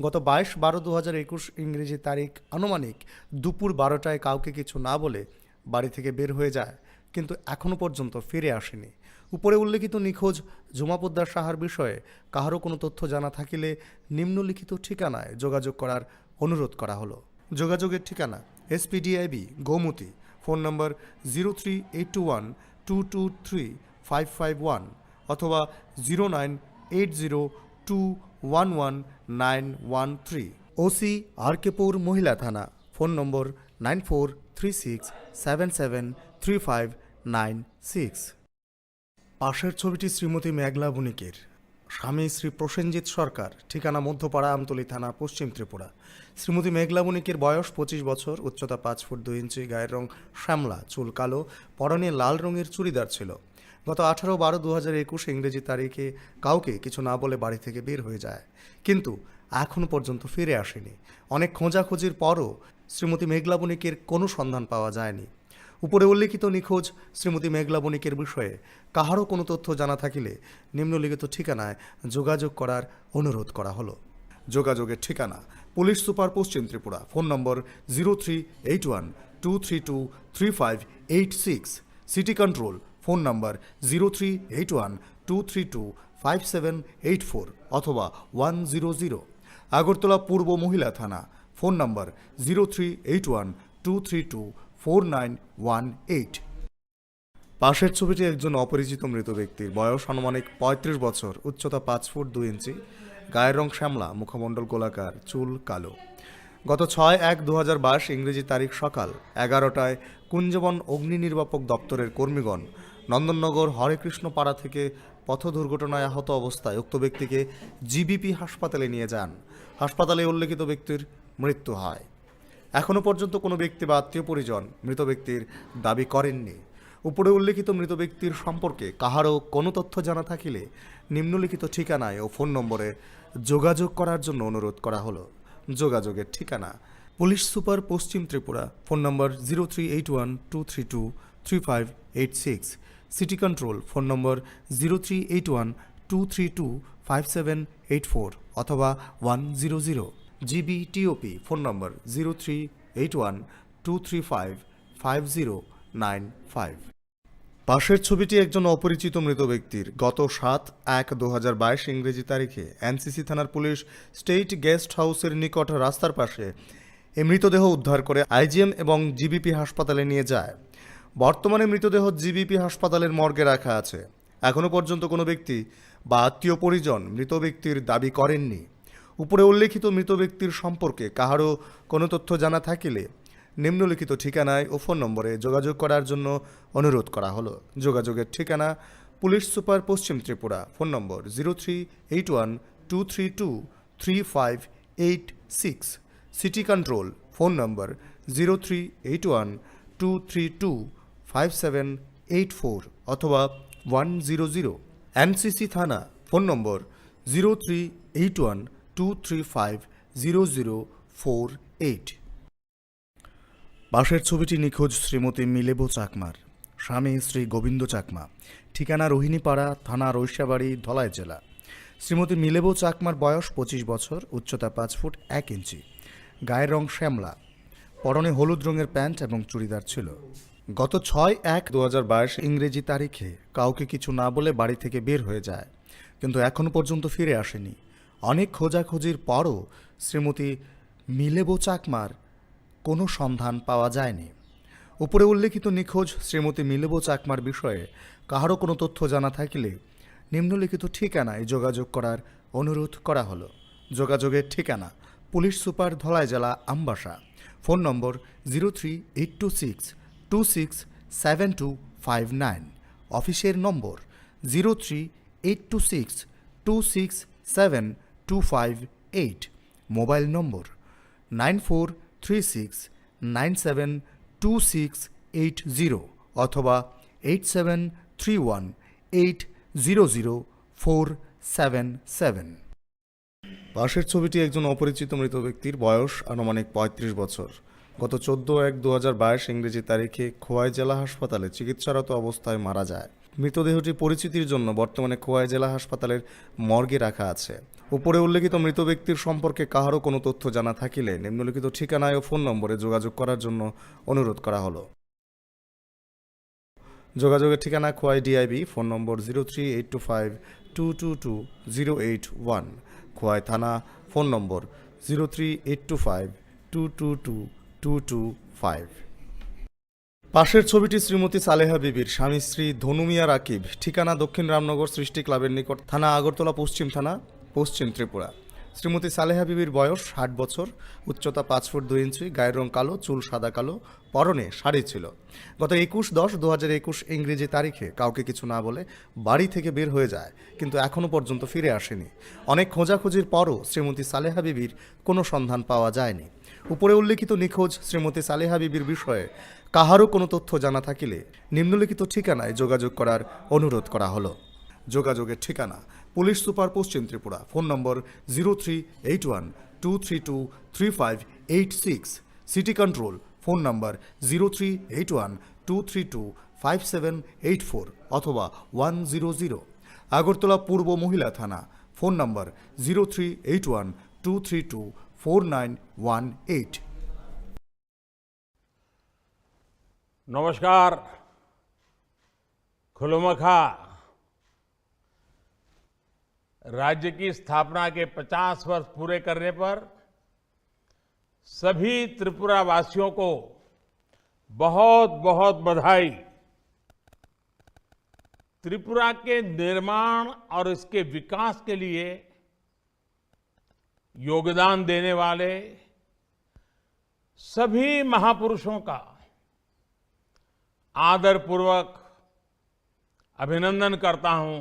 গত বাইশ বারো দু হাজার একুশ ইংরেজি তারিখ আনুমানিক দুপুর বারোটায় কাউকে কিছু না বলে বাড়ি থেকে বের হয়ে যায়, কিন্তু এখনও পর্যন্ত ফিরে আসেনি। উপরে উল্লেখিত নিখোঁজ ঝুমা পোদ্দার সাহার বিষয়ে কাহারও কোনো তথ্য জানা থাকিলে নিম্নলিখিত ঠিকানায় যোগাযোগ করার অনুরোধ করা হলো। যোগাযোগের ঠিকানা: SPDIB, Gomati. Phone number zero three eight two one two two three five five one অথবা zero nine eight zero two one one nine one three. OC, RK Pur মহিলা থানা। Phone number nine four three six seven seven three five nine six. পাশের ছবিটি শ্রীমতী মেঘলা বণিকের, স্বামী শ্রী প্রসেনজিৎ সরকার, ঠিকানা মধ্যপাড়া, আমতলী থানা, পশ্চিম ত্রিপুরা। শ্রীমতী মেঘলা বণিকের বয়স পঁচিশ বছর, উচ্চতা পাঁচ ফুট দুই ইঞ্চি, গায়ের রং শ্যামলা, চুল কালো, পরনে লাল রঙের চুড়িদার ছিল। গত আঠারো বারো দু হাজার একুশ ইংরেজি তারিখে কাউকে কিছু না বলে বাড়ি থেকে বের হয়ে যায়, কিন্তু এখনও পর্যন্ত ফিরে আসেনি। অনেক খোঁজাখুঁজির পরও শ্রীমতী মেঘলা বণিকের কোনো সন্ধান পাওয়া যায়নি। উপরে উল্লেখিত নিখোঁজ শ্রীমতী মেঘলা বণিকের বিষয়ে কাহারও কোনো তথ্য জানা থাকিলে নিম্নলিখিত ঠিকানায় যোগাযোগ করার অনুরোধ করা হলো। যোগাযোগের ঠিকানা: পুলিশ সুপার, পশ্চিম Tripura, phone number zero three eight one two three two three five eight six. City control, phone number zero three eight one two three two five seven eight four অথবা ওয়ান জিরো জিরো। আগরতলা পূর্ব মহিলা থানা, phone number zero three eight one two three two four nine one eight. পাশের ছবিটি একজন অপরিচিত মৃত ব্যক্তির, বয়স আনুমানিক পঁয়ত্রিশ বছর, উচ্চতা পাঁচ ফুট দুই ইঞ্চি, গায়ের রং শ্যামলা, মুখমণ্ডল গোলাকার, চুল কালো। গত ছয় এক দু হাজার বাইশ ইংরেজি তারিখ সকাল এগারোটায় কুঞ্জবন অগ্নি নির্বাপক দপ্তরের কর্মীগণ নন্দননগর হরেকৃষ্ণ পাড়া থেকে পথ দুর্ঘটনায় আহত অবস্থায় উক্ত ব্যক্তিকে জিবিপি হাসপাতালে নিয়ে যান। হাসপাতালে উল্লেখিত ব্যক্তির মৃত্যু হয়। এখনও পর্যন্ত কোনো ব্যক্তি বা আত্মীয় পরিজন মৃত ব্যক্তির দাবি করেননি। উপরে উল্লেখিত মৃত ব্যক্তির সম্পর্কে কাহারও কোনো তথ্য জানা থাকিলে নিম্নলিখিত ঠিকানায় ও ফোন নম্বরে যোগাযোগ করার জন্য অনুরোধ করা হলো। যোগাযোগের ঠিকানা: পুলিশ সুপার, পশ্চিম Tripura, phone number zero three eight one two three two three five eight six. City control, phone number zero three eight one two three two five seven eight four অথবা one zero zero. GBTOP, phone number zero three eight one two three five five zero nine five. পাশের ছবিটি একজন অপরিচিত মৃত ব্যক্তির। গত সাত এক দু হাজার বাইশ ইংরেজি তারিখে এনসিসি থানার পুলিশ স্টেট গেস্ট হাউসের নিকট রাস্তার পাশে এই মৃতদেহ উদ্ধার করে আইজিএম এবং জিবিপি হাসপাতালে নিয়ে যায়। বর্তমানে মৃতদেহ জিবিপি হাসপাতালের মর্গে রাখা আছে। এখনও পর্যন্ত কোনো ব্যক্তি বা আত্মীয় পরিজন মৃত ব্যক্তির দাবি করেননি। উপরে উল্লেখিত মৃত ব্যক্তির সম্পর্কে কাহারও কোনো তথ্য জানা থাকিলে নিম্নলিখিত ঠিকানায় ও ফোন নম্বরে যোগাযোগ করার জন্য অনুরোধ করা হলো। যোগাযোগের ঠিকানা: পুলিশ সুপার, পশ্চিম Tripura, phone number zero three eight one two three two three five eight six. City control, phone number zero three eight one two three two five seven eight four অথবা ওয়ান জিরো জিরো। এনসিসি থানা, phone number zero three eight one two three five zero zero four eight. পাশের ছবিটি নিখোঁজ শ্রীমতী মিলেবো চাকমার, স্বামী শ্রী গোবিন্দ চাকমা, ঠিকানা রোহিণীপাড়া, থানা রৈশাবাড়ি, ধলাই জেলা। শ্রীমতী মিলেবো চাকমার বয়স পঁচিশ বছর, উচ্চতা পাঁচ ফুট এক ইঞ্চি, গায়ের রং শ্যামলা, পরনে হলুদ রঙের প্যান্ট এবং চুড়িদার ছিল। গত ছয় এক দু হাজার বাইশ ইংরেজি তারিখে কাউকে কিছু না বলে বাড়ি থেকে বের হয়ে যায়, কিন্তু এখনও পর্যন্ত ফিরে আসেনি। অনেক খোঁজাখুঁজির পরও শ্রীমতী মিলেবো চাকমার কোনো সন্ধান পাওয়া যায়নি। উপরে উল্লেখিত নিখোঁজ শ্রীমতী মিলেবো চাকমার বিষয়ে কাহারও কোনো তথ্য জানা থাকিলে নিম্নলিখিত ঠিকানায় যোগাযোগ করার অনুরোধ করা হলো। যোগাযোগের ঠিকানা: পুলিশ সুপার, ধলাই জেলা, Ambassa. Phone number zero three eight two six two six seven two five nine. অফিসের number zero three eight two six two six seven two five eight. Mobile number nine four three six nine seven two six eight zero অথবা eight seven three one eight zero zero four seven seven. পাশের ছবিটি একজন অপরিচিত মৃত ব্যক্তির, বয়স আনুমানিক পঁয়ত্রিশ বছর। গত চোদ্দ এক দু হাজার বাইশ ইংরেজি তারিখে খোয়াই জেলা হাসপাতালে চিকিৎসারত অবস্থায় মারা যায়। মৃতদেহটি পরিচিতির জন্য বর্তমানে খোয়াই জেলা হাসপাতালের মর্গে রাখা আছে। উপরে উল্লেখিত মৃত ব্যক্তির সম্পর্কে কাহারও কোনো তথ্য জানা থাকিলে নিম্নলিখিত ঠিকানায় ও ফোন নম্বরে যোগাযোগ করার জন্য অনুরোধ করা হলো। যোগাযোগের ঠিকানা: Khowai DIB, phone number zero three eight two five two two two zero eight one. Khowai থানা, phone number zero three eight two five two two two two two five. পাশের ছবিটি শ্রীমতী সালেহা বিবির, স্বামী শ্রী ধনুমিয়া রাকিব, ঠিকানা দক্ষিণ রামনগর সৃষ্টি ক্লাবের নিকট, থানা আগরতলা পশ্চিম থানা, পশ্চিম ত্রিপুরা। শ্রীমতী সালেহা বিবির বয়স ষাট বছর, উচ্চতা পাঁচ ফুট দুই ইঞ্চি, গায়ের রং কালো, চুল সাদা কালো, পরনে শাড়ি ছিল। গত একুশ দশ দু হাজার একুশ ইংরেজি তারিখে কাউকে কিছু না বলে বাড়ি থেকে বের হয়ে যায়, কিন্তু এখনও পর্যন্ত ফিরে আসেনি। অনেক খোঁজাখুঁজির পরও শ্রীমতী সালেহা বিবির কোনো সন্ধান পাওয়া যায়নি। উপরে উল্লেখিত নিখোঁজ শ্রীমতী সালেহা বিবির বিষয়ে কাহারও কোনো তথ্য জানা থাকিলে নিম্নলিখিত ঠিকানায় যোগাযোগ করার অনুরোধ করা হলো। যোগাযোগের ঠিকানা: পুলিশ সুপার, পশ্চিম Tripura, phone number zero three eight one two three two three five eight six. City control, phone number zero three eight one two three two five seven eight four অথবা ওয়ান জিরো জিরো। আগরতলা পূর্ব মহিলা থানা, phone number zero three eight one two three two four nine one eight. नमस्कार। खुलुमखा। राज्य की स्थापना के पचास वर्ष पूरे करने पर सभी त्रिपुरा वासियों को बहुत बहुत बधाई। त्रिपुरा के निर्माण और इसके विकास के लिए योगदान देने वाले सभी महापुरुषों का आदरपूर्वक अभिनंदन करता हूं,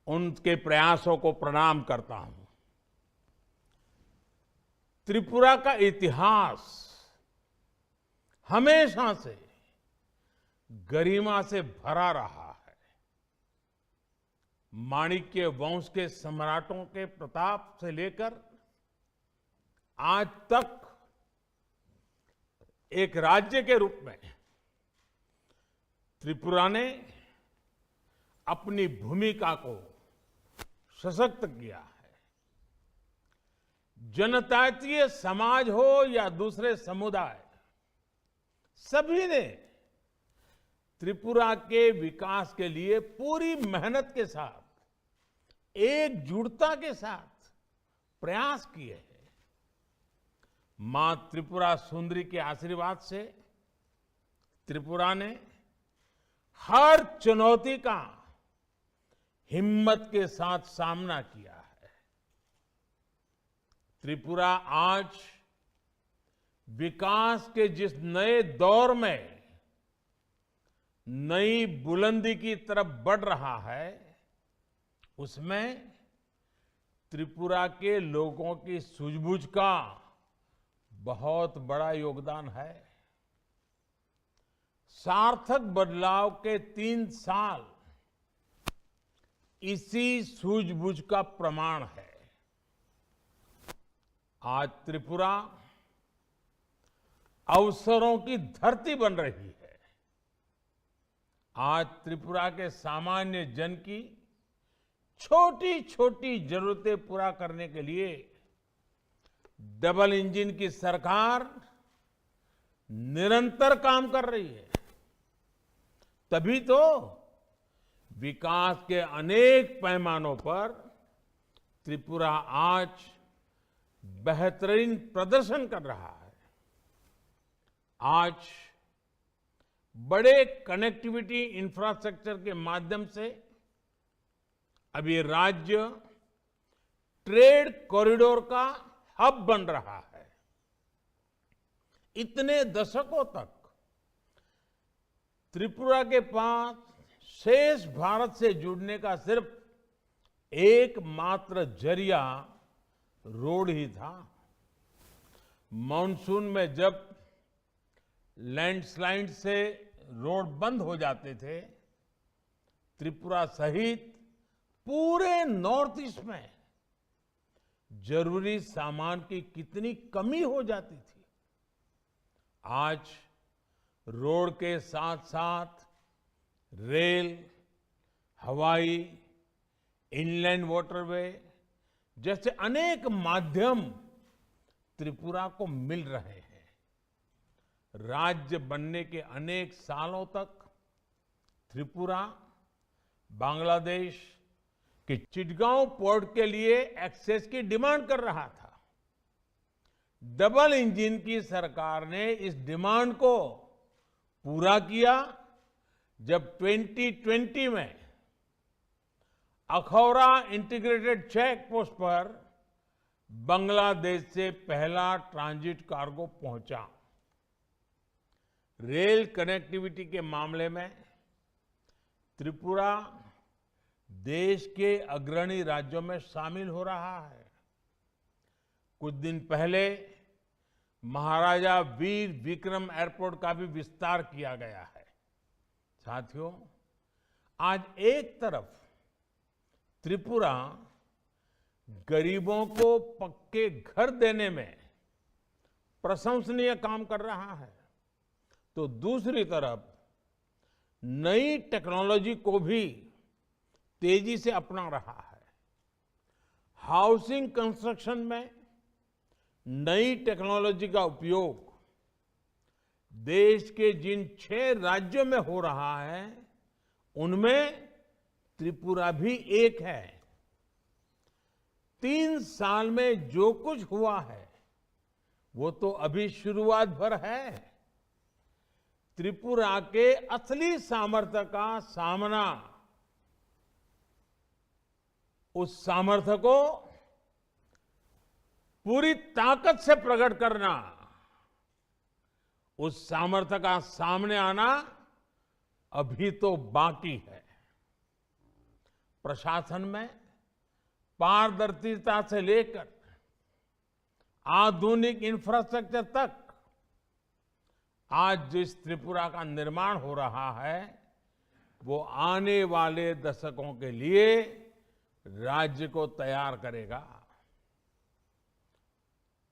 उनके प्रयासों को प्रणाम करता हूं। त्रिपुरा का इतिहास हमेशा से गरिमा से भरा रहा है। माणिक्य वंश के सम्राटों के प्रताप से लेकर आज तक एक राज्य के रूप में त्रिपुरा ने अपनी भूमिका को सशक्त किया है। जनजातीय समाज हो या दूसरे समुदाय, सभी ने त्रिपुरा के विकास के लिए पूरी मेहनत के साथ, एकजुटता के साथ प्रयास किए हैं। मां त्रिपुरा सुंदरी के आशीर्वाद से त्रिपुरा ने हर चुनौती का हिम्मत के साथ सामना किया है। त्रिपुरा आज विकास के जिस नए दौर में नई बुलंदी की तरफ बढ़ रहा है, उसमें त्रिपुरा के लोगों की सूझबूझ का बहुत बड़ा योगदान है। सार्थक बदलाव के तीन साल इसी सूझबूझ का प्रमाण है। आज त्रिपुरा अवसरों की धरती बन रही है। आज त्रिपुरा के सामान्य जन की छोटी-छोटी जरूरतें पूरा करने के लिए डबल इंजन की सरकार निरंतर काम कर रही है। तभी तो विकास के अनेक पैमानों पर त्रिपुरा आज बेहतरीन प्रदर्शन कर रहा है। आज बड़े कनेक्टिविटी इंफ्रास्ट्रक्चर के माध्यम से अब ये राज्य ट्रेड कॉरिडोर का हब बन रहा है। इतने दशकों तक त्रिपुरा के पास शेष भारत से जुड़ने का सिर्फ एकमात्र जरिया रोड ही था। मानसून में जब लैंडस्लाइड से रोड बंद हो जाते थे, त्रिपुरा सहित पूरे नॉर्थ ईस्ट में जरूरी सामान की कितनी कमी हो जाती थी। आज रोड के साथ साथ रेल, हवाई, इनलैंड वाटरवे जैसे अनेक माध्यम त्रिपुरा को मिल रहे हैं। राज्य बनने के अनेक सालों तक त्रिपुरा बांग्लादेश के चिटगांव पोर्ट के लिए एक्सेस की डिमांड कर रहा था। डबल इंजन की सरकार ने इस डिमांड को पूरा किया, जब ट्वेंटी ट्वेंटी में अखौरा इंटीग्रेटेड चेक पोस्ट पर बांग्लादेश से पहला ट्रांजिट कार्गो पहुंचा। रेल कनेक्टिविटी के मामले में त्रिपुरा देश के अग्रणी राज्यों में शामिल हो रहा है। कुछ दिन पहले महाराजा वीर विक्रम एयरपोर्ट का भी विस्तार किया गया है। साथियों, आज एक तरफ त्रिपुरा गरीबों को पक्के घर देने में प्रशंसनीय काम कर रहा है, तो दूसरी तरफ नई टेक्नोलॉजी को भी तेजी से अपना रहा है। हाउसिंग कंस्ट्रक्शन में नई टेक्नोलॉजी का उपयोग देश के जिन छह राज्यों में हो रहा है, उनमें त्रिपुरा भी एक है। तीन साल में जो कुछ हुआ है, वो तो अभी शुरुआत भर है। त्रिपुरा के असली सामर्थ्य का सामना, उस सामर्थ्य को पूरी ताकत से प्रकट करना, उस सामर्थ्य का सामने आना अभी तो बाकी है। प्रशासन में पारदर्शिता से लेकर आधुनिक इंफ्रास्ट्रक्चर तक आज जिस त्रिपुरा का निर्माण हो रहा है, वो आने वाले दशकों के लिए राज्य को तैयार करेगा।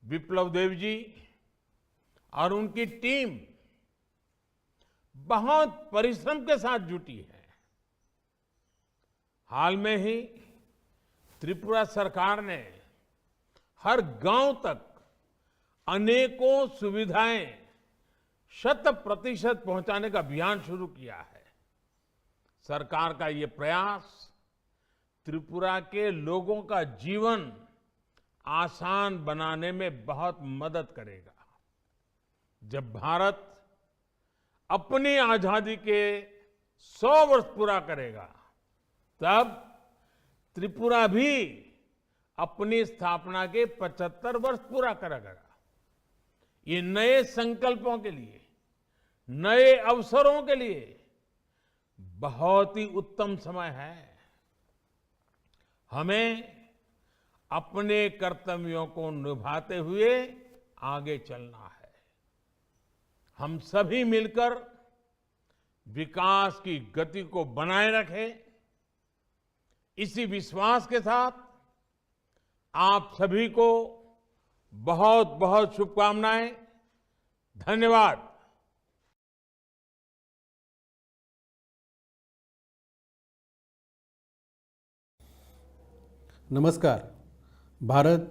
विप्लव देव जी और उनकी टीम बहुत परिश्रम के साथ जुटी है। हाल में ही त्रिपुरा सरकार ने हर गांव तक अनेकों सुविधाएं शत प्रतिशत पहुंचाने का अभियान शुरू किया है। सरकार का ये प्रयास त्रिपुरा के लोगों का जीवन आसान बनाने में बहुत मदद करेगा। जब भारत अपनी आजादी के सौ वर्ष पूरा करेगा, तब त्रिपुरा भी अपनी स्थापना के पचहत्तर वर्ष पूरा करेगा। ये नए संकल्पों के लिए, नए अवसरों के लिए बहुत ही उत्तम समय है। हमें अपने कर्तव्यों को निभाते हुए आगे चलना है। हम सभी मिलकर विकास की गति को बनाए रखें, इसी विश्वास के साथ आप सभी को बहुत बहुत शुभकामनाएं। धन्यवाद। नमस्कार। भारत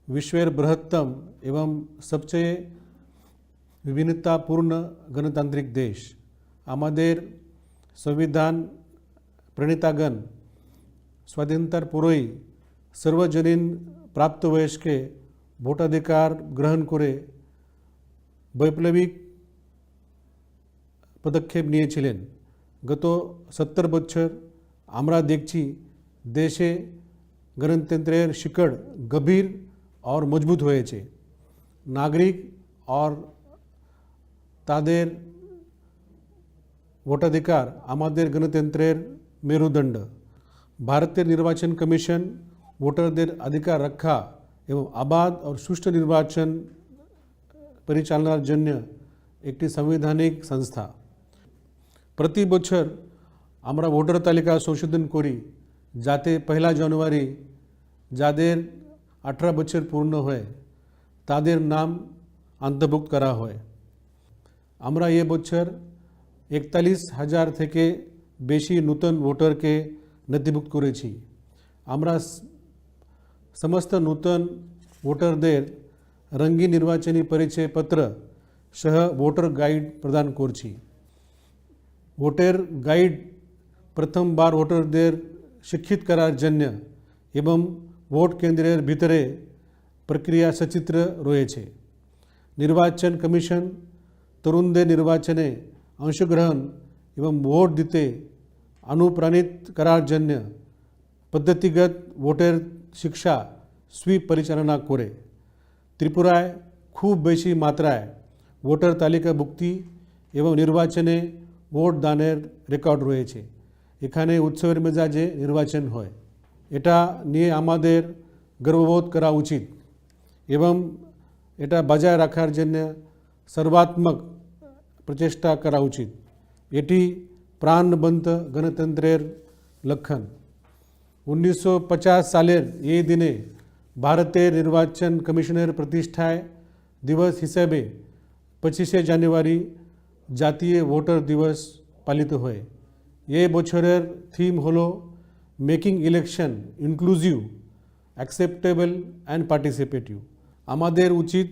विश्वेर बृहत्तम एवं सबसे विभिन्नतापूर्ण गणतांत्रिक देश। আমাদের সংবিধান প্রণেতাগণ স্বাধীনতার পরেই সার্বজনীন প্রাপ্তবয়স্কে ভোটাধিকার গ্রহণ করে বৈপ্লবিক পদক্ষেপ নিয়েছিলেন। গত সত্তর বছর আমরা দেখছি দেশে গণতন্ত্রের শিকড় গভীর আর মজবুত হয়েছে। নাগরিক আর তাদের ভোটাধিকার আমাদের গণতন্ত্রের মেরুদণ্ড। ভারতের নির্বাচন কমিশন ভোটারদের অধিকার রক্ষা এবং অবাধ ও সুষ্ঠু নির্বাচন পরিচালনার জন্য একটি সাংবিধানিক সংস্থা। প্রতি বছর আমরা ভোটার তালিকা সংশোধন করি, যাতে পয়লা জানুয়ারি যাদের আঠারো বছর পূর্ণ হয়, তাদের নাম অন্তর্ভুক্ত করা হয়। আমরা এ বছর একতাল্লিশ হাজার থেকে বেশি নতুন ভোটারকে নথিভুক্ত করেছি। আমরা স-, সমস্ত নতুন ভোটারদের রঙিন নির্বাচনী পরিচয় পত্র সহ ভোটার গাইড প্রদান করছি। ভোটার গাইড প্রথমবার ভোটারদের শিক্ষিত করার জন্য এবং ভোট কেন্দ্রের ভিতরে প্রক্রিয়া সচিত্র রয়েছে। নির্বাচন কমিশন তরুণদের নির্বাচনে অংশগ্রহণ এবং ভোট দিতে অনুপ্রাণিত করার জন্য পদ্ধতিগত ভোটার শিক্ষা সুইপ পরিচালনা করে। ত্রিপুরায় খুব বেশি মাত্রায় ভোটার তালিকাভুক্তি এবং নির্বাচনে ভোট দানের রেকর্ড রয়েছে। এখানে উৎসবের মেজাজে নির্বাচন হয়। এটা নিয়ে আমাদের গর্ববোধ করা উচিত এবং এটা বজায় রাখার জন্য সর্বাত্মক প্রচেষ্টা করা উচিত। এটি প্রাণবন্ত গণতন্ত্রের লক্ষণ। উনিশশো পঞ্চাশ সালের এই দিনে ভারতের নির্বাচন কমিশনের প্রতিষ্ঠায় দিবস হিসেবে পঁচিশে জানুয়ারি জাতীয় ভোটার দিবস পালিত হয়। এই বছরের থিম হলো making election inclusive, acceptable and participative. আমাদের উচিত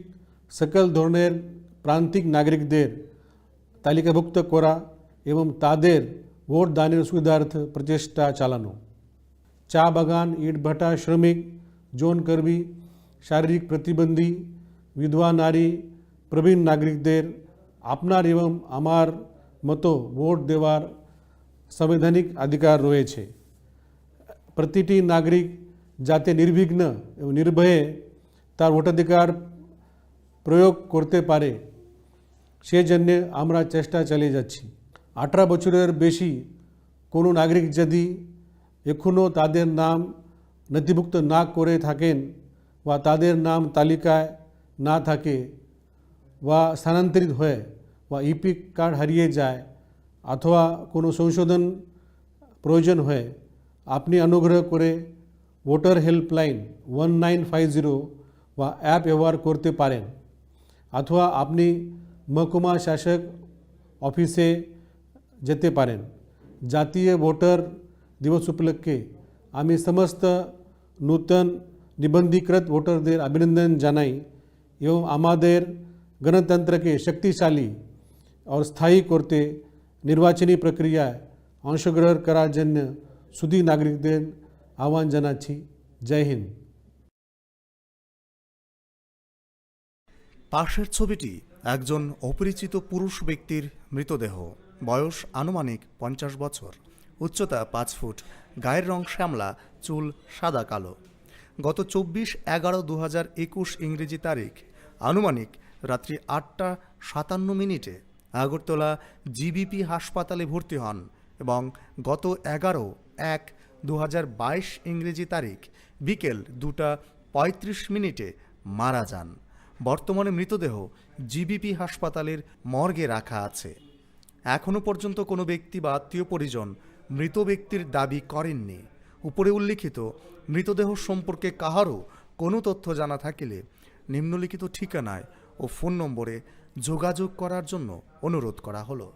সকল ধরনের প্রান্তিক নাগরিকদের তালিকাভুক্ত করা এবং তাদের ভোট দানের সুবিধার্থে প্রচেষ্টা চালানো। চা বাগান, ইটভাটা শ্রমিক, যৌন কর্মী, শারীরিক প্রতিবন্ধী, বিধবা নারী, প্রবীণ নাগরিকদের আপনার এবং আমার মতো ভোট দেওয়ার সাংবিধানিক অধিকার রয়েছে। প্রতিটি নাগরিক যাতে নির্বিঘ্ন এবং নির্ভয়ে তার ভোটাধিকার প্রয়োগ করতে পারে, সেজন্য আমরা চেষ্টা চালিয়ে যাচ্ছি। আঠারো বছরের বেশি কোনো নাগরিক যদি এখনও তাদের নাম নথিভুক্ত না করে থাকেন বা তাদের নাম তালিকায় না থাকে বা স্থানান্তরিত হয় বা ইপিক কার্ড হারিয়ে যায় অথবা কোনো সংশোধন প্রয়োজন হয়, আপনি অনুগ্রহ করে voter helpline one nine five zero বা অ্যাপ ব্যবহার করতে পারেন, অথবা আপনি মহকুমা শাসক অফিসে যেতে পারেন। জাতীয় ভোটার দিবস উপলক্ষে আমি সমস্ত নূতন নিবন্ধীকৃত ভোটারদের অভিনন্দন জানাই এবং আমাদের গণতন্ত্রকে শক্তিশালী ও স্থায়ী করতে নির্বাচনী প্রক্রিয়ায় অংশগ্রহণ করার জন্য সুধী নাগরিকদের আহ্বান জানাচ্ছি। জয় হিন্দ। পাশের ছবিটি একজন অপরিচিত পুরুষ ব্যক্তির মৃতদেহ। বয়স আনুমানিক পঞ্চাশ বছর, উচ্চতা পাঁচ ফুট, গায়ের রং শ্যামলা, চুল সাদা কালো। গত চব্বিশ এগারো দু হাজার একুশ ইংরেজি তারিখ আনুমানিক রাত্রি আটটা সাতান্ন মিনিটে আগরতলা জিবিপি হাসপাতালে ভর্তি হন এবং গত এগারো এক দু হাজার বাইশ ইংরেজি তারিখ বিকেল দুটা পঁয়ত্রিশ মিনিটে মারা যান। বর্তমানে মৃতদেহ জিবিপি হাসপাতালের মর্গে রাখা আছে। এখনও পর্যন্ত কোনো ব্যক্তি বা আত্মীয় পরিজন মৃত ব্যক্তির দাবি করেননি। উপরে উল্লিখিত মৃতদেহ সম্পর্কে কাহারও কোনো তথ্য জানা থাকিলে নিম্নলিখিত ঠিকানায় ও ফোন নম্বরে যোগাযোগ করার জন্য অনুরোধ করা হলো।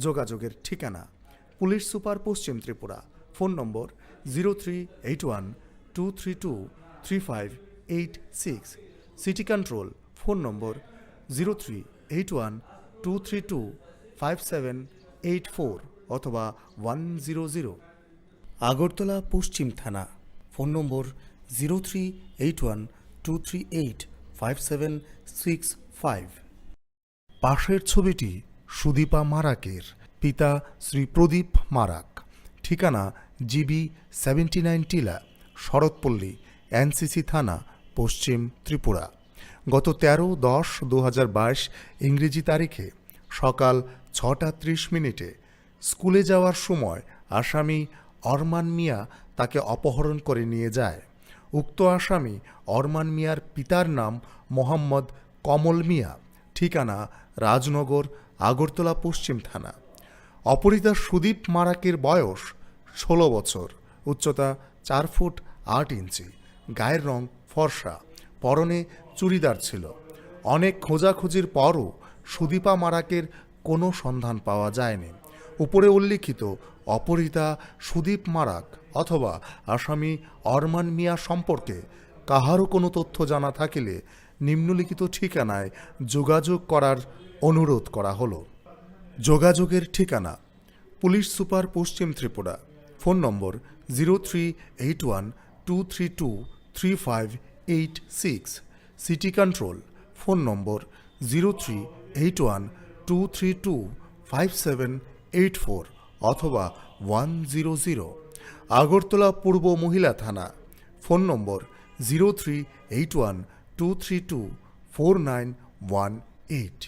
যোগাযোগের ঠিকানা: পুলিশ সুপার, পশ্চিম Tripura, phone number zero three eight one two three two three five eight six, city control, phone number zero three eight one two three two five seven eight four অথবা ওয়ান জিরো জিরো। আগরতলা পশ্চিম থানা, phone number zero three eight one two three eight five seven six five. পাশের ছবিটি সুদীপা মারাকের, পিতা শ্রী প্রদীপ মারাক, ঠিকানা GB seventy nine টিলা, শরৎপল্লী, এনসিসি থানা, পশ্চিম ত্রিপুরা। গত তেরো দশ দু হাজার বাইশ ইংরেজি তারিখে সকাল ছটা ত্রিশ মিনিটে স্কুলে যাওয়ার সময় আসামি অরমান মিয়া তাকে অপহরণ করে নিয়ে যায়। উক্ত আসামি অরমান মিয়ার পিতার নাম মোহাম্মদ কমল মিয়া, ঠিকানা রাজনগর, আগরতলা পশ্চিম থানা। অপহৃতা সুদীপ মারাকের বয়স ষোলো বছর, উচ্চতা চার ফুট আট ইঞ্চি, গায়ের রং ফর্সা, পরনে চুড়িদার ছিল। অনেক খোঁজাখুঁজির পরও সুদীপা মারাকের কোনো সন্ধান পাওয়া যায়নি। উপরে উল্লিখিত অপহৃতা সুদীপ মারাক অথবা আসামি অরমান মিয়া সম্পর্কে কাহারও কোনো তথ্য জানা থাকিলে নিম্নলিখিত ঠিকানায় যোগাযোগ করার অনুরোধ করা হলো। যোগাযোগের ঠিকানা: পুলিশ সুপার, পশ্চিম Tripura, phone number zero three eight one two three two three five eight six, city control, phone number zero three eight one two three two five seven eight four অথবা ওয়ান জিরো জিরো। আগরতলা পূর্ব মহিলা থানা, phone number zero three eight one two three two four nine one eight.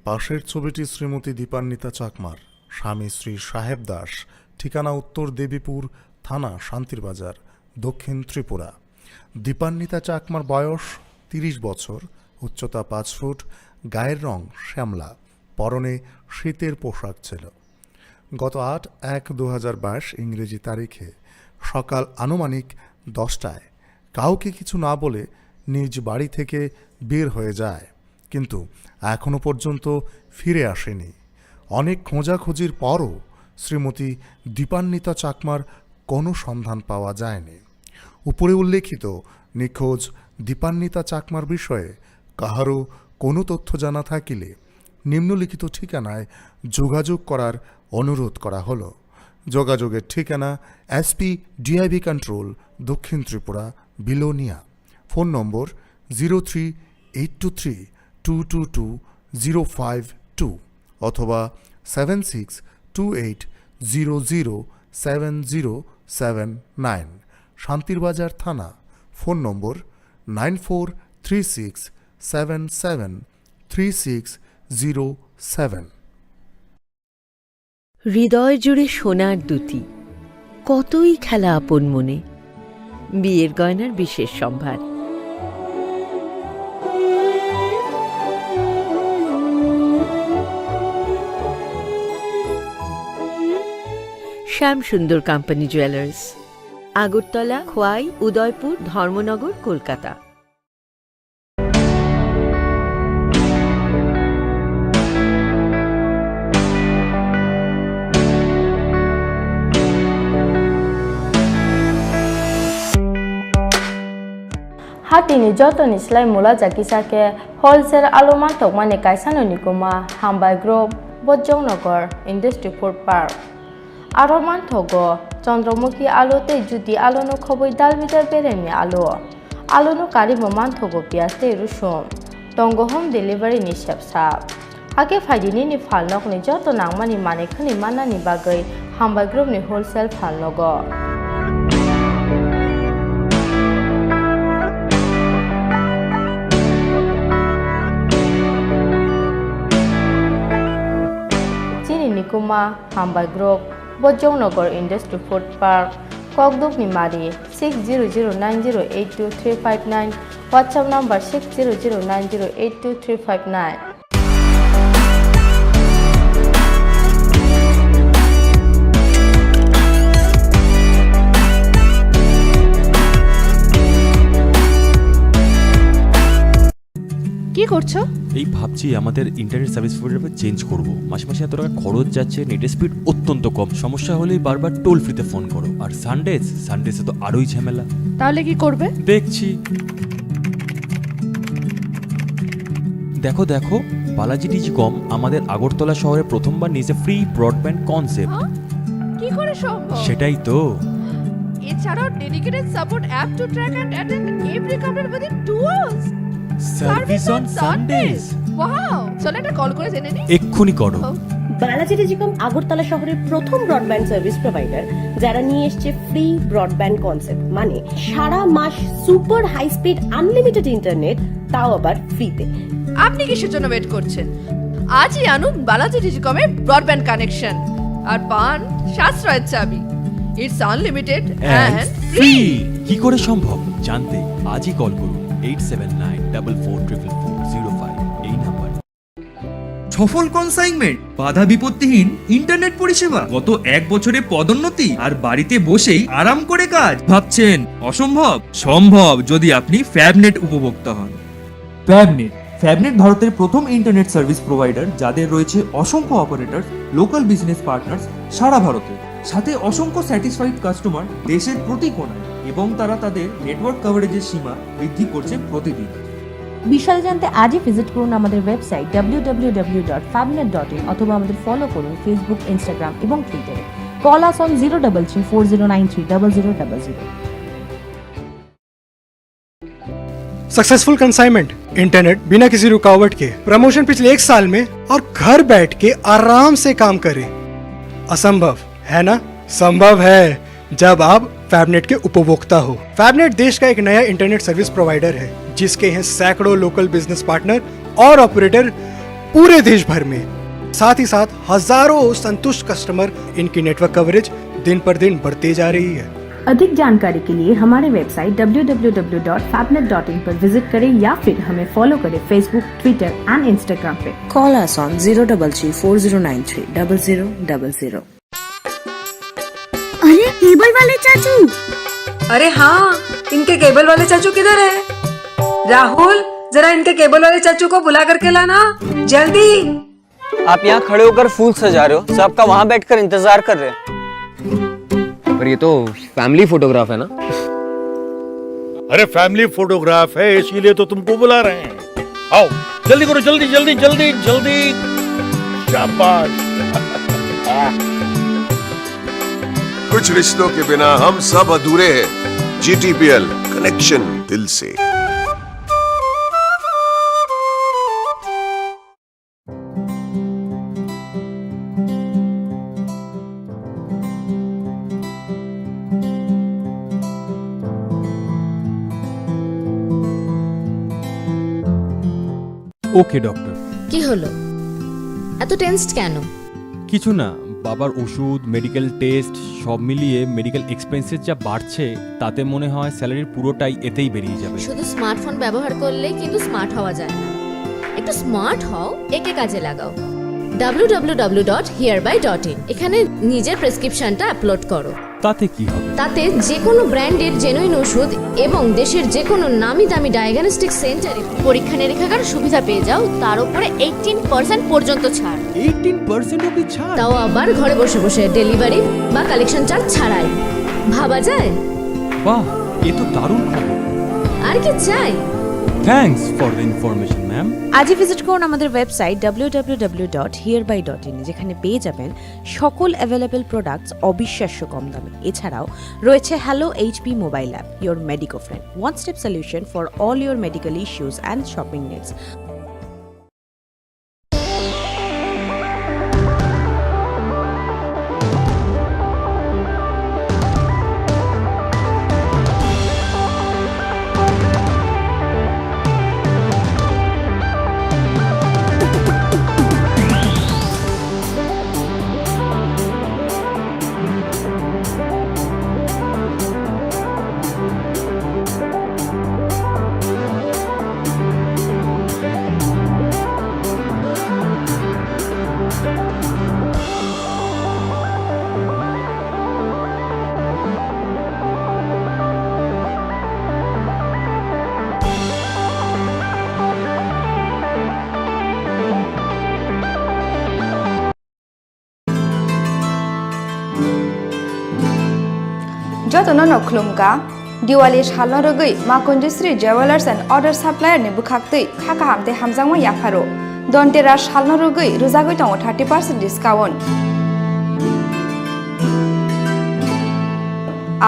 পাশের ছবিটি শ্রীমতী দীপান্বিতা চাকমার, স্বামী শ্রী সাহেব দাস, ঠিকানা উত্তর দেবীপুর থানা, শান্তিরবাজার, দক্ষিণ ত্রিপুরা। দীপান্বিতা চাকমার বয়স তিরিশ বছর, উচ্চতা পাঁচ ফুট, গায়ের রং শ্যামলা, পরনে শীতের পোশাক ছিল। গত আট এক দু হাজার বাইশ ইংরেজি তারিখে সকাল আনুমানিক দশটায় কাউকে কিছু না বলে নিজ বাড়ি থেকে বের হয়ে যায়। কিন্তু এখনো পর্যন্ত ফিরে আসেনি। অনেক খোঁজাখুঁজির পরও শ্রীমতী দীপান্বিতা চাকমার কোনো সন্ধান পাওয়া যায়নি। উপরে উল্লেখিত নিখোঁজ দীপান্বিতা চাকমার বিষয়ে কাহারও কোনো তথ্য জানা থাকিলে নিম্নলিখিত ঠিকানায় যোগাযোগ করার অনুরোধ করা হলো। যোগাযোগের ঠিকানা এসপি ডিআইবি কন্ট্রোল, দক্ষিণ Tripura, Belonia. Phone number zero three eight two three two two two zero five two অথবা seven six two eight zero zero seven zero seven nine. Santirbazar থানা। Phone number nine four three six seven seven three six zero seven. হৃদয় জুড়ে সোনার দ্যুতি, কতই খেলা আপন মনে। বিয়ের গয়নার বিশেষ সম্ভার। শ্যাম সুন্দর কোম্পানি জুয়েলার্স, আগরতলা, খোয়াই, উদয়পুর, ধর্মনগর, Kolkata. Hatini jotoni slai mula jakisa khe wholesale alu mantokmani kaisano nikuma Hambai Group, Bojongnagar Industry Food Park. Aro manthogo Chandramukhi alu tei Jyoti alu no khobwi dal bidal beremni alu. Alu no karwi bo manthogo piyaj tei rusum. Tongo home delivery ni sepsa. Hakhe phaidi nini phalnokni joto nangmani manwi khwnwi mannani bagwi Hambai Group ni wholesale phalnogo. Chini nikuma Hambai Group, Bojongnagar Industry Food Park, Kokdukni Mari, six zero zero nine zero eight two three five nine, WhatsApp number six zero zero nine zero eight two three five nine. কি করছো? এই ভাবছি আমাদের internet service provider change করব। মাসে মাসে এত টাকা খরচ যাচ্ছে, নেটের স্পিড অত্যন্ত কম। সমস্যা হলেই বারবার টোল ফ্রিতে ফোন করো। আর সানডেজ, সানডেজে তো আরোই ঝামেলা। তাহলে কি করবে? দেখছি। দেখো, দেখো, বালাজি টেলিকম আমাদের আগরতলা শহরে প্রথমবার নিয়েছে ফ্রি ব্রডব্যান্ড কনসেপ্ট। হ্যাঁ? কি করে সম্ভব? সেটাই তো। এছাড়াও dedicated support app to track and attend every couple within two hours. Service on Sundays. Wow, চলো একটা কল করে জেনে নিই। এক্ষুনি করো। ও। বালাজি টেলিকম আগরতলা শহরের প্রথম ব্রডব্যান্ড সার্ভিস প্রোভাইডার, যারা নিয়ে এসছে ফ্রি ব্রডব্যান্ড কনসেপ্ট, মানে সারা মাস super high speed unlimited internet, তাও আবার ফ্রিতে। আপনি কিসের জন্য ওয়েট করছেন? আজই আনুন বালাজি টেলিকমের ব্রডব্যান্ড কানেকশন আর পান সাশ্রয়ের চাবি। It's unlimited and free। কি করে সম্ভব জানতে আজই কল করুন eight seven nine double four triple four zero five এই নাম্বার। সফল কনসাইনমেন্ট, বাধা বিপত্তিহীন ইন্টারনেট পরিষেবা, গত এক বছরে পদোন্নতি আর বাড়িতে বসেই আরাম করে কাজ। ভাবছেন অসম্ভব? সম্ভব যদি আপনি ফ্যাবনেট উপভোক্তা হন। ফ্যাবনেট। ফ্যাবনেট ভারতের প্রথম ইন্টারনেট সার্ভিস প্রোভাইডার, যাদের রয়েছে অসংখ্য অপারেটর, লোকাল বিজনেস পার্টনার্স সারা ভারতে, সাথে অসংখ্য স্যাটিসফাইড কাস্টমার দেশের প্রতি কোণায়, এবং তারা তাদের নেটওয়ার্ক কভারেজের সীমা বৃদ্ধি করছে প্রতিদিন। বিশদে জানতে আজই ভিজিট করুন আমাদের website W W W dot ফ্যাবনেট ডট ইন অথবা আমাদের ফলো করুন ফেসবুক, ইনস্টাগ্রাম এবং টুইটারে। Call us on zero double three four zero nine three double zero double zero। Successful consignment, internet बिना किसी रुकावट के, प्रमोशन पिछले एक साल में और घर बैठ के आराम से काम करें। असंभव है ना? संभव है, जब आप फैबनेट के उपभोक्ता हो। फैबनेट देश का एक नया इंटरनेट सर्विस प्रोवाइडर है, जिसके हैं सैकड़ों लोकल बिजनेस पार्टनर और ऑपरेटर पूरे देश भर में। साथ ही साथ हजारों संतुष्ट कस्टमर, इनकी नेटवर्क कवरेज दिन पर दिन बढ़ती जा रही है। अधिक जानकारी के लिए हमारे website W W W dot फैबनेट डॉट इन पर विजिट करें या फिर हमें फॉलो करें Facebook, Twitter and Instagram पे। Call us on zero double three four zero nine three double zero double zero। अरे, केबल वाले चाचू। अरे हाँ, इनके केबल वाले चाचू किधर है? राहुल, जरा इनके केबल वाले चाचू को बुला करके लाना, जल्दी। आप यहाँ खड़े होकर फूल सजा रहे हो, सब आपका वहां बैठकर इंतजार कर रहे हैं। पर ये तो फैमिली फोटोग्राफ है ना? अरे, फैमिली फोटोग्राफ है, इसीलिए तो तुमको बुला रहे हैं। आओ, जल्दी करो, जल्दी, जल्दी, जल्दी, जल्दी। शाबाश। कुछ रिश्तों के बिना हम सब अधूरे हैं। जीटीपीएल, कनेक्शन दिल से। ওকে, ডক্টর। কি হলো? এত টেন্সড কেন? কিছু না, বাবার ওষুধ, মেডিকেল টেস্ট, সব মিলিয়ে মেডিকেল এক্সপেন্সেস যা বাড়ছে, তাতে মনে হয় স্যালারির পুরোটাই এতেই বেরিয়ে যাবে। শুধু স্মার্টফোন ব্যবহার করলে কিন্তু স্মার্ট হওয়া যায় না। একটু স্মার্ট হও, একে কাজে লাগাও। ডাব্লিউ ডাব্লিউ ডাব্লিউ ডট হিয়ারবাই ডট ইন, এখানে নিজের প্রেসক্রিপশনটা আপলোড করো। তাতে কি হবে? তাতে যে কোনো ব্র্যান্ডের জেনুইন ওষুধ এবং দেশের যে কোনো নামি দামি ডায়াগনস্টিক সেন্টারে পরীক্ষা নিরীক্ষার সুবিধা পেয়ে যাও, তার উপরে এইটিন পার্সেন্ট পর্যন্ত ছাড়। এইটিন পার্সেন্ট অব্দি ছাড়? তাও আবার ঘরে বসে বসে, ডেলিভারি বা কালেকশন চার্জ ছাড়াই। ভাবা যায়? বাহ, এ তো দারুণ খবর। আর কি চাই? Thanks for the information, ma'am. আজই ভিজিট করুন আমাদের website W W W dot হিয়ারবাই ডট ইন, যেখানে পেয়ে যাবেন সকল অ্যাভেলেবল প্রোডাক্টস অবিশ্বাস্য কম দামে। এছাড়াও রয়েছে hello HP mobile app, your Medico friend, one step solution for all your medical issues and shopping needs. Jotono no khulumkha, Diwali salno rwgwi Ma Kunjusri Jewellers and Order Supplier ni bwkhaktwi kha kaham tei hamjakma yapharo. Dhanteras salno rwgwi rwjagwi tongo thirty percent discount.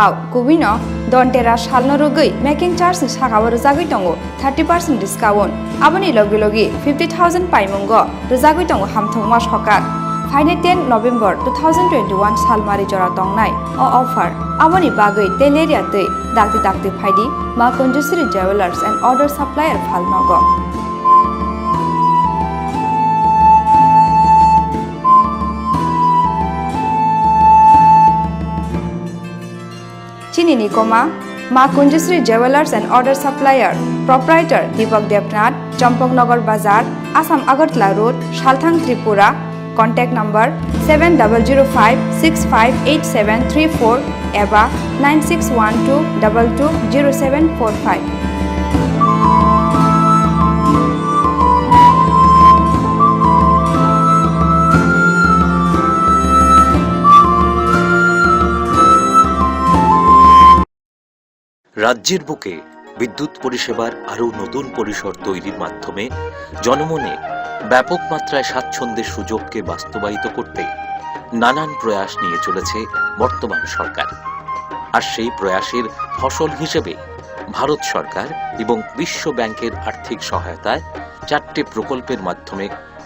Au, kubui no Dhanteras salno rwgwi making charge ni saka o rwjagwi tongo thirty percent discount. Aboni logi logi fifty thousand paimungo rwjagwi tongo hamthwngma sokat. Phainai ten November two thousand twenty-one salmari jora tongnai o offer. Aboni bagwi teleria twi dakti dakti phaidi Ma Kunjusri Jewellers and Order Supplier phalnogo. Chini ni koma, Ma Kunjusri Jewellers and Order Supplier, Proprietor Deepak Debnath, Champaknagar Bazar, Assam Agartala Road, Salthang, Tripura. Contact number seven double zero five six five eight seven three four eba nine six one two double two zero seven four five. রাজ্যের বুকে বিদ্যুৎ পরিষেবার আরও নতুন পরিসর তৈরির মাধ্যমে জনমনে ব্যাপক মাত্রায় স্বাচ্ছন্দ্যের সুযোগকে বাস্তবায়িত করতে নানান প্রয়াস নিয়ে চলেছে বর্তমান সরকার। আর সেই প্রয়াসের ফসল হিসেবে ভারত সরকার এবং বিশ্ব ব্যাংকের আর্থিক সহায়তায় চারটে প্রকল্পের মাধ্যমে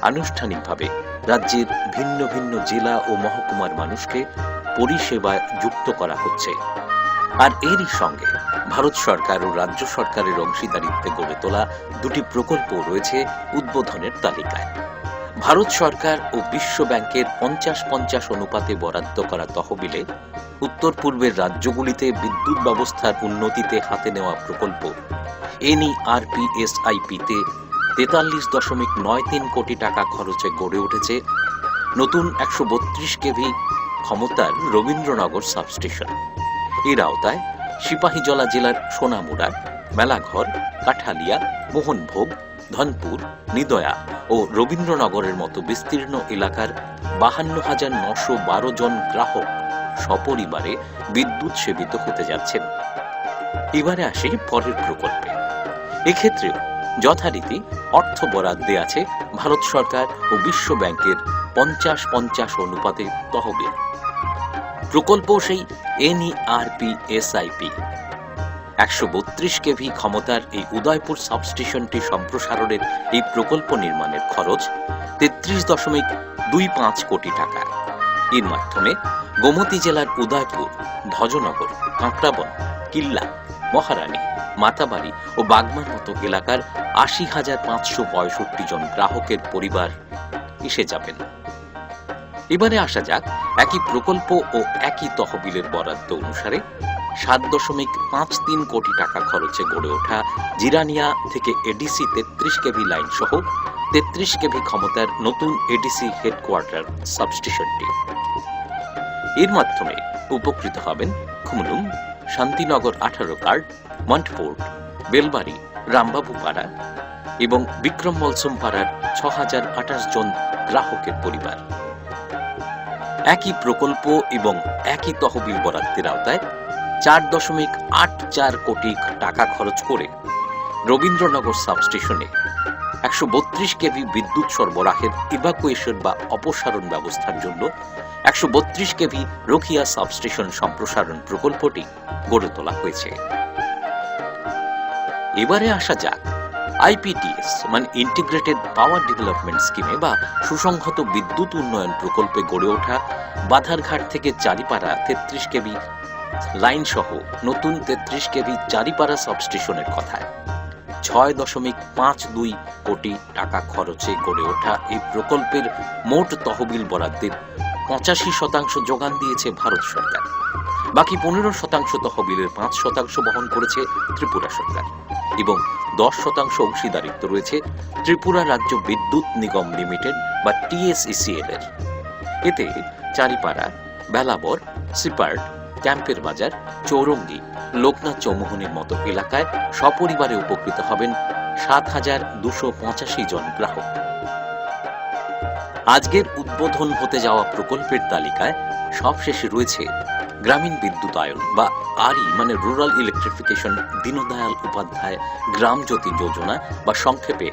আনুষ্ঠানিকভাবে রাজ্যের ভিন্ন ভিন্ন জেলা ও মহকুমার মানুষকে পরিষেবায় যুক্ত করা হচ্ছে। আর এরই সঙ্গে ভারত সরকার ও রাজ্য সরকারের অংশীদারিত্বে গড়ে তোলা দুটি প্রকল্প রয়েছে উদ্বোধনের তালিকায়। ভারত সরকার ও বিশ্ব ব্যাংকের পঞ্চাশ পঞ্চাশ অনুপাতে বরাদ্দ করা তহবিলে উত্তর পূর্বের রাজ্যগুলিতে বিদ্যুৎ ব্যবস্থার উন্নতিতে হাতে নেওয়া প্রকল্প এনইআরপিএসআইপিতে তেতাল্লিশ দশমিক নয় তিন কোটি টাকা খরচে গড়ে উঠেছে নতুন একশো বত্রিশ কেভি ক্ষমতার রবীন্দ্রনগর সাবস্টেশন। এর আওতায় সিপাহীজলা জেলার সোনামুড়ার মেলাঘর, কাঠালিয়া, মোহনভোগ, ধনপুর, নিদয়া ও রবীন্দ্রনগরের মতো বিস্তীর্ণ এলাকার বাহান্ন হাজার নশো বারো জন গ্রাহক সপরিবারে বিদ্যুৎ সেবিত হতে যাচ্ছেন। এবারে আসি পরের প্রকল্পে। এক্ষেত্রেও যথারীতি অর্থ বরাদ্দে আছে ভারত সরকার ও বিশ্ব ব্যাংকের পঞ্চাশ পঞ্চাশ অনুপাতে তহবিল। প্রকল্প সেই এনইআরপি এসআইপি। একশো বত্রিশ কেভি ক্ষমতার এই উদয়পুর সাবস্টেশনটি সম্প্রসারণের এই প্রকল্প নির্মাণের খরচ তেত্রিশ দশমিক দুই পাঁচ কোটি টাকা। এর মাধ্যমে গোমতী জেলার উদয়পুর, ভজনগর, কাঁকড়াবন, কিল্লা, মহারানী, মাতাবাড়ি ও বাগমার মতো এলাকার আশি হাজার পাঁচশো পঁয়ষট্টি জন গ্রাহকের পরিবার এসে যাবেন। এবারে আসা যাক একই প্রকল্প ও একই তহবিলের বরাদ্দ অনুসারে সাত দশমিক পাঁচ তিন কোটি টাকা খরচে গড়ে ওঠা জিরানিয়া থেকে এডিসি তেত্রিশ কেভি লাইন সহ তেত্রিশ কেভি ক্ষমতার নতুন এডিসি হেডকোয়ার্টার সাবস্টেশনটি। এর মাধ্যমে উপকৃত হবেন খুমলুং, শান্তিনগর আঠারো কার্ড, মন্টফোর্ড, বেলবাড়ি, রামবাবু পাড়া এবং বিক্রম মলসম পাড়ার ছ হাজার আঠাশ জন গ্রাহকের পরিবার। একই প্রকল্প এবং একই তহবিল বরাদ্দের আওতায় চার দশমিক আট চার কোটি টাকা খরচ করে রবীন্দ্রনগর সাবস্টেশনে একশো বত্রিশ কেভি বিদ্যুৎ সরবরাহের ইভাকুয়েশন বা অপসারণ ব্যবস্থার জন্য একশো বত্রিশ কেভি রোকিয়া সাবস্টেশন সম্প্রসারণ প্রকল্পটি গড়ে তোলা হয়েছে। এবারে আসা যাক আইপিডিএস, মানে ইন্টিগ্রেটেড পাওয়ার ডেভেলপমেন্ট স্কিমে বা সুসংহত বিদ্যুৎ উন্নয়ন প্রকল্পে গড়ে ওঠা বাধারঘাট থেকে চারিপাড়া তেত্রিশ কেভি লাইন সহ নতুন তেত্রিশ কেভি চারিপাড়া সাবস্টেশনের কথায়। ছয় দশমিক পাঁচ দুই কোটি টাকা খরচে গড়ে ওঠা এই প্রকল্পের মোট তহবিল বরাদ্দের পঁচাশি শতাংশ যোগান দিয়েছে ভারত সরকার। বাকি পনেরো শতাংশ তহবিলের পাঁচ শতাংশ বহন করেছে ত্রিপুরা সরকার এবং দশ শতাংশ অংশীদারিত্ব রয়েছে ত্রিপুরা রাজ্য বিদ্যুৎ নিগম লিমিটেড বা টিএসইসিএল এর। এতে চারিপাড়া, বেলাবর, সিপার্ট, ক্যাম্পের বাজার, চৌরঙ্গি, লোকনাথ চৌমুহনীর মতো এলাকায় সপরিবারে উপকৃত হবেন সাত হাজার দুশো পঁচাশি জন গ্রাহক। আজকের উদ্বোধন হতে যাওয়া প্রকল্পের তালিকায় সবশেষে রয়েছে গ্রামীণ বিদ্যুতায়ন বা আরই, মানে রুরাল ইলেকট্রিফিকেশন, দীনদয়াল উপাধ্যায় গ্রাম জ্যোতি যোজনা বা সংক্ষেপে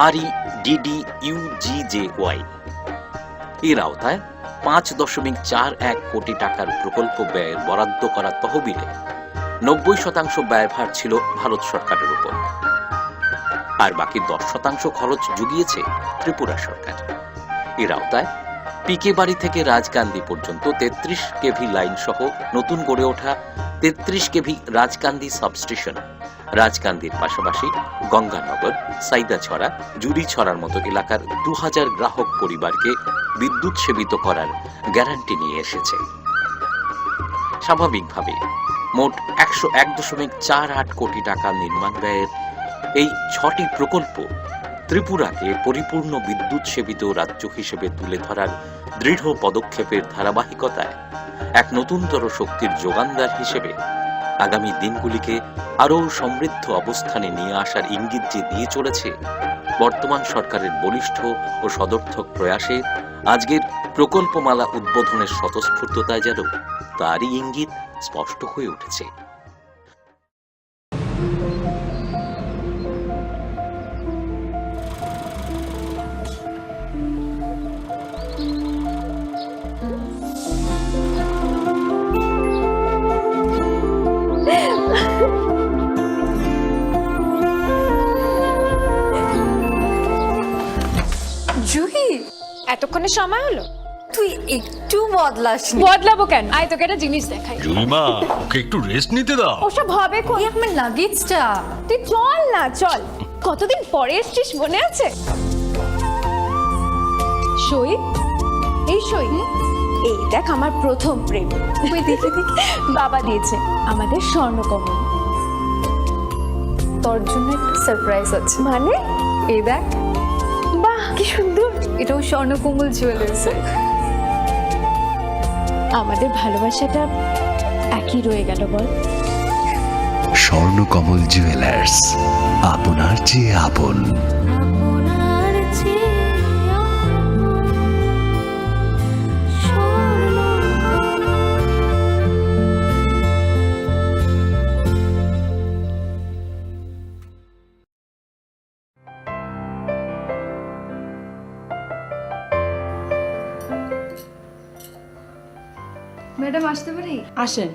আরই ডিডিইউজিজেওয়াই। এর আওতায় পাঁচ দশমিক চার এক কোটি টাকার প্রকল্প ব্যয়ের বরাদ্দ করা তহবিলে নব্বই শতাংশ ব্যয়ভার ছিল ভারত সরকারের উপর, আর বাকি দশ শতাংশ খরচ জুগিয়েছে ত্রিপুরা সরকার। এর আওতায় পিকে বাড়ি থেকে রাজকান্দি পর্যন্ত তেত্রিশ কেভি লাইন সহ নতুন গড়ে ওঠা তেত্রিশ কেভি রাজকান্দি সাবস্টেশন, রাজকান্দির পাশাপাশি গঙ্গানগর, সাইদাছড়া, জুরিছড়ার মতো এলাকার দু হাজার গ্রাহক পরিবারকে বিদ্যুৎ সেবিত করার গ্যারান্টি নিয়ে এসেছে। স্বাভাবিকভাবে মোট একশো এক দশমিক চার আট কোটি টাকা নির্মাণ ব্যয়ের এই ছটি প্রকল্প ত্রিপুরাকে পরিপূর্ণ বিদ্যুৎ সেবিত রাজ্য হিসেবে তুলে ধরার দৃঢ় পদক্ষেপের ধারাবাহিকতায় এক নতুনতর শক্তির যোগানদার হিসেবে আগামী দিনগুলিকে আরও সমৃদ্ধ অবস্থানে নিয়ে আসার ইঙ্গিত যে দিয়ে চলেছে বর্তমান সরকারের বলিষ্ঠ ও সদর্থক প্রয়াসে, আজকের প্রকল্পমালা উদ্বোধনের স্বতঃস্ফূর্ততায় যেন তারই ইঙ্গিত স্পষ্ট হয়ে উঠেছে। জুহি, এতক্ষণে সময় হলো? তুই একটু বদলাসনি। বদলাবো কেন? আয়, তোকে একটা জিনিস দেখাই। জুলিমা, ওকে একটু রেস্ট নিতে দাও। ওসব হবে কই? এই আমার লাগেজটা। তুই চল না, চল। কতদিন পরে এসছিস, মনে আছে? সই, এই সই। এই দেখ, আমার প্রথম প্রেম। ওই দেখে দেখে বাবা দিয়েছে আমাদের স্বর্ণকমল। তোর জন্য একটা সারপ্রাইজ আছে। মানে? এই দেখ। বাহ, কি সুন্দর। এটাও স্বর্ণকমল জুয়েলার্স। আমাদের ভালোবাসাটা একই রয়ে গেল, বল? স্বর্ণকমল জুয়েলার্স, আপনার চেয়ে আপন। ম্যাডাম, আসতে পারি? আসেন।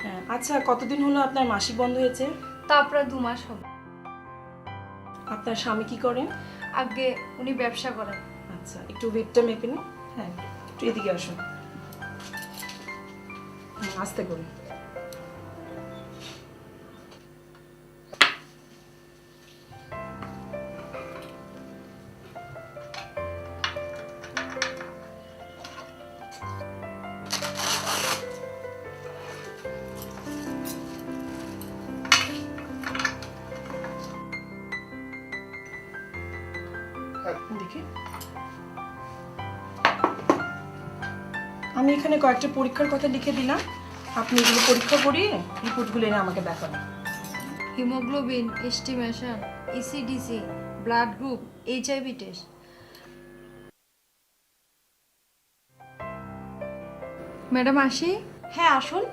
হ্যাঁ, আচ্ছা, কতদিন হলো আপনার মাসিক বন্ধ হয়েছে? তা প্রায় দু মাস হবে। আপনার স্বামী কি করেন? আগে উনি ব্যবসা করেন। আচ্ছা, একটু ওয়েটটা মেপে নিন। হ্যাঁ, একটু এদিকে আসুন। হুম, আস্তে করুন। দেখি, আমি এখানে কয়েকটা পরীক্ষার কথা লিখে দিলাম, আপনি এগুলো পরীক্ষা করিয়ে রিপোর্টগুলো এনে আমাকে দেখাবেন। Haemoglobin, estimation, ECDC, blood group, HIV test. Madam, আসি? হ্যাঁ, আসুন,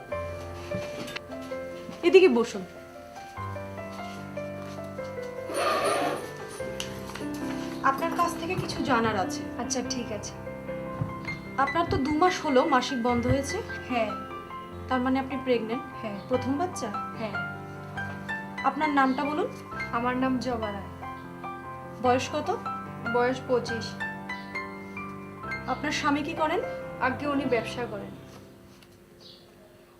এদিকে বসুন। আপনার কাছ থেকে কিছু জানার আছে। আচ্ছা, ঠিক আছে। আপনার তো দু মাস হলো মাসিক বন্ধ হয়েছে। হ্যাঁ। তার মানে আপনি প্রেগন্যান্ট? হ্যাঁ। প্রথম বাচ্চা? হ্যাঁ। আপনার নামটা বলুন। আমার নাম জবা রায়। বয়স কত? বয়স পঁচিশ। আপনার স্বামী কি করেন? আগে উনি ব্যবসা করেন।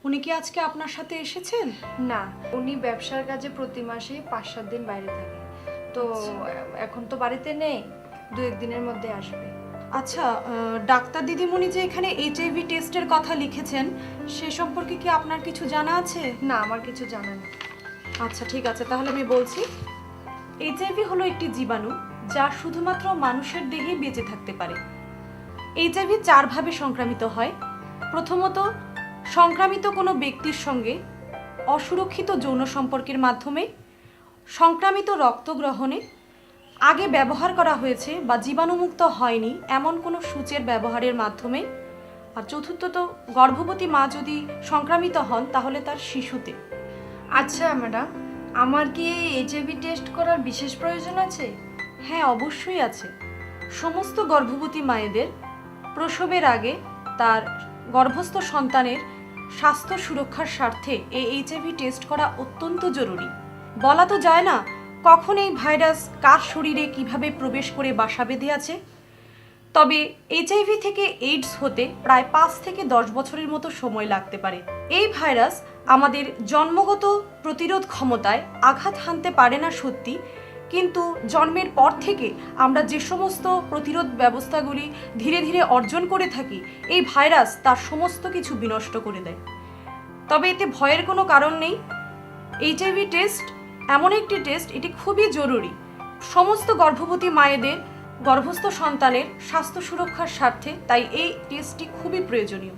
উনি কি আজকে আপনার সাথে এসেছেন? না, উনি ব্যবসার কাজে প্রতি মাসে পাঁচ সাত দিন বাইরে থাকে। তো আচ্ছা। এ-, এখন তো বাড়িতে নেই, দু এক দিনের মধ্যে আসবে। আচ্ছা, আহ, ডাক্তার দিদিমণি যে এখানে এইচআইভি টেস্টের কথা লিখেছেন, সে সম্পর্কে কি আপনার কিছু জানা আছে? না, আমার কিছু জানা নেই। আচ্ছা, ঠিক আছে, তাহলে আমি বলছি। এইচআইভি হলো একটি জীবাণু, যা শুধুমাত্র মানুষের দেহেই বেঁচে থাকতে পারে। এইচআইভি চারভাবে সংক্রামিত হয়। প্রথমত, সংক্রামিত কোনো ব্যক্তির সঙ্গে অসুরক্ষিত যৌন সম্পর্কের মাধ্যমে, সংক্রামিত রক্ত গ্রহণে, আগে ব্যবহার করা হয়েছে বা জীবাণুমুক্ত হয়নি এমন কোনো সূচের ব্যবহারের মাধ্যমে, আর চতুর্থত, গর্ভবতী মা যদি সংক্রামিত হন, তাহলে তার শিশুতে। আচ্ছা ম্যাডাম, আমার কি এই এইচআইভি টেস্ট করার বিশেষ প্রয়োজন আছে? হ্যাঁ, অবশ্যই আছে। সমস্ত গর্ভবতী মায়েদের প্রসবের আগে তার গর্ভস্থ সন্তানের স্বাস্থ্য সুরক্ষার স্বার্থে এই এইচআইভি টেস্ট করা অত্যন্ত জরুরি। বলা তো যায় না কখন এই ভাইরাস কার শরীরে কিভাবে প্রবেশ করে বাসা বেঁধে আছে। তবে এইচআইভি থেকে এইডস হতে প্রায় পাঁচ থেকে দশ বছরের মতো সময় লাগতে পারে। এই ভাইরাস আমাদের জন্মগত প্রতিরোধ ক্ষমতায় আঘাত হানতে পারে না সত্যি, কিন্তু জন্মের পর থেকে আমরা যে সমস্ত প্রতিরোধ ব্যবস্থাগুলি ধীরে ধীরে অর্জন করে থাকি, এই ভাইরাস তার সমস্ত কিছু বিনষ্ট করে দেয়। তবে এতে ভয়ের কোনো কারণ নেই। এইচআইভি টেস্ট এমন একটি টেস্ট, এটি খুবই জরুরি। সমস্ত গর্ভবতী মায়েদের গর্ভস্থ সন্তানের স্বাস্থ্য সুরক্ষার স্বার্থে তাই এই টেস্টটি খুবই প্রয়োজনীয়।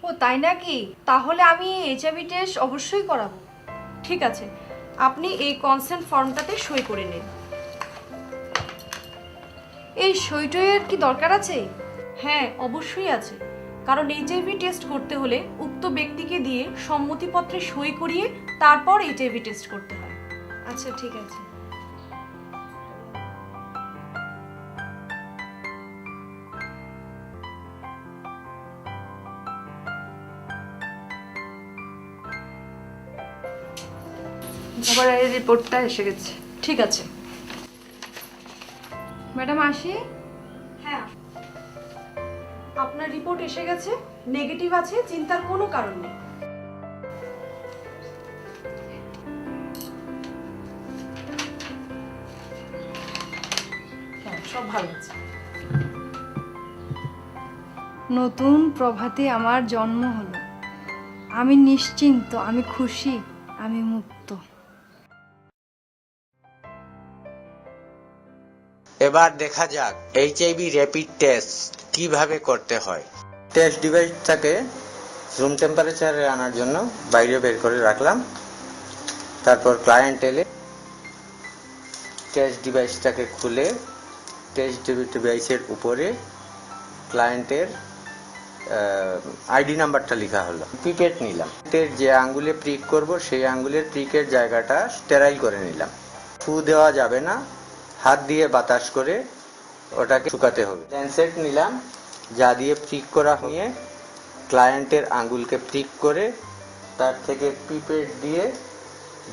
ও তাই নাকি? তাহলে আমি এইচআইভি টেস্ট অবশ্যই করাবো। ঠিক আছে, আপনি এই কনসেন্ট ফর্মটাতে সই করে নিন। এই সইটইয়ের কি দরকার আছে? হ্যাঁ, অবশ্যই আছে, কারণ এইচআইভি টেস্ট করতে হলে উক্ত ব্যক্তিকে দিয়ে সম্মতিপত্রে সই করিয়ে তারপর এইচআইভি টেস্ট করতে হয়। আচ্ছা, ঠিক আছে। আবার এই রিপোর্টটা এসে গেছে। ঠিক আছে। ম্যাডাম, আসি? হ্যাঁ, আপনার রিপোর্ট এসে গেছে, নেগেটিভ আছে, চিন্তার কোনো কারণ নেই। হ্যাঁ, সব ভালো আছে। নতুন প্রভাতে আমার জন্ম হলো। আমি নিশ্চিন্ত, আমি খুশি, আমি মুক্ত। এবার দেখা যাক এইচআইভি র‍্যাপিড টেস্ট কিভাবে করতে হয়। টেস্ট ডিভাইসটাকে রুম টেম্পারেচারে আনার জন্য বাইরে বের করে রাখলাম। তারপর ক্লায়েন্ট এলে টেস্ট ডিভাইসটাকে খুলে টেস্ট ডিভাইসের উপরে ক্লায়েন্টের আইডি নাম্বারটা লেখা হলো। পিপেট নিলাম, এর যে আঙ্গুলে প্রিক করব সেই আঙ্গুলের প্রিকের জায়গাটা স্টেরাইল করে নিলাম। ফু দেওয়া যাবে না, হাত দিয়ে বাতাস করে ওটাকে শুকাতে হবে। ল্যান্সেট নিলাম, যা দিয়ে প্রিক করা হয়ে ক্লায়েন্টের আঙ্গুলকে প্রিক করে তার থেকে পিপেট দিয়ে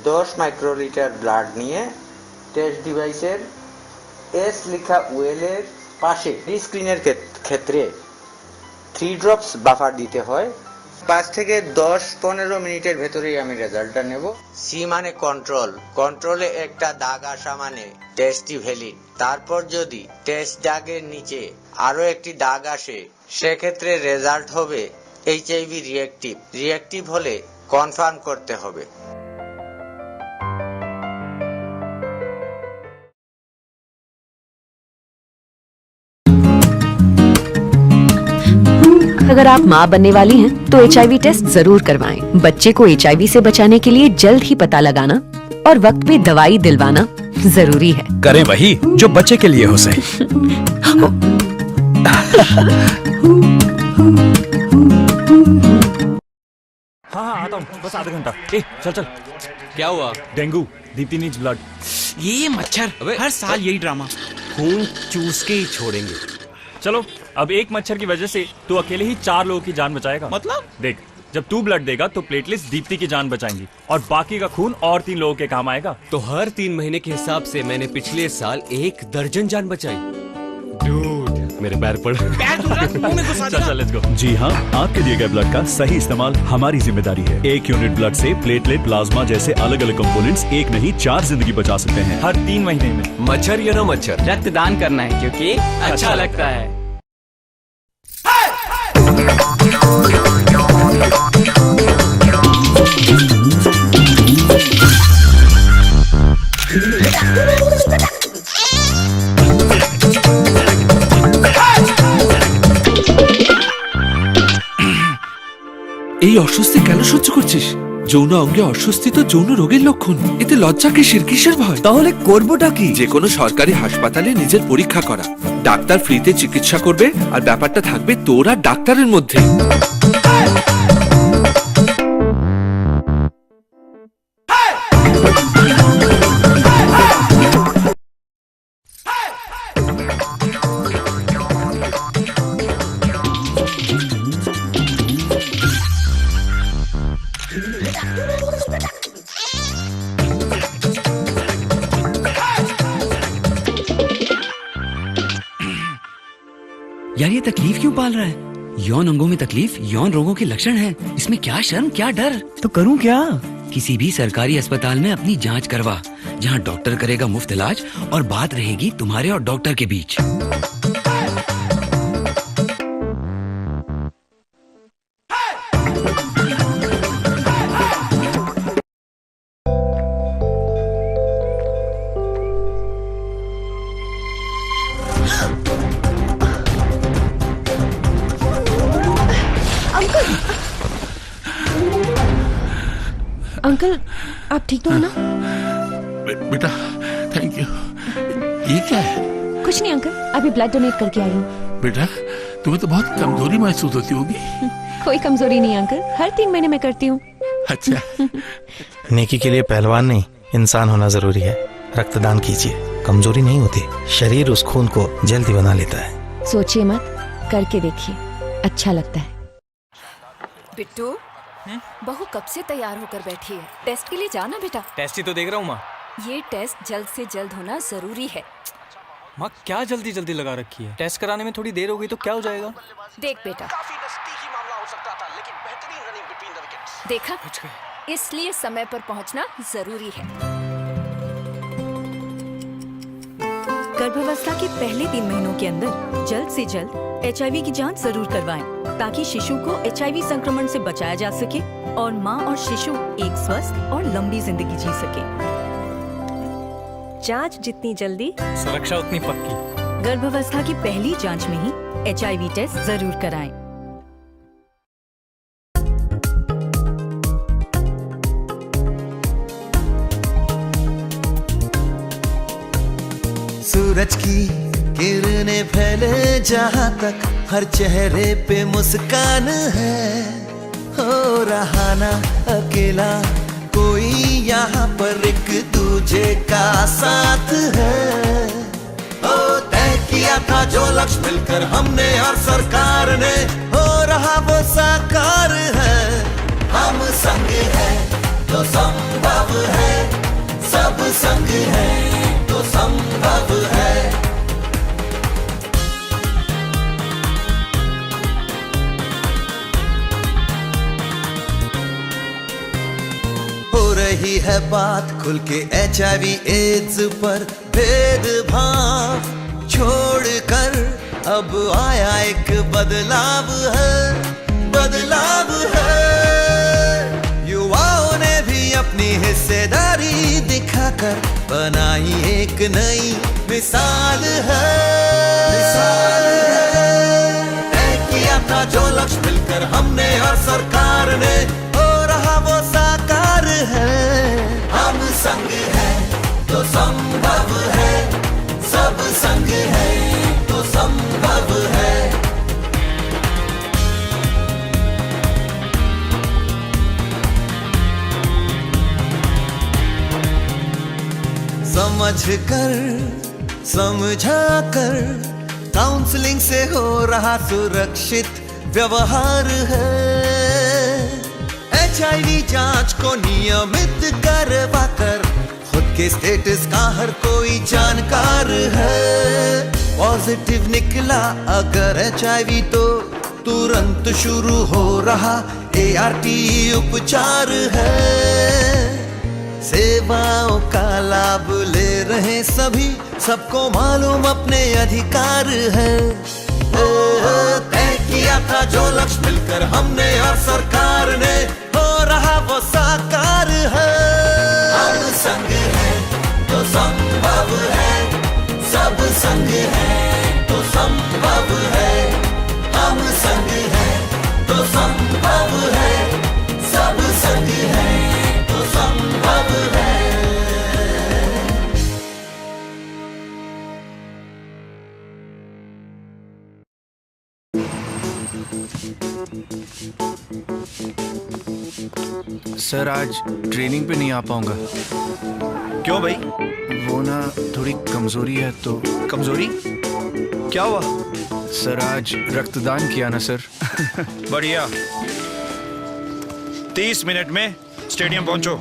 দশ মাইক্রোলিটার ব্লাড নিয়ে টেস্ট ডিভাইসের এস লেখা ওয়েলের পাশে স্ক্রিনের ক্ষেত- ক্ষেত্রে থ্রি ড্রপস বাফার দিতে হয়। পাঁচ থেকে দশ পনেরো মিনিটের ভেতরেই আমি রেজাল্টটা নেব। সি মানে কন্ট্রোল, কন্ট্রোলে একটা দাগ আসা মানে টেস্টই ভ্যালিড। তারপর যদি টেস্ট দাগের নিচে আরো একটি দাগ আসে, সেক্ষেত্রে রেজাল্ট হবে এইচআইভি রিয়েক্টিভ। রিয়েক্টিভ হলে কনফার্ম করতে হবে। अगर आप माँ बनने वाली हैं, तो एचआईवी टेस्ट जरूर करवाएं। बच्चे को एचआईवी से बचाने के लिए जल्द ही पता लगाना और वक्त पे दवाई दिलवाना जरूरी है। करें वही जो बच्चे के लिए हो सही। हाँ, हाँ, आता हूँ, बस आधा घंटा। ए, चल, चल। क्या हुआ? डेंगू। Deepti needs blood. ये मच्छर, अबे, हर साल यही ड्रामा। खून चूस के ही छोड़ेंगे। चलो, अब एक मच्छर की वजह से तू अकेले ही चार लोगों की जान बचाएगा। मतलब? देख, जब तू ब्लड देगा तो प्लेटलेट्स दीप्ति की जान बचाएंगी और बाकी का खून और तीन लोगों के काम आएगा। तो हर तीन महीने के हिसाब से मैंने पिछले साल एक दर्जन जान बचाई। डूड, मेरे पैर पड़। पैर दूर रख, मुंह में घुसा चल, दिया। चल, लेट्स गो। जी हाँ, आपके दिए गए ब्लड का सही इस्तेमाल हमारी जिम्मेदारी है। एक यूनिट ब्लड से प्लेटलेट, प्लाज्मा जैसे अलग-अलग कंपोनेंट्स एक नहीं, चार जिंदगी बचा सकते हैं। हर तीन महीने में। मच्छर या ना मच्छर, रक्तदान करना है, क्योंकि अच्छा अच्छा लगता लगता है। এই অস্বস্তি কেন সহ্য করছিস? যৌন অঙ্গে অস্বস্তি তো যৌন রোগের লক্ষণ। এতে লজ্জা কিসের? কিসের ভয়? তাহলে করবোটা কি? যে কোনো সরকারি হাসপাতালে নিজের পরীক্ষা করা। ডাক্তার ফ্রিতে চিকিৎসা করবে, আর ব্যাপারটা থাকবে তোর আর ডাক্তারের মধ্যে। यार, ये तकलीफ क्यों पाल रहा है? यौन अंगों में तकलीफ यौन रोगों के लक्षण है। इसमें क्या शर्म, क्या डर? तो करूं क्या? किसी भी सरकारी अस्पताल में अपनी जांच करवा, जहां डॉक्टर करेगा मुफ्त इलाज और बात रहेगी तुम्हारे और डॉक्टर के बीच। अंकल, अंकल, आप ठीक तो हो ना? बे-, बेटा, थैंक यू। ये क्या है? कुछ नहीं अंकल, अभी ब्लड डोनेट करके आई हूँ। बेटा, तुम्हें तो बहुत कमजोरी महसूस होती होगी। कोई कमजोरी नहीं अंकल, हर तीन महीने में करती हूँ। अच्छा। नेकी के लिए पहलवान नहीं, इंसान होना जरूरी है। रक्तदान कीजिए, कमजोरी नहीं होती, शरीर उस खून को जल्दी बना लेता है। सोचिए मत, करके देखिए, अच्छा लगता है। बिट्टू, हम्म? बहू कब से तैयार होकर बैठी है, टेस्ट के लिए जाना बेटा। टेस्ट ही तो देख रहा हूँ माँ। ये टेस्ट जल्द से जल्द होना जरूरी है। माँ, क्या जल्दी जल्दी लगा रखी है? टेस्ट कराने में थोड़ी देर हो गई तो क्या हो जाएगा? देख बेटा, काफी नजदीकी मामला हो सकता था, लेकिन बेहतरीन रनिंग बिटवीन द विकेट्स। देखा? बच गए। इसलिए समय पर पहुंचना जरूरी है। गर्भावस्था के पहले तीन महीनों के अंदर जल्द से जल्द एचआईवी की जांच जरूर करवाएं, ताकि शिशु को एचआईवी संक्रमण से बचाया जा सके और मां और शिशु एक स्वस्थ और लंबी जिंदगी जी सके। जांच जितनी जल्दी, सुरक्षा उतनी पक्की। गर्भावस्था की पहली जांच में ही एचआईवी टेस्ट जरूर कराएं। सूरज की किरणें फैले जहां तक, हर चेहरे पे मुस्कान है। हो रहा ना अकेला कोई यहाँ पर, एक दूजे का साथ है। ओ, तय किया था जो लक्ष्य मिलकर हमने और सरकार ने, हो रहा वो साकार है। हम संग हैं तो संभव है, सब संग हैं तो संभव है। हो रही है बात खुल के एचआईवी एड्स पर, भेदभाव छोड़कर अब आया एक बदलाव है, बदलाव है। युवाओं ने भी अपनी हिस्सेदारी दिखाकर बनाई एक नई मिसाल है, मिसाल है। तय किया था जो लक्ष्य मिलकर हमने और सरकार ने, हो रहा वो साकार है। हम संग हैं तो संभव है, सब संग हैं तो संभव है। समझ कर, समझा कर, काउंसलिंग से हो रहा सुरक्षित व्यवहार है। एचआईवी जांच को नियमित करवा कर खुद के स्टेटस का हर कोई जानकार है। पॉजिटिव निकला अगर एचआईवी तो तुरंत शुरू हो रहा एआरटी उपचार है। सेवाओं का लाभ ले रहे सभी, सबको मालूम अपने अधिकार है। ओ, तय किया था जो लक्ष्य मिलकर हमने और सरकार ने, हो रहा वो साकार है। हम संग हैं तो संभव है, सब संग हैं तो संभव है। हम संग हैं तो संभव है, सब संग हैं तो संभव है। सर, आज ट्रेनिंग पे नहीं आ पाऊंगा। क्यों भाई? वो ना, थोड़ी कमजोरी है तो। कमजोरी? क्या हुआ? सर, आज रक्तदान किया ना सर। बढ़िया। तीस मिनट में स्टेडियम पहुंचो।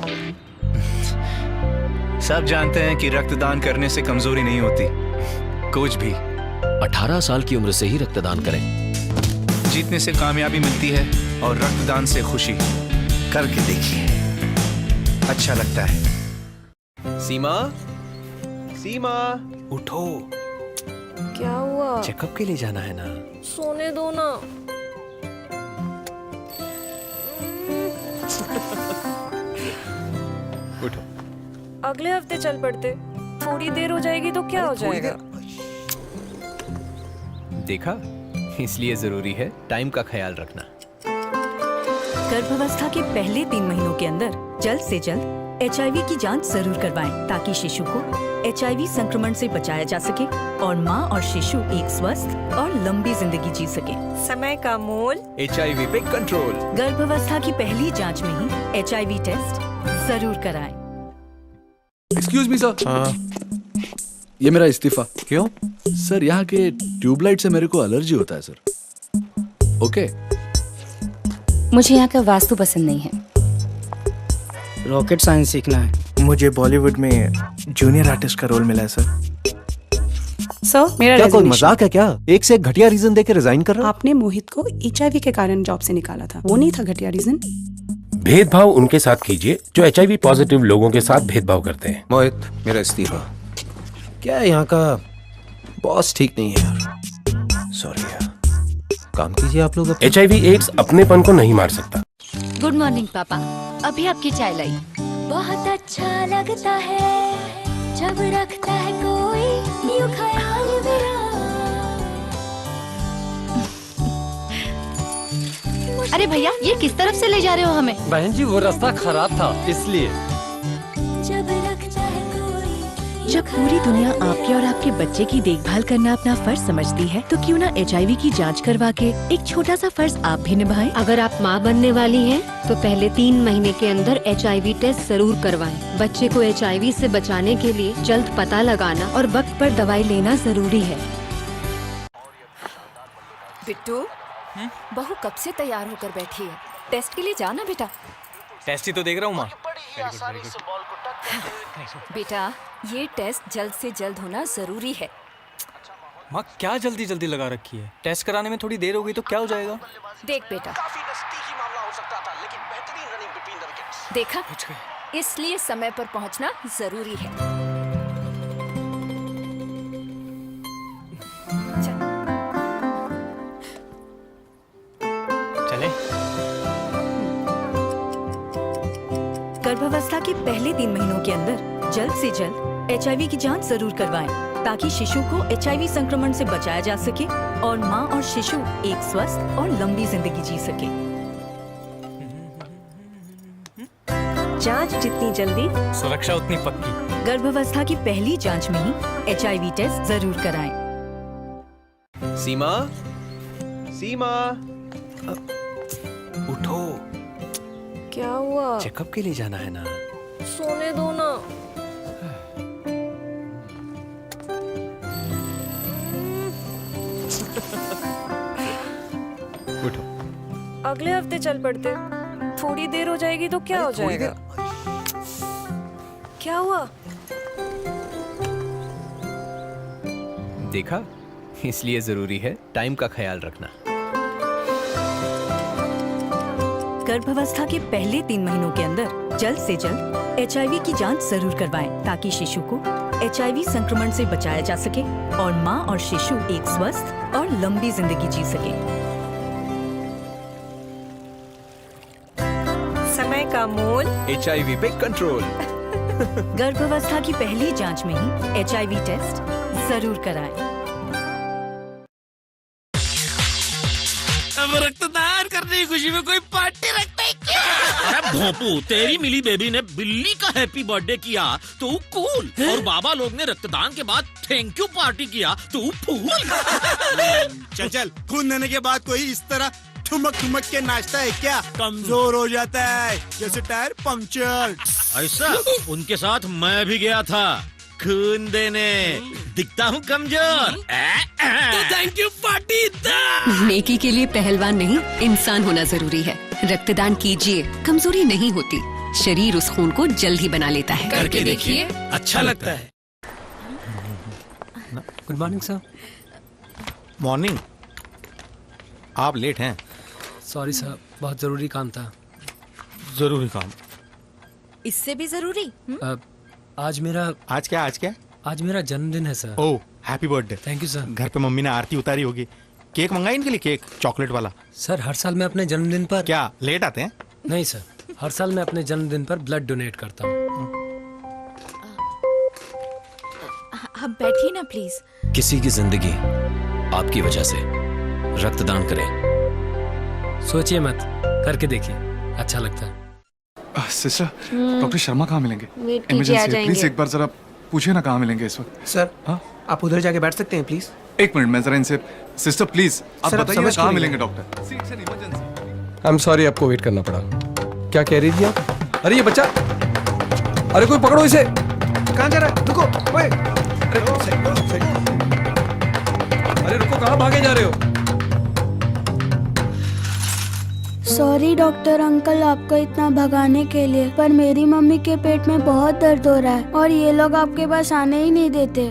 सब जानते हैं कि रक्तदान करने से कमजोरी नहीं होती, कुछ भी। अठारह साल की उम्र से ही रक्तदान करें। जीतने से कामयाबी मिलती है और रक्तदान से खुशी। करके देखिए, अच्छा लगता है। सीमा, सीमा, उठो। क्या हुआ? चेकअप के लिए जाना है ना। सोने दो ना। उठो। अगले हफ्ते चल पड़ते। थोड़ी देर हो जाएगी तो क्या हो जाएगा? देखा, इसलिए जरूरी है टाइम का ख्याल रखना। गर्भावस्था के पहले तीन महीनों के अंदर जल्द से जल्द एचआईवी की जांच जरूर करवाएं, ताकि शिशु को एचआईवी संक्रमण से बचाया जा सके और मां और शिशु एक स्वस्थ और लंबी जिंदगी जी सके। समय का मोल। एचआईवी पे कंट्रोल। गर्भावस्था की पहली जांच में ही एचआईवी टेस्ट जरूर कराएं। Excuse me sir. हाँ। ये मेरा इस्तीफा। क्यों? सर, यहाँ के ट्यूबलाइट से मेरे को एलर्जी होता है सर। ओके। मुझे यहाँ का वास्तु पसंद नहीं है। रॉकेट साइंस सीखना है। मुझे बॉलीवुड में जूनियर आर्टिस्ट का रोल मिला है सर। सर, मेरा क्या कोई रेजिग्नेशन। मजाक है क्या? एक से एक घटिया रीजन देके रिजाइन कर रहे हो? आपने मोहित को एचआईवी के कारण जॉब से निकाला था, वो नहीं था घटिया रीजन? भेदभाव उनके साथ कीजिए जो एचआईवी पॉजिटिव लोगों के साथ भेदभाव करते हैं। मोहित, मेरा इस्तीफा। क्या है यहाँ का बॉस ठीक नहीं है यार। सॉरी यार। काम कीजिए आप लोग अपना। एचआईवी एड्स अपनेपन को नहीं मार सकता। गुड मॉर्निंग पापा, अभी आपकी चाय लाई। बहुत अच्छा लगता है जब रखता है कोई यूं ख्याल मेरा। अरे भैया, ये किस तरफ से ले जा रहे हो हमें? बहन जी, वो रास्ता खराब था, इसलिए। जब रखता है कोई जब पूरी दुनिया आपके और आपके बच्चे की देखभाल करना अपना फर्ज समझती है, तो क्यों ना एचआईवी की जांच करवा के एक छोटा सा फर्ज आप भी निभाएं। अगर आप माँ बनने वाली हैं, तो पहले तीन महीने के अंदर एचआईवी टेस्ट जरूर करवाएं। बच्चे को एचआईवी से बचाने के लिए जल्द पता लगाना और वक्त पर दवाई लेना जरूरी है। बिट्टू, हम्म? बहू कब से तैयार होकर बैठी है? टेस्ट के लिए जाना बेटा। टेस्ट ही तो देख रहा हूँ, माँ। बेटा, ये टेस्ट जल्द से जल्द होना जरूरी है। माँ, क्या जल्दी जल्दी लगा रखी है? टेस्ट कराने में थोड़ी देर हो गई तो क्या हो जाएगा? देख बेटा, काफी नजदीकी मामला हो सकता था, लेकिन बेहतरीन रनिंग बिटवीन द विकेट्स। देखा, बच गए। इसलिए समय पर पहुंचना जरूरी है। चल। चले। गर्भावस्था के पहले तीन महीनों के अंदर जल्द से जल्द एचआईवी की जांच जरूर करवाएं, ताकि शिशु को एचआईवी संक्रमण से बचाया जा सके और मां और शिशु एक स्वस्थ और लंबी जिंदगी जी सके। जांच जितनी जल्दी, सुरक्षा उतनी पक्की। गर्भावस्था की पहली जांच में ही एचआईवी टेस्ट जरूर कराएं। सीमा, सीमा, अ, उठो। क्या हुआ? चेकअप के लिए जाना है ना? सोने दो ना। उठो। अगले हफ्ते चल पड़ते। थोड़ी देर हो जाएगी तो क्या अरे, हो थोड़ी जाएगा? देर। क्या हुआ? देखा, इसलिए जरूरी है टाइम का ख्याल रखना। गर्भावस्था के पहले तीन महीनों के अंदर जल्द से जल्द एचआईवी की जांच जरूर करवाएं, ताकि शिशु को एचआईवी संक्रमण से बचाया जा सके और मां और शिशु एक स्वस्थ और लंबी जिंदगी जी सके। समय का मोल। एचआईवी पे कंट्रोल। गर्भावस्था की पहली जांच में ही एचआईवी टेस्ट जरूर कराएं। अब रक्तदान करने की खुशी में कोई पार्टी रखते हैं क्या? अरे भोंपू, तेरी मिली बेबी ने बिल्ली का हैप्पी बर्थडे किया तो वो कूल, हैं? और बाबा लोग ने रक्तदान के बाद थैंक यू पार्टी किया तो वो फूल। चल चल, खून देने के बाद कोई इस तरह ठुमक ठुमक के नाचता है क्या? कमजोर हो जाता है, जैसे टायर पंक्चर। ऐसा? उनके साथ मैं भी गया था खून देने। दिखता हूँ कमजोर। तो थैंक यू पार्टी दा। नेकी के लिए पहलवान नहीं, इंसान होना जरूरी है। रक्तदान कीजिए, कमजोरी नहीं होती, शरीर उस खून को जल्द ही बना लेता है। करके देखिए, अच्छा लगता है। Good morning sir. मॉर्निंग। आप लेट हैं। सॉरी सर, बहुत ज़रूरी काम था। ज़रूरी काम? इससे भी ज़रूरी? हम्म? अ, आज मेरा आज क्या, आज क्या? आज मेरा जन्मदिन है sir. Oh, happy birthday. Thank you sir. घर पे मम्मी ने आरती उतारी होगी। केक मंगाई इनके लिए, केक, चॉकलेट वाला। सर, हर साल मैं अपने जन्मदिन पर क्या लेट आते हैं? नहीं सर, हर साल मैं अपने जन्मदिन पर ब्लड डोनेट करता हूँ। आप बैठिए ना प्लीज। किसी की जिंदगी आपकी वजह से। रक्तदान करें। सोचिए मत, करके देखिए, अच्छा लगता है। सिस्टर, डॉक्टर शर्मा कहाँ मिलेंगे? वेट कीजिए, आ इमरजेंसी है, प्लीज जाएंगे। एक बार जरा पूछिए ना कहाँ मिलेंगे इस वक्त। सर, हाँ? आप उधर जाके बैठ सकते हैं प्लीज? एक मिनट, मैं जरा इनसे, सिस्टर प्लीज, आप सर, आप बताइए ना समझ क्यों कहाँ नहीं मिलेंगे रहे? Doctor? Seats and emergency. I am sorry, आपको वेट करना पड़ा। क्या कह रही थी आप? अरे ये बच्चा, अरे कोई पकड़ो इसे। कहाँ जा रहा है? रुको, ओए। अरे, अरे रुको, कहाँ भागे जा रहे हो? सॉरी डॉक्टर अंकल, आपको इतना भगाने के लिए, पर मेरी मम्मी के पेट में बहुत दर्द हो रहा है और ये लोग आपके पास आने ही नहीं देते।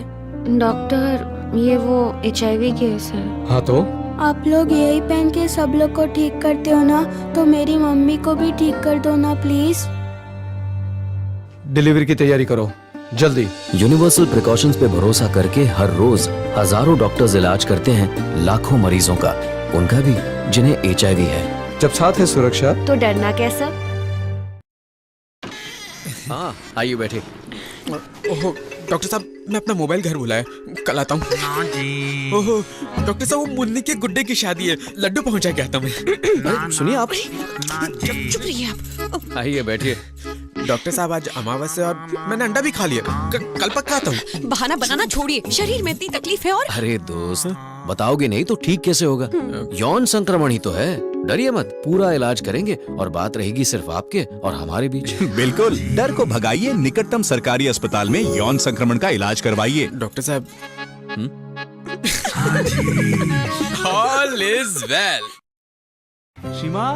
डॉक्टर, ये वो एचआईवी केस है। हाँ तो? आप लोग यही पहन के सब लोग को ठीक करते हो ना, तो मेरी मम्मी को भी ठीक कर दो ना प्लीज। डिलीवरी की तैयारी करो, जल्दी। यूनिवर्सल प्रिकॉशंस पे भरोसा करके हर रोज हजारों डॉक्टर्स इलाज करते हैं लाखों मरीजों का, उनका भी जिन्हें एचआईवी है। जब साथ है सुरक्षा, तो डरना कैसा? हाँ, आइए बैठे। ओहो, डॉक्टर साहब, मैं अपना मोबाइल घर भुलाया, कल आता हूँ। ना जी। ओहो, डॉक्टर साहब, वो मुन्नी के गुड्डे की शादी है, लड्डू पहुंचा के आता हूँ मैं। ना, अरे, सुनिए ना। आप। ना जी। चुप रहिए आप। आइए, बैठिए। डॉक्टर साहब, आज अमावस्या और मैंने अंडा भी खा लिया। क-, कल पक्का आता हूँ। बहाना बनाना छोड़िए, शरीर में इतनी तकलीफ है और अरे दोस्त, बताओगे नहीं तो ठीक कैसे होगा? यौन संक्रमण ही तो है। डरिए मत, पूरा इलाज करेंगे और बात रहेगी सिर्फ आपके और हमारे बीच। बिल्कुल, डर को भगाइए, निकटतम सरकारी अस्पताल में यौन संक्रमण का इलाज करवाइए। डॉक्टर साहब। हम्म? All is well। সীমা,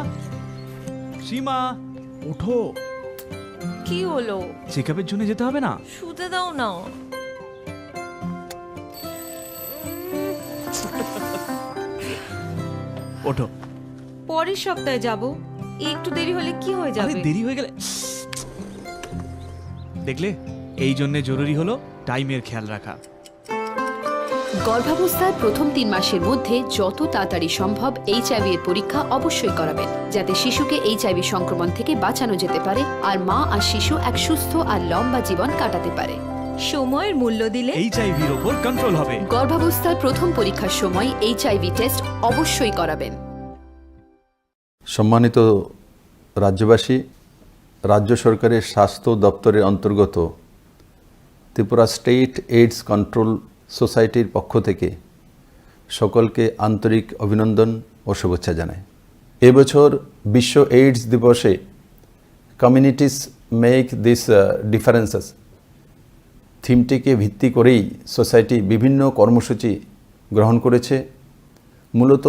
সীমা, উঠো। কি হলো? চেকআপের জন্য যেতে হবে না? শুতে দাও না। ওঠো। পরের সপ্তাহে যাব। একটু দেরি হলে কি হয়ে আরে, যাবে? দেরি হয়ে গেলে, দেখলে, এই জন্য জরুরি হলো টাইমের খেয়াল রাখা। গর্ভাবস্থার প্রথম তিন মাসের মধ্যে যত তাড়াতাড়ি সম্ভব এইচআইভি এর পরীক্ষা অবশ্যই করাবেন, যাতে শিশুকে এইচআইভি সংক্রমণ থেকে বাঁচানো যেতে পারে আর মা আর শিশু এক সুস্থ আর লম্বা জীবন কাটাতে পারে। সময়ের মূল্য দিলে এইচআইভি র ওপর কন্ট্রোল হবে। গর্ভাবস্থার প্রথম পরীক্ষার সময় এইচআইভি টেস্ট অবশ্যই করাবেন। সম্মানিত রাজ্যবাসী, রাজ্য সরকারের স্বাস্থ্য দপ্তরের অন্তর্গত ত্রিপুরা স্টেট এইডস কন্ট্রোল সোসাইটির পক্ষ থেকে সকলকে আন্তরিক অভিনন্দন ও শুভেচ্ছা জানাই। এবছর বিশ্ব এইডস দিবসে কমিউনিটিস মেক দিস ডিফারেন্সেস থিমটিকে ভিত্তি করেই সোসাইটি বিভিন্ন কর্মসূচি গ্রহণ করেছে। মূলত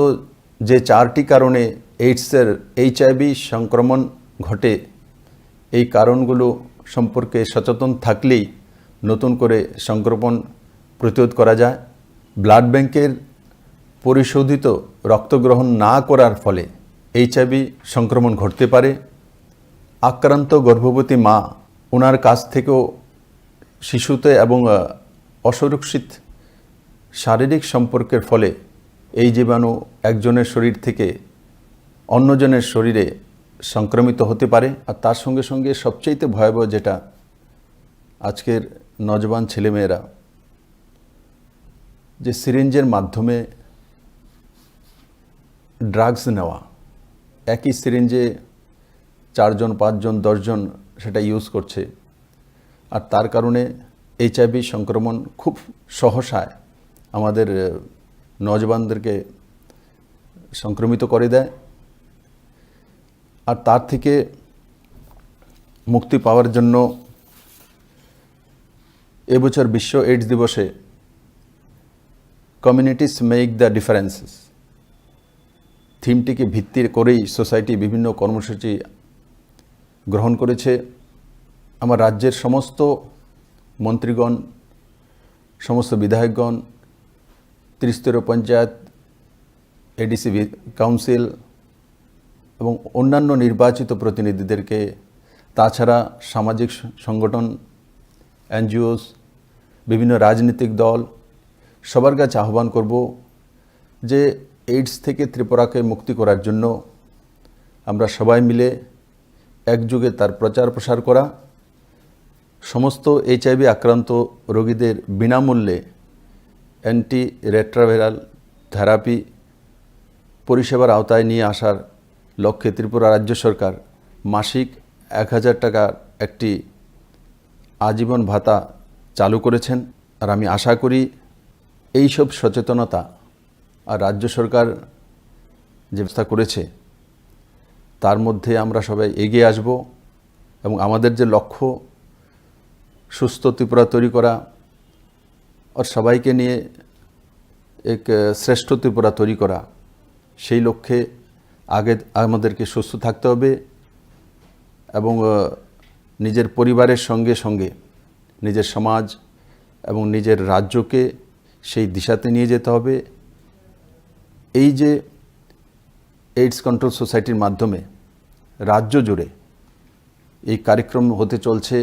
যে চারটি কারণে এইডসের, এইচআইভি সংক্রমণ ঘটে, এই কারণগুলো সম্পর্কে সচেতন থাকলেই নতুন করে সংক্রমণ প্রতিরোধ করা যায়। ব্লাড ব্যাংকের পরিশোধিত রক্ত গ্রহণ না করার ফলে এইচআইভি সংক্রমণ ঘটতে পারে। আক্রান্ত গর্ভবতী মা, ওনার কাছ থেকেও শিশুতে এবং, আহ, অসুরক্ষিত শারীরিক সম্পর্কের ফলে এই জীবাণু একজনের শরীর থেকে অন্যজনের শরীরে সংক্রমিত হতে পারে। আর তার সঙ্গে সঙ্গে সবচেয়ে ভয়াবহ যেটা, আজকের নজওয়ান ছেলেমেয়েরা যে সিরিঞ্জের মাধ্যমে ড্রাগস নেওয়া, একই সিরিঞ্জে চারজন, পাঁচজন, দশজন সেটা ইউজ করছে। আর তার কারণে এইচআইভি সংক্রমণ খুব সহসায় আমাদের, আহ, নজওয়ানদেরকে সংক্রমিত করে দেয়। আর তার থেকে মুক্তি পাওয়ার জন্য এবছর বিশ্ব এইডস দিবসে কমিউনিটিস মেক দ্য ডিফারেন্সেস থিমটিকে ভিত্তি করেই সোসাইটি বিভিন্ন কর্মসূচি গ্রহণ করেছে। আমার রাজ্যের সমস্ত মন্ত্রীগণ, সমস্ত বিধায়কগণ, ত্রিস্তরীয় পঞ্চায়েত, এডিসি বি-, কাউন্সিল এবং অন্যান্য নির্বাচিত প্রতিনিধিদেরকে, তাছাড়া সামাজিক স-, সংগঠন, এনজিওস, বিভিন্ন রাজনৈতিক দল, সবার কাছে আহ্বান করব যে এইডস থেকে ত্রিপুরাকে মুক্তি করার জন্য আমরা সবাই মিলে একযোগে তার প্রচার প্রসার করা, সমস্ত এইচআইভি আক্রান্ত রোগীদের বিনামূল্যে অ্যান্টি রেট্রোভাইরাল থেরাপি পরিষেবার আওতায় নিয়ে আসার লক্ষ্যে ত্রিপুরা রাজ্য সরকার মাসিক এক হাজার টাকার একটি আজীবন ভাতা চালু করেছেন। আর আমি আশা করি এইসব সচেতনতা আর রাজ্য সরকার যে ব্যবস্থা করেছে, তার মধ্যে আমরা সবাই এগিয়ে আসব এবং আমাদের যে লক্ষ্য, সুস্থ ত্রিপুরা তৈরি করা আর সবাইকে নিয়ে এক, আহ, শ্রেষ্ঠ ত্রিপুরা তৈরি করা, সেই লক্ষ্যে আগে আমাদেরকে সুস্থ থাকতে হবে এবং, আহ, নিজের পরিবারের সঙ্গে সঙ্গে নিজের সমাজ এবং নিজের রাজ্যকে সেই দিশাতে নিয়ে যেতে হবে। এই যে এইডস কন্ট্রোল সোসাইটির মাধ্যমে রাজ্য জুড়ে এই কার্যক্রম হতে চলছে,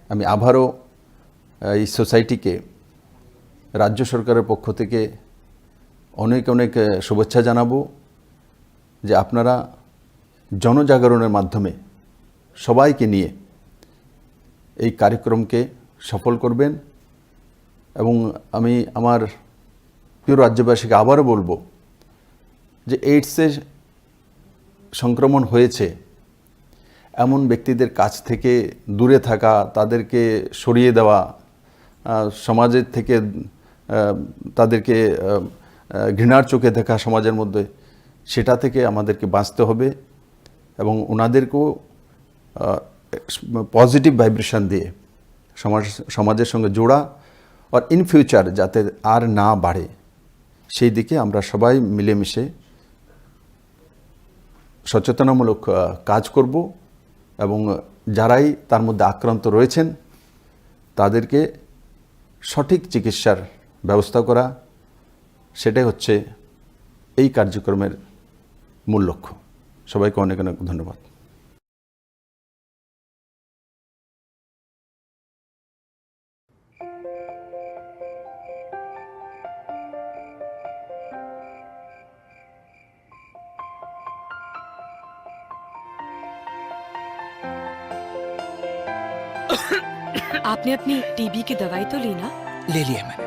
আমি আবারও, আহ, এই সোসাইটিকে রাজ্য সরকারের পক্ষ থেকে অনেক অনেক, আহ, শুভেচ্ছা জানাবো যে আপনারা জনজাগরণের মাধ্যমে সবাইকে নিয়ে এই কার্যক্রমকে সফল করবেন। এবং আমি আমার প্রিয় রাজ্যবাসীকে আবারও বলবো যে এইডসের সংক্রমণ হয়েছে, এমন ব্যক্তিদের কাছ থেকে দূরে থাকা, তাদেরকে সরিয়ে দেওয়া, আহ, সমাজের থেকে, আহ, তাদেরকে, আহ, আহ, ঘৃণার চোখে দেখা সমাজের মধ্যে, সেটা থেকে আমাদেরকে বাঁচতে হবে এবং ওনাদেরকেও, আহ, পজিটিভ ভাইব্রেশন দিয়ে সমাজ, সমাজের সঙ্গে জোড়া, আর ইন ফিউচার যাতে আর না বাড়ে, সেই দিকে আমরা সবাই মিলেমিশে সচেতনামূলক, আহ, কাজ করব এবং যারাই তার মধ্যে আক্রান্ত রয়েছেন, তাদেরকে সঠিক চিকিৎসার ব্যবস্থা করা, সেটাই হচ্ছে এই কার্যক্রমের মূল লক্ষ্য। সবাইকে অনেক অনেক ধন্যবাদ। आपने अपनी टीबी की दवाई तो ली ना? ले लिया मैंने।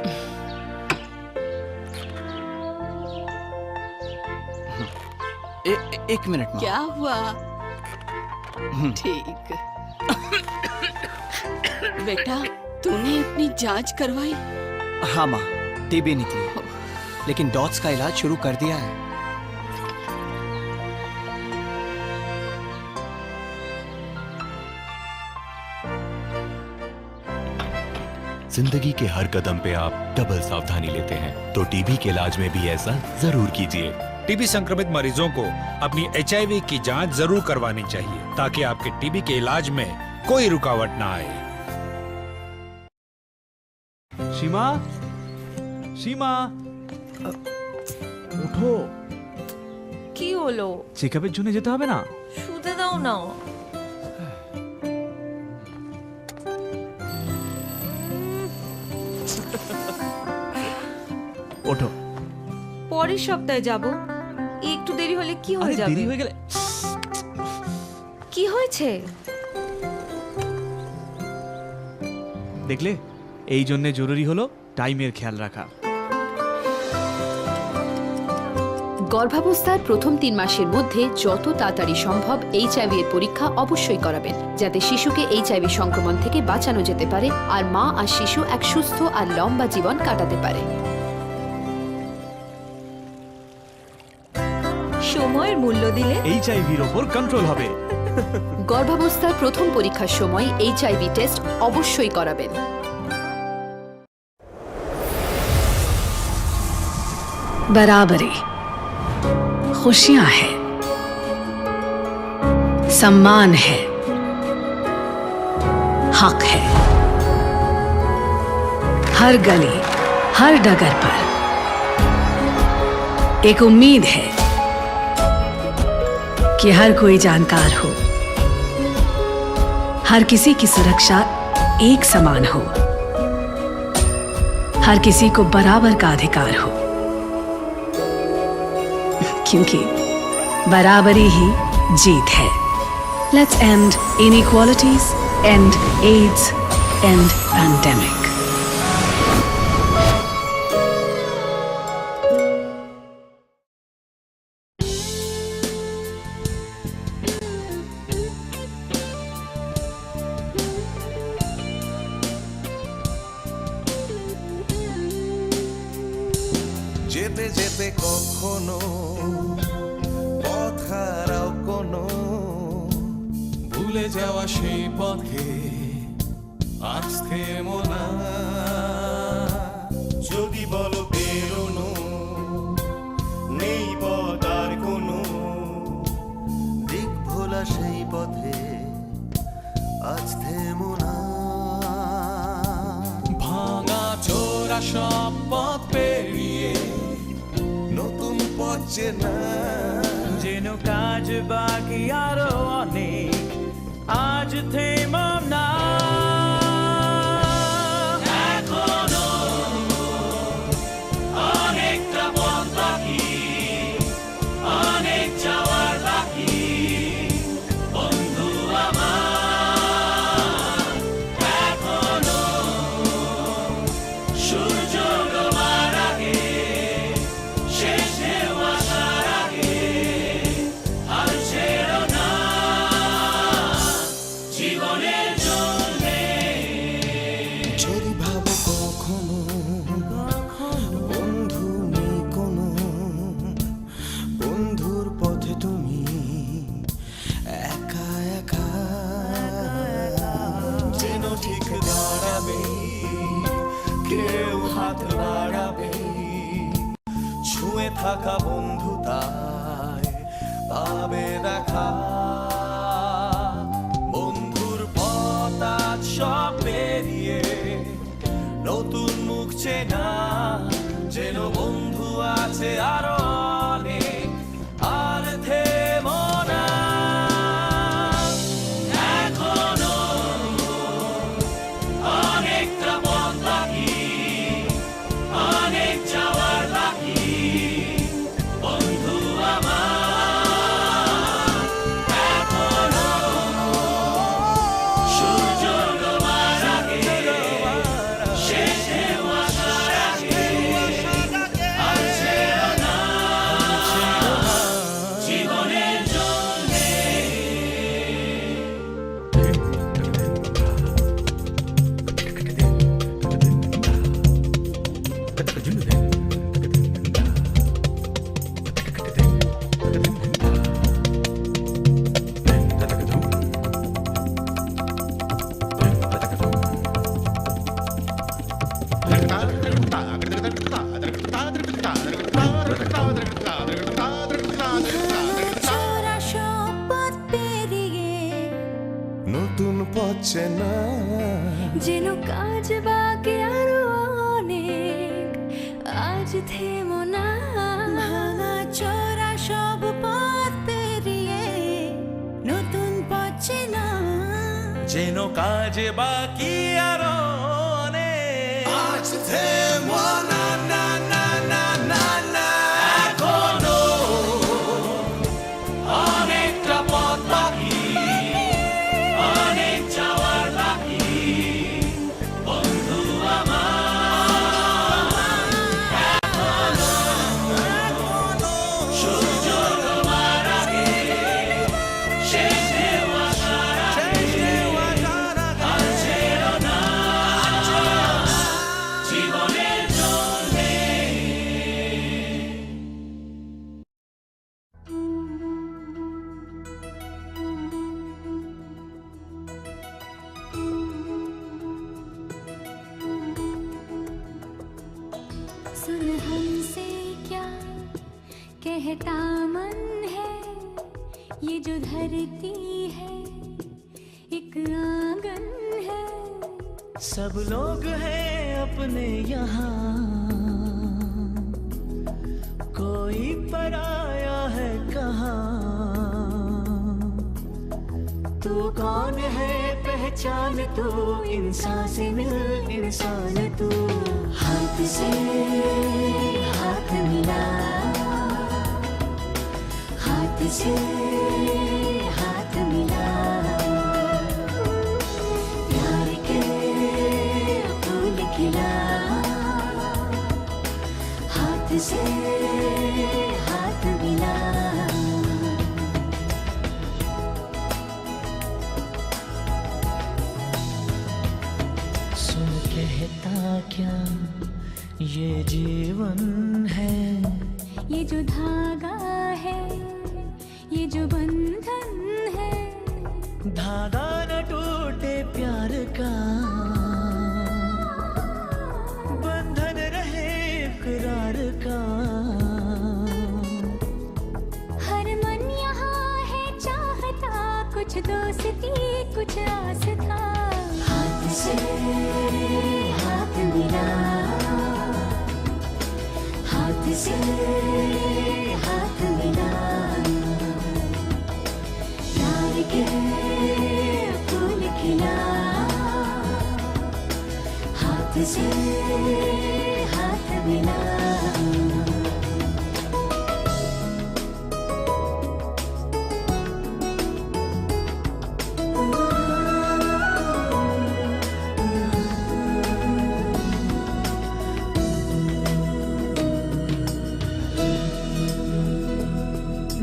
ए, ए, एक मिनट, माँ। क्या हुआ? हम्म। ठीक। बेटा, तूने अपनी जांच करवाई? हाँ, माँ, टीबी निकली। लेकिन डॉट्स का इलाज शुरू कर दिया है। जिंदगी के हर कदम पे आप डबल सावधानी लेते हैं, तो टीबी के इलाज में भी ऐसा जरूर कीजिए। टीबी संक्रमित मरीजों को अपनी एचआईवी की जांच जरूर करवानी चाहिए, ताकि आपके टीबी के इलाज में कोई रुकावट ना आए। সীমা, সীমা, আ, ওঠো। কি হলো? চেকআপের জন্য যেতে হবে না? শুতে দাও না। ওঠো। পরের সপ্তাহে যাব। একটু দেরি হলে কি হয়ে আরে, যাবে? দেরি হয়ে গেলে কি হয়েছে? দেখলে, এই জন্য জরুরি হলো টাইমের খেয়াল রাখা। গর্ভাবস্থার প্রথম তিন মাসের মধ্যে যত তাড়াতাড়ি সম্ভব এইচআইভি এর পরীক্ষা অবশ্যই করাবেন, যাতে শিশুকে এইচআইভি সংক্রমণ থেকে বাঁচানো যেতে পারে আর মা আর শিশু এক সুস্থ আর লম্বা জীবন কাটাতে পারে। সময়ের মূল্য দিলে এইচআইভির ওপর কন্ট্রোল হবে। গর্ভাবস্থার প্রথম পরীক্ষার সময় এইচআইভি টেস্ট অবশ্যই করাবেন। बराबरी, खुशियां हैं, सम्मान है, हक है। हर गली, हर डगर पर एक उम्मीद है कि हर कोई जानकार हो, हर किसी की सुरक्षा एक समान हो, हर किसी को बराबर का अधिकार हो, क्योंकि बराबरी ही जीत है। Let's end inequalities, end AIDS, end pandemic. যেতে যেতে কখনো পথ হারাও কোনো, ভুলে যাওয়া সেই পথে আজ থেমো না। যদি বলো বেরোনো নেই পথ আর কোনো, দিক ভোলা সেই পথে আজ থেমো না। ভাঙা চোরা সব পথ পেরিয়ে নতুন পথ চেনা। যেন কাজ বাকি আরো অনেক, আজ থেমো না। এখনো অনেকটা পথ বাকি, অনেক যাওয়ার বাকি। বন্ধু আমার, এখনো সূর্য ডোবার আগে, শেষ ঢেউ আসার আগে হাল ছেড়ো না। থাকা বন্ধু তাই পাবে দেখা। বন্ধুর পথ আজ সব পেরিয়ে নতুন মুখ চেনা, যেন বন্ধু আছে আরো অনেক, আর থেমো না। এখনো অনেকটা পথ বাকি, অনেক যাওয়ার বাকি, বন্ধু আমার। এখনো সূর্য ডোবার আগে, শেষ ঢেউ আসার আগে, আর ছেড়ো না জীবনের জন্যে। চোরা সব পথ পেরিয়ে নতুন পথ চেনা। যেন কাজ বাকি আরো অনেক, আজ থেমো না। ভাঙা চোরা সব পথ পেরিয়ে নতুন পথ চেনা। যেন কাজ বাকি আরো অনেক। আজ থেমো না, না, না, না, না, না। এখনো অনেকটা পথ বাকি, অনেক যাওয়ার বাকি, বন্ধু আমার। এখনো সূর্য ডোবার আগে, শেষ ঢেউ আসার আগে, আর ছেড়ো না জীবনের জন্যে। सुन हमसे क्या कहता मन है, ये जो धरती है, एक आंगन है। सब लोग हैं अपने यहाँ, कोई पराया है कहाँ। तू कौन है पहचान तू, इंसान से मिल इंसान तू। हाथ से हाथ मिला, हाथ से हाथ मिला, प्यार के फूल खिला, हाथ से हाथ मिला। सुन कहता क्या ये जीवन है, ये जो धागा है, ये जो बंधन है। धागा न टूटे प्यार का, बंधन रहे इकरार का। हर मन यहाँ है चाहता, कुछ दोस्ती, कुछ आस्था। हाथ से हाथ मिला, हाथ से हाथ मिला, प्यार के फूल खिला, हाथ से हाथ मिला।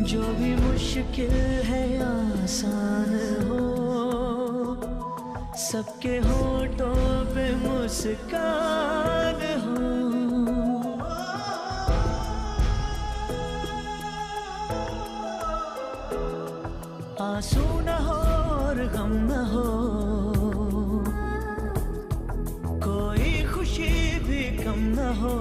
जो भी मुश्किल है आसान हो, सबके होठों पे मुस्कान हो। आंसू न हो और गम न हो, कोई खुशी भी कम न हो।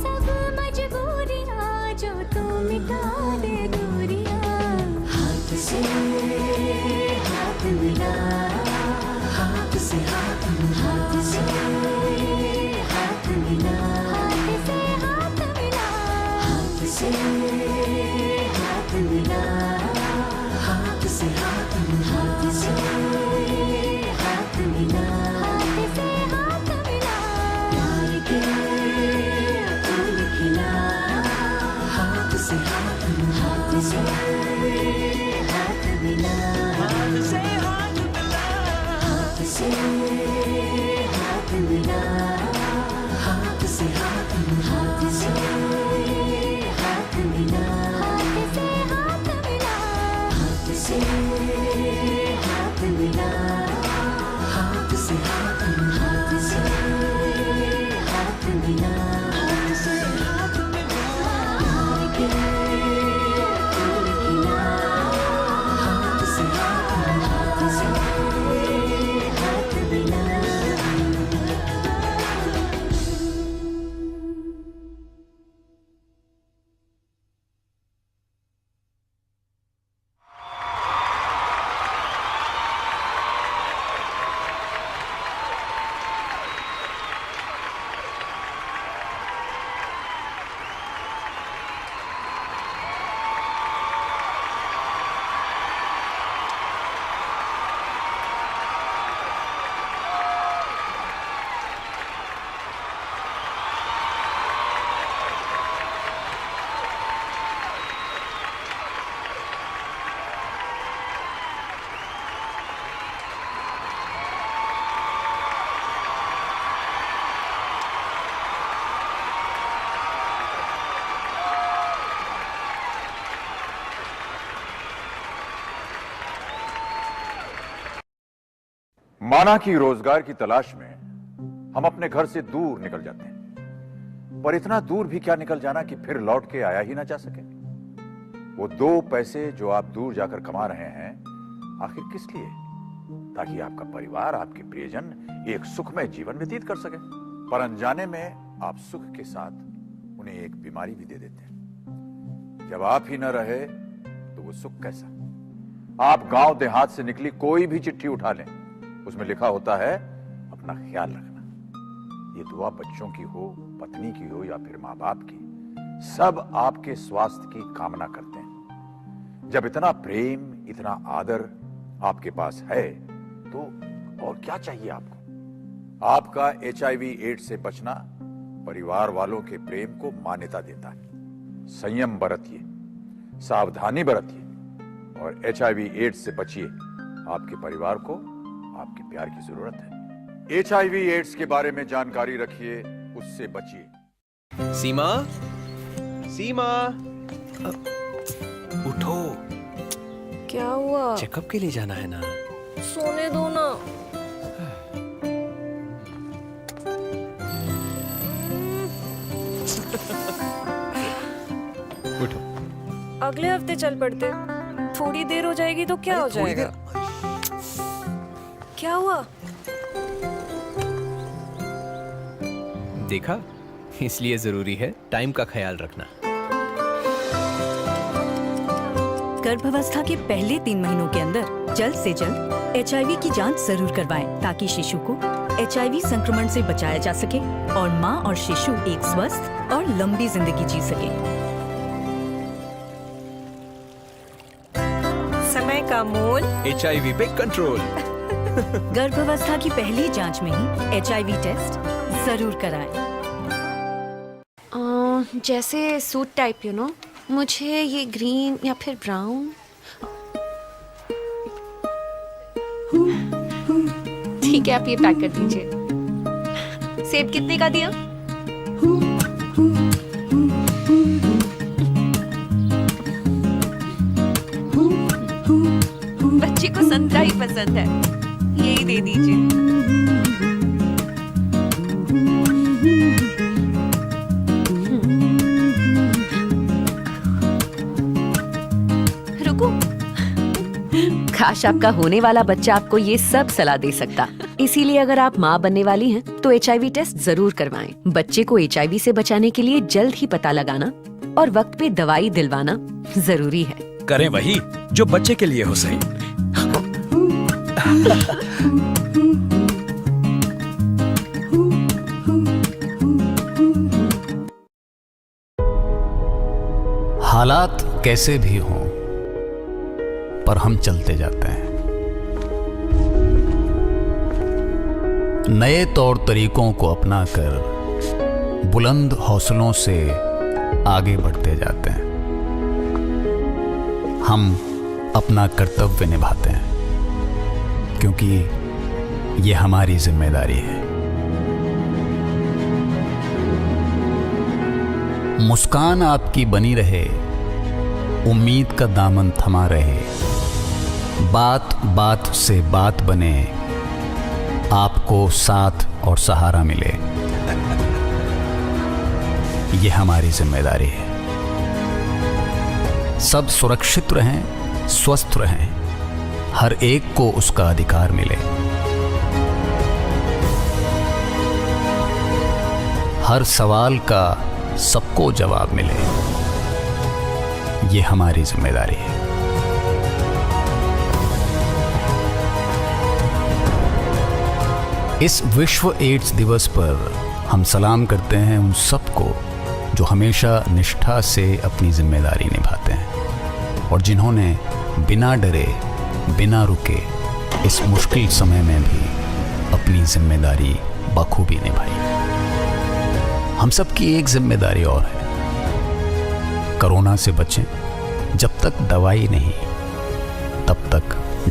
सब मजबूरियां जो तू मिटा दे दूरियां। हाथ से हाथ मिला, हाथ से हाथ मिला, हाथ से हाथ मिला, हाथ से हाथ मिला, हाथ से हाथ मिला, हाथ से हाथ मिला, हाथ से हाथ मिला, हाथ से हाथ मिला। प्यार के फूल खिला, हाथ से हाथ मिला, हाथ से हाथ मिला, हाथ से हाथ मिला, हाथ से हाथ मिला, हाथ से हाथ मिला, हाथ से हाथ मिला, हाथ से हाथ मिला, हाथ से हाथ मिला, हाथ से हाथ मिला, हाथ से हाथ मिला, हाथ से हाथ मिला, हाथ से हाथ मिला, हाथ से हाथ मिला, हाथ से हाथ मिला। माना कि रोजगार की तलाश में हम अपने घर से दूर निकल जाते हैं, पर इतना दूर भी क्या निकल जाना कि फिर लौट के आया ही ना जा सके। वो दो पैसे जो आप दूर जाकर कमा रहे हैं, आखिर किस लिए? ताकि आपका परिवार, आपके प्रियजन एक सुखमय जीवन व्यतीत कर सके। पर अनजाने में आप सुख के साथ उन्हें एक बीमारी भी दे देते हैं। जब आप ही न रहे, तो वो सुख कैसा? आप गांव देहात से निकली कोई भी चिट्ठी उठा लें, उसमें लिखा होता है, "अपना ख्याल रखना।" ये दुआ बच्चों की हो, पत्नी की हो या फिर माँ बाप की, सब आपके स्वास्थ्य की कामना करते हैं। जब इतना प्रेम, इतना आदर आपके पास है, तो और क्या चाहिए आपको? आपका एचआईवी एड्स से बचना परिवार वालों के प्रेम को मान्यता देता है। संयम बरतिए, सावधानी बरतिए और एचआईवी एड्स से बचिए। आपके परिवार को आपके प्यार की जरूरत है। एचआईवी एड्स के बारे में जानकारी रखिए, उससे बचिए। सीमा, सीमा, अ, उठो। क्या हुआ? चेकअप के लिए जाना है ना? सोने दो ना। उठो। अगले हफ्ते चल पड़ते। थोड़ी देर हो जाएगी तो क्या हो जाएगा? क्या हुआ? देखा, इसलिए जरूरी है टाइम का ख्याल रखना। गर्भावस्था के पहले तीन महीनों के अंदर जल्द से जल्द एचआईवी की जांच जरूर करवाएं, ताकि शिशु को एचआईवी संक्रमण से बचाया जा सके और मां और शिशु एक स्वस्थ और लंबी जिंदगी जी सके। समय का मोल। एचआईवी पे कंट्रोल। गर्भावस्था की पहली जांच में ही एचआईवी टेस्ट जरूर कराएं। अ, जैसे सूट टाइप, यू नो, मुझे ये ग्रीन या फिर ब्राउन। ठीक है, आप ये पैक कर दीजिए। सेब कितने का दिया? बच्चे को संतरा ही पसंद है, यही दे दीजिए। रुको, काश, आपका होने वाला बच्चा आपको ये सब सलाह दे सकता। इसीलिए अगर आप माँ बनने वाली हैं, तो एचआईवी टेस्ट जरूर करवाएं। बच्चे को एचआईवी से बचाने के लिए जल्द ही पता लगाना और वक्त पे दवाई दिलवाना जरूरी है। करें वही जो बच्चे के लिए हो सही। हालात कैसे भी हों, पर हम चलते जाते हैं। नए तौर तरीकों को अपनाकर बुलंद हौसलों से आगे बढ़ते जाते हैं। हम अपना कर्तव्य निभाते हैं, क्योंकि ये हमारी जिम्मेदारी है। मुस्कान आपकी बनी रहे, उम्मीद का दामन थमा रहे, बात बात से बात बने, आपको साथ और सहारा मिले, ये हमारी जिम्मेदारी है। सब सुरक्षित रहें, स्वस्थ रहें, हर एक को उसका अधिकार मिले। हर सवाल का सबको जवाब मिले, ये हमारी जिम्मेदारी है। इस विश्व एड्स दिवस पर हम सलाम करते हैं उन सबको, जो हमेशा निष्ठा से अपनी जिम्मेदारी निभाते हैं और जिन्होंने बिना डरे, बिना रुके इस मुश्किल समय में भी अपनी जिम्मेदारी बखूबी निभाई। हम सबकी एक जिम्मेदारी और है, कोरोना से बचें। जब तक दवाई नहीं, तब तक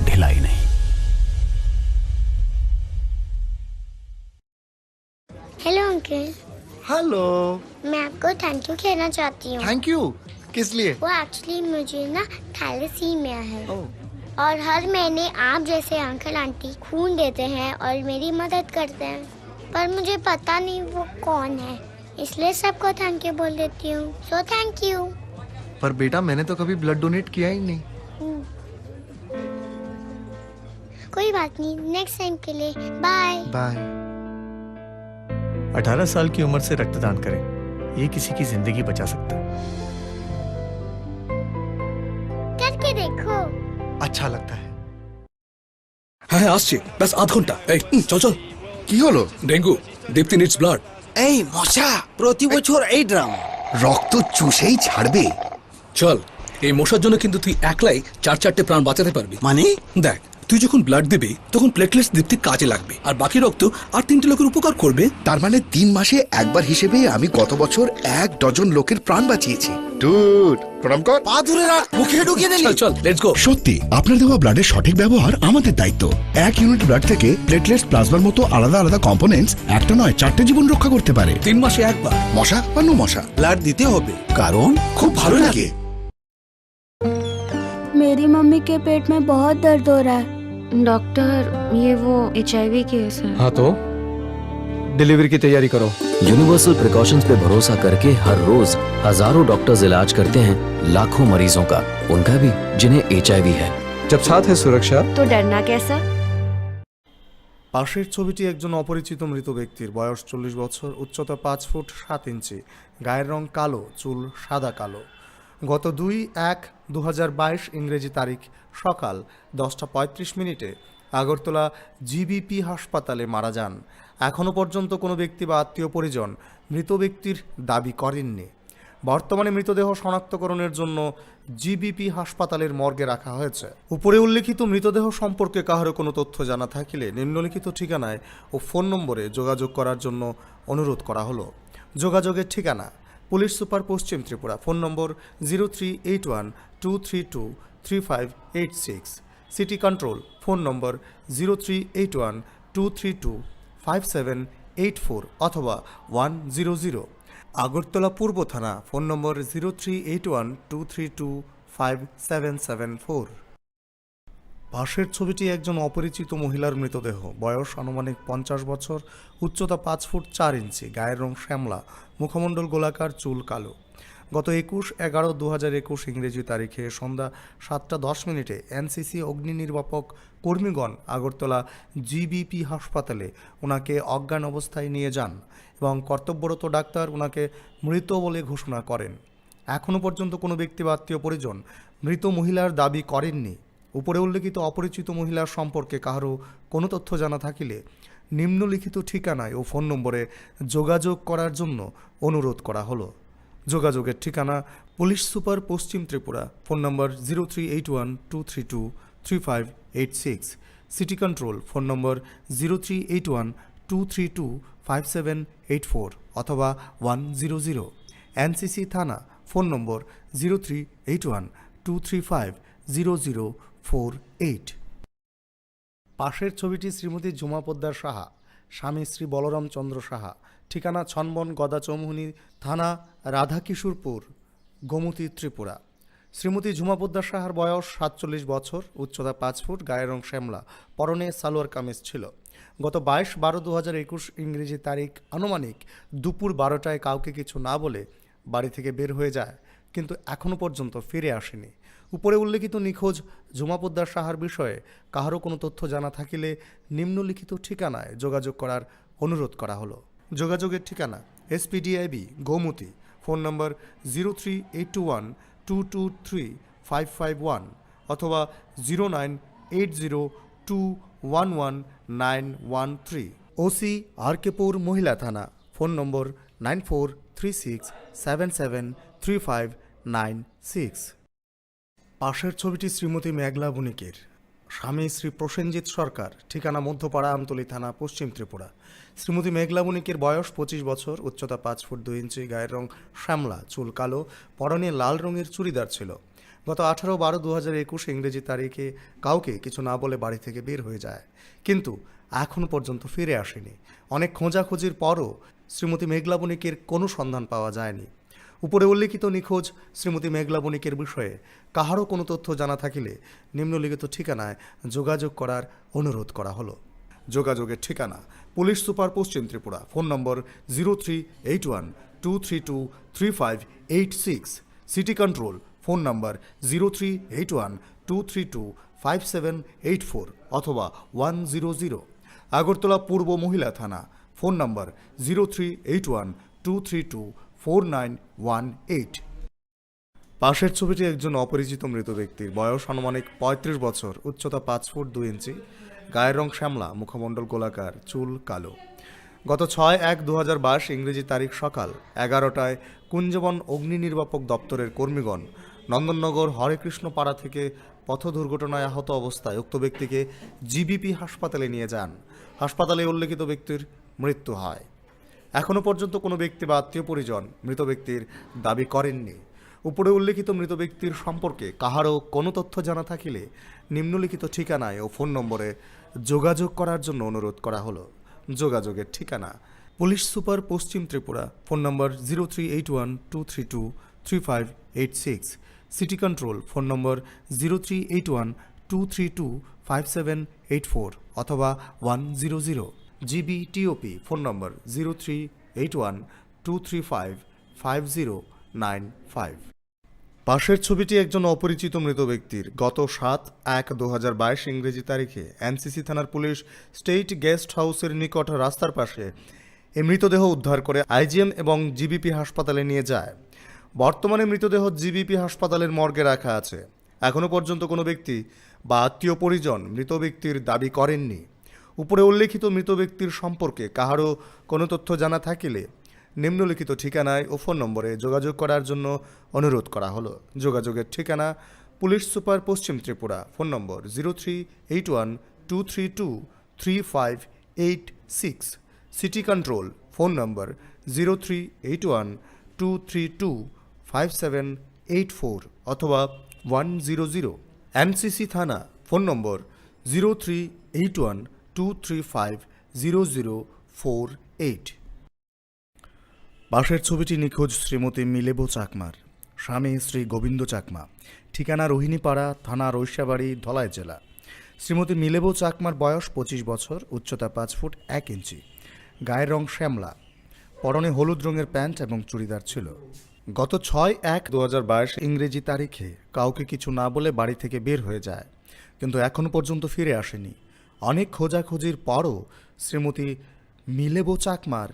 ढिलाई नहीं। Hello uncle. हेलो। मैं आपको थैंक यू कहना चाहती हूँ। Thank you? किस लिए? वो एक्चुअली मुझे ना थैलेसीमिया है। ओह। और हर महीने आप जैसे अंकल आंटी खून देते हैं और मेरी मदद करते हैं, पर मुझे पता नहीं वो कौन है, इसलिए सबको थैंक यू बोल देती हूँ। So thank you. पर बेटा, मैंने तो कभी ब्लड डोनेट किया ही नहीं। हम्म। कोई बात नहीं, नेक्स्ट टाइम के लिए बाय। बाय। अठारह साल की उम्र से रक्तदान करें, ये किसी की जिंदगी बचा सकता है। करके देखो। अच्छा लगता है। হ্যাঁ, হ্যাঁ, আসছি। ব্যাস আধ ঘন্টা। এই, হুম, চল, চল। কি হলো? ডেঙ্গু। দীপ্তি নিডস ব্লাড। এই মশা, প্রতি বছর এই ড্রামা। রক্ত চুষেই ছাড়বে। চল, এই মশার জন্য কিন্তু তুই একলাই চার চারটে প্রাণ বাঁচাতে পারবি। মানে? দেখ, তুই যখন ব্লাড দিবি, তখন প্লেটলেটস দীপ্তির কাজে লাগবে, আর বাকি রক্ত আর তিনটে লোকের উপকার করবে। তার মানে তিন মাসে একবার হিসেবে আমি গত বছর এক ডজন লোকের প্রাণ বাঁচিয়েছি। ডুড, প্রণাম কর। পা ধরে রাখ, মুখে ঢুকিয়ে দিলি। চল, চল, লেটস গো। সত্যি, আপনার দেওয়া ব্লাডের সঠিক ব্যবহার আমাদের দায়িত্ব। এক ইউনিট ব্লাড থেকে প্লেটলেটস, প্লাজমার মতো আলাদা আলাদা কম্পোনেন্টস একটা নয়, চারটে জীবন রক্ষা করতে পারে। তিন মাসে একবার। মশা বা নো মশা, ব্লাড দিতে হবে, কারণ খুব ভালো লাগে। मेरी मम्मी के पेट में बहुत दर्द हो रहा है। डॉक्टर, ये वो एचआईवी केस है। हाँ तो, डिलीवरी की तैयारी करो। यूनिवर्सल प्रिकॉशंस पे भरोसा करके हर रोज हजारों डॉक्टर्स इलाज करते हैं लाखों मरीजों का, उनका भी जिन्हें एचआईवी है। जब साथ है सुरक्षा, तो डरना कैसा? পাশের ছবিটি একজন অপরিচিত মৃত ব্যক্তির, বয়স চল্লিশ বছর, উচ্চতা পাঁচ ফুট সাত ইঞ্চি, গায়ের রং কালো, চুল সাদা কালো। গত দুই এক দু হাজার বাইশ ইংরেজি তারিখ সকাল দশটা পঁয়ত্রিশ মিনিটে আগরতলা জিবিপি হাসপাতালে মারা যান। এখনও পর্যন্ত কোনো ব্যক্তি বা আত্মীয় পরিজন মৃত ব্যক্তির দাবি করেননি। বর্তমানে মৃতদেহ শনাক্তকরণের জন্য জিবিপি হাসপাতালের মর্গে রাখা হয়েছে। উপরে উল্লেখিত মৃতদেহ সম্পর্কে কাহারও কোনো তথ্য জানা থাকিলে নিম্নলিখিত ঠিকানায় ও ফোন নম্বরে যোগাযোগ করার জন্য অনুরোধ করা হলো। যোগাযোগের ঠিকানা: পুলিশ সুপার, পশ্চিম Tripura. Phone number zero three eight one two three two three five eight six. City control, phone number zero three eight one two three two five seven eight four অথবা ওয়ান জিরো জিরো। আগরতলা পূর্ব থানা, phone number zero three eight one two three two five seven seven four. পাশের ছবিটি একজন অপরিচিত মহিলার মৃতদেহ, বয়স আনুমানিক পঞ্চাশ বছর, উচ্চতা পাঁচ ফুট চার ইঞ্চি, গায়ের রং শ্যামলা, মুখমণ্ডল গোলাকার, চুল কালো। গত একুশ এগারো দু হাজার একুশ ইংরেজি তারিখে সন্ধ্যা সাতটা দশ মিনিটে এনসিসি অগ্নি নির্বাপক কর্মীগণ আগরতলা জিবিপি হাসপাতালে ওনাকে অজ্ঞান অবস্থায় নিয়ে যান এবং কর্তব্যরত ডাক্তার ওনাকে মৃত বলে ঘোষণা করেন। এখনও পর্যন্ত কোনো ব্যক্তি বা আত্মীয় পরিজন মৃত মহিলার দাবি করেননি। উপরে উল্লেখিত অপরিচিত মহিলার সম্পর্কে কারো কোনো তথ্য জানা থাকিলে নিম্নলিখিত ঠিকানায় ও ফোন নম্বরে যোগাযোগ করার জন্য অনুরোধ করা হলো। যোগাযোগের ঠিকানা: পুলিশ সুপার, পশ্চিম Tripura, phone number zero three eight one two three two three five eight six, city control, phone number zero three eight one two three two five seven eight four অথবা ওয়ান জিরো জিরো, এনসিসি থানা, phone number zero three eight one two three five zero zero four eight. পাশের ছবিটি শ্রীমতী ঝুমা পোদ্দার সাহা, স্বামী শ্রী বলরাম চন্দ্র সাহা, ঠিকানা ছনবন গদা চৌমুহনী, থানা রাধাকিশোরপুর, গোমতী, ত্রিপুরা। শ্রীমতী ঝুমা পোদ্দার সাহার বয়স সাতচল্লিশ বছর, উচ্চতা পাঁচ ফুট, গায়ের রং শ্যামলা, পরনে সালোয়ার কামিজ ছিল। গত বাইশ বারো দু হাজার একুশ ইংরেজি তারিখ আনুমানিক দুপুর বারোটায় কাউকে কিছু না বলে বাড়ি থেকে বের হয়ে যায়, কিন্তু এখনও পর্যন্ত ফিরে আসেনি। উপরে উল্লেখিত নিখোঁজ ঝুমা পোদ্দার সাহার বিষয়ে কাহারও কোনো তথ্য জানা থাকিলে নিম্নলিখিত ঠিকানায় যোগাযোগ করার অনুরোধ করা হলো। যোগাযোগের ঠিকানা: SPDIB, Gomati, phone number zero three eight two one two two three five five one অথবা zero nine eight zero two one one nine one three. OC RK Pur মহিলা থানা, phone number nine four three six seven seven three five nine six. পাশের ছবিটি শ্রীমতী মেঘলা বণিকের, স্বামী শ্রী প্রসেনজিৎ সরকার, ঠিকানা মধ্যপাড়া, আমতলী থানা, পশ্চিম ত্রিপুরা। শ্রীমতী মেঘলা বণিকের বয়স পঁচিশ বছর, উচ্চতা পাঁচ ফুট দুই ইঞ্চি, গায়ের রং শ্যামলা, চুল কালো, পরনে লাল রঙের চুড়িদার ছিল। গত আঠারো বারো দু হাজার একুশ ইংরেজি তারিখে কাউকে কিছু না বলে বাড়ি থেকে বের হয়ে যায়, কিন্তু এখনও পর্যন্ত ফিরে আসেনি। অনেক খোঁজাখুঁজির পরও শ্রীমতী মেঘলা বণিকের কোনো সন্ধান পাওয়া যায়নি। উপরে উল্লেখিত নিখোঁজ শ্রীমতী মেঘলা বণিকের বিষয়ে কাহারও কোনো তথ্য জানা থাকিলে নিম্নলিখিত ঠিকানায় যোগাযোগ করার অনুরোধ করা হলো। যোগাযোগের ঠিকানা: পুলিশ সুপার, পশ্চিম Tripura, phone number zero three eight one two three two three five eight six, city control, phone number zero three eight one two three two five seven eight four অথবা ওয়ান জিরো জিরো। আগরতলা পূর্ব মহিলা থানা, phone number zero three eight one two three two four nine one eight. পাশের ছবিটি একজন অপরিচিত মৃত ব্যক্তির, বয়স আনুমানিক পঁয়ত্রিশ বছর, উচ্চতা পাঁচ ফুট দুই ইঞ্চি, গায়ের রং শ্যামলা, মুখমণ্ডল গোলাকার, চুল কালো। গত ছয় এক দু হাজার বাইশ ইংরেজি তারিখ সকাল এগারোটায় কুঞ্জবন অগ্নি নির্বাপক দপ্তরের কর্মীগণ নন্দননগর হরেকৃষ্ণ পাড়া থেকে পথ দুর্ঘটনায় আহত অবস্থায় উক্ত ব্যক্তিকে জিবিপি হাসপাতালে নিয়ে যান। হাসপাতালে উল্লেখিত ব্যক্তির মৃত্যু হয়। এখনও পর্যন্ত কোনো ব্যক্তি বা আত্মীয় পরিজন মৃত ব্যক্তির দাবি করেননি। উপরে উল্লেখিত মৃত ব্যক্তির সম্পর্কে কাহারও কোনো তথ্য জানা থাকিলে নিম্নলিখিত ঠিকানায় ও ফোন নম্বরে যোগাযোগ করার জন্য অনুরোধ করা হলো। যোগাযোগের ঠিকানা: পুলিশ সুপার, পশ্চিম Tripura, phone number zero three eight one two three two three five eight six, city control, phone number zero three eight one two three two five seven eight four অথবা one zero zero, GBTOP, phone number zero three eight one two three five five zero nine five. পাশের ছবিটি একজন অপরিচিত মৃত ব্যক্তির। গত সাত এক দু হাজার বাইশ ইংরেজি তারিখে এনসিসি থানার পুলিশ স্টেট গেস্ট হাউসের নিকট রাস্তার পাশে এই মৃতদেহ উদ্ধার করে আইজিএম এবং জিবিপি হাসপাতালে নিয়ে যায়। বর্তমানে মৃতদেহ জিবিপি হাসপাতালের মর্গে রাখা আছে। এখনও পর্যন্ত কোনো ব্যক্তি বা আত্মীয় পরিজন মৃত ব্যক্তির দাবি করেননি। উপরে উল্লেখিত মৃত ব্যক্তির সম্পর্কে কাহারও কোনো তথ্য জানা থাকিলে নিম্নলিখিত ঠিকানায় ও ফোন নম্বরে যোগাযোগ করার জন্য অনুরোধ করা হলো। যোগাযোগের ঠিকানা: পুলিশ সুপার, পশ্চিম Tripura, phone number zero three eight one two three two three five eight six, city control, phone number zero three eight one two three two five seven eight four অথবা ওয়ান জিরো জিরো, এনসিসি থানা, phone number zero three eight one two three five zero zero four eight. পাশের ছবিটি নিখোঁজ শ্রীমতী মিলেবো চাকমার, স্বামী শ্রী গোবিন্দ চাকমা, ঠিকানা রোহিণীপাড়া, থানা রৈশাবাড়ি, ধলাই জেলা। শ্রীমতী মিলেবো চাকমার বয়স পঁচিশ বছর, উচ্চতা পাঁচ ফুট এক ইঞ্চি, গায়ের রং শ্যামলা, পরনে হলুদ রঙের প্যান্ট এবং চুড়িদার ছিল। গত ছয় এক দু হাজার বাইশ ইংরেজি তারিখে কাউকে কিছু না বলে বাড়ি থেকে বের হয়ে যায়, কিন্তু এখনো পর্যন্ত ফিরে আসেনি। অনেক খোঁজাখুঁজির পরও শ্রীমতী মিলেবো চাকমার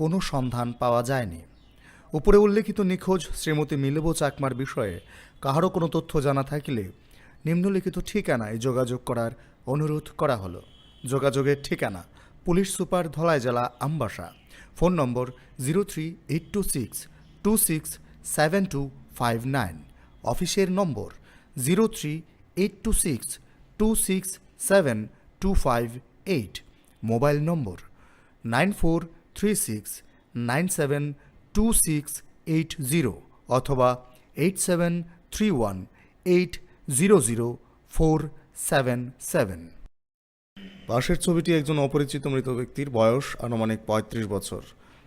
কোনো সন্ধান পাওয়া যায়নি। উপরে উল্লেখিত নিখোঁজ শ্রীমতী মিলেবো চাকমার বিষয়ে কাহারও কোনো তথ্য জানা থাকিলে নিম্নলিখিত ঠিকানায় যোগাযোগ করার অনুরোধ করা হলো। যোগাযোগের ঠিকানা: পুলিশ সুপার, ধলাই জেলা, Ambassa. Phone number: zero three eight two six two six seven two five nine. অফিসের number: zero three eight two six two six seven two five eight. Mobile number nine four three six nine seven two six eight zero অথবা eight seven three one eight zero zero four seven seven. পাশের ছবিটি একজন অপরিচিত মৃত ব্যক্তির, বয়স আনুমানিক পঁয়ত্রিশ বছর।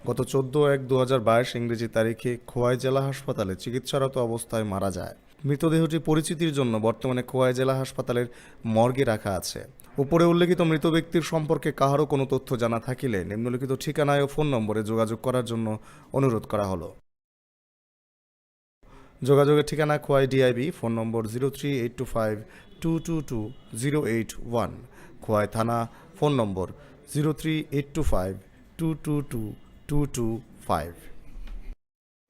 গত চোদ্দ এক দু হাজার বাইশ ইংরেজি তারিখে খোয়াই জেলা হাসপাতালে চিকিৎসারত অবস্থায় মারা যায়। মৃতদেহটি পরিচিতির জন্য বর্তমানে খোয়াই জেলা হাসপাতালের মর্গে রাখা আছে। উপরে উল্লেখিত মৃত ব্যক্তির সম্পর্কে কাহারও কোনো তথ্য জানা থাকিলে নিম্নলিখিত ঠিকানায় ও ফোন নম্বরে যোগাযোগ করার জন্য অনুরোধ করা হলো। যোগাযোগের ঠিকানা: Khowai DIB, phone number zero three eight two five two two two zero eight one. Khowai থানা, phone number zero three eight two five two two two two two five.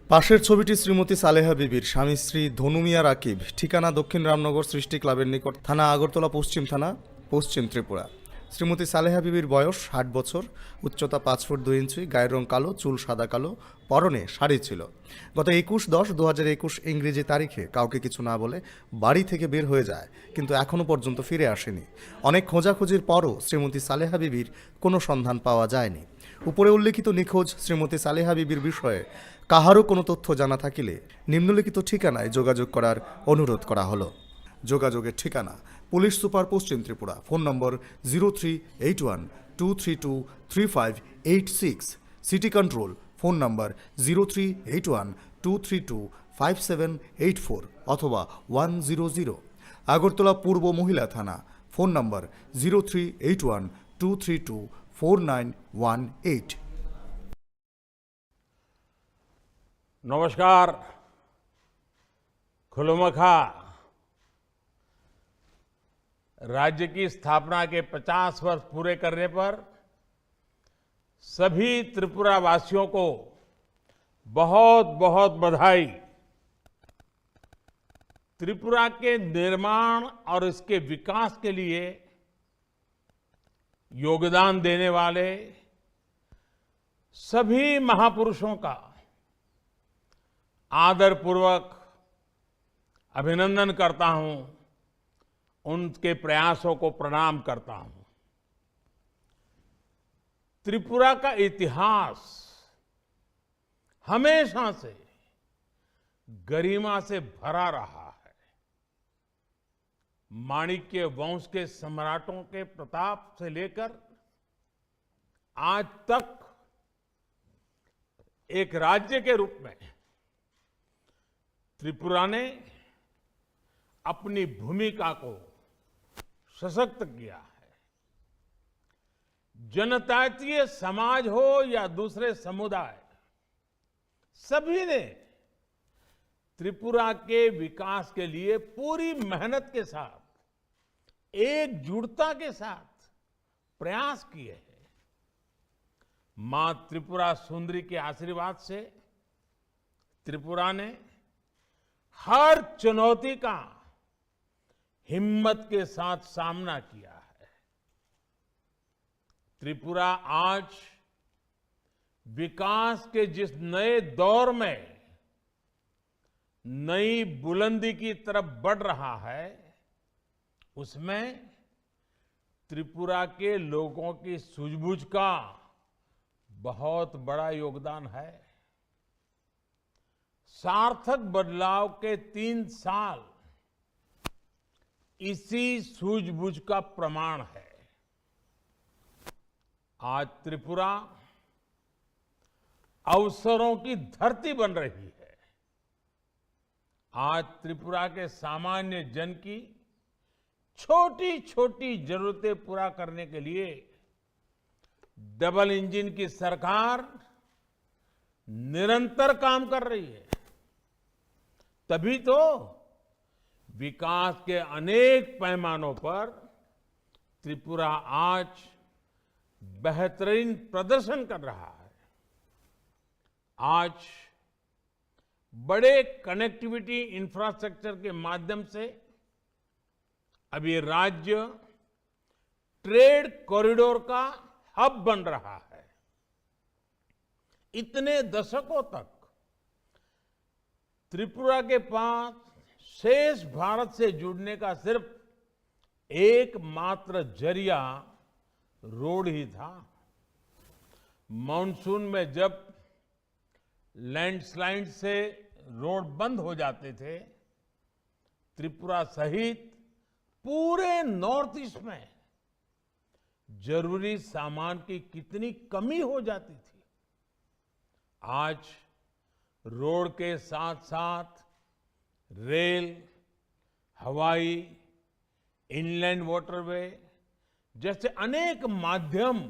পাশের ছবিটি শ্রীমতী সালেহা বিবির, স্বামী শ্রী ধনু মিয়া রাকিব, ঠিকানা দক্ষিণ রামনগর সৃষ্টি ক্লাবের নিকট, থানা আগরতলা, পশ্চিম থানা, পশ্চিম ত্রিপুরা। শ্রীমতী সালেহা বিবির বয়স ষাট বছর, উচ্চতা পাঁচ ফুট দুই ইঞ্চি, গায়ের রং কালো, চুল সাদা কালো, পরনে শাড়ি ছিল। গত একুশ দশ দু হাজার একুশ ইংরেজি তারিখে কাউকে কিছু না বলে বাড়ি থেকে বের হয়ে যায়, কিন্তু এখনো পর্যন্ত ফিরে আসেনি। অনেক খোঁজাখুঁজির পরও শ্রীমতী সালেহা বিবির কোনো সন্ধান পাওয়া যায়নি। উপরে উল্লেখিত নিখোঁজ শ্রীমতী সালেহা বিবির বিষয়ে কাহারও কোনো তথ্য জানা থাকিলে নিম্নলিখিত ঠিকানায় যোগাযোগ করার অনুরোধ করা হলো। যোগাযোগের ঠিকানা: পুলিশ সুপার, পশ্চিম Tripura, phone number zero three eight one two three two three five eight six. City control, phone number zero three eight one two three two five seven eight four অথবা ওয়ান জিরো জিরো। আগরতলা পূর্ব মহিলা থানা, phone number zero three eight one two three two four nine one eight. नमस्कार। खुलुमखा। राज्य की स्थापना के पचास वर्ष पूरे करने पर सभी त्रिपुरा वासियों को बहुत, बहुत बधाई। त्रिपुरा के निर्माण और इसके विकास के लिए योगदान देने वाले सभी महापुरुषों का आदरपूर्वक अभिनंदन करता हूं, उनके प्रयासों को प्रणाम करता हूं। त्रिपुरा का इतिहास हमेशा से गरिमा से भरा रहा है। माणिक्य वंश के सम्राटों के प्रताप से लेकर आज तक एक राज्य के रूप में त्रिपुरा ने अपनी भूमिका को सशक्त किया है। जनजातीय समाज हो या दूसरे समुदाय, सभी ने त्रिपुरा के विकास के लिए पूरी मेहनत के साथ, एकजुटता के साथ प्रयास किए हैं। मां त्रिपुरा सुंदरी के आशीर्वाद से त्रिपुरा ने हर चुनौती का हिम्मत के साथ सामना किया है। त्रिपुरा आज विकास के जिस नए दौर में नई बुलंदी की तरफ बढ़ रहा है, उसमें त्रिपुरा के लोगों की सूझबूझ का बहुत बड़ा योगदान है। सार्थक बदलाव के तीन साल इसी सूझबूझ का प्रमाण है। आज त्रिपुरा अवसरों की धरती बन रही है। आज त्रिपुरा के सामान्य जन की छोटी-छोटी जरूरतें पूरा करने के लिए डबल इंजन की सरकार निरंतर काम कर रही है। तभी तो विकास के अनेक पैमानों पर त्रिपुरा आज बेहतरीन प्रदर्शन कर रहा है। आज बड़े कनेक्टिविटी इंफ्रास्ट्रक्चर के माध्यम से अब ये राज्य ट्रेड कॉरिडोर का हब बन रहा है। इतने दशकों तक त्रिपुरा के पास शेष भारत से जुड़ने का सिर्फ एकमात्र जरिया रोड ही था। मानसून में जब लैंडस्लाइड से रोड बंद हो जाते थे, त्रिपुरा सहित पूरे नॉर्थ ईस्ट में जरूरी सामान की कितनी कमी हो जाती थी। आज रोड के साथ-साथ रेल, हवाई, इनलैंड वाटरवे जैसे अनेक माध्यम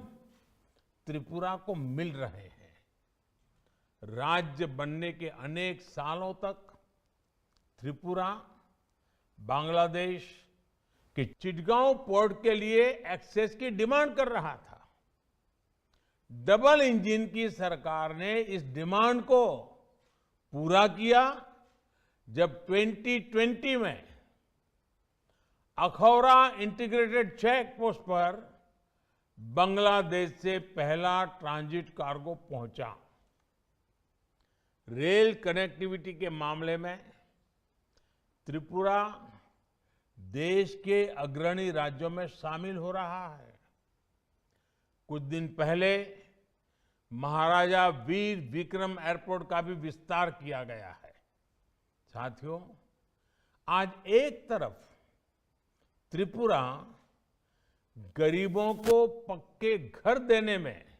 त्रिपुरा को मिल रहे हैं। राज्य बनने के अनेक सालों तक त्रिपुरा बांग्लादेश के चिटगांव पोर्ट के लिए एक्सेस की डिमांड कर रहा था। डबल इंजन की सरकार ने इस डिमांड को पूरा किया, जब ट्वेंटी ट्वेंटी में अखौरा इंटीग्रेटेड चेक पोस्ट पर बांग्लादेश से पहला ट्रांजिट कार्गो पहुंचा। रेल कनेक्टिविटी के मामले में त्रिपुरा देश के अग्रणी राज्यों में शामिल हो रहा है। कुछ दिन पहले महाराजा वीर विक्रम एयरपोर्ट का भी विस्तार किया गया है। साथियों, आज एक तरफ त्रिपुरा गरीबों को पक्के घर देने में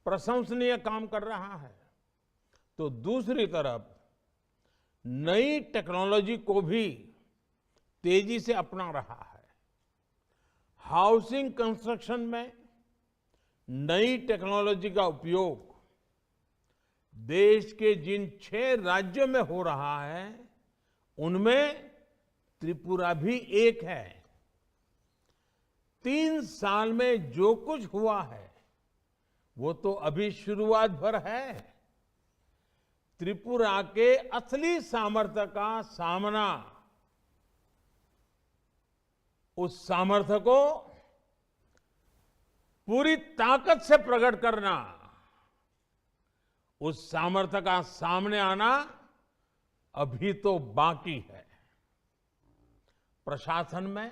प्रशंसनीय काम कर रहा है, तो दूसरी तरफ नई टेक्नोलॉजी को भी तेजी से अपना रहा है। हाउसिंग कंस्ट्रक्शन में नई टेक्नोलॉजी का उपयोग देश के जिन छह राज्यों में हो रहा है, उनमें त्रिपुरा भी एक है। तीन साल में जो कुछ हुआ है, वो तो अभी शुरुआत भर है। त्रिपुरा के असली सामर्थ्य का सामना, उस सामर्थ्य को पूरी ताकत से प्रकट करना, उस सामर्थ्य का सामने आना अभी तो बाकी है। प्रशासन में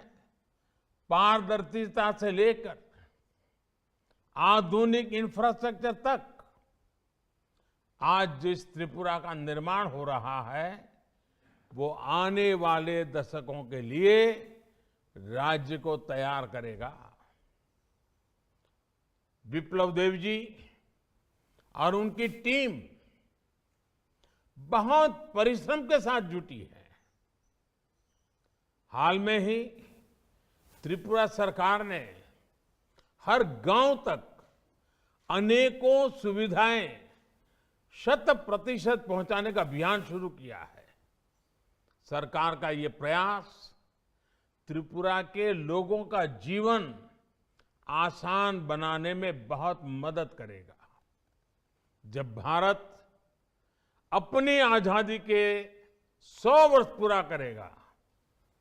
पारदर्शिता से लेकर आधुनिक इंफ्रास्ट्रक्चर तक आज जिस त्रिपुरा का निर्माण हो रहा है, वो आने वाले दशकों के लिए राज्य को तैयार करेगा। विप्लव देव जी और उनकी टीम बहुत परिश्रम के साथ जुटी है। हाल में ही त्रिपुरा सरकार ने हर गांव तक अनेकों सुविधाएं शत प्रतिशत पहुंचाने का अभियान शुरू किया है। सरकार का ये प्रयास त्रिपुरा के लोगों का जीवन आसान बनाने में बहुत मदद करेगा। जब भारत अपनी आजादी के सौ वर्ष पूरा करेगा,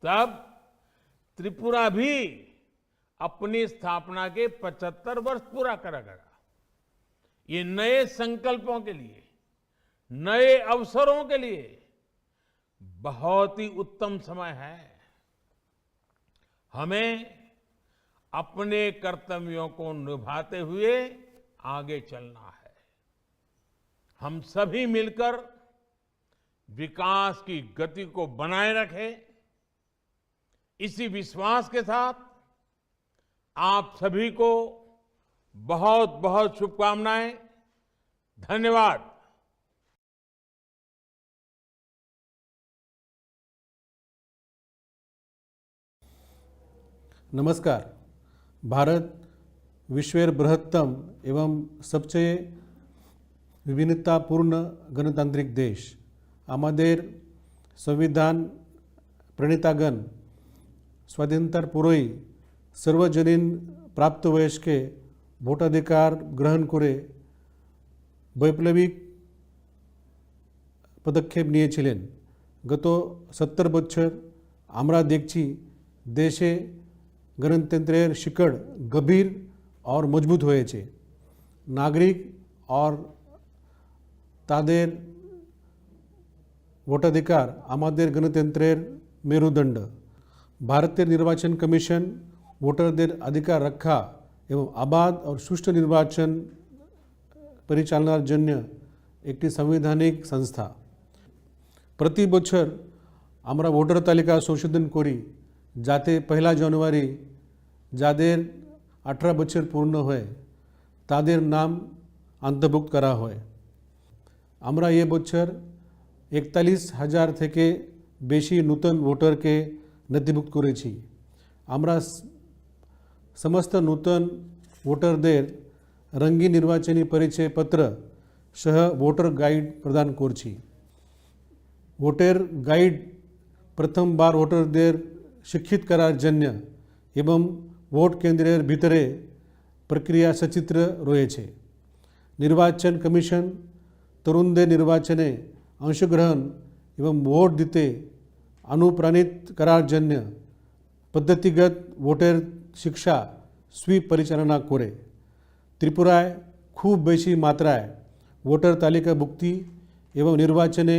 तब त्रिपुरा भी अपनी स्थापना के पचहत्तर वर्ष पूरा करेगा। ये नए संकल्पों के लिए, नए अवसरों के लिए बहुत ही उत्तम समय है। हमें अपने कर्तव्यों को निभाते हुए आगे चलना है। हम सभी मिलकर विकास की गति को बनाए रखें। इसी विश्वास के साथ आप सभी को बहुत बहुत शुभकामनाएं। धन्यवाद। नमस्कार। भारत विश्वेर बृहत्तम एवं सबसे विविधतापूर्ण गणतांत्रिक देश। আমাদের সংবিধান প্রণেতাগণ স্বাধীনতার পরেই সার্বজনীন প্রাপ্তবয়স্কে ভোটাধিকার গ্রহণ করে বৈপ্লবিক পদক্ষেপ নিয়েছিলেন। গত সত্তর বছর আমরা দেখছি দেশে গণতন্ত্রের শিকড় গভীর আর মজবুত হয়েছে। নাগরিক আর তাদের ভোটাধিকার আমাদের গণতন্ত্রের মেরুদণ্ড। ভারতের নির্বাচন কমিশন ভোটারদের অধিকার রক্ষা এবং অবাধ ও সুষ্ঠু নির্বাচন পরিচালনার জন্য একটি সাংবিধানিক সংস্থা। প্রতি বছর আমরা ভোটার তালিকা সংশোধন করি, যাতে পয়লা জানুয়ারি যাদের আঠারো বছর পূর্ণ হয়, তাদের নাম অন্তর্ভুক্ত করা হয়। আমরা এ বছর একতাল্লিশ হাজার থেকে বেশি নতুন ভোটারকে নথিভুক্ত করেছি। আমরা স-, সমস্ত নতুন ভোটারদের রঙিন নির্বাচনী পরিচয় পত্র সহ ভোটার গাইড প্রদান করছি। ভোটার গাইড প্রথমবার ভোটারদের শিক্ষিত করার জন্য এবং ভোট কেন্দ্রের ভিতরে প্রক্রিয়া সচিত্র রয়েছে। নির্বাচন কমিশন তরুণদের নির্বাচনে অংশগ্রহণ এবং ভোট দিতে অনুপ্রাণিত করার জন্য পদ্ধতিগত ভোটের শিক্ষা সুইপ পরিচালনা করে। ত্রিপুরায় খুব বেশি মাত্রায় ভোটার তালিকাভুক্তি এবং নির্বাচনে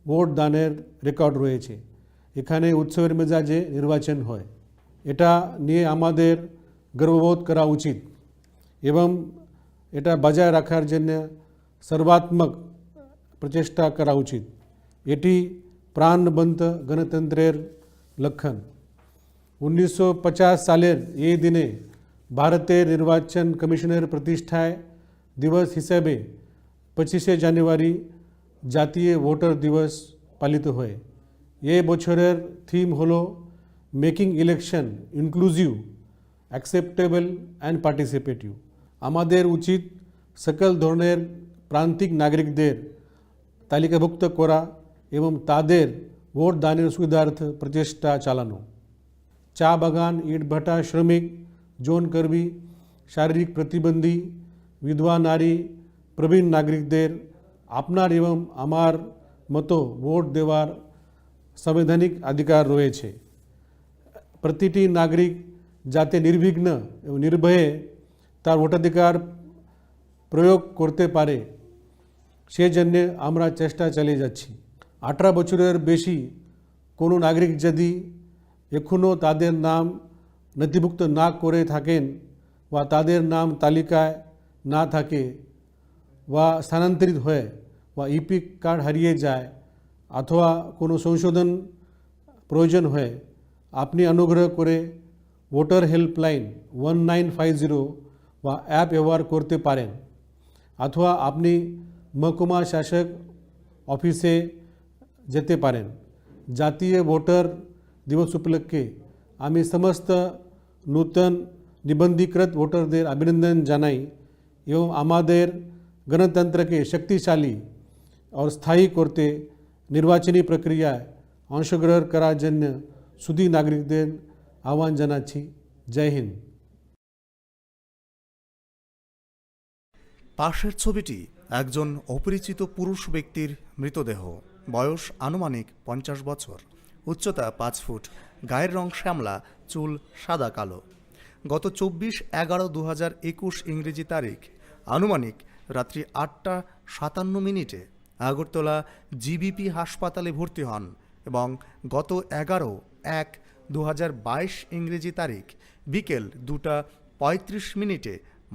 ভোট দানের রেকর্ড রয়েছে। এখানে উৎসবের মেজাজে নির্বাচন হয়। এটা নিয়ে আমাদের গর্ববোধ করা উচিত এবং এটা বজায় রাখার জন্য সর্বাত্মক প্রচেষ্টা করা উচিত। এটি প্রাণবন্ত গণতন্ত্রের লক্ষণ। উনিশশো পঞ্চাশ সালের এই দিনে ভারতের নির্বাচন কমিশনের প্রতিষ্ঠায় দিবস হিসেবে পঁচিশে জানুয়ারি জাতীয় ভোটার দিবস পালিত হয়। এই বছরের থিম হলো Making Election Inclusive, Acceptable and Participative। আমাদের উচিত সকল ধরনের প্রান্তিক নাগরিকদের তালিকাভুক্ত করা এবং তাদের ভোট দানের সুবিধার্থে প্রচেষ্টা চালানো। চা বাগান, ইটভাটা শ্রমিক, যৌন কর্মী, শারীরিক প্রতিবন্ধী, বিধবা নারী, প্রবীণ নাগরিকদের আপনার এবং আমার মতো ভোট দেওয়ার সাংবিধানিক অধিকার রয়েছে। প্রতিটি নাগরিক যাতে নির্বিঘ্ন এবং নির্ভয়ে তার ভোটাধিকার প্রয়োগ করতে পারে, সেজন্য আমরা চেষ্টা চালিয়ে যাচ্ছি। আঠারো বছরের বেশি কোনো নাগরিক যদি এখনও তাদের নাম নথিভুক্ত না করে থাকেন বা তাদের নাম তালিকায় না থাকে বা স্থানান্তরিত হয় বা ইপিক কার্ড হারিয়ে যায় অথবা কোনো সংশোধন প্রয়োজন হয়, আপনি অনুগ্রহ করে voter helpline one nine five zero বা অ্যাপ ব্যবহার করতে পারেন, অথবা আপনি মহকুমা শাসক অফিসে যেতে পারেন। জাতীয় ভোটার দিবস উপলক্ষে আমি সমস্ত নূতন নিবন্ধীকৃত ভোটারদের অভিনন্দন জানাই এবং আমাদের গণতন্ত্রকে শক্তিশালী ও স্থায়ী করতে নির্বাচনী প্রক্রিয়ায় অংশগ্রহণ করার জন্য সুধী নাগরিকদের আহ্বান জানাচ্ছি। জয় হিন্দ। পাশের ছবিটি একজন অপরিচিত পুরুষ ব্যক্তির মৃতদেহ। বয়স আনুমানিক পঞ্চাশ বছর, উচ্চতা পাঁচ ফুট, গায়ের রং শ্যামলা, চুল সাদা কালো। গত চব্বিশ এগারো দু হাজার একুশ ইংরেজি তারিখ আনুমানিক রাত্রি আটটা সাতান্ন মিনিটে আগরতলা জিবিপি হাসপাতালে ভর্তি হন এবং গত এগারো এক দু হাজার বাইশ ইংরেজি তারিখ বিকেল দুটা পঁয়ত্রিশ মিনিটে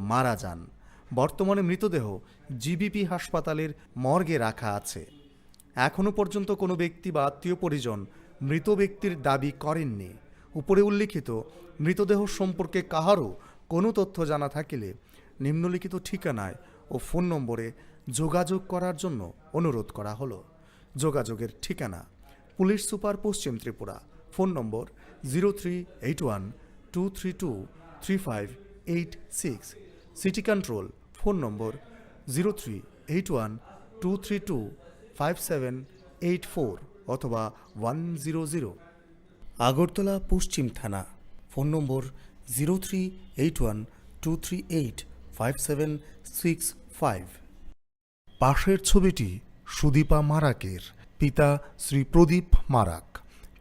মারা যান। বর্তমানে মৃতদেহ জিবিপি হাসপাতালের মর্গে রাখা আছে। এখনও পর্যন্ত কোনো ব্যক্তি বা আত্মীয় পরিজন মৃত ব্যক্তির দাবি করেননি। উপরে উল্লিখিত মৃতদেহ সম্পর্কে কাহারও কোনো তথ্য জানা থাকিলে নিম্নলিখিত ঠিকানায় ও ফোন নম্বরে যোগাযোগ করার জন্য অনুরোধ করা হলো। যোগাযোগের ঠিকানা: পুলিশ সুপার, পশ্চিম Tripura, phone number zero three eight one two three two three five eight six, city control, phone number zero three eight one two three two five seven eight four অথবা ওয়ান জিরো জিরো। আগরতলা পশ্চিম থানা, phone number zero three eight one two three eight five seven six five. পাশের ছবিটি সুদীপা মারাকের, পিতা শ্রী প্রদীপ মারাক,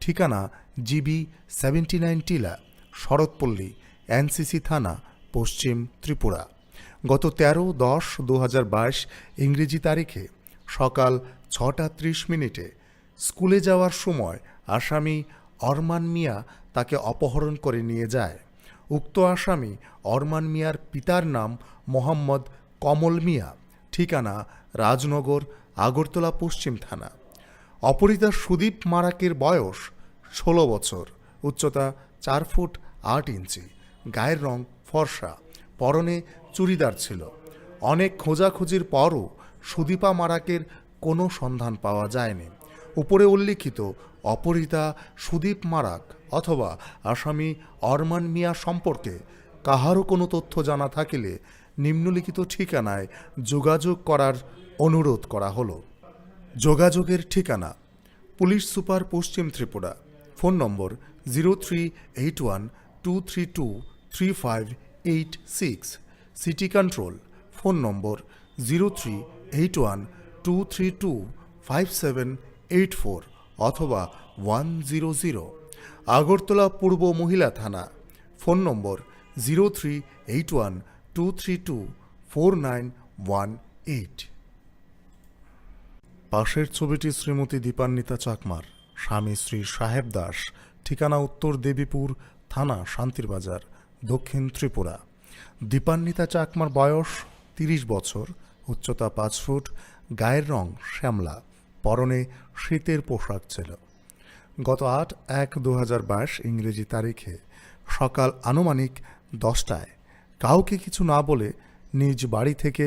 ঠিকানা GB seventy nine টিলা, শরৎপল্লী, এনসিসি থানা, পশ্চিম ত্রিপুরা। গত তেরো দশ দু হাজার বাইশ ইংরেজি তারিখে সকাল ছটা ত্রিশ মিনিটে স্কুলে যাওয়ার সময় আসামি অরমান মিয়া তাকে অপহরণ করে নিয়ে যায়। উক্ত আসামি অরমান মিয়ার পিতার নাম মোহাম্মদ কমল মিয়া, ঠিকানা রাজনগর, আগরতলা পশ্চিম থানা। অপহৃতা সুদীপ মারাকের বয়স ষোলো বছর, উচ্চতা চার ফুট আট ইঞ্চি, গায়ের রং ফর্সা, পরনে চুড়িদার ছিল। অনেক খোঁজাখুঁজির পরও সুদীপা মারাকের কোনো সন্ধান পাওয়া যায়নি। উপরে উল্লিখিত অপহৃতা সুদীপ মারাক অথবা আসামি অরমান মিয়া সম্পর্কে কাহারও কোনো তথ্য জানা থাকিলে নিম্নলিখিত ঠিকানায় যোগাযোগ করার অনুরোধ করা হলো। যোগাযোগের ঠিকানা: পুলিশ সুপার, পশ্চিম Tripura. Phone number zero three eight one two three two three five eight six. City control, phone number zero three eight one two three two five seven eight four অথবা ওয়ান জিরো জিরো। আগরতলা পূর্ব মহিলা থানা, phone number zero three eight one two three two four nine one eight. পাশের ছবিটি শ্রীমতী দীপান্বিতা চাকমার, স্বামী শ্রী সাহেব দাস, ঠিকানা উত্তর দেবীপুর থানা, শান্তিরবাজার, দক্ষিণ ত্রিপুরা। দীপান্বিতা চাকমার বয়স তিরিশ বছর, উচ্চতা পাঁচ ফুট, গায়ের রং শ্যামলা, পরনে শীতের পোশাক ছিল। গত আট এক দু হাজার বাইশ ইংরেজি তারিখে সকাল আনুমানিক দশটায় কাউকে কিছু না বলে নিজ বাড়ি থেকে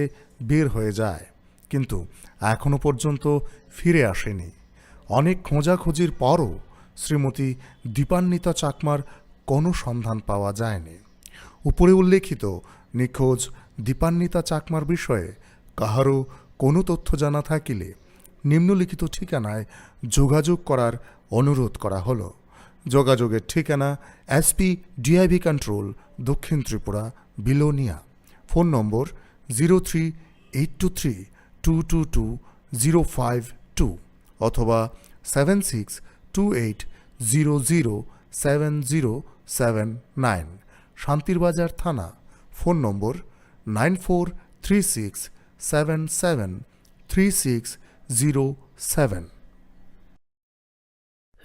বের হয়ে যায়, কিন্তু এখনো পর্যন্ত ফিরে আসেনি। অনেক খোঁজাখুঁজির পরও শ্রীমতী দীপান্বিতা চাকমার কোনো সন্ধান পাওয়া যায়নি। উপরে উল্লেখিত নিখোঁজ দীপান্বিতা চাকমার বিষয়ে কাহারও কোনো তথ্য জানা থাকিলে নিম্নলিখিত ঠিকানায় যোগাযোগ করার অনুরোধ করা হলো। যোগাযোগের ঠিকানা: এসপি ডিআইবি কন্ট্রোল, দক্ষিণ Tripura, Belonia. Phone number zero three eight two three two two two zero five two অথবা seven six two eight zero zero seven zero seven nine. Santirbazar থানা, phone number nine four three six seven seven three six zero seven.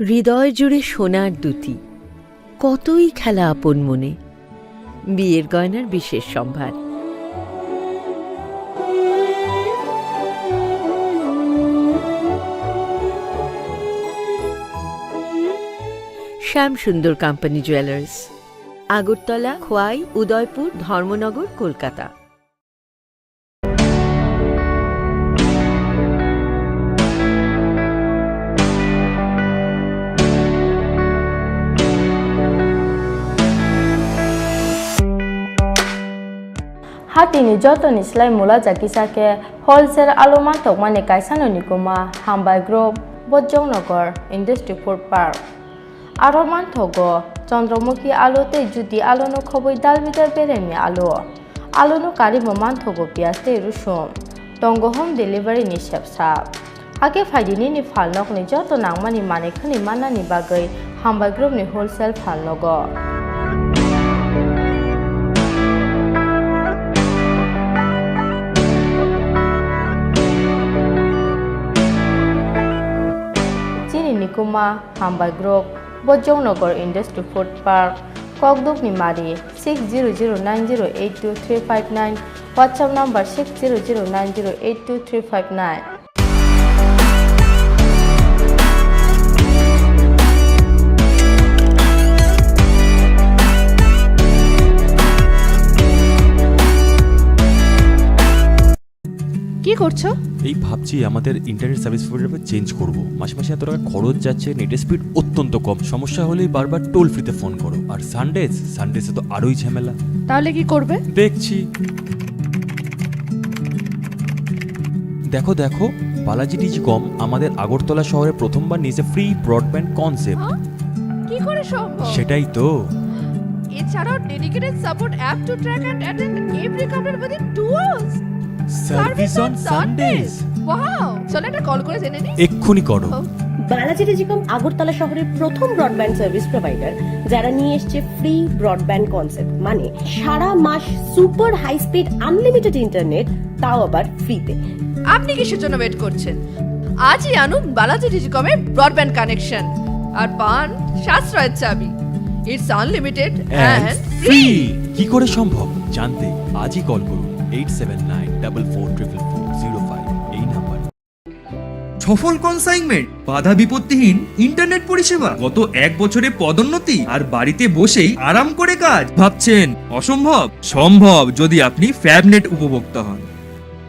হৃদয় জুড়ে সোনার দ্যুতি, কতই খেলা আপন মনে। বিয়ের গয়নার বিশেষ সম্ভার। শ্যাম সুন্দর কোম্পানি জুয়েলার্স, আগরতলা, খোয়াই, উদয়পুর, ধর্মনগর, Kolkata. Hatini jotoni slai mula jakisa khe wholesale alu mantokmani kaisano nikuma Hambai Group, Bojongnagar, Industry Food Park. Aro manthogo Chandramukhi alu tei Jyoti aluno khobwi dalbidal beremni alu. Aluno karwi bo manthogo piyaj tei rusum. Tongo home delivery ni sepsa. Hakhe phaidi nini phalnokni joto nangmani manwi khwnwi mannani bagwi Hambai Group ni wholesale phalnogo. Chini nikuma Hambai Group, Bojongnagar Industry Food Park, Kokdukni Mari, six zero zero nine zero eight two three five nine, WhatsApp number six zero zero nine zero eight two three five nine. কি করছো? এই ভাবছি আমাদের internet service provider change করব। মাসে মাসে এত টাকা খরচ যাচ্ছে, নেটের স্পিড অত্যন্ত কম, সমস্যা হলেই বারবার টোল ফ্রিতে ফোন করো। আর সানডেজ, সানডেজে তো আরোই ঝামেলা। তাহলে কি করবে? দেখছি। দেখো, দেখো, বালাজি টেলিকম আমাদের আগরতলা শহরে প্রথমবার নিয়েছে ফ্রি ব্রডব্যান্ড কনসেপ্ট। হ্যাঁ? কি করে সম্ভব? সেটাই তো। এছাড়াও dedicated support app to track and attend every counter within two hours. Service on Sundays. Wow, চলো একটা কল করে জেনে নিই। এক্ষুনি করো। ও, বালাজি টেলিকম আগরতলা শহরের প্রথম ব্রডব্যান্ড সার্ভিস প্রোভাইডার, যারা নিয়ে এসছে ফ্রি ব্রডব্যান্ড কনসেপ্ট, মানে সারা মাস super high speed unlimited internet, তাও আবার ফ্রিতে। আপনি কিসের জন্য ওয়েট করছেন? আজই আনুন বালাজি টেলিকমের ব্রডব্যান্ড কানেকশন আর পান সাশ্রয়ের চাবি। It's unlimited and and free. কি করে সম্ভব জানতে আজই কল করুন eight seven nine double four triple four zero five এই নাম্বার। সফল কনসাইনমেন্ট, বাধা বিপত্তিহীন ইন্টারনেট পরিষেবা, গত এক বছরে পদোন্নতি আর বাড়িতে বসেই আরাম করে কাজ। ভাবছেন অসম্ভব? সম্ভব, যদি আপনি ফ্যাবনেট উপভোক্তা হন।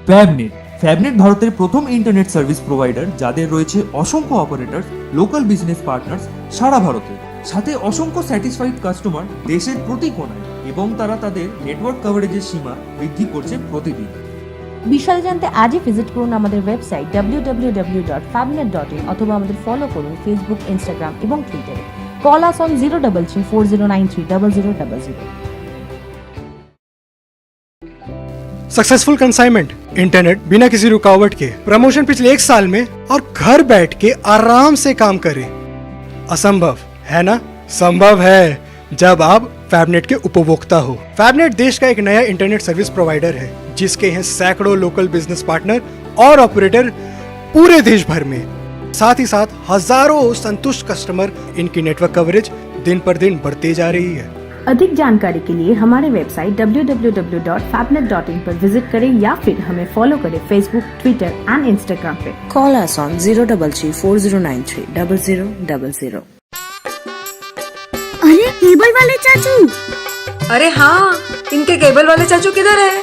ফ্যাবনেট ফ্যাবনেট ভারতের প্রথম ইন্টারনেট সার্ভিস প্রোভাইডার, যাদের রয়েছে অসংখ্য অপারেটর, লোকাল বিজনেস পার্টনার্স সারা ভারতে, সাথে অসংখ্য স্যাটিসফাইড কাস্টমার দেশের প্রতি কোণায়, এবং তারা তাদের নেটওয়ার্ক কভারেজের সীমা বৃদ্ধি করছে প্রতিদিন। বিশদে জানতে আজই ভিজিট করুন আমাদের website W W W dot ফ্যাবনেট ডট ইন অথবা আমাদের ফলো করুন ফেসবুক, ইনস্টাগ্রাম এবং টুইটারে। Call us on zero double three four zero nine three double zero double zero. Successful consignment, internet बिना किसी रुकावट के, प्रमोशन पिछले एक साल में, और घर बैठ के आराम से काम करें। असंभव है ना? संभव है, जब आप फैबनेट के उपभोक्ता हो। फैबनेट देश का एक नया इंटरनेट सर्विस प्रोवाइडर है, जिसके हैं सैकड़ों लोकल बिजनेस पार्टनर और ऑपरेटर पूरे देश भर में। साथ ही साथ हजारों संतुष्ट कस्टमर, इनकी नेटवर्क कवरेज दिन पर दिन बढ़ती जा रही है। अधिक जानकारी के लिए हमारे website W W W dot फैबनेट डॉट इन पर विजिट करें या फिर हमें फॉलो करें फेसबुक, ट्विटर एंड इंस्टाग्राम पे। Call us on zero double three four zero nine three double zero double zero. अरे, केबल वाले चाचू। अरे हाँ, इनके केबल वाले चाचू किधर है?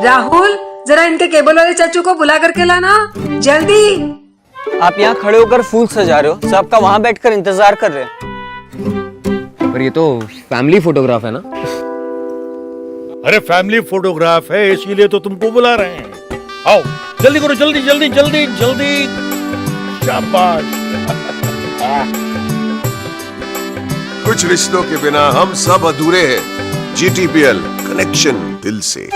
राहुल, जरा इनके केबल वाले चाचू को बुला करके लाना, जल्दी। आप यहाँ खड़े होकर फूल सजा रहे हो, सबका वहाँ बैठकर इंतजार कर रहे हैं। पर ये तो फैमिली फोटोग्राफ है ना? अरे, फैमिली फोटोग्राफ है, इसीलिए तो तुमको बुला रहे हैं। आओ, जल्दी करो, जल्दी, जल्दी, जल्दी, जल्दी। शाबाश। कुछ रिश्तों के बिना हम सब अधूरे हैं। जीटीपीएल, कनेक्शन दिल से।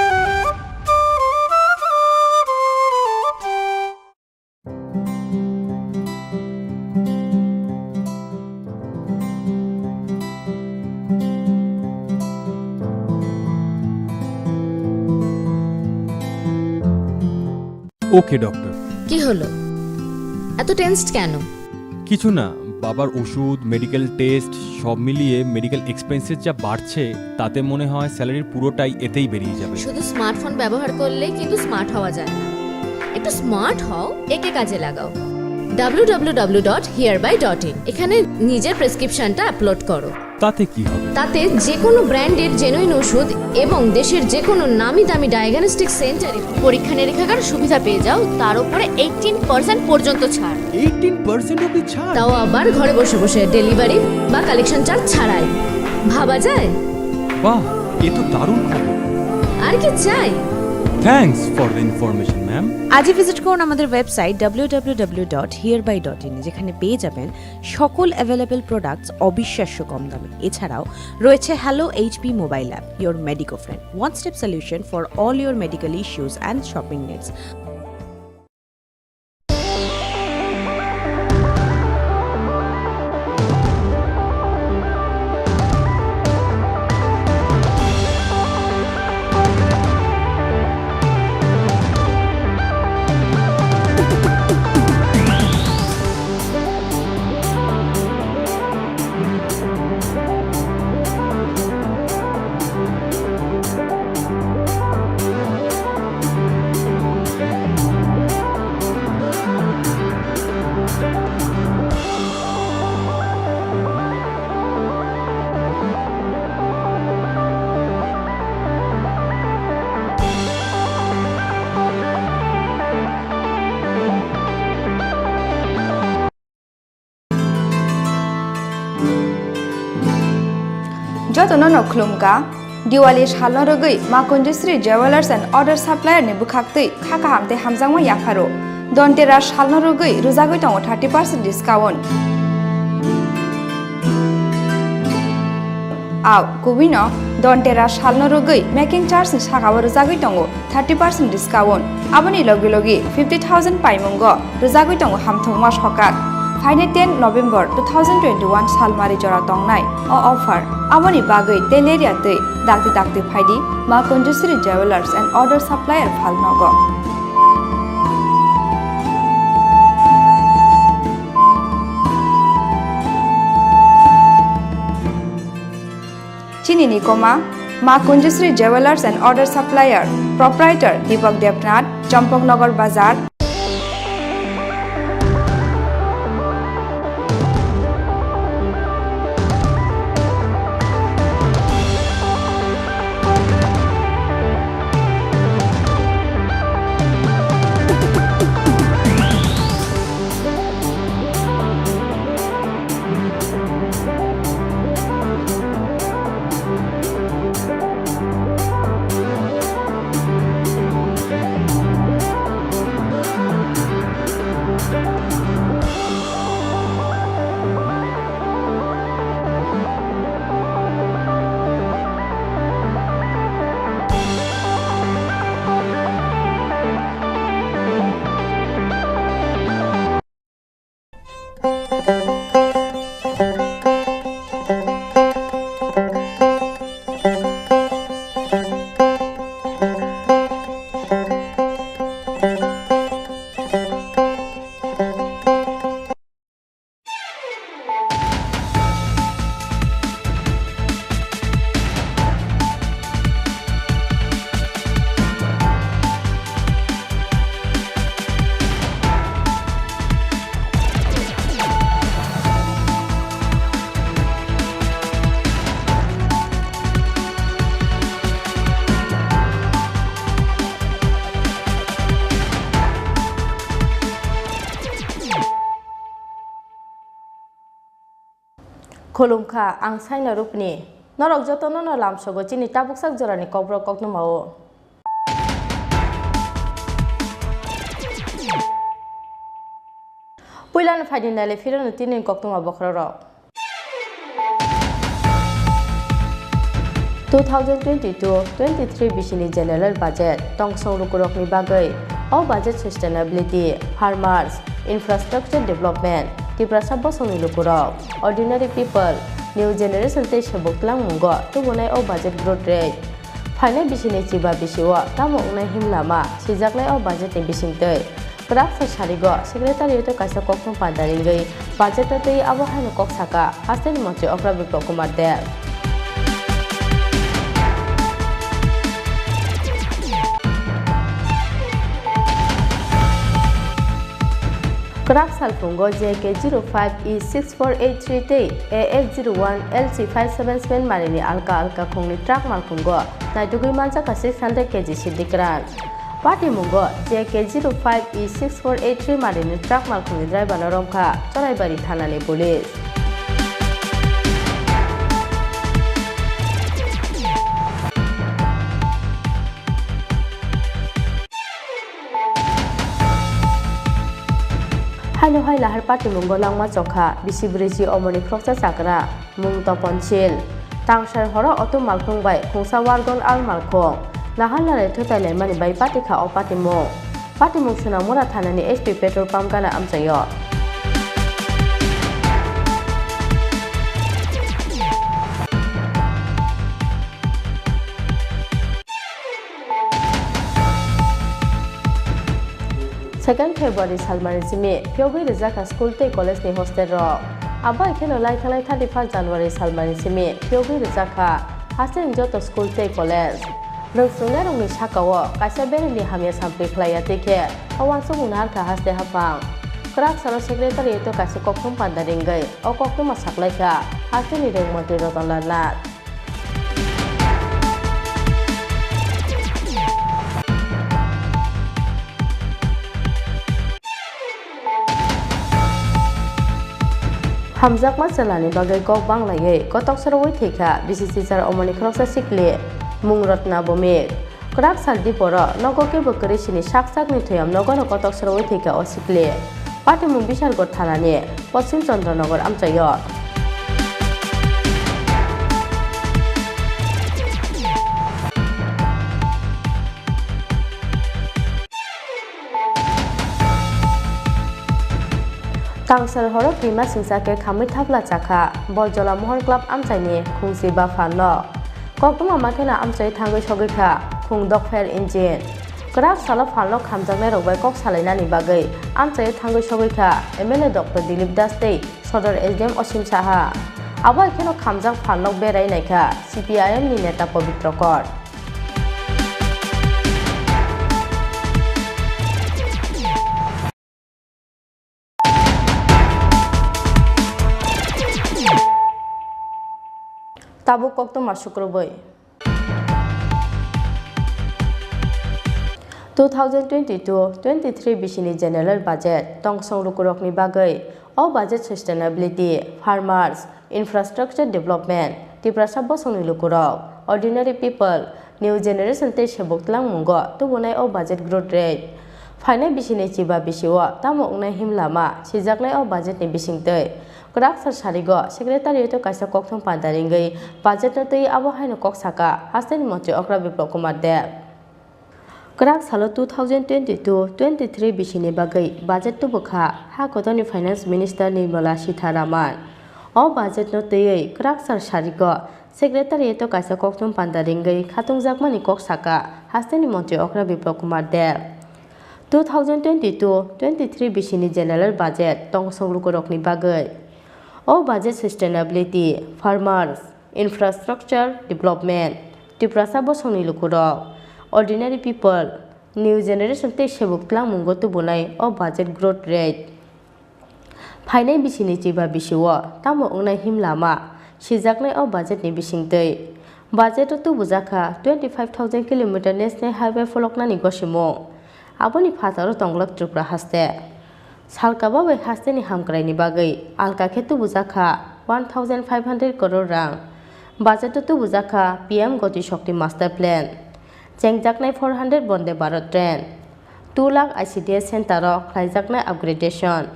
ওকে ডক্টর। কি হলো, এত টেন্সড কেন? কিছু না, বাবার ওষুধ, মেডিকেল টেস্ট, সব মিলিয়ে মেডিকেল এক্সপেন্সেস যা বাড়ছে, তাতে মনে হয় স্যালারির পুরোটাই এতেই বেরিয়ে যাবে। শুধু স্মার্টফোন ব্যবহার করলে কিন্তু স্মার্ট হওয়া যায় না। একটু স্মার্ট হও, একে কাজে লাগাও। ডাব্লিউ ডাব্লিউ ডাব্লিউ ডট হিয়ারবাই ডট ইন। এখানে নিজের প্রেসক্রিপশনটা আপলোড করো। তাতে কি হবে? তাতে যে কোনো ব্র্যান্ডের জেনুইন ওষুধ এবং দেশের যে কোনো নামি দামি ডায়াগনস্টিক সেন্টারে পরীক্ষা নিরীক্ষাগার সুবিধা পেয়ে যাও, তার উপরে এইটিন পার্সেন্ট পর্যন্ত ছাড়। এইটিন পার্সেন্ট অবধি ছাড়? তাও আবার ঘরে বসে বসে, ডেলিভারি বা কালেকশন চার্জ ছাড়াই। ভাবা যায়? বাহ, এ তো দারুণ খবর। আর কি চাই? Thanks for the information, ma'am. আজই ভিজিট করুন আমাদের website W W W dot হিয়ারবাই ডট ইন, যেখানে পেয়ে যাবেন সকল অ্যাভেলেবল প্রোডাক্টস অবিশ্বাস্য কম দামে। এছাড়াও রয়েছে hello HP mobile app, your Medico friend, one step solution for all your medical issues and shopping needs. Jotono no khulumkha. Diwali salno rwgwi Ma Kunjusri Jewellers and Other Supplier ni bwkhaktwi kha kaham tei hamjakma yapharo. Dhanteras salno rwgwi rwjagwi tongo thirty percent discount. Aw, kubui no Dhanteras salno rwgwi making charge ni saka o rwjagwi tongo thirty percent discount. Aboni logi logi fifty thousand paimungo rwjagwi tongo hamthokma sokak. Phainai ten November two thousand twenty-one salmari jora tongnai o offer. Aboni bagwi Teleria twi dakti dakti phaidi Ma Kunjusri Jewellers and Other Supplier phalnogo. Chini ni koma, Ma Kunjusri Jewellers and Other Supplier, Proprietor Deepak Debnath, Champaknagar Bazar. Khulumkha, ang Saina Rupni. Norok jotono no lamsogo chini tabuksak jorani kokborok koktwmao. Puilano phaidi naile phirano tini koktwma bokhorok. Two thousand twenty-two twenty-three bisini general budget tongsong lukurokni bagwi o budget sustainability, farmers, infrastructure development, Tiprasa bosongni lukurok, ordinary people, new generation tei sebuk twlangmungo tubunai o budget growth rate. Phainai bisini chiba bisio tamo wngnai himlama swijaknai o budgetni bisingtwi. Kwrak sa sarigo secretariat-o kaisa koktwma panda ringwi budget-o twi abo haino kok saka hasteni montri Okra Biplab Kumar Deb. Kwrak salphungo J K zero five E six four eight three tei A X zero one L C five seven seven marini alka alka khungni truck malkhungo naitugwi manjakha six hundred K G sidi kwran. Patimungo J K zero five E six four eight three marini truck malkhungni driver-no romkha Choraibari thanani police. Haino hai nahar patimungo langma chokha bisi bwrwi si omoni khoroksa chakra. Mung Toponsil. Tangsar horo auto malkhung bai khungsa Wargon Al malkhung. Nahar narai thutai laimani bai patikha o patimung. Patimung Sonamura thanani H P petrol pump gana amchaio. Second February salmani simi phiyogwi rwjakha school tei college ni hostel rok. Abo hai kheno laithanai thirty first January salmani simi phiyogwi rwjakha hasteni joto school tei college. Rwngchungnai rokni sakao kaisa bereni hamya sampli khlaiya tei khe o uansukmung naharkha haste haphang. Kwrak salo secretariat o kaisa koktwma panda ringwi o koktwma saklaikha hasteni rwng montri Ratan Lal Nath. Hamjakma chwlani bagwi kok banglaiwi kotok sorowi thwikha B C C sir omoni khoroksa sikli mung Ratna Bhowmik. Kwrak sal diporo nogo kebo kwrwi sini sak sakni thwiam nogono kotok sorowi thwikha o sikli. Patimung Bishargarh thanani Poschim Chandra Nagar amchaio. Tangsar horo twima singsa khe khamwi thapla chakha Borjola Mohor Club amchaini khungsi ba phalno. Koktwma ma kheno amchai thangwi sogwi kha khung dokpher engine. Kwrak salo phalno khamjaknairok bai kok salainani bagwi amchaio thangwi sogwi kha M L A Doctor Dilip Das tei Sodor S D M Osim Saha. Abo hai kheno khamjak phalno berai naikha C P I M ni neta Pabitra Kar. Tabuk koktwma sukrubwi. Two thousand twenty-two twenty-three bisini general budget tongsong lukurokni bagwi o budget sustainability, farmers, infrastructure development, Tiprasa bosongni lukurok, ordinary people, new generation tei sebuk tlangmungo tubunai o budget growth rate. Phainai bisini chiba bisio tamo wngnai himlama sijaknai o budgetni bisingtwi kwrak sal sarigo secretariat-o kaisa kokthum panda ringwi budget-no twi abo haino kok saka hasteni montri okra Biplab Kumar Deb. Kwrak salo two thousand twenty-two twenty-three bisini bagwi budget tubukha ha kotorni Finance Minister Nirmala Sitharaman. O budget-no twiwi kwrak sal sarigo secretariat-o kaisa kokthum panda ringwi khatungjakmani kok saka hasteni montri okra Biplab Kumar Deb. Two thousand twenty-two twenty-three bisini general budget tongsong lukurokni bagwi. O budget sustainability, farmers, infrastructure development, Tiprasa bosongni lukurok, ordinary people, new generation tei sebuk tlangmungo tubunai o budget growth rate. Phainai bisini chiba bisio tamo wngnai himlama sijaknai o budgetni bisingtwi. Budget-o tubujakha twenty-five thousand kilometer national highway pholoknani gosimung. Aboni phataro tonglak Tripura haste. Salka babai hasteni hamkraini bagwi alka khe tubujakha one thousand five hundred crore rang. Budget-o tubujakha P M Gati Shakti Master Plan, chengjaknai four hundred Vande Bharat train, two lakh I C D S center-o khlaijaknai upgradation,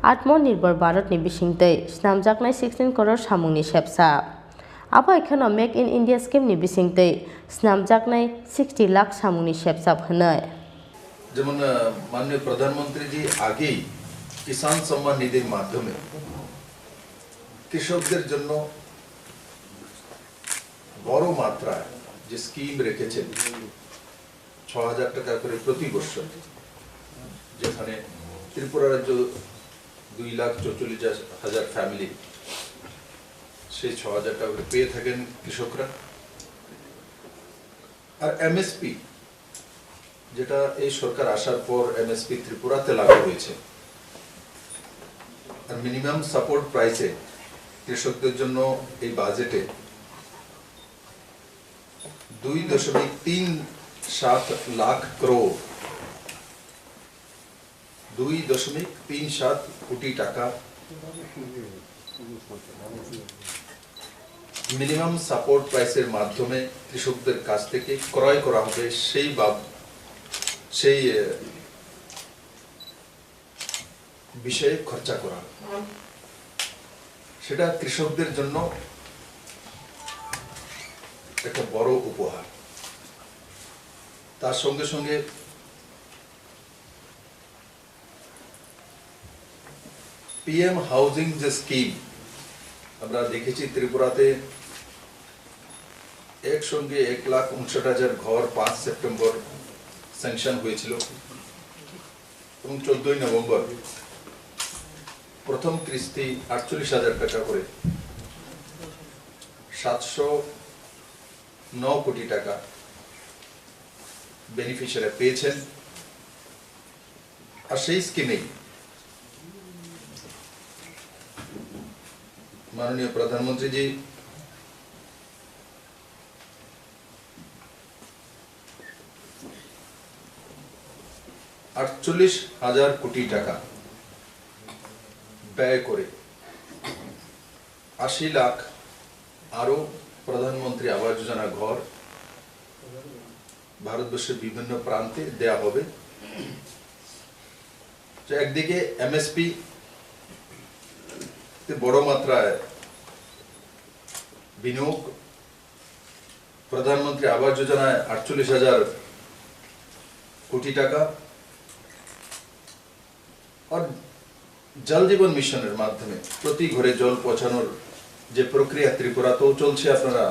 Atmanirbhar Bharat-ni bisingtwi snamjaknai sixteen crore samungni sepsa. Abo hai kheno Make in India scheme-ni bisingtwi snamjaknai sixty lakh samungni sepsa hwnwi. যেমন, আহ, মাননীয় প্রধানমন্ত্রীজি আগেই কিষাণ সম্মান নিধির মাধ্যমে কৃষকদের জন্য বড় মাত্রায় যে স্কিম রেখেছেন, ছ হাজার টাকা করে প্রতি বছর, যেখানে ত্রিপুরা রাজ্য দুই লাখ চৌচল্লিশ হাজার ফ্যামিলি সেই ছ হাজার টাকা করে পেয়ে থাকেন কৃষকরা। আর এমএসপি, যেটা এই সরকার আসার পর এমএসপি ত্রিপুরাতে লাগু হয়েছে, আর মিনিমাম সাপোর্ট প্রাইসে কৃষকদের জন্য এই বাজেটে দুই দশমিক তিন সাত লাখ ক্রোড়, দুই দশমিক তিন সাত কোটি টাকা মিনিমাম সাপোর্ট প্রাইসের মাধ্যমে কৃষকদের কাছ থেকে ক্রয় করা হবে, সেই বাব-, সেই, এ, বিষয়ে খরচা করা হবে। সেটা কৃষকদের জন্য একটা বড় উপহার। তার সঙ্গে সঙ্গে পিএম হাউজিং যে স্কিম, আমরা দেখেছি ত্রিপুরাতে একসঙ্গে এক লাখ উনষাট হাজার ঘর পাঁচ সেপ্টেম্বর স্যাংশন হয়েছিল এবং চোদ্দই নভেম্বর প্রথম কিস্তি আটচল্লিশ হাজার টাকা করে সাতশো ন কোটি টাকা বেনিফিশিয়ারি পেয়েছেন। আর সেই স্কিমেই মাননীয় প্রধানমন্ত্রীজি আটচল্লিশ হাজার কোটি টাকা ব্যয় করে আশি লাখ আরও প্রধানমন্ত্রী আবাস যোজনা ঘর ভারতবর্ষের বিভিন্ন প্রান্তে দেয়া হবে। তো একদিকে এমএসপি তে বড় মাত্রায় বিনিয়োগ, প্রধানমন্ত্রী আবাস যোজনায় আটচল্লিশ হাজার কোটি টাকা, আর জল জীবন মিশনের মাধ্যমে প্রতি ঘরে জল পৌঁছানোর যে প্রক্রিয়া ত্রিপুরাতেও চলছে, আপনারা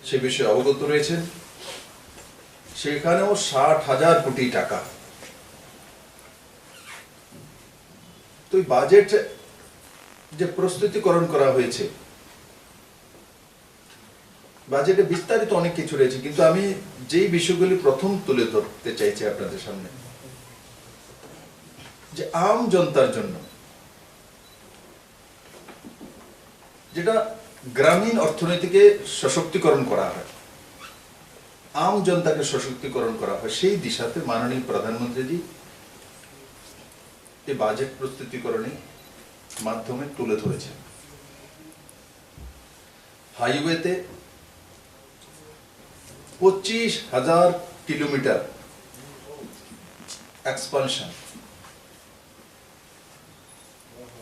সে বিষয়ে অবগত রয়েছেন, সেখানেও ষাট হাজার কোটি টাকা। তো এই বাজেট যে প্রস্তুতিকরণ করা হয়েছে, বাজেটে বিস্তারিত অনেক কিছু রয়েছে, কিন্তু আমি যেই বিষয়গুলি প্রথম তুলে ধরতে চাইছি আপনাদের সামনে, যে আম জনতার জন্য যেটা গ্রামীণ অর্থনীতিকে সশক্তিকরণ করা হয়, আম জনতাকে সশক্তিকরণ করা হয়, সেই দিশাতে মাননীয় প্রধানমন্ত্রীজি এই বাজেট প্রস্তুতিকরণের মাধ্যমে তুলে ধরেছেন। হাইওয়েতে পঁচিশ হাজার কিলোমিটার এক্সপানশন।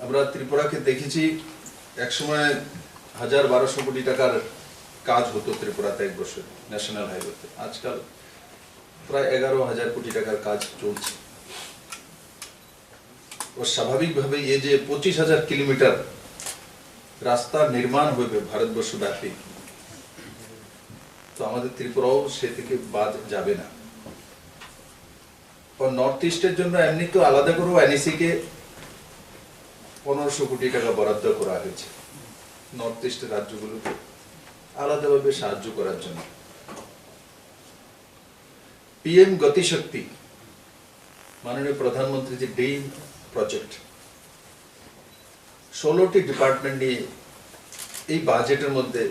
আমরা ত্রিপুরাকে দেখেছি, একসময় হাজার বারোশো কোটি টাকার কাজ হতো ত্রিপুরাতে এক বছর ন্যাশনাল হাইওয়েতে। আজকাল প্রায় এগারো হাজার কোটি টাকার কাজ চলছে। ও স্বাভাবিকভাবে এই যে পঁচিশ হাজার কিলোমিটার রাস্তা নির্মাণ হবে ভারতবর্ষব্যাপী, তো আমাদের ত্রিপুরাও সে থেকে বাদ যাবে না। ও নর্থ ইস্টের জন্য এমনি তো আলাদা করেও এনইসি কে পনেরোশো কোটি টাকা বরাদ্দ করা হয়েছে নর্থ ইস্টের রাজ্যগুলোকে আলাদাভাবে সাহায্য করার জন্য। পিএম গতিশক্তি, মাননীয় প্রধানমন্ত্রী যে ড্রিম প্রজেক্ট, ষোলোটি ডিপার্টমেন্ট নিয়ে এই বাজেটের মধ্যে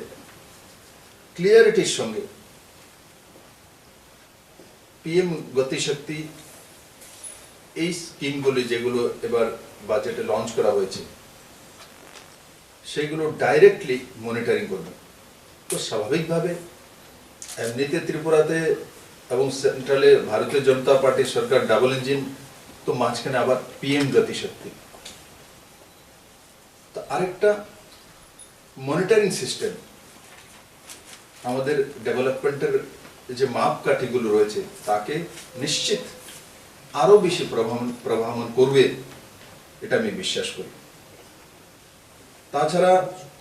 ক্লিয়ারিটির সঙ্গে পিএম গতিশক্তি এই স্কিমগুলি যেগুলো এবার বাজেটে লঞ্চ করা হয়েছে, সেগুলো ডাইরেক্টলি মনিটরিং করবে। তো স্বাভাবিকভাবে এমনিতে ত্রিপুরাতে এবং সেন্ট্রালে ভারতীয় জনতা পার্টির সরকার ডাবল ইঞ্জিন, তো মাঝখানে আবার পিএম গতিশক্তি। তো আরেকটা মনিটরিং সিস্টেম, আমাদের ডেভেলপমেন্টের যে মাপকাঠিগুলো রয়েছে, তাকে নিশ্চিত আরও বেশি প্রভাবন প্রভাবমান করবে, এটা আমি বিশ্বাস করি। তাছাড়া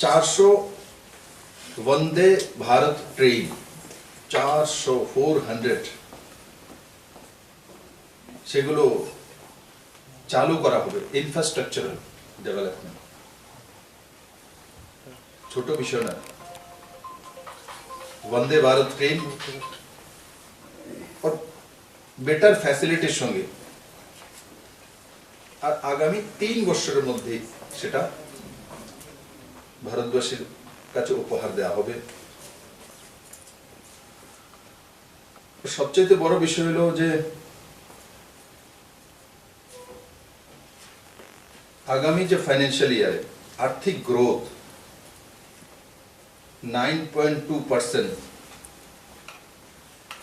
চারশো বন্দে ভারত ট্রেন, চারশো, ফোর হান্ড্রেড, সেগুলো চালু করা হবে। ইনফ্রাস্ট্রাকচারাল ডেভেলপমেন্ট ছোট বিষয় না। বন্দে ভারত ট্রেন বেটার ফ্যাসিলিটির সঙ্গে আর আগামী তিন বছরের মধ্যে সেটা ভারতবাসীর কাছে উপহার দেওয়া হবে। সবচেয়ে বড় বিষয় হলো যে আগামী যে ফাইন্যান্সিয়াল ইয়ারে আর্থিক growth nine point two percent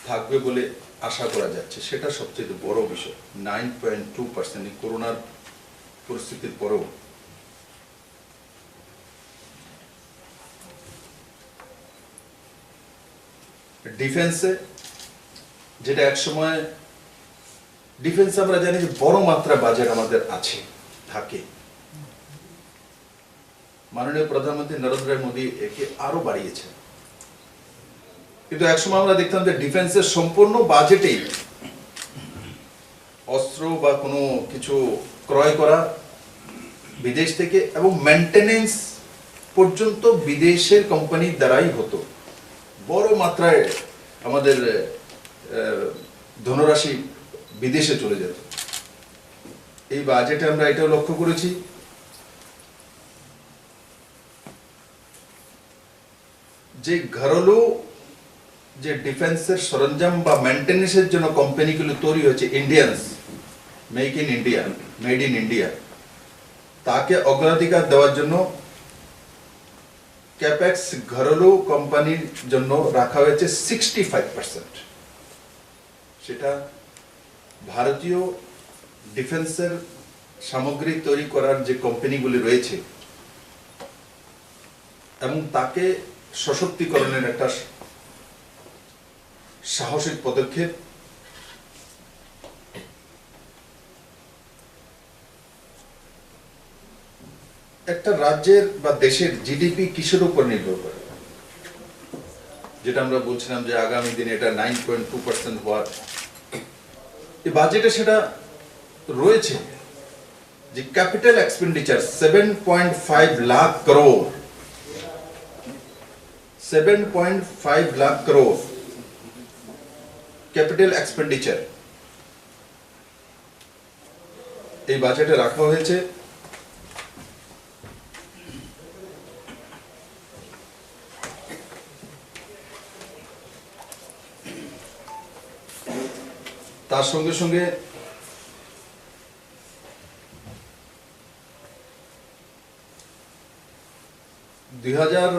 থাকবে বলে আশা করা যাচ্ছে, সেটা সবচেয়ে বড় বিষয়। নাইন পয়েন্ট টু পার্সেন্ট এই করোনার পরিস্থিতির পরেও। ডিফেন্সে, যেটা একসময়, ডিফেন্সে আমরা জানি যে বড় মাত্রা বাজেট আমাদের আছে, থাকে। মাননীয় প্রধানমন্ত্রী নরেন্দ্র মোদী একে আরো বাড়িয়েছেন। কিন্তু একসময় আমরা দেখতাম যে ডিফেন্সের সম্পূর্ণ বাজেটেই অস্ত্র বা কোনো কিছু ক্রয় করা বিদেশ থেকে এবং মেইনটেনেন্স পর্যন্ত বিদেশের কোম্পানির দ্বারাই হতো। বড় মাত্রায় আমাদের, আহ, ধনরাশি বিদেশে চলে যেত। এই বাজেটে আমরা এটাও লক্ষ্য করেছি যে ঘরোয়া যে ডিফেন্সের সরঞ্জাম বা মেইনটেনেন্সের জন্য কোম্পানিগুলো তৈরি হয়েছে, Indians, make in India, made in India, তাকে অগ্রাধিকার দেওয়ার জন্য ক্যাপেক্স ঘরেলু কোম্পানির জন্য রাখা হয়েছে সিক্সটি ফাইভ পার্সেন্ট। সেটা ভারতীয় ডিফেন্সের সামগ্রী তৈরি করার যে কোম্পানিগুলি রয়েছে এবং তাকে সশক্তিকরণের একটা সাহসিক পদক্ষেপ। একটা রাজ্যের বা দেশের জিডিপি কিসের উপর নির্ভর করে? যেটা আমরা বলছিলাম যে আগামী দিনে এটা নাইন পয়েন্ট টু পার্সেন্ট হওয়ার, এই বাজেটে সেটা রয়েছে যে capital expenditure seven point five lakh crore, seven point five lakh crore capital expenditure এই বাজেটে রাখা হয়েছে। তার সঙ্গে সঙ্গে দুই হাজার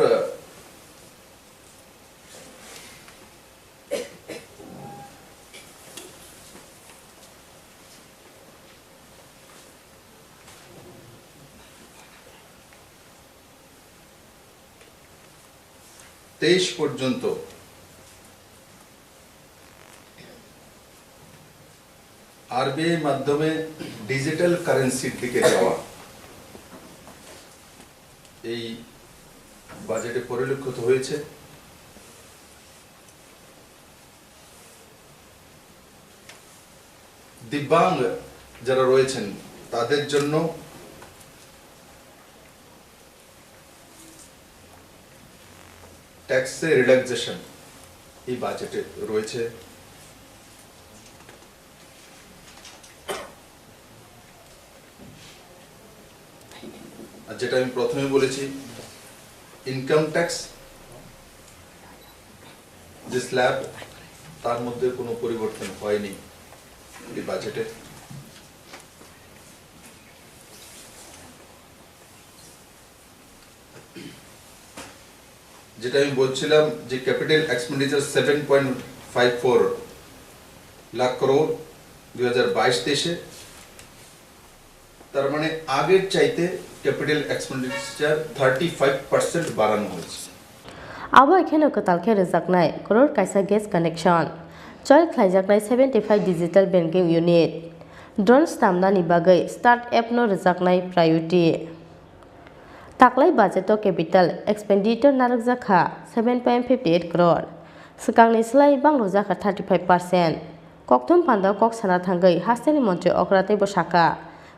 তেইশ পর্যন্ত আরবিআই মাধ্যমে ডিজিটাল কারেন্সির দিকে যাওয়া এই বাজেটে পরিলক্ষিত হয়েছে। দিব্যাঙ্গ যারা রয়েছেন তাদের জন্য ট্যাক্সে রিল্যাক্সেশন এই বাজেটে রয়েছে। আর যেটা আমি প্রথমে বলেছি, ইনকাম ট্যাক্স যে স্ল্যাব, তার মধ্যে কোনো পরিবর্তন হয়নি এই বাজেটে। যেটা আমি বলছিলাম যে capital expenditure seven point five four lakh crore দুই হাজার বাইশ তেইশে, তার মানে আগের চাইতে capital expenditure thirty five percent বাড়ানো হয়েছে। Abo hai kheno kwtal khe rwjaknai crore kaisa gas connection. Choi khlaijaknai seventy five digital banking unit. Drone swnamnani bagwi start up no rwjaknai priority. Taklai budget o capital expenditure narwkjak kha seven point fifty eight crore. Swkangni slai bang rwjak kha thirty five percent. Kokthum panda kok sana thangwi hasteni montri okra teibo sakha,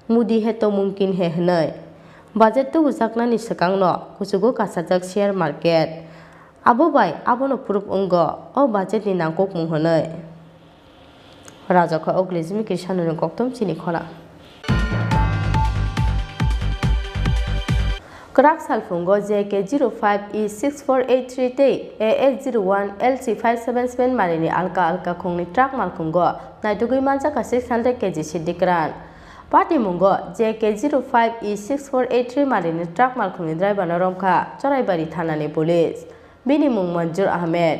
"Modi hai to mumkin hai," hwnwi. Budget tubujaknani swkangno kuchugo kasajak share market. Abo bai abono proof wngo o budgetni nangkukmung hwnwi. Rajakha Oglijimi Krisanuni kokthum chini khona. Kwrak salphungo J K zero five E six four eight three tei A S zero one L C five seven seven marini alka alka khungni truck malkhungo naitugwi manjakha six hundred K G siddi kwran. Patimungo J K zero five E six four eight three marini truck malkhungni driverno romkha Choraibari thanani police. Bini mung Manjur Ahmed.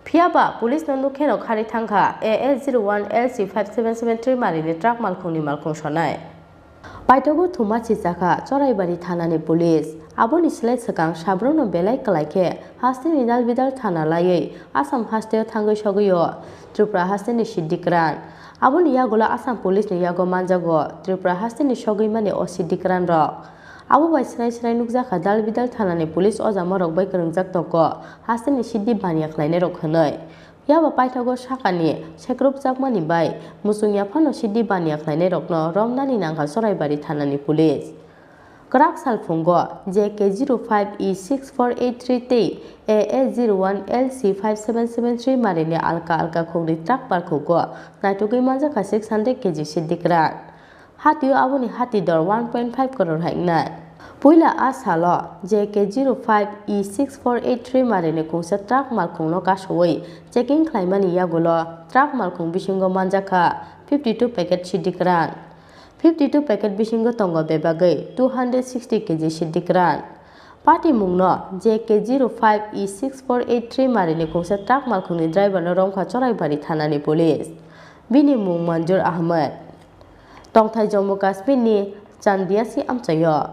Phiya ba police no nukhe no khari thangkha A S zero one L C five seven seven three marini truck malkhungni malkhung sonai. Paithago thuma chichakha Choraibari thanani police. Aboni slai swkang sabrokno belai kwlai khe hasteni dalbidal thana laiwi Assam hasteo thangwi sogwio Tripura hasteni siddi kwran. Aboni yagulo Assam police ni yago manjago Tripura hasteni sogwimani o siddi kwran rok. Abo bai srai srai nukjakha dalbidal thanani police ojamorok bai kwrwngjak tongo hasteni siddi baniya khlainairok hwnwi. Phiya ba paithago sakani sekrupjakmani bai muchungya phano siddi baniya khlainairokno romnani nangkha Choraibari thanani police. Kwrak salphungo J K zero five E six four eight three tei A S zero one L C five seven seven three marini alka alka khungni truck parkhugo naitugwi manjakha six hundred K G siddi kwran. Hatio aboni hati dor one point five crore hai wngnai. Puila a salo J K zero five E six four eight three marini kungsa truck malkhungno kasowi checking khlaimani yagulo truck malkhung bisingo manjakha fifty two packet siddi kwran. Fifty two packet bisingo tongo bebagwi two hundred sixty K G siddi kwran. Patimungno J K zero five E six four eight three marini kungsa truck malkhungni driverno romkha Choraibari thanani police. Bini mung Manjur Ahmed. Tongthai Jammu Kashmirni Chandiasi amchaio.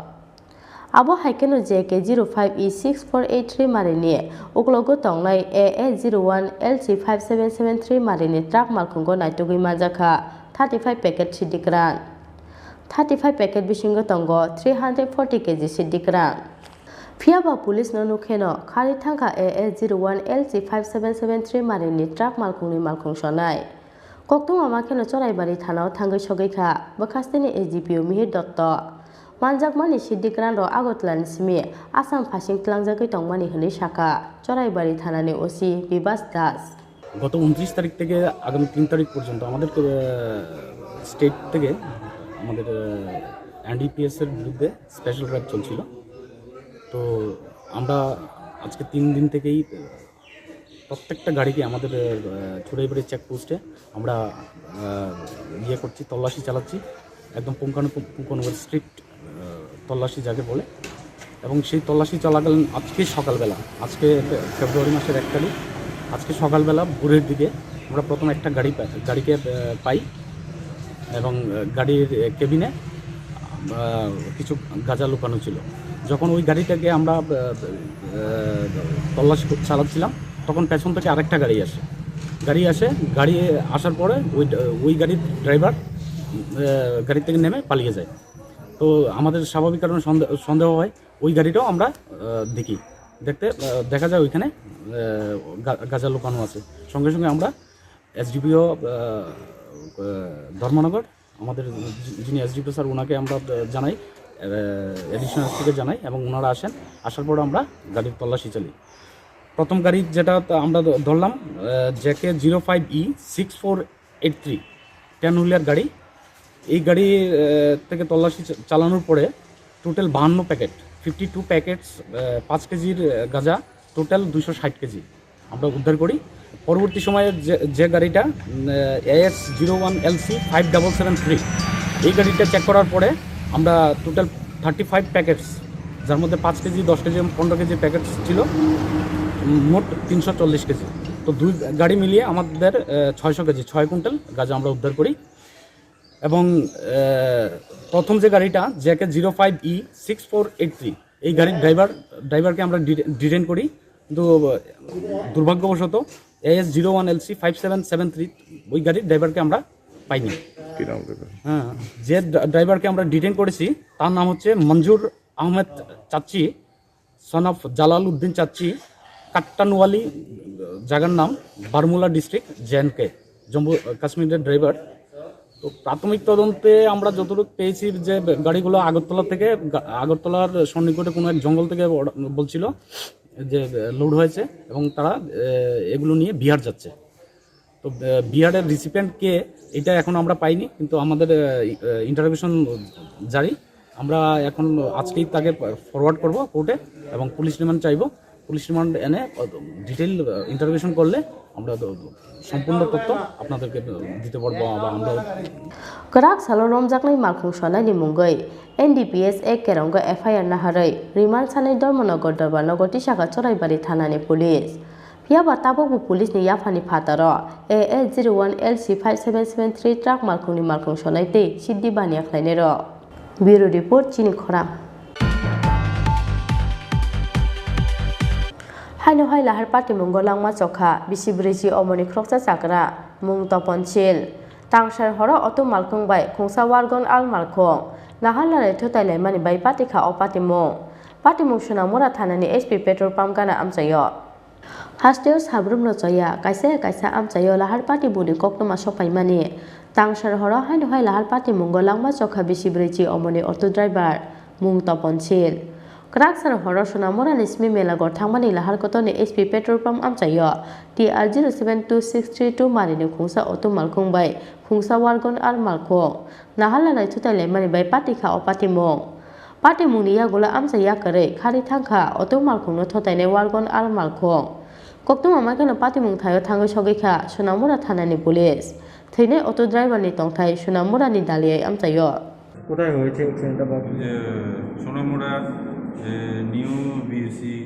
Abo hai kheno J K zero five E six four eight three marini uklogo tongnai A A zero one L C five seven seven three marini truck malkhungo naitugwi manjakha thirty five packet Siddhi Grand. Thirty five packet bisingo tongo three hundred forty K G Siddhi Grand. Phiyaba police no nukheno khari thangkha A A zero one L C five seven seven three marini truck malkhungni malkhung sonai. Koktwma ma kheno Choraibari thanao thangwi sogwi kha bwkhasteni S D P O Mihir Dotto. Manjakmani Siddhi Grand rok Agartala ni simi Assam phasing tlangjagwi tongmani hwnwi sakha Choraibari thanani O C Bibas Das. গত ঊনত্রিশ তারিখ থেকে আগামী তিন তারিখ পর্যন্ত আমাদের স্টেট থেকে আমাদের এনডিপিএস এর বিরুদ্ধে স্পেশাল ড্রাইভ চলছিল। তো আমরা আজকে তিন দিন থেকেই প্রত্যেকটা গাড়িকে আমাদের আহ, চুড়াইবাড়ি চেকপোস্টে আমরা আহ, ইয়ে করছি, তল্লাশি চালাচ্ছি, একদম পুঙ্খানুপুঙ্খানুপুঙ্খানুপুঙ্খানু স্ট্রিক্ট তল্লাশি যাকে বলে। এবং সেই তল্লাশি চলাকালীন আজকে সকালবেলা, আজকে ফেব্রুয়ারি মাসের এক তারিখ, আজকে সকালবেলা ভোরের দিকে আমরা প্রথম একটা গাড়ি পা- গাড়িকে আহ, পাই এবং আহ, গাড়ির আহ, কেবিনে আহ, কিছু গাঁজা লুকানো ছিল। যখন ওই গাড়িটাকে আমরা আহ, আহ, তল্লাশি কর- চালাচ্ছিলাম, তখন পেছন থেকে আরেকটা গাড়ি আসে। গাড়ি আসে, গাড়ি আসার পরে ওই ওই গাড়ির ড্রাইভার আহ, গাড়ি থেকে নেমে পালিয়ে যায়। তো আমাদের স্বাভাবিক কারণে সন্দেহ সন্দেহ হয়, ওই গাড়িটাও আমরা আহ, দেখি। দেখতে আহ, দেখা যায় ওইখানে আহ, গা- গাঁজা লুকানো আছে। সঙ্গে সঙ্গে আমরা এসডিপিও ধর্মনগর, আমাদের যিনি এসডিপিও স্যার, ওনাকে আমরা আহ, জানাই, অ্যাডিশনাল এসপিকে জানাই এবং ওনারা আসেন। আসার পরে আমরা গাড়ির তল্লাশি চালি। প্রথম গাড়ি যেটা তা আমরা ধ- ধরলাম, JK zero five E six four eight three, ten wheeler গাড়ি। এই গাড়ি আহ, থেকে তল্লাশি চা- চালানোর পরে টোটাল বাহান্ন প্যাকেট, ফিফটি টু প্যাকেটস, পাঁচ কেজির আহ, গাঁজা, টোটাল দুশো ষাট কেজি আমরা উদ্ধার করি। পরবর্তী সময়ে যে যে গাড়িটা as zero one LC five double seven three, এই গাড়িটা চেক করার পরে আমরা টোটাল থার্টি ফাইভ প্যাকেটস, যার মধ্যে পাঁচ কেজি, দশ কেজি এবং পনেরো কেজি প্যাকেটস ছিল, উম, মোট তিনশো চল্লিশ কেজি। তো দুই গাড়ি মিলিয়ে আমাদের ছয়শো কেজি, ছয় কুইন্টাল গাঁজা আমরা উদ্ধার করি। এবং আহ, প্রথম যে গাড়িটা, JK zero five E six four eight three, এই গাড়ির ড্রাইভার ড্রাইভারকে আমরা ডিটে- ডিটেন করি। কিন্তু আহ, দুর্ভাগ্যবশত as zero one LC five seven seven three, ওই গাড়ির ড্রাইভারকে আমরা পাইনি। কি নাম ড্রাইভার? হ্যাঁ, যে ড্রা- ড্রাইভারকে আমরা ডিটেন করেছি, তার নাম হচ্ছে মঞ্জুর আহমেদ চাচ্চি, সন অফ জালাল উদ্দিন চাচ্চি, কাট্টানওয়ালি, জায়গার নাম, বারমুলা ডিস্ট্রিক্ট, জে এন্ড কে, জম্মু কাশ্মীরের ড্রাইভার। তো প্রাথমিক তদন্তে আমরা যতটুকু পেয়েছি যে গাড়িগুলো আগরতলা থেকে, গা- আগরতলার সন্নিকটে কোনো এক জঙ্গল থেকে ওরা বলছিল যে লোড হয়েছে এবং তারা আহ, এগুলো নিয়ে বিহার যাচ্ছে। তো আহ, বিহারের রিসিপিয়েন্ট কে, এটা এখন আমরা পাইনি, কিন্তু আমাদের ইন্টারোগেশন জারি। আমরা এখন আজকেই তাকে ফরওয়ার্ড করব কোর্টে এবং পুলিশ রিমান্ড চাইবো। পুলিশ রিমান্ড এনে ডিটেইল ইন্টারোগেশন করলে আমরা তো সম্পূর্ণ তথ্য আপনাদেরকে দিতে পারবো বা আমরা Kwrak salo romjaknai malkhung sonaini mungwi N D P S A Kerongo F I R naharwi remand sanai Dharmanagar Dorbarnagar Tisakha Choraibari thanani police. Phiyaba tabukbo police ni yaphani phataro A A zero one L C five seven seven three truck malkhungni malkhung sonai tei siddi baniya khlainairok. Bureau Report, Chini Khorang. Haino hai lahar patimungo langma chokha bisi brwichi omoni khoroksa chakra mung Topon Sil. Tangsar horo auto malkhung bai khungsa Wargon Al malkhung nahar larai thutai laimani bai patikha o patimung. Patimung Sonamura thanani S P petrol pump gana amchaio. Hasteo sabrumno choya, kaisa kaisa amchaio lahar patimungni koktwma sokpaimani. Tangsar horo haino hai lahar patimungo langma chokha bisi brwichi omoni auto driver, mung Topon Sil. Kwrak sar horo Sonamurani simi Melagor thangmani lahar kotorni S P petrol pump amchaio T R zero seven two six three two marini khungsa auto malkhung bai khungsa Wargon Al malkhung nahar larai thutai laimani bai patikha o patimung. Patimungni yagulo amchai yakarwi kharwi thangkha auto malkhungno thotainai Wargon Al malkhung. Koktwma mankhe no patimung thaio thangwi sogwi kha Sonamura thanani police. Thwinai auto driver ni tongthai Sonamura ni daliyai amchaio. কোথায় হয়েছে অ্যাক্সিডেন্টটা বা? যে সোনামুড়া নিউ বিউসি,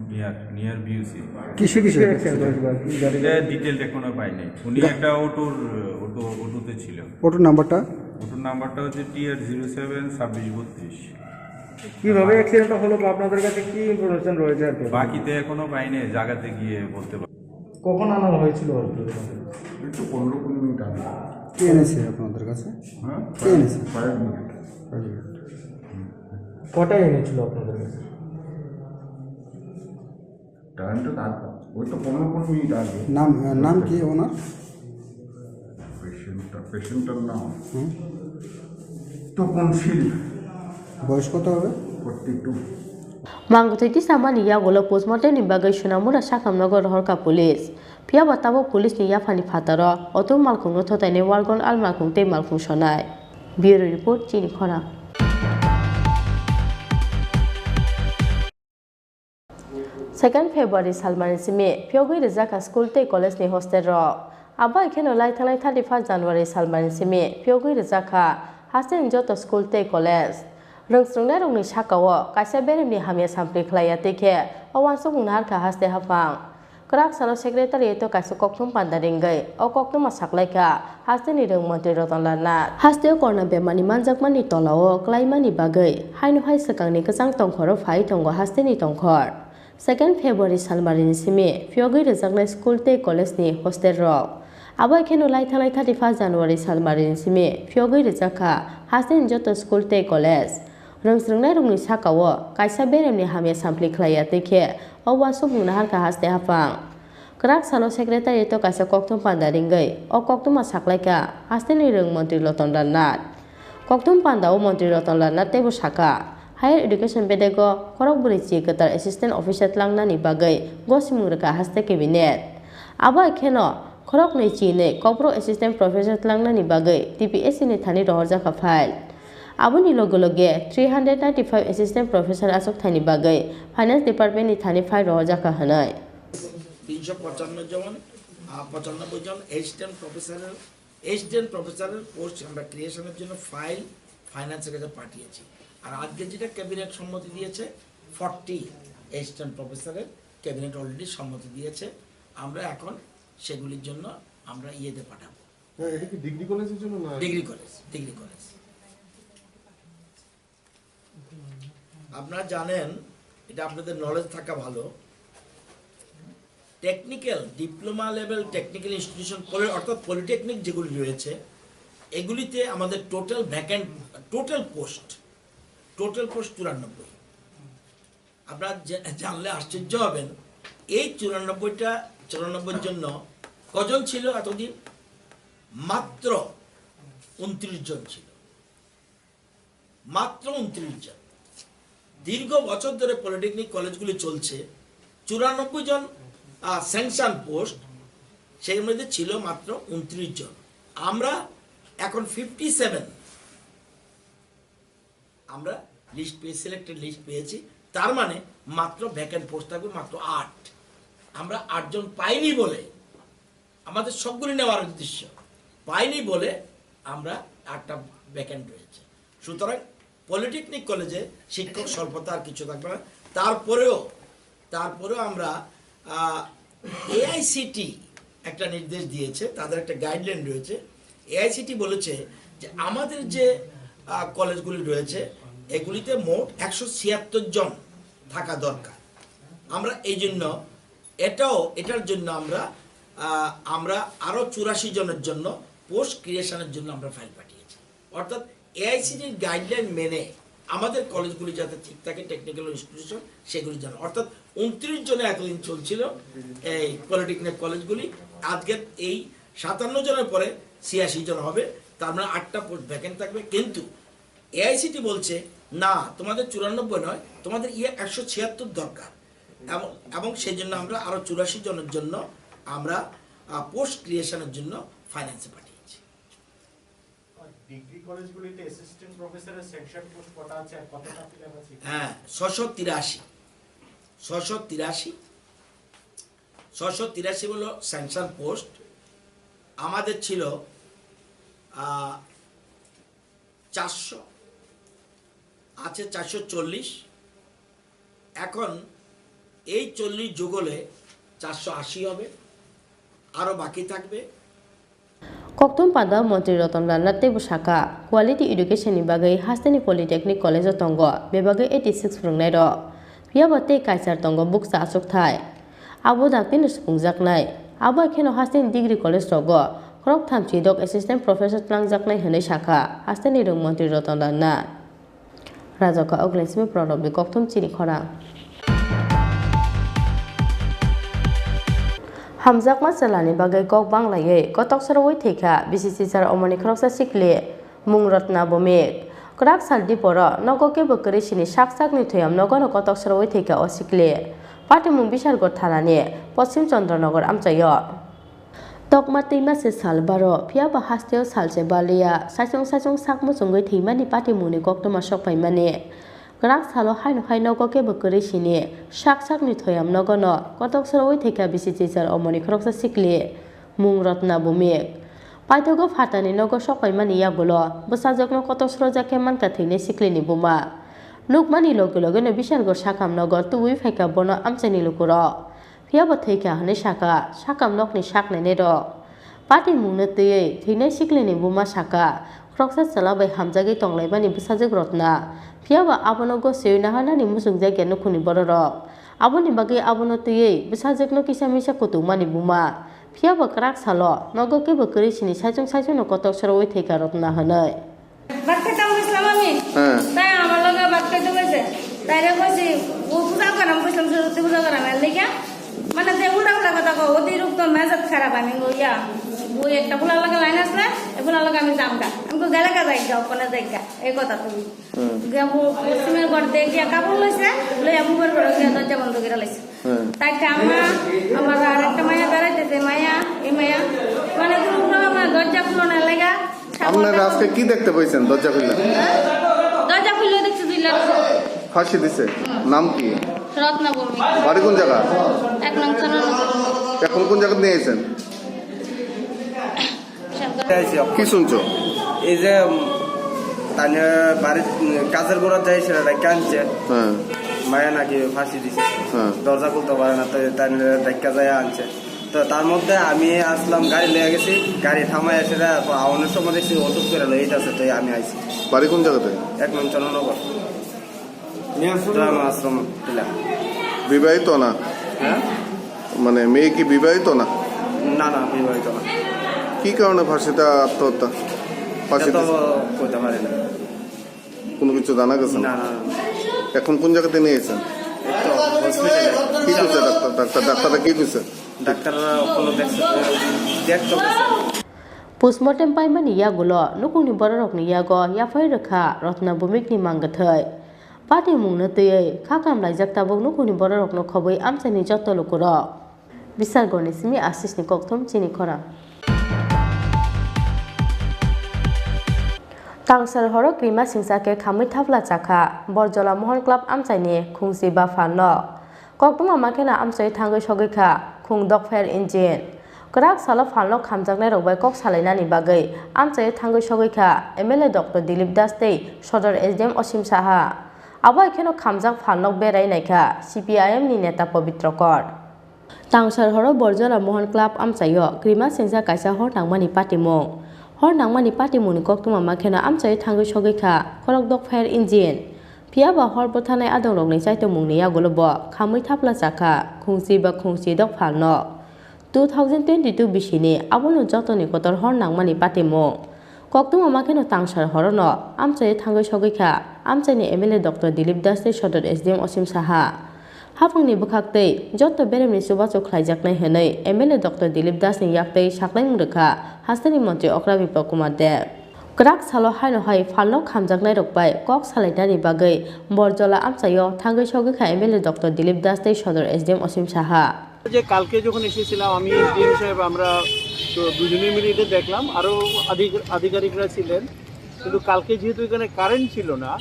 near near বিউসি। কিসে কিসে অ্যাক্সিডেন্ট হয়েছিল? এটা ডিটেলড এখনো পাইনি। উনি একটা অটোর অটো অটোতে ছিল। অটোর নাম্বারটা? অটোর নাম্বারটা হচ্ছে টিআর জিরো সেভেন ছাব্বিশ বত্রিশ। কিভাবে অ্যাক্সিডেন্টটা হলো বা আপনাদের কাছে কি ইনফরমেশন রয়েছে আর কি? বাকিতে এখনো পাইনি, জায়গাতে গিয়ে বলতে পারবো। কখন আনা হয়েছিল আর কি? এই তো পনেরো কুড়ি মিনিট আগে। কে এনেছে আপনাদের কাছে? হ্যাঁ। কে এনেছে? Fire brigade. Fire brigade. কটায় এনেছিল আপনাদের কাছে? টাইমটা তার, ওই তো পনেরো কুড়ি মিনিট আগে। নাম, আহ, নাম কি ওনার? পেশেন্টটা, পেশেন্টটার নাম হুম। তপন শীল। বয়স কত হবে? Forty two. Mangtwi tisamani yagulo postmortem ni bagwi Sonamura sakhamno rohorkha police. Phiya ba tabuk police ni yaphani phataro otok malkhungno thotainai wargon al malkhung tei malkhung sonai. Bureau report, Chini Khorang. Second February salmani simi phiyogwi rijak kha school tei college ni hostel rok. Abo hai kheno lai thangnai thirty first January salmani simi phiyogwi rijak kha hasteni joto school tei college. Rwngsrwngnairokni sakao kaisa beremni hamya sampli khlaiya tei khe o uansukmung naharkha haste haphang. Kwrak salo secretariat-o kaisa kokthum panda ringwi o koktwma saklaikha hasteni rwng montri Ratan Lal Nath. Hasteo corona bemani manjakmani tolao klaimani bagwi haino hai swkangni kwchang tongkhoro phai tongo hasteni tongkhor. Second February salmarini simi phiyogwi rwjaknai school tei college ni hostel rok. Abo hai kheno lai thangnai thirty first January salmarini simi phiyogwi rwjak kha hasteni joto school tei college. Rwngsrwngnairokni sakao kaisa beremni hamya sampli khlaiya tei khe o uansukmung naharkha haste haphang. Kwrak salo secretariat-o kaisa kokthum panda ringwi o koktwma saklaikha hasteni rwng montri Ratan Lal Nath. Kokthum pandao montri Ratan Lal Nath teibo sakha, higher education bedego khorok bwrwi chi kwtal assistant officer tlangnani bagwi gosimung rwkha haste cabinet. Abo hai kheno khoroknwi chinwi kokborok assistant professor tlangnani bagwi T P S C ni thani rohorjakha file. Aboni loge loge three hundred ninety five assistant professor achukthani bagwi finance department ni thani file rohorjakha hwnwi. তিনশো পঁচান্ন জন, আহ, পঁচানব্বই জন অ্যাসিস্ট্যান্ট প্রফেসরের, অ্যাসিস্ট্যান্ট প্রফেসরের পোস্ট আমরা ক্রিয়েশনের জন্য ফাইল ফাইন্যান্সের কাছে পাঠিয়েছি। আর আজকে যেটা ক্যাবিনেট সম্মতি দিয়েছে, ফর্টি অ্যাসিস্ট্যান্ট প্রফেসরের ক্যাবিনেট অলরেডি সম্মতি দিয়েছে। আমরা এখন সেগুলির জন্য আমরা ইয়েতে পাঠাবো। হ্যাঁ, এটা কি ডিগ্রি কলেজের জন্য না? Degree college, degree college. আপনারা জানেন, এটা আপনাদের নলেজ থাকা ভালো, technical, diploma level technical institution, অর্থাৎ পলিটেকনিক যেগুলি রয়েছে, এগুলিতে আমাদের total vacant, total post, total post চুরানব্বই। আপনারা জে-, জানলে আশ্চর্য হবেন, এই চুরানব্বইটা, চুরানব্বইয়ের জন্য কজন ছিল এতদিন? মাত্র ঊনত্রিশ জন ছিল, মাত্র ঊনত্রিশ জন। দীর্ঘ বছর ধরে পলিটেকনিক কলেজগুলি চলছে, চুরানব্বই জন, আহ, স্যাংশন পোস্ট, সেই মধ্যে ছিল মাত্র ঊনত্রিশ জন। আমরা এখন ফিফটি সেভেন, আমরা লিস্ট পেয়ে, সিলেক্টেড লিস্ট পেয়েছি, তার মানে মাত্র ভ্যাকেন্ট পোস্ট থাকবে মাত্র আট। আমরা আটজন পাইনি বলে, আমাদের সবগুলি নেওয়ার উদ্দেশ্য, পাইনি বলে আমরা আটটা ভ্যাকেন্ট রয়েছে। সুতরাং পলিটেকনিক কলেজে শিক্ষক স্বল্পতা আর কিছু থাকবে না। তারপরেও, তারপরেও আমরা, আহ, এআইসিটি একটা নির্দেশ দিয়েছে, তাদের একটা গাইডলাইন রয়েছে। এআইসিটি বলেছে যে আমাদের যে, আহ, কলেজগুলি রয়েছে, এগুলিতে মোট একশো ছিয়াত্তর জন থাকা দরকার। আমরা এই জন্য এটাও, এটার জন্য আমরা, আহ, আমরা আরও চুরাশি জনের জন্য পোস্ট ক্রিয়েশনের জন্য আমরা ফাইল পাঠিয়েছি। অর্থাৎ এআইসিটির গাইডলাইন মেনে আমাদের কলেজগুলি যাতে ঠিক থাকে, টেকনিক্যাল ইনস্টিটিউশন সেগুলির জন্য। অর্থাৎ ঊনত্রিশ জনে এতদিন চলছিল এই পলিটেকনিক কলেজগুলি, আজকে এই সাতান্ন জনের পরে ছিয়াশি জন হবে, তার মানে আটটা পোস্ট ভ্যাকেন্ট থাকবে। কিন্তু এআইসিটি বলছে, "না, তোমাদের চুরানব্বই নয়, তোমাদের ইয়ে একশো ছিয়াত্তর দরকার।" এবং, এবং সেই জন্য আমরা আরও চুরাশি জনের জন্য আমরা, আহ, পোস্ট ক্রিয়েশনের জন্য ফাইন্যান্সে পাঠিয়েছি। ডিগ্রি কলেজগুলিতে অ্যাসিস্ট্যান্ট প্রফেসরের স্যাংশন পোস্ট কটা আছে আর কতটা ফিল আপ আছে? হ্যাঁ, ছশো তিরাশি। ছশো তিরাশি। ছশো তিরাশি হলো স্যাংশন পোস্ট। আমাদের ছিল, আহ, চারশো, আছে চারশো চল্লিশ। এখন এই চল্লিশ যোগ হলে চারশো আশি হবে, আরও বাকি থাকবে। Kokthum panda Montri Ratan Lal Nath teibo sakha, quality education ni bagwi hasteni Polytechnic College o tongo bebagwi eighty six phwrwngnairok. Phiyaba tei kaisar tongo bukcha achukthai. Abo daktino supungjaknai. Abo kheno hasteni degree college rogo khoroktham chidok assistant professor twlangjaknai hwnwi sakha hasteni rwng Montri Ratan Lal Nath. Rajaka Oglaisimi Pranobni kokthum chini khorang. Hamjakma chwlani bagwi kok banglaiwi kotok sorowi thwikha B C C sir omoni khoroksa sikli, mung Rotna Bhumik. Kwrak sal diporo nogo kebo kwrwi sini sak sakni thwiam nogono kotok sorowi thwikha o sikli. Patimung Bishargor thanani Poschim Chandra Nagar amchaio. Tokma twima se sal baro, phiyaba hasteo salse baliya, saichung saichung sak muchungwi thwimani patimungni koktwma sokphaimani. Kwrak salo haino hai nogo kebo kwrwi sini, sak sakni thoyam nogono kotok sorowi thwikha bisi chichar omoni khoroksa sikli, mung Rotna Bhumik. Paithago phatani nogo sokphaimani yagulo, bwsajwkno kotok sorojak khe mankha thwinai siklini buma. Nukmani loge logeno Bishargor sakam nogo tubui phaikha bono amchaini lukurok. Phiyaba thwikha hwnwi sakha, sakam nokni sak nainairok. Patimungno twiwi thwinai siklini buma sakha, khoroksa chwla bai hamjagwi tonglaimani bwsajwk Rotna. Phiyaba abono gosiwi naharnani muchungjakya nukhungni bororok. Aboni bagwi abono twiwi bwsajwkno kisa misa kutukmani buma. Phiyaba kwrak salo nogo kebo kwrwi sini saichung saichungno kotok sorowi thwikha Rotna hwnwi. ভাত খাইতাম বসলাম আমি। হ্যাঁ। তাই আমার লগে ভাত খাইতে বসে। তাইরে কইছি, "ও পূজা করাম বসলাম, সরস্বতী পূজা করাম, এর লেগে।" মানে যে উল্টা উল্টা কথা কও, অতিরিক্ত মেজাজ খারাপ আমি কই, "ইয়া, ওই একটা ফুলার লগে লাইন আসলে, এই ফুলার লগে আমি যাম গা।" আমি কই, "গেলে গা যাই গা, ওখানে যাই গা।" এই কথা তুমি। হুম। গিয়া পশ্চিমের ঘর দিয়ে গিয়া কাপড় লইছে, লইয়া মুখের ঘরে গিয়া দরজা বন্ধ করে লাইছে। হ্যাঁ। তাই একটা আম্মা, আমার আর একটা মায়া বেড়াইতেছে, মায়া, এই মায়া, মানে, কোনো রকম আমার দরজা খুলো না লেগা। আপনারা আজকে কি দেখতে পাইছেন দরজা খুললে? হ্যাঁ? দরজা খুললে দেখছি দুই লাখ। ফাঁসি দিছে? হুম। নাম কি? রত্না ভৌমিক। বাড়ি কোন জায়গা? এক নং চন্দননগর। এখন কোন জায়গা নিয়ে আইছেন? কি শুনছো? এই যে, উম, তানে বাড়ির, উম, কাজের গোড়া যাই সেটা ডাইকা আনছে। হ্যাঁ। মায়া নাকি ফাঁসি দিছে। হ্যাঁ। দরজা খুলতে পারে না, তো তানে ডাইকা যায় আনছে। তো তার মধ্যে আমি আসলাম, গাড়ি লইয়া গেছি, গাড়ি থামাইয়া সেটা আওয়ানোর সময় দেখছি ওষুধ করে লইট আছে, তো আমি আইছি। বাড়ি কোন জায়গাতে? এক নং চন্দননগর। গ্রাম আশ্রম টিলা। বিবাহিত না? হ্যাঁ? মানে মেয়ে কি বিবাহিত না? না, না, বিবাহিত না। কি কারণে ফাঁসিতে আত্মহত্যা? ফাঁসি এটা তো দিছে? কইতে পারি না। কোনো কিছু জানা গেছে না? না, না, না। এখন কোন জায়গাতে নিয়ে গেছেন? এই তো হসপিটালে। কি কইছে ডাক্তার? ডাক্তার, ডাক্তাররা কি কইছে? ডাক্তাররা কোনো দেখছে, দেখতে পাচ্ছে না। Postmortem paimani yagulo nukhungni bororokni yago yaphai rwkha Rotna Bhumikni mangwthwi. Patimungno twiwi kha kamlaijak tabuk nukhungni bororokno khobwi amchaini joto lukurok. Bisargorni simi Asisni kokthum chini khorang. Tangsar horo kwrwima singcha khe khamwi thapla chakha Borjola Mohan Club amchaini khungchi ba phalnok. Koktwma ma kheno amchai thangwi sogwi kha khung dokpher engine. Kwrak salo phalnok khamjaknairok bai kok salainani bagwi amchaio thangwi sogwi kha M L A Doctor Dilip Das tei Sodor S D M Osim Saha. Abo hai kheno khamjak phalnok berai naikha C P I M ni neta Pobitro Kor. Tangsar horo Borjola Mohan Club amchaio kwrwima singcha kaisa hor nangmani patimung. Hor nangmani patimungni koktwma ma kheno amchaio thangwi sogwi kha khorok dokpher engine. Phiyaba hor bwtharnai adongrokni chaitomungni yagulo bo khamwi thapla chakha khungchi ba khungchi dok phalnok. Two thousand twenty-two bisini abono jotoni kotor hor nangmani patimung. Koktwma ma kheno Tangsar horono amchaio thangwi sogwi kha amchaini M L A Doctor Dilip Das tei Sodor S D M Osim Saha. Haphangni bwkhak tei joto beremni chubachu khlaijaknai hwnwi M L A Doctor Dilip Das ni yaktwi saklaimung rwkha hasteni montri Okra Biplab Kumar Deb. Kwrak salo haino hai phalnok khamjaknairok bai kok salainani bagwi Borjola amchaio thangwi sogwi kha M L A Doctor Dilip Das tei Sodor S D M Osim Saha. যে কালকে যখন এসেছিলাম আমি এসডিএম সাহেব, আমরা তো দুজনেই মিলে এটা দেখলাম, আরও আধিক-, আধিকারিকরা ছিলেন, কিন্তু কালকে যেহেতু এখানে কারেন্ট ছিল না,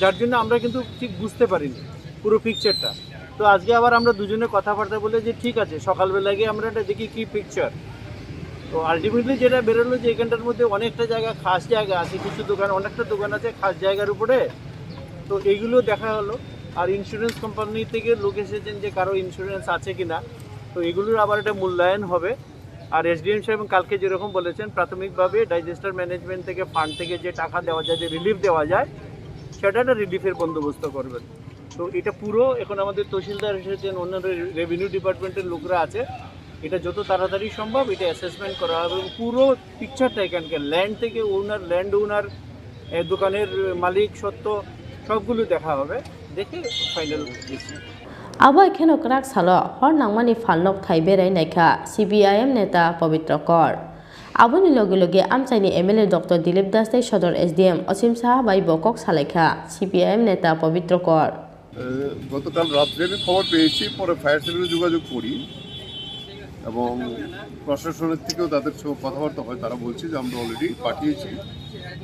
যার জন্য আমরা কিন্তু ঠিক বুঝতে পারিনি পুরো পিকচারটা। তো আজকে আবার আমরা দুজনে কথাবার্তা বলে যে ঠিক আছে, সকালবেলা গিয়ে আমরা এটা দেখি কি পিকচার। তো আলটিমেটলি যেটা বেরোলো যে এখানটার মধ্যে অনেকটা জায়গা খাস জায়গা আছে, কিছু দোকান, অনেকটা দোকান আছে খাস জায়গার উপরে, তো এইগুলো দেখা হলো। আর ইন্স্যুরেন্স কোম্পানি থেকে লোক এসেছেন যে কারো ইন্স্যুরেন্স আছে কিনা, তো এগুলোর আবার একটা মূল্যায়ন হবে। আর এসডিএম সাহেব কালকে যেরকম বলেছেন, প্রাথমিকভাবে ডিজাস্টার ম্যানেজমেন্ট থেকে, ফান্ড থেকে যে টাকা দেওয়া যায়, যে রিলিফ দেওয়া যায়, সেটা একটা রিলিফের বন্দোবস্ত করবেন। তো এটা পুরো এখন আমাদের তহসিলদার এসেছেন, অন্যান্য রেভিনিউ ডিপার্টমেন্টের লোকরা আছে, এটা যত তাড়াতাড়ি সম্ভব এটা অ্যাসেসমেন্ট করা হবে এবং পুরো পিকচারটা এখানকার ল্যান্ড থেকে ওনার, ল্যান্ড ওনার, দোকানের মালিক, সত্ত্ব, সবগুলো দেখা হবে, দেখে final decision. Abo kheno kwrak salo hor nangmani phalnok thai berai naikha C P I M neta Pabitra Kor. Aboni loge loge amchaini M L A Doctor Dilip Das tei Sodor S D M Osim Saha bai bo kok salaikha C P I M neta Pabitra Kor. এ, গতকাল রাত্রে আমি খবর পেয়েছি, পরে ফায়ার সার্ভিসে যোগাযোগ করি এবং প্রশাসনের থেকেও তাদের সঙ্গে কথাবার্তা হয়। তারা বলছে যে আমরা অলরেডি পাঠিয়েছি,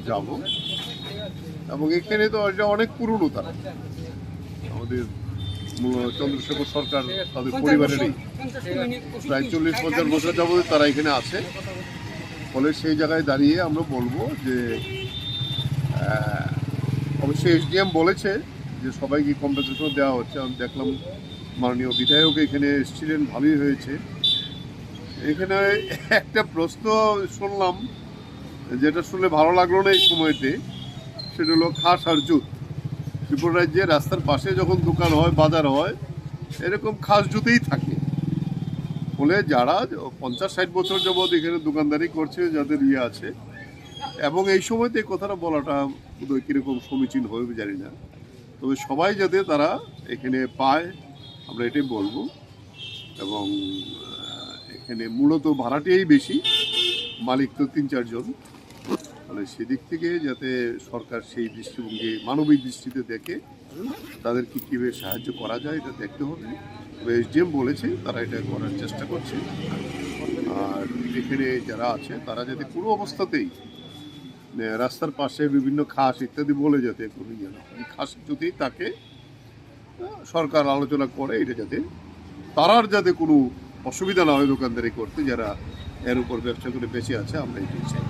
যাব। এবং এখানে তো এটা অনেক পুরনো তারা, আমাদের মূল চন্দ্রশেখর সরকার, তাদের পরিবারেরই প্রায় চল্লিশ পঞ্চাশ বছর যাবত তারা এখানে আছে। ফলে সেই জায়গায় দাঁড়িয়ে আমরা বলবো যে, আহ, অবশ্যই এসডিএম বলেছে যে সবাইকে কম্পেনসেশন দেওয়া হচ্ছে। আমি দেখলাম মাননীয় বিধায়ক এখানে এসেছিলেন, ভালোই হয়েছে। এখানে একটা প্রশ্ন শুনলাম, যেটা শুনলে ভালো লাগলো না এই সময়তে, সেটা হলো খাস আর জুত। ত্রিপুরা রাজ্যে রাস্তার পাশে যখন দোকান হয়, বাজার হয়, এরকম খাস জুতেই থাকে। ফলে যারা পঞ্চাশ ষাট বছর যাবৎ এখানে দোকানদারি করছে, যাদের ইয়ে আছে, এবং এই সময়তে এই কথাটা বলাটা বোধহয় কীরকম সমীচীন হবে জানি না। তবে সবাই যাতে তারা এখানে পায়, আমরা এটাই বলবো। এবং, আহ, এখানে মূলত ভাড়াটিয়াই বেশি, মালিক তো তিন চারজন। মানে, সেদিক থেকে যাতে সরকার সেই দৃষ্টিভঙ্গি, মানবিক দৃষ্টিতে দেখে তাদেরকে কীভাবে সাহায্য করা যায়, এটা দেখতে হবে। তবে এসডিএম বলেছে, তারা এটা করার চেষ্টা করছে। আর এখানে যারা আছে, তারা যাতে কোনো অবস্থাতেই, আহ, রাস্তার পাশে বিভিন্ন খাস ইত্যাদি বলে যাতে কোনো ইয়ে না হয়। খাস যদি থাকে, সরকার আলোচনা করে এটা যাতে, তারার যাতে কোনো অসুবিধা না হয় দোকানদারি করতে, যারা এর উপর ব্যবসা করে বেঁচে আছে, আমরা এটাই চাই।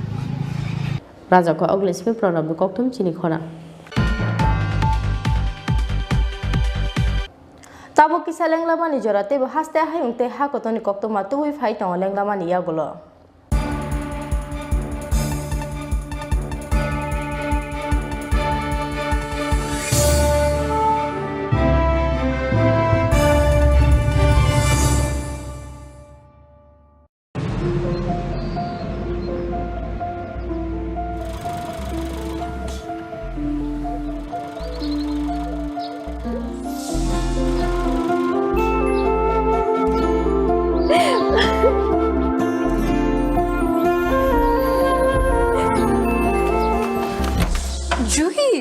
Rajako Oglismi Pranabni kokthum chini khona. Tabuk kisa lenglamani jora teibo haste hayung tei ha kotorni koktwma tubui phai tongo lenglamani yagulo. Juhi,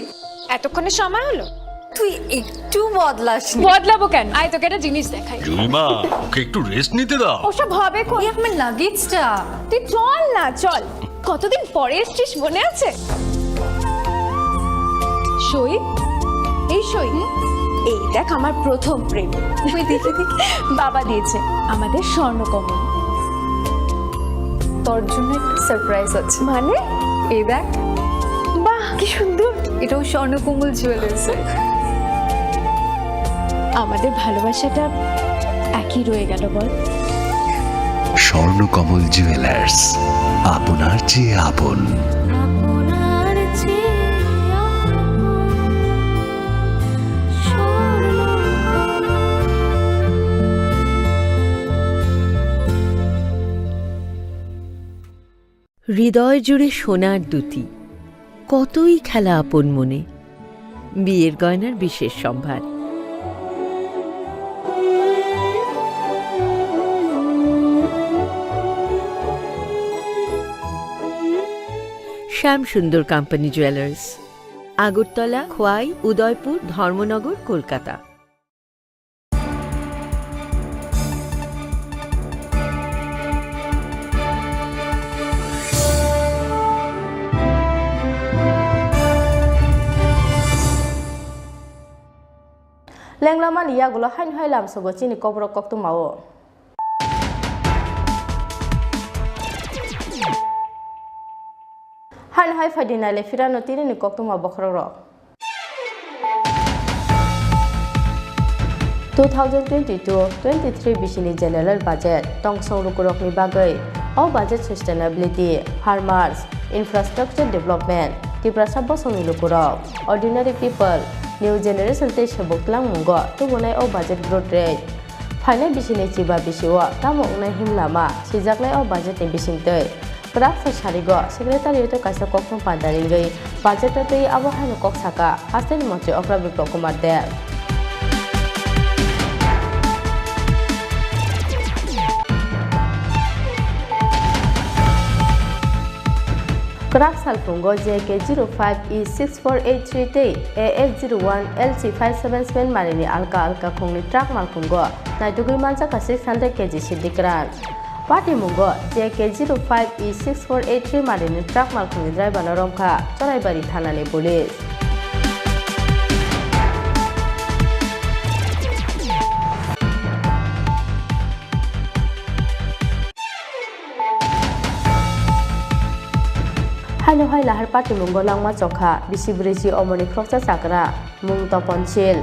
এতক্ষণে সময় হলো? তুই একটু বদলাসনি। বদলাবো কেন? আয়, তোকে একটা জিনিস দেখাই। জুইমা, ওকে একটু রেস্ট নিতে দাও। ওসব হবে কোন? এই আমার লাগেজটা। তুই চল না, চল। কতদিন পরে এসছিস, মনে আছে? সই, এই সই। এই দেখ, আমার প্রথম প্রেম। তুই দেখে দেখে। বাবা দিয়েছে আমাদের স্বর্ণকমল। তোর জন্য একটা সারপ্রাইজ আছে। মানে? এই দেখ। বাহ, কি সুন্দর। এটাও স্বর্ণকমল জুয়েলার্সের। আমাদের ভালোবাসাটা একই রয়ে গেল, বল? স্বর্ণকমল জুয়েলার্স, আপনার চেয়ে আপন। হৃদয় জুড়ে সোনার দ্যুতি, কতই খেলা আপন মনে। বিয়ের গয়নার বিশেষ সম্ভার। শ্যাম সুন্দর কোম্পানি জুয়েলার্স, আগরতলা, খোয়াই, উদয়পুর, ধর্মনগর, Kolkata. Lenglamani yagulo haino hai lamsogo chini kokborok koktwmao. Haino hai phaidi naile phirano tinini koktwma bokhorokrok. Two thousand twenty-two twenty-three bisini general budget tongsong lukurokni bagwi o budget sustainability, farmers, infrastructure development, Tiprasa bosongni lukurok, ordinary people, new generation tei sebuk tlangmungo tubunai o budget growth rate. Phainai bisini chiba bisio tamo wngnai himlama sijaknai o budgetni bisingtwi. Kwrak sa sarigo secretariat-o kaisa kokthum panda ringwi budget-o twi abo haino kok saka hasteni montri Okra Biplab Kumar Deb. Kwrak salphungo J K zero five E six four eight three tei A X zero one L C five seven seven marini alka alka khungni truck malkhungo naitugwi manjakha six hundred K G siddi kwran. Patimungo J K zero five E six four eight three marini truck malkhungni driver-no romkha Choraibari thanani police. Haino hai lahar patimungo langma chokha bisi brwi si omoni khoroksa chakra. Mung Topon Sil.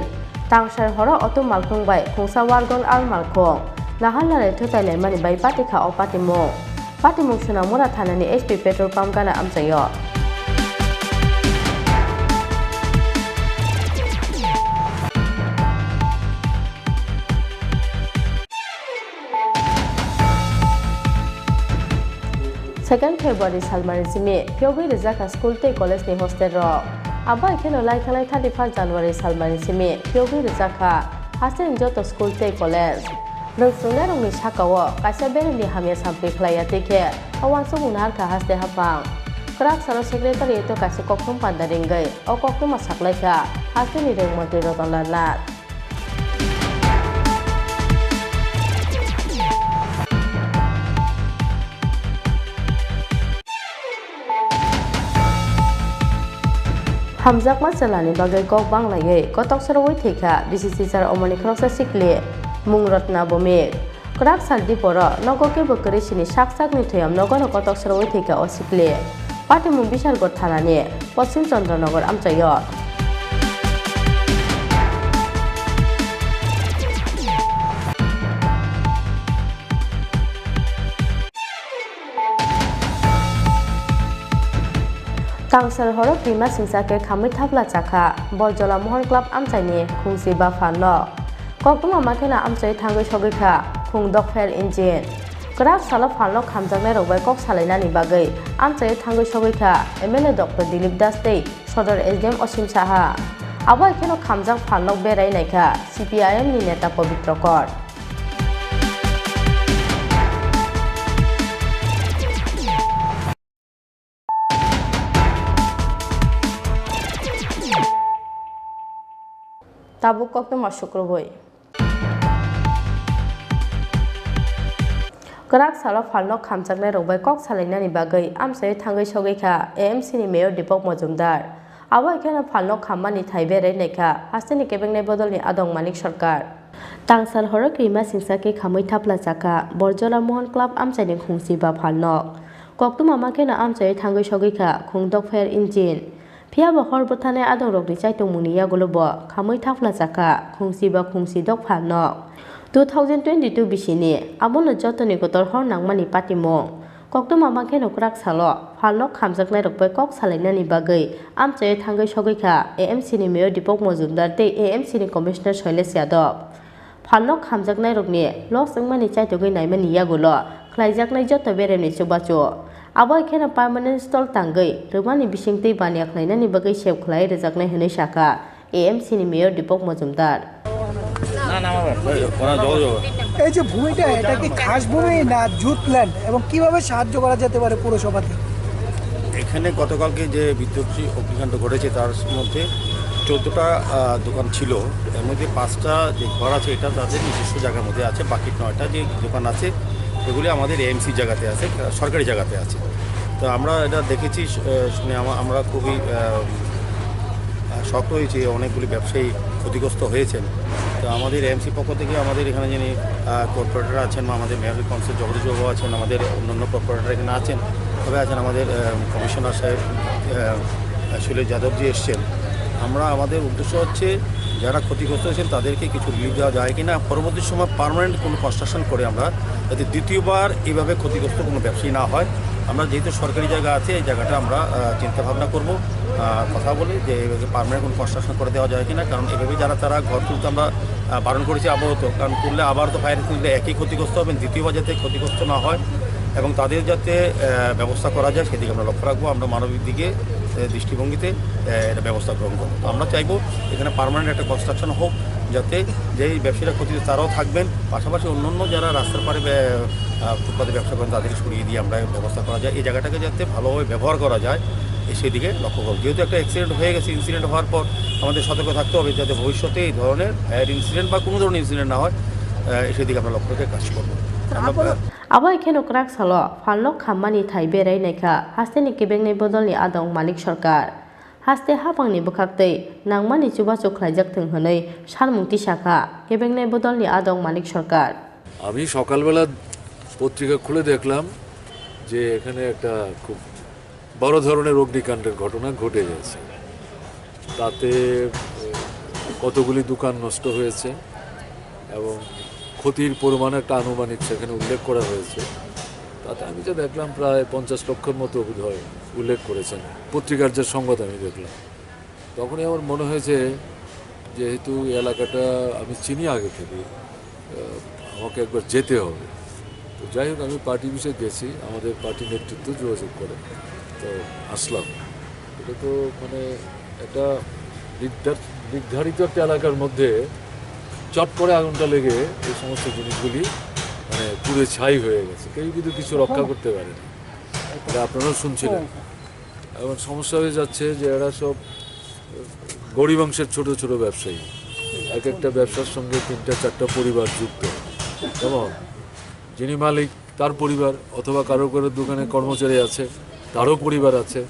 Tangsar horo auto malkhung bai khungsa Wargon Al malkhung. Nahal narai thutai laimani bai patikha o patimung. Patimung Sonamura thanani S P petrol pump gana amchaio. Second February salmani simi phiyogwi rijak kha school tei college ni hostel rok. Abo hai kheno lai thangnai thirty first January salmani simi phiyogwi rijak kha hasteni joto school tei college. Rwng chwngnairokni sakao kaisa beremni hamya sampli khlaiya tei khe o uansukmung naharkha haste haphang. Kwrak salo secretariat-o kaisa kokthum panda ringwi o koktwma saklaikha hasteni rwng montri Ratan Lal Nath. Hamjakma chwlani bagwi kok banglaiwi kotok sorowi thwikha bisi sichar omoni khoroksa sikli mung Ratna Bhowmik. Kwrak sal diporo nogo kebo kwrwi sini sak sakni thwiam nogono kotok sorowi thwikha o sikli. Patimung Bishargot thanani Poschim Chandra Nagar amchaio. Tangsar horo twima singsa khe khamwi thapla chakha Borjola Mohon Club amchaini khungsi ba phalno. Koktwma ma kheno amchai thangwi sogwi kha khung dokpher engine. Kwrak salo phalno khamjaknairok bai kok salainani bagwi amchai thangwi sogwi kha M L A Doctor Dilip Das tei Sodor S D M Osim Saha. Abo hai kheno khamjak phalnok berai naikha C P I M ni neta Pabitra Kar. Tabuk koktwma sukrubui. Kwrak salo phalno khamjaknairok bai kok salainani bagwi amchaio thangwi sogwi kha A M C ni Mayor Deepak Majumdar. Abo hai kheno phalno khammani thai berai naikha hasteni kebengnai bodolni adong Manik Sarkar. Tangsal horo kwrwima singsa khe khamwi thapla chakha Borjola Mohon Club amchaini khungsi ba phalno. Koktwma ma kheno amchaio thangwi sogwi kha khung dokpher engine. Phiya bo hor bwtharnai adongrokni chaitokmungni yagulo bo khamwi thapla chakha khungsi ba khungsi dok phalno. Two thousand twenty-two bisini abono jotoni kotor hor nangmani patimung. Koktwma ma kheno kwrak salo phalno khamjaknairok bai kok salainani bagwi amchaio thangwi sogwi kha A M C ni Mayor Deepak Majumdar tei A M C ni Commissioner Shailesh Yadav. Phalno khamjaknairokni loss wngmani chaitogwi naimani yagulo khlaijaknai joto beremni chubachu. Abo hai kheno permanent stall tangwi rwmani bisingtwi baniya khlainani bagwi sep khlai rwjaknai hwnwi sakha A M C ni Mayor Deepak Majumdar. এই যে ভূমিটা, এটা কি খাস ভূমি না jute land এবং কিভাবে সাহায্য করা যেতে পারে পৌরসভাকে? এখানে গতকালকে যে বিদ্যুৎ অগ্নিকাণ্ড ঘটেছে, তার মধ্যে চোদ্দটা, আহ, দোকান ছিল। এর মধ্যে পাঁচটা যে ঘর আছে, এটা তাদের নিজস্ব জায়গার মধ্যে আছে। বাকি নয়টা যে দোকান আছে, এগুলি আমাদের এএমসি জায়গাতে আছে, সরকারি জায়গাতে আছে। তো আমরা এটা দেখেছি, আহ, শুনে আমা-, আমরা খুবই, আহ, আহ, শক্ত হয়েছি। অনেকগুলি ব্যবসায়ী ক্ষতিগ্রস্ত হয়েছেন। তো আমাদের এএমসি পক্ষ থেকে আমাদের এখানে যিনি, আহ, কর্পোরেটর আছেন বা আমাদের মেয়র কাউন্সিল জগদীশ বাবু আছেন, আমাদের অন্যান্য কর্পোরেটর এখানে আছেন, সবাই আছেন, আমাদের, আহ, কমিশনার সাহেব, আহ, শৈলেশ যাদবজি এসছেন। আমরা, আমাদের উদ্দেশ্য হচ্ছে যারা ক্ষতিগ্রস্ত হয়েছেন তাদেরকে কিছু রিলিফ দেওয়া যায় কিনা, পরবর্তী সময় পার্মানেন্ট কোনো কনস্ট্রাকশন করে আমরা যাতে দ্বিতীয়বার এইভাবে ক্ষতিগ্রস্ত কোনো ব্যবসায়ী না হয়। আমরা যেহেতু সরকারি জায়গা আছে, এই জায়গাটা আমরা আহ, চিন্তা ভাবনা করব, আহ, কথা বলে যে এইভাবে পার্মানেন্ট কোনো কনস্ট্রাকশন করে দেওয়া যায় কিনা। কারণ এভাবে যারা তারা ঘর তুলতে আমরা আহ, বারণ করেছি আপাতত, কারণ তুললে আবার তো ফায়ার তুললে একই ক্ষতিগ্রস্ত হবেন, দ্বিতীয়বার যাতে ক্ষতিগ্রস্ত না হয় এবং তাদের যাতে আহ, ব্যবস্থা করা যায় সেদিকে আমরা লক্ষ্য রাখবো। আমরা মানবিক দিকে আহ, দৃষ্টিভঙ্গিতে আহ, এটা ব্যবস্থা গ্রহণ করবো। তো আমরা চাইবো এখানে পার্মানেন্ট একটা কনস্ট্রাকশন হোক, যাতে যেই ব্যবসায়ীরা ক্ষতিগ্রস্ত তারাও থাকবেন, পাশাপাশি অন্যান্য যারা রাস্তার পাড়ে ব্যা- আহ, ফুটপাতে ব্যবসা করেন তাদের সরিয়ে দিয়ে আমরা ব্যবস্থা করা যায়, এই জায়গাটাকে যাতে ভালোভাবে ব্যবহার করা যায়, এ- সেদিকে লক্ষ্য করবো। যেহেতু একটা অ্যাক্সিডেন্ট হয়ে গেছে, ইনসিডেন্ট হওয়ার পর আমাদের সতর্ক থাকতে হবে যাতে ভবিষ্যতে এই ধরনের ফায়ার ইনসিডেন্ট বা কোনো ধরনের ইনসিডেন্ট না হয়, আহ, সেদিকে আমরা লক্ষ্য রেখে কাজ করবো। আমরা Abo hai kheno kwrak salo phalno khammani thai berai naikha hasteni kebengnai bodolni adong malik sarkar. Haste haphangni bwkhaktwi nangmani chubachu khlaijak thwng hwnwi salmung tisakha kebengnai bodolni adong malik sarkar. আমি সকালবেলা পত্রিকা খুলে দেখলাম যে এখানে একটা খুব বড় ধরনের অগ্নিকাণ্ডের ঘটনা ঘটে গেছে। তাতে এ, কতগুলি দোকান নষ্ট হয়েছে এবং ক্ষতির পরিমাণ একটা আনুমানিক সেখানে উল্লেখ করা হয়েছে। তাতে আমি যা দেখলাম প্রায় পঞ্চাশ লক্ষের মতো বোধহয় উল্লেখ করেছেন, পত্রিকার যে সংবাদ আমি দেখলাম। তখনই আমার মনে হয়েছে যেহেতু এই এলাকাটা আমি চিনি আগে থেকে, আহ, আমাকে একবার যেতে হবে। তো যাই হোক, আমি পার্টি বিষয়ে গেছি, আমাদের পার্টি নেতৃত্ব যোগাযোগ করে তো আসলাম। এটা তো মানে একটা নির্ধার- নির্ধারিত একটা এলাকার মধ্যে চট করে আগুনটা লেগে এই সমস্ত জিনিসগুলি মানে পুড়ে ছাই হয়ে গেছে, কেউ কিন্তু কিছু রক্ষা করতে পারেনি। এটা আপনারাও শুনছিলেন। এখন সমস্যা হয়ে যাচ্ছে যে এরা সব গরিব অংশের ছোট ছোট ব্যবসায়ী, এক একটা ব্যবসার সঙ্গে তিনটা চারটা পরিবার যুক্ত। এবং যিনি মালিক, তার পরিবার, অথবা কারো কারো দোকানে কর্মচারী আছে, তারও পরিবার আছে।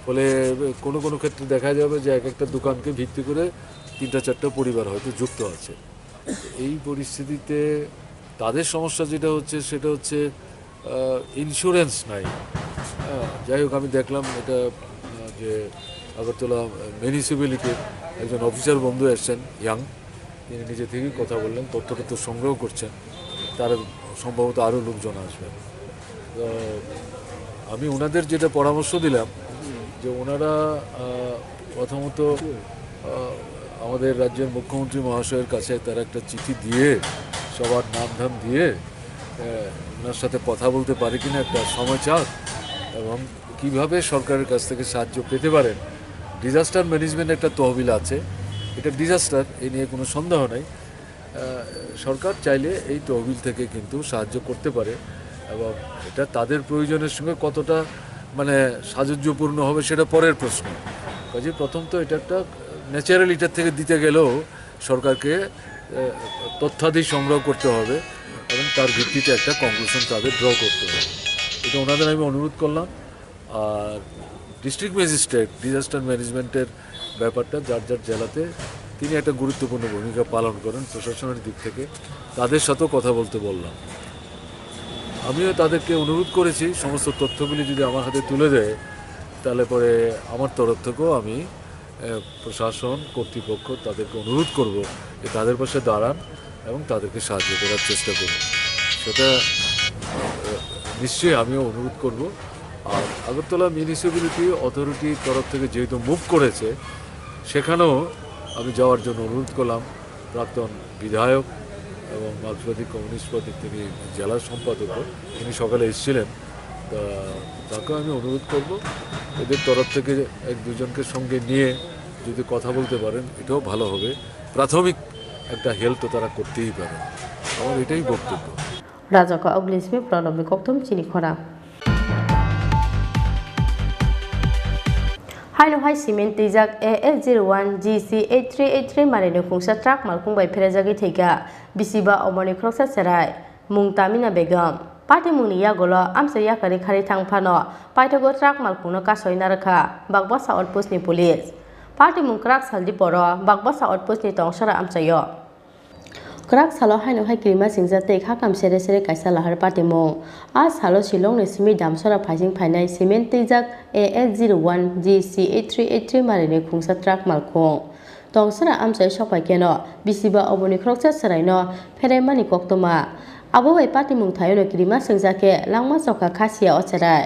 ফলে কোনো কোনো ক্ষেত্রে দেখা যাবে যে এক একটা দোকানকে ভিত্তি করে তিনটা চারটা পরিবার হয়তো যুক্ত আছে। এই পরিস্থিতিতে তাদের সমস্যা যেটা হচ্ছে, সেটা হচ্ছে ইন্স্যুরেন্স নাই। হ্যাঁ, যাই হোক, আমি দেখলাম এটা, আহ, যে আগরতলা মিউনিসিপ্যালিটির একজন অফিসার বন্ধু এসছেন, ইয়াং, তিনি নিজে থেকেই কথা বললেন, তথ্য তথ্য সংগ্রহ করছেন, তার সম্ভবত আরও লোকজন আসবেন। তো আমি ওনাদের যেটা পরামর্শ দিলাম যে ওনারা, আহ, প্রথমত, আহ, আমাদের রাজ্যের মুখ্যমন্ত্রী মহাশয়ের কাছে তারা একটা চিঠি দিয়ে, সবার নাম ধাম দিয়ে, আহ, ওনার সাথে কথা বলতে পারে কিনা একটা সময় চাক, এবং কিভাবে সরকারের কাছ থেকে সাহায্য পেতে পারেন। ডিজাস্টার ম্যানেজমেন্ট একটা তহবিল আছে, এটা ডিজাস্টার, এ নিয়ে কোনো সন্দেহ নেই। আহ, সরকার চাইলে এই তহবিল থেকে কিন্তু সাহায্য করতে পারে, এবং এটা তাদের প্রয়োজনের সঙ্গে কতটা মানে সাযুজ্যপূর্ণ হবে সেটা পরের প্রশ্ন। কাজে প্রথম তো এটা একটা ন্যাচারাল, এটার থেকে দিতে গেলেও সরকারকে আহ, তথ্যাদি সংগ্রহ করতে হবে এবং তার ভিত্তিতে একটা কনক্লুশন তাদের ড্র করতে হবে। এটা ওনাদের আমি অনুরোধ করলাম। আর ডিস্ট্রিক্ট ম্যাজিস্ট্রেট ডিজাস্টার ম্যানেজমেন্টের ব্যাপারটা যার যার জেলাতে তিনি একটা গুরুত্বপূর্ণ ভূমিকা পালন করেন প্রশাসনের দিক থেকে, তাদের সাথেও কথা বলতে বললাম। আমিও তাদেরকে অনুরোধ করেছি সমস্ত তথ্যগুলি যদি আমার হাতে তুলে দেয়, তাহলে পরে আমার তরফ থেকেও আমি আহ, প্রশাসন কর্তৃপক্ষ তাদেরকে অনুরোধ করব যে তাদের পাশে দাঁড়ান এবং তাদেরকে সাহায্য করার চেষ্টা করুন। সেটা আহ, নিশ্চয়ই আমিও অনুরোধ করব। আর আগরতলা মিউনিসিপ্যালিটি অথরিটির তরফ থেকে যেহেতু মুভ করেছে, সেখানেও আমি যাওয়ার জন্য অনুরোধ করলাম প্রাক্তন বিধায়ক এবং মার্ক্সবাদী কমিউনিস্ট পার্টির তিনি জেলা সম্পাদক, তিনি সকালে এসেছিলেন। তা তাকেও আমি অনুরোধ করব এদের তরফ থেকে এক দুজনকে সঙ্গে নিয়ে যদি কথা বলতে পারেন, এটাও ভালো হবে। প্রাথমিক একটা হেল্প তো তারা করতেই পারেন, আমার এটাই বক্তব্য। Rajaka Oglismi Pranobni kokthum chini khorang. Haino hai cement twijak A S zero one G C eight three eight three mari ni khungsa truck malkhung bai pherajagwi thwikha bisiba omoni khoroksa cherai. Mung Tamina Begum. Patimungni yagulo amchai yakarwi kharwi thang phano paithago truck malkhungno kasoi narwkha Bakbasa outpostni police. Patimung kwrak salni poro Bakbasa outpostni tongsora amchaio. Kwrak salo haino hai kirima singjak tei khakam sere sere kaisa lahar patimung. A salo Shillongni simi damsora phaising phainai cement twijak A S zero one G C eight three eight three marini khungsa truck malkhung. Tongsera amchai sokphai kheno bisiba oboni khoroksa chwraino pheraimani koktwma. Abo bai patimung thaiono kirima swngjak khe langma chokha khasiya o chwrai.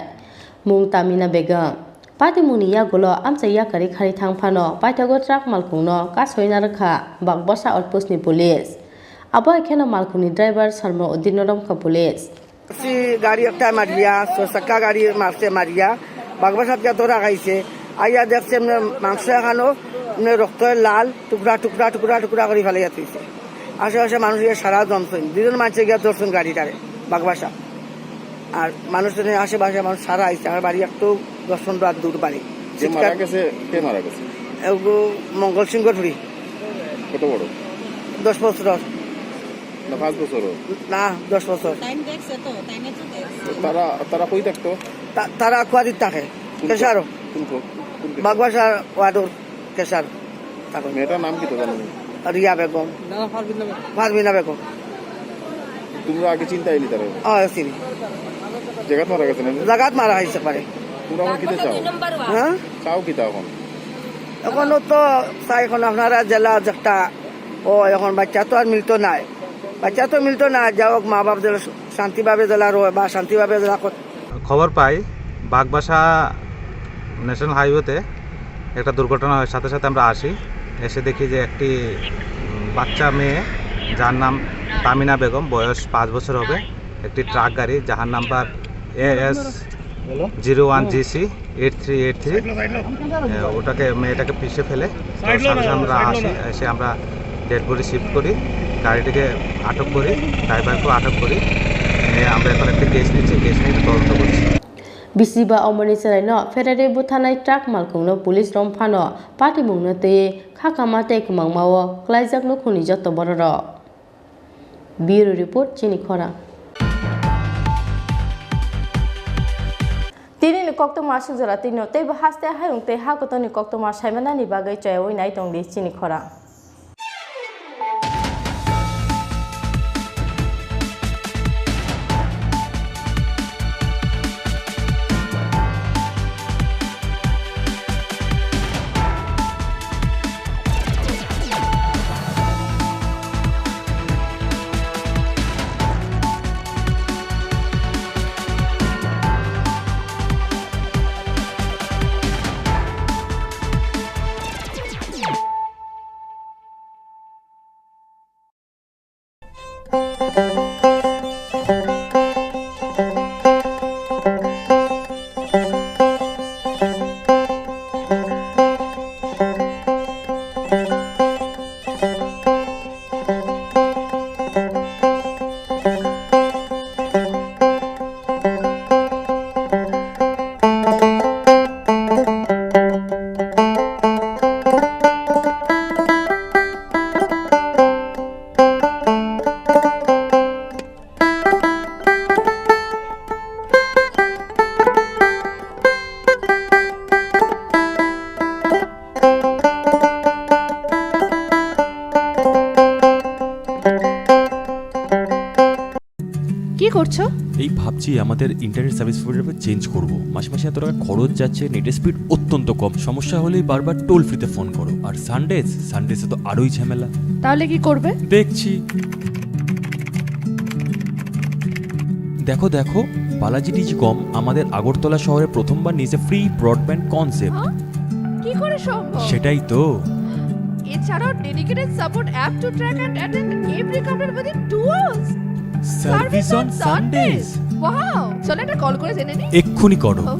Mung Tamina Begum. Patimungni yagulo amchai yakarwi kharwi thang phano paithago truck malkhungno kasoi narwkha Bakbasa outpostni police. Abo hai kheno malkhungni driver Sarmo Uddinno romkha police. সি গাড়ি একটা মারিয়া, ছ চাক্কা গাড়ি মারছে, মারিয়া বাগবাসাত গিয়া ধরা খাইছে। আইয়া দেখছে এমনি মাংস এখানো এমনি রক্ত লাল, টুকরা টুকরা টুকরা টুকরা করে ফেলাইয়া থইছে। আশেপাশে মানুষ গিয়া সারা জমছেন, দুজন মানুষে গিয়া ধরছেন গাড়িটারে বাগবাসা। আর মানুষ তো নেই, আশেপাশে মানুষ সারা আইছে। আমার বাড়ি একটু দশ পনেরো হাত দূর বাড়ি। যে মারা গেছে, কে মারা গেছে? এগো মঙ্গল সিংহ ধুরি। কত বড়? দশ বছর। না, পাঁচ বছর ওর। না, দশ বছর। টাইম দেখছে তো, টাইমে তো দেখছে। তারা, তারা কই থাকতো? তা-, তারা কুয়াদিত থাকে। কোন কেশারো। কোন কো-, কোন কেশার? বাগবাসার ওয়াদুর কেশার থাকে। মেয়েটার নাম কি তো জানো? রিয়া বেগম। না, না, ফারবিনা বেগম। ফারবিনা বেগম। তোমরা আগে চিনতাই নি তারা? হ্যাঁ, চিনি। জাগাত মারা গেছে না? জাগাত মারা হয়েছে পারে। তোমরা এখন কিতা চাও? হ্যাঁ? চাও কিতা এখন? এখন তো চাই এখন আপনারা জেলা যেটা ও এখন বাচ্চা তো আর মিলতো নাই। বাচ্চা তো মিলতো না, যা হোক মা বাপ যেন শান্তিভাবে যেন রয় বা শান্তিভাবে যেন কর-। খবর পাই বাগবাসা ন্যাশনাল হাইওয়েতে একটা দুর্ঘটনা হয়, সাথে সাথে আমরা আসি, এসে দেখি যে একটি, উম, বাচ্চা মেয়ে, যার নাম তামিনা বেগম, বয়স পাঁচ বছর হবে, একটি ট্রাক গাড়ি, যাহার number A S zero one G C eight three eight three, ওটাকে, মেয়েটাকে পিষে ফেলে তো সাথে সাথে আমরা আসি, এসে আমরা ডেড বডি শিফট করি, গাড়িটিকে আটক করি, ড্রাইভারকেও আটক করি, নিয়ে আমরা এখন একটা কেস নিচ্ছি, কেস নিয়ে তদন্ত করছি। Bisiba omoni chwraino Ferrari buthanai truck malkhungno police romphano patimungno twi khakama tei kwmangmao kwlaijak nukhungni joto bororok. Bureau Report, Chini Khorang. Tinini koktwma aswk jora twino teibo haste hayung tei ha kotorni koktwma saimanani bagwi choyaui nai tongdi Chini Khorang. কি করছো? এই ভাবছি আমাদের internet service provider change করব। মাসে মাসে এত টাকা খরচ যাচ্ছে, নেটের স্পিড অত্যন্ত কম। সমস্যা হলেই বারবার টোল ফ্রিতে ফোন করো। আর সানডেজ, সানডেজে তো আরোই ঝামেলা। তাহলে কি করবে? দেখছি। দেখো, দেখো, বালাজি টেলিকম আমাদের আগরতলা শহরে প্রথমবার নিয়েছে ফ্রি ব্রডব্যান্ড কনসেপ্ট। হ্যাঁ? কি করে সম্ভব? সেটাই তো। এছাড়াও dedicated support app to track and attend every counter within two hours. Service on Sundays. Wow! চলো একটা কল করে জেনে নিই। এক্ষুনি করো। ও।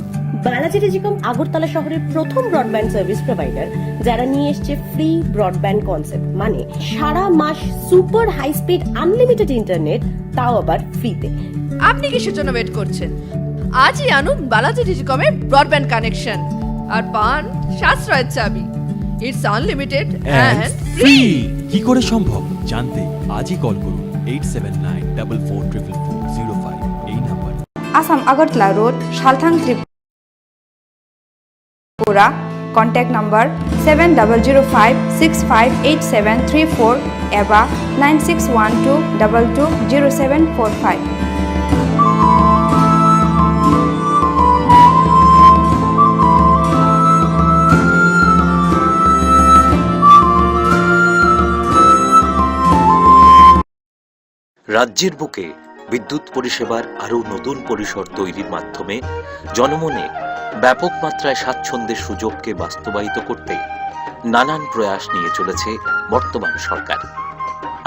বালাজি টেলিকম আগরতলা শহরের প্রথম ব্রডব্যান্ড সার্ভিস প্রোভাইডার, যারা নিয়ে এসছে ফ্রি ব্রডব্যান্ড কনসেপ্ট, মানে সারা মাস super high speed unlimited internet, তাও আবার ফ্রিতে। আপনি কিসের জন্য ওয়েট করছেন? আজই আনুন বালাজি টেলিকমের ব্রডব্যান্ড কানেকশন আর পান সাশ্রয়ের চাবি। It's unlimited and free. কি করে সম্ভব জানতে আজই কল করুন eight seven nine double four triple four zero five এই নাম্বারে। Assam Agartala Road, Salthang, Tripura. Contact number seven double zero five six five eight seven three four eba nine six one two double two zero seven four five. রাজ্যের বুকে বিদ্যুৎ পরিষেবার আরও নতুন পরিসর তৈরির মাধ্যমে জনমনে ব্যাপক মাত্রায় স্বাচ্ছন্দ্যের সুযোগকে বাস্তবায়িত করতে নানান প্রয়াস নিয়ে চলেছে বর্তমান সরকার।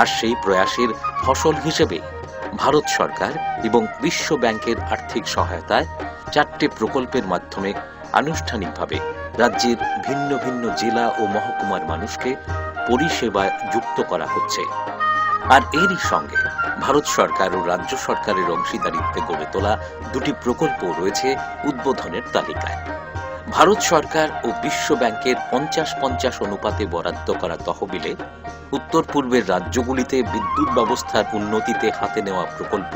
আর সেই প্রয়াসের ফসল হিসেবে ভারত সরকার এবং বিশ্ব ব্যাংকের আর্থিক সহায়তায় চারটে প্রকল্পের মাধ্যমে আনুষ্ঠানিকভাবে রাজ্যের ভিন্ন ভিন্ন জেলা ও মহকুমার মানুষকে পরিষেবায় যুক্ত করা হচ্ছে। আর এরই সঙ্গে ভারত সরকার ও রাজ্য সরকারের অংশীদারিত্বে গড়ে তোলা দুটি প্রকল্প রয়েছে উদ্বোধনের তালিকায়। ভারত সরকার ও বিশ্ব ব্যাংকের পঞ্চাশ পঞ্চাশ অনুপাতে বরাদ্দ করা তহবিলে উত্তর পূর্বের রাজ্যগুলিতে বিদ্যুৎ ব্যবস্থার উন্নতিতে হাতে নেওয়া প্রকল্প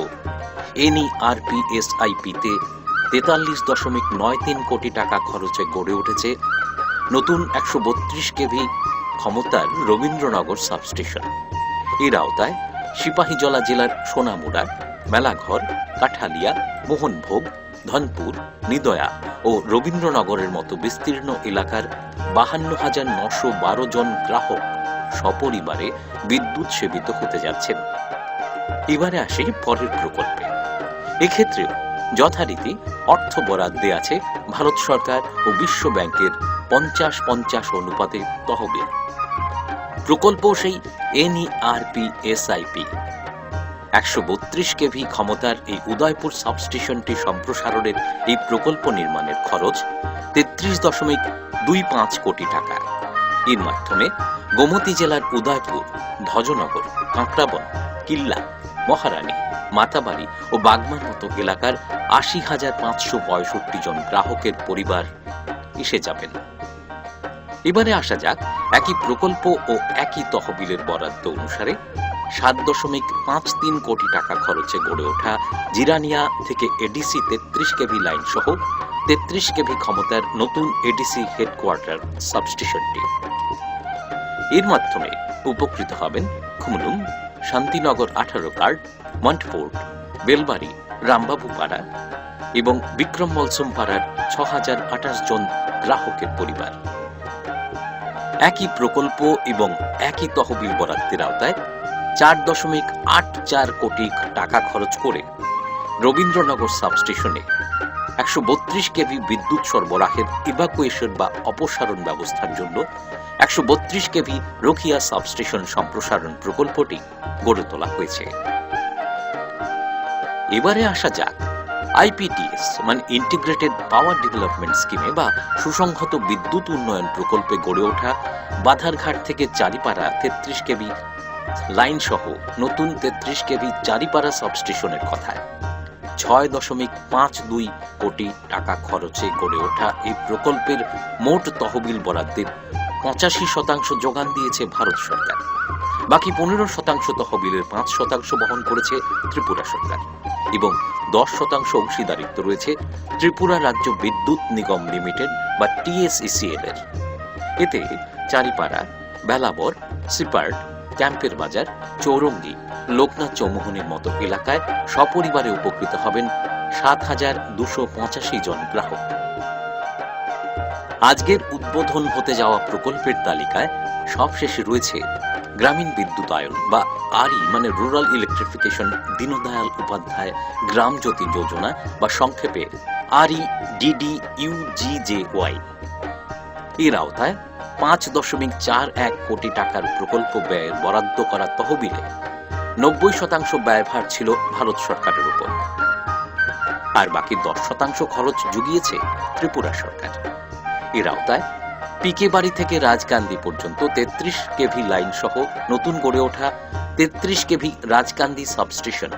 এনইআরপিএসআইপিতে তেতাল্লিশ দশমিক নয় তিন কোটি টাকা খরচে গড়ে উঠেছে নতুন একশো বত্রিশ কেভি ক্ষমতার রবীন্দ্রনগর সাবস্টেশন। এর আওতায় সিপাহীজলা জেলার সোনামুড়া, মেলাঘর, কাঠালিয়া, মোহনভোগ, ধনপুর, নিদয়া ও রবীন্দ্রনগরের মতো বিস্তীর্ণ এলাকার বাহান্ন হাজার নশো বারো জন গ্রাহক সপরিবারে বিদ্যুৎ সেবিত হতে যাচ্ছেন। এবারে আসি পরের প্রকল্পে। এক্ষেত্রেও যথারীতি অর্থ বরাদ্দে আছে ভারত সরকার ও বিশ্ব ব্যাংকের পঞ্চাশ পঞ্চাশ অনুপাতে তহবিল। প্রকল্প সেই এনইআরপিএসআইপি। একশো বত্রিশ কেভি ক্ষমতার এই উদয়পুর সাবস্টেশনটি সম্প্রসারণের এই প্রকল্প নির্মাণের খরচ তেত্রিশ দশমিক দুই পাঁচ কোটি টাকা। এর মাধ্যমে গোমতী জেলার উদয়পুর, ভজনগর, কাঁকড়াবন, কিল্লা, মহারানী, মাতাবাড়ি ও বাগমার মতো এলাকার আশি হাজার পাঁচশো পঁয়ষট্টি জন গ্রাহকের পরিবার এসে যাবেন। এবারে আসা যাক, একই প্রকল্প ও একই তহবিলের বরাদ্দ অনুসারে সাত দশমিক পাঁচ তিন কোটি টাকা খরচে গড়ে ওঠা জিরানিয়া থেকে এডিসি তেত্রিশ কেভি লাইন সহ তেত্রিশ কেভি ক্ষমতার নতুন এডিসি হেডকোয়ার্টার সাবস্টেশনটি। এর মাধ্যমে উপকৃত হবেন খুমলুং, শান্তিনগর আঠারো কার্ড, মন্টফোর্ড, বেলবাড়ি, রামবাবুপাড়া এবং বিক্রম মলসম পাড়ার ছ হাজার আঠাশ জন গ্রাহকের পরিবার। একই প্রকল্প এবং একই তহবিল বরাদ্দের আওতায় চার দশমিক আট চার কোটি টাকা খরচ করে রবীন্দ্রনগর সাবস্টেশনে একশো বত্রিশ কেভি বিদ্যুৎ সরবরাহের ইভাকুয়েশন বা অপসারণ ব্যবস্থার জন্য একশো বত্রিশ কেভি রোকিয়া সাবস্টেশন সম্প্রসারণ প্রকল্পটি গড়ে তোলা হয়েছে। এবারে আসা যাক, আইপিডিএস মানে ইন্টিগ্রেটেড পাওয়ার ডেভেলপমেন্ট স্কিমে বা সুসংহত বিদ্যুৎ উন্নয়ন প্রকল্পে গড়ে ওঠা বাধারঘাট থেকে চারিপাড়া তেত্রিশ কেভি লাইন সহ নতুন তেত্রিশ কেভি চারিপাড়া সাবস্টেশনের কথায়। ছয় দশমিক পাঁচ দুই কোটি টাকা খরচে গড়ে ওঠা এই প্রকল্পের মোট তহবিল বরাদ্দের পঁচাশি শতাংশ যোগান দিয়েছে ভারত সরকার। বাকি পনেরো শতাংশ তহবিলের পাঁচ শতাংশ বহন করেছে ত্রিপুরা সরকার এবং দশ শতাংশ অংশীদারিত্ব রয়েছে ত্রিপুরা রাজ্য বিদ্যুৎ নিগম লিমিটেড বা টিএসইসিএল এর। এতে চারিপাড়া, বেলাবর, সিপার্ট, ক্যাম্পের বাজার, চৌরঙ্গি, লোকনাথ চৌমুহনীর মতো এলাকায় সপরিবারে উপকৃত হবেন সাত হাজার দুশো পঁচাশি জন গ্রাহক। আজকের উদ্বোধন হতে যাওয়া প্রকল্পের তালিকায় সবশেষে রয়েছে গ্রামীণ বিদ্যুতায়ন বা আরই মানে রুরাল ইলেকট্রিফিকেশন দীনদয়াল উপাধ্যায় গ্রাম জ্যোতি যোজনা বা সংক্ষেপে আরই ডিডিইউজিজেওয়াই। এর আওতায় পাঁচ দশমিক চার এক কোটি টাকার প্রকল্প ব্যয়ের বরাদ্দ করা তহবিলে নব্বই শতাংশ ব্যয়ভার ছিল ভারত সরকারের উপর, আর বাকি দশ শতাংশ খরচ জুগিয়েছে ত্রিপুরা সরকার। এর আওতায় পিকে বাড়ি থেকে রাজকান্দি পর্যন্ত তেত্রিশ কেভি লাইন সহ নতুন গড়ে ওঠা তেত্রিশ কেভি রাজকান্দি সাবস্টেশন,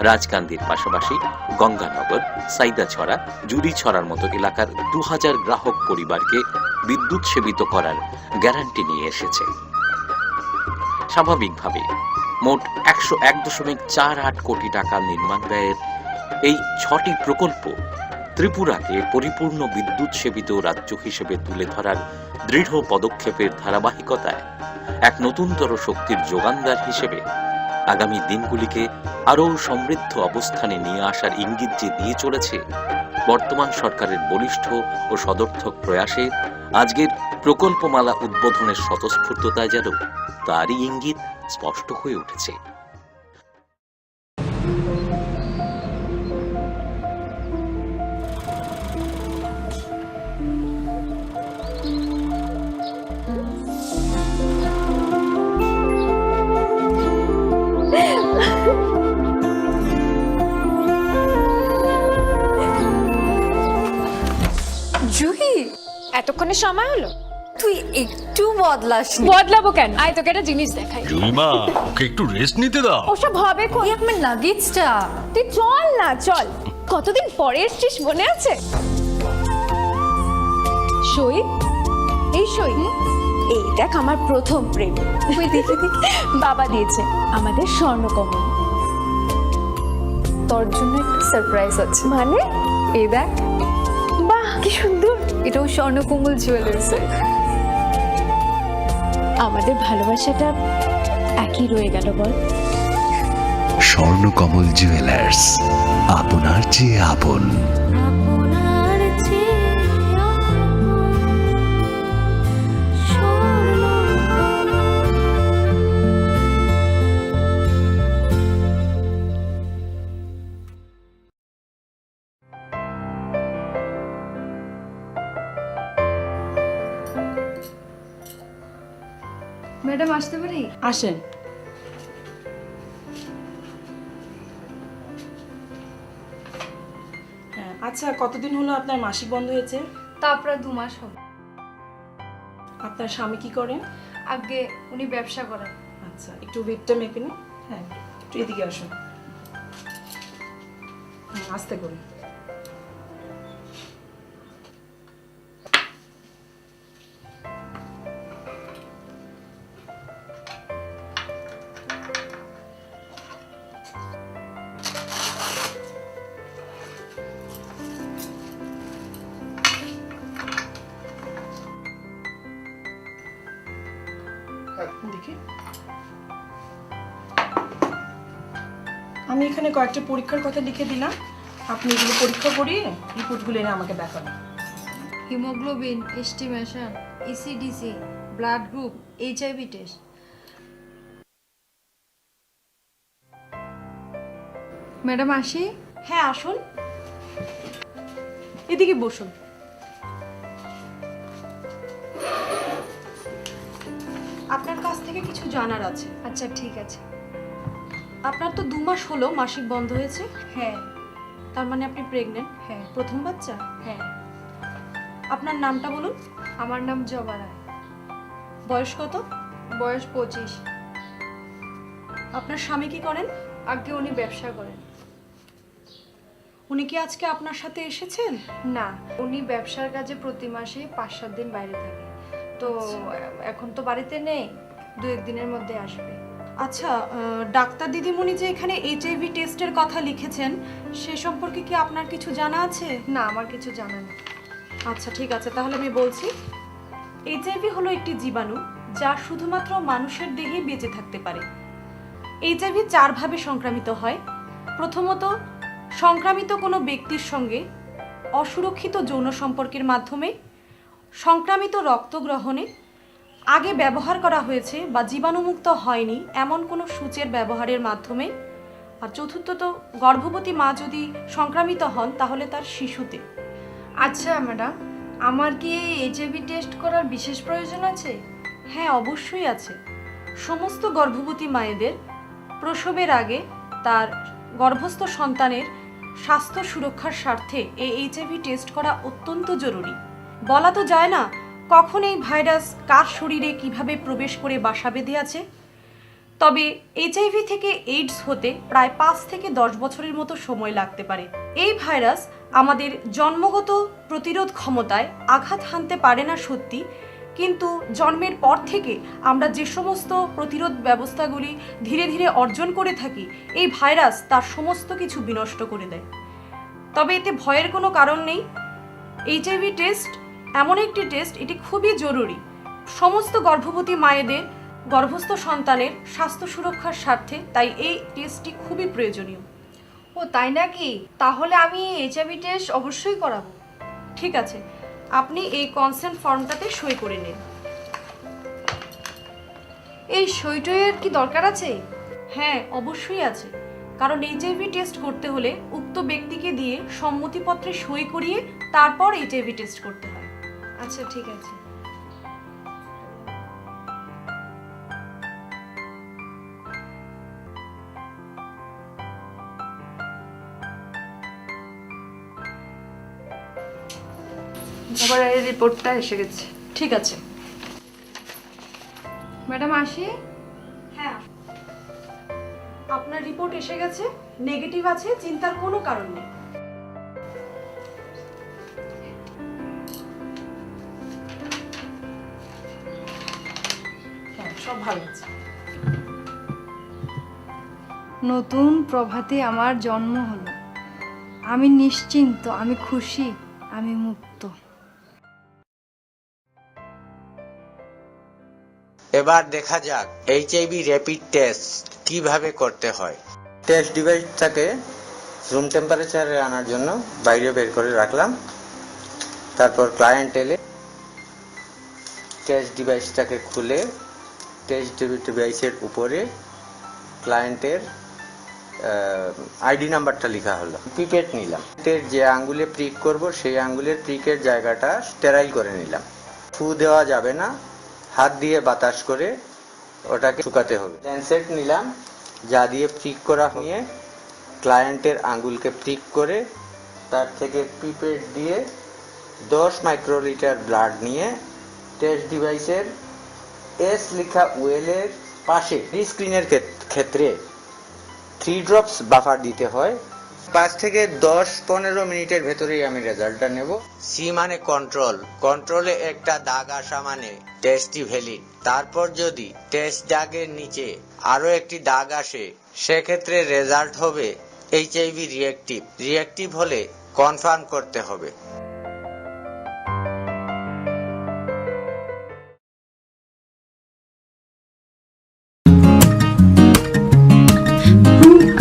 রাজকান্দির পাশাপাশি গঙ্গানগর, সাইদাছড়া, জুড়িছড়ার মতো এলাকার দু হাজার গ্রাহক পরিবারকে বিদ্যুৎ সেবিত করার গ্যারান্টি নিয়ে এসেছে। স্বাভাবিকভাবে মোট একশো এক দশমিক চার আট কোটি টাকা নির্মাণ ব্যয়ের এই ছটি প্রকল্প ত্রিপুরাকে পরিপূর্ণ বিদ্যুৎ সেবিত রাজ্য হিসেবে তুলে ধরার দৃঢ় পদক্ষেপের ধারাবাহিকতায় এক নতুনতর শক্তির যোগানদার হিসেবে আগামী দিনগুলিকে আরও সমৃদ্ধ অবস্থানে নিয়ে আসার ইঙ্গিত যে দিয়ে চলেছে বর্তমান সরকারের বলিষ্ঠ ও সদর্থক প্রয়াসে, আজকের প্রকল্পমালা উদ্বোধনের স্বতঃস্ফূর্ততায় যেন তারই ইঙ্গিত স্পষ্ট হয়ে উঠেছে। এতক্ষণে সময় হলো? তুই একটু বদলাসনি। বদলাবো কেন? আয়, তোকে একটা জিনিস দেখাই। জুইমা, ওকে একটু রেস্ট নিতে দাও। ওসব হবে কোন? এই আমার লাগেজটা। তুই চল না, চল। কতদিন পরে এসছিস, মনে আছে? সই, এই সই। এই দেখ, আমার প্রথম প্রেম। ওই দেখে দেখে। বাবা দিয়েছে আমাদের স্বর্ণকমল। তোর জন্য একটা সারপ্রাইজ আছে। মানে? এই দেখ। বাহ, কি সুন্দর। এটাও স্বর্ণকমল জুয়েলার্সের। আমাদের ভালোবাসাটা একই রয়ে গেল, বল? স্বর্ণকমল জুয়েলার্স, আপনার চেয়ে আপন। আপনার চেয়ে আপন। ম্যাডাম, আসতে পারি? আসেন। হ্যাঁ, আচ্ছা, কতদিন হলো আপনার মাসিক বন্ধ হয়েছে? তা প্রায় দু মাস হবে। আপনার স্বামী কি করেন? আগে উনি ব্যবসা করেন। আচ্ছা, একটু ওয়েটটা মেপে নিন। হ্যাঁ, একটু এদিকে আসুন। হুম, আস্তে করে। দেখি। আমি এখানে কয়েকটা পরীক্ষার কথা লিখে দিলাম, আপনি এগুলো পরীক্ষা করিয়ে রিপোর্টগুলো এনে আমাকে দেখাবেন। Haemoglobin, estimation, ECDC, blood group, HIV test. Madam, আসি? হ্যাঁ, আসুন। এদিকে বসুন। আপনার কাছ থেকে কিছু জানার আছে। আচ্ছা, ঠিক আছে। আপনার তো দু মাস হলো মাসিক বন্ধ হয়েছে। হ্যাঁ। তার মানে আপনি প্রেগন্যান্ট? হ্যাঁ। প্রথম বাচ্চা? হ্যাঁ। আপনার নামটা বলুন। আমার নাম জবা রায়। বয়স কত? বয়স পঁচিশ। আপনার স্বামী কি করেন? আগে উনি ব্যবসা করেন। উনি কি আজকে আপনার সাথে এসেছেন? না, উনি ব্যবসার কাজে প্রতি মাসে পাঁচ সাত দিন বাইরে থাকে। তো, আচ্ছা। এখন তো বাড়িতে নেই, দু এক দিনের মধ্যে আসবে। আচ্ছা, আহ, ডাক্তার দিদিমণি যে এখানে এইচআইভি টেস্টের কথা লিখেছেন, সে সম্পর্কে কি আপনার কিছু জানা আছে? না, আমার কিছু জানা নেই। আচ্ছা, ঠিক আছে, তাহলে আমি বলছি। এইচআইভি হলো একটি জীবাণু, যা শুধুমাত্র মানুষের দেহেই বেঁচে থাকতে পারে। এইচআইভি চারভাবে সংক্রামিত হয়। প্রথমত, সংক্রামিত কোনো ব্যক্তির সঙ্গে অসুরক্ষিত যৌন সম্পর্কের মাধ্যমে, সংক্রামিত রক্ত গ্রহণে, আগে ব্যবহার করা হয়েছে বা জীবাণুমুক্ত হয়নি এমন কোনো সূচের ব্যবহারের মাধ্যমে, আর চতুর্থত, গর্ভবতী মা যদি সংক্রামিত হন, তাহলে তার শিশুতে। আচ্ছা ম্যাডাম, আমার কি এই এইচআইভি টেস্ট করার বিশেষ প্রয়োজন আছে? হ্যাঁ, অবশ্যই আছে। সমস্ত গর্ভবতী মায়েদের প্রসবের আগে তার গর্ভস্থ সন্তানের স্বাস্থ্য সুরক্ষার স্বার্থে এই এইচআইভি টেস্ট করা অত্যন্ত জরুরি। বলা তো যায় না কখন এই ভাইরাস কার শরীরে কিভাবে প্রবেশ করে বাসা বেঁধে আছে। তবে এইচআইভি থেকে এইডস হতে প্রায় পাঁচ থেকে দশ বছরের মতো সময় লাগতে পারে। এই ভাইরাস আমাদের জন্মগত প্রতিরোধ ক্ষমতায় আঘাত হানতে পারে না সত্যি, কিন্তু জন্মের পর থেকে আমরা যে সমস্ত প্রতিরোধ ব্যবস্থাগুলি ধীরে ধীরে অর্জন করে থাকি, এই ভাইরাস তার সমস্ত কিছু বিনষ্ট করে দেয়। তবে এতে ভয়ের কোনো কারণ নেই। এইচআইভি টেস্ট এমন একটি টেস্ট, এটি খুবই জরুরি। সমস্ত গর্ভবতী মায়েদের গর্ভস্থ সন্তানের স্বাস্থ্য সুরক্ষার স্বার্থে তাই এই টেস্টটি খুবই প্রয়োজনীয়। ও, তাই নাকি? তাহলে আমি এইচআইভি টেস্ট অবশ্যই করাবো। ঠিক আছে, আপনি এই কনসেন্ট ফর্মটাতে সই করে নিন। এই সই টইয়ের কি দরকার আছে? হ্যাঁ, অবশ্যই আছে, কারণ এইচআইভি টেস্ট করতে হলে উক্ত ব্যক্তিকে দিয়ে সম্মতিপত্রে সই করিয়ে তারপর এইচআইভি টেস্ট করতে হয়। আচ্ছা, ঠিক আছে। বাবার এই রিপোর্টটা এসে গেছে। ঠিক আছে। ম্যাডাম, আসি? হ্যাঁ, আপনার রিপোর্ট এসে গেছে, নেগেটিভ আছে, চিন্তার কোনো কারণ নেই। হ্যাঁ, সব ভালো আছে। নতুন প্রভাতে আমার জন্ম হলো। আমি নিশ্চিন্ত, আমি খুশি, আমি মুক্ত। এবার দেখা যাক এইচআইভি র‍্যাপিড টেস্ট কিভাবে করতে হয়। টেস্ট ডিভাইসটাকে রুম টেম্পারেচারে আনার জন্য বাইরে বের করে রাখলাম। তারপর ক্লায়েন্ট এলে টেস্ট ডিভাইসটাকে খুলে টেস্ট ডিভাইসের উপরে ক্লায়েন্টের আইডি নাম্বারটা লেখা হলো। পিপেট নিলাম, পিপেটের যে আঙ্গুলে প্রিক করব, সেই আঙ্গুলের প্রিকের জায়গাটা স্টেরাইল করে নিলাম। ফু দেওয়া যাবে না, হাত দিয়ে বাতাস করে ওটাকে শুকাতে হবে। ল্যান্সেট নিলাম, যা দিয়ে প্রিক করা নিয়ে ক্লায়েন্টের আঙ্গুলকে প্রিক করে তার থেকে পিপেট দিয়ে দশ মাইক্রোলিটার ব্লাড নিয়ে টেস্ট ডিভাইসের এস লেখা ওয়েলের পাশে স্ক্রিনের ক্ষেত-, ক্ষেত্রে থ্রি ড্রপস বাফার দিতে হয়। পাঁচ থেকে দশ পনেরো মিনিটের ভেতরেই আমি রেজাল্টটা নেব। সি মানে কন্ট্রোল, কন্ট্রোলে একটা দাগ আসা মানে টেস্টটি ভ্যালিড। তারপর যদি টেস্ট দাগের নিচে আরও একটি দাগ আসে, সেক্ষেত্রে রেজাল্ট হবে এইচআইভি রিয়েক্টিভ। রিয়েক্টিভ হলে কনফার্ম করতে হবে।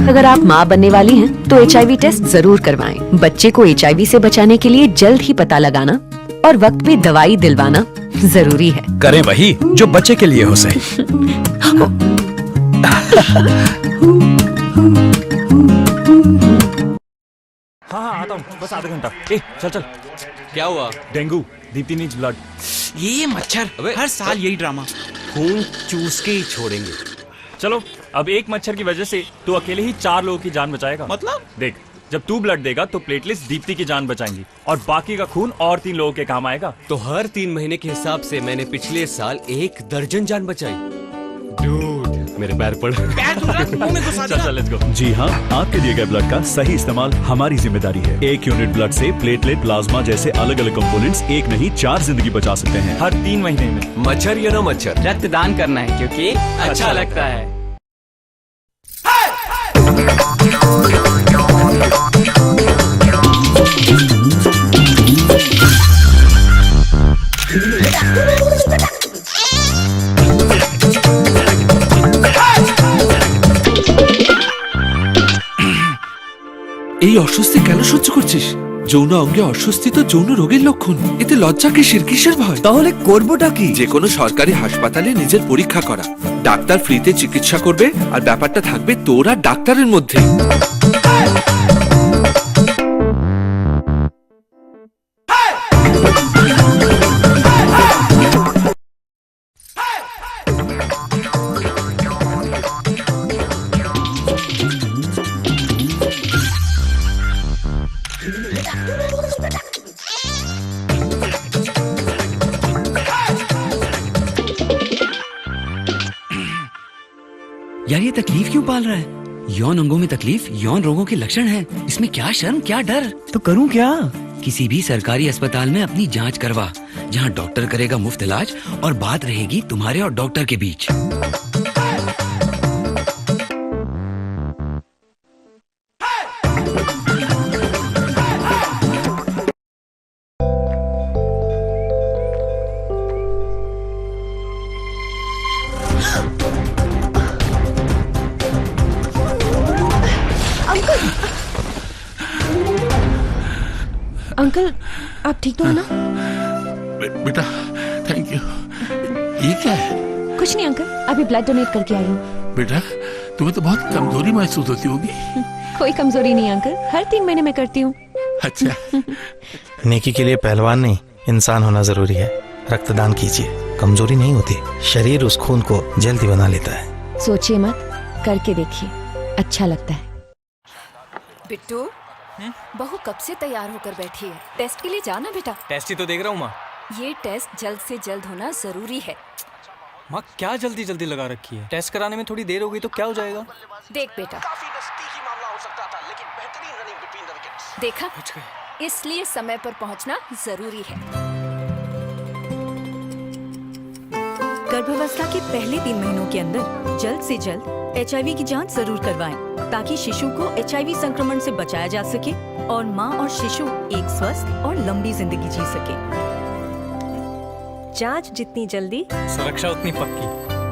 अगर आप माँ बनने वाली हैं, तो एचआईवी टेस्ट जरूर करवाएं। बच्चे को एचआईवी से बचाने के लिए जल्द ही पता लगाना और वक्त पे दवाई दिलवाना जरूरी है। करें वही जो बच्चे के लिए हो सही। हाँ, हाँ, आता हूँ, बस आधा घंटा। ए, चल, चल। क्या हुआ? डेंगू। Deepti needs blood. ये मच्छर, अबे, हर साल अ- यही ड्रामा। खून चूस के ही छोड़ेंगे। चलो, अब एक मच्छर की वजह से तू अकेले ही चार लोगों की जान बचाएगा। मतलब? देख, जब तू ब्लड देगा तो प्लेटलेट्स दीप्ति की जान बचाएंगी और बाकी का खून और तीन लोगों के काम आएगा। तो हर तीन महीने के हिसाब से मैंने पिछले साल एक दर्जन जान बचाई। डूड, मेरे पैर पड़। पैर धुल रहा, मुंह में घुसा चल, दिया। चल, लेट्स गो। जी हाँ, आपके दिए गए ब्लड का सही इस्तेमाल हमारी जिम्मेदारी है। एक यूनिट ब्लड से प्लेटलेट, प्लाज्मा जैसे अलग-अलग कंपोनेंट्स एक नहीं, चार जिंदगी बचा सकते हैं। हर तीन महीने में। मच्छर या ना मच्छर, रक्तदान करना है, क्योंकि अच्छा लगता है। এই অস্বস্তি কেন সহ্য করছিস? যৌন অঙ্গে অস্বস্তি তো যৌন রোগের লক্ষণ। এতে লজ্জা কিসের, কিসের ভয়? তাহলে করবোটা কি? যে কোনো সরকারি হাসপাতালে নিজের পরীক্ষা করা। ডাক্তার ফ্রিতে চিকিৎসা করবে, আর ব্যাপারটা থাকবে তোর আর ডাক্তারের মধ্যে। यार, ये तकलीफ क्यों पाल रहा है? यौन अंगों में तकलीफ यौन रोगों के लक्षण है। इसमें क्या शर्म, क्या डर? तो करूं क्या? किसी भी सरकारी अस्पताल में अपनी जांच करवा, जहां डॉक्टर करेगा मुफ्त इलाज और बात रहेगी तुम्हारे और डॉक्टर के बीच। अंकल! अंकल, आप ठीक तो हो ना? बे-, बेटा, थैंक यू। ये क्या है? कुछ नहीं अंकल, अभी ब्लड डोनेट करके आई हूँ। बेटा, तुम्हें तो बहुत कमजोरी महसूस होती होगी। कोई कमजोरी नहीं अंकल, हर तीन महीने में करती हूँ। अच्छा। नेकी के लिए पहलवान नहीं, इंसान होना जरूरी है। रक्तदान कीजिए, कमजोरी नहीं होती, शरीर उस खून को जल्दी बना लेता है। सोचिए मत, करके देखिए, अच्छा लगता है। बिट्टू, हम्म? बहू कब से तैयार होकर बैठी है। टेस्ट के लिए जाना बेटा। टेस्ट ही तो देख रहा हूँ माँ। ये टेस्ट जल्द से जल्द होना जरूरी है। माँ, क्या जल्दी जल्दी लगा रखी है? टेस्ट कराने में थोड़ी देर हो गई तो क्या हो जाएगा? देख बेटा। काफी नजदीकी मामला हो सकता था, लेकिन बेहतरीन रनिंग बिटवीन द विकेट्स। देखा? पहुंच गए। इसलिए समय पर पहुंचना जरूरी है। गर्भावस्था के पहले तीन महीनों के अंदर जल्द से जल्द एचआईवी की जांच जरूर करवाएं, ताकि शिशु को एचआईवी संक्रमण से बचाया जा सके और मां और शिशु एक स्वस्थ और लंबी जिंदगी जी सके। जांच जितनी जल्दी, सुरक्षा उतनी पक्की।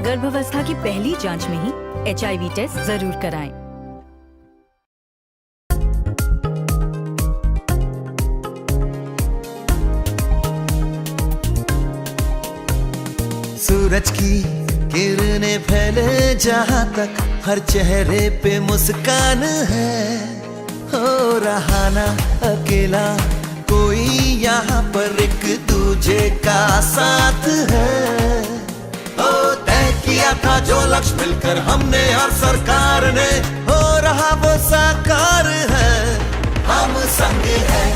गर्भावस्था की पहली जांच में ही एचआईवी टेस्ट जरूर कराएं। सूरज की किरणें फैले जहां तक, हर चेहरे पे मुस्कान है। हो रहा ना अकेला कोई यहाँ पर, एक दूजे का साथ है। ओ, तय किया था जो लक्ष्य मिलकर हमने और सरकार ने, हो रहा वो साकार है। हम संग हैं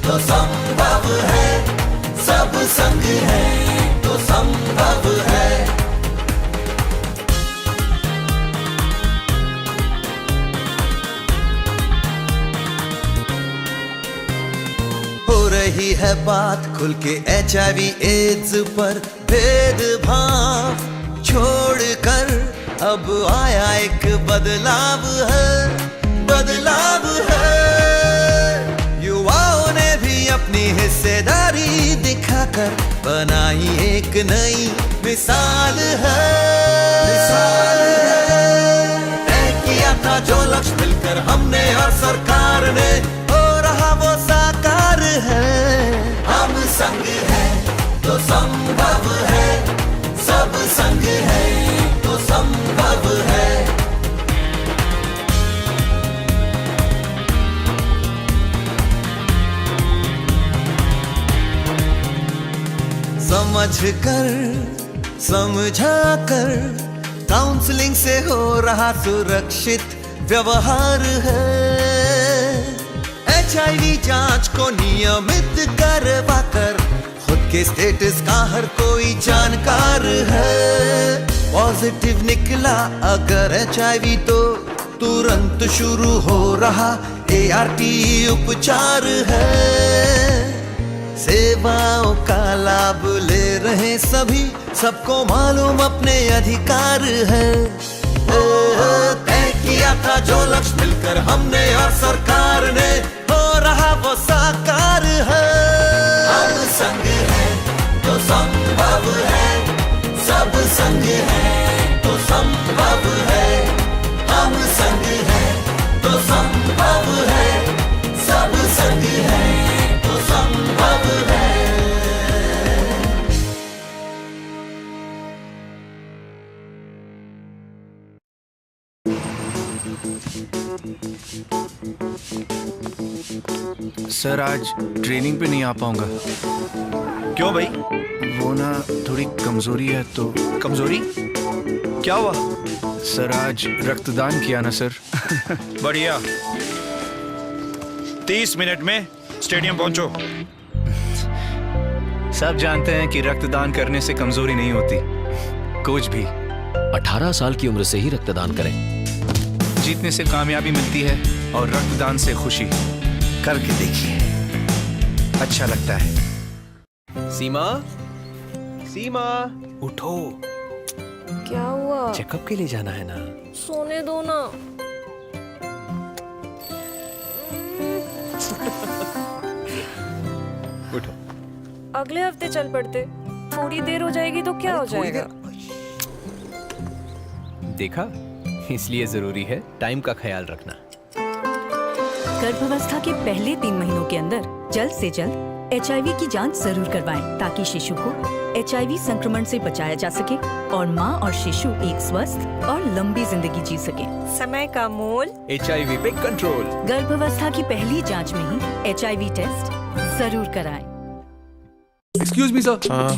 तो संभव है, सब संग हैं तो संभव है। हो रही है बात खुल के एचआईवी एड्स पर, भेदभाव छोड़कर अब आया एक बदलाव है, बदलाव है। युवाओं ने भी अपनी हिस्सेदारी दिखाकर बनाई एक नई मिसाल है, मिसाल है। तय किया था जो लक्ष्य मिलकर हमने और सरकार ने, हो रहा वो साकार है। हम संग हैं तो संभव है, सब संग हैं तो संभव है। समझ कर, समझा कर, काउंसलिंग से हो रहा सुरक्षित व्यवहार है। एचआईवी जांच को नियमित करवा कर खुद के स्टेटस का हर कोई जानकार है। पॉजिटिव निकला अगर एचआईवी तो तुरंत शुरू हो रहा एआरटी उपचार है। सेवाओं का लाभ ले रहे सभी, सबको मालूम अपने अधिकार है। ओ, तय किया था जो लक्ष्य मिलकर हमने और सरकार ने, हो रहा वो साकार है। हम संग हैं तो संभव है, सब संग हैं तो संभव है। हम संग हैं तो संभव है, सब संग हैं तो संभव है। सर, आज ट्रेनिंग पे नहीं आ पाऊंगा। क्यों भाई? वो ना, थोड़ी कमजोरी है तो। कमजोरी? क्या हुआ? सर, आज रक्तदान किया ना सर। बढ़िया। तीस मिनट में स्टेडियम पहुंचो। सब जानते हैं कि रक्तदान करने से कमजोरी नहीं होती, कुछ भी। अठारह साल की उम्र से ही रक्तदान करें। जीतने से कामयाबी मिलती है और रक्तदान से खुशी। करके देखिए, अच्छा लगता है। सीमा, सीमा, उठो। क्या हुआ? चेकअप के लिए जाना है ना? सोने दो ना। उठो। अगले हफ्ते चल पड़ते। थोड़ी देर हो जाएगी तो क्या हो जाएगा? देखा, इसलिए जरूरी है टाइम का ख्याल रखना। गर्भावस्था के पहले तीन महीनों के अंदर जल्द से जल्द एचआईवी की जांच जरूर करवाएं, ताकि शिशु को एचआईवी संक्रमण से बचाया जा सके और मां और शिशु एक स्वस्थ और लंबी जिंदगी जी सके। समय का मोल। एचआईवी पे कंट्रोल। गर्भावस्था की पहली जांच में ही एचआईवी टेस्ट जरूर कराएं। Excuse me sir. हाँ।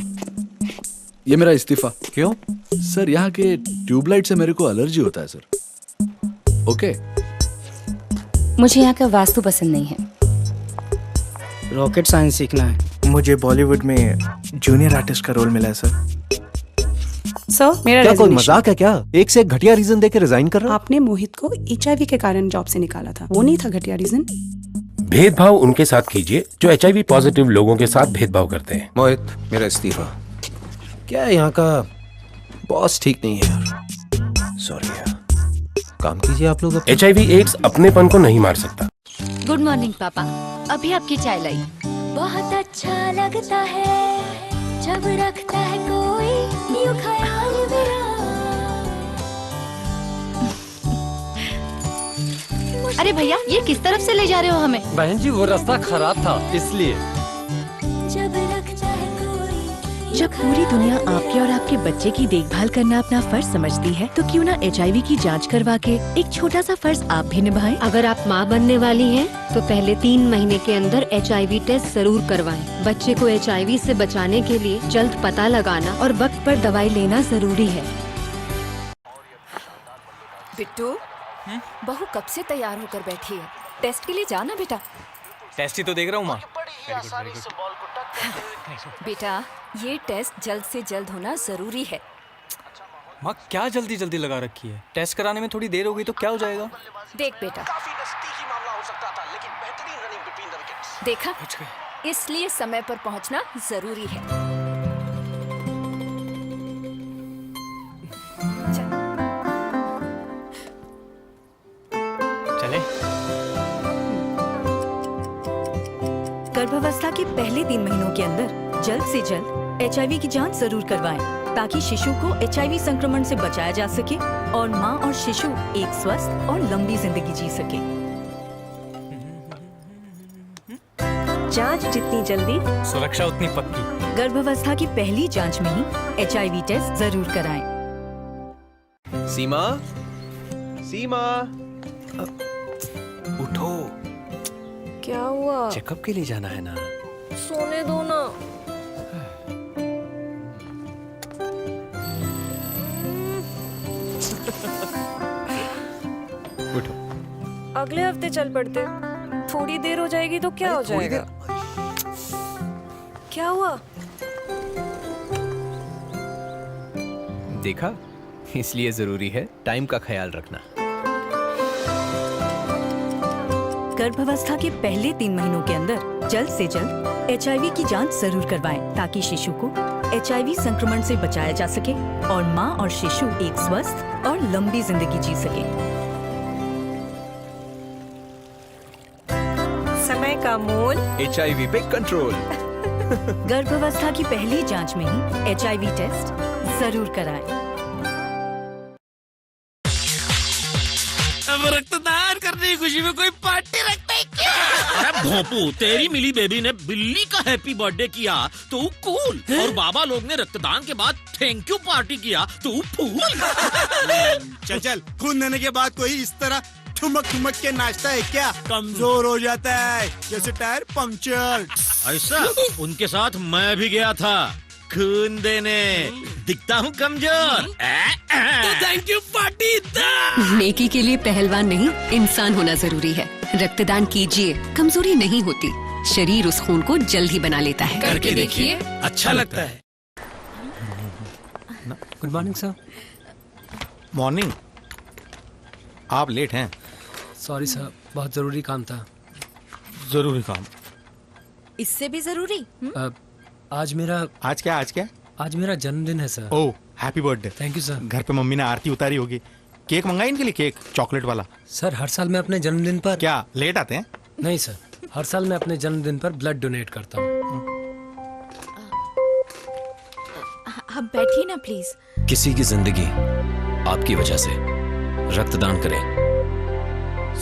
ये मेरा इस्तीफा। क्यों? सर, यहाँ के ट्यूबलाइट से मेरे को एलर्जी होता है सर। ओके। मुझे यहाँ का वास्तु पसंद नहीं है। रॉकेट साइंस सीखना है। मुझे बॉलीवुड में जूनियर आर्टिस्ट का रोल मिला है, सर। सो मेरा क्या कोई रेजिग्नेशन। मजाक है क्या? एक से एक घटिया रीजन देके रिजाइन कर रहे हो? आपने मोहित को एचआईवी के कारण जॉब से निकाला था, वो नहीं था घटिया रीजन? भेदभाव उनके साथ कीजिए जो एचआईवी पॉजिटिव लोगों के साथ भेदभाव करते हैं। मोहित, मेरा इस्तीफा। क्या है, यहाँ का बॉस ठीक नहीं है यार। सॉरी यार। काम कीजिए आप लोग अपना। एचआईवी एड्स अपनेपन को नहीं मार सकता। गुड मॉर्निंग पापा, अभी आपकी चाय लाई। बहुत अच्छा लगता है जब रखता है कोई यूं ख्याल मेरा। अरे भैया, ये किस तरफ से ले जा रहे हो हमें? बहन जी, वो रास्ता खराब था, इसलिए। जब रखता है कोई जब पूरी दुनिया आपके और आपके बच्चे की देखभाल करना अपना फर्ज समझती है, तो क्यों ना एचआईवी की जांच करवा के एक छोटा सा फर्ज आप भी निभाएं? अगर आप माँ बनने वाली हैं, तो पहले तीन महीने के अंदर एचआईवी टेस्ट जरूर करवाएं। बच्चे को एचआईवी से बचाने के लिए जल्द पता लगाना और वक्त पर दवाई लेना जरूरी है। बिट्टू, हम्म? बहू कब से तैयार होकर बैठी है? टेस्ट के लिए जाना बेटा। टेस्ट ही तो देख रहा हूँ, माँ। बेटा, ये टेस्ट जल्द से जल्द होना जरूरी है। माँ, क्या जल्दी जल्दी लगा रखी है? टेस्ट कराने में थोड़ी देर हो गई तो क्या हो जाएगा? देख बेटा, काफी नजदीकी मामला हो सकता था, लेकिन बेहतरीन रनिंग बिटवीन द विकेट्स। देखा? बच गए। इसलिए समय पर पहुंचना जरूरी है। चल। चले। गर्भावस्था के पहले तीन महीनों के अंदर जल्द से जल्द एचआईवी की जांच जरूर करवाएं, ताकि शिशु को एचआईवी संक्रमण से बचाया जा सके और मां और शिशु एक स्वस्थ और लंबी जिंदगी जी सके। जांच जितनी जल्दी, सुरक्षा उतनी पक्की। गर्भावस्था की पहली जांच में ही एचआईवी टेस्ट जरूर कराएं। सीमा, सीमा, अ, उठो। क्या हुआ? चेकअप के लिए जाना है ना। सोने दो ना। उठो। अगले हफ्ते चल पड़ते। थोड़ी देर हो जाएगी तो क्या अरे, हो थोड़ी जाएगा? देर। क्या हुआ? देखा, इसलिए जरूरी है टाइम का ख्याल रखना। गर्भावस्था के पहले तीन महीनों के अंदर जल्द से जल्द एचआईवी की जांच जरूर करवाएं, ताकि शिशु को एचआईवी संक्रमण से बचाया जा सके और मां और शिशु एक स्वस्थ और लंबी जिंदगी जी सके। समय का मोल। एचआईवी पे कंट्रोल। गर्भावस्था की पहली जांच में ही एचआईवी टेस्ट जरूर कराएं। अब रक्तदान करने की खुशी में कोई पार्टी रखता है क्या? अरे भोंपू, तेरी मिली बेबी ने बिल्ली का हैप्पी बर्थडे किया तो कूल, हैं? और बाबा लोग ने रक्तदान के बाद थैंक यू पार्टी किया तो फूल। चल चल, खून देने के बाद कोई इस तरह ठुमक ठुमक के नाचता है क्या? कमजोर हो जाता है, जैसे टायर पंक्चर। ऐसा? उनके साथ मैं भी गया था खून देने। दिखता हूँ कमजोर। तो थैंक यू पार्टी दा। नेकी के लिए पहलवान नहीं, इंसान होना जरूरी है। रक्तदान कीजिए, कमजोरी नहीं होती। शरीर उस खून को जल्द ही बना लेता है। करके देखिए, अच्छा लगता है। Good morning sir. मॉर्निंग। आप लेट हैं। सॉरी सर, बहुत ज़रूरी काम था। ज़रूरी काम। इससे भी ज़रूरी? हम्म? अ, आज मेरा आज क्या, आज क्या? आज मेरा जन्मदिन है sir. Oh, happy birthday. Thank you sir. घर पे मम्मी ने आरती उतारी होगी। केक मंगाई इनके लिए, केक, चॉकलेट वाला। सर, हर साल मैं अपने जन्मदिन पर क्या लेट आते हैं? नहीं सर, हर साल मैं अपने जन्मदिन पर ब्लड डोनेट करता हूँ। आप बैठिए ना प्लीज। किसी की जिंदगी आपकी वजह से। रक्तदान करें।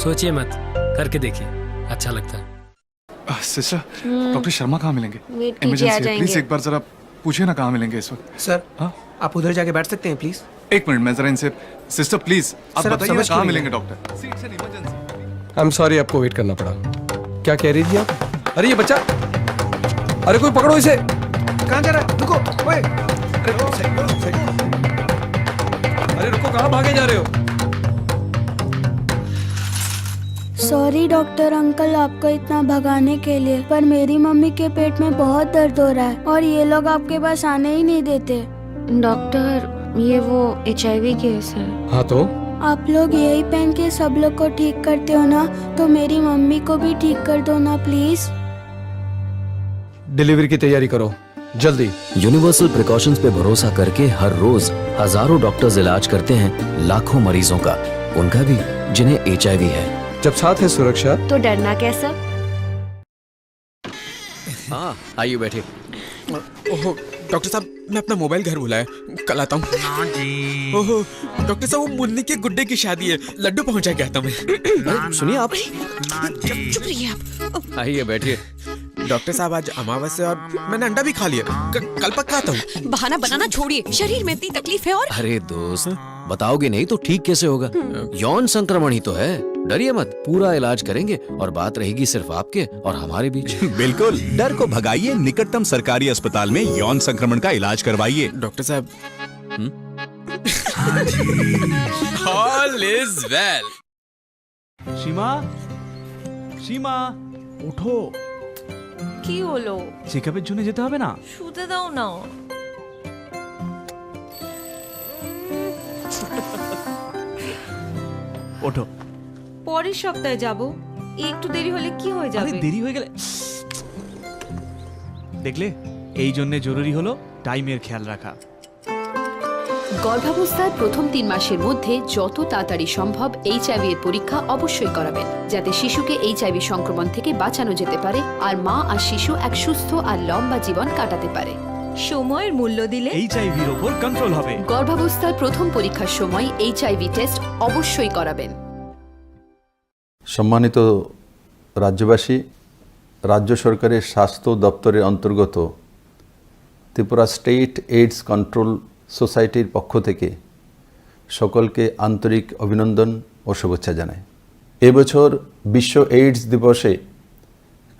सोचिए मत, करके देखिए, अच्छा लगता है। सिस्टर, डॉक्टर शर्मा कहाँ मिलेंगे? वेट कीजिए, आ इमरजेंसी है, प्लीज जाएंगे। एक बार जरा पूछिए ना कहाँ मिलेंगे इस वक्त। सर, हाँ? आप उधर जाके बैठ सकते हैं प्लीज? एक मिनट, मैं जरा इनसे, सिस्टर प्लीज, आप सर, आप बताइए ना समझ क्यों कहाँ नहीं मिलेंगे रहे? डॉक्टर? सीट से इमरजेंसी। आई एम सॉरी, आपको वेट करना पड़ा। क्या कह रही थी आप? अरे ये बच्चा, अरे कोई पकड़ो इसे। कहाँ जा रहा है? रुको, ओए। अरे रुको, सही, सही। अरे रुको, कहाँ भागे जा रहे हो? सॉरी डॉक्टर अंकल, आपको इतना भगाने के लिए, पर मेरी मम्मी के पेट में बहुत दर्द हो रहा है और ये लोग आपके पास आने ही नहीं देते। डॉक्टर, ये वो एचआईवी केस है। हाँ तो? आप लोग यही पहन के सब लोग को ठीक करते हो ना, तो मेरी मम्मी को भी ठीक कर दो ना प्लीज। डिलीवरी की तैयारी करो, जल्दी। यूनिवर्सल प्रिकॉशंस पे भरोसा करके हर रोज हजारों डॉक्टर्स इलाज करते हैं लाखों मरीजों का, उनका भी जिन्हें एचआईवी है। जब साथ है सुरक्षा। तो डरना कैसा? हाँ, आइए बैठिए। ओहो, डॉक्टर साहब, मैं अपना मोबाइल घर भुलाया, कल आता हूँ। ओहो, डॉक्टर साहब, वो मुन्नी के गुड्डे की शादी है, लड्डू पहुंचा के आता हूँ मैं। अरे, सुनिए आप। चुप रहिए आप। आइए बैठिए। डॉक्टर साहब, आज अमावस्या है और मैंने अंडा भी खा लिया। क-, कल पक्का आता हूँ। बहाना बनाना छोड़िए, शरीर में इतनी तकलीफ है और अरे दोस्त, बताओगे नहीं तो ठीक कैसे होगा? यौन संक्रमण ही तो है। डरिए मत, पूरा इलाज करेंगे और बात रहेगी सिर्फ आपके और हमारे बीच। बिल्कुल, डर को भगाइए, निकटतम सरकारी अस्पताल में यौन संक्रमण का इलाज करवाइए। डॉक्टर साहब। हम्म? All is well। সীমা, সীমা, ওঠো। কি হলো? চেকআপের জন্য যেতে হবে না? শুতে দাও না। ওঠো। পরের সপ্তাহে যাব। একটু দেরি হলে কি হয়ে আরে, যাবে? দেরি হয়ে গেলে, দেখলে, এই জন্য জরুরি হলো টাইমের খেয়াল রাখা। গর্ভাবস্থার প্রথম তিন মাসের মধ্যে যত তাড়াতাড়ি সম্ভব এইচআইভি এর পরীক্ষা অবশ্যই করাবেন, যাতে শিশুকে এইচআইভি সংক্রমণ থেকে বাঁচানো যেতে পারে আর মা আর শিশু এক সুস্থ আর লম্বা জীবন কাটাতে পারে। সময়ের মূল্য দিলে এইচআইভি র ওপর কন্ট্রোল হবে। গর্ভাবস্থার প্রথম পরীক্ষার সময় এইচআইভি টেস্ট অবশ্যই করাবেন। সম্মানিত রাজ্যবাসী, রাজ্য সরকারের স্বাস্থ্য দপ্তরের অন্তর্গত ত্রিপুরা স্টেট এইডস কন্ট্রোল সোসাইটির পক্ষ থেকে সকলকে আন্তরিক অভিনন্দন ও শুভেচ্ছা জানাই। এবছর বিশ্ব এইডস দিবসে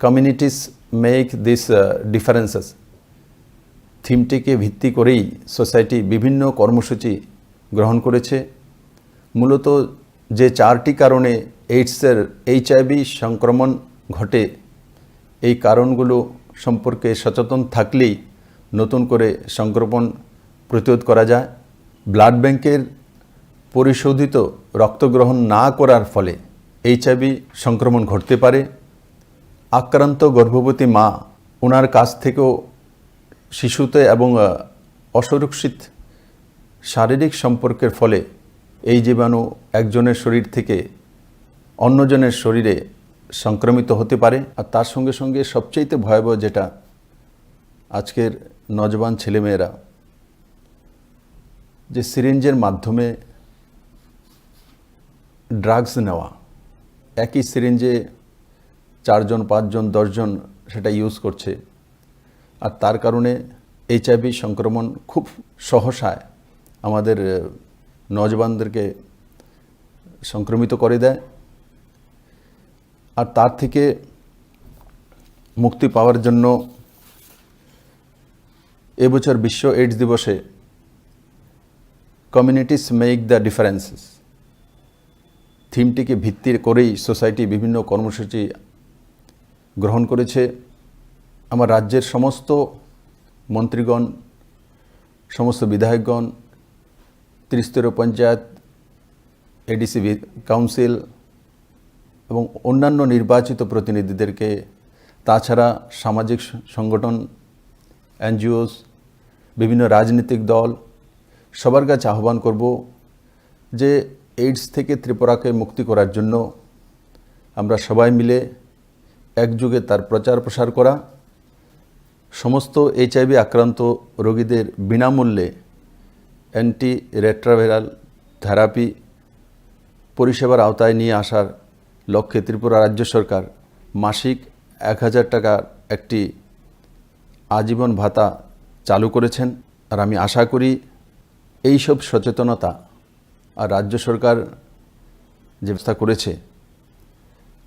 Communities Make These, আহ, Differences থিমটিকে ভিত্তি করেই সোসাইটি বিভিন্ন কর্মসূচি গ্রহণ করেছে। মূলত যে চারটি কারণে এইডসের, এইচআইভি সংক্রমণ ঘটে, এই কারণগুলো সম্পর্কে সচেতন থাকলেই নতুন করে সংক্রমণ প্রতিরোধ করা যায়। ব্লাড ব্যাংকের পরিশোধিত রক্ত গ্রহণ না করার ফলে এইচআইভি সংক্রমণ ঘটতে পারে। আক্রান্ত গর্ভবতী মা ওনার কাছ থেকেও শিশুতে এবং, আহ, অসুরক্ষিত শারীরিক সম্পর্কের ফলে এই জীবাণু একজনের শরীর থেকে অন্যজনের শরীরে সংক্রমিত হতে পারে। আর তার সঙ্গে সঙ্গে সবচেয়ে ভয়াবহ যেটা, আজকের নজওয়ান ছেলেমেয়েরা যে সিরিঞ্জের মাধ্যমে ড্রাগস নেওয়া, একই সিরিঞ্জে চারজন, পাঁচজন, দশজন সেটা ইউজ করছে। আর তার কারণে এইচআইভি সংক্রমণ খুব সহসায় আমাদের, আহ, নজওয়ানদেরকে সংক্রমিত করে দেয়। আর তার থেকে মুক্তি পাওয়ার জন্য এবছর বিশ্ব এইডস দিবসে Communities Make the Differences থিমটিকে ভিত্তি করেই সোসাইটি বিভিন্ন কর্মসূচি গ্রহণ করেছে। আমার রাজ্যের সমস্ত মন্ত্রীগণ, সমস্ত বিধায়কগণ, ত্রিস্তরীয় পঞ্চায়েত, এডিসি বি-, কাউন্সিল এবং অন্যান্য নির্বাচিত প্রতিনিধিদেরকে, তাছাড়া সামাজিক স-, সংগঠন, এনজিওস, বিভিন্ন রাজনৈতিক দল, সবার কাছে আহ্বান করব যে এইডস থেকে ত্রিপুরাকে মুক্তি করার জন্য আমরা সবাই মিলে একযোগে তার প্রচার প্রসার করা, সমস্ত এইচআইভি আক্রান্ত রোগীদের বিনামূল্যে অ্যান্টি রেট্রোভাইরাল থেরাপি পরিষেবার আওতায় নিয়ে আসার লক্ষ্যে ত্রিপুরা রাজ্য সরকার মাসিক এক হাজার টাকার একটি আজীবন ভাতা চালু করেছেন। আর আমি আশা করি এইসব সচেতনতা আর রাজ্য সরকার যে ব্যবস্থা করেছে,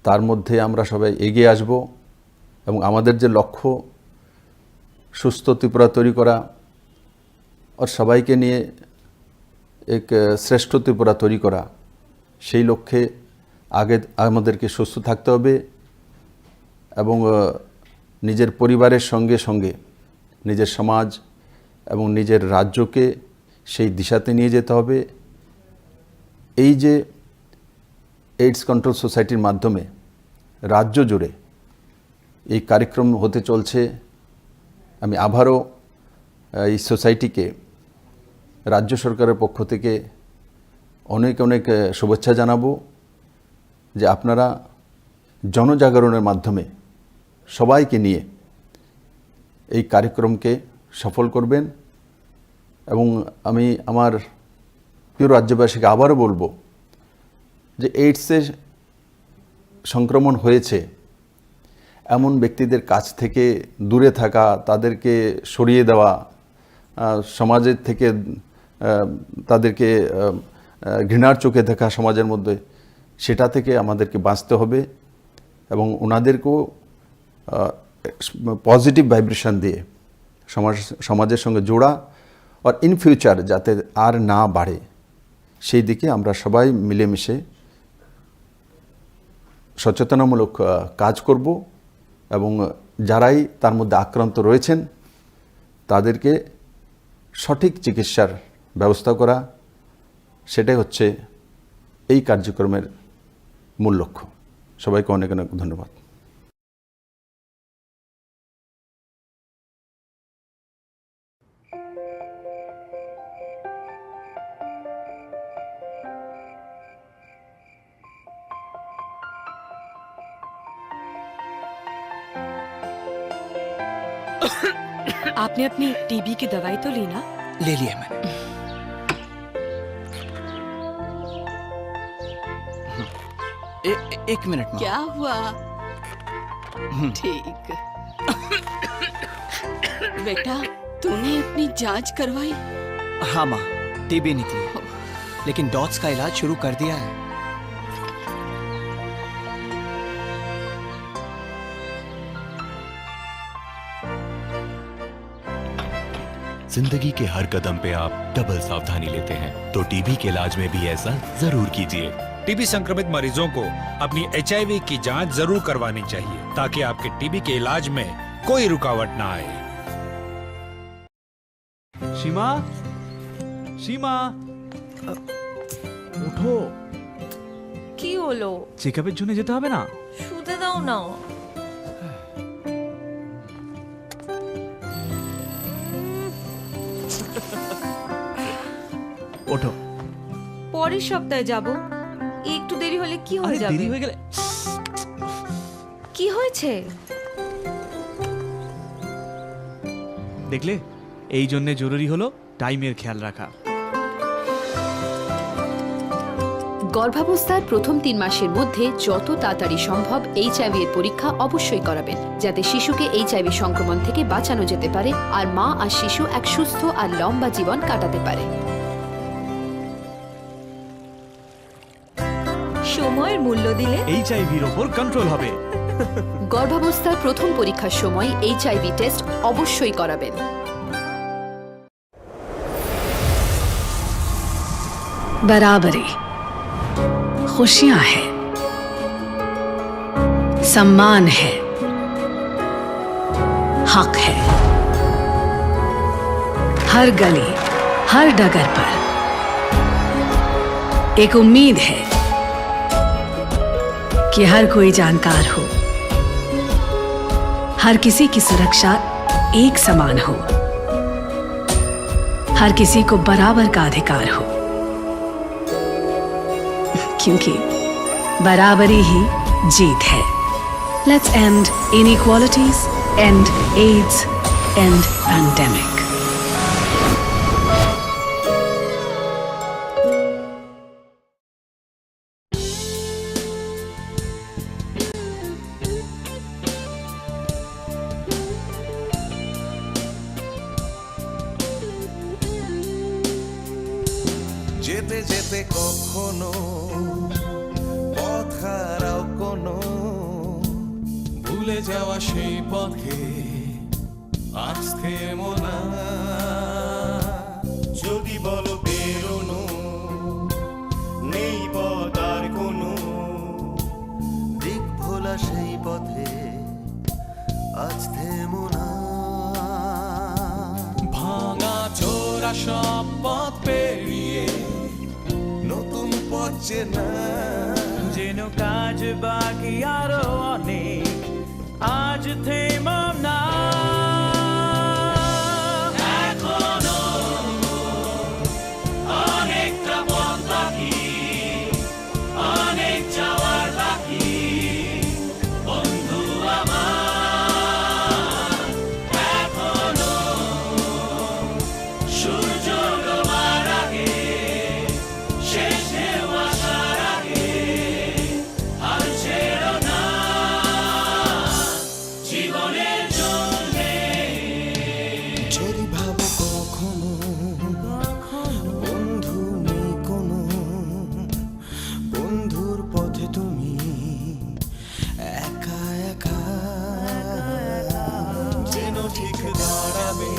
তার মধ্যে আমরা সবাই এগিয়ে আসব এবং আমাদের যে লক্ষ্য, সুস্থ ত্রিপুরা তৈরি করা আর সবাইকে নিয়ে এক, আহ, শ্রেষ্ঠ ত্রিপুরা তৈরি করা, সেই লক্ষ্যে আগে আমাদেরকে সুস্থ থাকতে হবে এবং, আহ, নিজের পরিবারের সঙ্গে সঙ্গে নিজের সমাজ এবং নিজের রাজ্যকে সেই দিশাতে নিয়ে যেতে হবে। এই যে এইডস কন্ট্রোল সোসাইটির মাধ্যমে রাজ্য জুড়ে এই কার্যক্রম হতে চলছে, আমি আবারও, আহ, এই সোসাইটিকে রাজ্য সরকারের পক্ষ থেকে অনেক অনেক, আহ, শুভেচ্ছা জানাবো যে আপনারা জনজাগরণের মাধ্যমে সবাইকে নিয়ে এই কার্যক্রমকে সফল করবেন। এবং আমি আমার প্রিয় রাজ্যবাসীকে আবারও বলবো যে এইডসের সংক্রমণ হয়েছে এমন ব্যক্তিদের কাছ থেকে দূরে থাকা, তাদেরকে সরিয়ে দেওয়া, আহ, সমাজের থেকে, আহ, তাদেরকে, আহ, আহ, ঘৃণার চোখে দেখা সমাজের মধ্যে, সেটা থেকে আমাদেরকে বাঁচতে হবে এবং ওনাদেরকেও, আহ, পজিটিভ ভাইব্রেশন দিয়ে সমাজ, সমাজের সঙ্গে জোড়া আর ইন ফিউচার যাতে আর না বাড়ে, সেই দিকে আমরা সবাই মিলেমিশে সচেতনামূলক, আহ, কাজ করব এবং যারাই তার মধ্যে আক্রান্ত রয়েছেন তাদেরকে সঠিক চিকিৎসার ব্যবস্থা করা, সেটাই হচ্ছে এই কার্যক্রমের মূল লক্ষ্য। সবাইকে অনেক অনেক ধন্যবাদ। आपने अपनी टीबी की दवाई तो ली ना? ले लिया मैंने। ए, ए, एक मिनट, माँ। क्या हुआ? हम्म। ठीक। बेटा, तूने अपनी जांच करवाई? हाँ, माँ, टीबी निकली। लेकिन डॉट्स का इलाज शुरू कर दिया है। जिंदगी के हर कदम पे आप डबल सावधानी लेते हैं, तो टीबी के इलाज में भी ऐसा जरूर कीजिए। टीबी संक्रमित मरीजों को अपनी एचआईवी की जांच जरूर करवानी चाहिए, ताकि आपके टीबी के इलाज में कोई रुकावट ना आए। সীমা, সীমা, ওঠো। কি হলো? চেকআপের জন্য যেতে হবে না? শুতে দাও না। ওঠো। পরের সপ্তাহে যাব। একটু দেরি হলে কি হয়ে আরে, যাবে? দেরি হয়ে গেলে কি হয়েছে? দেখলে, এই জন্য জরুরি হলো টাইমের খেয়াল রাখা। গর্ভাবস্থার প্রথম তিন মাসের মধ্যে যত তাড়াতাড়ি সম্ভব এইচআইভি এর পরীক্ষা অবশ্যই করাবেন, যাতে শিশুকে এইচআইভি সংক্রমণ থেকে বাঁচানো যেতে পারে আর মা আর শিশু এক সুস্থ আর লম্বা জীবন কাটাতে পারে। সময়ের মূল্য দিলে এইচআইভির ওপর কন্ট্রোল হবে। গর্ভাবস্থার প্রথম পরীক্ষার সময় এইচআইভি টেস্ট অবশ্যই করাবেন। बराबरी, खुशियां हैं, सम्मान है, हक है। हर गली, हर डगर पर एक उम्मीद है कि हर कोई जानकार हो, हर किसी की सुरक्षा एक समान हो, हर किसी को बराबर का अधिकार हो, क्योंकि बराबरी ही जीत है। Let's end inequalities, end AIDS, end pandemic. যেতে যেতে কখনো পথ হারাও কোনো, ভুলে যাওয়া সেই পথে আজ থেমো না। যদি বলো বেরোনো, নেই পথ আর কোনো, সব পথ পেরিয়ে নতুন পথ চেনা। যেন কাজ বাকি আরো অনেক, আজ থেমো না। এখনো অনেকটা পথ বাকি, অনেক যাওয়ার বাকি, বন্ধু আমার। এখনো সূর্য ডোবার আগে, শেষ ঢেউ আসার আগে, হাল ছেড়ো না জীবনের জন্যে। যদি ভাবো কখনো বন্ধু নেই কোনো, বন্ধুর পথে তুমি একা একা। যেন ঠিক দাঁড়াবে,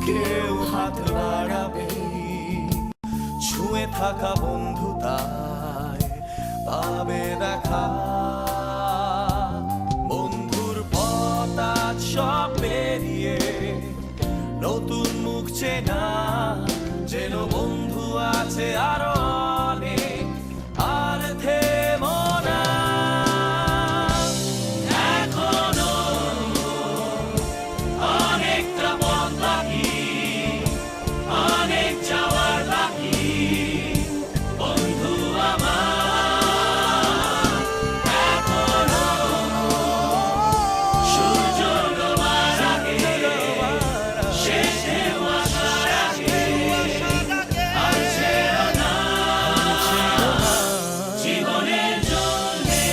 কেউ হাত বাড়াবে, ছুঁয়ে থাকা বন্ধু তাই পাবে দেখা। বন্ধুর পথ আজ সব পেরিয়ে নতুন মুখ চেনা, যেন বন্ধু আছে আরো অনেক, আর থেমো না। এখনো অনেকটা পথ বাকি, অনেক যাওয়ার বাকি, বন্ধু আমার। এখনো সূর্য ডোবার আগে, শেষ ঢেউ আসার আগে, আর ছেড়ো না জীবনের জন্যে।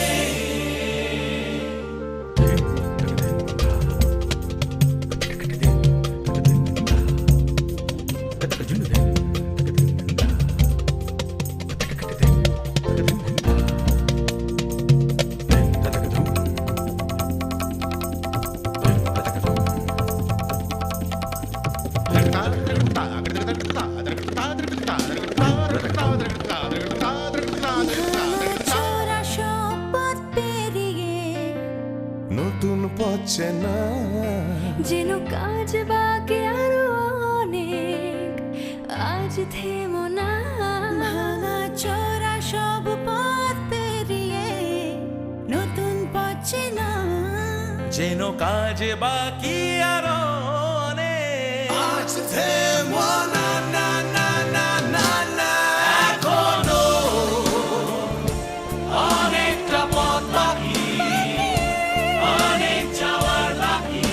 চোরা সব পথ পেরিয়ে নতুন পথ চেনা। যেন কাজ বাকি আরো অনেক, আজ থেমো না। ভাঙা চোরা সব পথ পেরিয়ে নতুন পথ চেনা। যেন কাজ বাকি আরো অনেক। আজ থেমো না, না, না, না, না, না। এখনো অনেকটা পথ বাকি, অনেক যাওয়ার বাকি,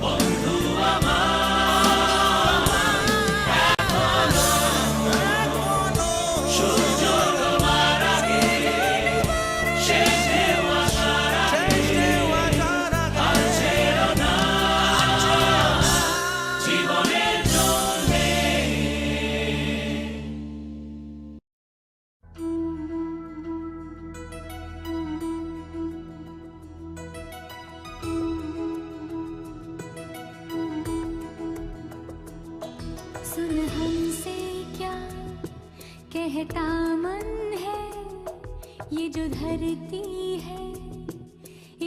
বন্ধু আমার। এখনো সূর্য ডোবার আগে, শেষ ঢেউ আসার আগে, আর ছেড়ো না জীবনের জন্যে। सुन हमसे क्या कहता मन है, ये जो धरती है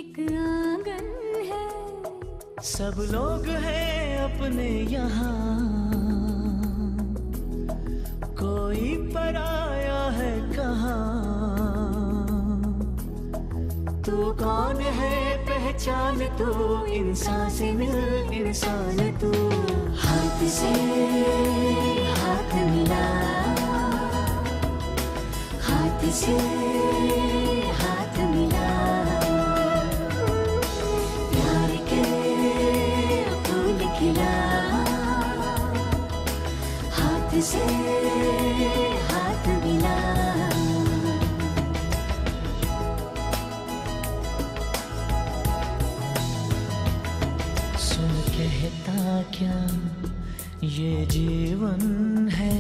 एक आंगन है। सब लोग हैं अपने यहाँ, कोई पराया है कहाँ। तू कौन है पहचान तू, इंसान से मिल इंसान तू। हाथ से हाथ मिला, हाथ से हाथ मिला, प्यार के फूल खिला, हाथ से हाथ मिला। सुन कहता क्या ये जीवन है,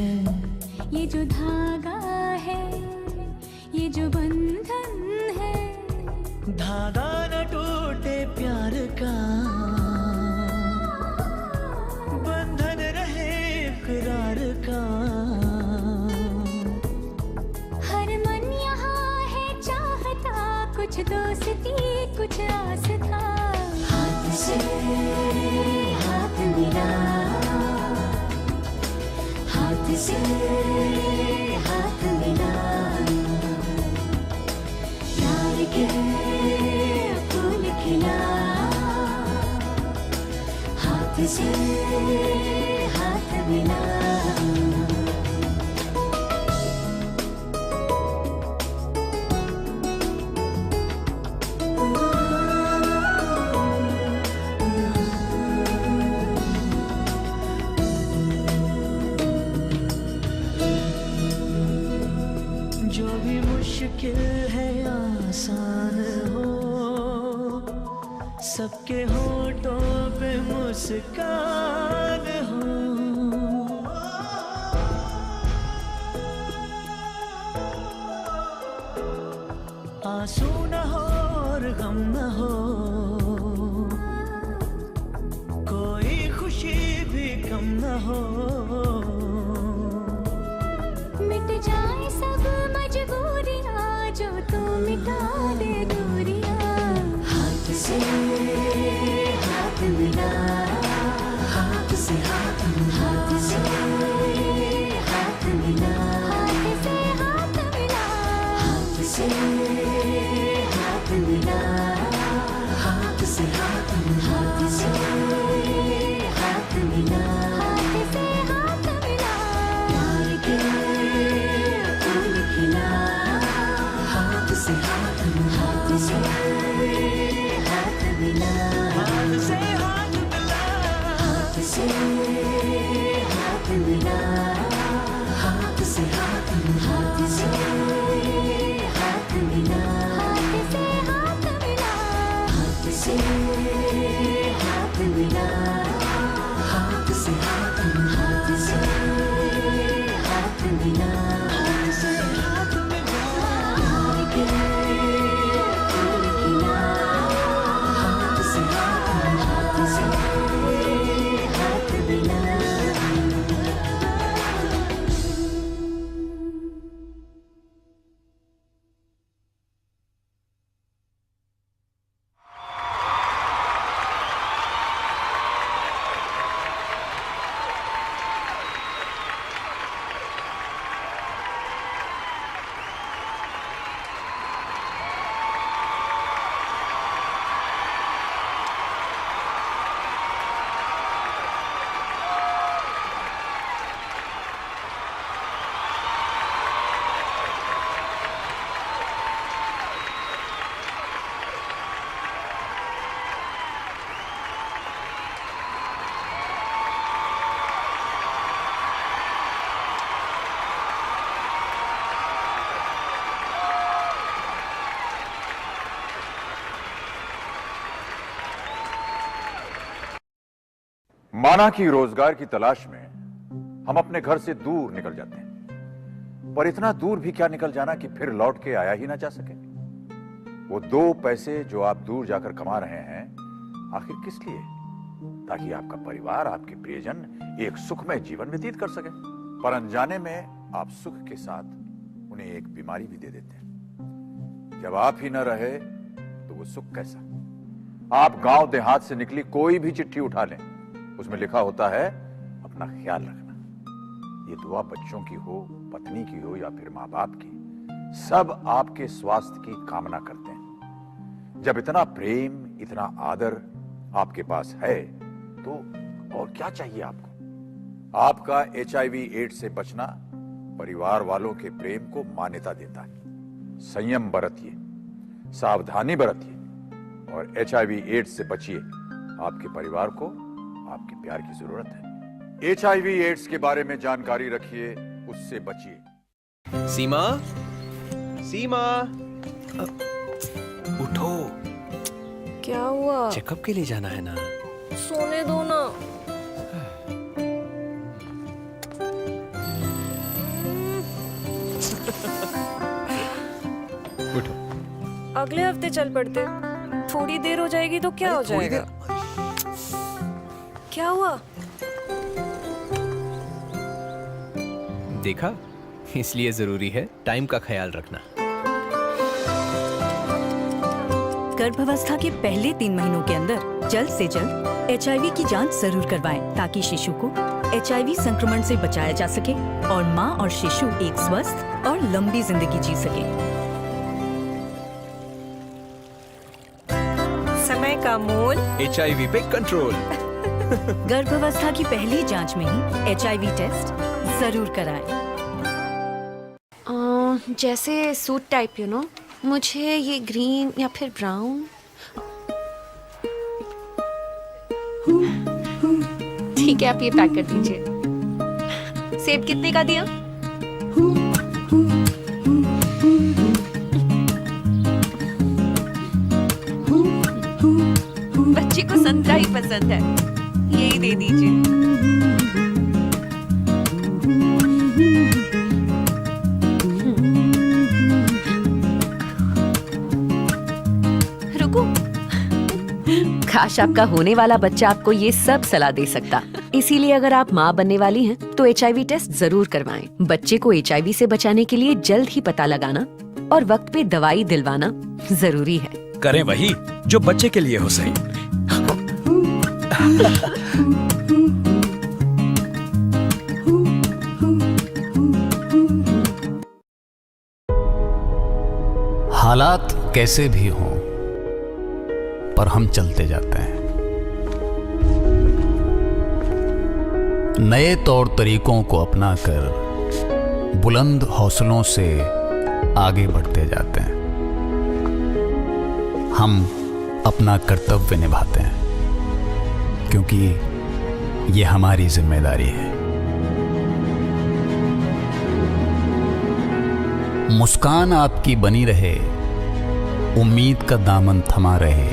ये जो धागा है, ये जो बंधन है। धागा न टूटे प्यार का, बंधन रहे इकरार का। हर मन यहाँ है चाहता, कुछ दोस्ती कुछ आस था। हाथ से हाथ मिला, से हाथ मिला। जो भी मुश्किल है आसान हो, सबके होठों पे मुस्कान हो। आंसू न हो और गम न हो, कोई खुशी भी कम न हो। मिट जाए सब मजबूरियां, जो तू मिटा दे दूरियां। हाथ से हाथ मिला, हाथ से हाथ मिला, हाथ से हाथ मिला, हाथ से हाथ मिला, हाथ से हाथ मिला, हाथ से हाथ मिला, हाथ से हाथ मिला, हाथ से हाथ मिला। प्यार के फूल खिला, हाथ से हाथ मिला, हाथ से हाथ मिला, हाथ से हाथ मिला, हाथ से हाथ मिला, हाथ से हाथ मिला, हाथ से हाथ मिला, हाथ से हाथ मिला, हाथ से हाथ मिला, हाथ से हाथ मिला, हाथ से हाथ मिला, हाथ से हाथ मिला। माना कि रोजगार की तलाश में हम अपने घर से दूर निकल जाते हैं, पर इतना दूर भी क्या निकल जाना कि फिर लौट के आया ही ना जा सके। वो दो पैसे जो आप दूर जाकर कमा रहे हैं, आखिर किस लिए? ताकि आपका परिवार, आपके प्रियजन एक सुखमय जीवन व्यतीत कर सके। पर अनजाने में आप सुख के साथ उन्हें एक बीमारी भी दे देते हैं। जब आप ही न रहे, तो वो सुख कैसा? आप गांव देहात से निकली कोई भी चिट्ठी उठा लें, उसमें लिखा होता है, "अपना ख्याल रखना।" ये दुआ बच्चों की हो, पत्नी की हो या फिर माँ बाप की, सब आपके स्वास्थ्य की कामना करते हैं। जब इतना प्रेम, इतना आदर आपके पास है, तो और क्या चाहिए आपको? आपका एचआईवी एड्स से बचना परिवार वालों के प्रेम को मान्यता देता है। संयम बरतिए, सावधानी बरतिए और एचआईवी एड्स से बचिए। आपके परिवार को आपके प्यार की जरूरत है। एचआईवी एड्स के बारे में जानकारी रखिए, उससे बचिए। सीमा, सीमा, अ, उठो। क्या हुआ? चेकअप के लिए जाना है ना? सोने दो ना। उठो। अगले हफ्ते चल पड़ते। थोड़ी देर हो जाएगी तो क्या हो जाएगा? क्या हुआ? देखा, इसलिए जरूरी है टाइम का ख्याल रखना। गर्भावस्था के पहले तीन महीनों के अंदर जल्द से जल्द एचआईवी की जांच जरूर करवाएं, ताकि शिशु को एचआईवी संक्रमण से बचाया जा सके और मां और शिशु एक स्वस्थ और लंबी जिंदगी जी सके। समय का मोल। एचआईवी पे कंट्रोल। गर्भावस्था की पहली जांच में ही एचआईवी टेस्ट जरूर कराएं। अ, जैसे सूट टाइप, यू नो, मुझे ये ग्रीन या फिर ब्राउन। ठीक है, आप ये पैक कर दीजिए। सेब कितने का दिया? बच्चे को संतरा ही पसंद है, यही दे दीजिए। रुको। काश, आपका होने वाला बच्चा आपको ये सब सलाह दे सकता। इसीलिए अगर आप माँ बनने वाली हैं, तो एचआईवी टेस्ट जरूर करवाएं। बच्चे को एचआईवी से बचाने के लिए जल्द ही पता लगाना और वक्त पे दवाई दिलवाना जरूरी है। करें वही जो बच्चे के लिए हो सही। हालात कैसे भी हों, पर हम चलते जाते हैं। नए तौर तरीकों को अपनाकर बुलंद हौसलों से आगे बढ़ते जाते हैं। हम अपना कर्तव्य निभाते हैं, क्योंकि ये हमारी जिम्मेदारी है। मुस्कान आपकी बनी रहे, उम्मीद का दामन थमा रहे,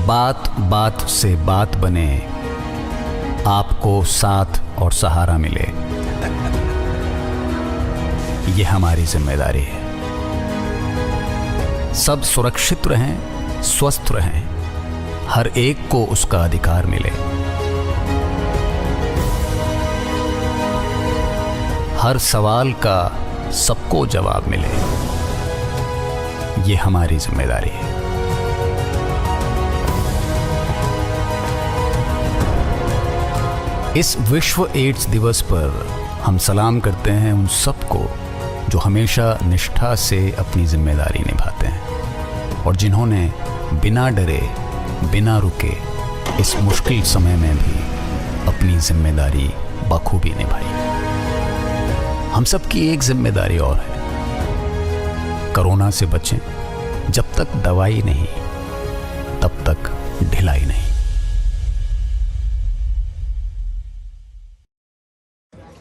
बात बात से बात बने, आपको साथ और सहारा मिले, ये हमारी जिम्मेदारी है। सब सुरक्षित रहें, स्वस्थ रहें, हर एक को उसका अधिकार मिले, हर सवाल का सबको जवाब मिले, ये हमारी जिम्मेदारी है। इस विश्व एड्स दिवस पर हम सलाम करते हैं उन सबको, जो हमेशा निष्ठा से अपनी जिम्मेदारी निभाते हैं और जिन्होंने बिना डरे, बिना रुके इस मुश्किल समय में भी अपनी जिम्मेदारी बखूबी निभाई। हम सबकी एक जिम्मेदारी और है, कोरोना से बचें, जब तक दवाई नहीं, तब तक ढिलाई नहीं।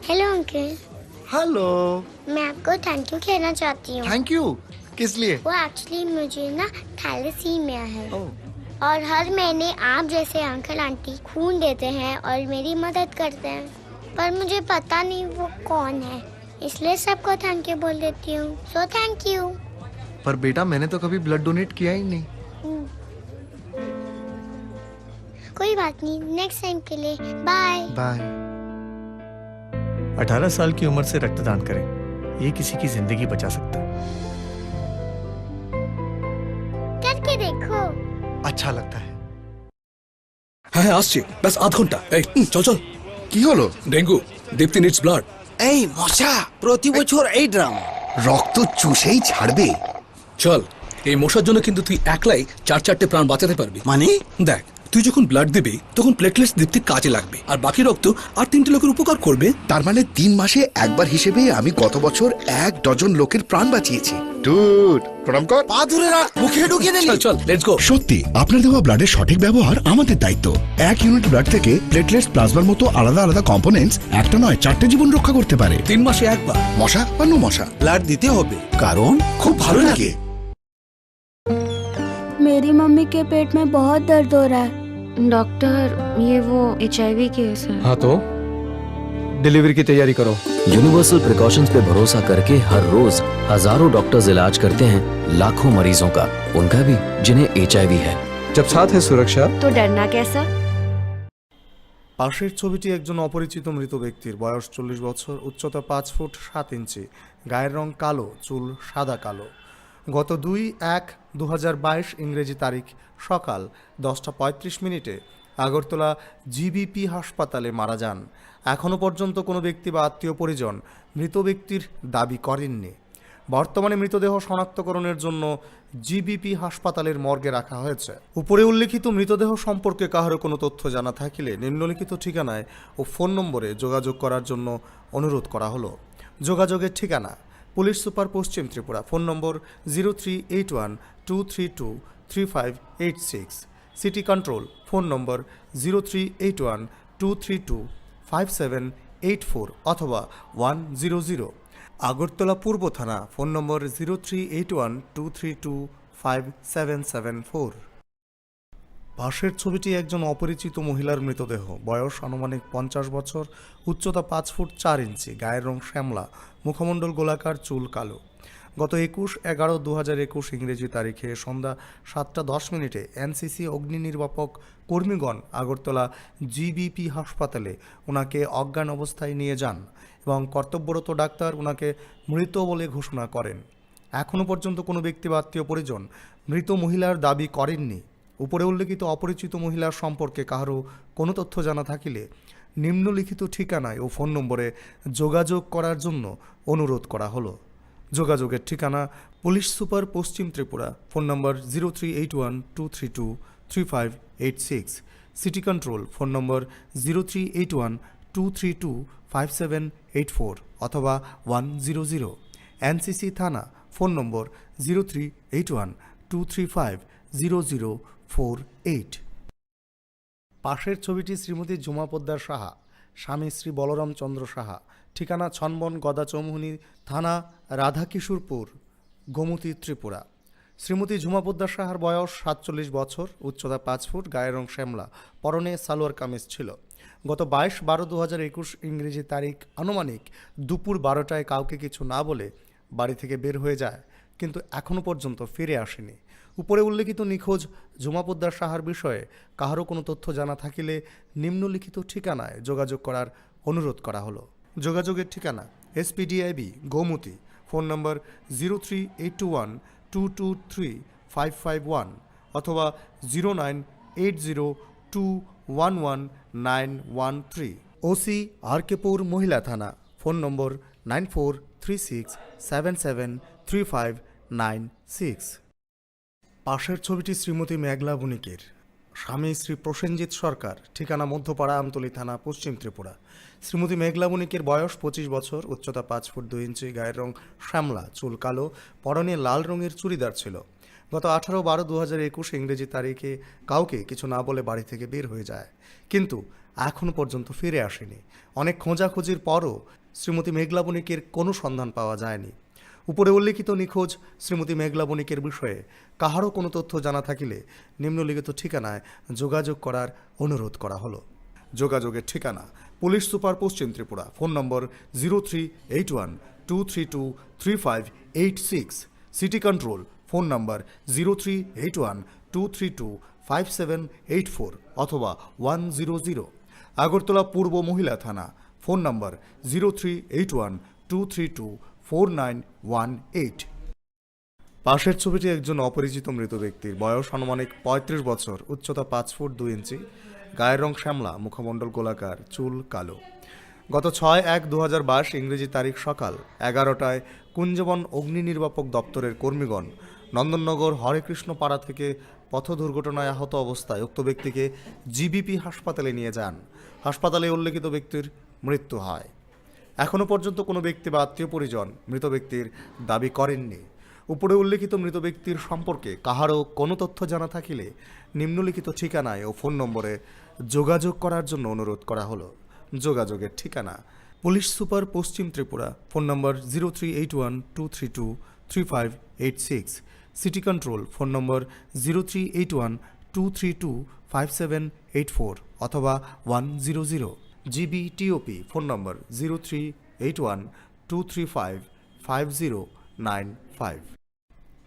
Hello uncle. हेलो। मैं आपको थैंक यू कहना चाहती हूँ। Thank you? किस लिए? वो एक्चुअली मुझे ना थैलेसीमिया है। ओह। और हर महीने आप जैसे अंकल आंटी खून देते हैं और मेरी मदद करते हैं, पर मुझे पता नहीं वो कौन है, इसलिए सबको थैंक यू बोल देती हूँ। So thank you. पर बेटा, मैंने तो कभी ब्लड डोनेट किया ही नहीं। हम्म। कोई बात नहीं, नेक्स्ट टाइम के लिए बाय। बाय। अठारह साल की उम्र से रक्तदान करें, ये किसी की जिंदगी बचा सकता है। करके देखो। अच्छा लगता है। হ্যাঁ, হ্যাঁ, আসছি। ব্যাস আধ ঘন্টা। এই, হুম, চল, চল। কি হলো? ডেঙ্গু। দীপ্তি নিডস ব্লাড। এই মশা, প্রতি বছর এই ড্রাম। রক্ত চুষেই ছাড়বে। চল, এই মশার জন্য কিন্তু তুই একলাই চার চারটে প্রাণ বাঁচাতে পারবি। মানে? দেখ, তুই যখন ব্লাড দিবি, তখন প্লেটলেটস দীপ্তির কাজে লাগবে, আর বাকি রক্ত আর তিনটে লোকের উপকার করবে। তার মানে তিন মাসে একবার হিসেবে আমি গত বছর এক ডজন লোকের প্রাণ বাঁচিয়েছি। ডুড, প্রণাম কর। পা ধরে রাখ, মুখে ঢুকিয়ে দিলি। চল, চল, লেটস গো। সত্যি, আপনার দেওয়া ব্লাডের সঠিক ব্যবহার আমাদের দায়িত্ব। এক ইউনিট ব্লাড থেকে প্লেটলেটস, প্লাজমার মতো আলাদা আলাদা কম্পোনেন্টস একটা নয়, চারটে জীবন রক্ষা করতে পারে। তিন মাসে একবার। মশা বা নো মশা, ব্লাড দিতে হবে, কারণ খুব ভালো লাগে। मेरी मम्मी के पेट में बहुत दर्द हो रहा है। डॉक्टर, ये वो एचआईवी केस है। हाँ तो? डिलीवरी की तैयारी करो। यूनिवर्सल प्रिकॉशंस पे भरोसा करके हर रोज हजारों डॉक्टर्स इलाज करते हैं लाखों मरीजों का, उनका भी जिन्हें एचआईवी है। जब साथ है सुरक्षा, तो डरना कैसा? পাশের ছবিটি একজন অপরিচিত মৃত ব্যক্তির, বয়স চল্লিশ বছর, উচ্চতা পাঁচ ফুট সাত ইঞ্চি, গায়ের রং কালো, চুল সাদা কালো। গত দুই এক দু হাজার বাইশ ইংরেজি তারিখ সকাল দশটা পঁয়ত্রিশ মিনিটে আগরতলা জিবিপি হাসপাতালে মারা যান। এখনও পর্যন্ত কোনো ব্যক্তি বা আত্মীয় পরিজন মৃত ব্যক্তির দাবি করেননি। বর্তমানে মৃতদেহ শনাক্তকরণের জন্য জিবিপি হাসপাতালের মর্গে রাখা হয়েছে। উপরে উল্লেখিত মৃতদেহ সম্পর্কে কাহারও কোনো তথ্য জানা থাকিলে নিম্নলিখিত ঠিকানায় ও ফোন নম্বরে যোগাযোগ করার জন্য অনুরোধ করা হলো। যোগাযোগের ঠিকানা: পুলিশ সুপার, পশ্চিম Tripura. Phone number zero three eight one two three two three five eight six. City control, phone number zero three eight one two three two five seven eight four অথবা ওয়ান জিরো জিরো। আগরতলা পূর্ব থানা, phone number zero three eight one two three two five seven seven four. পাশের ছবিটি একজন অপরিচিত মহিলার মৃতদেহ, বয়স আনুমানিক পঞ্চাশ বছর, উচ্চতা পাঁচ ফুট চার ইঞ্চি, গায়ের রং শ্যামলা, মুখমণ্ডল গোলাকার, চুল কালো। গত একুশ এগারো দু হাজার একুশ ইংরেজি তারিখে সন্ধ্যা সাতটা দশ মিনিটে এনসিসি অগ্নি নির্বাপক কর্মীগণ আগরতলা জিবিপি হাসপাতালে ওনাকে অজ্ঞান অবস্থায় নিয়ে যান এবং কর্তব্যরত ডাক্তার ওনাকে মৃত বলে ঘোষণা করেন। এখনও পর্যন্ত কোনো ব্যক্তি বা আত্মীয় পরিজন মৃত মহিলার দাবি করেননি। উপরে উল্লেখিত অপরিচিত মহিলার সম্পর্কে কাহারও কোনো তথ্য জানা থাকিলে নিম্নলিখিত ঠিকানায় ও ফোন নম্বরে যোগাযোগ করার জন্য অনুরোধ করা হলো। যোগাযোগের ঠিকানা: পুলিশ সুপার, পশ্চিম Tripura. Phone number zero three eight one two three two three five eight six. City control, phone number zero three eight one two three two five seven eight four অথবা ওয়ান জিরো জিরো। এনসিসি থানা, phone number zero three eight one two three five zero zero four eight. পাশের ছবিটি শ্রীমতী ঝুমা পোদ্দার সাহা, স্বামী শ্রী বলরাম চন্দ্র সাহা, ঠিকানা ছনবন গদাচৌমুহনী থানা রাধাকিশোরপুর, গোমতী, ত্রিপুরা। শ্রীমতী ঝুমা পোদ্দার সাহার বয়স সাতচল্লিশ বছর, উচ্চতা পাঁচ ফুট, গায়ের রং শ্যামলা, পরনে সালোয়ার কামিজ ছিল। গত বাইশ বারো দু হাজার একুশ ইংরেজি তারিখ আনুমানিক দুপুর বারোটায় কাউকে কিছু না বলে বাড়ি থেকে বের হয়ে যায়, কিন্তু এখনও পর্যন্ত ফিরে আসেনি। উপরে উল্লেখিত নিখোঁজ ঝুমা পোদ্দার সাহার বিষয়ে কাহারও কোনো তথ্য জানা থাকিলে নিম্নলিখিত ঠিকানায় যোগাযোগ করার অনুরোধ করা হলো। যোগাযোগের ঠিকানা: SPDIB, Gomati. Phone number zero three eight two one two two three five five one অথবা zero nine eight zero two one one nine one three. OC, RK Pur মহিলা থানা। Phone number nine four three six seven seven three five nine six. পাশের ছবিটি শ্রীমতী মেঘলা বণিকের, স্বামী শ্রী প্রসেনজিৎ সরকার, ঠিকানা মধ্যপাড়া, আমতলী থানা, পশ্চিম ত্রিপুরা। শ্রীমতী মেঘলা বণিকের বয়স পঁচিশ বছর, উচ্চতা পাঁচ ফুট দুই ইঞ্চি, গায়ের রং শ্যামলা, চুল কালো, পরনে লাল রঙের চুড়িদার ছিল। গত আঠারো বারো দু হাজার একুশ ইংরেজি তারিখে কাউকে কিছু না বলে বাড়ি থেকে বের হয়ে যায়, কিন্তু এখনও পর্যন্ত ফিরে আসেনি। অনেক খোঁজাখুঁজির পরও শ্রীমতী মেঘলা বণিকের কোনো সন্ধান পাওয়া যায়নি। উপরে উল্লেখিত নিখোঁজ শ্রীমতী মেঘলা বণিকের বিষয়ে কাহারও কোনো তথ্য জানা থাকিলে নিম্নলিখিত ঠিকানায় যোগাযোগ করার অনুরোধ করা হলো। যোগাযোগের ঠিকানা: পুলিশ সুপার, পশ্চিম Tripura. Phone number zero three eight one two three two three five eight six. City control, phone number zero three eight one two three two five seven eight four অথবা ওয়ান জিরো জিরো। আগরতলা পূর্ব মহিলা থানা, phone number zero three eight one two three two four nine one eight. পাশের ছবিটি একজন অপরিচিত মৃত ব্যক্তির, বয়স আনুমানিক পঁয়ত্রিশ বছর, উচ্চতা পাঁচ ফুট দুই ইঞ্চি, গায়ের রং শ্যামলা, মুখমণ্ডল গোলাকার, চুল কালো। গত ছয় এক দু হাজার বাইশ ইংরেজি তারিখ সকাল এগারোটায় কুঞ্জবন অগ্নি নির্বাপক দপ্তরের কর্মীগণ নন্দননগর হরেকৃষ্ণ পাড়া থেকে পথ দুর্ঘটনায় আহত অবস্থায় উক্ত ব্যক্তিকে জিবিপি হাসপাতালে নিয়ে যান। হাসপাতালে উল্লেখিত ব্যক্তির মৃত্যু হয়। এখনও পর্যন্ত কোনো ব্যক্তি বা আত্মীয় পরিজন মৃত ব্যক্তির দাবি করেননি। উপরে উল্লেখিত মৃত ব্যক্তির সম্পর্কে কাহারও কোনো তথ্য জানা থাকিলে নিম্নলিখিত ঠিকানায় ও ফোন নম্বরে যোগাযোগ করার জন্য অনুরোধ করা হলো। যোগাযোগের ঠিকানা: পুলিশ সুপার, পশ্চিম Tripura. Phone number zero three eight one two three two three five eight six. City control, phone number zero three eight one two three two five seven eight four অথবা one zero zero. GB TOP, phone number zero three eight one two three five five zero nine five.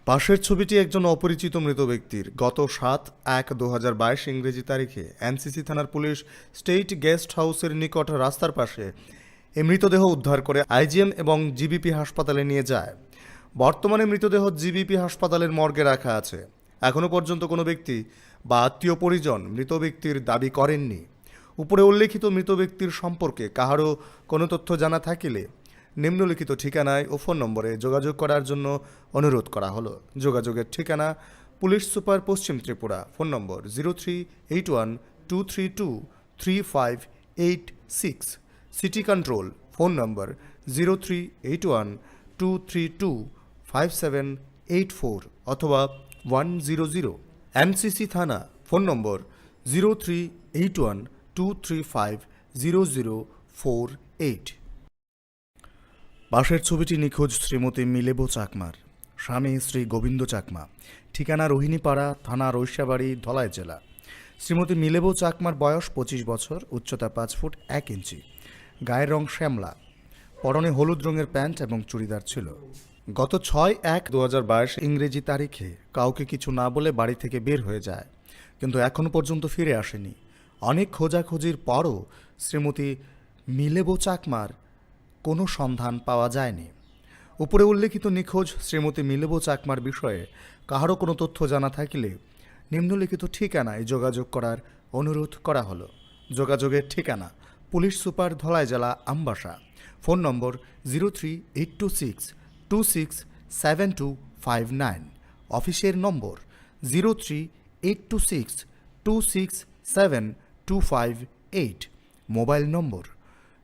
পাশের ছবিটি একজন অপরিচিত মৃত ব্যক্তির। গত সাত এক দু হাজার বাইশ ইংরেজি তারিখে এনসিসি থানার পুলিশ স্টেট গেস্ট হাউসের নিকট রাস্তার পাশে এই মৃতদেহ উদ্ধার করে আইজিএম এবং জিবিপি হাসপাতালে নিয়ে যায়। বর্তমানে মৃতদেহ জিবিপি হাসপাতালের মর্গে রাখা আছে। এখনও পর্যন্ত কোনো ব্যক্তি বা আত্মীয় পরিজন মৃত ব্যক্তির দাবি করেননি। উপরে উল্লেখিত মৃত ব্যক্তির সম্পর্কে কাহারও কোনো তথ্য জানা থাকিলে নিম্নলিখিত ঠিকানায় ও ফোন নম্বরে যোগাযোগ করার জন্য অনুরোধ করা হলো। যোগাযোগের ঠিকানা: পুলিশ সুপার, পশ্চিম Tripura. Phone number: zero three eight one two three two three five eight six. City control, phone number: zero three eight one two three two five seven eight four অথবা ওয়ান জিরো জিরো। এমসিসি থানা, phone number: zero three eight one two three five zero zero four eight. পাশের ছবিটি নিখোঁজ শ্রীমতী মিলেবো চাকমার। স্বামী শ্রী গোবিন্দ চাকমা। ঠিকানা: রোহিণীপাড়া, থানা রৈশাবাড়ি, ধলাই জেলা। শ্রীমতী মিলেবো চাকমার বয়স পঁচিশ বছর, উচ্চতা পাঁচ ফুট এক ইঞ্চি, গায়ের রং শ্যামলা, পরনে হলুদ রঙের প্যান্ট এবং চুড়িদার ছিল। গত ছয় এক দু হাজার বাইশ ইংরেজি তারিখে কাউকে কিছু না বলে বাড়ি থেকে বের হয়ে যায়, কিন্তু এখনও পর্যন্ত ফিরে আসেনি। অনেক খোঁজাখুঁজির পরও শ্রীমতী মিলেবো চাকমার কোনো সন্ধান পাওয়া যায়নি। উপরে উল্লেখিত নিখোঁজ শ্রীমতী মিলেবো চাকমার বিষয়ে কাহারও কোনো তথ্য জানা থাকিলে নিম্নলিখিত ঠিকানায় যোগাযোগ করার অনুরোধ করা হলো। যোগাযোগের ঠিকানা: পুলিশ সুপার, ধলাই জেলা, Ambassa. Phone number: zero three eight two six two six seven two five nine. অফিসের number: zero three eight two six two six seven two five eight. Mobile number: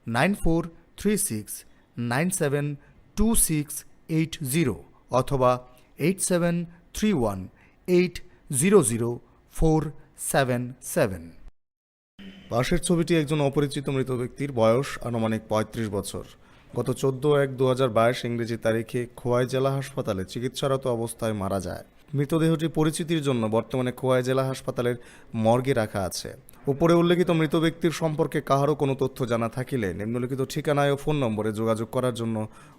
nine four three six nine seven two six eight zero অথবা eight seven three one eight zero zero four seven seven. পাশের ছবিটি একজন অপরিচিত মৃত ব্যক্তির, বয়স আনুমানিক পঁয়ত্রিশ বছর। গত চোদ্দ এক দু হাজার বাইশ ইংরেজি তারিখে খোয়াই জেলা হাসপাতালে চিকিৎসারত অবস্থায় মারা যায়। মৃতদেহটি পরিচিতির জন্য বর্তমানে খোয়াই জেলা হাসপাতালের মর্গে রাখা আছে। উপরে উল্লেখিত মৃত ব্যক্তির সম্পর্কে কাহারও কোনো তথ্য জানা থাকিলে নিম্নলিখিত ঠিকানায় ও ফোন নম্বরে যোগাযোগ করার জন্য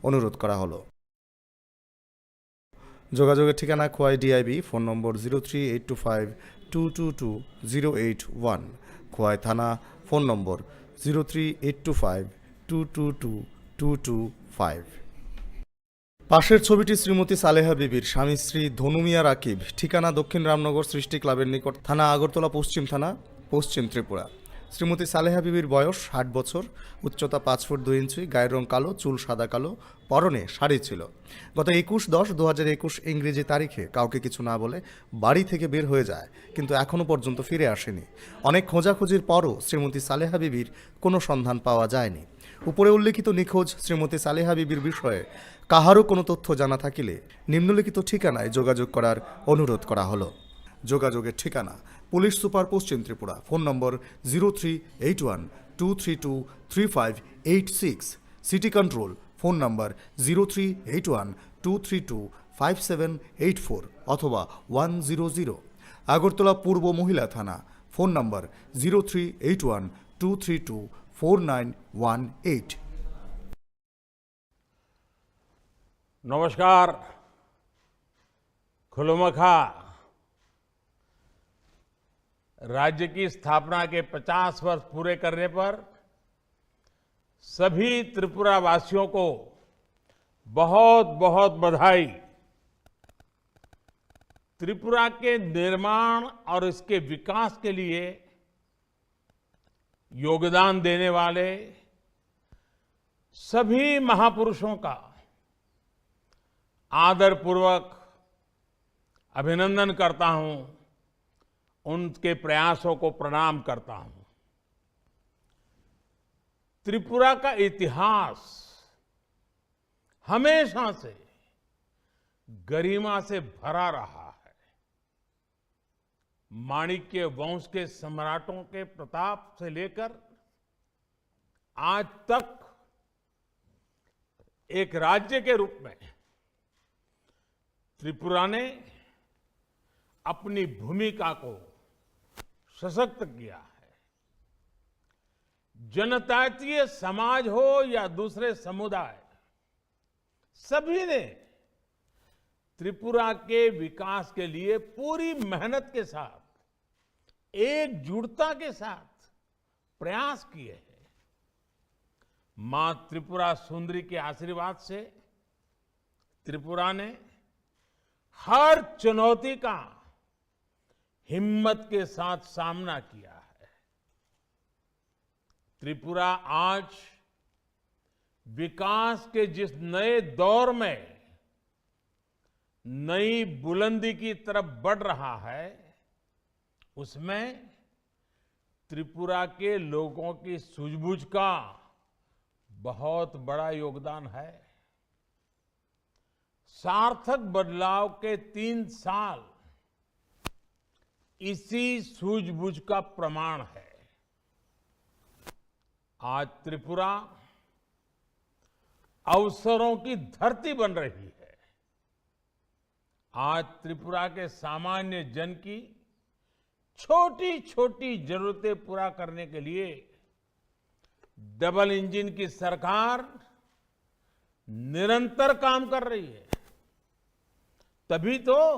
অনুরোধ করা হলো। যোগাযোগের ঠিকানা: Khowai DIB, phone number zero three eight two five two two two zero eight one. Khowai থানা, phone number zero three eight two five two two two two two five. পাশের ছবিটি শ্রীমতী সালেহা বিবির, স্বামী শ্রী ধনুমিয়া রাকিব, ঠিকানা দক্ষিণ রামনগর সৃষ্টি ক্লাবের নিকট, থানা আগরতলা, পশ্চিম থানা, পশ্চিম ত্রিপুরা। শ্রীমতী সালেহা বিবির বয়স ষাট বছর, উচ্চতা পাঁচ ফুট দুই ইঞ্চি, গায়ের রং কালো, চুল সাদা কালো, পরনে শাড়ি ছিল। গত একুশ দশ দু হাজার একুশ ইংরেজি তারিখে কাউকে কিছু না বলে বাড়ি থেকে বের হয়ে যায়, কিন্তু এখনও পর্যন্ত ফিরে আসেনি। অনেক খোঁজাখুঁজির পরও শ্রীমতী সালেহা বিবির কোনো সন্ধান পাওয়া যায়নি। উপরে উল্লেখিত নিখোঁজ শ্রীমতী সালেহা বিবির বিষয়ে কাহারও কোনো তথ্য জানা থাকিলে নিম্নলিখিত ঠিকানায় যোগাযোগ করার অনুরোধ করা হলো। যোগাযোগের ঠিকানা: পুলিশ সুপার, পশ্চিম Tripura. Phone number zero three eight one two three two three five eight six. City control, phone number zero three eight one two three two five seven eight four অথবা ওয়ান জিরো জিরো। আগরতলা পূর্ব মহিলা থানা, phone number zero three eight one two three two four nine one eight. নমস্কার। खुलमखा। राज्य की स्थापना के पचास वर्ष पूरे करने पर सभी त्रिपुरा वासियों को बहुत बहुत बधाई। त्रिपुरा के निर्माण और इसके विकास के लिए योगदान देने वाले सभी महापुरुषों का आदरपूर्वक अभिनंदन करता हूं, उनके प्रयासों को प्रणाम करता हूं। त्रिपुरा का इतिहास हमेशा से गरिमा से भरा रहा है। माणिक्य वंश के सम्राटों के प्रताप से लेकर आज तक एक राज्य के रूप में त्रिपुरा ने अपनी भूमिका को सशक्त किया है। जनजातीय समाज हो या दूसरे समुदाय, सभी ने त्रिपुरा के विकास के लिए पूरी मेहनत के साथ, एकजुटता के साथ प्रयास किए हैं। मां त्रिपुरा सुंदरी के आशीर्वाद से त्रिपुरा ने हर चुनौती का हिम्मत के साथ सामना किया है। त्रिपुरा आज विकास के जिस नए दौर में नई बुलंदी की तरफ बढ़ रहा है, उसमें त्रिपुरा के लोगों की सूझबूझ का बहुत बड़ा योगदान है। सार्थक बदलाव के तीन साल इसी सूझबूझ का प्रमाण है। आज त्रिपुरा अवसरों की धरती बन रही है। आज त्रिपुरा के सामान्य जन की छोटी-छोटी जरूरतें पूरा करने के लिए डबल इंजन की सरकार निरंतर काम कर रही है। तभी तो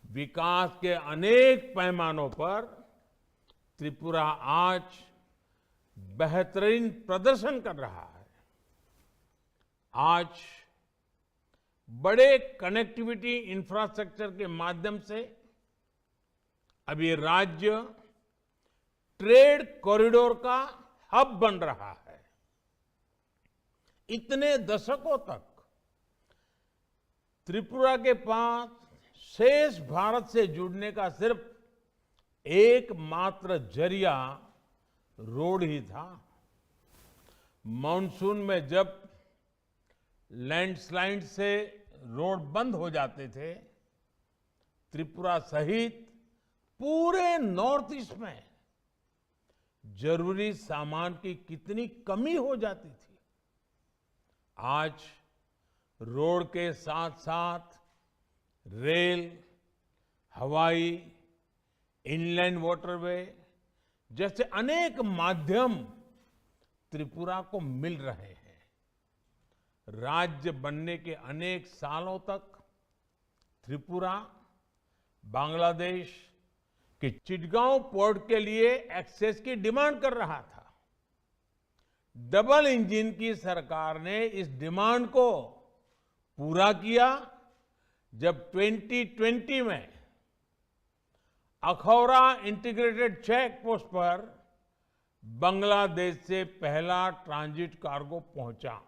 विकास के अनेक पैमानों पर त्रिपुरा आज बेहतरीन प्रदर्शन कर रहा है। आज बड़े कनेक्टिविटी इंफ्रास्ट्रक्चर के माध्यम से अब ये राज्य ट्रेड कॉरिडोर का हब बन रहा है। इतने दशकों तक त्रिपुरा के पास शेष भारत से जुड़ने का सिर्फ एकमात्र जरिया रोड ही था। मॉनसून में जब लैंडस्लाइड से रोड बंद हो जाते थे, त्रिपुरा सहित पूरे नॉर्थ ईस्ट में जरूरी सामान की कितनी कमी हो जाती थी। आज रोड के साथ साथ रेल, हवाई, इनलैंड वाटरवे जैसे अनेक माध्यम त्रिपुरा को मिल रहे हैं। राज्य बनने के अनेक सालों तक त्रिपुरा बांग्लादेश के चिटगांव पोर्ट के लिए एक्सेस की डिमांड कर रहा था। डबल इंजन की सरकार ने इस डिमांड को पूरा किया, जब ट्वेंटी ट्वेंटी में अखौरा इंटीग्रेटेड चेक पोस्ट पर बांग्लादेश से पहला ट्रांजिट कार्गो पहुंचा।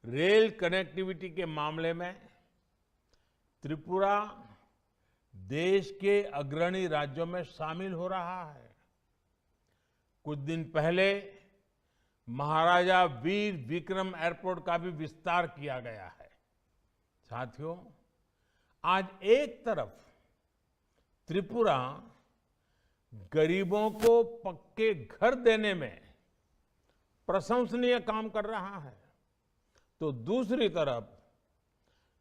रेल कनेक्टिविटी के मामले में त्रिपुरा देश के अग्रणी राज्यों में शामिल हो रहा है। कुछ दिन पहले महाराजा वीर विक्रम एयरपोर्ट का भी विस्तार किया गया है। साथियों, आज एक तरफ त्रिपुरा गरीबों को पक्के घर देने में प्रशंसनीय काम कर रहा है, तो दूसरी तरफ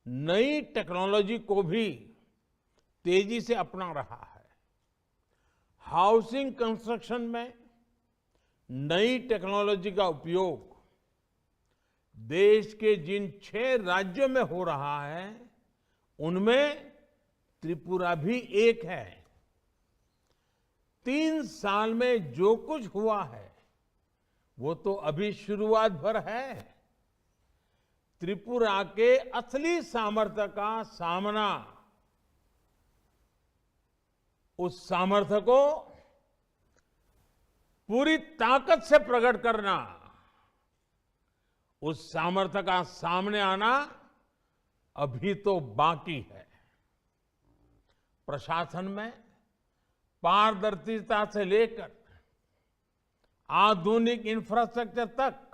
नई टेक्नोलॉजी को भी तेजी से अपना रहा है। हाउसिंग कंस्ट्रक्शन में नई टेक्नोलॉजी का उपयोग देश के जिन छह राज्यों में हो रहा है, उनमें त्रिपुरा भी एक है। तीन साल में जो कुछ हुआ है, वो तो अभी शुरुआत भर है। त्रिपुरा के असली सामर्थ्य का सामना, उस सामर्थ्य को पूरी ताकत से प्रकट करना, उस सामर्थ्य का सामने आना अभी तो बाकी है। प्रशासन में पारदर्शिता से लेकर आधुनिक इंफ्रास्ट्रक्चर तक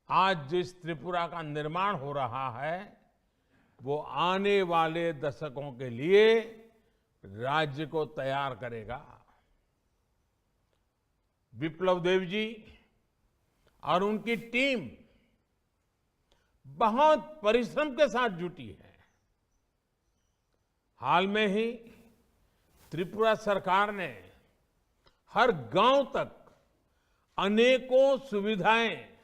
आज जिस त्रिपुरा का निर्माण हो रहा है, वो आने वाले दशकों के लिए राज्य को तैयार करेगा। विप्लव देव जी और उनकी टीम बहुत परिश्रम के साथ जुटी है। हाल में ही त्रिपुरा सरकार ने हर गांव तक अनेकों सुविधाएं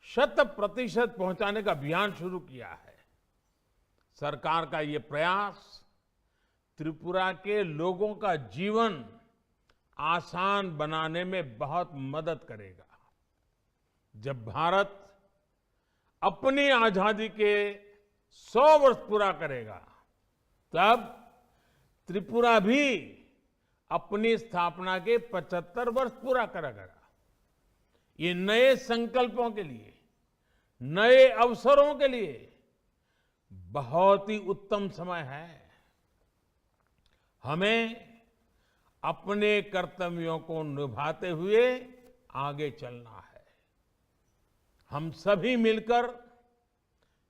शत प्रतिशत पहुंचाने का अभियान शुरू किया है। सरकार का ये प्रयास त्रिपुरा के लोगों का जीवन आसान बनाने में बहुत मदद करेगा। जब भारत अपनी आजादी के सौ वर्ष पूरा करेगा, तब त्रिपुरा भी अपनी स्थापना के पचहत्तर वर्ष पूरा करेगा। ये नए संकल्पों के लिए, नए अवसरों के लिए बहुत ही उत्तम समय है। हमें अपने कर्तव्यों को निभाते हुए आगे चलना है। हम सभी मिलकर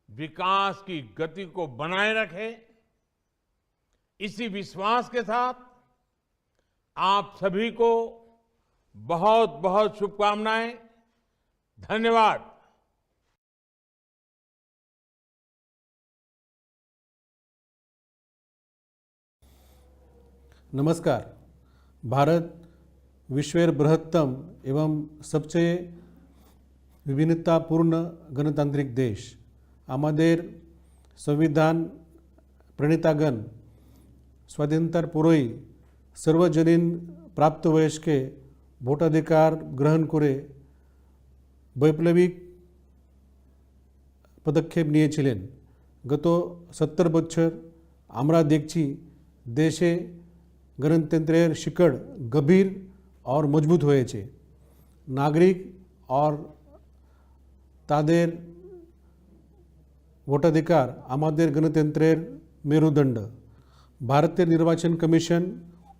विकास की गति को बनाए रखें। इसी विश्वास के साथ आप सभी को बहुत, बहुत शुभकामनाएं। धन्यवाद। नमस्कार। भारत विश्वेर बृहत्तम एवं सबसे विभिन्नतापूर्ण गणतांत्रिक देश। আমাদের সংবিধান প্রণেতাগণ স্বাধীনতার পরেই সার্বজনীন প্রাপ্তবয়স্কে ভোটাধিকার গ্রহণ করে বৈপ্লবিক পদক্ষেপ নিয়েছিলেন। গত সত্তর বছর আমরা দেখছি দেশে গণতন্ত্রের শিকড় গভীর আর মজবুত হয়েছে। নাগরিক আর তাদের ভোটাধিকার আমাদের গণতন্ত্রের মেরুদণ্ড। ভারতের নির্বাচন কমিশন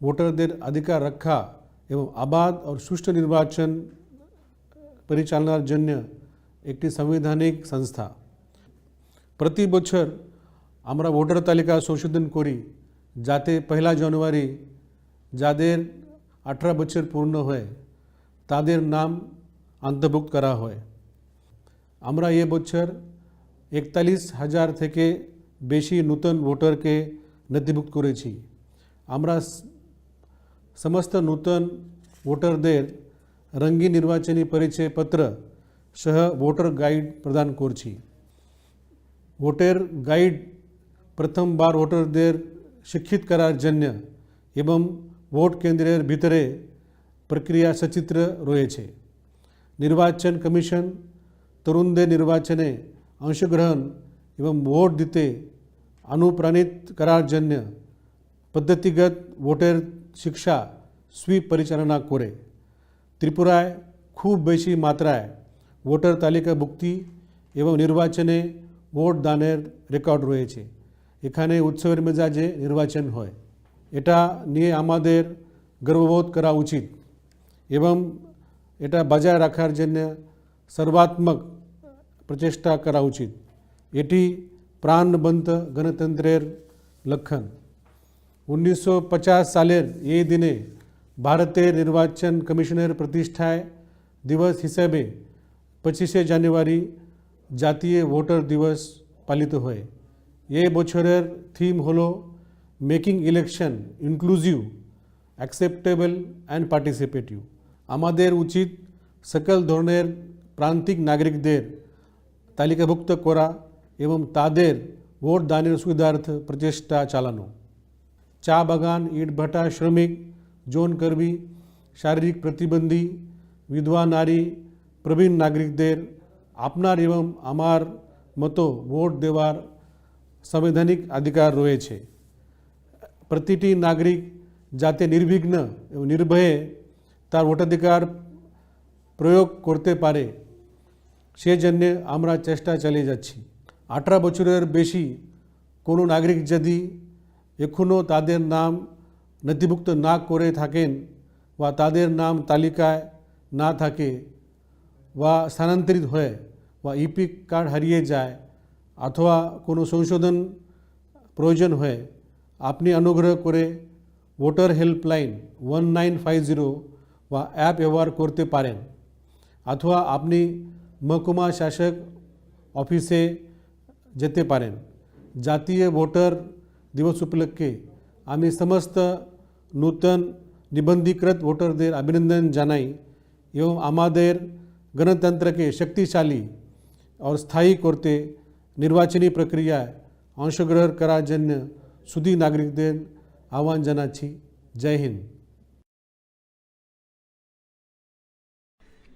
ভোটারদের অধিকার রক্ষা এবং অবাধ ও সুষ্ঠু নির্বাচন পরিচালনার জন্য একটি সাংবিধানিক সংস্থা। প্রতি বছর আমরা ভোটার তালিকা সংশোধন করি, যাতে পয়লা জানুয়ারি যাদের আঠারো বছর পূর্ণ হয়, তাদের নাম অন্তর্ভুক্ত করা হয়। আমরা এ বছর একতাল্লিশ হাজার থেকে বেশি নতুন ভোটারকে নথিভুক্ত করেছি। আমরা স-, সমস্ত নতুন ভোটারদের রঙিন নির্বাচনী পরিচয়পত্র সহ ভোটার গাইড প্রদান করছি। ভোটার গাইড প্রথমবার ভোটারদের শিক্ষিত করার জন্য এবং ভোট কেন্দ্রের ভিতরে প্রক্রিয়া সচিত্র রয়েছে। নির্বাচন কমিশন তরুণদের নির্বাচনে অংশগ্রহণ এবং ভোট দিতে অনুপ্রাণিত করার জন্য পদ্ধতিগত ভোটার শিক্ষা সুইপ পরিচালনা করে। ত্রিপুরায় খুব বেশি মাত্রায় ভোটার তালিকাভুক্তি এবং নির্বাচনে ভোট দানের রেকর্ড রয়েছে। এখানে উৎসবের মেজাজে নির্বাচন হয়। এটা নিয়ে আমাদের গর্ববোধ করা উচিত এবং এটা বজায় রাখার জন্য সর্বাত্মক প্রচেষ্টা করা উচিত। এটি প্রাণবন্ত গণতন্ত্রের লক্ষণ। উনিশশো পঞ্চাশ সালের এই দিনে ভারতের নির্বাচন কমিশনের প্রতিষ্ঠায় দিবস হিসেবে পঁচিশে জানুয়ারি জাতীয় ভোটার দিবস পালিত হয়। এই বছরের থিম হলো making election inclusive, acceptable and participative. আমাদের উচিত সকল ধরনের প্রান্তিক নাগরিকদের তালিকাভুক্ত করা এবং তাদের ভোট দানের সুবিধার্থে প্রচেষ্টা চালানো। চা বাগান, ইটভাটা শ্রমিক, যৌন কর্মী, শারীরিক প্রতিবন্ধী, বিধবা নারী, প্রবীণ নাগরিকদের আপনার এবং আমার মতো ভোট দেওয়ার সাংবিধানিক অধিকার রয়েছে। প্রতিটি নাগরিক যাতে নির্বিঘ্ন এবং নির্ভয়ে তার ভোটাধিকার প্রয়োগ করতে পারে, সেজন্য আমরা চেষ্টা চালিয়ে যাচ্ছি। আঠারো বছরের বেশি কোনো নাগরিক যদি এখনও তাদের নাম নথিভুক্ত না করে থাকেন বা তাদের নাম তালিকায় না থাকে বা স্থানান্তরিত হয় বা ইপিক কার্ড হারিয়ে যায় অথবা কোনো সংশোধন প্রয়োজন হয়, আপনি অনুগ্রহ করে voter helpline one nine five zero বা অ্যাপ ব্যবহার করতে পারেন, অথবা আপনি মহকুমা শাসক অফিসে যেতে পারেন। জাতীয় ভোটার দিবস উপলক্ষে আমি সমস্ত নূতন নিবন্ধীকৃত ভোটারদের অভিনন্দন জানাই এবং আমাদের গণতন্ত্রকে শক্তিশালী ও স্থায়ী করতে নির্বাচনী প্রক্রিয়ায় অংশগ্রহণ করার জন্য সুধী নাগরিকদের আহ্বান জানাচ্ছি। জয় হিন্দ।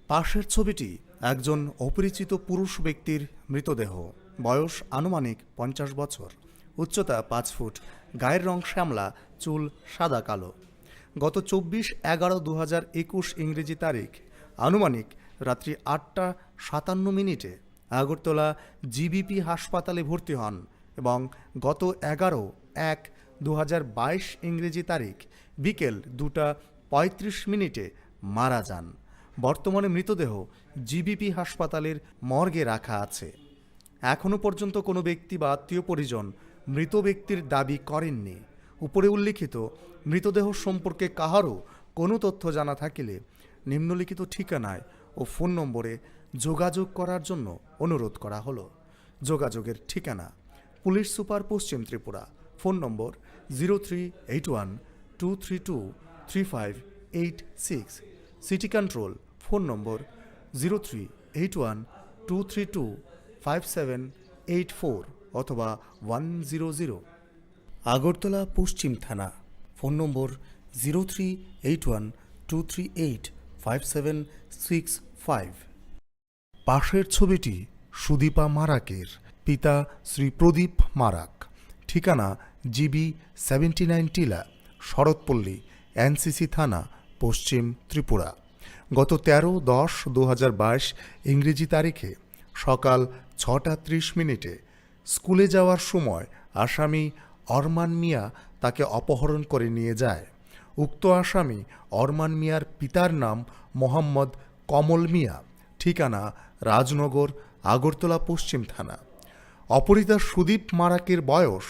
পাশের ছবিটি একজন অপরিচিত পুরুষ ব্যক্তির মৃতদেহ, বয়স আনুমানিক পঞ্চাশ বছর, উচ্চতা পাঁচ ফুট, গায়ের রং শ্যামলা, চুল সাদা কালো। গত চব্বিশ এগারো দু হাজার একুশ ইংরেজি তারিখ আনুমানিক রাত্রি আটটা সাতান্ন মিনিটে আগরতলা জিবিপি হাসপাতালে ভর্তি হন এবং গত এগারো এক দু হাজার বাইশ ইংরেজি তারিখ বিকেল দুটা পঁয়ত্রিশ মিনিটে মারা যান। বর্তমানে মৃতদেহ জিবিপি হাসপাতালের মর্গে রাখা আছে। এখনও পর্যন্ত কোনো ব্যক্তি বা আত্মীয় পরিজন মৃত ব্যক্তির দাবি করেননি। উপরে উল্লিখিত মৃতদেহ সম্পর্কে কাহারও কোনো তথ্য জানা থাকিলে নিম্নলিখিত ঠিকানায় ও ফোন নম্বরে যোগাযোগ করার জন্য অনুরোধ করা হলো। যোগাযোগের ঠিকানা: পুলিশ সুপার, পশ্চিম Tripura. Phone number: zero three eight one two three two three five eight six. City control, phone number: zero three eight one two three two five seven eight four অথবা ওয়ান জিরো জিরো। আগরতলা পশ্চিম থানা, phone number: zero three eight one two three eight five seven six five. পাশের ছবিটি সুদীপা মারাকের, পিতা শ্রী প্রদীপ মারাক, ঠিকানা GB seventy nine টিলা, শরৎপল্লী, এনসিসি থানা, পশ্চিম ত্রিপুরা। গত তেরো দশ দু হাজার বাইশ ইংরেজি তারিখে সকাল ছটা ত্রিশ মিনিটে স্কুলে যাওয়ার সময় আসামি অরমান মিয়া তাকে অপহরণ করে নিয়ে যায়। উক্ত আসামি অরমান মিয়ার পিতার নাম মোহাম্মদ কমল মিয়া, ঠিকানা রাজনগর, আগরতলা পশ্চিম থানা। অপহৃতা সুদীপ মারাকের বয়স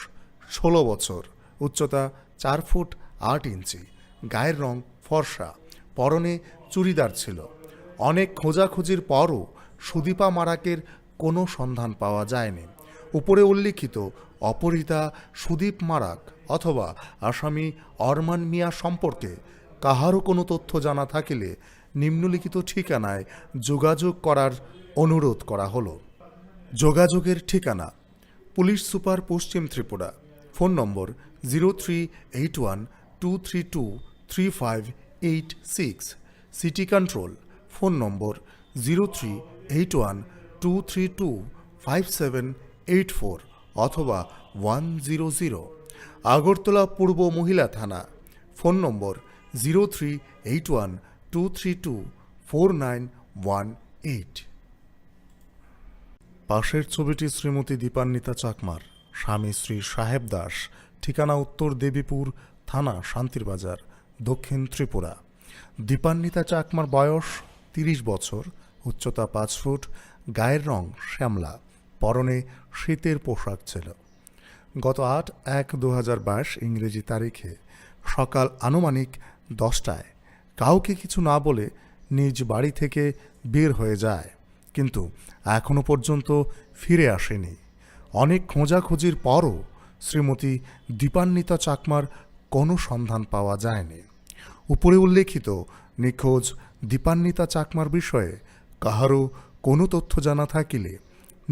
ষোলো বছর, উচ্চতা চার ফুট আট ইঞ্চি, গায়ের রং ফর্সা, পরনে চুড়িদার ছিল। অনেক খোঁজাখুঁজির পরও সুদীপা মারাকের কোনো সন্ধান পাওয়া যায়নি। উপরে উল্লিখিত অপহৃতা সুদীপ মারাক অথবা আসামি অরমান মিয়া সম্পর্কে কাহারও কোনো তথ্য জানা থাকিলে নিম্নলিখিত ঠিকানায় যোগাযোগ করার অনুরোধ করা হলো। যোগাযোগের ঠিকানা: পুলিশ সুপার, পশ্চিম Tripura. Phone number: zero three eight one two three two three five eight six. City control, phone number: zero three eight one two three two five seven eight four অথবা ওয়ান জিরো জিরো। আগরতলা পূর্ব মহিলা থানা, phone number: zero three eight one two three two four nine one eight. পাশের ছবিটি শ্রীমতী দীপান্বিতা চাকমার, স্বামী শ্রী সাহেব দাস, ঠিকানা উত্তর দেবীপুর থানা, শান্তিরবাজার, দক্ষিণ ত্রিপুরা। দীপান্বিতা চাকমার বয়স তিরিশ বছর, উচ্চতা পাঁচ ফুট, গায়ের রং শ্যামলা, পরনে শীতের পোশাক ছিল। গত আট এক দু হাজার বাইশ ইংরেজি তারিখে সকাল আনুমানিক দশটায় কাউকে কিছু না বলে নিজ বাড়ি থেকে বের হয়ে যায়, কিন্তু এখনও পর্যন্ত ফিরে আসেনি। অনেক খোঁজাখুঁজির পরও শ্রীমতী দীপান্বিতা চাকমার কোনো সন্ধান পাওয়া যায়নি। উপরে উল্লেখিত নিখোঁজ দীপান্বিতা চাকমার বিষয়ে কাহারও কোনো তথ্য জানা থাকিলে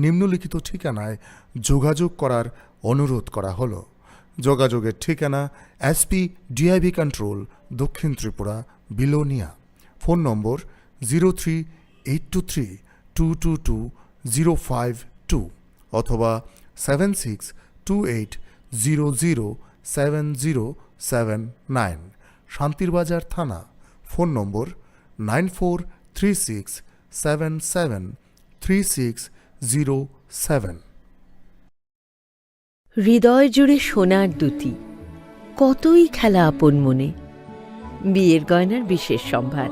নিম্নলিখিত ঠিকানায় যোগাযোগ করার অনুরোধ করা হলো। যোগাযোগের ঠিকানা: এসপি ডিআইবি কন্ট্রোল, দক্ষিণ Tripura, Belonia. Phone number: zero three eight two three two two two zero five two অথবা seven six two eight zero zero seven zero seven nine. Santirbazar থানা। Phone number: nine four three six seven seven three six zero seven. হৃদয় জুড়ে সোনার দুতি, কতই খেলা আপন মনে। বিয়ের গয়নার বিশেষ সম্ভার।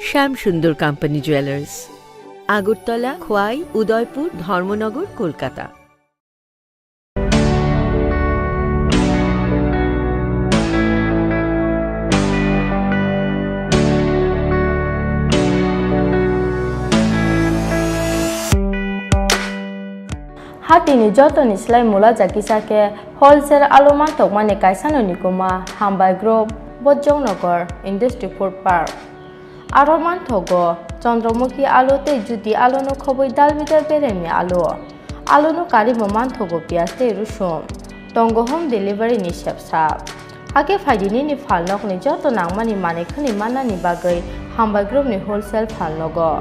শ্যাম সুন্দর কোম্পানি জুয়েলার্স, আগরতলা, খোয়াই, উদয়পুর, ধর্মনগর, Kolkata. Hatini jotoni slai mula jakisa khe wholesale alu manthokmani kaisano nikuma Hambai Group, Bojongnagar Industry Food Park. Aro manthogo Chandramukhi alu tei Jyoti aluno khobwi dalbidal beremni alu. Aluno karibo manthogo piyaj tei rusum. Tongo home delivery ni sepsa. Hakhe phaidi nini phalnokni joto nangmani manwi khwnwi mannani bagwi Hambai Group ni wholesale phalnogo.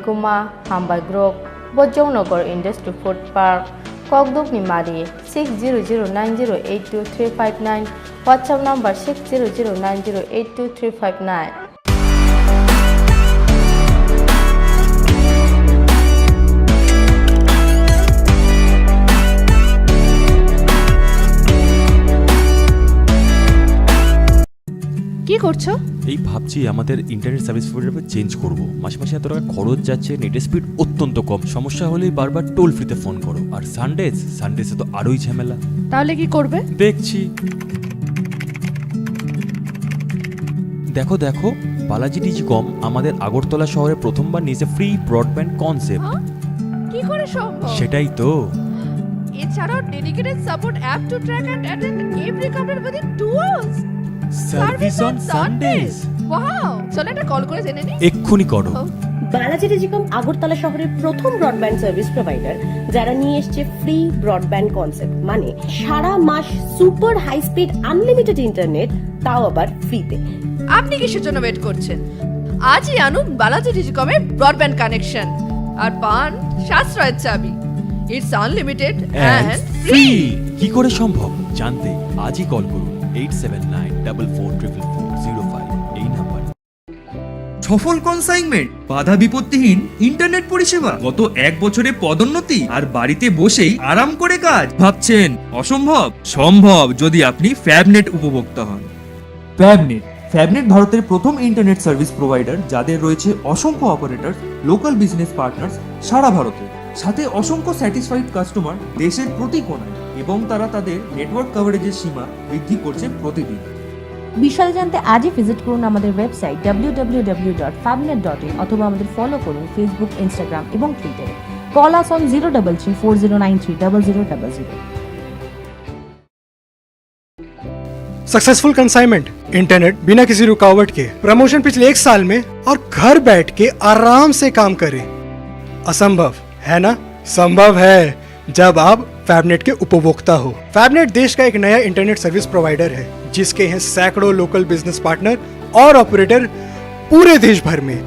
Kuma, Hambai Grove, Bojongnagar Industry Food Park, Kokdukni Mari, six zero zero nine zero eight two three five nine, WhatsApp number six zero zero nine zero eight two three five nine. কি করছো? এই ভাবছি আমাদের internet service provider change করব। মাসে মাসে এত টাকা খরচ যাচ্ছে, নেটের স্পিড অত্যন্ত কম। সমস্যা হলেই বারবার টোল ফ্রিতে ফোন করো। আর সানডেজ, সানডেজে তো আরোই ঝামেলা। তাহলে কি করবে? দেখছি। দেখো, দেখো, বালাজি টেলিকম আমাদের আগরতলা শহরে প্রথমবার নিয়েছে ফ্রি ব্রডব্যান্ড কনসেপ্ট। হ্যাঁ? কি করে সম্ভব? সেটাই তো। এছাড়াও dedicated support app to track and attend every couple within two hours. Service on Sundays. Wow! চলো একটা কল করে জেনে নিই। এক্ষুনি করো। ও। বালাজি টেলিকম আগরতলা শহরের প্রথম ব্রডব্যান্ড সার্ভিস প্রোভাইডার, যারা নিয়ে এসছে ফ্রি ব্রডব্যান্ড কনসেপ্ট, মানে সারা মাস super high speed unlimited internet, তাও আবার ফ্রিতে। আপনি কিসের জন্য ওয়েট করছেন? আজই আনুন বালাজি টেলিকমের ব্রডব্যান্ড কানেকশন আর পান সাশ্রয়ের চাবি। It's unlimited and free. কি করে সম্ভব জানতে আজই কল করুন eight seven nine double four triple four zero five এই নাম্বার। সফল কনসাইনমেন্ট, বাধা বিপত্তিহীন ইন্টারনেট পরিষেবা, গত এক বছরে পদোন্নতি আর বাড়িতে বসেই আরাম করে কাজ। ভাবছেন অসম্ভব? সম্ভব যদি আপনি ফ্যাবনেট উপভোক্তা হন। ফ্যাবনেট। ফ্যাবনেট ভারতের প্রথম ইন্টারনেট সার্ভিস প্রোভাইডার, যাদের রয়েছে অসংখ্য অপারেটর, লোকাল বিজনেস পার্টনার্স সারা ভারতে, সাথে অসংখ্য স্যাটিসফাইড কাস্টমার দেশের প্রতি কোণায়, এবং তারা তাদের নেটওয়ার্ক কভারেজের সীমা বৃদ্ধি করছে প্রতিদিন। বিশদে জানতে আজই ভিজিট করুন আমাদের website W W W dot ফ্যাবনেট ডট ইন অথবা আমাদের ফলো করুন Facebook, Instagram এবং Twitter-এ। Call us on zero double three four zero nine three double zero double zero। Successful consignment, internet बिना किसी रुकावट के, प्रमोशन पिछले एक साल में, और घर बैठ के आराम से काम करें। असंभव है ना? संभव है, जब आप फैबनेट के उपभोक्ता हो। फैबनेट देश का एक नया इंटरनेट सर्विस प्रोवाइडर है, जिसके हैं सैकड़ों लोकल बिजनेस पार्टनर और ऑपरेटर पूरे देश भर में।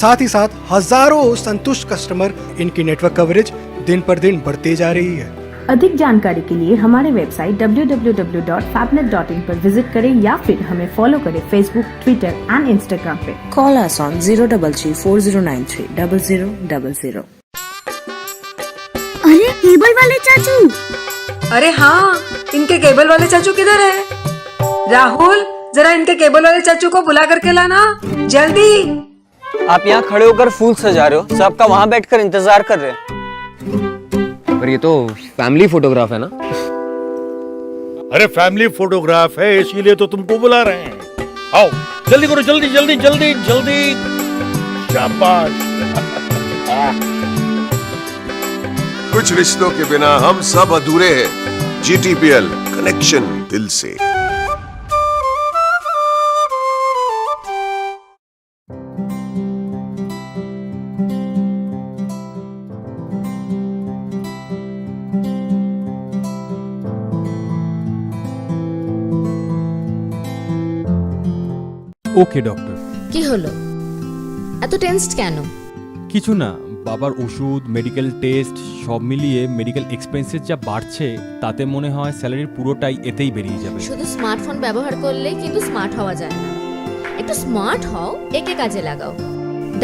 साथ ही साथ हजारों संतुष्ट कस्टमर, इनकी नेटवर्क कवरेज दिन पर दिन बढ़ती जा रही है। अधिक जानकारी के लिए हमारे website W W W dot फैबनेट डॉट इन पर विजिट करें या फिर हमें फॉलो करें Facebook, Twitter and Instagram पे। Call us on zero double three four zero nine three double zero double zero। अरे, केबल वाले चाचू। अरे हाँ, इनके केबल वाले चाचू किधर है? राहुल, जरा इनके केबल वाले चाचू को बुला करके लाना, जल्दी। आप यहाँ खड़े होकर फूल सजा रहे हो, सबका वहाँ बैठकर इंतजार कर रहे हैं। पर ये तो फैमिली फोटोग्राफ है ना? अरे, फैमिली फोटोग्राफ है, इसीलिए तो तुमको बुला रहे हैं। आओ, जल्दी करो, जल्दी, जल्दी, जल्दी, जल्दी। शाबाश। कुछ रिश्तों के बिना हम सब अधूरे हैं। जीटीपीएल, कनेक्शन दिल से। ওকে ডক্টর। কি হলো? এত টেন্সড কেন? কিছু না, বাবার ওষুধ, মেডিকেল টেস্ট, সব মিলিয়ে মেডিকেল এক্সপেন্সেস যা বাড়ছে, তাতে মনে হয় স্যালারির পুরোটাই এতেই বেরিয়ে যাবে। শুধু স্মার্টফোন ব্যবহার করলে কিন্তু স্মার্ট হওয়া যায় না। একটু স্মার্ট হও, একে কাজে লাগাও।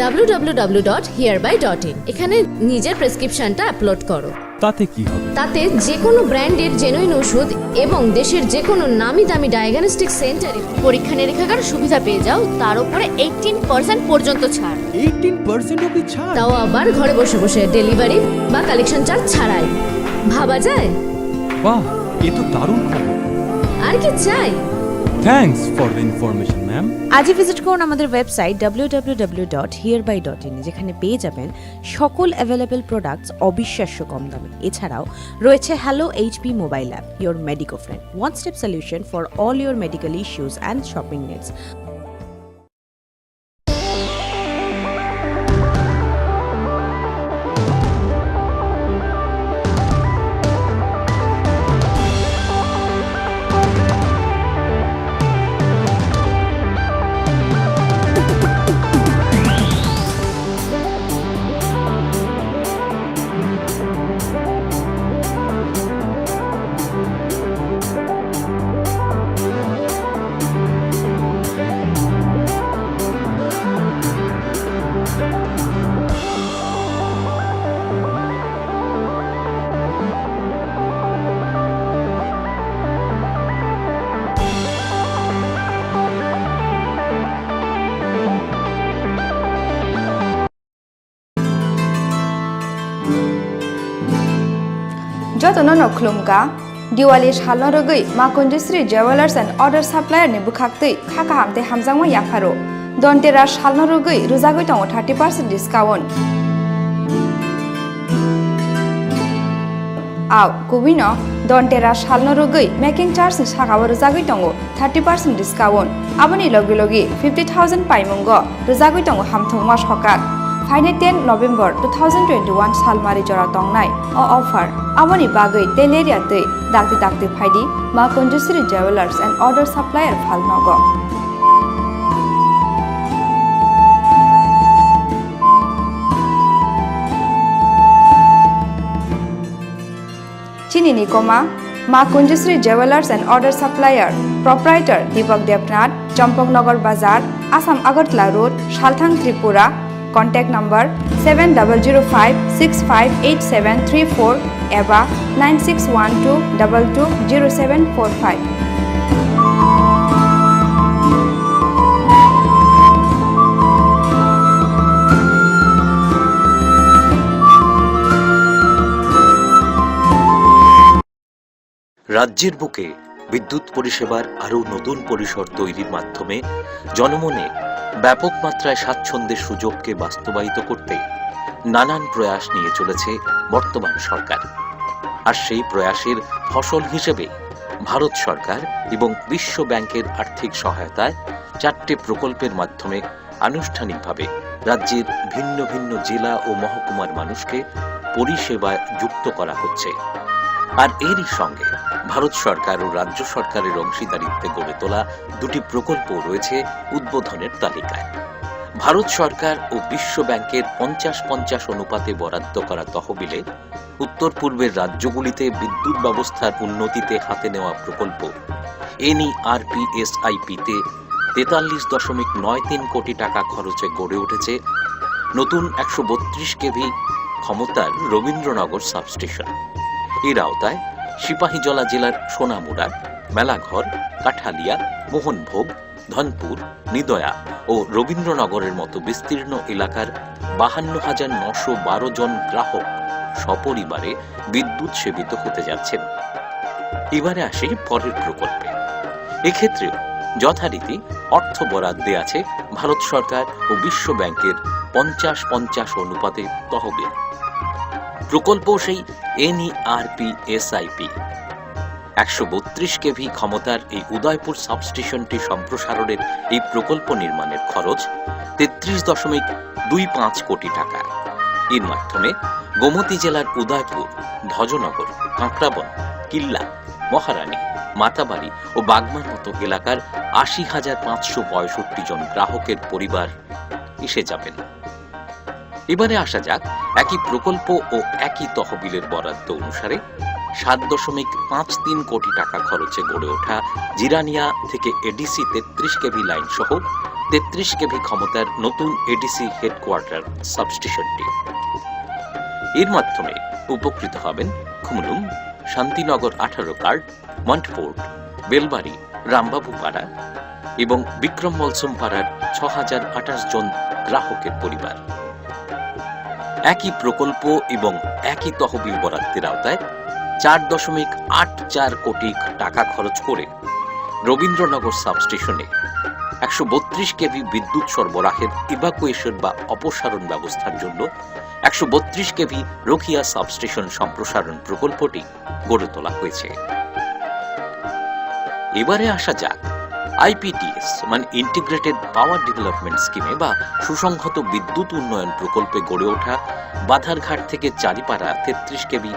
W W W dot here by dot in, এখানে নিজের প্রেসক্রিপশনটা আপলোড করো। তাতে কি হবে? তাতে যে কোনো ব্র্যান্ডের জেনুইন ওষুধ এবং দেশের যে কোনো নামি দামি ডায়াগনস্টিক সেন্টারে পরীক্ষা নিরীক্ষাগার সুবিধা পেয়ে যাও, তার উপরে এইটিন পার্সেন্ট পর্যন্ত ছাড়। এইটিন পার্সেন্ট অবধি ছাড়? তাও আবার ঘরে বসে বসে, ডেলিভারি বা কালেকশন চার্জ ছাড়াই। ভাবা যায়? বাহ, এ তো দারুণ খবর। আর কি চাই? Thanks for the information, ma'am. আজই ভিজিট করুন আমাদের website W W W dot here by dot in, যেখানে পেয়ে যাবেন সকল অ্যাভেলেবল প্রোডাক্টস অবিশ্বাস্য কম দামে। এছাড়াও রয়েছে hello HP mobile app, your Medico friend, one step solution for all your medical issues and shopping needs। Jotono no khulumkha. Diwali salno rwgwi Ma Kunjusri Jewellers and Order Supplier ni bwkhaktwi kha kaham tei hamjakma yapharo. Dhanteras salno rwgwi rwjagwi tongo thirty percent discount. Au, kubui no Dhanteras salno rwgwi making charge ni sakao rwjagwi tongo thirty percent discount. Aboni logi logi fifty thousand paimungo rwjagwi tongo hamthwngma sokat. Phainai ten November two thousand twenty-one salmari jora tongnai o offer. Aboni bagwi tei lerya twi dakti dakti phaidi Ma Kunjusri Jewellers and Order Supplier phalnogo. Chini ni koma, Ma Kunjusri Jewellers and Order Supplier, Proprietor Deepak Debnath, Champaknagar Bazar, Assam Agartala Road, Salthang, Tripura. Contact number seven double zero five six five eight seven three four eba nine six one two double two zero seven four five. রাজ্যের বুকে বিদ্যুৎ পরিষেবার আরও নতুন পরিসর তৈরির মাধ্যমে জনমনে ব্যাপক মাত্রায় স্বাচ্ছন্দ্যের সুযোগকে বাস্তবায়িত করতে নানান প্রয়াস নিয়ে চলেছে বর্তমান সরকার। আর সেই প্রয়াসের ফসল হিসেবে ভারত সরকার এবং বিশ্ব ব্যাংকের আর্থিক সহায়তায় চারটে প্রকল্পের মাধ্যমে আনুষ্ঠানিকভাবে রাজ্যের ভিন্ন ভিন্ন জেলা ও মহকুমার মানুষকে পরিষেবায় যুক্ত করা হচ্ছে। আর এরই সঙ্গে ভারত সরকার ও রাজ্য সরকারের অংশীদারিত্বে গড়ে তোলা দুটি প্রকল্প রয়েছে উদ্বোধনের তালিকায়। ভারত সরকার ও বিশ্ব ব্যাংকের পঞ্চাশ পঞ্চাশ অনুপাতে বরাদ্দ করা তহবিলে উত্তর পূর্বের রাজ্যগুলিতে বিদ্যুৎ ব্যবস্থার উন্নতিতে হাতে নেওয়া প্রকল্প এনইআরপিএসআইপিতে তেতাল্লিশ দশমিক নয় তিন কোটি টাকা খরচে গড়ে উঠেছে নতুন একশো বত্রিশ কেভি ক্ষমতার রবীন্দ্রনগর সাবস্টেশন। এর আওতায় সিপাহীজলা জেলার সোনামুড়া, মেলাঘর, কাঠালিয়া, মোহনভোগ, ধনপুর, নিদয়া ও রবীন্দ্রনগরের মতো বিস্তীর্ণ এলাকার বাহান্ন হাজার নশো বারো জন গ্রাহক সপরিবারে বিদ্যুৎ সেবিত হতে যাচ্ছেন। এবারে আসি পরের প্রকল্পে। এক্ষেত্রেও যথারীতি অর্থ বরাদ্দে আছে ভারত সরকার ও বিশ্ব ব্যাংকের পঞ্চাশ পঞ্চাশ অনুপাতে তহবিল। প্রকল্প সেই এনইআরপিএসআইপি। একশো বত্রিশ কেভি ক্ষমতার এই উদয়পুর সাবস্টেশনটি সম্প্রসারণের এই প্রকল্প নির্মাণের খরচ তেত্রিশ দশমিক দুই পাঁচ কোটি টাকা। এর মাধ্যমে গোমতী জেলার উদয়পুর, ভজনগর, কাঁকড়াবন, কিল্লা, মহারানী, মাতাবাড়ি ও বাগমার মতো এলাকার আশি হাজার পাঁচশো পঁয়ষট্টি জন গ্রাহকের পরিবার এসে যাবেন। এবারে আসা যাক একই প্রকল্প ও একই তহবিলের বরাদ্দ অনুসারে সাত দশমিক পাঁচ তিন কোটি টাকা খরচে গড়ে ওঠা জিরানিয়া থেকে এডিসি তেত্রিশ কেভি লাইন সহ তেত্রিশ কেভি ক্ষমতার নতুন এডিসি হেডকোয়ার্টার সাবস্টেশনটি। এর মাধ্যমে উপকৃত হবেন খুমলুং, শান্তিনগর আঠারো কার্ড, মন্টফোর্ড, বেলবাড়ি, রামবাবু পাড়া এবং বিক্রম মলসুম পাড়ার ছ হাজার আঠাশ জন গ্রাহকের পরিবার। একই প্রকল্প এবং একই তহবিল বরাদ্দের আওতায় চার দশমিক আট চার কোটি টাকা খরচ করে রবীন্দ্রনগর সাবস্টেশনে একশো বত্রিশ কেভি বিদ্যুৎ সরবরাহের ইভাকুয়েশন বা অপসারণ ব্যবস্থার জন্য একশো বত্রিশ কেভি রোখিয়া সাবস্টেশন সম্প্রসারণ প্রকল্পটি গড়ে তোলা হয়েছে। এবারে আসা যাক আইপিডিএস, মানে ইন্টিগ্রেটেড পাওয়ার ডেভেলপমেন্ট স্কিমে বা সুসংহত বিদ্যুৎ উন্নয়ন প্রকল্পে গড়ে ওঠা বাধারঘাট থেকে চারিপাড়া তেত্রিশ কেভি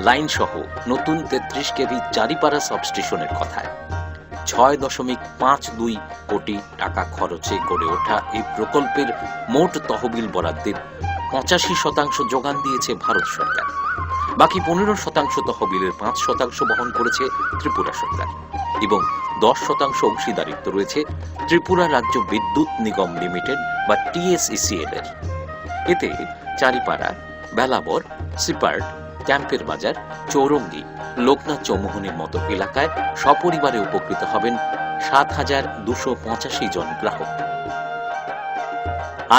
লাইন সহ নতুন তেত্রিশ কেভি চারিপাড়া সাবস্টেশনের কথায়। ছয় দশমিক পাঁচ দুই কোটি টাকা খরচে গড়ে ওঠা এই প্রকল্পের মোট তহবিল বরাদ্দের পঁচাশি শতাংশ যোগান দিয়েছে ভারত সরকার। বাকি পনেরো শতাংশ তহবিলের পাঁচ শতাংশ বহন করেছে ত্রিপুরা সরকার এবং দশ শতাংশ অংশীদারিত্ব রয়েছে ত্রিপুরা রাজ্য বিদ্যুৎ নিগম লিমিটেড বা টিএসইসিএল এর। এতে চারিপাড়া, বেলাবর, সিপার্ট, ক্যাম্পের বাজার, চৌরঙ্গি, লোকনাথ চৌমুহনীর মতো এলাকায় সপরিবারে উপকৃত হবেন সাত হাজার দুশো পঁচাশি জন গ্রাহক।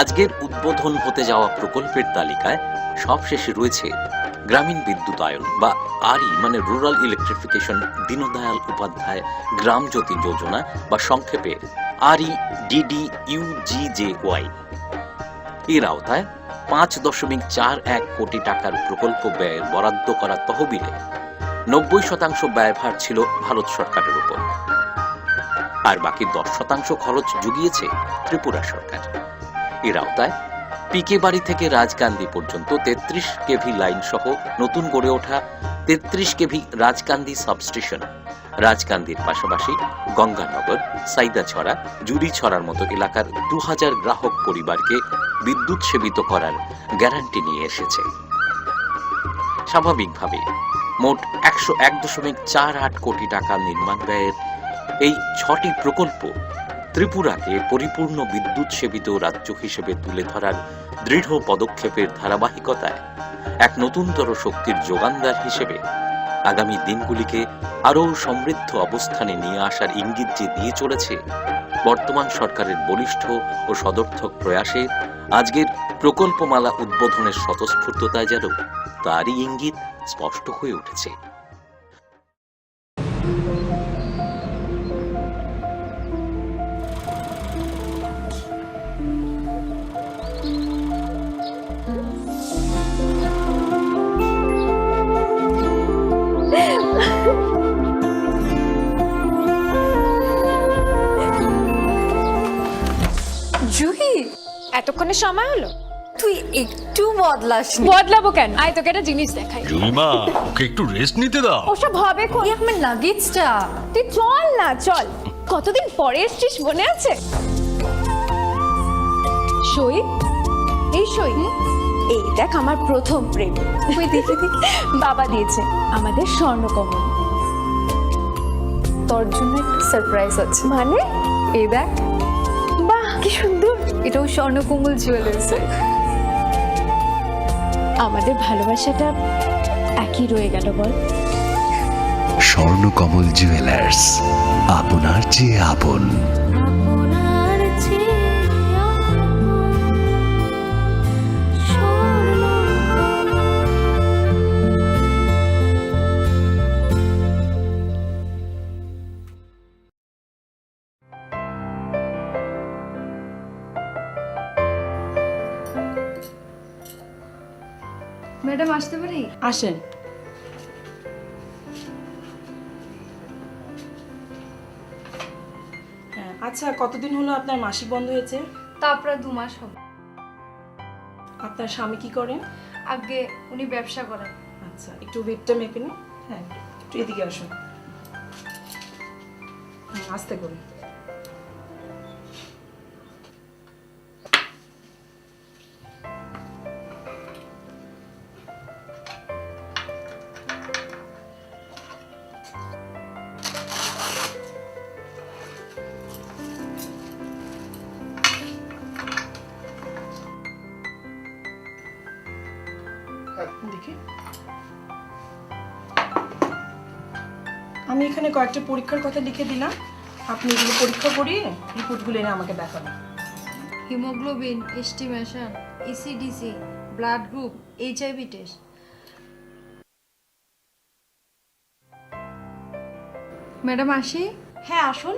আজকের উদ্বোধন হতে যাওয়া প্রকল্পের তালিকায় সবশেষে রয়েছে গ্রামীণ বিদ্যুতায়ন বা আরই মানে রুরাল ইলেকট্রিফিকেশন দীনদয়াল উপাধ্যায় গ্রাম জ্যোতি যোজনা বা সংক্ষেপে আরইডিডিইউজিজেওয়াই এর আওতায় পাঁচ দশমিক চার এক কোটি টাকার প্রকল্প ব্যয়ের বরাদ্দ করা তহবিলে নব্বই শতাংশ ব্যয়ভার ছিল ভারত সরকারের উপর, আর বাকি দশ শতাংশ খরচ জুগিয়েছে ত্রিপুরা সরকার। এর আওতায় পিকে বাড়ি থেকে রাজকান্দি পর্যন্ত তেত্রিশ কেভি লাইন সহ নতুন গড়ে ওঠা তেত্রিশ কেভি রাজকান্দি সাবস্টেশন, রাজকান্দির পাশাপাশি গঙ্গানগর, সাইদাছড়া, জুরিছড়ার মতো এলাকার দু হাজার গ্রাহক পরিবারকে বিদ্যুৎ সেবিত করার গ্যারান্টি নিয়ে এসেছে। স্বাভাবিকভাবেই মোট একশো এক দশমিক চার আট কোটি টাকা নির্মাণ ব্যয়ের এই ছটি প্রকল্প ত্রিপুরাকে পরিপূর্ণ বিদ্যুৎ সেবিত রাজ্য হিসেবে তুলে ধরার দৃঢ় পদক্ষেপের ধারাবাহিকতায় এক নতুনতর শক্তির যোগানদার হিসেবে আগামী দিনগুলিকে আরও সমৃদ্ধ অবস্থানে নিয়ে আসার ইঙ্গিত যে দিয়ে চলেছে, বর্তমান সরকারের বলিষ্ঠ ও সদর্থক প্রয়াসে আজকের প্রকল্পমালা উদ্বোধনের স্বতঃস্ফূর্ততায় যেন তারই ইঙ্গিত স্পষ্ট হয়ে উঠেছে। জুহি, এতক্ষণে সময় হলো? তুই একটু বদলাসনি। বদলাবো কেন? আয়, তোকে একটা জিনিস দেখাই। জুইমা, ওকে একটু রেস্ট নিতে দাও। ওসব হবে কোন? এই আমার লাগেজটা। তুই চল না, চল। কতদিন পরে এসছিস, মনে আছে? সই, এই সই। এই দেখ, আমার প্রথম প্রেম। ওই দেখি, দেখি। বাবা দিয়েছে আমাদের স্বর্ণকমল। তোর জন্য একটা সারপ্রাইজ আছে। মানে? এই দেখ। বাহ, কি সুন্দর। এটাও স্বর্ণকমল জুয়েলার্স। আমাদের ভালোবাসাটা একই রয়ে গেল, বল? স্বর্ণকমল জুয়েলার্স, আপনার চেয়ে আপন। ম্যাডাম, আসতে পারি? আসেন। হ্যাঁ, আচ্ছা, কতদিন হলো আপনার মাসিক বন্ধ হয়েছে? তা প্রায় দু মাস হবে। আপনার স্বামী কি করেন? আগে উনি ব্যবসা করেন। আচ্ছা, একটু ওয়েটটা মেপে নিন। হ্যাঁ, একটু এদিকে আসুন। হুম, আস্তে করুন। দেখি, আমি এখানে কয়েকটা পরীক্ষার কথা লিখে দিলাম, আপনি এগুলো পরীক্ষা করিয়ে রিপোর্টগুলো এনে আমাকে দেখাবেন। Haemoglobin, estimation, ECDC, blood group, HIV test. Madam, আসি? হ্যাঁ, আসুন।